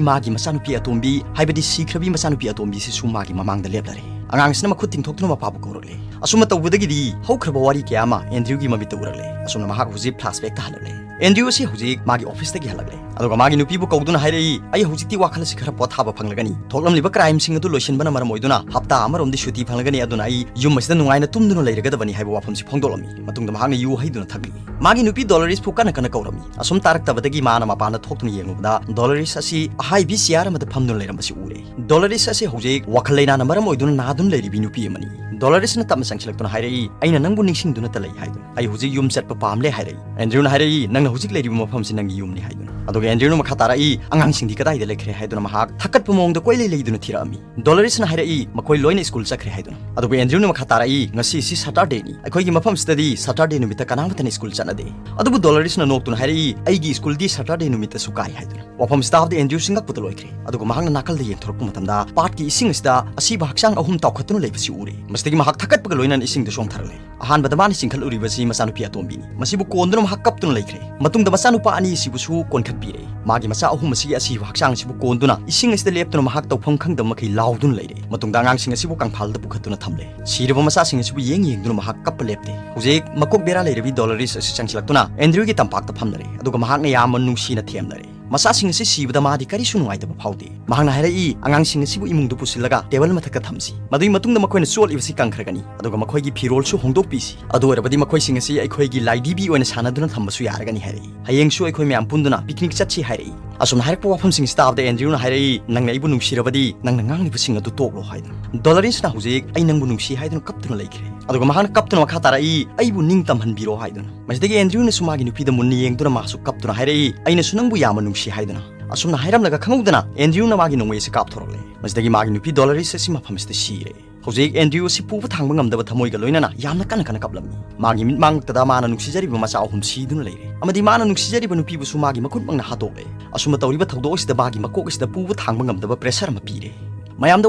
ꯃꯥꯒꯤ ꯃꯆꯥꯅꯨꯄꯤ ꯑꯇꯣꯝꯕꯤ, ꯍꯥꯏꯕꯗꯤ ꯁꯤꯈ꯭ꯔꯕꯤ ꯃꯆꯥꯅꯨꯄꯤ ꯑꯇꯣꯝꯕꯤꯁꯤꯁꯨ ꯃꯥꯒꯤ ꯃꯃꯥꯡꯗ ꯂꯦꯞꯂꯔꯦ꯫ ꯑꯉꯥꯡꯁꯤꯅ ꯃꯈꯨꯠ ꯇꯤꯡꯊꯣꯛꯇꯨꯅ ꯃꯄꯥꯕꯨ ꯀꯧꯔꯛꯂꯦ꯫ ꯑꯁꯨꯝꯅ ꯇꯧꯕꯗꯒꯤꯗꯤ ꯍꯧꯈ꯭ꯔꯕ ꯋꯥꯔꯤ ꯀꯌꯥ ꯑꯃ ꯑꯦꯟꯗ꯭ꯔꯤꯌꯨꯒꯤ ꯃꯃꯤꯠꯇ ꯎꯔꯛꯂꯦ꯫ ꯑꯁꯨꯝꯅ ꯃꯍꯥꯛ ꯍꯧꯖꯤꯛ ꯐ꯭ꯂꯥꯁꯕꯦꯛꯇ ꯍꯜꯂꯛꯂꯦ꯫ ꯑꯦꯟꯗ꯭ꯔꯤꯌꯨ ꯑꯁꯤ ꯍꯧꯖꯤꯛ ꯃꯥꯒꯤ ꯑꯣꯐꯤꯁꯇꯒꯤ ꯍꯜꯂꯛꯂꯦ꯫ ꯑꯗꯨꯒ ꯃꯥꯒꯤ ꯅꯨꯄꯤꯕꯨ ꯀꯧꯗꯨꯅ ꯍꯥꯏꯔꯛꯏ, "ꯑꯩ ꯍꯧꯖꯤꯛꯇꯤ ꯋꯥꯈꯜ ꯑꯁꯤ ꯈꯔ ꯄꯣꯊꯥꯕ ꯐꯪꯂꯒꯅꯤ꯫ ꯊꯣꯛꯂꯝꯂꯤꯕ ꯀ꯭ꯔꯥꯏꯝꯁꯤꯡ ꯑꯗꯨ ꯂꯣꯏꯁꯤꯟꯕꯅ ꯃꯔꯝ ꯑꯣꯏꯗꯨꯅ ꯍꯞꯇꯥ ꯑꯃꯔꯣꯝꯗꯤ ꯁꯨꯇꯤ ꯐꯪꯂꯒꯅꯤ, ꯑꯗꯨꯅ ꯑꯩ ꯌꯨꯝ ꯑꯁꯤꯗ ꯅꯨꯡꯉꯥꯏꯅ ꯇꯨꯝꯗꯨꯅ ꯂꯩꯔꯒꯗꯕꯅꯤ" ꯍꯥꯏꯕ ꯋꯥꯐꯝꯁꯤ ꯐꯣꯡꯗꯣꯛꯂꯝꯃꯤ꯫ ꯃꯇꯨꯡꯗ ꯃꯍꯥꯛꯅ ꯌꯨ ꯍꯩꯗꯨꯅ ꯊꯛꯂꯤ꯫ ꯃꯥꯒꯤ ꯅꯨꯄꯤ ꯗꯣꯂꯔꯤꯁꯄꯨ ꯀꯟꯅ ꯀꯟꯅ ꯀꯧꯔꯝꯃꯤ꯫ ꯑꯁꯨꯝ ꯇꯥꯔꯛꯇꯕꯗꯒꯤ ꯃꯥꯅ ꯃꯄꯥꯟꯗ ꯊꯣꯛꯇꯨꯅ ꯌꯦꯡꯂꯨꯕꯗ ꯗꯣꯂꯔꯤꯁ ꯑꯁꯤ ꯑꯍꯥꯏꯕꯤ ꯆꯤꯌꯥꯔ ꯑꯃꯗ ꯐꯝꯗꯨꯅ ꯂꯩꯔꯝꯕꯁꯤ ꯎꯔꯦ꯫ ꯗꯣꯂꯔꯤꯁ ꯑꯁꯤ ꯍꯧꯖꯤꯛ ꯋꯥꯈꯜ ꯂꯩꯅꯥꯅ ꯃꯔꯝ ꯑꯣꯏꯗꯨꯅ ꯅꯥꯗꯨꯅ ꯂꯩꯔꯤꯕꯤ ꯅꯨꯄꯤ ꯑꯃꯅꯤ꯫ ꯗꯣꯂꯔꯤꯁꯅ ꯇꯞꯅ ꯆꯪꯁꯤꯜꯂꯛꯇꯨꯅ ꯍꯥꯏꯔꯛꯏ, "ꯑꯩꯅ ꯅꯪꯕꯨ ꯅꯤꯡꯁꯤꯡꯗꯨꯅꯇ ꯂꯩ" ꯍꯥꯏꯗꯨꯅ꯫ "ꯑꯩ ꯍꯧꯖꯤꯛ ꯌꯨꯝ ꯆꯠꯄ ꯄꯥꯝꯂꯦ" ꯍꯥꯏꯔꯛꯏ꯫ ꯑꯦꯟꯗ꯭ꯔꯤꯌꯨꯅ ꯍꯥꯏꯔꯛꯏ, "ꯅꯪꯅ ꯍꯧꯖꯤꯛ ꯂꯩꯔꯤꯕ ꯃꯐꯝꯁꯤ ꯅꯪꯒꯤ ꯌꯨꯝꯅꯤ" ꯍꯥꯏꯗꯨꯅ꯫ ꯑꯗꯨꯒ ꯑꯦꯟꯗ꯭ꯔꯤꯌꯨꯅ ꯃꯈꯥ ꯇꯥꯔꯛꯏ, "ꯑꯉꯥꯡꯁꯤꯡꯗꯤ ꯀꯗꯥꯏꯗ ꯂꯩꯈ꯭ꯔꯦ?" ꯍꯥꯏꯗꯨꯅ ꯃꯍꯥꯛ ꯊꯛꯀꯠꯄ ꯃꯑꯣꯡꯗ ꯀꯣꯏꯂꯩ ꯂꯩꯗꯨꯅ ꯊꯤꯔꯛꯑꯝꯃꯤ꯫ ꯗꯣꯂꯔꯤꯁꯅ ꯍꯥꯏꯔꯛꯏ, "ꯃꯈꯣꯏ ꯂꯣꯏꯅ ꯁ꯭ꯀꯨꯜ ꯆꯠꯈ꯭ꯔꯦ" ꯍꯥꯏꯗꯨꯅ꯫ ꯑꯗꯨꯕꯨ ꯑꯦꯟꯗ꯭ꯔꯤꯌꯨꯅ ꯃꯈꯥ ꯇꯥꯔꯛꯏ, "ꯉꯁꯤꯁꯤ ꯁꯇꯔꯗꯦꯅꯤ꯫ ꯑꯩꯈꯣꯏꯒꯤ ꯃꯐꯝꯁꯤꯗꯗꯤ ꯁꯇꯔꯗꯦ ꯅꯨꯃꯤꯠꯇ ꯀꯅꯥꯃꯠꯇꯅ ꯁ꯭ꯀꯨꯜ ꯆꯠꯅꯗꯦ"꯫ ꯑꯗꯨꯕꯨ ꯗꯣꯂꯔꯤꯁꯅ ꯅꯣꯛꯇꯨꯅ ꯍꯥꯏꯔꯛꯏ, "ꯑꯩꯒꯤ ꯁ꯭ꯀꯨꯜꯗꯤ ꯁꯇꯔꯗꯦ ꯅꯨꯃꯤꯠꯇꯁꯨ ꯀꯥꯏ" ꯍꯥꯏꯗꯨꯅ꯫ ꯋꯥꯐꯝꯁꯤ ꯇꯥꯕꯗ ꯑꯦꯟꯗ꯭ꯔꯤꯌꯨ ꯁꯤ ꯉꯛꯄꯗ ꯂꯣꯏꯈ꯭ꯔꯦ꯫ ꯑꯗꯨꯒ ꯃꯍꯥꯛꯅ ꯅꯥꯀꯜꯗ ꯌꯦꯡꯊꯣꯔꯛꯄ ꯃꯇꯝꯗ ꯄꯥꯠꯀꯤ ꯏꯁꯤꯡ ꯑꯁꯤꯗ ꯑꯁꯤꯕ ꯍꯛꯆꯥꯡ ꯑꯍꯨꯝ ꯇꯥꯎꯈꯠꯇꯨꯅ ꯂꯩꯕꯁꯤ ꯎꯔꯦ꯫ ꯃꯁꯤꯗ ꯃꯁꯤꯗꯒꯤ ꯃꯍꯥꯛ ꯊꯛꯀꯠꯄꯒ ꯂꯣꯏꯅꯅ ꯏꯁꯤꯡꯗ ꯆꯣꯡꯊꯔꯛꯂꯦ꯫ ꯑꯍꯥꯟꯕꯗ ꯃꯥꯅ ꯆꯤꯡꯈꯠꯂꯨꯔꯤꯕꯁꯤ ꯃꯆꯥꯅꯨꯄꯤ ꯑꯇꯣꯝꯕꯤꯅꯤ꯫ ꯃꯁꯤꯕꯨ ꯀꯣꯟꯗꯨꯅ ꯃꯍꯥꯛ ꯀꯞꯇꯨꯅ ꯂꯩꯈ꯭ꯔꯦ꯫ ꯃꯇꯨꯡꯗ ꯃꯆꯥꯅꯨꯄꯥ ꯑꯅꯤ ꯑꯁꯤꯕꯨꯁꯨ ꯀꯣꯟꯈꯠꯄꯤꯔꯦ꯫ ꯃꯥꯒꯤ ꯃꯆꯥ ꯑꯍꯨꯝ ꯑꯁꯤꯒꯤ ꯑꯁꯤꯕ ꯍꯛꯆꯥꯡ ꯑꯁꯤꯕꯨ ꯀꯣꯟꯗꯨꯅ ꯏꯁꯤꯡ ꯑꯁꯤꯗ ꯂꯦꯞꯇꯨꯅ ꯃꯍꯥꯛ ꯇꯧꯐꯝ ꯈꯪꯗꯕ ꯃꯈꯩ ꯂꯥꯎꯗꯨꯅ ꯂꯩꯔꯦ꯫ ꯃꯇꯨꯡꯗ ꯑꯉꯥꯡꯁꯤꯡ ꯑꯁꯤꯕꯨ ꯀꯪꯐꯥꯜꯗ ꯄꯨꯈꯠꯇꯨꯅ ꯊꯝꯂꯦ꯫ ꯁꯤꯔꯕ ꯃꯆꯥꯁꯤꯡ ꯑꯁꯤꯕꯨ ꯌꯦꯡ ꯌꯦꯡꯗꯨꯅ ꯃꯍꯥꯛ ꯀꯞꯄ ꯂꯦꯞꯇꯦ꯫ ꯍꯧꯖꯤꯛ ꯃꯀꯣꯛ ꯕꯦꯔꯥ ꯂꯩꯔꯕꯤ ꯗꯣꯂꯔꯤꯁ ꯑꯁꯤ ꯆꯪꯁꯤꯜꯂꯛꯇꯨꯅ ꯑꯦꯟꯗ꯭ꯔꯤꯌꯨꯒꯤ ꯇꯝꯄꯥꯛꯇ ꯐꯝꯅꯔꯦ, ꯑꯗꯨꯒ ꯃꯍꯥꯛꯅ ꯌꯥꯝꯅ ꯅꯨꯡꯁꯤꯅ ꯊꯦꯝꯅꯔꯦ꯫ ꯃꯆꯥꯁꯤꯡ ꯑꯁꯤ ꯁꯤꯕꯗ ꯃꯥꯗꯤ ꯀꯔꯤꯁꯨ ꯅꯨꯡꯉꯥꯏꯇꯕ ꯐꯥꯎꯗꯦ꯫ ꯃꯍꯥꯛꯅ ꯍꯥꯏꯔꯛꯏ, "ꯑꯉꯥꯡꯁꯤꯡ ꯑꯁꯤꯕꯨ ꯏꯃꯨꯡꯗ ꯄꯨꯁꯤꯜꯂꯒ ꯇꯦꯕꯜ ꯃꯊꯛꯇ ꯊꯝꯁꯤ꯫ ꯃꯗꯨꯒꯤ ꯃꯇꯨꯡꯗ ꯃꯈꯣꯏꯅ ꯆꯣꯠꯂꯤꯕꯁꯤ ꯀꯪꯈ꯭ꯔꯒꯅꯤ, ꯑꯗꯨꯒ ꯃꯈꯣꯏꯒꯤ ꯐꯤꯔꯣꯜꯁꯨ ꯍꯣꯡꯗꯣꯛꯄꯤꯁꯤ꯫ ꯑꯗꯨ ꯑꯣꯏꯔꯕꯗꯤ ꯃꯈꯣꯏꯁꯤꯡ ꯑꯁꯤ ꯑꯩꯈꯣꯏꯒꯤ ꯂꯥꯏꯙꯤꯕꯤ ꯑꯣꯏꯅ ꯁꯥꯟꯅꯗꯨꯅ ꯊꯝꯕꯁꯨ ꯌꯥꯔꯒꯅꯤ" ꯍꯥꯏꯔꯛꯏ꯫ "ꯍꯌꯦꯡꯁꯨ ꯑꯩꯈꯣꯏ ꯃꯌꯥꯝ ꯄꯨꯟꯗꯨꯅ ꯄꯤꯛꯅꯤꯛ ꯆꯠꯁꯤ" ꯍꯥꯏꯔꯛꯏ꯫ ꯑꯁꯨꯝꯅ ꯍꯥꯏꯔꯛꯄ ꯋꯥꯐꯝꯁꯤꯡꯁꯤ ꯇꯥꯕꯗ ꯑꯦꯟꯗ꯭ꯔꯤꯌꯨꯅ ꯍꯥꯏꯔꯛꯏ, "ꯅꯪꯅ ꯑꯩꯕꯨ ꯅꯨꯡꯁꯤꯔꯕꯗꯤ ꯅꯪꯅ ꯉꯥꯡꯂꯤꯕꯁꯤꯡ ꯑꯗꯨ ꯇꯣꯛꯂꯣ" ꯍꯥꯏꯗꯨꯅ꯫ ꯗꯣꯂꯔꯤꯁꯅ ꯍꯧꯖꯤꯛ "ꯑꯩ ꯅꯪꯕꯨ ꯅꯨꯡꯁꯤ" ꯍꯥꯏꯗꯨꯅ ꯀꯞꯇꯨꯅ ꯂꯩꯈ꯭ꯔꯦ꯫ ꯑꯗꯨꯒ ꯃꯍꯥꯛꯅ ꯀꯞꯇꯨꯅ ꯃꯈꯥ ꯇꯥꯔꯛꯏ, "ꯑꯩꯕꯨ ꯅꯤꯡꯇꯝꯍꯟꯕꯤꯔꯣ" ꯍꯥꯏꯗꯨꯅ꯫ ꯃꯁꯤꯗꯒꯤ ꯑꯦꯟꯗ꯭ꯔꯤꯌꯨꯅꯁꯨ ꯃꯥꯒꯤ ꯅꯨꯄꯤꯗ ꯃꯨꯟꯅ ꯌꯦꯡꯗꯨꯅ ꯃꯥꯁꯨ ꯀꯞꯇꯨꯅ ꯍꯥꯏꯔꯛꯏ, "ꯑꯩꯅꯁꯨ ꯅꯪꯕꯨ ꯌꯥꯝꯅ ꯅꯨꯡꯁꯤ" ꯍꯥꯏꯗꯨꯅ꯫ ꯑꯁꯨꯝꯅ ꯍꯥꯏꯔꯝꯂꯒ ꯈꯪꯍꯧꯗꯅ ꯑꯦꯟꯗ꯭ꯔꯤꯌꯨꯅ ꯃꯥꯒꯤ ꯅꯣꯡꯃꯩ ꯑꯁꯤ ꯀꯥꯞꯊꯣꯔꯛꯂꯦ꯫ ꯃꯁꯤꯗꯒꯤ ꯃꯥꯒꯤ ꯅꯨꯄꯤ ꯗꯣꯂꯔꯤꯁ ꯑꯁꯤ ꯃꯐꯝ ꯑꯁꯤꯗ ꯁꯤꯔꯦ꯫ ꯍꯧꯖꯤꯛ ꯑꯦꯟꯗ꯭ꯔꯤꯌꯨ ꯑꯁꯤ ꯄꯨꯕ ꯊꯥꯡꯕ ꯉꯝꯗꯕ ꯊꯃꯣꯏꯒ ꯂꯣꯏꯅꯅ ꯌꯥꯝꯅ ꯀꯟꯅ ꯀꯟꯅ ꯀꯞꯂꯝꯃꯤ꯫ ꯃꯥꯒꯤ ꯃꯤꯠꯃꯥꯡꯃꯛꯇꯗ ꯃꯥꯅ ꯅꯨꯡꯁꯤꯖꯔꯤꯕ ꯃꯆꯥ ꯑꯍꯨꯝ ꯁꯤꯗꯨꯅ ꯂꯩꯔꯦ, ꯑꯃꯗꯤ ꯃꯥꯅ ꯅꯨꯡꯁꯤꯖꯔꯤꯕ ꯅꯨꯄꯤꯕꯨꯁꯨ ꯃꯥꯒꯤ ꯃꯈꯨꯠꯃꯛꯅ ꯍꯥꯠꯇꯣꯛꯂꯦ꯫ ꯑꯁꯨꯝꯅ ꯇꯧꯔꯤꯕ ꯊꯧꯗꯣꯛ ꯑꯁꯤꯗ ꯃꯥꯒꯤ ꯃꯀꯣꯛ ꯑꯁꯤꯗ ꯄꯨꯕ ꯊꯥꯡꯕ ꯉꯝꯗꯕ ꯄ꯭ꯔꯦꯁꯔ ꯑꯃ ꯄꯤꯔꯦ꯫ ꯃꯌꯥꯝꯗ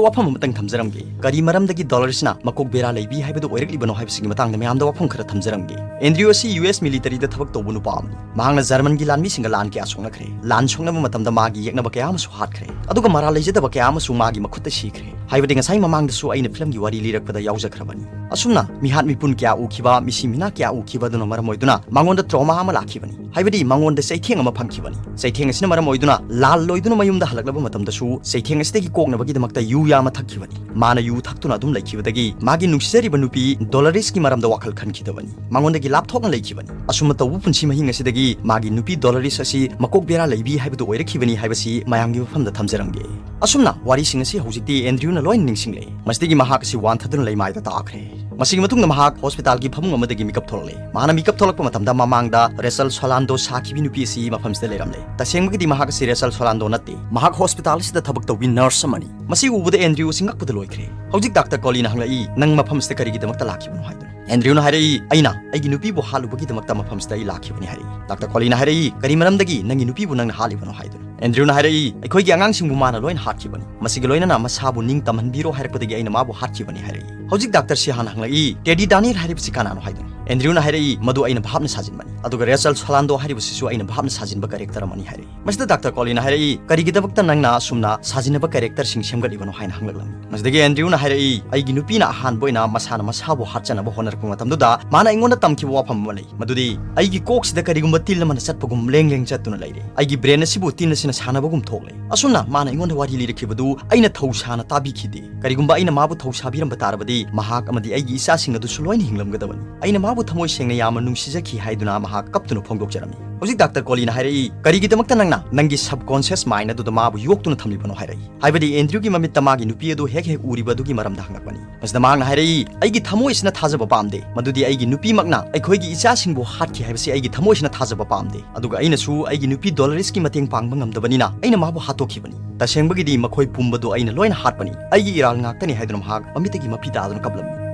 ꯋꯥꯐꯝ ꯑꯃꯇꯪ ꯊꯝꯖꯔꯝꯒꯦ, ꯀꯔꯤ ꯃꯔꯝꯗꯒꯤ ꯗꯣꯂꯔꯁꯅ ꯃꯀꯣꯛ ꯕꯦꯔꯥ ꯂꯩꯕꯤ ꯍꯥꯏꯕꯗꯨ ꯑꯣꯏꯔꯛꯂꯤꯕꯅꯣ ꯍꯥꯏꯕꯁꯤꯒꯤ ꯃꯇꯥꯡꯗ ꯃꯌꯥꯝꯗ ꯋꯥꯐꯝ ꯈꯔ ꯊꯝꯖꯔꯝꯒꯦ꯫ ꯑꯦꯟꯗ꯭ꯔꯤꯌꯨ ꯑꯁꯤ ꯌꯨ ꯑꯦꯁ ꯃꯤꯂꯤꯇꯔꯤꯗ ꯊꯕꯛ ꯇꯧꯕ ꯅꯨꯄꯥ ꯑꯃꯅꯤ꯫ ꯃꯍꯥꯛꯅ ꯖꯔꯃꯟꯒꯤ ꯂꯥꯟꯃꯤꯁꯤꯡꯒ ꯂꯥꯟ ꯀꯌꯥ ꯁꯣꯛꯅꯈ꯭ꯔꯦ꯫ ꯂꯥꯟ ꯁꯣꯛꯅꯕ ꯃꯇꯝꯗ ꯃꯥꯒꯤ ꯌꯦꯛꯅꯕ ꯀꯌꯥ ꯑꯃꯁꯨ ꯍꯥꯠꯈ꯭ꯔꯦ, ꯑꯗꯨꯒ ꯃꯔꯥꯜ ꯂꯩꯖꯗꯕ ꯀꯌꯥ ꯑꯃꯁꯨ ꯃꯥꯒꯤ ꯃꯈꯨꯠꯇ ꯁꯤꯈ꯭ꯔꯦ꯫ ꯍꯥꯏꯕꯗꯤ ꯉꯁꯥꯏ ꯃꯃꯥꯡꯗꯁꯨ ꯑꯩꯅ ꯐꯤꯂꯝꯒꯤ ꯋꯥꯔꯤ ꯂꯤꯔꯛꯄꯗ ꯌꯥꯎꯖꯈ꯭ꯔꯕꯅꯤ꯫ ꯑꯁꯨꯝꯅ ꯃꯤꯍꯥꯠ ꯃꯤꯄꯨꯟ ꯀꯌꯥ ꯎꯈꯤꯕ, ꯃꯤꯁꯤ ꯃꯤꯅꯥ ꯀꯌꯥ ꯎꯈꯤꯕ ꯑꯗꯨꯅ ꯃꯔꯝ ꯑꯣꯏꯗꯨꯅ ꯃꯉꯣꯟꯗ ꯇ꯭ꯔꯣꯃꯥ ꯑꯃ ꯂꯥꯛꯈꯤꯕꯅꯤ꯫ ꯍꯥꯏꯕꯗꯤ ꯃꯉꯣꯟꯗ ꯆꯩꯊꯦꯡ ꯑꯃ ꯐꯪꯈꯤꯕꯅꯤ꯫ ꯆꯩꯊꯦꯡ ꯑꯁꯤꯅ ꯃꯔꯝ ꯑꯣꯏꯗꯨꯅ ꯂꯥꯜ ꯂꯣꯏꯗꯨꯅ ꯃꯌꯨꯝꯗ ꯍꯜꯂꯛꯂꯕ ꯃꯇꯝꯗꯁꯨ ꯆꯩꯊꯦꯡ ꯑꯁꯤꯗꯒꯤ ꯀꯣꯛꯅꯕꯒꯤꯗꯃꯛꯇ ꯌꯨ ꯌꯥꯝꯅ ꯊꯛꯈꯤꯕꯅꯤ꯫ ꯃꯥꯅ ꯌꯨ ꯊꯛꯇꯨꯅ ꯑꯗꯨꯝ ꯂꯩꯈꯤꯕꯗꯒꯤ ꯃꯥꯒꯤ ꯅꯨꯡꯁꯤꯖꯔꯤꯕ ꯅꯨꯄꯤ ꯗꯣꯂꯔꯤꯁꯀꯤ ꯃꯔꯝꯗ ꯋꯥꯈꯜ ꯈꯟꯈꯤꯗꯕꯅꯤ꯫ ꯃꯉꯣꯟꯗꯒꯤ ꯂꯥꯞꯊꯣꯛꯅ ꯂꯩꯈꯤꯕꯅꯤ꯫ ꯑꯁꯨꯝꯅ ꯇꯧꯕ ꯄꯨꯟꯁꯤ ꯃꯍꯤꯡ ꯑꯁꯤꯗꯒꯤ ꯃꯥꯒꯤ ꯅꯨꯄꯤ ꯗꯣꯂꯔꯤꯁ ꯑꯁꯤ ꯃꯀꯣꯛ ꯕꯦꯔꯥ ꯂꯩꯕꯤ ꯍꯥꯏꯕꯗꯨ ꯑꯣꯏꯔꯛꯈꯤꯕꯅꯤ ꯍꯥꯏꯕꯁꯤ ꯃꯌꯥꯝꯒꯤ ꯃꯐꯝꯗ ꯊꯝꯖꯔꯝꯒꯦ꯫ ꯑꯁꯨꯝꯅ ꯋꯥꯔꯤꯁꯤꯡ ꯑꯁꯤ ꯍꯧꯖꯤꯛꯇꯤ ꯑꯦꯟꯗ꯭ꯔꯤꯌꯨꯅ ꯂꯣꯏꯅ ꯅꯤꯡꯁꯤꯡꯂꯦ꯫ ꯃꯁꯤꯗꯒꯤ ꯃꯍꯥꯛ ꯑꯁꯤ ꯋꯥꯟꯊꯗꯨꯅ ꯂꯩꯃꯥꯏꯗ ꯇꯥꯈ꯭ꯔꯦ꯫ ꯃꯁꯤꯒꯤ ꯃꯇꯨꯡꯗ ꯃꯍꯥꯛ ꯍꯣꯁꯄꯤꯇꯥꯜꯒꯤ ꯐꯃꯨꯡ ꯑꯃꯗꯒꯤ ꯃꯤꯀꯞ ꯊꯣꯛꯂꯛꯂꯦ꯫ ꯃꯍꯥꯛꯅ ꯃꯤꯀꯞ ꯊꯣꯛꯂꯛꯄ ꯃꯇꯝꯗ ꯃꯃꯥꯡꯗ ꯔꯦꯆꯜ ꯁꯣꯂꯥꯟꯗꯣ ꯁꯥꯈꯤꯕꯤ ꯅꯨꯄꯤ ꯑꯁꯤ ꯃꯐꯝꯁꯤꯗ ꯂꯩꯔꯝꯂꯦ꯫ ꯇꯁꯦꯡꯕꯒꯤꯗꯤ ꯃꯍꯥꯛ ꯑꯁꯤ ꯔꯦꯆꯜ ꯁꯣꯂꯥꯟꯗꯣ ꯅꯠꯇꯦ꯫ ꯃꯍꯥꯛ ꯍꯣꯁꯄꯤꯇꯥꯜ ꯑꯁꯤꯗ ꯊꯕꯛ ꯇꯧꯕꯤ ꯅꯔꯁ ꯑꯃꯅꯤ꯫ ꯃꯁꯤ ꯎꯕꯗ ꯑꯦꯟꯗ꯭ꯔꯤꯌꯨ ꯑꯁꯤ ꯉꯛꯄꯗ ꯂꯣꯏꯈ꯭ꯔꯦ꯫ ꯍꯧꯖꯤꯛ ꯗꯥꯛꯇꯔ ꯀꯣꯂꯤꯅ ꯍꯪꯂꯛꯏ, "ꯅꯪ ꯃꯐꯝ ꯑꯁꯤꯗ ꯀꯔꯤꯒꯤꯗꯃꯛꯇ ꯂꯥꯛꯈꯤꯕꯅꯣ?" ꯍꯥꯏꯗꯨꯅ꯫ ꯑꯦꯟꯗ꯭ꯔꯤꯌꯨꯅ ꯍꯥꯏꯔꯛꯏ, "ꯑꯩꯅ ꯑꯩꯒꯤ ꯅꯨꯄꯤꯕꯨ ꯍꯥꯠꯂꯨꯕꯒꯤꯗꯃꯛꯇ ꯃꯐꯝꯁꯤꯗ ꯑꯩ ꯂꯥꯛꯈꯤꯕꯅꯤ" ꯍꯥꯏꯔꯛꯏ꯫ ꯗꯥꯛꯇꯔ ꯀꯣꯂꯤꯅ ꯍꯥꯏꯔꯛꯏ, "ꯀꯔꯤ ꯃꯔꯝꯗꯒꯤ ꯅꯪꯒꯤ ꯅꯨꯄꯤꯕꯨ ꯅꯪꯅ ꯍꯥꯠꯂꯤꯕꯅꯣ?" ꯍꯥꯏꯗꯨꯅ꯫ ꯑꯦꯟꯗ꯭ꯔꯤꯌꯨꯅ ꯍꯥꯏꯔꯛꯏ, "ꯑꯩꯈꯣꯏꯒꯤ ꯑꯉꯥꯡꯁꯤꯡꯕꯨ ꯃꯥꯅ ꯂꯣꯏꯅ ꯍꯥꯠꯈꯤꯕꯅꯤ꯫ ꯃꯁꯤꯒꯤ ꯂꯣꯏꯅꯅ ꯃꯁꯥꯕꯨ ꯅꯤꯡ ꯇꯝꯍꯟꯕꯤꯔꯣ ꯍꯥꯏꯔꯛꯄꯗꯒꯤ ꯑꯩꯅ ꯃꯥꯕꯨ ꯍꯥꯠꯈꯤꯕꯅꯤ" ꯍꯥꯏꯔꯛꯏ꯫ ꯍꯧꯖꯤꯛ ꯗꯥꯛꯇꯔ ꯁꯤꯍꯥꯟꯅ ꯍꯪꯂꯛꯏ, ꯇꯦꯗꯤ ꯗꯥꯅꯤꯌꯦꯜ ꯍꯥꯏꯔꯤꯕꯁꯤ ꯀꯅꯥꯅꯣ ꯍꯥꯏꯗꯨꯅ꯫ ꯑꯦꯟꯗ꯭ꯔꯤꯌꯨꯅ ꯍꯥꯏꯔꯛꯏ, "ꯃꯗꯨ ꯑꯩꯅ ꯚꯥꯞꯅ ꯁꯥꯖꯤꯟꯕꯅꯤ, ꯑꯗꯨꯒ ꯔꯦꯆꯦꯜ ꯁꯥꯂꯥꯟꯗꯣ ꯍꯥꯏꯔꯤꯕꯁꯤꯁꯨ ꯑꯩꯅ ꯚꯥꯞꯅ ꯁꯥꯖꯤꯟꯕ ꯀꯦꯔꯦꯛꯇꯔ ꯑꯃꯅꯤ" ꯍꯥꯏꯔꯛꯏ꯫ ꯃꯁꯤꯗ ꯗꯥꯛꯇꯔ ꯀꯣꯂꯤꯟꯅ ꯍꯥꯏꯔꯛꯏ, "ꯀꯔꯤꯒꯤꯗꯃꯛꯇ ꯅꯪꯅ ꯑꯁꯨꯝꯅ ꯁꯥꯖꯤꯟꯅꯕ ꯀꯦꯔꯦꯛꯇꯔꯁꯤꯡ ꯁꯦꯝꯒꯠꯂꯤꯕꯅꯣ?" ꯍꯥꯏꯅ ꯍꯪꯂꯛꯂꯝꯃꯤ꯫ ꯃꯁꯤꯗꯒꯤ ꯑꯦꯟꯗ꯭ꯔꯤꯌꯨꯅ ꯍꯥꯏꯔꯛꯏ, "ꯑꯩꯒꯤ ꯅꯨꯄꯤꯅ ꯑꯍꯥꯟꯕ ꯑꯣꯏꯅ ꯃꯁꯥꯅ ꯃꯁꯥꯕꯨ ꯍꯥꯠꯆꯅꯕ ꯍꯣꯠꯅꯔꯛꯄ ꯃꯇꯝꯗꯨꯗ ꯃꯥꯅ ꯑꯩꯉꯣꯟꯗ ꯇꯝꯈꯤꯕ ꯋꯥꯐꯝ ꯑꯃ ꯂꯩ, ꯃꯗꯨꯗꯤ ꯑꯩꯒꯤ ꯀꯣꯛꯁꯤꯗ ꯀꯔꯤꯒꯨꯝꯕ ꯇꯤꯜ ꯑꯃꯅ ꯆꯠꯄꯒꯨꯝ ꯂꯦꯡ ꯂꯦꯡ ꯆꯠꯇꯨꯅ ꯂꯩꯔꯦ꯫ ꯑꯩꯒꯤ ꯕ꯭ꯔꯦꯟ ꯑꯁꯤꯕꯨ ꯇꯤꯜ ꯑꯁꯤꯅ ꯁꯥꯟꯅꯕꯒꯨꯝ ꯊꯣꯛꯂꯦ꯫ ꯑꯁꯨꯝꯅ ꯃꯥꯅ ꯑꯩꯉꯣꯟꯗ ꯋꯥꯔꯤ ꯂꯤꯔꯛꯈꯤꯕꯗꯨ ꯑꯩꯅ ꯊꯧꯁꯥꯅ ꯇꯥꯕꯤꯈꯤꯗꯦ꯫ ꯀꯔꯤꯒꯨꯝꯕ ꯑꯩꯅ ꯃꯥꯕꯨ ꯊꯧꯁꯥꯕꯤꯔꯝꯕ ꯇꯥꯔꯕꯗꯤ ꯃꯍꯥꯛ ꯑꯃꯗꯤ ꯑꯩꯒꯤ ꯏꯆꯥꯁꯤꯡ ꯑꯗꯨꯁꯨ ꯂꯣꯏꯅ ꯍꯤꯡꯂꯝꯒꯗꯕꯅꯤ꯫ ꯑꯩꯅ ꯃꯥꯕꯨ ꯊꯃꯣꯏ ꯁꯦꯡꯅ ꯌꯥꯝꯅ ꯅꯨꯡꯁꯤꯖꯈꯤ" ꯍꯥꯏꯗꯨꯅ ꯃꯍꯥꯛ ꯀꯞꯇꯨꯅ ꯐꯣꯡꯗꯣꯛꯆꯔꯝꯃꯤ꯫ ꯍꯧꯖꯤꯛ ꯗꯥꯛꯇꯔ ꯀꯣꯂꯤꯟꯅ ꯍꯥꯏꯔꯛꯏ, "ꯀꯔꯤꯒꯤꯗꯃꯛꯇ ꯅꯪꯅ ꯅꯪꯒꯤ subconscious mind ꯑꯗꯨꯗ ꯃꯥꯕꯨ ꯌꯣꯛꯇꯨꯅ ꯊꯝꯂꯤꯕꯅꯣ?" ꯍꯥꯏꯔꯛꯏ꯫ ꯍꯥꯏꯕꯗꯤ ꯑꯦꯟꯗ꯭ꯔꯤꯌꯨꯒꯤ ꯃꯃꯤꯠꯇ ꯃꯥꯒꯤ ꯅꯨꯄꯤ ꯑꯗꯨ ꯍꯦꯛ ꯍꯦꯛ ꯎꯔꯤꯕ ꯑꯗꯨꯒꯤ ꯃꯔꯝꯗ ꯍꯪꯂꯛꯄꯅꯤ꯫ ꯃꯁꯤꯗ ꯃꯍꯥꯛꯅ ꯍꯥꯏꯔꯛꯏ, "ꯑꯩꯒꯤ ꯊꯃꯣꯏ ꯑꯁꯤꯅ ꯊꯥꯖꯕ ꯄꯥꯝꯗꯦ ꯃꯗꯨꯗꯤ ꯑꯩꯒꯤ ꯅꯨꯄꯤꯃꯛꯅ ꯑꯩꯈꯣꯏꯒꯤ ꯏꯆꯥꯁꯤꯡꯕꯨ ꯍꯥꯠꯈꯤ ꯍꯥꯏꯕꯁꯤ ꯑꯩꯒꯤ ꯊꯃꯣꯏ ꯑꯁꯤꯅ ꯊꯥꯖꯕ ꯄꯥꯝꯗꯦ꯫ ꯑꯗꯨꯒ ꯑꯩꯅꯁꯨ ꯑꯩꯒꯤ ꯅꯨꯄꯤ ꯗꯣꯂꯔꯤꯁꯀꯤ ꯃꯇꯦꯡ ꯄꯥꯡꯕ ꯉꯝꯗꯕꯅꯤꯅ ꯑꯩꯅ ꯃꯥꯕꯨ ꯍꯥꯠꯇꯣꯛꯈꯤꯕꯅꯤ꯫ ꯇꯁꯦꯡꯕꯒꯤꯗꯤ ꯃꯈꯣꯏ ꯄꯨꯝꯕꯗꯨ ꯑꯩꯅ ꯂꯣꯏꯅ ꯍꯥꯠꯄꯅꯤ꯫ ꯑꯩꯒꯤ ꯏꯔꯥꯜ ꯉꯥꯛꯇꯅꯤ" ꯍꯥꯏꯗꯨꯅ ꯃꯍꯥꯛ ꯃꯃꯤꯠꯇꯒꯤ ꯃꯄꯤ ꯇꯥꯗꯨꯅ ꯀꯞꯂꯝꯃꯤ꯫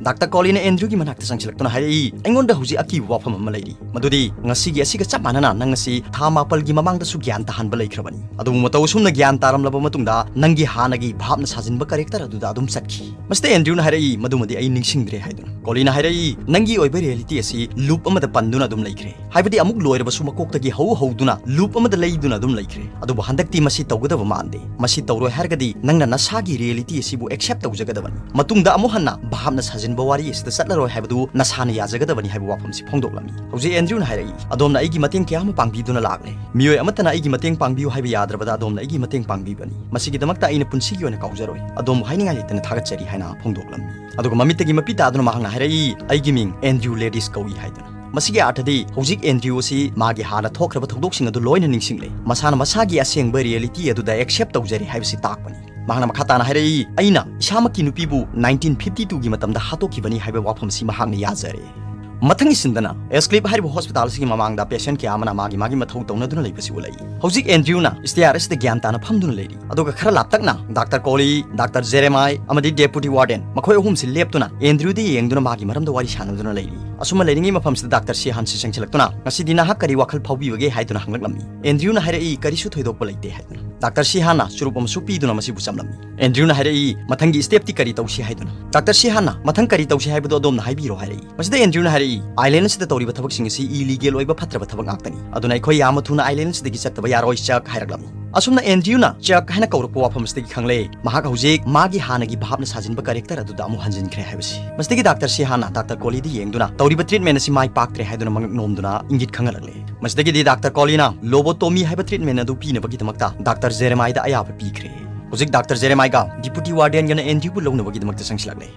ꯗꯥꯛꯇꯔ ꯀꯣꯂꯤꯟꯅ ꯑꯦꯟꯗ꯭ꯔꯤꯌꯨꯒꯤ ꯃꯅꯥꯛꯇ ꯆꯪꯁꯤꯜꯂꯛꯇꯨꯅ ꯍꯥꯏꯔꯛꯏ, "ꯑꯩꯉꯣꯟꯗ ꯍꯧꯖꯤꯛ ꯑꯀꯤꯕ ꯋꯥꯐꯝ ꯑꯃ ꯂꯩꯔꯤ, ꯃꯗꯨꯗꯤ ꯉꯁꯤꯒꯤ ꯑꯁꯤꯒ ꯆꯞ ꯃꯥꯟꯅꯅ ꯅꯪ ꯑꯁꯤ ꯊꯥ ꯃꯥꯄꯜꯒꯤ ꯃꯃꯥꯡꯗꯁꯨ ꯒ꯭ꯌꯥꯟ ꯇꯥꯍꯟꯕ ꯂꯩꯈ꯭ꯔꯕꯅꯤ꯫ ꯑꯗꯨꯕꯨ ꯃꯇꯧ ꯑꯁꯨꯝꯅ ꯒ꯭ꯌꯥꯟ ꯇꯥꯔꯝꯂꯕ ꯃꯇꯨꯡꯗ ꯅꯪꯒꯤ ꯍꯥꯟꯅꯒꯤ ꯚꯥꯞꯅ ꯁꯥꯖꯤꯟꯕ ꯀꯦꯔꯦꯛꯇꯔ ꯑꯗꯨꯗ ꯑꯗꯨꯝ ꯆꯠꯈꯤ꯫" ꯃꯁꯤꯗ ꯑꯦꯟꯗ꯭ꯔꯤꯌꯨꯅ ꯍꯥꯏꯔꯛꯏ, "ꯃꯗꯨꯃꯗꯤ ꯑꯩ ꯅꯤꯡꯁꯤꯡꯗ꯭ꯔꯦ" ꯍꯥꯏꯗꯨꯅ꯫ ꯀꯣꯂꯤꯟꯅ ꯍꯥꯏꯔꯛꯏ, "ꯅꯪꯒꯤ ꯑꯣꯏꯕ ꯔꯤꯌꯦꯂꯤꯇꯤ ꯑꯁꯤ ꯂꯨꯞ ꯑꯃꯗ ꯄꯟꯗꯨꯅ ꯑꯗꯨꯝ ꯂꯩꯈ꯭ꯔꯦ꯫ ꯍꯥꯏꯕꯗꯤ ꯑꯃꯨꯛ ꯂꯣꯏꯔꯕꯁꯨ ꯃꯀꯣꯛꯇꯒꯤ ꯍꯧ ꯍꯧꯗꯨꯅ ꯂꯨꯞ ꯑꯃꯗ ꯂꯩꯗꯨꯅ ꯑꯗꯨꯝ ꯂꯩꯈ꯭ꯔꯦ꯫ ꯑꯗꯨꯕꯨ ꯍꯟꯗꯛꯇꯤ ꯃꯁꯤ ꯇꯧꯒꯗꯕ ꯃꯥꯟꯗꯦ꯫ ꯃꯁꯤ ꯇꯧꯔꯣꯏ ꯍꯥꯏꯔꯒꯗꯤ ꯅꯪꯅ ꯅꯁꯥꯒꯤ ꯔꯤꯌꯦꯂꯤꯇꯤ ꯑꯁꯤꯕꯨ ꯑꯦꯛꯁꯦꯞ ꯇꯧꯖꯒꯗꯕꯅꯤ꯫ ꯃꯇꯨꯡꯗ ꯑꯃꯨꯛ ꯍꯟꯅ ꯚꯥꯞꯅ ꯁꯥꯖꯤꯟꯕ ꯋꯥꯔꯤ ꯑꯁꯤꯗ ꯆꯠꯂꯔꯣꯏ ꯍꯥꯏꯕꯗꯨ ꯅꯁꯥꯅ ꯌꯥꯖꯒꯗꯕꯅꯤ" ꯍꯥꯏꯕ ꯋꯥꯐꯝꯁꯤ ꯐꯣꯡꯗꯣꯛꯂꯝꯃꯤ꯫ ꯍꯧꯖꯤꯛ ꯑꯦꯟꯗ꯭ꯔꯤꯌꯨꯅ ꯍꯥꯏꯔꯛꯏ, "ꯑꯗꯣꯝꯅ ꯑꯩꯒꯤ ꯃꯇꯦꯡ ꯀꯌꯥ ꯑꯃ ꯄꯥꯡꯕꯤꯗꯨꯅ ꯂꯥꯛꯂꯦ꯫ ꯃꯤꯑꯣꯏ ꯑꯃꯠꯇꯅ ꯑꯩꯒꯤ ꯃꯇꯦꯡ ꯄꯥꯡꯕꯤꯌꯨ ꯍꯥꯏꯕ ꯌꯥꯗ꯭ꯔꯕꯗ ꯑꯗꯣꯝꯅ ꯑꯩꯒꯤ ꯃꯇꯦꯡ ꯄꯥꯡꯕꯤꯕꯅꯤ꯫ ꯃꯁꯤꯒꯤꯗꯃꯛꯇ ꯑꯩꯅ ꯄꯨꯟꯁꯤꯒꯤ ꯑꯣꯏꯅ ꯀꯥꯎꯖꯔꯣꯏ꯫ ꯑꯗꯣꯝꯕꯨ ꯍꯥꯏꯅꯤꯡꯉꯥꯏ ꯂꯩꯇꯅ ꯊꯥꯒꯠꯆꯔꯤ" ꯍꯥꯏꯅ ꯐꯣꯡꯗꯣꯛꯂꯝꯃꯤ꯫ ꯑꯗꯨꯒ ꯃꯃꯤꯠꯇꯒꯤ ꯃꯄꯤ ꯇꯥꯗꯨꯅ ꯃꯍꯥꯛꯅ ꯍꯥꯏꯔꯛꯏ, "ꯑꯩꯒꯤ ꯃꯤꯡ ꯑꯦꯟꯗ꯭ꯔꯤꯌꯨ ꯂꯦꯗꯤꯁ ꯀꯧꯏ" ꯍꯥꯏꯗꯨꯅ꯫ ꯃꯁꯤꯒꯤ ꯑꯥꯔꯊꯗꯤ ꯍꯧꯖꯤꯛ ꯑꯦꯟꯗ꯭ꯔꯤꯌꯨ ꯑꯁꯤ ꯃꯥꯒꯤ ꯍꯥꯟꯅ ꯊꯣꯛꯈ꯭ꯔꯕ ꯊꯧꯗꯣꯛꯁꯤꯡ ꯑꯗꯨ ꯂꯣꯏꯅ ꯅꯤꯡꯁꯤꯡꯂꯦ꯫ ꯃꯁꯥꯅ ꯃꯁꯥꯒꯤ ꯑꯁꯦꯡꯕ ꯔꯤꯌꯦꯂꯤꯇꯤ ꯑꯗꯨꯗ ꯑꯦꯛꯁꯦꯞ ꯇꯧꯖꯔꯦ ꯍꯥꯏꯕꯁꯤ ꯇꯥꯛꯄꯅꯤ꯫ ꯃꯍꯥꯛꯅ ꯃꯈꯥ ꯇꯥꯅ ꯍꯥꯏꯔꯛꯏ, "ꯑꯩꯅ ꯏꯁꯥꯃꯛꯀꯤ ꯅꯨꯄꯤꯕꯨ ꯅꯥꯏꯟꯇꯤꯟ ꯐꯤꯐꯇꯤ ꯇꯨꯒꯤ ꯃꯇꯝꯗ ꯍꯥꯠꯇꯣꯛꯈꯤꯕꯅꯤ ꯍꯥꯏꯕ ꯋꯥꯐꯝ ꯑꯁꯤ ꯃꯍꯥꯛꯅ ꯌꯥꯖꯔꯦ꯫" ꯃꯊꯪꯒꯤ ꯁꯤꯟꯗꯅ ꯑꯦꯁꯀ꯭ꯂꯤꯞ ꯍꯥꯏꯔꯤꯕ ꯍꯣꯁꯄꯤꯇꯥꯜ ꯑꯁꯤꯒꯤ ꯃꯃꯥꯡꯗ ꯄꯦꯁꯦꯟ ꯀꯌꯥ ꯑꯃꯅ ꯃꯥꯒꯤ ꯃꯥꯒꯤ ꯃꯊꯧ ꯇꯧꯅꯗꯨꯅ ꯂꯩꯕꯁꯤ ꯎꯠꯂꯛꯏ꯫ ꯍꯧꯖꯤꯛ ꯑꯦꯟꯗ꯭ꯔꯤꯌꯨꯅ ꯁ꯭ꯇꯦꯌꯥꯔ ꯑꯁꯤꯗ ꯒ꯭ꯌꯥꯟ ꯇꯥꯅ ꯐꯝꯗꯨꯅ ꯂꯩꯔꯤ꯫ ꯑꯗꯨꯒ ꯈꯔ ꯂꯥꯞꯇꯛꯅ ꯗꯥꯛꯇꯔ ꯀꯣꯂꯤ, ꯗꯥꯛꯇꯔ ꯖꯦꯔꯦꯃꯥꯏ ꯑꯃꯗꯤ ꯗꯦꯄꯨꯇꯤ ꯋꯥꯔꯗꯦꯟ, ꯃꯈꯣꯏ ꯑꯍꯨꯝꯁꯤ ꯂꯦꯞꯇꯨꯅ ꯑꯦꯟꯗ꯭ꯔꯤꯌꯨꯗ ꯌꯦꯡꯗꯨꯅ ꯃꯥꯒꯤ ꯃꯔꯝꯗ ꯋꯥꯔꯤ ꯁꯥꯟꯅꯗꯨꯅ ꯂꯩꯔꯤ꯫ ꯑꯁꯨꯝꯅ ꯂꯩꯔꯤꯉꯩ ꯃꯐꯝꯁꯤꯗ ꯗꯥꯛꯇꯔ ꯁꯤꯍꯥꯟꯁꯤ ꯆꯪꯁꯤꯜꯂꯛꯇꯨꯅ, "ꯉꯁꯤꯗꯤ ꯅꯍꯥꯛ ꯀꯔꯤ ꯋꯥꯈꯜ ꯐꯥꯎꯕꯤꯕꯒꯦ?" ꯍꯥꯏꯗꯨꯅ ꯍꯪꯂꯛꯂꯝꯃꯤ꯫ ꯑꯦꯟꯗ꯭ꯔꯤꯌꯨꯅ ꯍꯥꯏꯔꯛꯏ, "ꯀꯔꯤꯁꯨ ꯊꯣꯏꯗꯣꯛꯄ ꯂꯩꯇꯦ" ꯍꯥꯏꯗꯨꯅ꯫ ꯗꯥꯛꯇꯔ ꯁꯤꯍꯥꯟꯅ ꯆꯨꯔꯨꯞ ꯑꯃꯁꯨ ꯄꯤꯗꯨꯅ ꯃꯁꯤꯕꯨ ꯆꯝꯂꯝꯃꯤ꯫ ꯑꯦꯟꯗ꯭ꯔꯤꯌꯨꯅ ꯍꯥꯏꯔꯛꯏ, "ꯃꯊꯪꯒꯤ ꯁ꯭ꯇꯦꯞꯇꯤ ꯀꯔꯤ ꯇꯧꯁꯤ ꯍꯥꯏꯗꯨꯅ?" ꯗꯥꯛꯇꯔ ꯁꯤꯍꯥꯟꯅ, "ꯃꯊꯪ ꯀꯔꯤ ꯇꯧꯁꯤ ꯍꯥꯏꯕꯗꯨ ꯑꯗꯣꯝꯅ ꯍꯥꯏꯕꯤꯔꯣ" ꯍꯥꯏꯔꯛꯏ꯫ ꯃꯁꯤꯗ ꯑꯦꯟꯗ꯭ꯔꯤꯌꯨꯅ ꯍꯥꯏꯔꯛꯏ, "ꯑꯥꯏꯂꯦꯟ ꯑꯁꯤꯗ ꯇꯧꯔꯤꯕ ꯊꯕꯛꯁꯤꯡ ꯑꯁꯤ ꯏꯂꯤꯒꯦꯜ ꯑꯣꯏꯕ ꯐꯠꯇ꯭ꯔꯕ ꯊꯕꯛ ꯉꯥꯛꯇꯅꯤ꯫ ꯑꯗꯨꯅ ꯑꯩꯈꯣꯏ ꯌꯥꯝꯅ ꯊꯨꯅ ꯑꯥꯏꯂꯦꯟ ꯑꯁꯤꯗꯒꯤ ꯆꯠꯇꯕ ꯌꯥꯔꯣꯏ, ꯆꯛ" ꯍꯥꯏꯔꯛꯂꯝꯃꯤ꯫ ꯑꯁꯨꯝꯅ ꯑꯦꯟꯗ꯭ꯔꯤꯌꯨꯅ ꯆꯛ ꯍꯥꯏꯅ ꯀꯧꯔꯛꯄ ꯋꯥꯐꯝ ꯑꯁꯤꯗꯒꯤ ꯈꯪꯂꯦ, ꯃꯍꯥꯛ ꯍꯧꯖꯤꯛ ꯃꯥꯒꯤ ꯍꯥꯟꯅꯒꯤ ꯚꯥꯞꯅ ꯁꯥꯖꯤꯟꯕ ꯀꯦꯔꯦꯛꯇꯔ ꯑꯗꯨꯗ ꯑꯃꯨꯛ ꯍꯟꯖꯤꯟꯈ꯭ꯔꯦ ꯍꯥꯏꯕꯁꯤ꯫ ꯃꯁꯤꯗꯒꯤ ꯗꯥꯛꯇꯔ ꯁꯤꯍꯥꯟꯅ ꯗꯥꯛꯇꯔ ꯀꯣꯂꯤꯗ ꯌꯦꯡꯗꯨꯅ ꯇꯧꯔꯤꯕ ꯇ꯭ꯔꯤꯠꯃꯦꯟ ꯑꯁꯤ ꯃꯥꯏ ꯄꯥꯛꯇ꯭ꯔꯦ ꯍꯥꯏꯗꯨꯅ ꯃꯉꯛ ꯅꯣꯝꯗꯨꯅ ꯏꯪꯒꯤꯠ ꯈꯪꯍꯜꯂꯛꯂꯦ꯫ ꯃꯁꯤꯗꯒꯤꯗꯤ ꯗꯥꯛꯇꯔ ꯀꯣꯂꯤꯅ ꯂꯣꯕꯣꯇꯣꯃꯤ ꯍꯥꯏꯕ ꯇ꯭ꯔꯤꯠꯃꯦꯟ ꯑꯗꯨ ꯄꯤꯅꯕꯒꯤꯗꯃꯛꯇ ꯗꯥꯛꯇꯔ ꯖꯦꯔꯦꯃꯥꯏꯗ ꯑꯌꯥꯕ ꯄꯤꯈ꯭ꯔꯦ꯫ ꯍꯧꯖꯤꯛ ꯗꯥꯛꯇꯔ ꯖꯦꯔꯦꯃꯥꯏꯒ ꯗꯤꯄꯨꯇꯤ ꯋꯥꯔꯗꯦꯟꯒꯅ ꯑꯦꯟꯗ꯭ꯔꯤꯌꯨꯕꯨ ꯂꯧꯅꯕꯒꯤꯗꯃꯛꯇ ꯆꯪꯁꯤꯜꯂꯛꯂꯦ꯫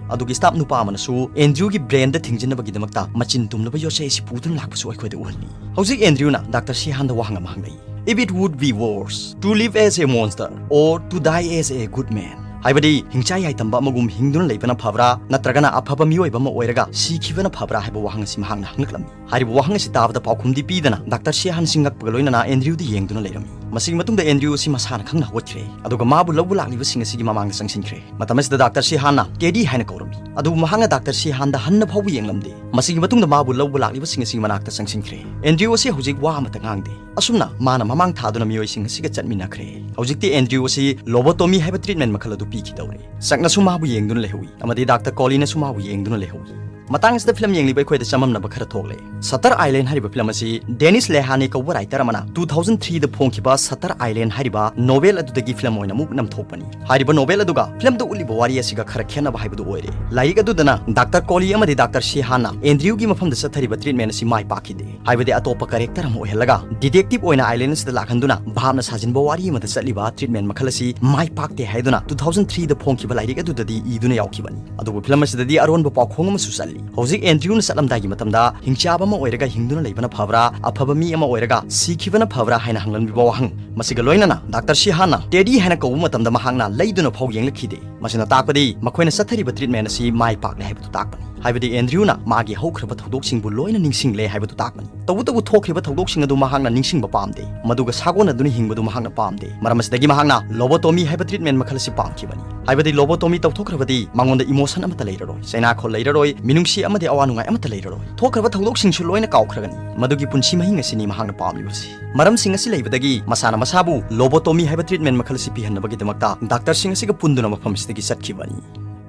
ꯑꯗꯨꯒꯤ ꯁ꯭ꯇꯥꯐ ꯅꯨꯄꯥ ꯑꯃꯅꯁꯨ ꯑꯦꯟꯗ꯭ꯔꯤꯌꯨꯒꯤ ꯕ꯭ꯔꯦꯟꯗ ꯊꯤꯡꯖꯤꯟꯅꯕꯒꯤꯗꯃꯛꯇ ꯃꯆꯤꯟ ꯇꯨꯝꯂꯕ ꯌꯣꯠꯆꯩ ꯑꯁꯤ ꯄꯨꯗꯨꯅ ꯂꯥꯛꯄꯁꯨ ꯑꯩꯈꯣꯏꯗ ꯎꯍꯜꯂꯤ꯫ ꯍꯧꯖꯤꯛ ꯑꯦꯟꯗ꯭ꯔꯤꯌꯨꯅ ꯗꯥꯛꯇꯔ ꯁꯤꯍꯥꯟꯗ ꯋꯥꯍꯪ ꯑꯃ ꯍꯪꯂꯛꯏ, "If it would be worse to live as a monster or to die as a good man?" ꯍꯥꯏꯕꯗꯤ, ꯍꯤꯡꯆꯥ ꯌꯥꯏꯇꯝꯕ ꯑꯃꯒꯨꯝ ꯍꯤꯡꯗꯨꯅ ꯂꯩꯕꯅ ꯐꯕ꯭ꯔꯥ, ꯅꯠꯇ꯭ꯔꯒꯅ ꯑꯐꯕ ꯃꯤꯑꯣꯏꯕ ꯑꯃ ꯑꯣꯏꯔꯒ ꯁꯤꯈꯤꯕꯅ ꯐꯕ꯭ꯔꯥ ꯍꯥꯏꯕ ꯋꯥꯍꯪ ꯑꯁꯤ ꯃꯍꯥꯛꯅ ꯍꯪꯂꯛꯂꯝꯃꯤ꯫ ꯍꯥꯏꯔꯤꯕ ꯋꯥꯍꯪ ꯑꯁꯤ ꯇꯥꯕꯗ ꯄꯥꯎꯈꯨꯝꯗꯤ ꯄꯤꯗꯅ ꯗꯥꯛꯇꯔ ꯁꯤꯍꯥꯟꯁꯤ ꯉꯛꯄꯒ ꯂꯣꯏꯅꯅ ꯑꯦꯟꯗ꯭ꯔꯤꯌꯨꯗ ꯌꯦꯡꯗꯨꯅ ꯂꯩꯔꯝꯃꯤ꯫ ꯃꯁꯤꯒꯤ ꯃꯇꯨꯡꯗ ꯑꯦꯟꯗ꯭ꯔꯤꯌꯨ ꯑꯁꯤ ꯃꯁꯥꯅ ꯈꯪꯅ ꯍꯧꯒꯠꯈ꯭ꯔꯦ, ꯑꯗꯨꯒ ꯃꯥꯕꯨ ꯂꯧꯕ ꯂꯥꯛꯂꯤꯕꯁꯤꯡ ꯑꯁꯤꯒꯤ ꯃꯃꯥꯡꯗ ꯆꯪꯁꯤꯟꯈ꯭ꯔꯦ꯫ ꯃꯇꯝ ꯑꯁꯤꯗ ꯗꯥꯛꯇꯔ ꯁꯤꯍꯥꯟꯅ ꯇꯦꯗꯤ ꯍꯥꯏꯅ ꯀꯧꯔꯝꯃꯤ, ꯑꯗꯨꯕꯨ ꯃꯍꯥꯛꯅ ꯗꯥꯛꯇꯔ ꯁꯤꯍꯥꯟꯗ ꯍꯟꯅ ꯐꯥꯎꯕ ꯌꯦꯡꯂꯝꯗꯦ꯫ ꯃꯁꯤꯒꯤ ꯃꯇꯨꯡꯗ ꯃꯥꯕꯨ ꯂꯧꯕ ꯂꯥꯛꯂꯤꯕꯁꯤꯡ ꯑꯁꯤꯒꯤ ꯃꯅꯥꯛꯇ ꯆꯪꯁꯤꯟꯈ꯭ꯔꯦ꯫ ꯑꯦꯟꯗ꯭ꯔꯤꯌꯨ ꯑꯁꯤ ꯍꯧꯖꯤꯛ ꯋꯥ ꯑꯃꯠꯇ ꯉꯥꯡꯗꯦ꯫ ꯑꯁꯨꯝꯅ ꯃꯥꯅ ꯃꯃꯥꯡ ꯊꯥꯗꯨꯅ ꯃꯤꯑꯣꯏꯁꯤꯡ ꯑꯁꯤꯒ ꯆꯠꯃꯤꯟꯅꯈ꯭ꯔꯦ꯫ ꯍꯧꯖꯤꯛꯇꯤ ꯑꯦꯟꯗ꯭ꯔꯤꯌꯨ ꯑꯁꯤ ꯂꯣꯕꯣꯇꯣꯃꯤ ꯍꯥꯏꯕ ꯇ꯭ꯔꯤꯠꯃꯦꯟ ꯃꯈꯜ ꯑꯗꯨ ꯄꯤꯈꯤꯗꯧꯔꯦ꯫ ꯆꯛꯅꯁꯨ ꯃꯥꯕꯨ ꯌꯦꯡꯗꯨꯅ ꯂꯩꯍꯧꯏ ꯑꯃꯗꯤ ꯗꯥꯛꯇꯔ ꯀꯣꯂꯤꯅꯁꯨ ꯃꯥꯕꯨ ꯌꯦꯡꯗꯨꯅ ꯂꯩꯍꯧꯏ꯫ ꯃꯇꯥꯡ ꯑꯁꯤꯗ ꯐꯤꯂꯝ ꯌꯦꯡꯂꯤꯕ ꯑꯩꯈꯣꯏꯗ ꯆꯃꯝꯅꯕ ꯈꯔ ꯊꯣꯛꯂꯦ꯫ ꯁꯇꯔ ꯑꯥꯏꯂꯦꯟ ꯍꯥꯏꯔꯤꯕ ꯐꯤꯂꯝ ꯑꯁꯤ ꯗꯦꯅꯤꯁ ꯂꯦꯍꯥꯅꯦ ꯀꯧꯕ ꯔꯥꯏꯇꯔ ꯑꯃꯅ two thousand three ꯗ ꯐꯣꯡꯈꯤꯕ ꯁꯇꯔ ꯑꯥꯏꯂꯦꯟ ꯍꯥꯏꯔꯤꯕ ꯅꯣꯚꯦꯜ ꯑꯗꯨꯗꯒꯤ ꯐꯤꯂꯝ ꯑꯣꯏꯅ ꯑꯃꯨꯛ ꯅꯝꯊꯣꯛꯄꯅꯤ꯫ ꯍꯥꯏꯔꯤꯕ ꯅꯣꯚꯦꯜ ꯑꯗꯨꯒ ꯐꯤꯂꯝꯗ ꯎꯠꯂꯤꯕ ꯋꯥꯔꯤ ꯑꯁꯤꯒ ꯈꯔ ꯈꯦꯠꯅꯕ ꯍꯥꯏꯕꯗꯨ ꯑꯣꯏꯔꯦ꯫ ꯂꯥꯏꯔꯤꯛ ꯑꯗꯨꯗꯅ ꯗꯥꯛꯇꯔ ꯀꯣꯂꯤ ꯑꯃꯗꯤ ꯗꯥꯛꯇꯔ ꯁꯤꯍꯥꯟꯅ ꯑꯦꯟꯗ꯭ꯔꯤꯌꯨꯒꯤ ꯃꯐꯝꯗ ꯆꯠꯊꯔꯤꯕ ꯇ꯭ꯔꯤꯠꯃꯦꯟ ꯑꯁꯤ ꯃꯥꯏ ꯄꯥꯛꯈꯤꯗꯦ꯫ ꯍꯥꯏꯕꯗꯤ, ꯑꯇꯣꯞꯄ ꯀꯦꯔꯦꯛꯇꯔ ꯑꯃ ꯑꯣꯏꯍꯜꯂꯒ ꯗꯤꯇꯦꯛꯇꯤꯚ ꯑꯣꯏꯅ ꯑꯥꯏꯂꯦꯟ ꯑꯁꯤꯗ ꯂꯥꯛꯍꯟꯗꯨꯅ ꯚꯥꯞꯅ ꯁꯥꯖꯤꯟꯕ ꯋꯥꯔꯤ ꯑꯃꯗ ꯆꯠꯂꯤꯕ ꯇ꯭ꯔꯤꯠꯃꯦꯟ ꯃꯈꯜ ꯑꯁꯤ ꯃꯥꯏ ꯄꯥꯛꯇꯦ ꯍꯥꯏꯗꯨꯅ two thousand three ꯗ ꯐꯣꯡꯈꯤꯕ ꯂꯥꯏꯔꯤꯛ ꯑꯗꯨꯗꯗꯤ ꯏꯗꯨꯅ ꯌꯥꯎꯈꯤꯕꯅꯤ꯫ ꯑꯗꯨꯕꯨ ꯐꯤꯂꯝ ꯑꯁꯤꯗꯗꯤ ꯑꯔꯣꯟꯕ ꯄꯥꯎꯈꯣꯡ ꯑꯃꯁꯨ ꯆꯜꯂꯤ꯫ ꯍꯧꯖꯤꯛ ꯑꯦꯟꯗ꯭ꯔꯤꯌꯨꯅ ꯆꯠꯂꯝꯗꯥꯏꯒꯤ ꯃꯇꯝꯗ ꯍꯤꯡꯆꯥꯕ ꯑꯃ ꯑꯣꯏꯔꯒ ꯍꯤꯡꯗꯨꯅ ꯂꯩꯕꯅ ꯐꯕ꯭ꯔꯥ, ꯑꯐꯕ ꯃꯤ ꯑꯃ ꯑꯣꯏꯔꯒ ꯁꯤꯈꯤꯕꯅ ꯐꯕ꯭ꯔꯥ ꯍꯥꯏꯅ ꯍꯪꯂꯝꯂꯤꯕ ꯋꯥꯍꯪ꯫ ꯃꯁꯤꯒ ꯂꯣꯏꯅꯅ ꯗꯥꯛꯇꯔ ꯁꯤꯍꯥꯟꯅ ꯇꯦꯗꯤ ꯍꯥꯏꯅ ꯀꯧꯕ ꯃꯇꯝꯗ ꯃꯍꯥꯛꯅ ꯂꯩꯗꯨꯅ ꯐꯥꯎ ꯌꯦꯡꯂꯛꯈꯤꯗꯦ꯫ ꯃꯁꯤꯅ ꯇꯥꯛꯄꯗꯤ ꯃꯈꯣꯏꯅ ꯆꯠꯊꯔꯤꯕ ꯇ꯭ꯔꯤꯠꯃꯦꯟ ꯑꯁꯤ ꯃꯥꯏ ꯄꯥꯛꯂꯦ ꯍꯥꯏꯕꯗꯨ ꯇꯥꯛꯄꯅꯤ꯫ ꯍꯥꯏꯕꯗꯤ ꯑꯦꯟꯗ꯭ꯔꯤꯌꯨꯅ ꯃꯥꯒꯤ ꯍꯧꯈ꯭ꯔꯕ ꯊꯧꯗꯣꯛꯁꯤꯡꯕꯨ ꯂꯣꯏꯅ ꯅꯤꯡꯁꯤꯡꯂꯦ ꯍꯥꯏꯕꯗꯨ ꯇꯥꯛꯄꯅꯤ꯫ ꯇꯧꯕꯇꯕꯨ ꯊꯣꯛꯈ꯭ꯔꯤꯕ ꯊꯧꯗꯣꯛꯁꯤꯡ ꯑꯗꯨ ꯃꯍꯥꯛꯅ ꯅꯤꯡꯁꯤꯡꯕ ꯄꯥꯝꯗꯦ, ꯃꯗꯨꯒ ꯁꯥꯒꯣꯟꯅꯗꯨꯅ ꯍꯤꯡꯕꯗꯨ ꯃꯍꯥꯛꯅ ꯄꯥꯝꯗꯦ꯫ ꯃꯔꯝ ꯑꯁꯤꯗꯒꯤ ꯃꯍꯥꯛꯅ ꯂꯣꯕꯣꯇꯣꯃꯤ ꯍꯥꯏꯕ ꯇ꯭ꯔꯤꯠꯃꯦꯟ ꯃꯈꯜ ꯑꯁꯤ ꯄꯥꯝꯈꯤꯕꯅꯤ꯫ ꯍꯥꯏꯕꯗꯤ ꯂꯣꯕꯣꯇꯣꯃꯤ ꯇꯧꯊꯣꯛꯈ꯭ꯔꯕꯗꯤ ꯃꯉꯣꯟꯗ ꯏꯃꯣꯁꯟ ꯑꯃꯠꯇ ꯂꯩꯔꯔꯣꯏ, ꯆꯩꯅꯥꯈꯣꯜ ꯂꯩꯔꯔꯣꯏ, ꯃꯤꯅꯨꯡꯁꯤ ꯑꯃꯗꯤ ꯑꯋꯥ ꯅꯨꯡꯉꯥꯏ ꯑꯃꯠꯇ ꯂꯩꯔꯔꯣꯏ꯫ ꯊꯣꯛꯈ꯭ꯔꯕ ꯊꯧꯗꯣꯛꯁꯤꯡꯁꯨ ꯂꯣꯏꯅ ꯀꯥꯎꯈ꯭ꯔꯒꯅꯤ꯫ ꯃꯗꯨꯒꯤ ꯄꯨꯟꯁꯤ ꯃꯍꯤꯡ ꯑꯁꯤꯅꯤ ꯃꯍꯥꯛꯅ ꯄꯥꯝꯂꯤꯕꯁꯤ꯫ ꯃꯔꯝꯁꯤꯡ ꯑꯁꯤ ꯂꯩꯕꯗꯒꯤ ꯃꯁꯥꯅ ꯃꯁꯥꯕꯨ ꯂꯣꯕꯣꯇꯣꯃꯤ ꯍꯥꯏꯕ ꯇ꯭ꯔꯤꯠꯃꯦꯟ ꯃꯈꯜ ꯑꯁꯤ ꯄꯤꯍꯟꯅꯕꯒꯤꯗꯃꯛꯇ ꯗꯥꯛꯇꯔꯁꯤꯡ ꯑꯁꯤꯒ ꯄꯨꯟꯗꯨꯅ ꯃꯐꯝ ꯑꯁꯤꯗꯒꯤ ꯆꯠꯈꯤꯕꯅꯤ꯫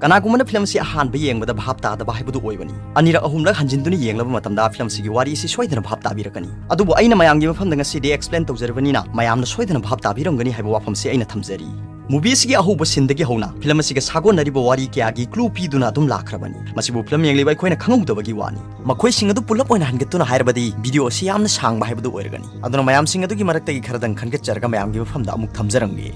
ꯀꯅꯥꯒꯨꯝꯕꯅ ꯐꯤꯂꯝ ꯑꯁꯤ ꯑꯍꯥꯟꯕ ꯌꯦꯡꯕꯗ ꯚꯥꯞ ꯇꯥꯗꯕ ꯍꯥꯏꯕꯗꯨ ꯑꯣꯏꯕꯅꯤ꯫ ꯑꯅꯤꯔꯛ ꯑꯍꯨꯝꯂꯛ ꯍꯟꯖꯤꯟꯗꯨꯅ ꯌꯦꯡꯂꯕ ꯃꯇꯝꯗ ꯐꯤꯂꯝ ꯑꯁꯤꯒꯤ ꯋꯥꯔꯤ ꯑꯁꯤ ꯁꯣꯏꯗꯅ ꯚꯥꯞ ꯇꯥꯕꯤꯔꯛꯀꯅꯤ꯫ ꯑꯗꯨꯕꯨ ꯑꯩꯅ ꯃꯌꯥꯝꯒꯤ ꯃꯐꯝꯗ ꯉꯁꯤꯗꯤ ꯑꯦꯛꯁꯄ꯭ꯂꯦꯟ ꯇꯧꯖꯔꯕꯅꯤꯅ ꯃꯌꯥꯝꯅ ꯁꯣꯏꯗꯅ ꯚꯥꯞ ꯇꯥꯕꯤꯔꯝꯒꯅꯤ ꯍꯥꯏꯕ ꯋꯥꯐꯝꯁꯤ ꯑꯩꯅ ꯊꯝꯖꯔꯤ꯫ ꯃꯨꯚꯤ ꯑꯁꯤꯒꯤ ꯑꯍꯧꯕ ꯁꯤꯟꯗꯒꯤ ꯍꯧꯅ ꯐꯤꯂꯝ ꯑꯁꯤꯒ ꯁꯥꯒꯣꯟꯅꯔꯤꯕ ꯋꯥꯔꯤ ꯀꯌꯥꯒꯤ ꯀ꯭ꯂꯨ ꯄꯤꯗꯨꯅ ꯑꯗꯨꯝ ꯂꯥꯛꯈ꯭ꯔꯕꯅꯤ꯫ ꯃꯁꯤꯕꯨ ꯐꯤꯂꯝ ꯌꯦꯡꯂꯤꯕ ꯑꯩꯈꯣꯏꯅ ꯈꯪꯍꯧꯗꯕꯒꯤ ꯋꯥꯅꯤ꯫ ꯃꯈꯣꯏꯁꯤꯡ ꯑꯗꯨ ꯄꯨꯂꯞ ꯑꯣꯏꯅ ꯍꯟꯒꯠꯇꯨꯅ ꯍꯥꯏꯔꯕꯗꯤ ꯚꯤꯗꯤꯑꯣ ꯑꯁꯤ ꯌꯥꯝꯅ ꯁꯥꯡꯕ ꯍꯥꯏꯕꯗꯨ ꯑꯣꯏꯔꯒꯅꯤ꯫ ꯑꯗꯨꯅ ꯃꯌꯥꯝꯁꯤꯡ ꯑꯗꯨꯒꯤ ꯃꯔꯛꯇꯒꯤ ꯈꯔꯗꯪ ꯈꯟꯒꯠꯆꯔꯒ ꯃꯌꯥꯝꯒꯤ ꯃꯐꯝꯗ ꯑꯃꯨꯛ ꯊꯝꯖꯔꯝꯒꯦ꯫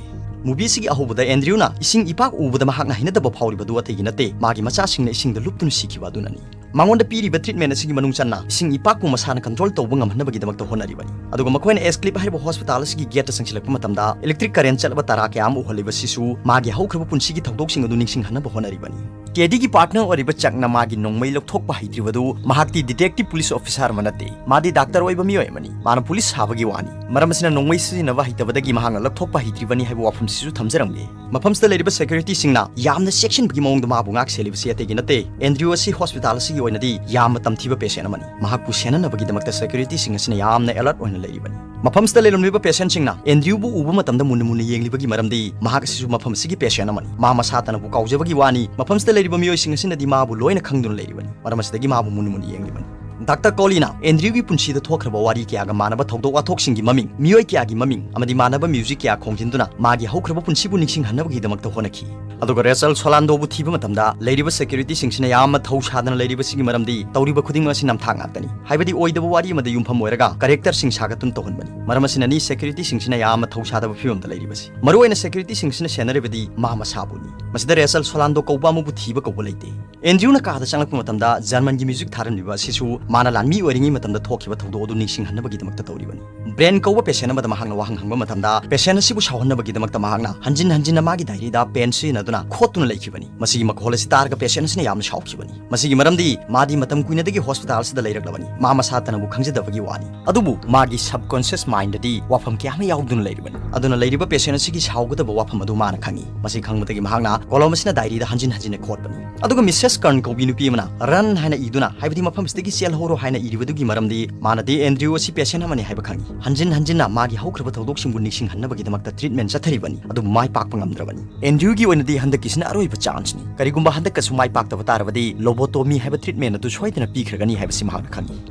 ꯃꯨꯚꯤ ꯑꯁꯤꯒꯤ ꯑꯍꯧꯕꯗ ꯑꯦꯟꯗ꯭ꯔꯤꯌꯨꯅ ꯏꯁꯤꯡ ꯏꯄꯥꯛ ꯎꯕꯗ ꯃꯍꯥꯛꯅ ꯍꯩꯅꯗꯕ ꯐꯥꯎꯔꯤꯕꯗꯨ ꯑꯇꯩꯒꯤ ꯅꯠꯇꯦ, ꯃꯥꯒꯤ ꯃꯆꯥꯁꯤꯡꯅ ꯏꯁꯤꯡꯗ ꯂꯨꯞꯇꯨꯅ ꯁꯤꯈꯤꯕ ꯑꯗꯨꯅꯅꯤ꯫ ꯃꯉꯣꯟꯗ ꯄꯤꯔꯤꯕ ꯇ꯭ꯔꯤꯠꯃꯦꯟ ꯑꯁꯤꯒꯤ ꯃꯅꯨꯡ ꯆꯟꯅ ꯏꯁꯤꯡ ꯏꯄꯥꯛꯄꯨ ꯃꯁꯥꯅ ꯀꯟꯇ꯭ꯔꯣꯜ ꯇꯧꯕ ꯉꯝꯍꯟꯅꯕꯒꯤꯗꯃꯛꯇ ꯍꯣꯠꯅꯔꯤꯕꯅꯤ꯫ ꯑꯗꯨꯒ ꯃꯈꯣꯏꯅ ꯑꯦꯁ ꯀ꯭ꯂꯤꯞ ꯍꯥꯏꯔꯤꯕ ꯍꯣꯁꯄꯤꯇꯥꯜ ꯑꯁꯤꯒꯤ ꯒꯦꯠꯇ ꯆꯪꯁꯤꯜꯂꯛꯄ ꯃꯇꯝꯗ ꯏꯂꯦꯛꯇ꯭ꯔꯤꯛ ꯀꯔꯦꯟ ꯆꯠꯂꯕ ꯇꯔꯥ ꯀꯌꯥ ꯑꯃ ꯎꯍꯜꯂꯤꯕꯁꯤꯁꯨ ꯃꯥꯒꯤ ꯍꯧꯈ꯭ꯔꯕ ꯄꯨꯟꯁꯤꯒꯤ ꯊꯧꯗꯣꯛꯁꯤꯡ ꯑꯗꯨ ꯅꯤꯡꯁꯤꯡꯍꯟꯅꯕ ꯍꯣꯠꯅꯔꯤꯕꯅꯤ꯫ ꯀꯦꯗꯤꯒꯤ ꯄꯥꯔꯠꯅꯔ ꯑꯣꯏꯔꯤꯕ ꯆꯛꯅ ꯃꯥꯒꯤ ꯅꯣꯡꯃꯩ ꯂꯧꯊꯣꯛꯄ ꯍꯩꯇ꯭ꯔꯤꯕꯗꯨ ꯃꯍꯥꯛꯇꯤ ꯗꯤꯇꯦꯛꯇꯤꯚ ꯄꯨꯂꯤꯁ ꯑꯣꯐꯤꯁꯥꯔ ꯑꯃ ꯅꯠꯇꯦ꯫ ꯃꯥꯗꯤ ꯗꯥꯛꯇꯔ ꯑꯣꯏꯕ ꯃꯤꯑꯣꯏ ꯑꯃꯅꯤ꯫ ꯃꯥꯅ ꯄꯨꯂꯤꯁ ꯁꯥꯕꯒꯤ ꯋꯥꯅꯤ꯫ ꯃꯔꯝ ꯑꯁꯤꯅ ꯅꯣꯡꯃꯩ ꯁꯤꯖꯤꯟꯅꯕ ꯍꯩꯇꯕꯗꯒꯤ ꯃꯍꯥꯛꯅ ꯂꯧꯊꯣꯛꯄ ꯍꯩꯇ꯭ꯔꯤꯕꯅꯤ ꯍꯥꯏꯕ ꯋꯥꯐꯝꯁꯤꯁꯨ ꯊꯝꯖꯔꯝꯒꯦ꯫ ꯃꯐꯝꯁꯤꯗ ꯂꯩꯔꯤꯕ ꯁꯦꯀ꯭ꯌꯨꯔꯤꯇꯤꯁꯤꯡꯅ ꯌꯥꯝꯅ ꯆꯦꯛꯁꯤꯟꯕꯒꯤ ꯃꯑꯣꯡꯗ ꯃꯥꯕꯨ ꯉꯥꯛ ꯁꯦꯜꯂꯤꯕꯁꯤ ꯑꯇꯩꯒꯤ ꯅꯠꯇꯦ, ꯑꯦꯟꯗ꯭ꯔꯤꯌꯨ ꯑꯁꯤ ꯍꯣꯁꯄꯤꯇꯥꯜ ꯑꯁꯤꯒꯤ ꯑꯣꯏꯅꯗꯤ ꯌꯥꯝꯅ ꯇꯝꯊꯤꯕ ꯄꯦꯁꯦꯟ ꯑꯃꯅꯤ꯫ ꯃꯍꯥꯛꯄꯨ ꯁꯦꯟꯅꯅꯕꯒꯤꯗꯃꯛꯇ ꯁꯦꯀ꯭ꯌꯨꯔꯤꯇꯤꯁꯤꯡ ꯑꯁꯤꯅ ꯌꯥꯝꯅ ꯑꯦꯂꯔꯠ ꯑꯣꯏꯅ ꯂꯩꯔꯤꯕꯅꯤ꯫ ꯃꯐꯝꯁꯤꯗ ꯂꯩꯔꯝꯂꯤꯕ ꯄꯦꯁꯦꯟꯁꯤꯡꯅ ꯑꯦꯟꯗ꯭ꯔꯤꯌꯨꯕꯨ ꯎꯕ ꯃꯇꯝꯗ ꯃꯨꯟꯅ ꯃꯨꯟꯅ ꯌꯦꯡꯂꯤꯕꯒꯤ ꯃꯔꯝꯗꯤ ꯃꯍꯥꯛ ꯑꯁꯤꯁꯨ ꯃꯐꯝ ꯑꯁꯤꯒꯤ ꯄꯦꯁꯦꯟ ꯑꯃꯅꯤ꯫ ꯃꯥ ꯃꯁꯥꯇꯅꯕꯨ ꯀꯥꯎꯖꯕꯒꯤ ꯋꯥꯅꯤ꯫ ꯃꯐꯝꯁꯤꯗ ꯂꯩꯔꯤꯕ ꯃꯤꯑꯣꯏꯁꯤꯡ ꯑꯁꯤꯅꯗꯤ ꯃꯥꯕꯨ ꯂꯣꯏꯅ ꯈꯪꯗꯨꯅ ꯂꯩꯔꯤꯕꯅꯤ꯫ ꯃꯔꯝ ꯑꯁꯤꯗꯒꯤ ꯃꯥꯕꯨ ꯃꯨꯟꯅ ꯃꯨꯟꯅ ꯌꯦꯡꯂꯤꯕꯅꯤ꯫ ꯗꯥꯛꯇꯔ ꯀꯣꯂꯤꯅ ꯑꯦꯟꯗ꯭ꯔꯤꯌꯨꯒꯤ ꯄꯨꯟꯁꯤꯗ ꯊꯣꯛꯈ꯭ꯔꯕ ꯋꯥꯔꯤ ꯀꯌꯥꯒ ꯃꯥꯟꯅꯕ ꯊꯧꯗꯣꯛ ꯋꯥꯊꯣꯛꯁꯤꯡꯒꯤ ꯃꯃꯤꯡ, ꯃꯤꯑꯣꯏ ꯀꯌꯥꯒꯤ ꯃꯃꯤꯡ ꯑꯃꯗꯤ ꯃꯥꯟꯅꯕ ꯃ꯭ꯌꯨꯖꯤꯛ ꯀꯌꯥ ꯈꯣꯡꯖꯤꯟꯗꯨꯅ ꯃꯥꯒꯤ ꯍꯧꯈ꯭ꯔꯕ ꯄꯨꯟꯁꯤꯕꯨ ꯅꯤꯡꯁꯤꯡꯍꯟꯅꯕꯒꯤꯗꯃꯛꯇ ꯍꯣꯠꯅꯈꯤ꯫ ꯑꯗꯨꯒ ꯔꯦꯆꯜ ꯁꯣꯂꯥꯟꯗꯣꯕꯨ ꯊꯤꯕ ꯃꯇꯝꯗ ꯂꯩꯔꯤꯕ ꯁꯦꯀ꯭ꯌꯨꯔꯤꯇꯤꯁꯤꯡꯁꯤꯅ ꯌꯥꯝꯅ ꯊꯧ ꯁꯥꯗꯅ ꯂꯩꯔꯤꯕꯁꯤꯒꯤ ꯃꯔꯝꯗꯤ ꯇꯧꯔꯤꯕ ꯈꯨꯗꯤꯡꯃꯛ ꯑꯁꯤ ꯅꯝꯊꯥꯛ ꯉꯥꯛꯇꯅꯤ꯫ ꯍꯥꯏꯕꯗꯤ ꯑꯣꯏꯗꯕ ꯋꯥꯔꯤ ꯑꯃꯗ ꯌꯨꯝꯐꯝ ꯑꯣꯏꯔꯒ ꯀꯔꯦꯛꯇꯔꯁꯤꯡ ꯁꯥꯒꯠꯇꯨꯅ ꯇꯧꯍꯟꯕꯅꯤ꯫ ꯃꯔꯝ ꯑꯁꯤꯅꯅꯤ ꯁꯦꯀ꯭ꯌꯨꯔꯤꯇꯤꯁꯤꯡꯁꯤꯅ ꯌꯥꯝꯅ ꯊꯧ ꯁꯥꯗꯕ ꯐꯤꯕꯝꯗ ꯂꯩꯔꯤꯕꯁꯤ꯫ ꯃꯔꯨꯑꯣꯏꯅ ꯁꯦꯀ꯭ꯌꯨꯔꯤꯇꯤꯁꯤꯡꯁꯤꯅ ꯁꯦꯟꯅꯔꯤꯕꯗꯤ ꯃꯥ ꯃꯁꯥꯕꯨꯅꯤ꯫ ꯃꯁꯤꯗ ꯔꯦꯆꯜ ꯁꯣꯂꯥꯟꯗꯣ ꯀꯧꯕ ꯑꯃꯕꯨ ꯊꯤꯕ ꯀꯧꯕ ꯂꯩꯇꯦ꯫ ꯑꯦꯟꯗ꯭ꯔꯤꯌꯨꯅ ꯀꯥꯗ ꯆꯪꯂꯛꯄ ꯃꯇꯝꯗ ꯖꯔꯃꯟꯒꯤ ꯃ꯭ꯌꯨꯖꯤꯛ ꯊꯥꯔꯝꯂꯤꯕ ꯑꯁꯤꯁꯨ ꯃꯥꯅ ꯂꯥꯟꯃꯤ ꯑꯣꯏꯔꯤꯉꯩ ꯃꯇꯝꯗ ꯊꯣꯛꯈꯤꯕ ꯊꯧꯗꯣꯛ ꯑꯗꯨ ꯅꯤꯡꯁꯤꯡꯍꯟꯅꯕꯒꯤꯗꯃꯛꯇ ꯇꯧꯔꯤꯕꯅꯤ꯫ ꯕ꯭ꯔꯦꯟ ꯀꯧꯕ ꯄꯦꯁꯦꯟ ꯑꯃꯗ ꯃꯍꯥꯛꯅ ꯋꯥꯍꯪ ꯍꯪꯕ ꯃꯇꯝꯗ, ꯄꯦꯁꯦꯟ ꯑꯁꯤꯕꯨ ꯁꯥꯎꯍꯟꯅꯕꯒꯤꯗꯃꯛꯇ ꯃꯍꯥꯛꯅ ꯍꯟꯖꯤꯟ ꯍꯟꯖꯤꯟꯅ ꯃꯥꯒꯤ ꯗꯥꯏꯔꯤꯗ ꯄꯦꯟ ꯁꯤꯖꯤꯟꯅꯗꯨꯅ ꯈꯣꯠꯇꯨꯅ ꯂꯩꯈꯤꯕꯅꯤ꯫ ꯃꯁꯤꯒꯤ ꯃꯈꯣꯜ ꯑꯁꯤ ꯇꯥꯔꯒ ꯄꯦꯁꯦꯟ ꯑꯁꯤꯅ ꯌꯥꯝꯅ ꯁꯥꯎꯈꯤꯕꯅꯤ꯫ ꯃꯁꯤꯒꯤ ꯃꯔꯝꯗꯤ ꯃꯥꯗꯤ ꯃꯇꯝ ꯀꯨꯏꯅꯗꯒꯤ ꯍꯣꯁꯄꯤꯇꯥꯜ ꯑꯁꯤꯗ ꯂꯩꯔꯛꯂꯕꯅꯤ꯫ ꯃꯥ ꯃꯁꯥ ꯇꯅꯕꯨ ꯈꯪꯖꯗꯕꯒꯤ ꯋꯥꯅꯤ꯫ ꯑꯗꯨꯕꯨ ꯃꯥꯒꯤ ꯁꯕꯀꯣꯟꯁꯤꯌꯁ ꯃꯥꯏꯟꯗꯗꯤ ꯋꯥꯐꯝ ꯀꯌꯥ ꯑꯃ ꯌꯥꯎꯗꯨꯅ ꯂꯩꯔꯤꯕꯅꯤ꯫ ꯑꯗꯨꯅ ꯂꯩꯔꯤꯕ ꯄꯦꯁꯦꯟ ꯑꯁꯤꯒꯤ ꯁꯥꯎꯒꯗꯕ ꯋꯥꯐꯝ ꯑꯗꯨ ꯃꯥꯅ ꯈꯪꯏ꯫ ꯃꯁꯤ ꯈꯪꯕꯗꯒꯤ ꯃꯍꯥꯛꯅ ꯀꯣꯂꯝ ꯑꯁꯤꯅ ꯗꯥꯏꯔꯤꯗ ꯍꯟꯖꯤꯟ ꯍꯟꯖꯤꯟꯅ ꯈꯣꯠꯄꯅꯤ꯫ ꯑꯗꯨꯒ ꯃꯤꯁꯦꯁ ꯀꯔꯟ ꯀꯧꯕꯤ ꯅꯨꯄꯤ ꯑꯃꯅ "Run" ꯍꯥꯏꯅ ꯏꯗꯨꯅ, ꯍꯥꯏꯕꯗꯤ "ꯃꯐꯝ ꯑꯁꯤꯗꯒꯤ ꯆꯦꯜꯍꯧꯔꯣ" ꯍꯥꯏꯅ ꯏꯔꯤꯕꯗꯨꯒꯤ ꯃꯔꯝꯗꯤ ꯃꯥꯅꯗꯤ ꯑꯦꯟꯗ꯭ꯔꯤꯌꯨ ꯑꯁꯤ ꯄꯦꯁꯦꯟ ꯑꯃꯅꯤ ꯍꯥꯏꯕ ꯈꯪꯏ꯫ ꯍꯟꯖꯤꯟ ꯍꯟꯖꯤꯟꯅ ꯃꯥꯒꯤ ꯍꯧꯈ꯭ꯔꯕ ꯊꯧꯗꯣꯛꯁꯤꯡꯕꯨ ꯅꯤꯡꯁꯤꯡꯍꯟꯅꯕꯒꯤꯗꯃꯛꯇ ꯇ꯭ꯔꯤꯠꯃꯦꯟ ꯆꯠꯊꯔꯤꯕꯅꯤ, ꯑꯗꯨꯕꯨ ꯃꯥꯏ ꯄꯥꯛꯄ ꯉꯝꯗ꯭ꯔꯕꯅꯤ꯫ ꯑꯦꯟꯗ꯭ꯔꯤꯌꯨꯒꯤ ꯑꯣꯏꯅꯗꯤ ꯍꯟꯗꯛꯀꯤꯁꯤꯅ ꯑꯔꯣꯏꯕ ꯆꯥꯟꯁꯅꯤ꯫ ꯀꯔꯤꯒꯨꯝꯕ ꯍꯟꯗꯛꯀꯁꯨ ꯃꯥꯏ ꯄꯥꯛꯇꯕ ꯇꯥꯔꯕꯗꯤ ꯂꯣꯕꯣꯇꯣꯃꯤ ꯍꯥꯏꯕ ꯇ꯭ꯔꯤꯠꯃꯦꯟ ꯑꯗꯨ ꯁꯣꯏꯗꯅ ꯄꯤꯈ꯭ꯔꯒꯅꯤ ꯍꯥꯏꯕꯁꯤ ꯃꯍꯥꯛꯅ ꯈꯪꯏ꯫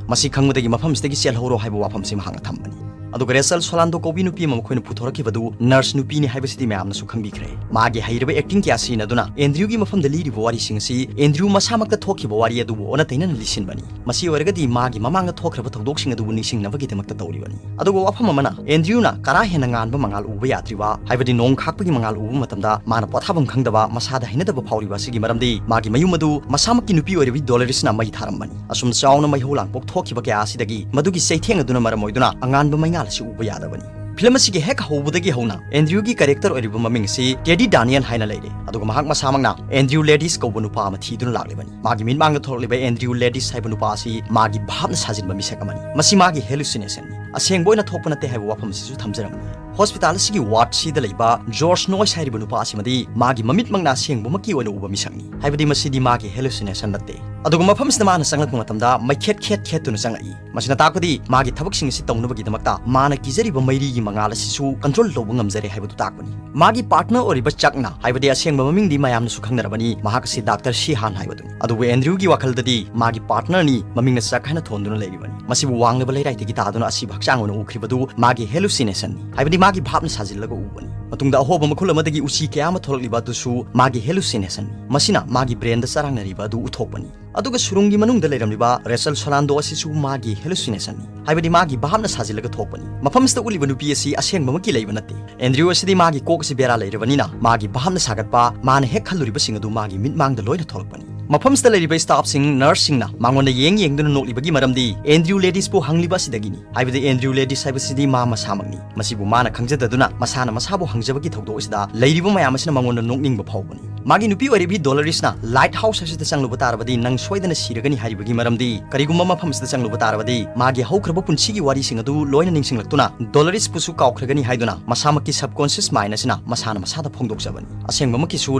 ꯃꯁꯤ ꯈꯪꯕꯗꯒꯤ ꯃꯐꯝꯁꯤꯗꯒꯤ ꯆꯦꯜꯍꯧꯔꯣ ꯍꯥꯏꯕ ꯋꯥꯐꯝꯁꯤ ꯃꯍꯥꯛꯅ ꯊꯝꯕꯅꯤ꯫ ꯑꯗꯨꯒ ꯔꯦꯆꯦꯜ ꯁꯣꯂꯥꯟꯗꯣ ꯀꯧꯕꯤ ꯅꯨꯄꯤ ꯑꯃ ꯃꯈꯣꯏꯅ ꯄꯨꯊꯣꯔꯛꯈꯤꯕꯗꯨ ꯅꯔꯁ ꯅꯨꯄꯤꯅꯤ ꯍꯥꯏꯕꯁꯤꯗꯤ ꯃꯌꯥꯝꯅꯁꯨ ꯈꯪꯕꯤꯈ꯭ꯔꯦ꯫ ꯃꯥꯒꯤ ꯍꯩꯔꯕ ꯑꯦꯛꯇꯤꯡ ꯀꯌꯥ ꯁꯤꯖꯤꯟꯅꯗꯨꯅ ꯑꯦꯟꯗ꯭ꯔꯤꯌꯨꯒꯤ ꯃꯐꯝꯗ ꯂꯤꯔꯤꯕ ꯋꯥꯔꯤꯁꯤꯡ ꯑꯁꯤ ꯑꯦꯟꯗ꯭ꯔꯤꯌꯨ ꯃꯁꯥꯃꯛꯇ ꯊꯣꯛꯈꯤꯕ ꯋꯥꯔꯤ ꯑꯗꯨꯕꯨ ꯑꯣꯟꯅ ꯇꯩꯅꯅ ꯂꯤꯁꯤꯟꯕꯅꯤ꯫ ꯃꯁꯤ ꯑꯣꯏꯔꯒꯗꯤ ꯃꯥꯒꯤ ꯃꯃꯥꯡꯗ ꯊꯣꯛꯈ꯭ꯔꯕ ꯊꯧꯗꯣꯛꯁꯤꯡ ꯑꯗꯨꯕꯨ ꯅꯤꯡꯁꯤꯡꯅꯕꯒꯤꯗꯃꯛꯇ ꯇꯧꯔꯤꯕꯅꯤ꯫ ꯑꯗꯨꯒ ꯋꯥꯐꯝ ꯑꯃꯅ, ꯑꯦꯟꯗ꯭ꯔꯤꯌꯨꯅ ꯀꯔꯥ ꯍꯦꯟꯅ ꯉꯥꯟꯕ ꯃꯉꯥꯜ ꯎꯕ ꯌꯥꯗ꯭ꯔꯤꯕ, ꯍꯥꯏꯕꯗꯤ ꯅꯣꯡ ꯈꯥꯛꯄꯒꯤ ꯃꯉꯥꯜ ꯎꯕ ꯃꯇꯝꯗ ꯃꯥꯅ ꯄꯣꯊꯥꯐꯝ ꯈꯪꯗꯕ, ꯃꯁꯥꯗ ꯍꯩꯅꯗꯕ ꯐꯥꯎꯔꯤꯕ ꯑꯁꯤꯒꯤ ꯃꯔꯝꯗꯤ ꯃꯥꯒꯤ ꯃꯌꯨꯝ ꯑꯗꯨ ꯃꯁꯥꯃꯛꯀꯤ ꯅꯨꯄꯤ ꯑꯣꯏꯔꯤꯕꯤ ꯗꯣꯂꯔꯤꯁꯅ ꯃꯩ ꯊꯥꯔꯝꯕꯅꯤ꯫ ꯑꯁꯨꯝ ꯆꯥꯎꯅ ꯃꯩꯍꯧ ꯂꯥꯡꯄꯣꯛ ꯊꯣꯛꯈꯤꯕ ꯀꯌꯥ ꯑꯁꯤꯗꯒꯤ ꯃꯗꯨꯒꯤ ꯆꯩꯊꯦꯡ ꯑꯗꯨꯅ ꯃꯔꯝ ꯑꯣꯏꯗꯨꯅ ꯑꯉꯥꯟꯕ ꯃꯩꯉꯥꯜ ꯑꯁꯤ ꯎꯕ ꯌꯥꯗꯕꯅꯤ꯫ ꯐꯤꯂꯝ ꯑꯁꯤꯒꯤ ꯍꯦꯛ ꯍꯧꯕꯗꯒꯤ ꯍꯧꯅ ꯑꯦꯟꯗ꯭ꯔꯤꯌꯨꯒꯤ ꯀꯦꯔꯦꯛꯇꯔ ꯑꯣꯏꯔꯤꯕ ꯃꯃꯤꯡ ꯑꯁꯤ ꯇꯦꯗꯤ ꯗꯥꯅꯤꯌꯦꯜ ꯍꯥꯏꯅ ꯂꯩꯔꯦ, ꯑꯗꯨꯒ ꯃꯍꯥꯛ ꯃꯁꯥꯃꯛꯅ ꯑꯦꯟꯗ꯭ꯔꯤꯌꯨ ꯂꯦꯗꯤꯁ ꯀꯧꯕ ꯅꯨꯄꯥ ꯑꯃ ꯊꯤꯗꯨꯅ ꯂꯥꯛꯂꯤꯕꯅꯤ꯫ ꯃꯥꯒꯤ ꯃꯤꯠꯃꯥꯡꯗ ꯊꯣꯔꯛꯂꯤꯕ ꯑꯦꯟꯗ꯭ꯔꯤꯌꯨ ꯂꯦꯗꯤꯁ ꯍꯥꯏꯕ ꯅꯨꯄꯥ ꯑꯁꯤ ꯃꯥꯒꯤ ꯚꯥꯞꯅ ꯁꯥꯖꯤꯟꯕ ꯃꯤꯁꯛ ꯑꯃꯅꯤ꯫ ꯃꯁꯤ ꯃꯥꯒꯤ ꯍꯦꯂꯨꯁꯤꯅꯦꯁꯟꯅꯤ, ꯑꯁꯦꯡꯕ ꯑꯣꯏꯅ ꯊꯣꯛꯄ ꯅꯠꯇꯦ ꯍꯥꯏꯕ ꯋꯥꯐꯝ ꯑꯁꯤꯁꯨ ꯊꯝꯖꯔꯝꯕꯅꯤ꯫ ꯍꯣꯁꯄꯤꯇꯥꯜ ꯑꯁꯤꯒꯤ ꯋꯥꯔꯗꯁꯤꯗ ꯂꯩꯕ ꯖꯣꯔꯖ ꯅꯣꯏꯁ ꯍꯥꯏꯔꯤꯕ ꯅꯨꯄꯥ ꯑꯁꯤꯃꯗꯤ ꯃꯥꯒꯤ ꯃꯃꯤꯠꯃꯛꯅ ꯑꯁꯦꯡꯕꯃꯛꯀꯤ ꯑꯣꯏꯅ ꯎꯕ ꯃꯤꯁꯛꯅꯤ, ꯍꯥꯏꯕꯗꯤ ꯃꯁꯤꯗꯤ ꯃꯥꯒꯤ ꯍꯦꯂꯨꯁꯤꯅꯦꯁꯟ ꯅꯠꯇꯦ꯫ ꯑꯗꯨꯒ ꯃꯐꯝꯁꯤꯗ ꯃꯥꯅ ꯆꯪꯂꯛꯄ ꯃꯇꯝꯗ ꯃꯩꯈꯦꯠ ꯈꯦꯠ ꯈꯦꯠꯇꯨꯅ ꯆꯪꯂꯛꯏ꯫ ꯃꯁꯤꯅ ꯇꯥꯛꯄꯗꯤ ꯃꯥꯒꯤ ꯊꯕꯛꯁꯤꯡ ꯑꯁꯤ ꯇꯧꯅꯕꯒꯤꯗꯃꯛꯇ ꯃꯥꯅ ꯀꯤꯖꯔꯤꯕ ꯃꯩꯔꯤꯒꯤ ꯃꯉꯥꯜ ꯑꯁꯤꯁꯨ ꯀꯟꯇ꯭ꯔꯣꯜ ꯇꯧꯕ ꯉꯝꯖꯔꯦ ꯍꯥꯏꯕꯗꯨ ꯇꯥꯛꯄꯅꯤ꯫ ꯃꯥꯒꯤ ꯄꯥꯔꯠꯅꯔ ꯑꯣꯏꯔꯤꯕ ꯆꯛꯅ, ꯍꯥꯏꯕꯗꯤ ꯑꯁꯦꯡꯕ ꯃꯃꯤꯡꯗꯤ ꯃꯌꯥꯝꯅꯁꯨ ꯈꯪꯅꯔꯕꯅꯤ, ꯃꯍꯥꯛ ꯑꯁꯤ ꯗꯥꯛꯇꯔ ꯁꯤꯍꯥꯟ ꯍꯥꯏꯕꯗꯨꯅꯤ꯫ ꯑꯗꯨꯕꯨ ꯑꯦꯟꯗ꯭ꯔꯤꯌꯨꯒꯤ ꯋꯥꯈꯜꯗꯗꯤ ꯃꯥꯒꯤ ꯄꯥꯔꯠꯅꯔꯅꯤ, ꯃꯃꯤꯡꯅ ꯆꯛ ꯍꯥꯏꯅ ꯊꯣꯟꯗꯨꯅ ꯂꯩꯔꯤꯕꯅꯤ꯫ ꯃꯁꯤꯕꯨ ꯋꯥꯡꯂꯕ ꯂꯩꯔꯥꯏꯗꯒꯤ ꯇꯥꯗꯨꯅ ꯑꯁꯤꯕ ꯍꯛꯆꯥꯡ ꯑꯣꯏꯅ ꯎꯈ꯭ꯔꯤꯕꯗꯨ ꯃꯥꯒꯤ ꯍꯦꯂꯨꯁꯤꯅꯦꯁꯟꯅꯤ, ꯍꯥꯏꯕꯗꯤ ꯃꯥꯒꯤ ꯚꯥꯞꯅ ꯁꯥꯖꯤꯜꯂꯒ ꯎꯕꯅꯤ꯫ ꯃꯇꯨꯡꯗ ꯑꯍꯣꯕ ꯃꯈꯨꯜ ꯑꯃꯗꯒꯤ ꯎꯆꯤ ꯀꯌꯥ ꯑꯃ ꯊꯣꯛꯂꯛꯂꯤꯕ ꯑꯗꯨꯁꯨ ꯃꯥꯒꯤ ꯍꯦꯂꯨꯁꯤꯅꯦꯁꯟꯅꯤ꯫ ꯃꯁꯤꯅ ꯃꯥꯒꯤ ꯕ꯭ꯔꯦꯟꯗ ꯆꯔꯥꯡꯅꯔꯤꯕ ꯑꯗꯨ ꯎꯊꯣꯛꯄꯅꯤ꯫ ꯑꯗꯨꯒ ꯁꯨꯔꯨꯡꯒꯤ ꯃꯅꯨꯡꯗ ꯂꯩꯔꯝꯂꯤꯕ ꯔꯦꯆꯦꯜ ꯁꯣꯂꯥꯟꯗꯣ ꯑꯁꯤꯁꯨ ꯃꯥꯒꯤ ꯍꯦꯂꯨꯁꯤꯅꯦꯁꯟꯅꯤ, ꯍꯥꯏꯕꯗꯤ ꯃꯥꯒꯤ ꯚꯥꯞꯅ ꯁꯥꯖꯤꯜꯂꯒ ꯊꯣꯛꯄꯅꯤ꯫ ꯃꯐꯝꯁꯤꯗ ꯎꯠꯂꯤꯕ ꯅꯨꯄꯤ ꯑꯁꯤ ꯑꯁꯦꯡꯕꯃꯛꯀꯤ ꯂꯩꯕ ꯅꯠꯇꯦ꯫ ꯑꯦꯟꯗ꯭ꯔꯤꯌꯨ ꯑꯁꯤꯗꯤ ꯃꯥꯒꯤ ꯀꯣꯛ ꯑꯁꯤ ꯕꯦꯔꯥ ꯂꯩꯔꯕꯅꯤꯅ ꯃꯥꯒꯤ ꯚꯥꯞꯅ ꯁꯥꯒꯠꯄ, ꯃꯥꯅ ꯍꯦꯛ ꯈꯜꯂꯨꯔꯤꯕꯁꯤꯡ ꯑꯗꯨ ꯃꯥꯒꯤ ꯃꯤꯠꯃꯥꯡꯗ ꯂꯣꯏꯅ ꯊꯣꯛꯂꯛꯄꯅꯤ꯫ ꯃꯐꯝꯁꯤꯗ ꯂꯩꯔꯤꯕ staffꯁꯤꯡ, nurseꯁꯤꯡꯅ ꯃꯉꯣꯟꯗ ꯌꯦꯡ ꯌꯦꯡꯗꯨꯅ ꯅꯣꯛꯂꯤꯕꯒꯤ ꯃꯔꯝꯗꯤ ꯑꯦꯟꯗ꯭ꯔꯤꯌꯨ ꯂꯦꯗꯤꯁꯄꯨ ꯍꯪꯂꯤꯕ ꯑꯁꯤꯗꯒꯤꯅꯤ꯫ ꯍꯥꯏꯕꯗꯤ ꯑꯦꯟꯗ꯭ꯔꯤꯌꯨ ꯂꯦꯗꯤꯁ ꯍꯥꯏꯕꯁꯤꯗꯤ ꯃꯥ ꯃꯁꯥꯃꯛꯅꯤ꯫ ꯃꯁꯤꯕꯨ ꯃꯥꯅ ꯈꯪꯖꯗꯗꯨꯅ ꯃꯁꯥꯅ ꯃꯁꯥꯕꯨ ꯍꯪꯖꯕꯒꯤ ꯊꯧꯗꯣꯛ ꯑꯁꯤꯗ ꯂꯩꯔꯤꯕ ꯃꯌꯥꯝ ꯑꯁꯤꯅ ꯃꯉꯣꯟꯗ ꯅꯣꯛꯅꯤꯡꯕ ꯐꯥꯎꯕꯅꯤ꯫ ꯃꯥꯒꯤ ꯅꯨꯄꯤ ꯑꯣꯏꯔꯤꯕꯤ ꯗꯣꯂꯔꯤꯁꯅ lighthouse ꯑꯁꯤꯗ ꯆꯪꯂꯨꯕ ꯇꯥꯔꯕꯗꯤ ꯅꯪ ꯁꯣꯏꯗꯅ ꯁꯤꯔꯒꯅꯤ ꯍꯥꯏꯔꯤꯕꯒꯤ ꯃꯔꯝꯗꯤ ꯀꯔꯤꯒꯨꯝꯕ ꯃꯐꯝ ꯑꯁꯤꯗ ꯆꯪꯂꯨꯕ ꯇꯥꯔꯕꯗꯤ ꯃꯥꯒꯤ ꯍꯧꯈ꯭ꯔꯕ ꯄꯨꯟꯁꯤꯒꯤ ꯋꯥꯔꯤꯁꯤꯡ ꯑꯗꯨ ꯂꯣꯏꯅ ꯅꯤꯡꯁꯤꯡꯂꯛꯇꯨꯅ ꯗꯣꯂꯔꯤꯁꯄꯨꯁꯨ ꯀꯥꯎꯈ꯭ꯔꯒꯅꯤ ꯍꯥꯏꯗꯨꯅ ꯃꯁꯥꯃꯛꯀꯤ subconscious mind ꯑꯁꯤꯅ ꯃꯁꯥꯅ ꯃꯁꯥꯗ ꯐꯣꯡꯗꯣꯛꯆꯕꯅꯤ꯫ ꯑꯁꯦꯡꯕꯃꯛꯀꯤꯁꯨ